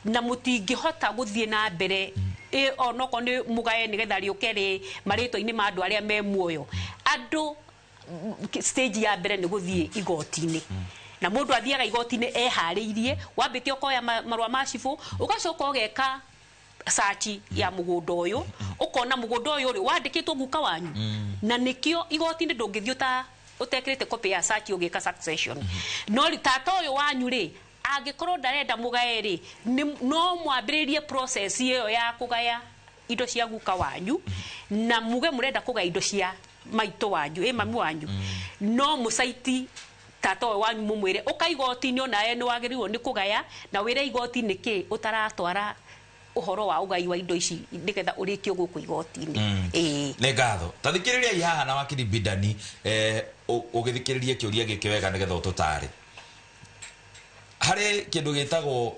na mũtingĩhota gũthiĩ na mbere onokorwo nĩ mũgaye nĩgetha rĩũke rĩ marĩtwa-inĩ ma andũ arĩa me muoyo, andũ stage ya mbere nĩ gũthiĩ igoti-inĩ. Na mũndũ athiaga igoti-inĩ eharĩirie, wambĩte ũkoya marũa ma cibũ, ũgacoka ũgeka search ya mũgũnda ũyũ, ũkona mũgũnda ũyũ rĩ wandĩkĩtwo guka wanyu, na nĩkĩo igoti-inĩ ndũngĩthiĩ ũtekĩrĩte copy ya search ũgĩka succession. No rĩ tata ũyũ wanyu rĩ, angĩkorwo ndarenda mũgaye rĩ, no mwambĩrĩrie process ĩyo ya kũgaya indo cia guka wanyu, na muge mũrenda kũgaya indo cia maitũ wanyu, mami wanyu, no mũcaiti tata ũyũ wanyu mũmwĩre ũka igoti-inĩ, onawe nĩ wagĩrĩirwo nĩ kũgaya, na wĩre igoti nĩkĩ ũtaratwara ũhoro wa ũgai wa indo ici nĩgetha ũrĩkio gũkũ igoti-inĩ. Nĩ ngatho. Ta thikĩrĩriai haha na wakiri Bidani, ũgĩthikĩrĩrie kĩũria gĩkĩ wega nĩgetha ũtũtare. Harĩ kĩndũ gĩtagwo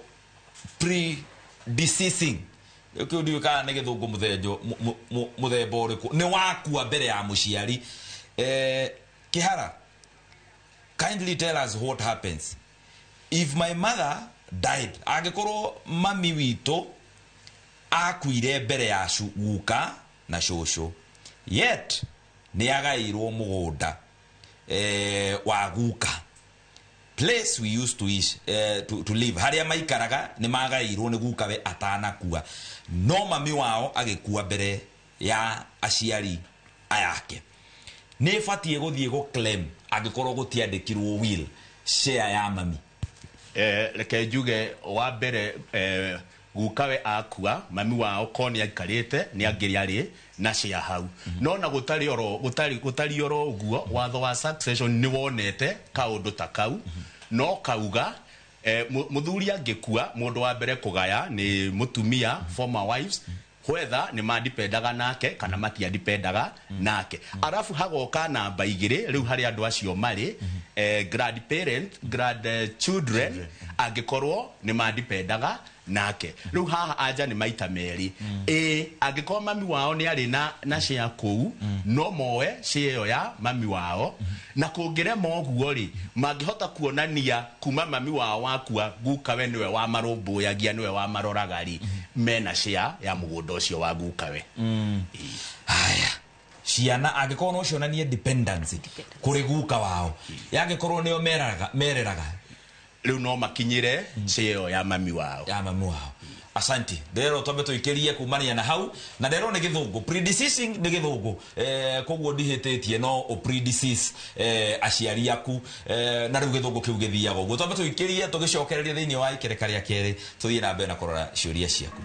predeceasing, kĩu ndiũĩ kana nĩ gĩthũngũ mũthemba ũrĩkũ, nĩ wakua mbere ya mũciari. Kĩhara, kindly tell us what happens if my mother died. Angĩkorwo mami witũ akuire mbere ya guka na cũcũ, yet nĩ agaĩirwo mũgũnda wa guka, place we used to, ish, to live, harĩa maikaraga nĩ magaĩirwo nĩ guka we atanakua, no mami wao agĩkua mbere ya aciari ayake, nĩ batiĩ gũthiĩ gũ claim angĩkorwo gũtiandĩkirwo will share ya mami? Reke njuge wa mbere, gukawe akua, mami wao ko nĩ aikarĩte nĩ angĩrĩ arĩ na share hau, no na gũtarĩ oro gũtarĩ oro ũguo, watho wa succession nĩ wonete kaũndũ ta kau, no kauga mũthuri angĩkua, mũndũ wa mbere kũgaya nĩ mũtumia, former wives, whether nĩ mandipendaga nake kana matiandipendaga nake. Arabu hagoka namba igĩrĩ rĩu harĩ andũ acio marĩ grandparent, grandchildren, angĩkorwo nĩ mandipendaga nake. Rĩu haha anja nĩ maita merĩ. Ĩ angĩkorwo mami wao nĩ arĩ na share kũu, no moe share ĩyo ya mami wao, na kũngĩrema ũguo rĩ, mangĩhota kuonania kuma mami wao wakua gukawe nĩwe wamarũmbũyagia, nĩwe wamaroraga rĩ, mena share ya mũgũnda ũcio wa gukawe. Haya, ciana angĩkorwo no cionanie dependency kũrĩ guka wao, yangĩkorwo nĩo mereraga, rĩu no makinyĩre share ĩyo ya mami wao. Ya mami wao. Asante. Ndero twambe tũikĩrie kumania na hau, na ndero nĩ gĩthũngũ, predeceasing nĩ gĩthũngũ, koguo ndihĩtĩtie, no ũ predecease aciari aku, na rĩu gĩthũngũ kĩu gĩthiaga ũguo. Twambe tũikĩrie tũgĩcokererie thĩinĩ wa ikereka rĩa kerĩ, tũthiĩ na mbere na kũrora ciũria ciaku.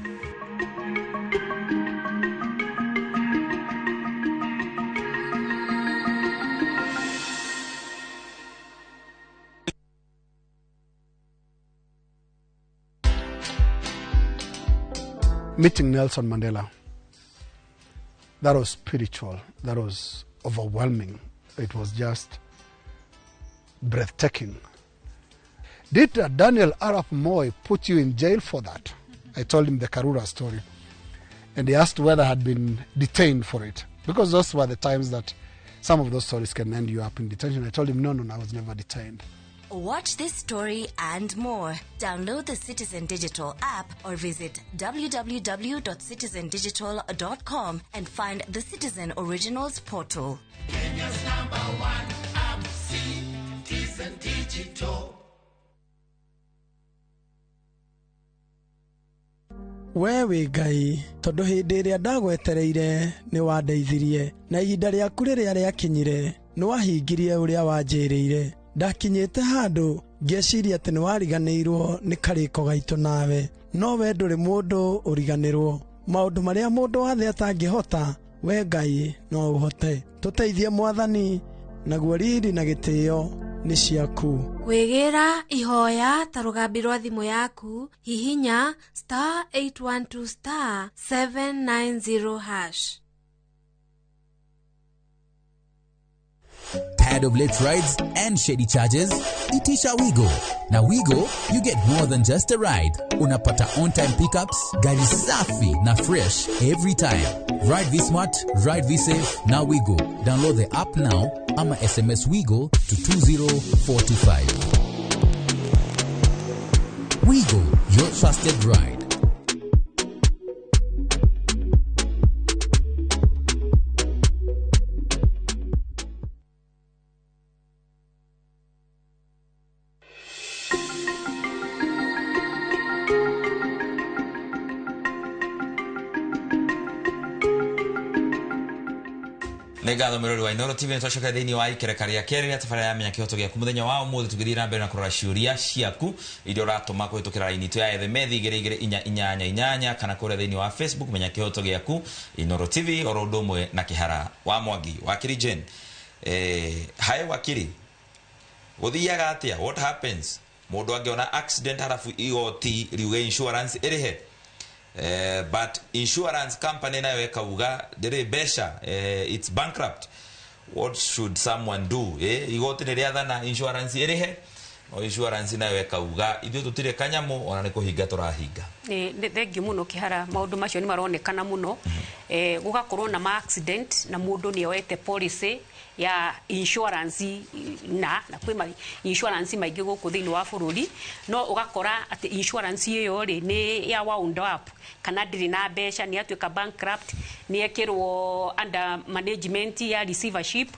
Meeting Nelson Mandela, that was spiritual, that was overwhelming. It was just breathtaking. Did Daniel Arap Moi put you in jail for that? I told him the Karura story. And he asked whether I had been detained for it. Because those were the times that some of those stories can end you up in detention. I told him, no, I was never detained. Watch this story and more. Download the Citizen Digital app or visit www.citizendigital.com and find the Citizen Originals portal. Kenya's number one app, Citizen Digital. We wĩ Ngai tondũ hĩndĩ ĩrĩa ndagwetereire nĩ wandeithirie na ihinda rĩaku rĩrĩa rĩakinyire nĩ wahingirie ũrĩa wanjĩrĩire. Ndakinyĩte handũ ngĩciria atĩ nĩ wariganĩirwo nĩ karĩko gaitũ nawe, no we ndũrĩ mũndũ ũriganĩrwo. Maũndũ marĩa mũndũ wa thĩ atangĩhota, we Ngai no ũhote. Tũteithie Mwathani, naguo riri na gĩtĩo nĩ ciaku. Kwĩgĩra ihoya ta rũgambi rwa thimũ yaku, hihinya star 812 star 790 hash. Tired of late rides and shady charges? Itisha Wigo. Now Wigo, you get more than just a ride. Unapata on-time pickups, gari safi na fresh every time. Ride V-Smart, ride V-Safe, now Wigo. Download the app now ama SMS Wigo to 20425. Wigo, your trusted ride. Nĩ ngatho mwĩrori wa Inooro TV, nĩtwacoka thĩinĩ wa ikereka rĩa kerĩ rĩa tabarĩra ya Menya Kĩhoto Gĩaku mũthenya wa ũmũthĩ, tũgĩthiĩ na mbere na kũrora ciũria ciaku iria ũratũma kũhĩtũkĩra raini itũ ya ethemethi 22488 kana kũrĩa thĩinĩ wa Facebook Menya Kĩhoto Gĩaku Inooro TV oro ũndũ ũmwe na Kĩhara wa Mwangi. Wakiri Jane, hae wakiri, gũthiaga atĩa? What happens mũndũ angĩona accident harafu igoti riuge insurance ĩrĩhe? But insurance company nayo ĩkauga ndĩrĩ mbeca, it's bankrupt. What should someone do? Igoti nĩ rĩathana insurance ĩrĩhe, no insurance nayo ĩkauga ithuĩ tũtirĩ kanyamũ, ona nĩ kũhinga tũrahinga. Nĩ thengiũ mũno Kĩhara, maũndũ macio nĩ maronekana mũno. Gũgakorwo na ma accident na mũndũ nĩ oete policy ya insurance na kwĩ ma insurance maingĩ gũkũ thĩinĩ wa bũrũri, no ũgakora atĩ insurance ĩyo rĩ nĩ ya wound up kana ndĩrĩ na mbeca, nĩ yatuĩka bankrupt, nĩ yekĩrwo under management ya receivership,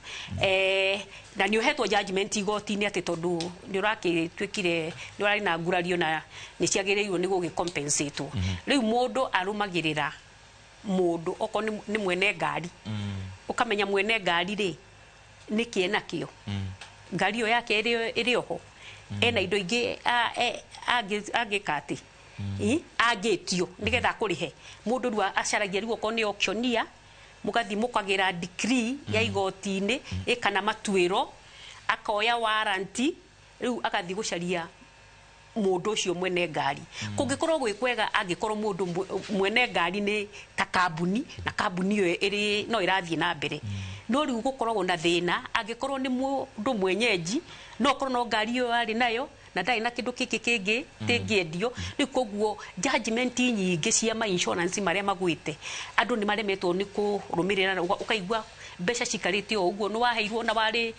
na nĩ ũhetwo judgment igoti-inĩ atĩ tondũ nĩ ũragĩtuĩkire nĩ ũrarĩ na ngurario na nĩ ciagĩrĩirwo nĩ gũgĩcompensatwo. Rĩu mũndũ arũmagĩrĩra mũndũ okorwo nĩ mwene ngari, ũkamenya mwene ngari rĩ nĩkĩ enakĩo, ngari ĩyo yake ĩrĩ oho, ena indo ingĩ angĩka atĩ angĩtio nĩgetha akũrĩhe. Mũndũ rĩu acaragia rĩu okorwo nĩ auctioneer, mũgathiĩ mũkagĩra decree ya igoti-inĩ ĩkana matuĩro, akoya warranty, rĩu agathiĩ gũcaria mũndũ ũcio mwene ngari. Kũngĩkorwo gwĩ kwega angĩkorwo mũndũ mwene ngari nĩ ta kambuni na kambuni ĩyo ĩrĩ no ĩrathiĩ na mbere. No rĩu gũkoragwo na thĩna angĩkorwo nĩ mũndũ mwenyeji, no okorwo no ngari ĩyo arĩ nayo na ndarĩ na kĩndũ kĩngĩ kĩngĩ tĩngĩendio. Rĩu koguo judgment nyingĩ cia ma insurance marĩa magwĩte andũ nĩ maremetwo nĩ kũrũmĩrĩra, ũkaigua mbeca cikarĩte o ũguo, nĩ waheirwo na warĩ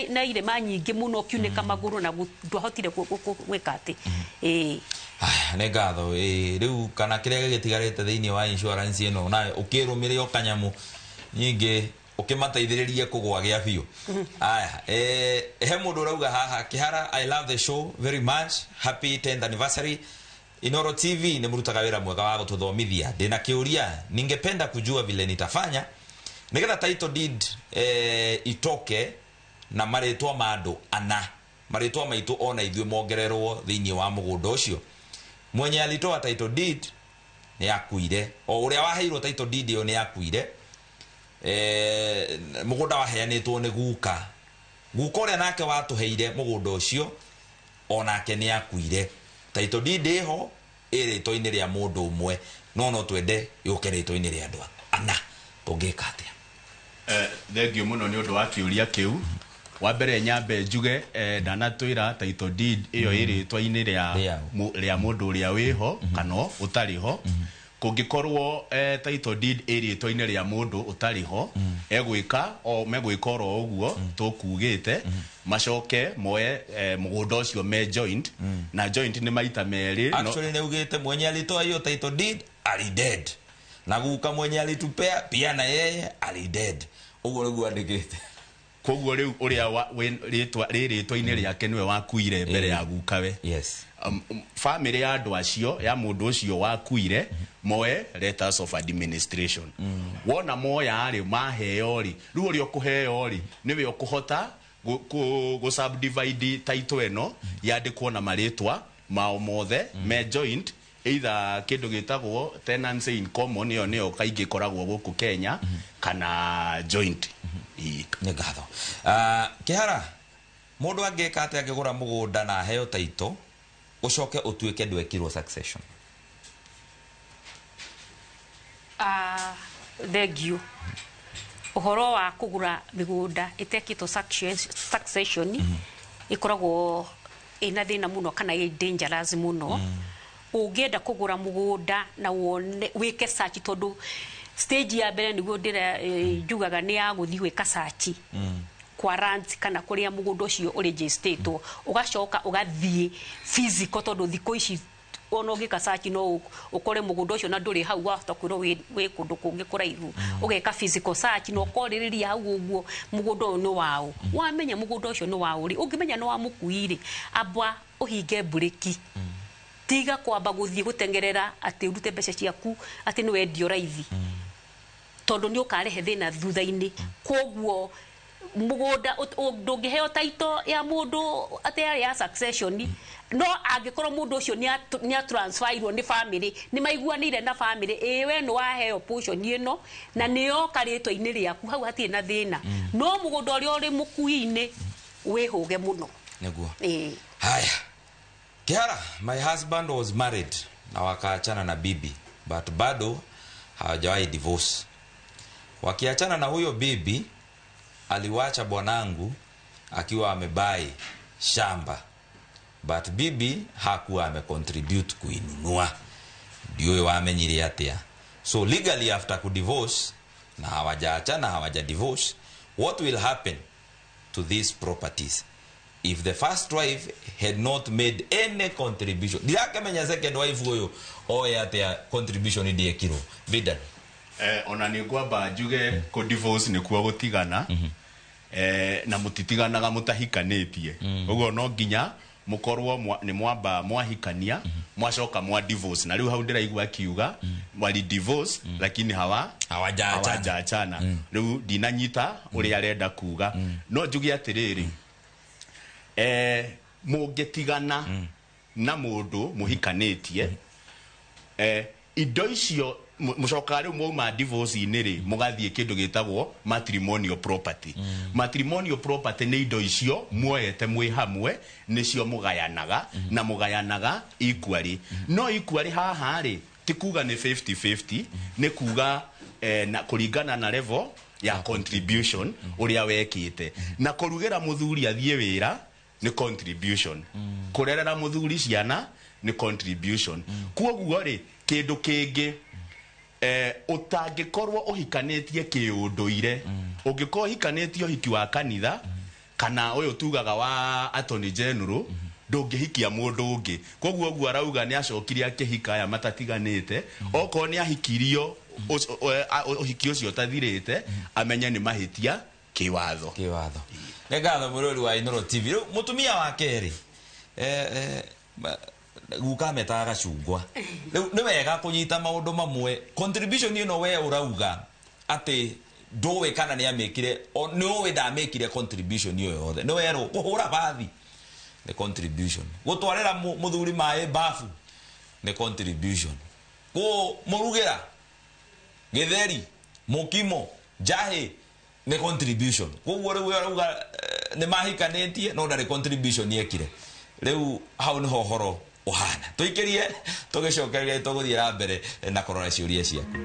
na irema nyingĩ mũno ũkiunĩka magũrũ na ndwahotire gwĩka atĩ. Nĩ ngatho. Rĩu kana kĩrĩa gĩgĩtigarĩte thĩinĩ wa insurance ĩno nayo ũkĩrũmĩrĩra o kanyamũ nyingĩ ũkĩmateithĩrĩrie kũgwa gĩa biũ. Aya, he mũndũ ũrauga haha, Kĩhara, I love the show very much, happy 10th anniversary. Inooro TV nĩ mũrutaga wĩra mwega wa gũtũthomithia. Ndĩna kĩũria, ningependa kujua vile nitafanya nĩgetha title deed itoke na marĩtwa ma andũ ana, marĩtwa maitũ ona ithuĩ mongererwo thĩinĩ wa mũgũnda ũcio. Mwenye alitoa title deed nĩ akuire, o ũrĩa waheirwo title deed ĩyo nĩ akuire. Mũgũnda waheanĩtwo nĩ guka, guka ũrĩa nake watũheire mũgũnda ũcio onake nĩ akuire. Title deed ĩho ĩ rĩtwa-inĩ rĩa mũndũ ũmwe, no twende yũke rĩtwa-inĩ rĩa andũ ana. Tũngĩka atĩa? Thengiũ mũno nĩ ũndũ wa kĩũria kĩu. Wa mbere nyambe njuge ndanatwĩra title deed ĩyo ĩ rĩtwa-inĩ rĩa mũndũ ũrĩa wĩho kana ũtarĩ ho. Kũngĩkorwo title deed ĩ rĩtwa-inĩ rĩa mũndũ ũtarĩ ho, egwĩka o megwĩka oro ũguo tũkugĩte, macoke moe mũgũnda ũcio me joint, na joint nĩ maita merĩ. Actually nĩ ugĩte mwenye alitoa hiyo title deed ali dead, na guka mwenye alitupea pia na yeye ali dead, ũguo nĩguo andĩkĩte. Koguo rĩu ũrĩa rĩtwa-inĩ rĩake nĩwe wakuire mbere ya gukawe. Yes. Family ya andũ acio ya mũndũ ũcio wakuire moe letters of administration. Wona moya rĩ maheo rĩ, rĩu ũrĩa ũkũheo rĩ nĩwe ũkũhota gũ subdivide title ĩno yandĩkwo na marĩtwa mao mothe me joint, either kĩndũ gĩtagwo tenancy in common, ĩyo nĩyo kaingĩ ĩkoragwo gũkũ Kenya, kana joint. Nĩ ngatho. Kĩhara, mũndũ angĩka atĩa angĩgũra mũgũnda na aheo title ũcoke ũtuĩke ndwekirwo succession? Thank you. Ũhoro wa kũgũra mĩgũnda ĩtekĩtwo succession ĩkoragwo ĩna thĩna mũno kana ĩ dangerous mũno. Ũngĩenda kũgũra mũgũnda na wone wĩke search, tondũ stage ya mbere nĩguo ndĩra njugaga nĩ ya gũthiĩ gwĩka search kwa rent kana kũrĩa mũgũnda ũcio ũregistatwo, ũgacoka ũgathiĩ physical, tondũ thikũ ici ona ũngĩka search no ũkore mũgũnda ũcio na ndũrĩ hau, wahota kwĩrwo wĩ kũndũ kũngĩ kũraihu. Ũgeka physical search na ũkorĩrĩria hau ũguo mũgũnda ũyũ nĩ waũ. Wamenya mũgũnda ũcio nĩ waũ rĩ, ũngĩmenya nĩ wa mũkui rĩ, amba ũhinge mburĩki, tiga kwamba gũthiĩ gũteng'erera atĩ ũrute mbeca ciaku atĩ nĩ wendio raithi, tondũ nĩ ũkarehe thĩna thutha-inĩ. Koguo mũgũnda ndũngĩheo title ya mũndũ atĩ yarĩ ya succession, no angĩkorwo mũndũ ũcio nĩ atransferirwo nĩ family, nĩ maiguanĩire na family, ĩĩ we nĩ waheo portion ĩno na nĩ yoka rĩtwa-inĩ rĩaku, hau hatirĩ na thĩna. No mũgũnda ũrĩa ũrĩ mũkui-inĩ wĩhũge mũno. Nĩguo. Ĩĩ. Haya. Kihara, my husband was married na wakaachana na bibi, but bado hawajawahi divorce. Wakiachana na huyo bibi, aliwacha bwanangu akiwa amebai shamba, but bibi hakuwa amecontribute kuinunua. Ndiyo wamenyire atia. So legally after kudivorce na hawajaachana, hawaja divorce, what will happen to these properties if the first wife had not made any contribution? Ndirakemenya second wife uyu oya atia contribution ndiekirwo bidan. Ona nĩ ngwamba njuge kũ divorce nĩkuo gũtigana, na mũtitiganaga mũtahikanĩtie. Ũguo no nginya mũkorwo nĩ mwamba mwahikania, mwacoka mwa divorce. Na rĩu hau ndĩraigua akiuga wali divorce lakini hawajaachana. Rĩu ndinanyita ũrĩa arenda kuga. No njuge atĩrĩrĩ, mũngĩtigana na mũndũ mũhikanĩtie, indo icio mũcokaga rĩu mwauma divorce-inĩ rĩ, mũgathiĩ kĩndũ gĩtagwo matrimonial property. Matrimonial property nĩ indo icio muoete mwĩ hamwe, nĩcio mũgayanaga, na mũgayanaga equally. No equally haha rĩ, ti kuga nĩ 50-50, nĩ kuga na kũringana na level ya contribution ũrĩa wekĩte. Na kũrugĩra mũthuri athiĩ wĩra nĩ contribution, kũrerera mũthuri ciana nĩ contribution. Kwoguo rĩ, kĩndũ kĩngĩ ũtangĩkorwo ũhikanĩtie kĩũndũire, ũngĩkorwo ũhikanĩtie ũhiki wa kanitha kana ũyũ tugaga wa attorney general, ndũngĩhikia mũndũ ũngĩ. Koguo ũguo arauga nĩ acokire akĩhika aya matatiganĩte, okorwo nĩ ahikirio ũhiki ũcio ũtathirĩte, amenye nĩ mahĩtia kĩwatho. Kĩwatho. Nĩ ngatho mũrori wa Inooro TV. Rĩu mũtumia wa kerĩ guka metaga gacungwa. Rĩu nĩ wega kũnyita maũndũ mamwe. Contribution ĩno we ũrauga atĩ ndũĩ kana nĩ amĩkire, nĩ ũĩ ndamĩkire contribution ĩyo yothe. Nĩ werwo kũhũra bathi nĩ contribution, gũtwarĩra mũthuri maĩ bafu nĩ contribution, kũmũrugĩra gĩtheri, mũkimo, njahĩ nĩ contribution. Koguo rĩu ũrauga nĩ mahikanĩtie no ndarĩ contribution yekire. Rĩu hau nĩho ũhoro ũhana. Tũikĩrie tũgĩcokereria tũgũthiĩ na mbere na kũrora ciũria ciaku.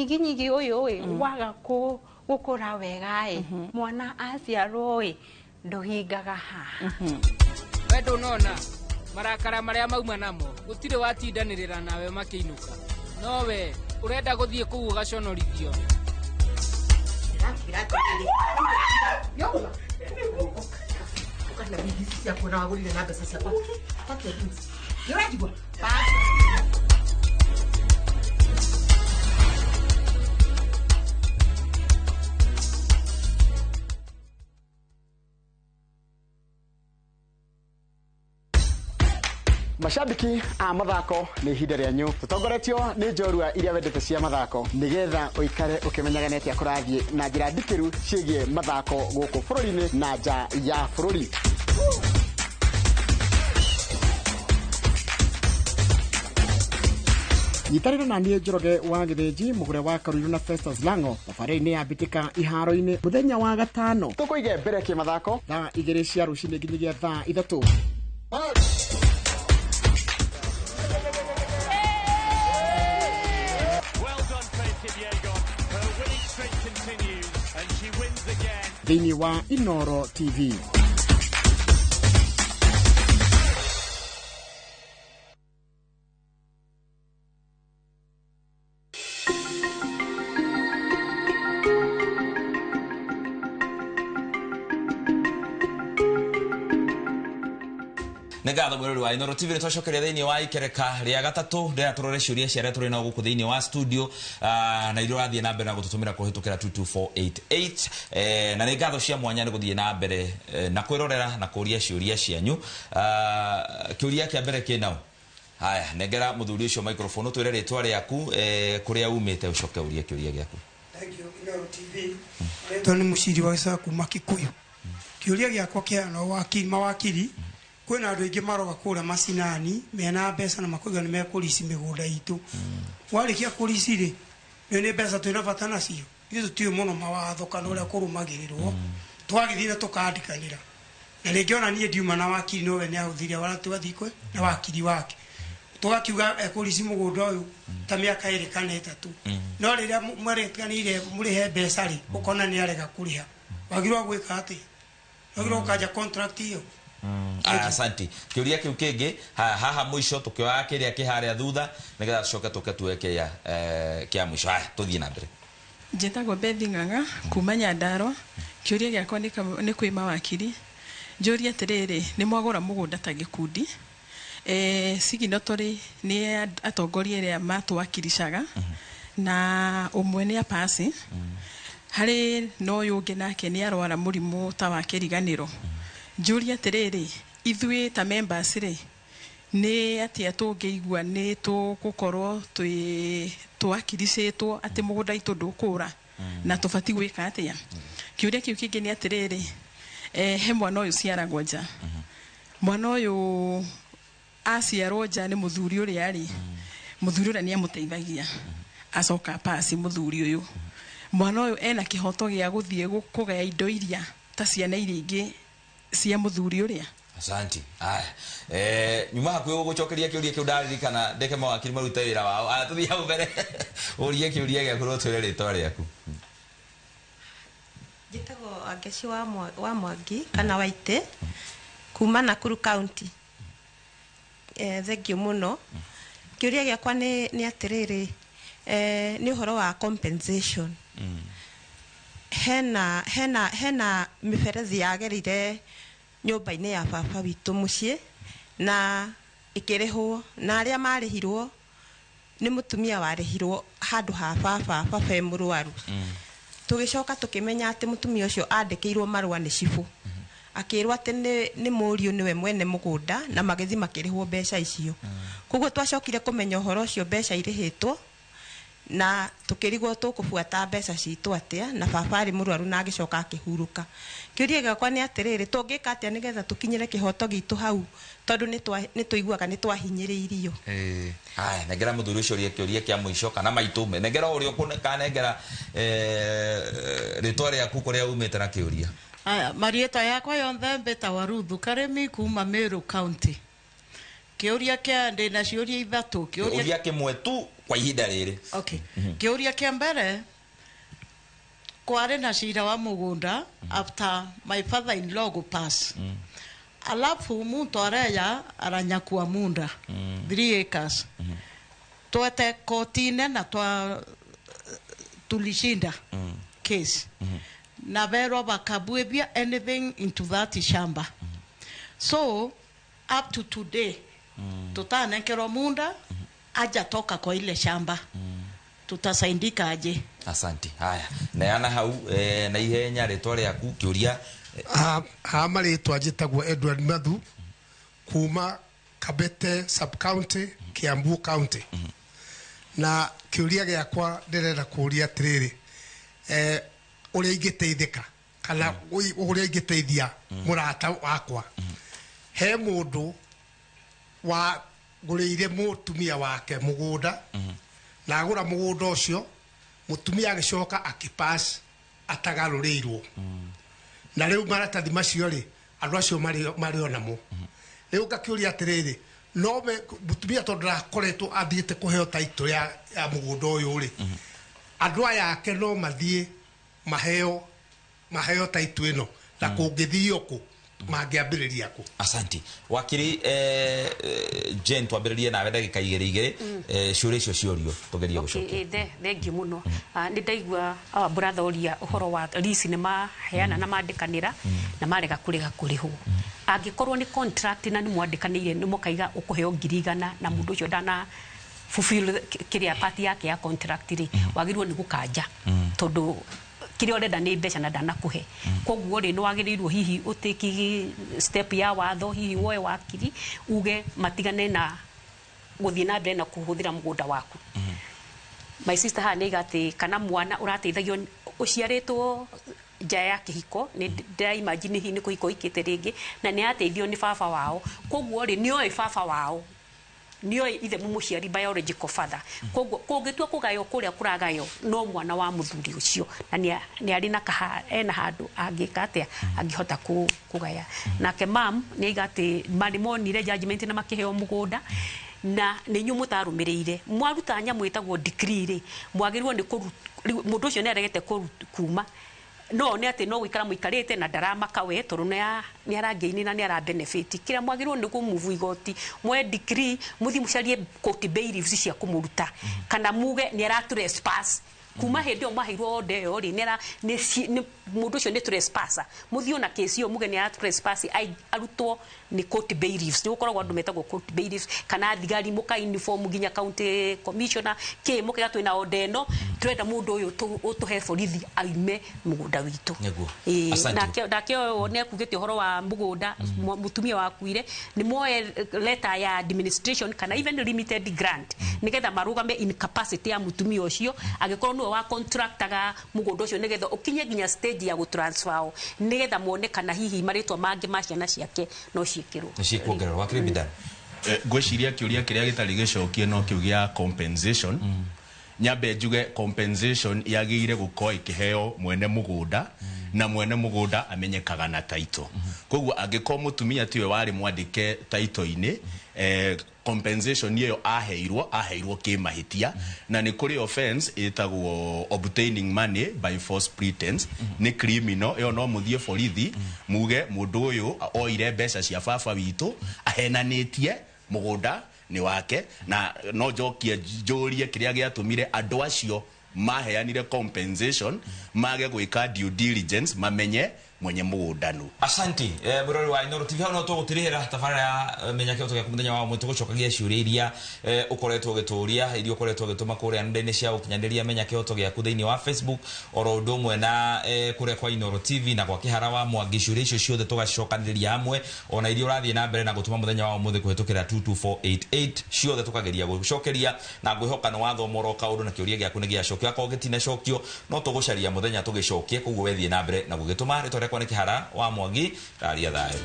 Mũnyiginyigi ũyũ ĩ waga gũkũra wega ĩ, mwana aciarwo ĩ ndũhingaga haha. We ndũnona marakara marĩa mauma namo, gũtirĩ watindanĩrĩra nawe makĩinũka, no we ũrenda gũthiĩ kũu ũgaconorithio. Ũkana wigi ici ciaku na wagũrire na mbeca ciakwa. Pack your things. Nĩ ũranjigua? Mashabiki a mathako, nĩ ihinda rĩanyu. Tũtongoretio nĩ njorua iria wendete cia mathako, nĩgetha ũikare ũkĩmenyaga nĩ atĩa kũrathiĩ na njĩra ndikĩru ciĩgiĩ mathako gũkũ bũrũri-inĩ na nja ya bũrũri. Nyitanĩra na niĩ Njoroge wa Gĩthĩnji, mũgũre wa Karuiru na Festus Lango thabarĩ-inĩ ya mbĩtĩka iharo-inĩ mũthenya wa gatano. Tũkũige mbere kĩmathako thaa 2 cia rũcinĩ nginyagia thaa 3. Thĩinĩ wa Inoro TV. Nĩ ngatho mwĩrori wa Inoro TV, nĩ twacokeria thĩinĩ wa ikereka rĩa gatatũ. Ndĩra tũrore ciũria cia arĩa tũrĩ nao gũkũ thĩinĩ wa studio, na iria ũrathiĩ na mbere na gũtũtũmĩra kũhĩtũkĩra 22488. Na nĩ ngatho cia mwanya nĩ gũthiĩ na mbere na kwĩrorera na kũria ciũria cianyu. Kĩũria kĩa mbere kĩnao. Haya, nengera mũthuri ũcio microphone, ũtwĩre rĩtwa rĩaku, kũrĩa umĩte, ũcoke ũrie kĩũria gĩaku. Thank you, Inoro TV. Rĩtwa nĩ Mũciri wa Gĩcaga kuma Kikuyu. Kĩũria gĩakwa kĩhana wakiri mawakiri, kwĩna andũ aingĩ maroka kũrĩa macinani mena mbeca na makoiga nĩ mekũrici mĩgũnda itũ. Warĩkia kũrici rĩ, nĩ mbeca twĩna bata nacio, ithuĩ tũtiũĩ mũno mawatho kana ũrĩa kũrũmagĩrĩrwo, twagĩthiĩ na tũkandĩkanĩra, na rĩngĩ ona niĩ ndiuma na wakiri, nowe nĩ ahũthire waratwathiĩ kwĩ na wakiri wake, tũgakiuga ekũrici mũgũnda ũyũ ta mĩaka 2 kana 3, no rĩrĩa mwarĩkanĩire mũrĩhe mbeca rĩ, ũkona nĩ arega kũrĩha, wagĩrĩirwo gwĩka atĩa? Wagĩrĩirwo gũkanja contract ĩyo? Asante. Kĩũria kĩu kĩngĩ haha mũico tũkĩoya kĩrĩa kĩ harĩa thutha nĩgetha tũcoke tũke tuoe kĩrĩa kĩa mũico. Haya, tũthiĩ na mbere. Njĩtagwo Bethi Ng'ang'a kuma Nyandarua. Kĩũria gĩakwa nĩ kwĩ mawakiri. Njũrie atĩrĩrĩ, nĩ mwagũra mũgũnda ta gĩkundi, signatory nĩ atongoria arĩa matwakiricaga, na ũmwe nĩ apasi, harĩ na ũyũ ũngĩ nake nĩ arwara mũrimũ ta wa kĩriganĩro. Njũrie atĩrĩrĩ, ithuĩ ta members rĩ, nĩ atĩa tũngĩigua nĩ tũgũkorwo twakiricĩtwo atĩ mũgũnda itũ ndũkũra, na tũbatiĩ gwĩka atĩa? Kĩũria kĩu kĩngĩ nĩ atĩrĩrĩ, he mwana ũyũ ciaragwo nja, mwana ũyũ aciarwo nja nĩ mũthuri ũrĩa rĩ, mũthuri ũrĩa nĩ amũteithagia, acoka pasi mũthuri ũyũ, mwana ũyũ ena kĩhoto gĩa gũthiĩ kũgaya indo iria ta ciana iria ingĩ cia mũthuri ũrĩa. Asante. Aya. Nyuma hakuhĩ gũgũcokeria kĩũria kĩu ndaririkana ndeke mawakiri marute wĩra wao. Aya, tũthiĩ hau mbere ũrie kĩũria gĩaku na ũtwĩre rĩtwa rĩaku. Njĩtagwo Angeci wa Mwangi kana Waite kuma Nakuru County. Thank you mũno. Kĩũria gĩakwa nĩ atĩrĩrĩ, nĩ ũhoro wa compensation. Hena mĩberethi yagerire nyũmba-inĩ ya baba witũ mũciĩ na ĩkĩrĩhwo, na arĩa marĩhirwo nĩ mũtumia warĩhirwo handũ ha baba, baba e mũrwaru. Tũgĩcoka tũkĩmenya atĩ mũtumia ũcio andĩkĩirwo marũa nĩ cibũ, akĩrwo atĩ nĩ mũriũ nĩwe mwene mũgũnda, na magĩthiĩ makĩrĩhwo mbeca icio. Koguo twacokire kũmenya ũhoro ũcio mbeca irĩhĩtwo, na tũkĩrigwo tũkũbuata mbeca citũ atĩa, na baba arĩ mũrwaru na agĩcoka akĩhurũka. Kĩũria gĩakwa nĩ atĩrĩrĩ, tũngĩka atĩa nĩgetha tũkinyĩre kĩhoto gitũ hau, tondũ nĩ tũiguaga nĩ twahinyĩrĩirio. Haya, nengera mũthuri ũcio ũrie kĩũria kĩa mũico kana maitũ, nengera ũrĩa ũkũnengera rĩtwa rĩaku kũrĩa umĩte na kĩũria. Aya, marietwa yakwa yonthe mbĩtagwo Ruthu Karĩmi kuma Meru County. Kĩũria kĩa ndĩna ciũria ithatũ. Kĩũria kĩmwe tu kwa ihinda rĩrĩ. Okay. Kĩũria kĩa mbere, kwarĩ na cira wa mũgũnda after my father in law go pass. Alafu muntu areya aranyakua munda 3 acres. Twete kotine na twa tulishinda case. Na berwa bakabwebia anything into that shamba. So up to today tutanenkerwa munda ajatoka kwa ile shamba. Tutasaindika aje? Asante. Haya, neana hau na ihenya rĩtwa rĩaku kĩũria. Ha marĩtwa njĩtagwo Edward Mathu kuma Kabete sub county, Kiambu county. Na kĩũria gĩakwa ndĩrenda kũũria atĩrĩrĩ, ũrĩa ingĩteithĩka kana ũrĩa ingĩteithia mũrata wakwa. He mũndũ wa gũrĩire mũtumia wake mũgũnda na agũra mũgũnda ũcio, mũtumia agĩcoka akĩpass atagarũrĩirwo. Na rĩu maratathi macio rĩ, andũ acio marĩ o namo. Rĩu ngakĩũria atĩrĩrĩ, no mũtumia tondũ ndakoretwo athiĩte kũheo title ya mũgũnda ũyũ rĩ, andũ aya ake no mathiĩ maheo title ĩno, na kũngĩthio kũ mangĩambĩrĩria kũ? Asante. Wakiri Jane, twambĩrĩrie nawe ndagĩka igĩrĩ ciũria icio ciorio tũgerie gũcokia. Thengiũ mũno. Nĩ ndaigua brother ũria ũhoro wa lease nĩ maheana na mandĩkanĩra na marega kũrĩha kũrĩhwo. Angĩkorwo nĩ contract na nĩ mwandĩkanĩire nĩ mũkaiga ũkũheo 100,000 na mũndũ ũcio ndana fulfill kĩrĩa part yake ya contract rĩ, wagĩrĩirwo nĩ gũkanja tondũ kĩrĩa ũrenda nĩ mbeca na ndanakuhe. Koguo rĩ, nĩ wagĩrĩirwo hihi ũtĩki step ya watho, hihi woe wakiri uge matigane na gũthiĩ na mbere na kũhũthĩra mũgũnda waku. My sister haha nĩ atĩ kana mwana ũrateithagio ũciarĩtwo nja ya kĩhiko, nĩ ndĩraimagine hihi nĩ kũhiko ikĩte rĩngĩ, na nĩ ateithio nĩ baba wao. Koguo rĩ, nĩoĩ baba wao, nĩoĩ ithe mũmũciari biological father. Koguo kũngĩtua kũgaywo kũrĩa kũragaywo no mwana wa mũthuri ũcio, na nĩ arĩ na ena handũ angĩka atĩa angĩhota kũgaya. Nake mam nĩ aiga atĩ marĩ monire judgment na makĩheo mũgũnda na nĩ inyuĩ mũtarũmĩrĩire. Mwaruta nyamũ ĩtagwo decree rĩ, mwagĩrĩirwo nĩ mũndũ ũcio nĩ aregete kuma no nĩ atĩ no gũikara mũikarĩte na ndaramaka we tondũ nĩ arangĩini na nĩ ara benefit. Kĩrĩa mwagĩrĩirwo nĩ kũmove igoti, mwe decree mũthiĩ mũcarie court bailiffs cia kũmũruta kana muge nĩ ara trespass. Kuma hĩndĩ ĩyo maheirwo order ĩyo rĩ, nĩ mũndũ ũcio nĩ trespasser. Mũthiĩ ona case ĩyo muge nĩ ara trespass arutwo nĩ court bailiffs. Nĩ gũkoragwo andũ metagwo court bailiffs kana thigari mũka uniform nginya county commissioner kĩ mũkaiga twĩna order ĩno tũrenda mũndũ ũyũ ũtũhe borithi aume mũgũnda witũ. Nake ũyũ nĩ akugĩte ũhoro wa mũgũnda mũtumia wakuire, nĩ moe letter ya administration kana even limited grant nĩgetha marũgame incapacity ya mũtumia ũcio angĩkorwo nĩwe wa contractaga mũgũnda ũcio nĩgetha ũkinye nginya stage ya gũtransfer nĩgetha muone kana hihi marĩtwa mangĩ ma ciana ciake no ciĩkĩrwo. Nĩ ciĩkuongererwo. Wakiri Bidan, ngwĩciria kĩũria kĩrĩa gĩtarĩ gĩcokie no kĩu gĩa compensation. Nyambe njuge compensation yagĩrĩire gũkorwo ĩkĩheo mwene mũgũnda na mwene mũgũnda amenyekaga na title. Koguo angĩkorwo mũtumia tiwe warĩ mwandĩke title-inĩ, compensation ĩyo aheirwo kĩmahĩtia, na nĩ kũrĩ offense ĩtagwo obtaining money by false pretense, nĩ criminal ĩyo, no mũthiĩ borithi muge mũndũ ũyũ oire mbeca cia baba witũ ahenanĩtie mũgũnda nĩ wake. Na no njokie njũrie kĩrĩa gĩatũmire andũ acio maheanire compensation mage gwĩka due diligence mamenye mwenye mũgũnda nũ. Asante. Mũrori wa Inooro TV, hau no tũgũtirĩhĩra tabarĩra ya Menya Kĩhoto Gĩaku mũthenya wa ũmũthĩ, tũgũcokagia ciũria iria ũkoretwo ũgĩtũria, iria ũkoretwo ũgĩtũma kũrĩa nenda-inĩ cia ũkinyanĩria Menya Kĩhoto Gĩaku thĩinĩ wa Facebook oro ũndũ ũmwe na kũrĩa kwa Inooro TV na kwa Kĩhara wa Mwangi. Ciũria icio ciothe tũgacicokanĩrĩria hamwe, ona iria ũrathiĩ na mbere na gũtũma mũthenya wa ũmũthĩ kũhĩtũkĩra 22488 ciothe tũkageria gũcokeria, na ngwĩhoka nĩ wathoma oro kaũndũ na kĩũria gĩaku nĩ gĩacokio. Akorwo gĩtinacokio no tũgũcaria mũthenya tũgĩcokie, koguo wethiĩ na mbere na gũgĩtũma. Rĩtwa rĩakwa nĩ Kĩhara wa Mwangi, raria thayũ.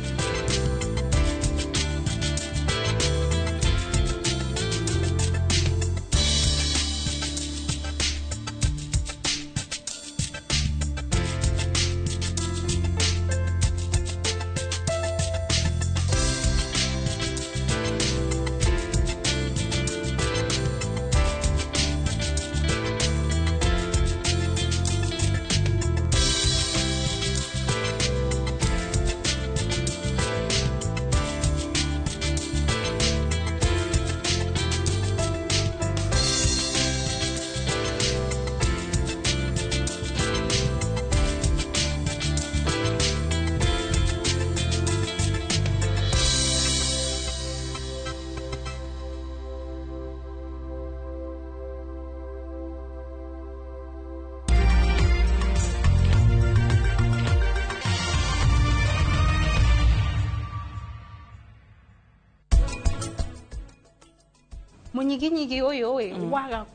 Munyiginyigi uyu ĩ waga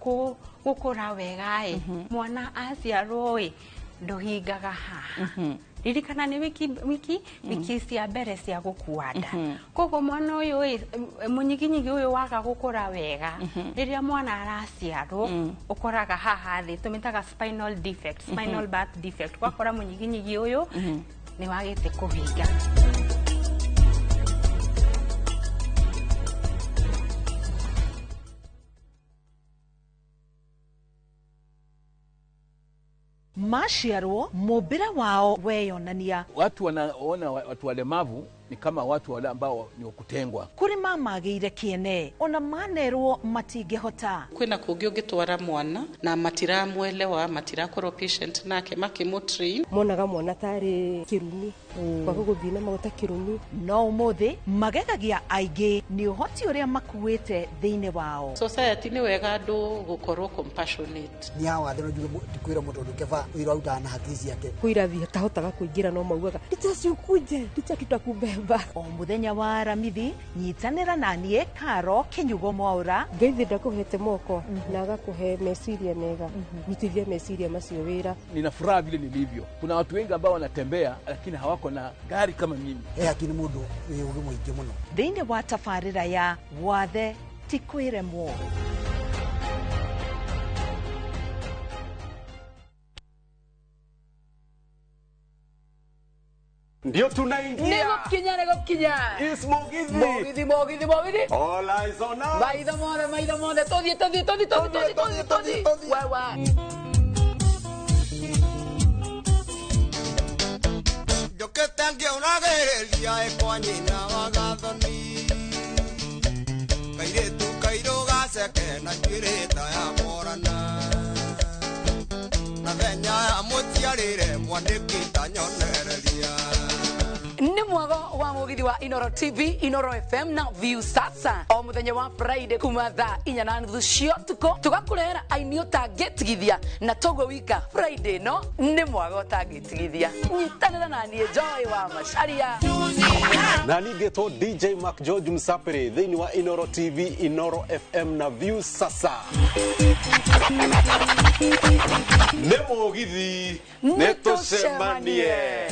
gukura wega ĩ mwana aciarwo ĩ nduhingaga haha. Ririkana nĩ wiki cia mbere cia gũkua nda. Koguo mwana ũyũ ĩ munyiginyigi ũyũ waga gũkũra wega rĩrĩa mwana araciarwo ũkoraga haha thĩ tũmĩtaga spinal defect, spinal birth defect. Ũgakora munyiginyigi ũyũ nĩ wagĩte kũhinga. Maciarwo mumbire wao weyonania. Watu wanaona watu walemavu ni kama watu wale ambao ni wakutengwa. Kuri mamagĩire kĩene ona manerwo matingĩhota. Kwĩna kũngĩ ũngĩtwara mwana na matiramwelewa, matirakorwo patient nake makĩmũtrain. Monaga mwana tarĩ kĩrumi, kwaga gũthiĩ na maguta kĩrumi. No ũmũthĩ magegagia aingĩ nĩ ũhoti ũrĩa makuĩte thĩinĩ wao. Society nĩ wega andũ gũkorwo compassionate. Nĩ hawa thĩ no njuge ndikwĩra mũndũ ũndũ keba wĩra arutaga na hakiri ciake. Kwĩ irathi atahotaga kũingĩra no maugaga ticha ciukuje, ticha tutakubeba. O muthenya wa Aramithi nyitanĩra na niĩ Karo Kinyugo Mwaura. Ngai thĩ ndakũhete moko na agakũhe meciria mega, rutithia meciria macio wĩra. Nina furaha vile nilivyo. Kuna watu wengi ambao wanatembea lakini hawako na gari kama mimi. Hakini mũndũ wĩ ũgĩ mũingĩ mũno. Thĩinĩ wa tabarĩra ya Wathe ti kwĩremwo. Ndio tunaingia. Nĩgũkinya. Is Mugithi. Mugithi, Mugithi, Mugithi. All eyes on us. Maitho mothe, maitho mothe. Tũthiĩ, tũthiĩ, tũthiĩ, tũthiĩ, tũthiĩ, tũthiĩ, tũthiĩ. Wewe. Njũkĩte ngĩũragĩrĩria ĩ kwa nyina wa Gathoni. Kairĩtu kairũ gaceke na njuĩrĩ ta ya Borana. Na thenya ya mũciarĩre mwandĩki ta nyonereria. Nĩ mwago wa mugithi wa Inoro TV, Inoro FM na View Sasa. O muthenya wa Friday kuma thaa 4:30 cia ũtukũ tũgakũrehera aini ũtangĩtigithia na toguo wika Friday no nĩ mwago ũtangĩtigithia. Nyitanĩra na niĩ Joy wa Macharia. Na ningĩtwo DJ Mark George Msapere thĩinĩ wa Inoro TV, Inoro FM na View Sasa. Nĩ mũgithi, nĩ tũcemanie.